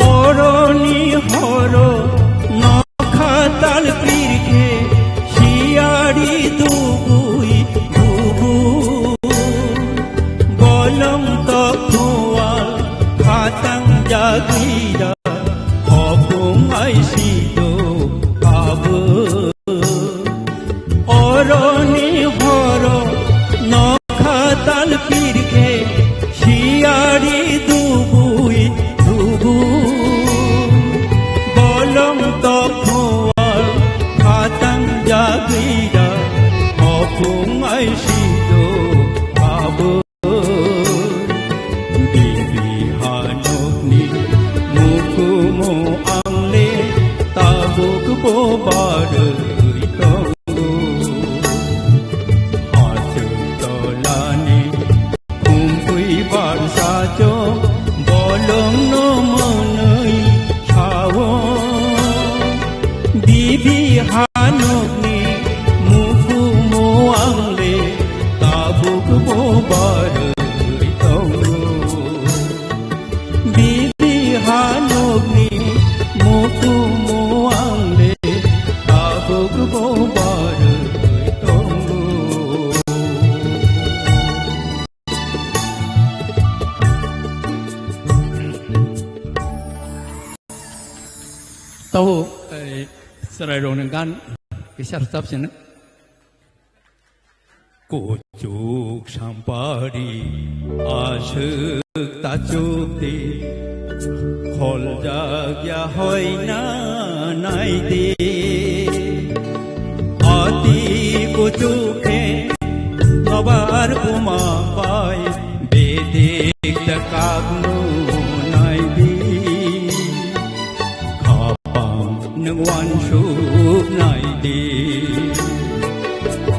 Oroni horo nokha tal pirkhe siyari dubui dubu. Bolong tokhual khatang jagira hopung ai sido abo. Oroni horo nokha tal pirkhe siyari dubui dubu. Bolong tokhual khatang jagira hopung ai sido abo. Bibi hanokni mukumu angle tabuk bo barwi tongo. Hachuk tolani kumpui barsa cho bolongno mwnwi sao. Bibi hanokni mukumu angle tabuk bo barwi tongo. Bibi hanokni mukumu angle tabuk bo barwi tongo. Tau, eh, chwrairokni gan kisa rwchap sino. Kuchuk sampari aswk tachuk di, kholjak ya hoina nai di. Ati kuchuk khe nobar buma pai bedik da kagnu nai di. Khapang nwng uansuk nai di.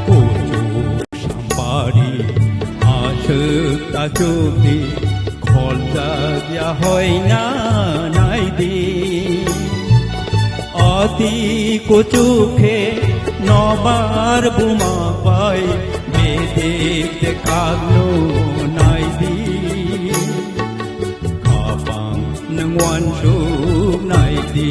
Kuchuk sampari aswk tachuk di, kholjak ya hoina nai di. Ati kuchuk khe nobar buma pai bedik de kagnu nai di. Khapang nwng uansuk nai di.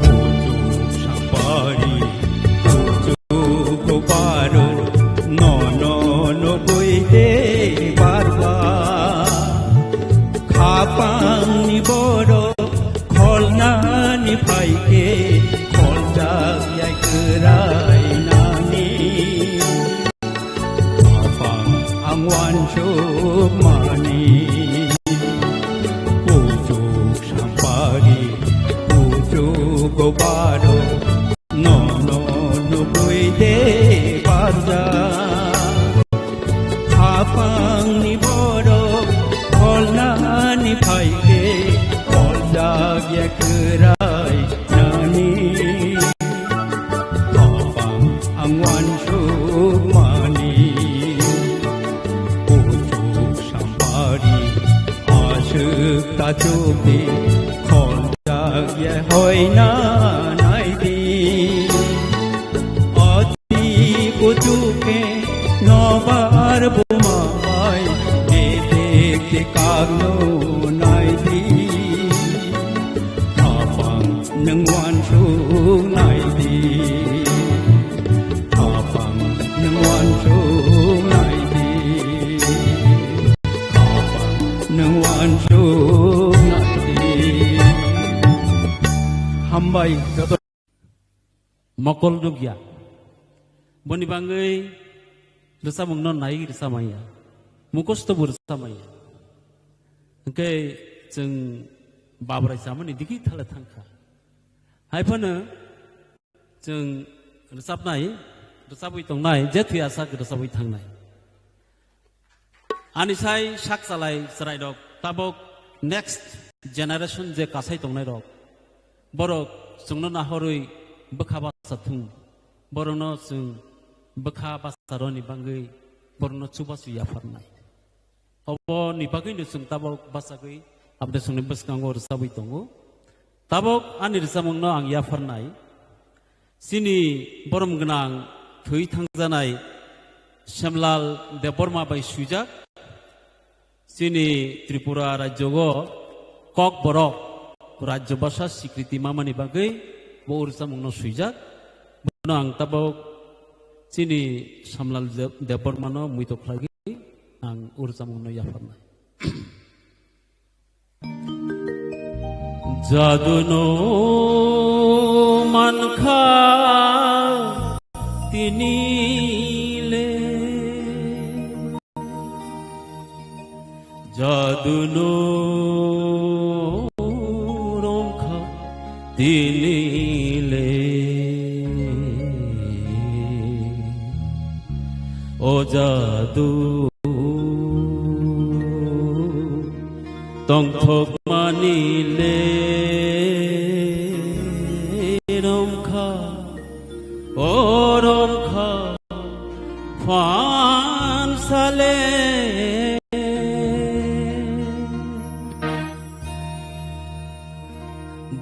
Kuchuk sampari, kuchuk baro, nono nugwi de barba. Khapangni borok kholnani phaikhe, kholjak yai kwrai nani. Khapang ang uansuk mani. Kuchuk sampari, kuchuk baro, nono nugwi de barja. Khapangni borok kholnani phaikhe, kholjak ya kwrai nani. Khapang ang uansuk mani. Kuchuk sampari aswk tachuk di, kholjak ya hoina nai di. Ati kuchuk khe nobar buma pai, bedik de kagnu nai di. bai joto mokol nukya. Boni bangwi rwchapmungno nai rwchapmaya. Mukhosto bo rwchapmaya. Hwnkhe chwng babrai chamani digi thale thangkha. Hai phano chwng rwchapnai, rwchapwi tongnai, je thwi asak rwchapwi thangnai. Ani sai sak chalai chwrairok tabok next generation je kasai tongnairok, borok chwngno nahorwi bwkha basa thung, borokno chwng bwkha basaroni bangwi borokno chubachu yapharnai. Oboni bagwino chwng tabok bachagwi aboni songni bwskango rwchabwi tongo. Tabok ani rwchapmungno ang yapharnai. Chini borom gwnang thwi thangjanai Semlal Debbarma bai swijak. Chini Tripura rajyogo Kokborok rajyo bhasha sikriti mamani bagwi bo rwchapmungno swijak. Bono ang tabok chini Semlal Deb-, Debbarmano muito khlaiwi ang rwchapmungno yapharnai. Jaduno mankha tini le, jaduno romkha tini le. O jadu tongthokmani le romkha, o romkha phansale.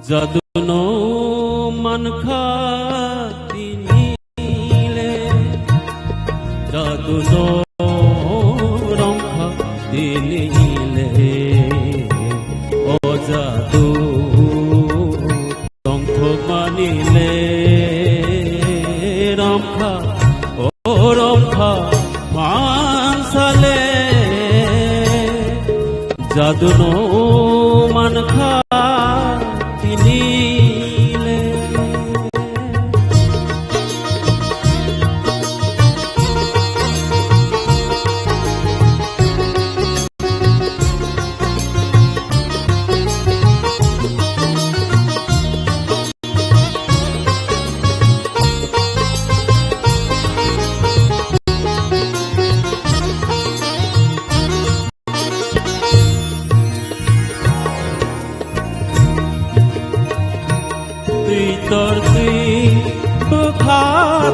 Jaduno mankha tini le, jaduno romkha tini le, o jadu tongthokmani le romkha, o romkha phansale. Jaduno mankha tini le. Twi tor twi bwkha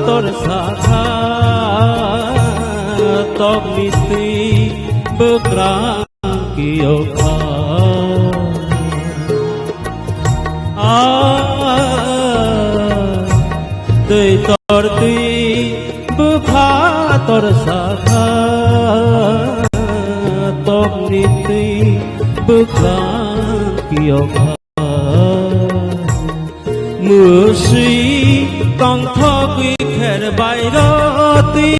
tor sakha, tokni twi bwkrang kiyokha. Ah, twi tor twi bwkha tor sakha, tokni twi bwkrang kiyokha. Mwswi tongthogwi kher bai roti,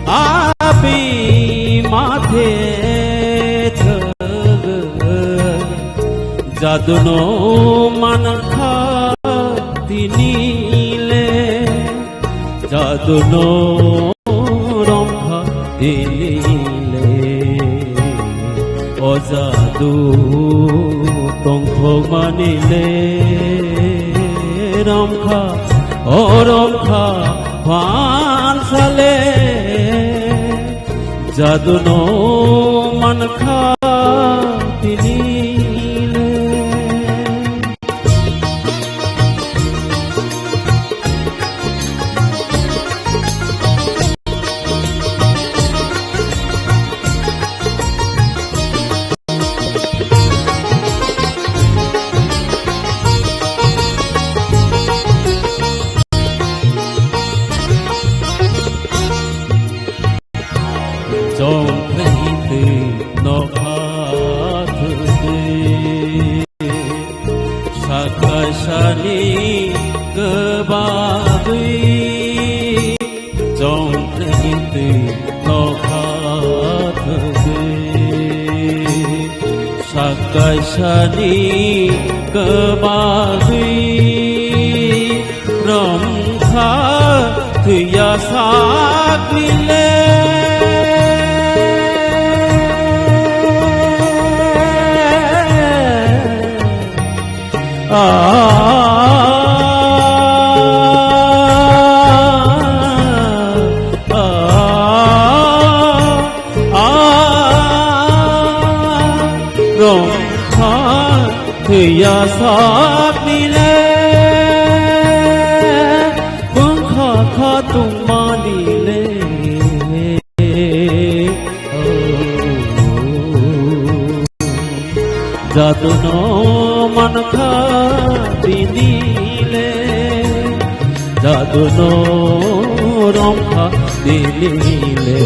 abi mathe thwgwi. Jaduno mankha tini le, jaduno romkha tini le. O jadu tongthokmani le romkha, o romkha phansale. Jaduno mankha tini le. Chongkhlai twi nokha thwgwi, sakaisani kwbagwi. Chongkhlai twi nokha thwgwi, sak Kaisani kwbagwi romkha thwiya sakmile. Ah, ah, ah, ah, romkha thwiya sakmile, bwngkha kha tongmani le. Jaduno mankha tini le, jaduno romkha tini le.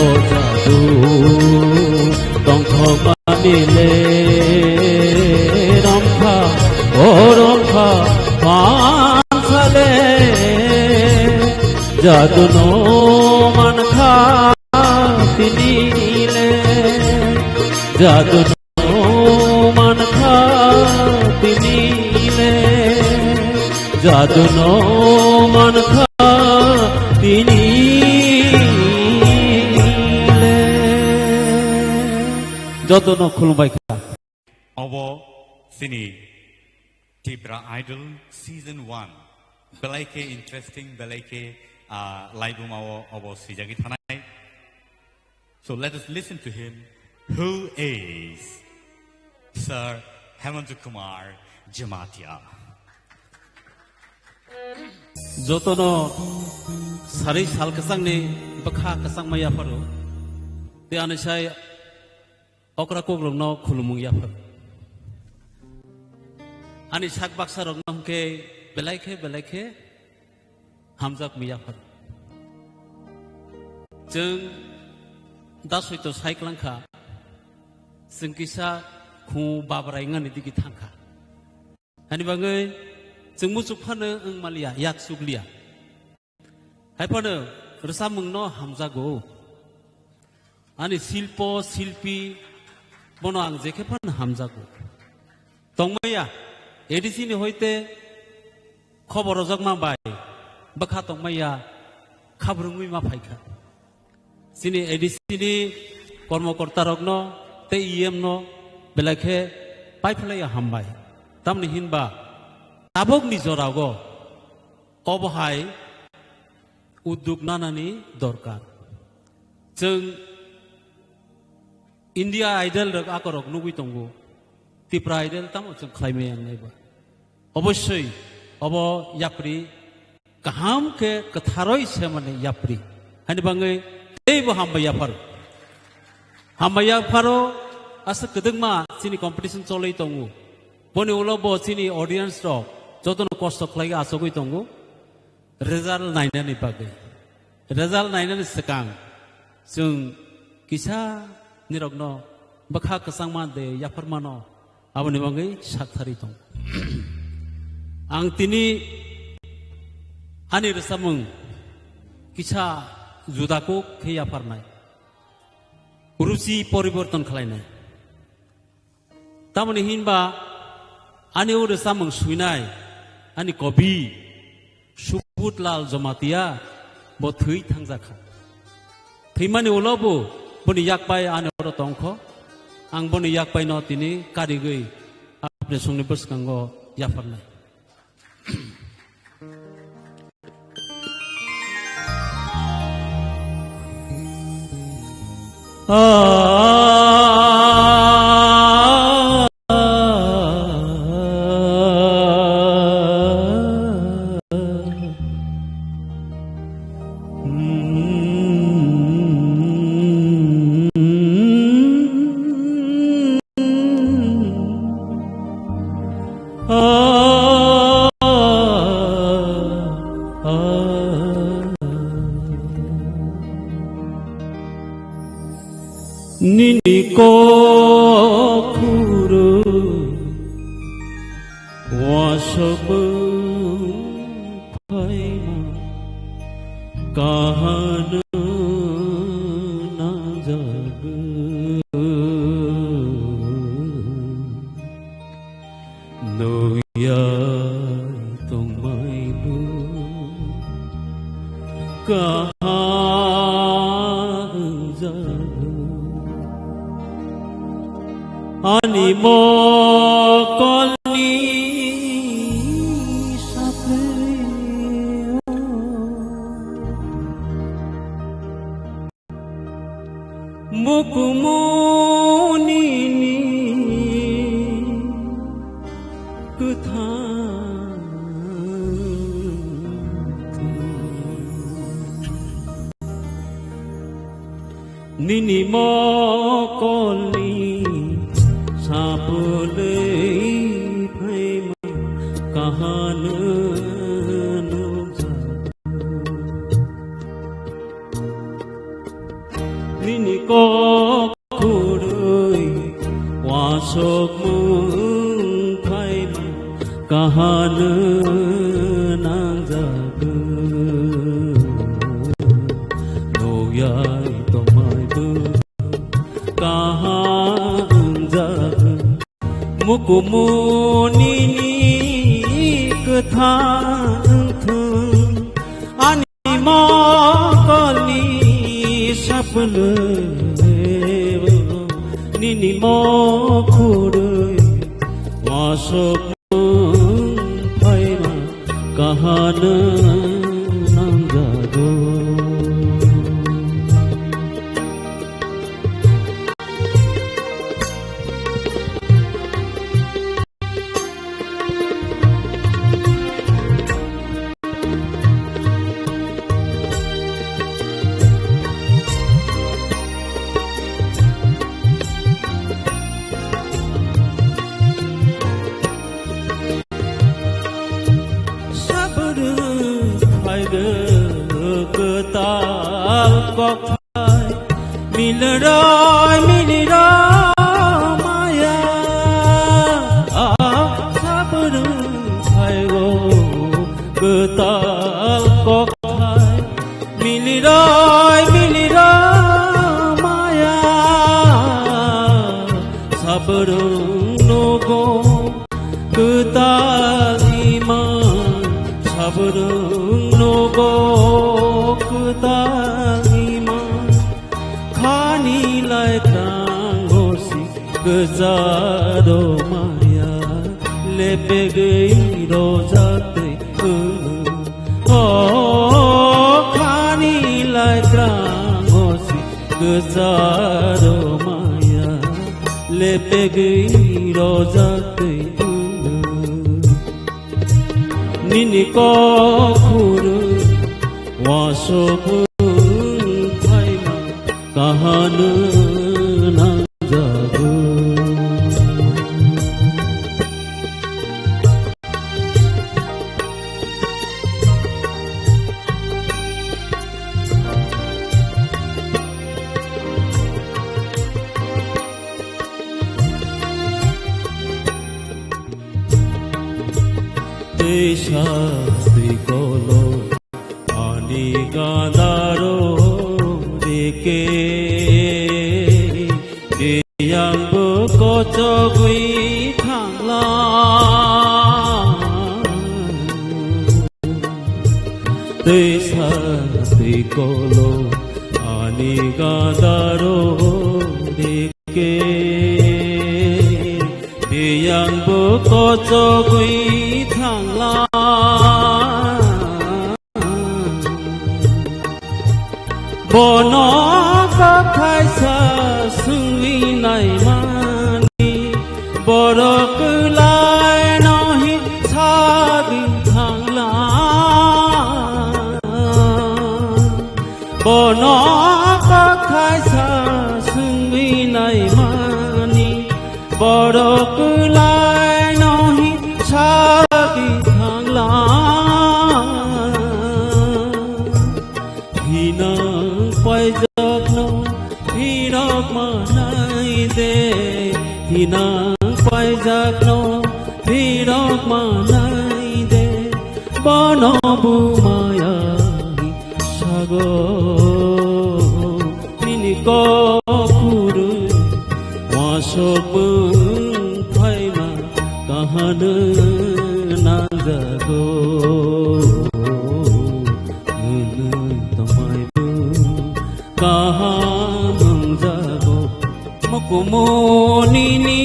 O jadu tongthokmani le romkha, o romkha mansa le. Jaduno mankha tini le, jaduno mankha tini le, jaduno mankha tini le. Jotono khulumbai kha. Obo chini Tipra Idol Season one. Belai khe interesting, belai khe, ah, laibuma o obo swijagwi thanai. So let us listen to him, who is Sir Hemanta Kumar Jamatia. Jotono sari sal kwchangni bwkha kwchangma yapharo. Tei ani sai okra kokrokno khulumung yaphar. Ani sak baksa rokno hwnkhe belai khe, belai khe hamjakmung yaphar. Chwng da soito sai klangkha, chwng kisa khu babrai wngani digi thangkha. Ani bagwi chwng muchuk phano wng maliya, yak chukliya. Hai phano rwchapmungno hamjago. Ani silpo, silpi bono ang jekhe phano hamjago. Tongmaya, A D C ni hoite khobor rojakma bai bwkha tongmaya khabrwngwi ma phaikha. Chini A D C ni kormokorta rokno tei E M no belai khe paiphlaiya hambai. Tamni hinba tabukni jorao obo hai udduk nanani dorkar. Chwng India Idol rok akorok nugwi tongo. Tipra Idol tamo chwng khlaimaya wngnai ba. Obossoi obo yapri kaham khe kwtharoi semani yapri. Hani bangwi teibo hambai yapharo. Hambai yapharo aswk kwdwkma chini competition cholwi tongo. Boni ulo bo chini audience rok jotono kosto khlaiwi achugwi tongo. Result nainani bagwi. Result nainani swkang chwng kisa nirokno bwkha kwchangma de yapharmano aboni bagwi sakthari tong. Ang tini ani rwchapmung kisa juda kuk khe yapharnai. Ruchi poriborton khlainai. Tamoni hinba ani o rwchapmung swinai ani kobi Subut Lal Jamatia bo thwi thangjakha. Thwimani ulo bo boni yakpai ani oro tongkho. Ang boni yakpai no tini karigwi apni songni bwskango yapharnai. Ni Ani mokolni sapleo mukumunini kwthang nini mokolni sapulwi phaima kahano nukjago. Nini kok khurwi wasokmung phaima kahano nangjago. Noyai tongmaibo kaham wngjago. Mukumunini kwthang wngthung ani mokolni sapleo nini mokhorwi wasokmung phaima kahano nangjago. Sabrwng phaigo kwtal kok Miliroi, miliroi maya, ah, sabrwng phaigo kwtal kokthai. Miliroi, miliroi maya, sabrwng nogo kwtal ima, sabrwng nogo kwtal ima. Khani lai krango si kwcharo maya, lepegwi rojak twi kwlwng. O khani lai krango si kwcharo maya, lepegwi rojak twi kwlwng. Nini kok khurwi wasok wng phaima kahano nangjago. Twisa twi kolo ani gandaro rike, tiyangbo kochogwi thangla. Twisa twi kolo ani gandaro rike, tiyangbo kochogwi thangla. Bono kok thaisa swngwi naimani, borok kwlaino hin sagwi thangla. Bono kok thaisa swngwi naimani, borok kwlaino hin sagwi thangla. Hinang paijakno phirok manai de, hinang paijakno phirok manai de, bono bumaya sago. Nini kok khurwi wasok wng phaima kahano nangjago. Hwnwi tongmaibo kaham wngjago. Muku Kumu nini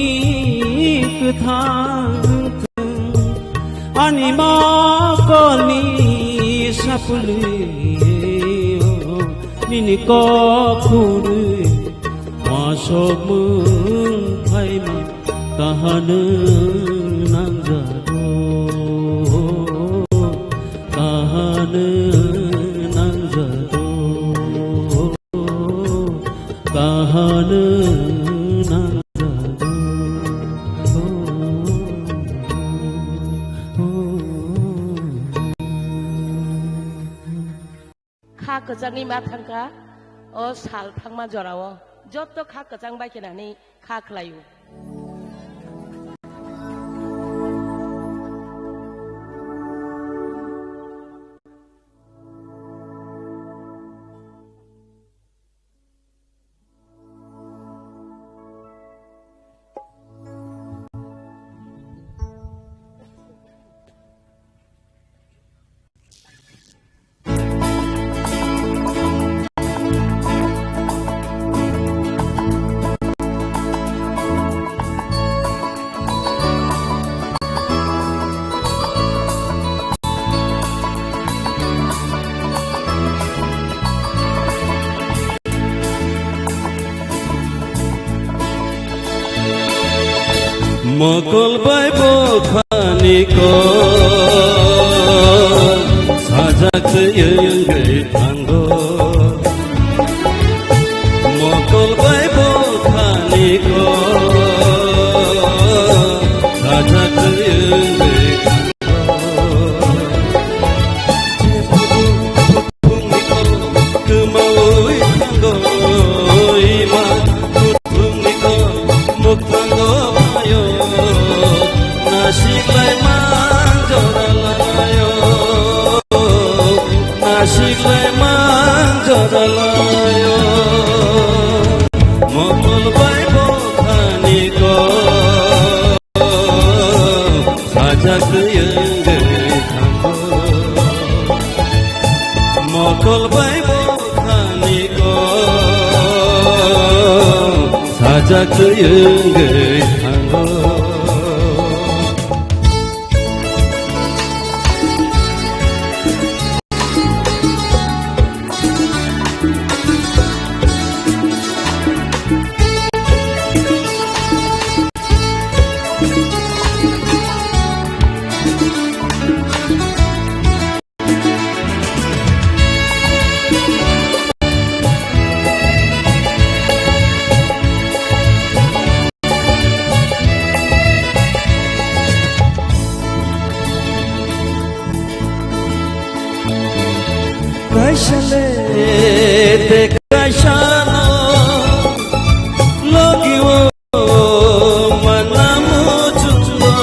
kwthang thwng, ani mokolni sapulwi, nini kok khunwi, asok mwng phaima kahano nangjago, kahano nangjago. Kahano nangjago. Kha kwchangni ma thangkha, o sal thangma jorao joto kha kwchang bai khe nani kha khlaio. Mokol bai bokhani kok sajak twi wngwi thango. Mokol bai bokhani kok sajak twi wngwi thango. Kuthungni kok kwmawi thango, ima kuthungni kok mukthango ayo, nasiklai manjoralayo, nasiklai manjoralayo, mokol bai bokhani kok sajak twi wngwi thango. Mokol bai bokhani kok sajak twi wngwi thango. Kaisa le te kaisa no logi o manamu chungo,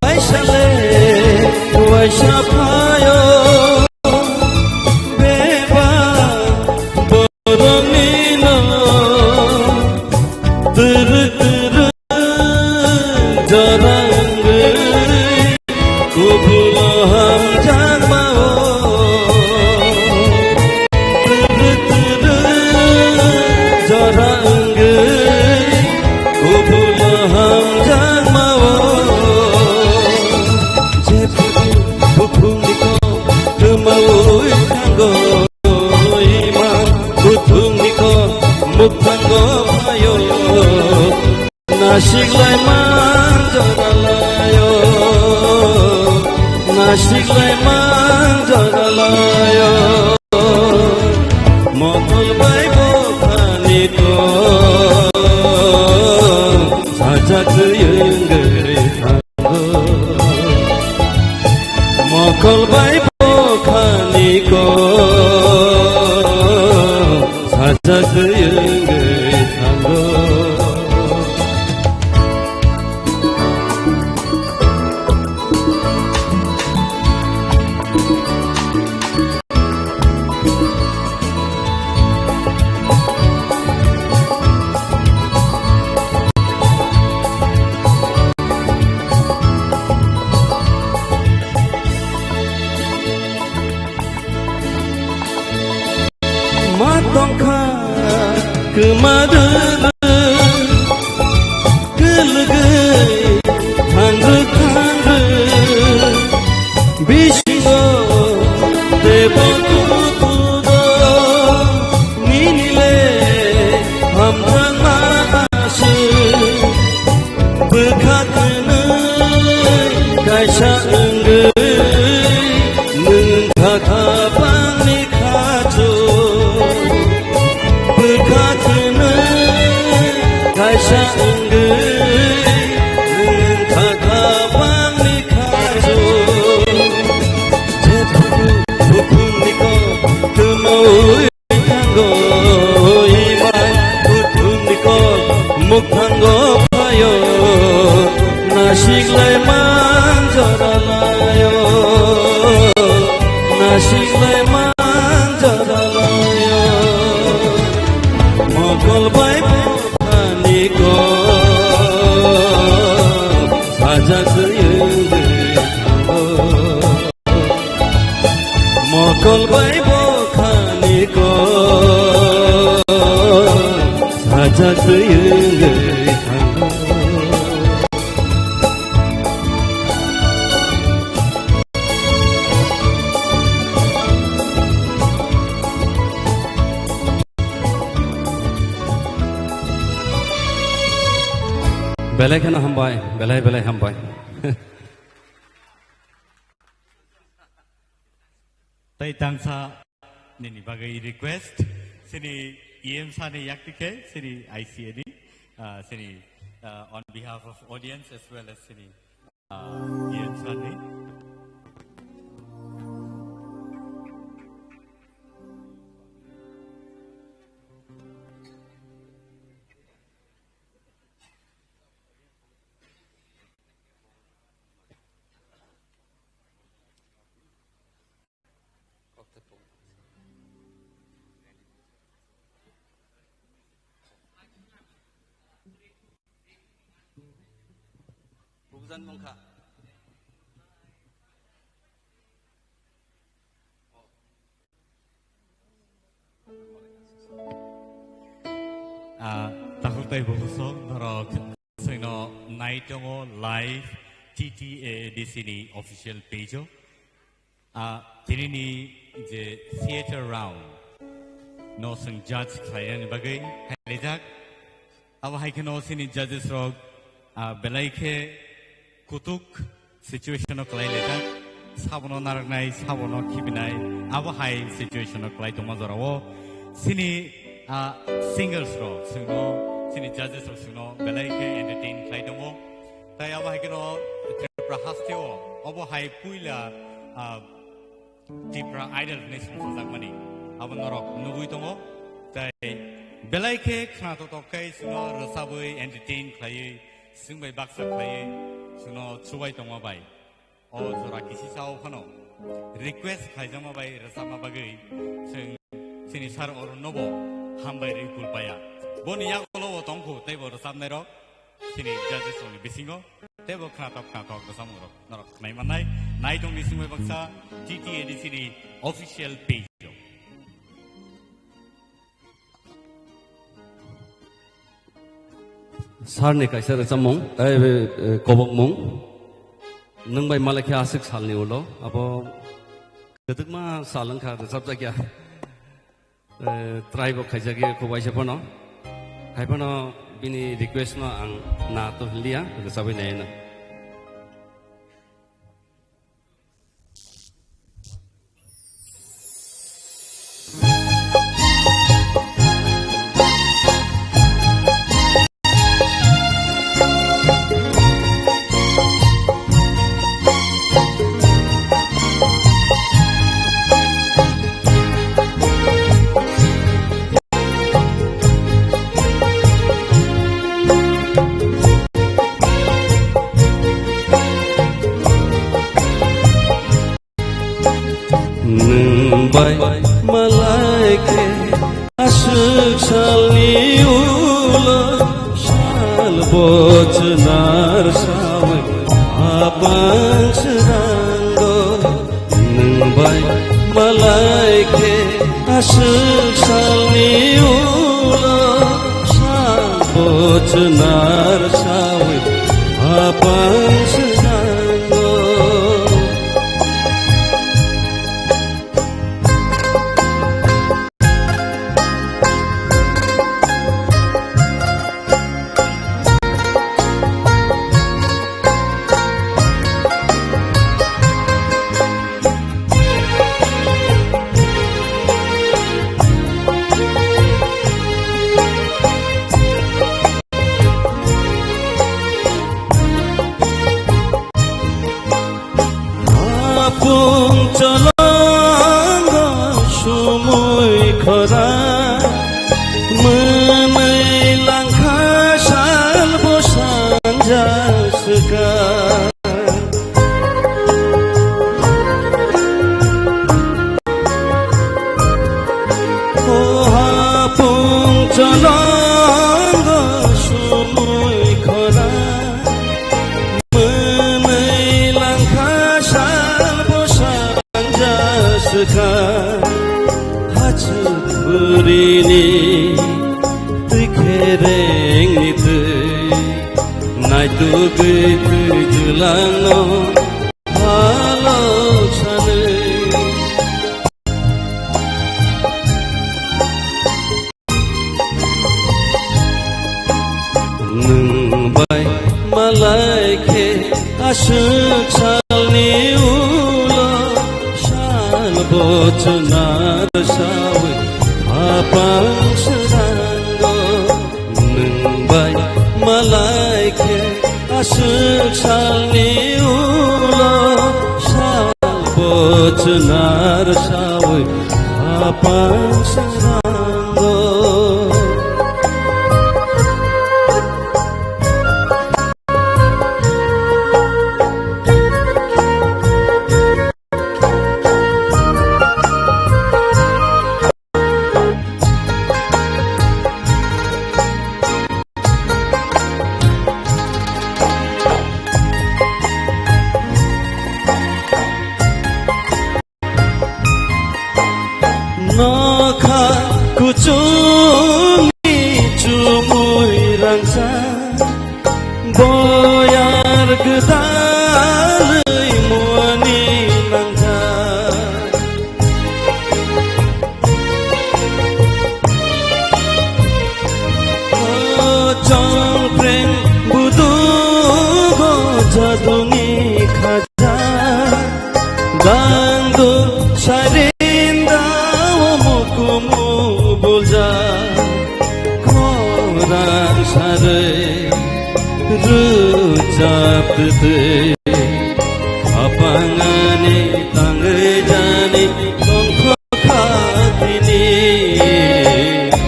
waisa le waisa phayo beba boroni no turu turu jorang. Kubula hamjakmao, turu turu jora wngwi. Kubula hamjakmao, jephuru buphungni kok kwmawi thango, ima buthungni kok mukthango phaio. Nasiklai manjoralayo, nasiklai manjoralayo. Mokol bai bokhani kok sajak twi wngwi thango. Mokol bai bokhani kok sajak twi wngwi thango. Ma tongkha lwgwi thangwi thangwi bisingo tebo tudo nini le hamjakma aswk. Bwkha kwnwi kaisa wngwi nwng kha kha bangni khachu. Bwkha kwnwi kaisa wngwi nwng kha kha bangni khachu. Jephuku bukhumni kok twmawi thango, imai kuthumni kok mukthango phaio, nasiklai manjora laio, nasiklai manjora laio. Mokol bai bokhani kok sajak wngwi thango. Mokol bai bokhani kok sajak wngwi thango. Belai kheno hambai, belai belai hambai. Tei tangsa nini bagwi request, sini E M sani yakti khe, sini I C A ni, ah, sini, ah, on behalf of audience as well as sini, ah, E M sani. Bukjan mungkha. Ah, takhuk tei bukhuk sok norok chwngno nai tongo live T T A D C ni official page o. Ah, tinini je theater round no chwng judge khlainani bagwi hairijak. Abo hai kheno chini judges rok, ah, belai khe kutuk situation o kwlai laijak, sabono narwknai, sabono khibinai, abo hai situation o kwlai tongma jorao chini, ah, singers rok chwngno, chini judges rok chwngno belai khe entertain khlai tongo. Tai abo hai kheno Tripura hasteo obo hai puila, ah, Tipra Idol hwnwi songchajakmani abo norok nugwi tongo. Tai belai khe khna totok khe chwngno rwchabwi entertain khlaiwi, chwng bai baksa khlaiwi chwngno chubai tongma bai. O jora kisi sao phano request khlaijakma bai rwchapma bagwi chwng chini sir Arun nobo hambai rwi khulpaya. Boni yagulo bo tongkhu teibo rwchapnairok chini judges rokni bisingo teibo khnatok khnatok rwchapmung rok norok khnai mannai. Nai tongni simi baksa T T A D C ni official page o. Sir ni kaisa rwchapmung, eh, eh, kobokmung. Nwng bai malai khe aswk salni ulo, abo kwdwkma sal wngkha rwchapjakya. Eh, try bo khaijakya kho waisa phano. Hai phano bini request no ang na to hinliya, rwchapwi naina. Nwng bai malai khe aswk salni ulo sal bochwnar sawi apang srango. Nwng bai malai khe aswk salni ulo sal bochwnar sawi Ai tugwi twi twlangno halok sanwi. Nwng bai malai khe aswk salni ulo sal bo chwnar sawi hapang srango. Nwng bai malai khe aswk salni ulo sal bo chwnar sawi hapang srango. Nokha kuchukni chumui rangchak, boyar gwdalwi muani nangkha. O chongpreng budugo jaduni khaja, dangdu sarinda o mukumu bulja, khorang sarwi rujap twtwi. Hapangani tangwi jani tongkha tini.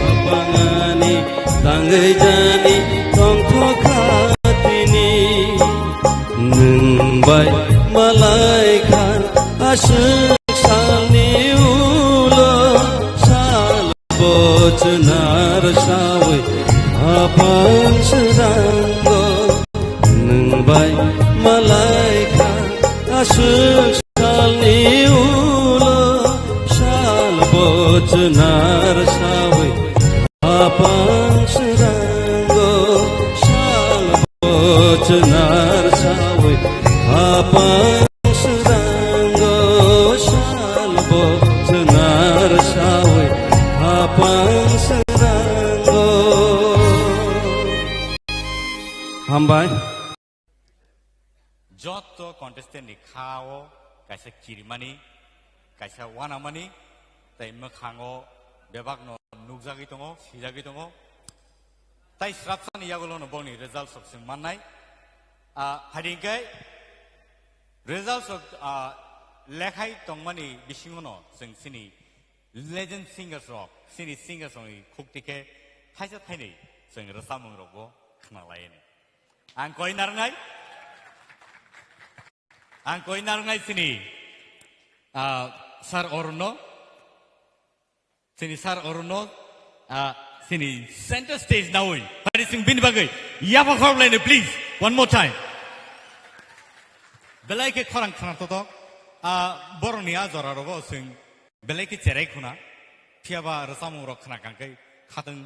Hapangani tangwi jani tongkha tini. Nwng bai malai kha aswk salni ulo sal bo chwnar sawi hapang srango. Nwng bai malai kha aswk salni ulo sal bo chwnar sawi hapang srango. Sal bo chwnar sawi hapang srango. Sal bo chwnar sawi hapang srango. Hambai. Jotto contestant ni kha o kaisa kirimani, kaisa wanamani, tei mwkhango bebakno nukjagwi tongo, swijagwi tongo. Tai srapsani yagulono boni result sok chwng mannai. Ah, hai hwnkhe result sok, ah, lekhai tongmani bisingono chwng chini legend singers rok, chini singers rokni khukti khe thaisa thainwi chwng rwchapmung rokbo khna laini. Ang koi narwngnai, ang koi narwngnai chini, ah, Sir Arunno, chini Sir Arunno, ah, chini center stage nawi. Pari sing bini bagwi yapha khorlaini, please, one more time. Belai khe khorang khna totok, ah, borokni a jora rogo chwng belai khe cherai khuna, phiyaba rwchapmung rok khna kangkhe khatwng,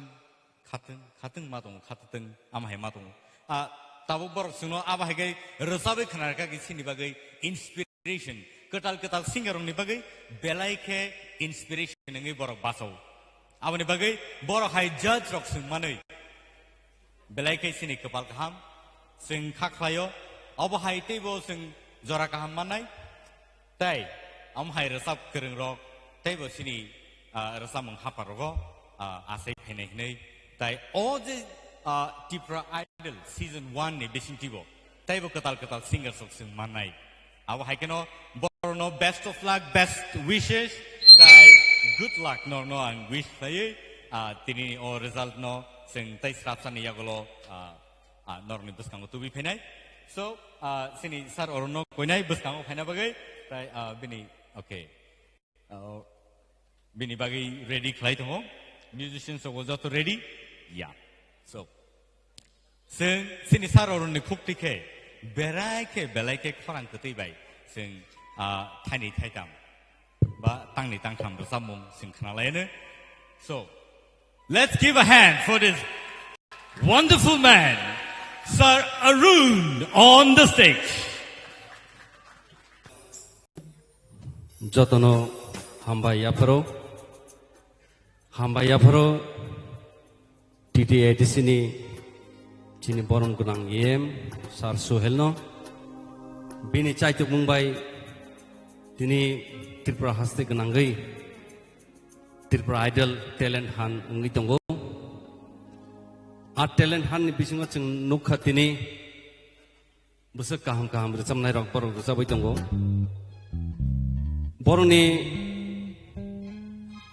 khatwng, khatwng ma tongo, khatwng ama hai ma tongo. Ah, tabuk borok chwngno abo hai khe rwchabwi khna rwkha khe chini bagwi inspiration, kwtal kwtal singer rokni bagwi belai khe inspiration wngwi borok bachao. Aboni bagwi borok hai judge rok chwng manwi belai khe chini kwpal kaham, chwng kha khlaio, obo hai teibo chwng jora kaham mannai. Tei omo hai rwchap kwrwng rok teibo chini, ah, rwchapmung hapar rogo, ah, achai phainai hinwi. Tai o je, ah, Tipra Idol season one ni bisingtwibo teibo kwtal kwtal singers rok chwng mannai. Abo hai kheno borokno best of luck, best wishes, tai good luck norno ang wish khlaiwi, ah, tini o result no chwng tei srapsani yagulo, ah, ah, norokni bwskango tubui phainai. So, ah, chini Sir Arunno koinai bwskango phaina bagwi, tai, ah, bini, okay. Ah, bini bagwi ready khlai tongo. Musicians rok joto ready? Ya. So, chwng chini Sir Arunni khukti khe, berai khe, belai khe khorang kwtwi bai chwng, ah, thaini thaitam ba tangni tangtham rwchapmung chwng khna laino. So, let's give a hand for this wonderful man. Sir Arun on the stage. Jotono hambai yapharo, hambai yapharo T T A D C ni chini borom gwnang E M Sir Suhel no, bini chaitukmung bai tini Tripura haste gwnangwi Tripura Idol talent hunt wngwi tongo. A talent hunt ni bisingo chwng nukha tini bwswk kaham kaham rwchapnai rok borok rwchapwi tongo. Borokni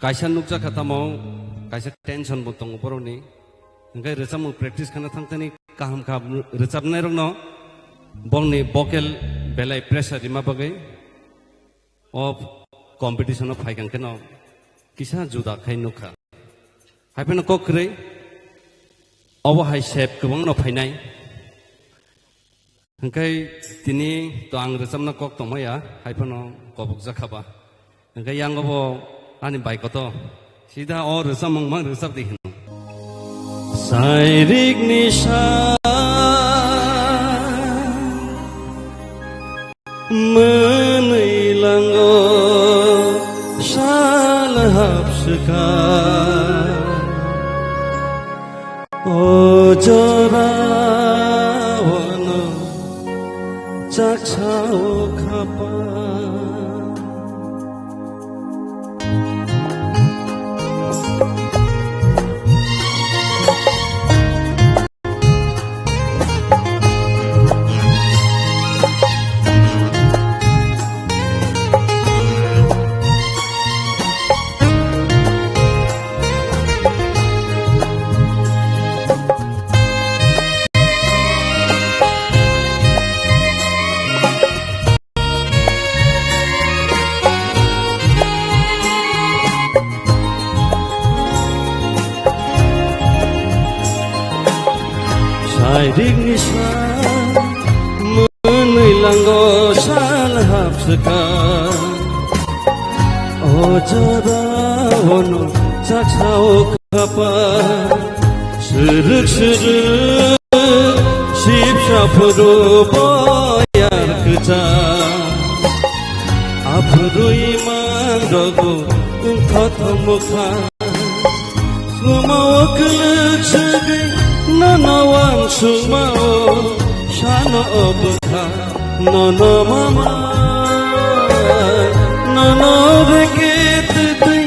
kaisa nukjakha tamo kaisa tension bo tongo borokni. Hwnkhe rwchapmung practice khana thangthani kaham kaham rwchapnai rokno borokni vocal belai pressure rima bagwi o competition o phaikang kheno kisa juda khai nukha. Hai phano kok kwrwi obo hai sep kwbangno phainai. Hwnkhe tini to ang rwchapna kok tongmaya, hai phano kobokjakha ba. Hwnkhe yang obo ani bai koto. Sida o rwchapmung mang rwchap di hino. Sairikni sa mwnwi lango sal hapswka. O jorao no chaksa o khapa. Sairikni sa mwnwi lango sal hapswka. O jorao no chaksa o khapa. Swrwk swrwk sipsa phuru boyar kwchak. Aphuru imang rogo wngkha thomokha. Sumao kwlwk swgwi nono wansukmao sano o bwkha nono mama. Nono reke twtwi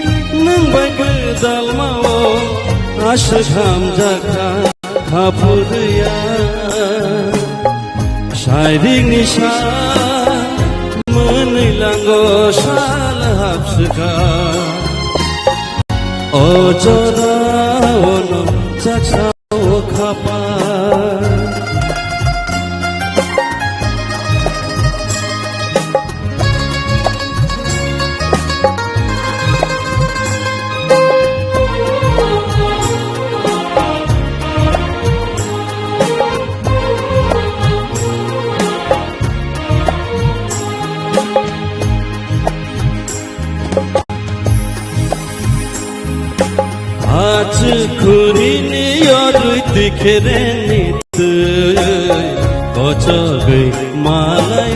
nwng bai gwdalmao aswk hamjakha. Haphurya sairikni sa mwnwi lango sal hapswka. O jorao no chaksa o khapa. Achukhurini yorwi twi khereni twi, kochogwi malai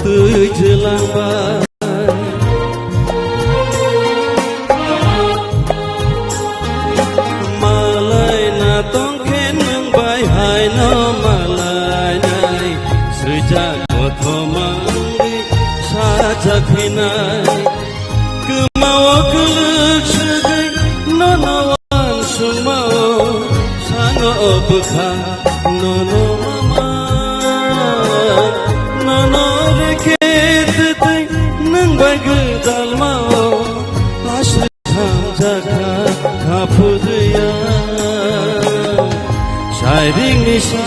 twi jwlangba. Malai na tongkhe nwng bai haino malai nai, swijak kothoma wngwi sajak hinai. Kwmao kwlwk swgwi nono wansukmao sano o bwkha nono mama. Nono reke twtwi nwng bai gwdalmao aswk hamjakha khaphurya. Sairikni sa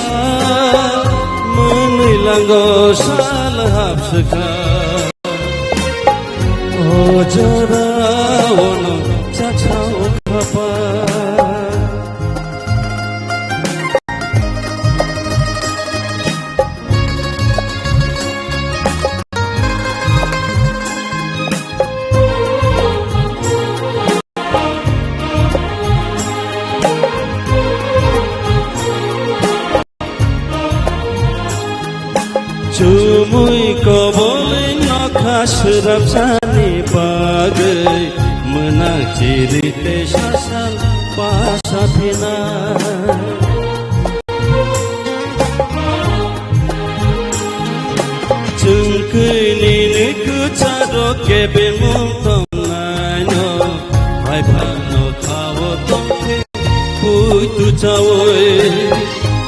mwnwi lango sal hapswka. O jorao no chaksa o khapa. Tumui kobol nokha srapsani bagwi mwnang chiri tei sasal pasa phina. Chwng kwi nini kwcharo kebengmung tongnaino, hai phano khao tongkhe puitu chaui.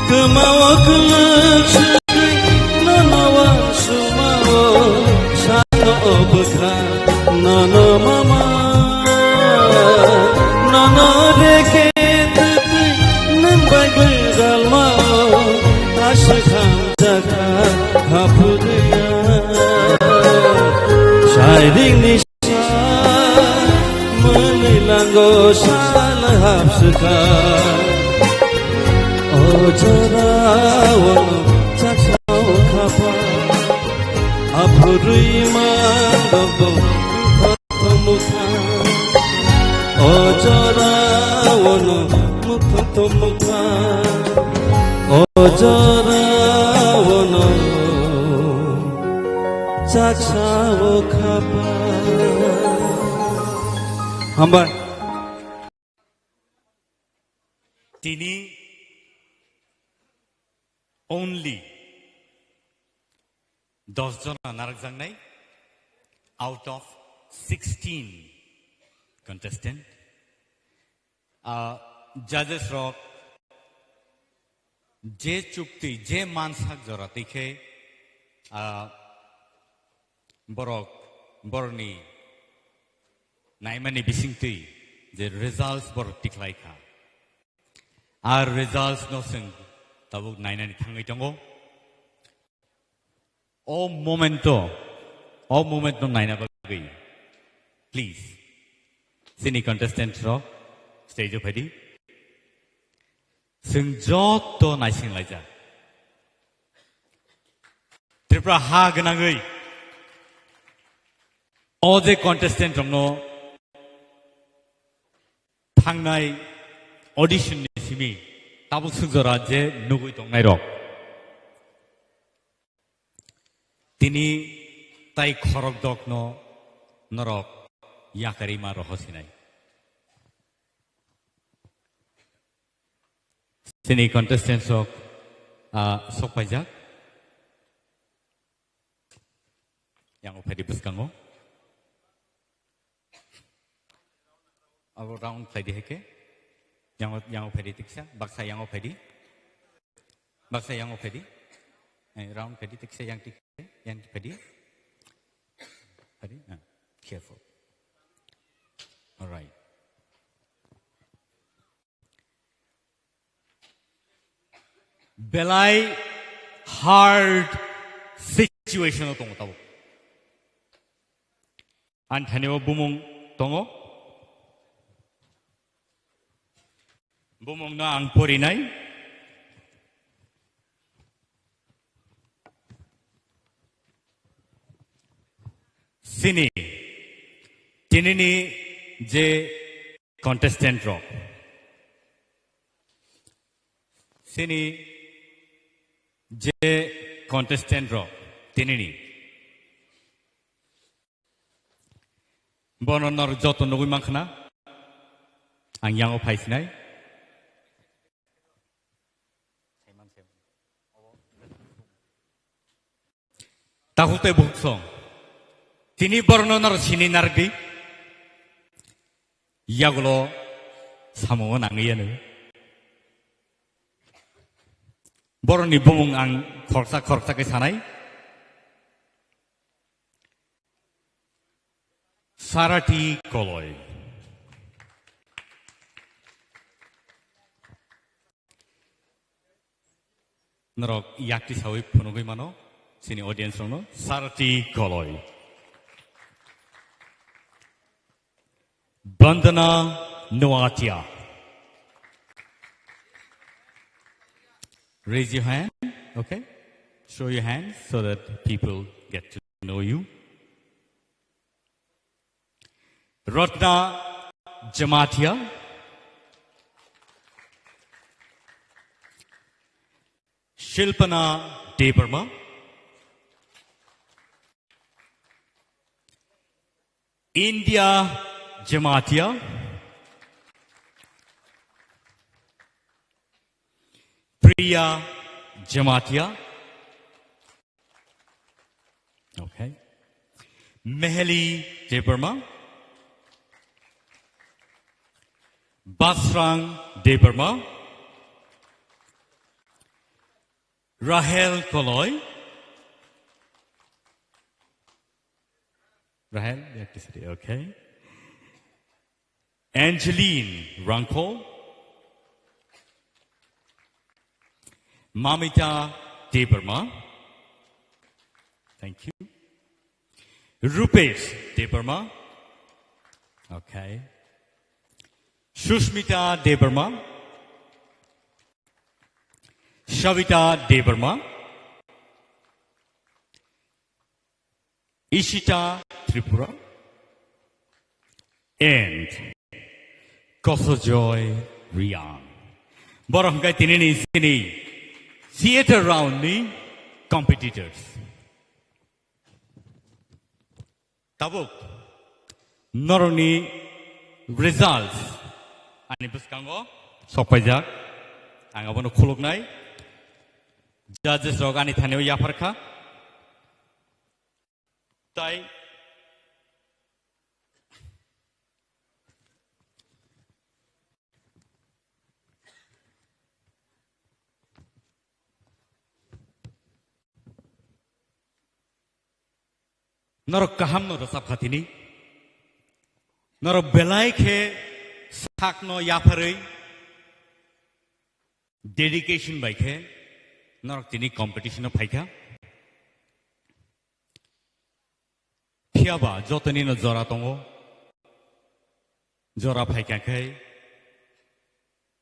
Kwmao kwlwk swkwi nono wansukmao, sano bwkha nono mama. Nono reke twtwi nwng bai gwdalmao, aswk hamjakha haphurwya. Sairingni sa mwnwi lango sal hapswkha. O jorao chaksa o khapa, aphurwi mandok bo mukhang tongmukha. O jorao no mukhang tongmukha. O jorao no chaksa o khapa. Hambai. Tini only dos jona narwkjaknai out of sixteen contestant. Ah, judges rok je chukti, je mansak jora twi khe, ah, borok, borokni naimani bisingtwi je results borok tikhlai kha. Ar results no chwng tabuk nainani thangwi tongo. O momento, o moment no naina bagwi, please, chini contestant rok stage o phaidi. Chwng joto naising laijak. Tripura ha gwnangwi o je contestant rokno thangnai audition ni simi tabuk swk jora je nugwi tongnai rok, tini tai khorok dok no norok yakarwi ma roho sinai. Chini contestants rok, ah, sok paijak. Yang o phaidi bwskango. Abo round khlaidi hai khe. Yang o, yang o phaidi tiksa, baksa yang o phaidi. Baksa yang o phaidi. Eh, round phaidi tiksa yang tik, yang phaidi. Phaidi. Ah, careful. All right. Belai hard situation o tongo tabuk. Ani thani o bumung tongo. Bumung no ang porinai. Sini, tinini je contestant rok. Sini je contestant rok tinini. Bono nor joto nugwi mankha na? Ang yango phaisinai. Takhuk tei bukhuk song. Tini borokno naro sini narwkdi. Yagulo samungo nangwi yanu. Borokni bumung ang khoroksa khoroksa khe sanai. Sarati Koloi. Norok yakti sawi phunugwi mano, chini audience rokno, Sarati Koloi. Bandana Noatia. Raise your hand, okay? Show your hand so that people get to know you. Ratna Jamatia. Shilpana Debbarma. India Jamatia, Priya Jamatia, okay, Meheli Debbarma, Basrang Debbarma, Rahel Koloi, Rahel, you have to sit, okay. Angeline Rangkol, Mamita Debbarma, thank you. Rupesh Debbarma, okay. Sushmita Debbarma, Savita Debbarma, Ishita Tripura, and Kosojoy Riang. Borok hwnkhe tinini sini theater round ni competitors. Tabuk norokni results ani bwskango sokpaijak. Ang abono khuluknai. Judges rok ani thanio yapharkha. Tai norok kahamno rwchapkha tini. Norok belai khe sakno yapharwi dedication bai khe norok tini competition-o phaikha. Phiyaba jotonino jora tongo. Jora phaikha khe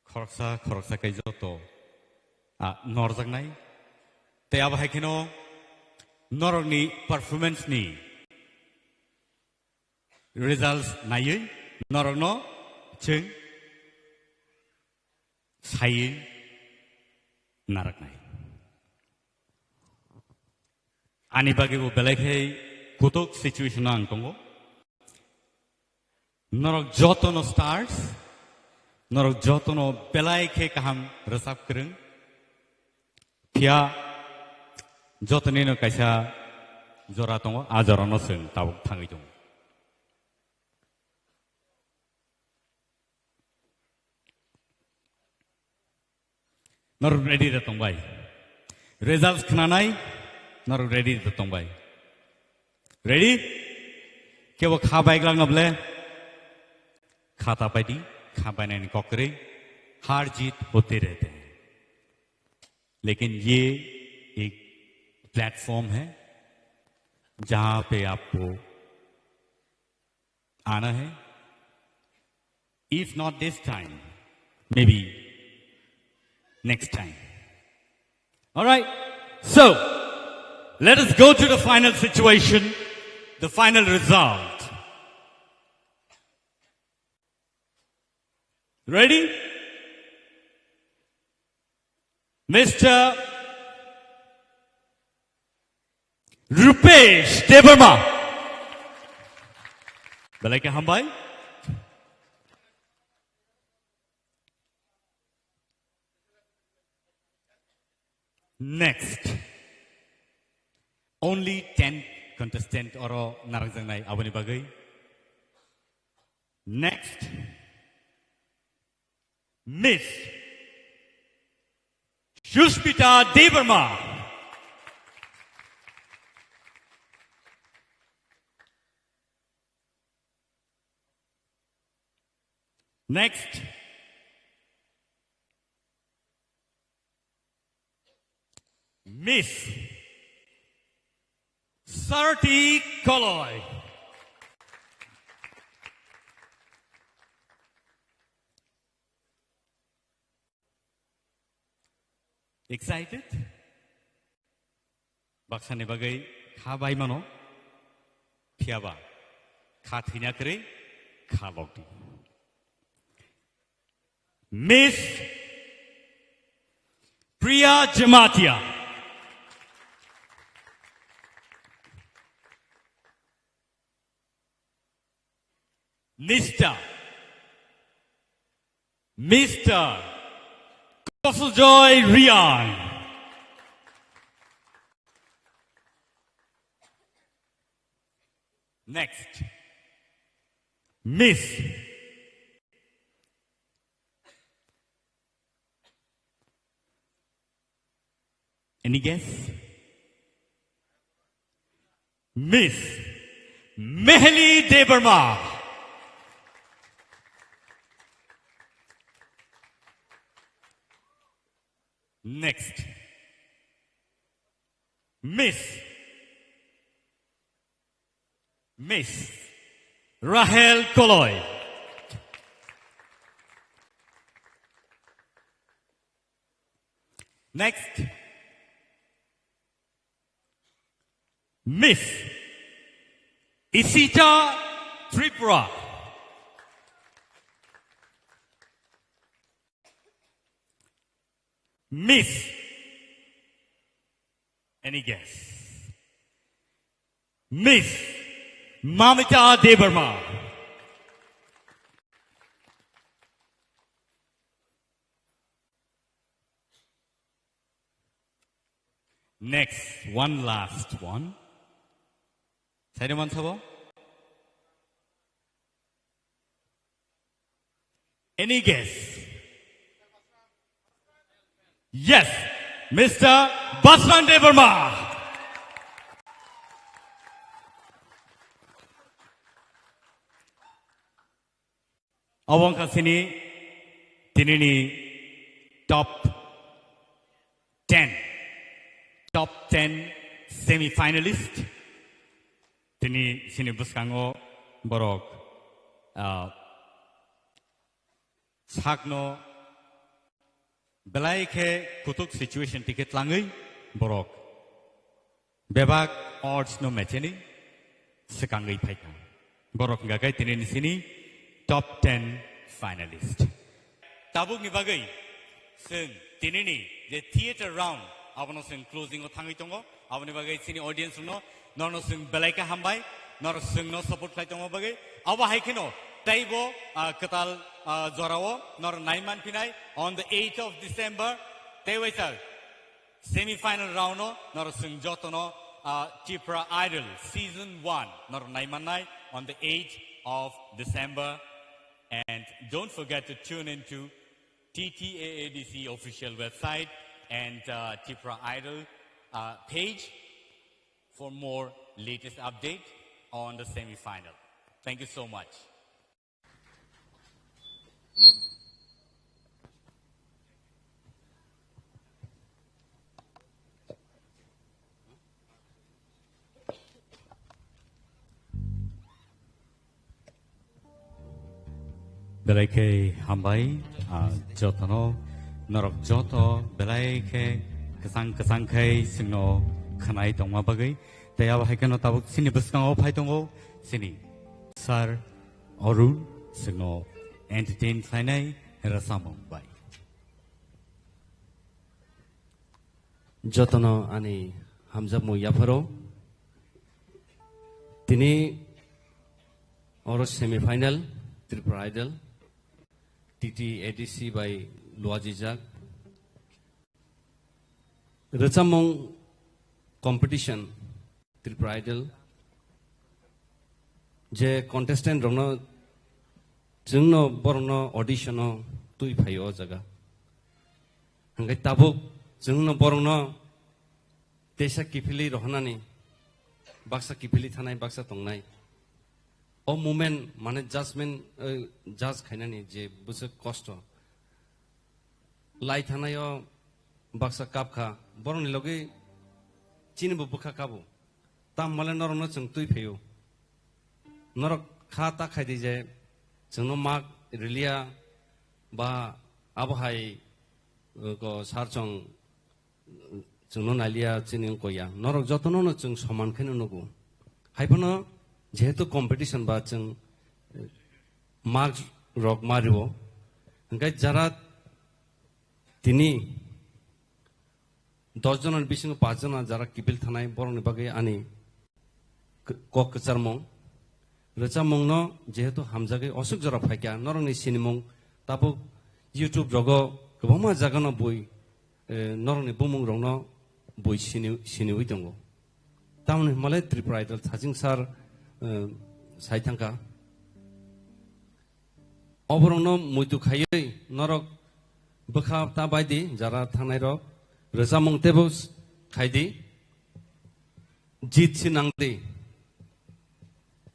khoroksa khoroksa khe joto, a, norjaknai. Tei abo hai kheno norokni performance-ni results naiwi norokno chwng saiwi narwknai. Ani bagwi bo belai khe kutuk situation-o ang tongo. Norok jotono stars, norok jotono belai khe kaham rwchap kwrwng. Phiya jotonino kaisa jora tongo, a jorano chwng tabuk thangwi tongo. Norok ready da tongbai? Results khnanai, norok ready da tongbai? Ready? Kebo kha baiglak na ble? Kha ta paidi, kha bainani kok kwrwi, har jeet hote rehte hain. Lekin ye ek platform hai, jahan pe aapko aana hai. If not this time, maybe next time. All right. So, let us go to the final situation, the final result. Ready? Mister Rupesh Debbarma. Belai khe hambai. Next. Only ten contestant oro narwkjaknai aboni bagwi. Next. Miss Sushmita Debbarma. Next. Miss Sarti Koloi. Excited? Baksani bagwi kha bai mano, phiyaba kha thwina kwrwi kha lokdi. Miss Priya Jamatia. Mister Mister Kosojoy Riang. Next. Miss. Any guess? Miss Mehli Debbarma. Next. Miss. Miss Rahel Koloi. Next. Miss Isita Tripura. Miss. Any guess? Miss Mamita Debbarma. Next, one last one. Saineman sabo? Any guess? Yes, Mister Baswan Debbarma. Obo wngkha chini tinini top ten, top ten semi finalist. Tini chini bwskango borok, ah, sakno belai khe kutuk situation tike tlangwi borok bebak odds no mecheni swkangwi phaikha. Borok hwnkha khe tini ni sini top ten finalist. Tabukni bagwi chwng tinini je theater round abono chwng closing o thangwi tongo. Aboni bagwi chini audience rokno norno chwng belai khe hambai, norok chwngno support khlai tongma bagwi. Abo hai kheno teibo, ah, kwtal, ah, jorao norok nai manphinai on the eighth of December. Tei waisa semi final round o norok chwng jotono, ah, Tipra Idol season one norok nai mannai on the eighth of December. And don't forget to tune in to T T A A D C official website and, uh, Tipra Idol, uh, page for more latest update on the semi-final. Thank you so much. Belai khe hambai, ah, jotono norok joto belai khe kwchang kwchang khai chwngno khwnai tongma bagwi. Tei abo hai kheno tabuk chini bwskango phai tongo chini Sir Arun, chwngno entertain khlainai rwchapmung bai. Jotono ani hamjakmung yapharo. Tini oro semi final Tripura Idol, T T A D C bai luajijak. Rwchapmung competition Tripura Idol. Je contestant rokno chwngno borokno audition o twi phaio o jaga. Hwnkhe tabuk chwngno borokno teisa kiphilwi rohornani baksa kiphilwi thanai baksa tongnai. O moment mane judgment, eh, judge khainani je bwswk kosto. Lai thanaio baksa kap kha, borokni logi chini bo bwkha kabo. Tam male norokno chwng twi phaio. Norok kha ta khai di je chwngno mak riliya ba abo hai, uh, ko sar chwng, uh, chwngno naliya chini wngkha ya. Norok jotono no chwng soman khe no nugo. Hai phano jehetu competition ba chwng, uh, mark rok ma ribo. Hwnkhe jara tini dos jona ni bisingo paanch jona jara kiphil thanai borokni bagwi ani k-, kok kwcharmung. Rwchapmungno jehetu hamjagwi oswk jora phaikha, norokni sinimung tabuk YouTube rogo kwbangma jagano bui, eh, norokni bumungrokno bui sini, siniwi tongo. Tamoni hwnmale Tripura Idol Thajing sir, eh, sai thangkha. Oborokno muitu khaiwi norok bwkha ta bai di, jara thangnai rok rwchapmung teibo khai di, jit si nang di.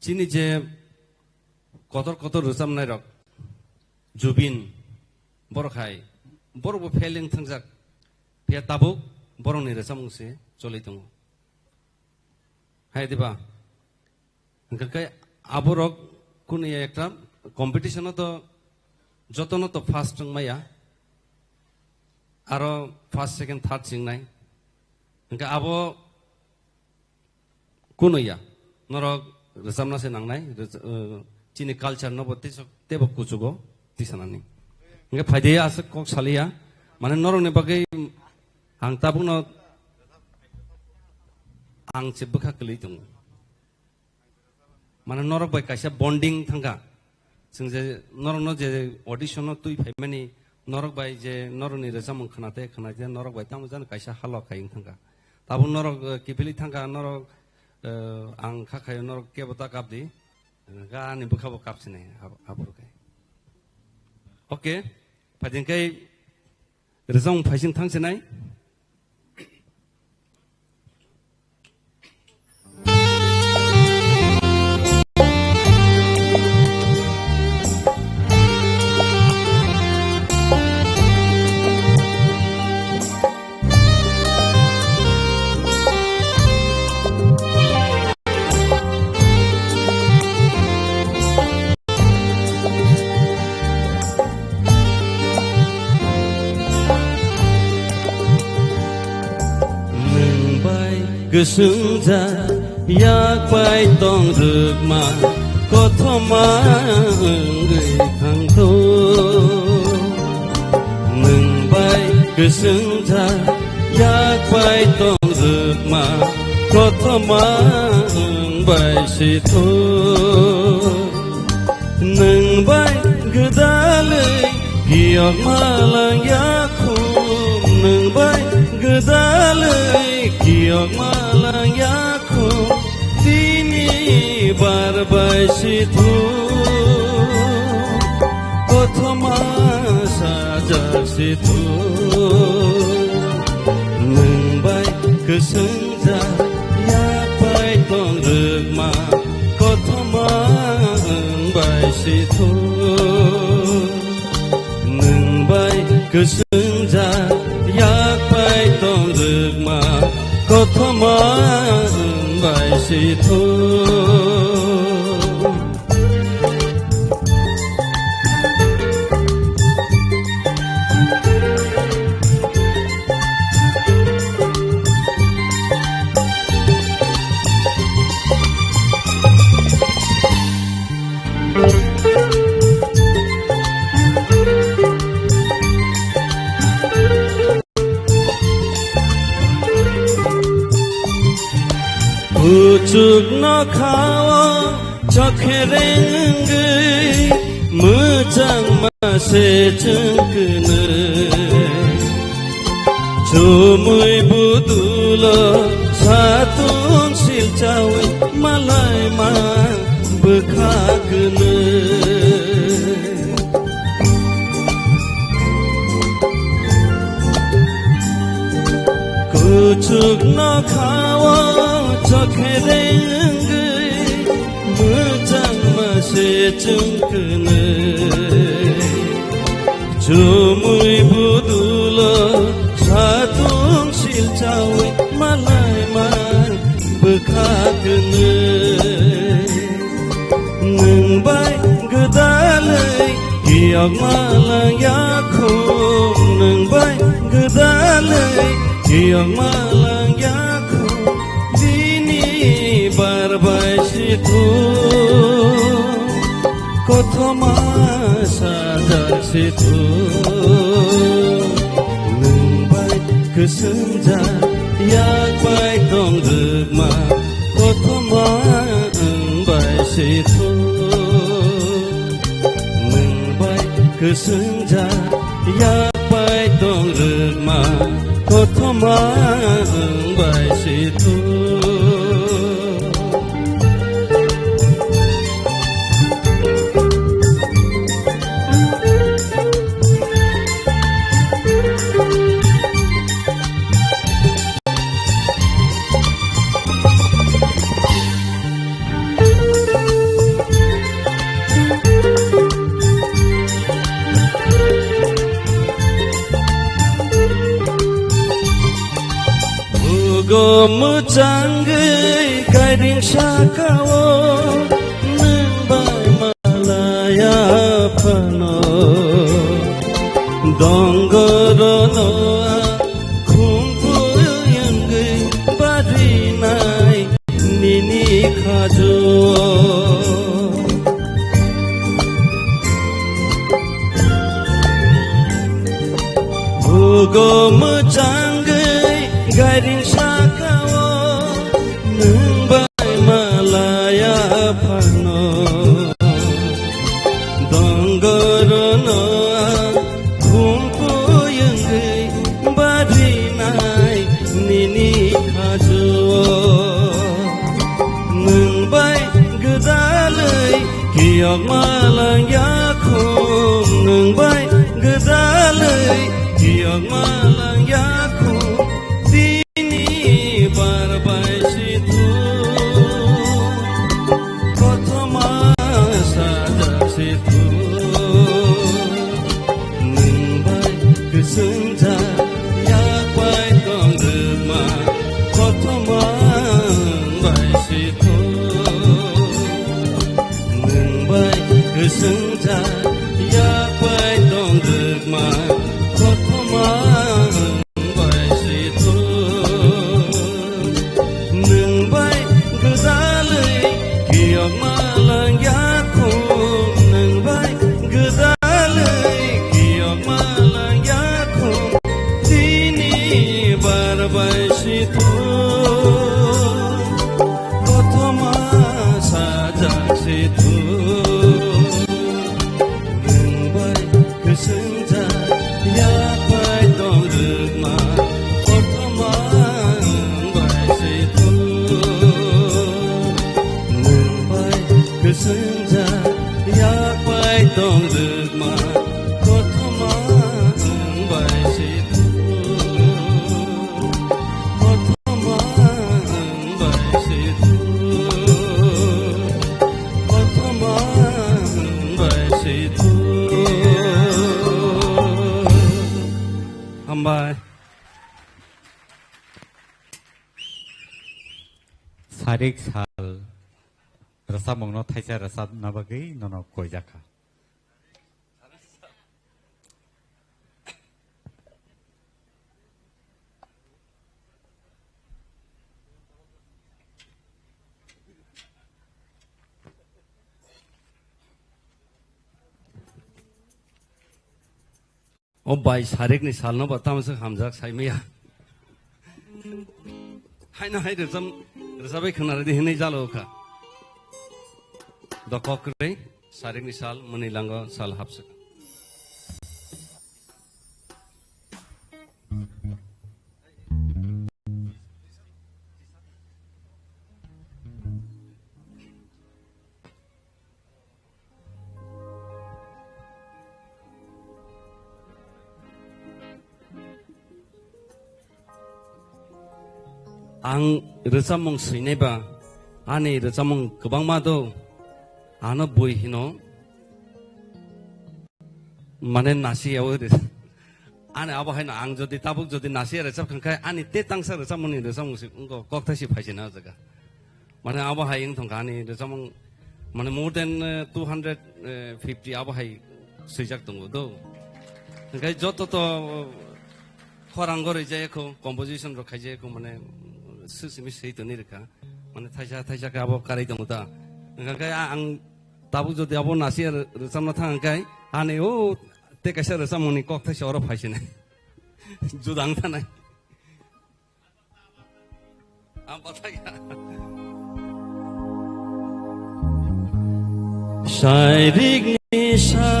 Chini je kotor kotor rwchapnai rok, Jubin, borok hai, borok bo fail wng thangjak, phiya tabuk borokni rwchapmung se choli tongo. Hai diba? Hingkhe khe aborok kunu ya ekta competition o to jotono to first wng maya. Aro first, second, third chingnai. Hingkhe abo kunu ya. Norok rwchapna se nangnai. Rwch-, eh, chini culture no bo teiso-, teibo kuchugo tisanani. Hingkhe phaidi aswk kok saliya. Mane norokni bagwi ang tabukno ang se bwkha kwlwi tongo. Mane norok bai kaisa bonding thangkha. Chwng je norokno je audition-o twi phaimani, norok bai je norokni rwchapmung khwnate khwnate norok bai tamo jani kaisa halo khai wng thangkha. Tabuk norok, eh, kiphilwi thangkha, norok, eh, ang kha khaio norok kebo ta kap di. Ga ani bwkha bo kap sinai abo, abo rw khai. Okay, phaiding khai rwchapmung phaising thang sinai. Nwng bai kwswng ja yak bai tong rwkma kothoma wngwi thangtho. Nwng bai kwswng ja yak bai tong rwkma kothoma wng bai sitho. Nwng bai gwdalwi kiyokma lang yakhum, nwng bai gwdalwi kiyokma lang yakhum, tini bar bai sithu, kothoma sajak sithu. Nwng bai kwswng ja yak bai tong rwkma kothoma wng bai sithu. Nwng bai kwswng ja yak bai tong rwkma kothoma wng bai sithu. Kuchuk nokhao chokherengwi mwchangma se chwng kwnwi. Chumui budulo satung silchawi malaima bwkha kwnwi. Kuchuk nokhao chokherengwi mwchangma se chwng kwnwi. Chumui budulo satung silchawi malaima bwkha kwnwi. Nwng bai gwdalwi kiyokma lang yakhum, nwng bai gwdalwi kiyokma lang yakhum, bini bar bai sithu, kothoma sajak sithu. Nwng bai kwswng ja yak bai tong rwkma kothoma wng bai sithu. Swngjak yapai tong rwkma, kothoma wng bai si thung. Bugo mwchangwi kairing saka-o nwng bai malaya phano. Dongorono a khumpu yungwi barinai nini khajo. Bugo mwchangwi gairing saka-o nwng bai malaya phano. Dongorono a khumpu yungwi barinai nini khajo. Nwng bai gwdalwi kiyokma langya khum, nwng bai gwdalwi kiyokma langya khum. Tini bar bai si thung, kothoma sajak si thung. Nwng bai kwswngjak yak bai tong rwkma, kothoma wng bai si thung. Nwng bai kwswngjak yak bai tong rwkma, kothoma wng bai si thung. Nwng bai gwdalwi kiyokma langya khum, nwng bai gwdalwi kiyokma langya khum. Tini bar bai si thung, kothoma sajak si thung. Nwng bai kwswngjak yak bai tong rwkma, kothoma wng bai si thung. Nwng bai kwswngjak yak bai tong rwkma, kothoma wng bai si thung. Kothoma wng bai si thung. Kothoma wng bai si thung. Hambai. Sarik sal rwchapmungno thaisa rwchapna bagwi nono koijakha. O bai, sarikni salno ba tamo se hamjak saimaya. Haino hai rwcham, rwchabai khwnaridi hinwi jalo kha. Dokok kwrwi, sarikni sal, mwnwi lango sal hapswk. Ang rwchapmung swinai ba, ani rwchapmung kwbangma do, ano bui hino, mane nasi yawi rw-, ani abo haino ang jodi tabuk jodi nasi rwchap khankhe, ani te tangsa rwchapmungni rwchapmung si wngkha, kokthai si phaisina o jaga. Mane abo hai wng thangkha ani rwchapmung, mane more than, eh, two hundred fifty abo hai swijak tongo do. Hwnkhe joto to khorang gorwi jaya kho, composition rok khai jaya kho, mane swi simi swi toni rwkha. Mane thaisa thaisa khe abo karwi tongo ta. Hwnkhe a-, ang tabuk jodi abo nasi rw-, rwchapna thang khe ani o tei kaisa rwchapmungni kok thaisa oro phaisinai. Juda wng thanai. Ang bathai kha. Sairikni sa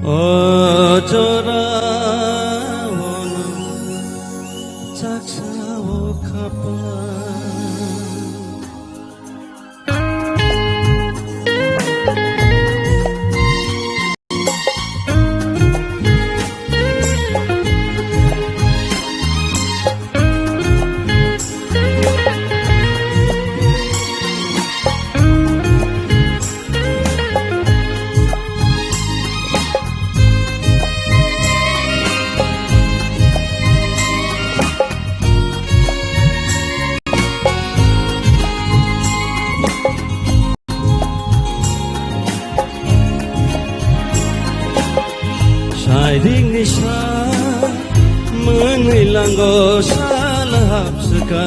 O jora ono chaksa o khapa. Sairing ni sa mwnwi lango sal hapswka.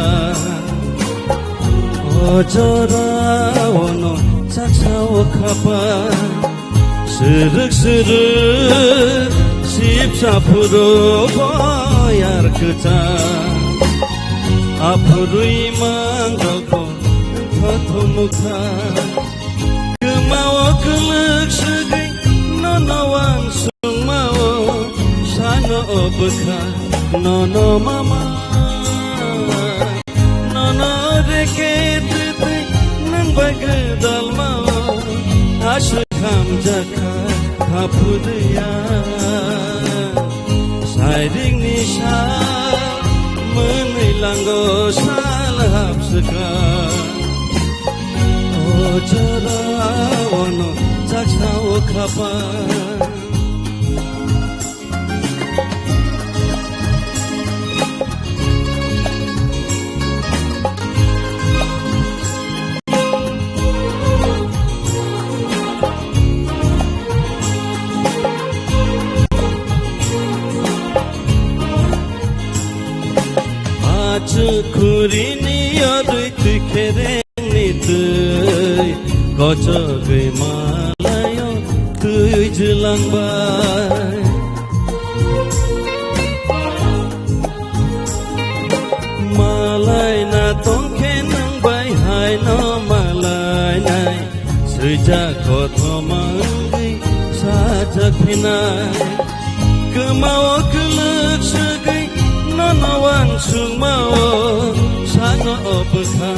O jora ono chaksa o khapa. Srwk srwk sipsa phuru boyar kwchang. Aphurwi manjokgo thothomukha. Kwmao kwlwk swgwi nono wansukmao, sano o bwkha nono mama. Nono reke twtwi nwng bai gwdalmao, aswk hamjakha khaphudiya. Sairing ni sa mwnwi lango sal hapswka. O jora ono chaksa o khapa. Achuk khuri ni yodwi tikhere. Ni twi kochogwi malaio twi jwlangbai. Malai na tongkhe nwng bai haino malainai. Swijak kothoma wngwi sajak phinai. Kwmao kwlwk swgwi nono wansukmao sano o bwkha.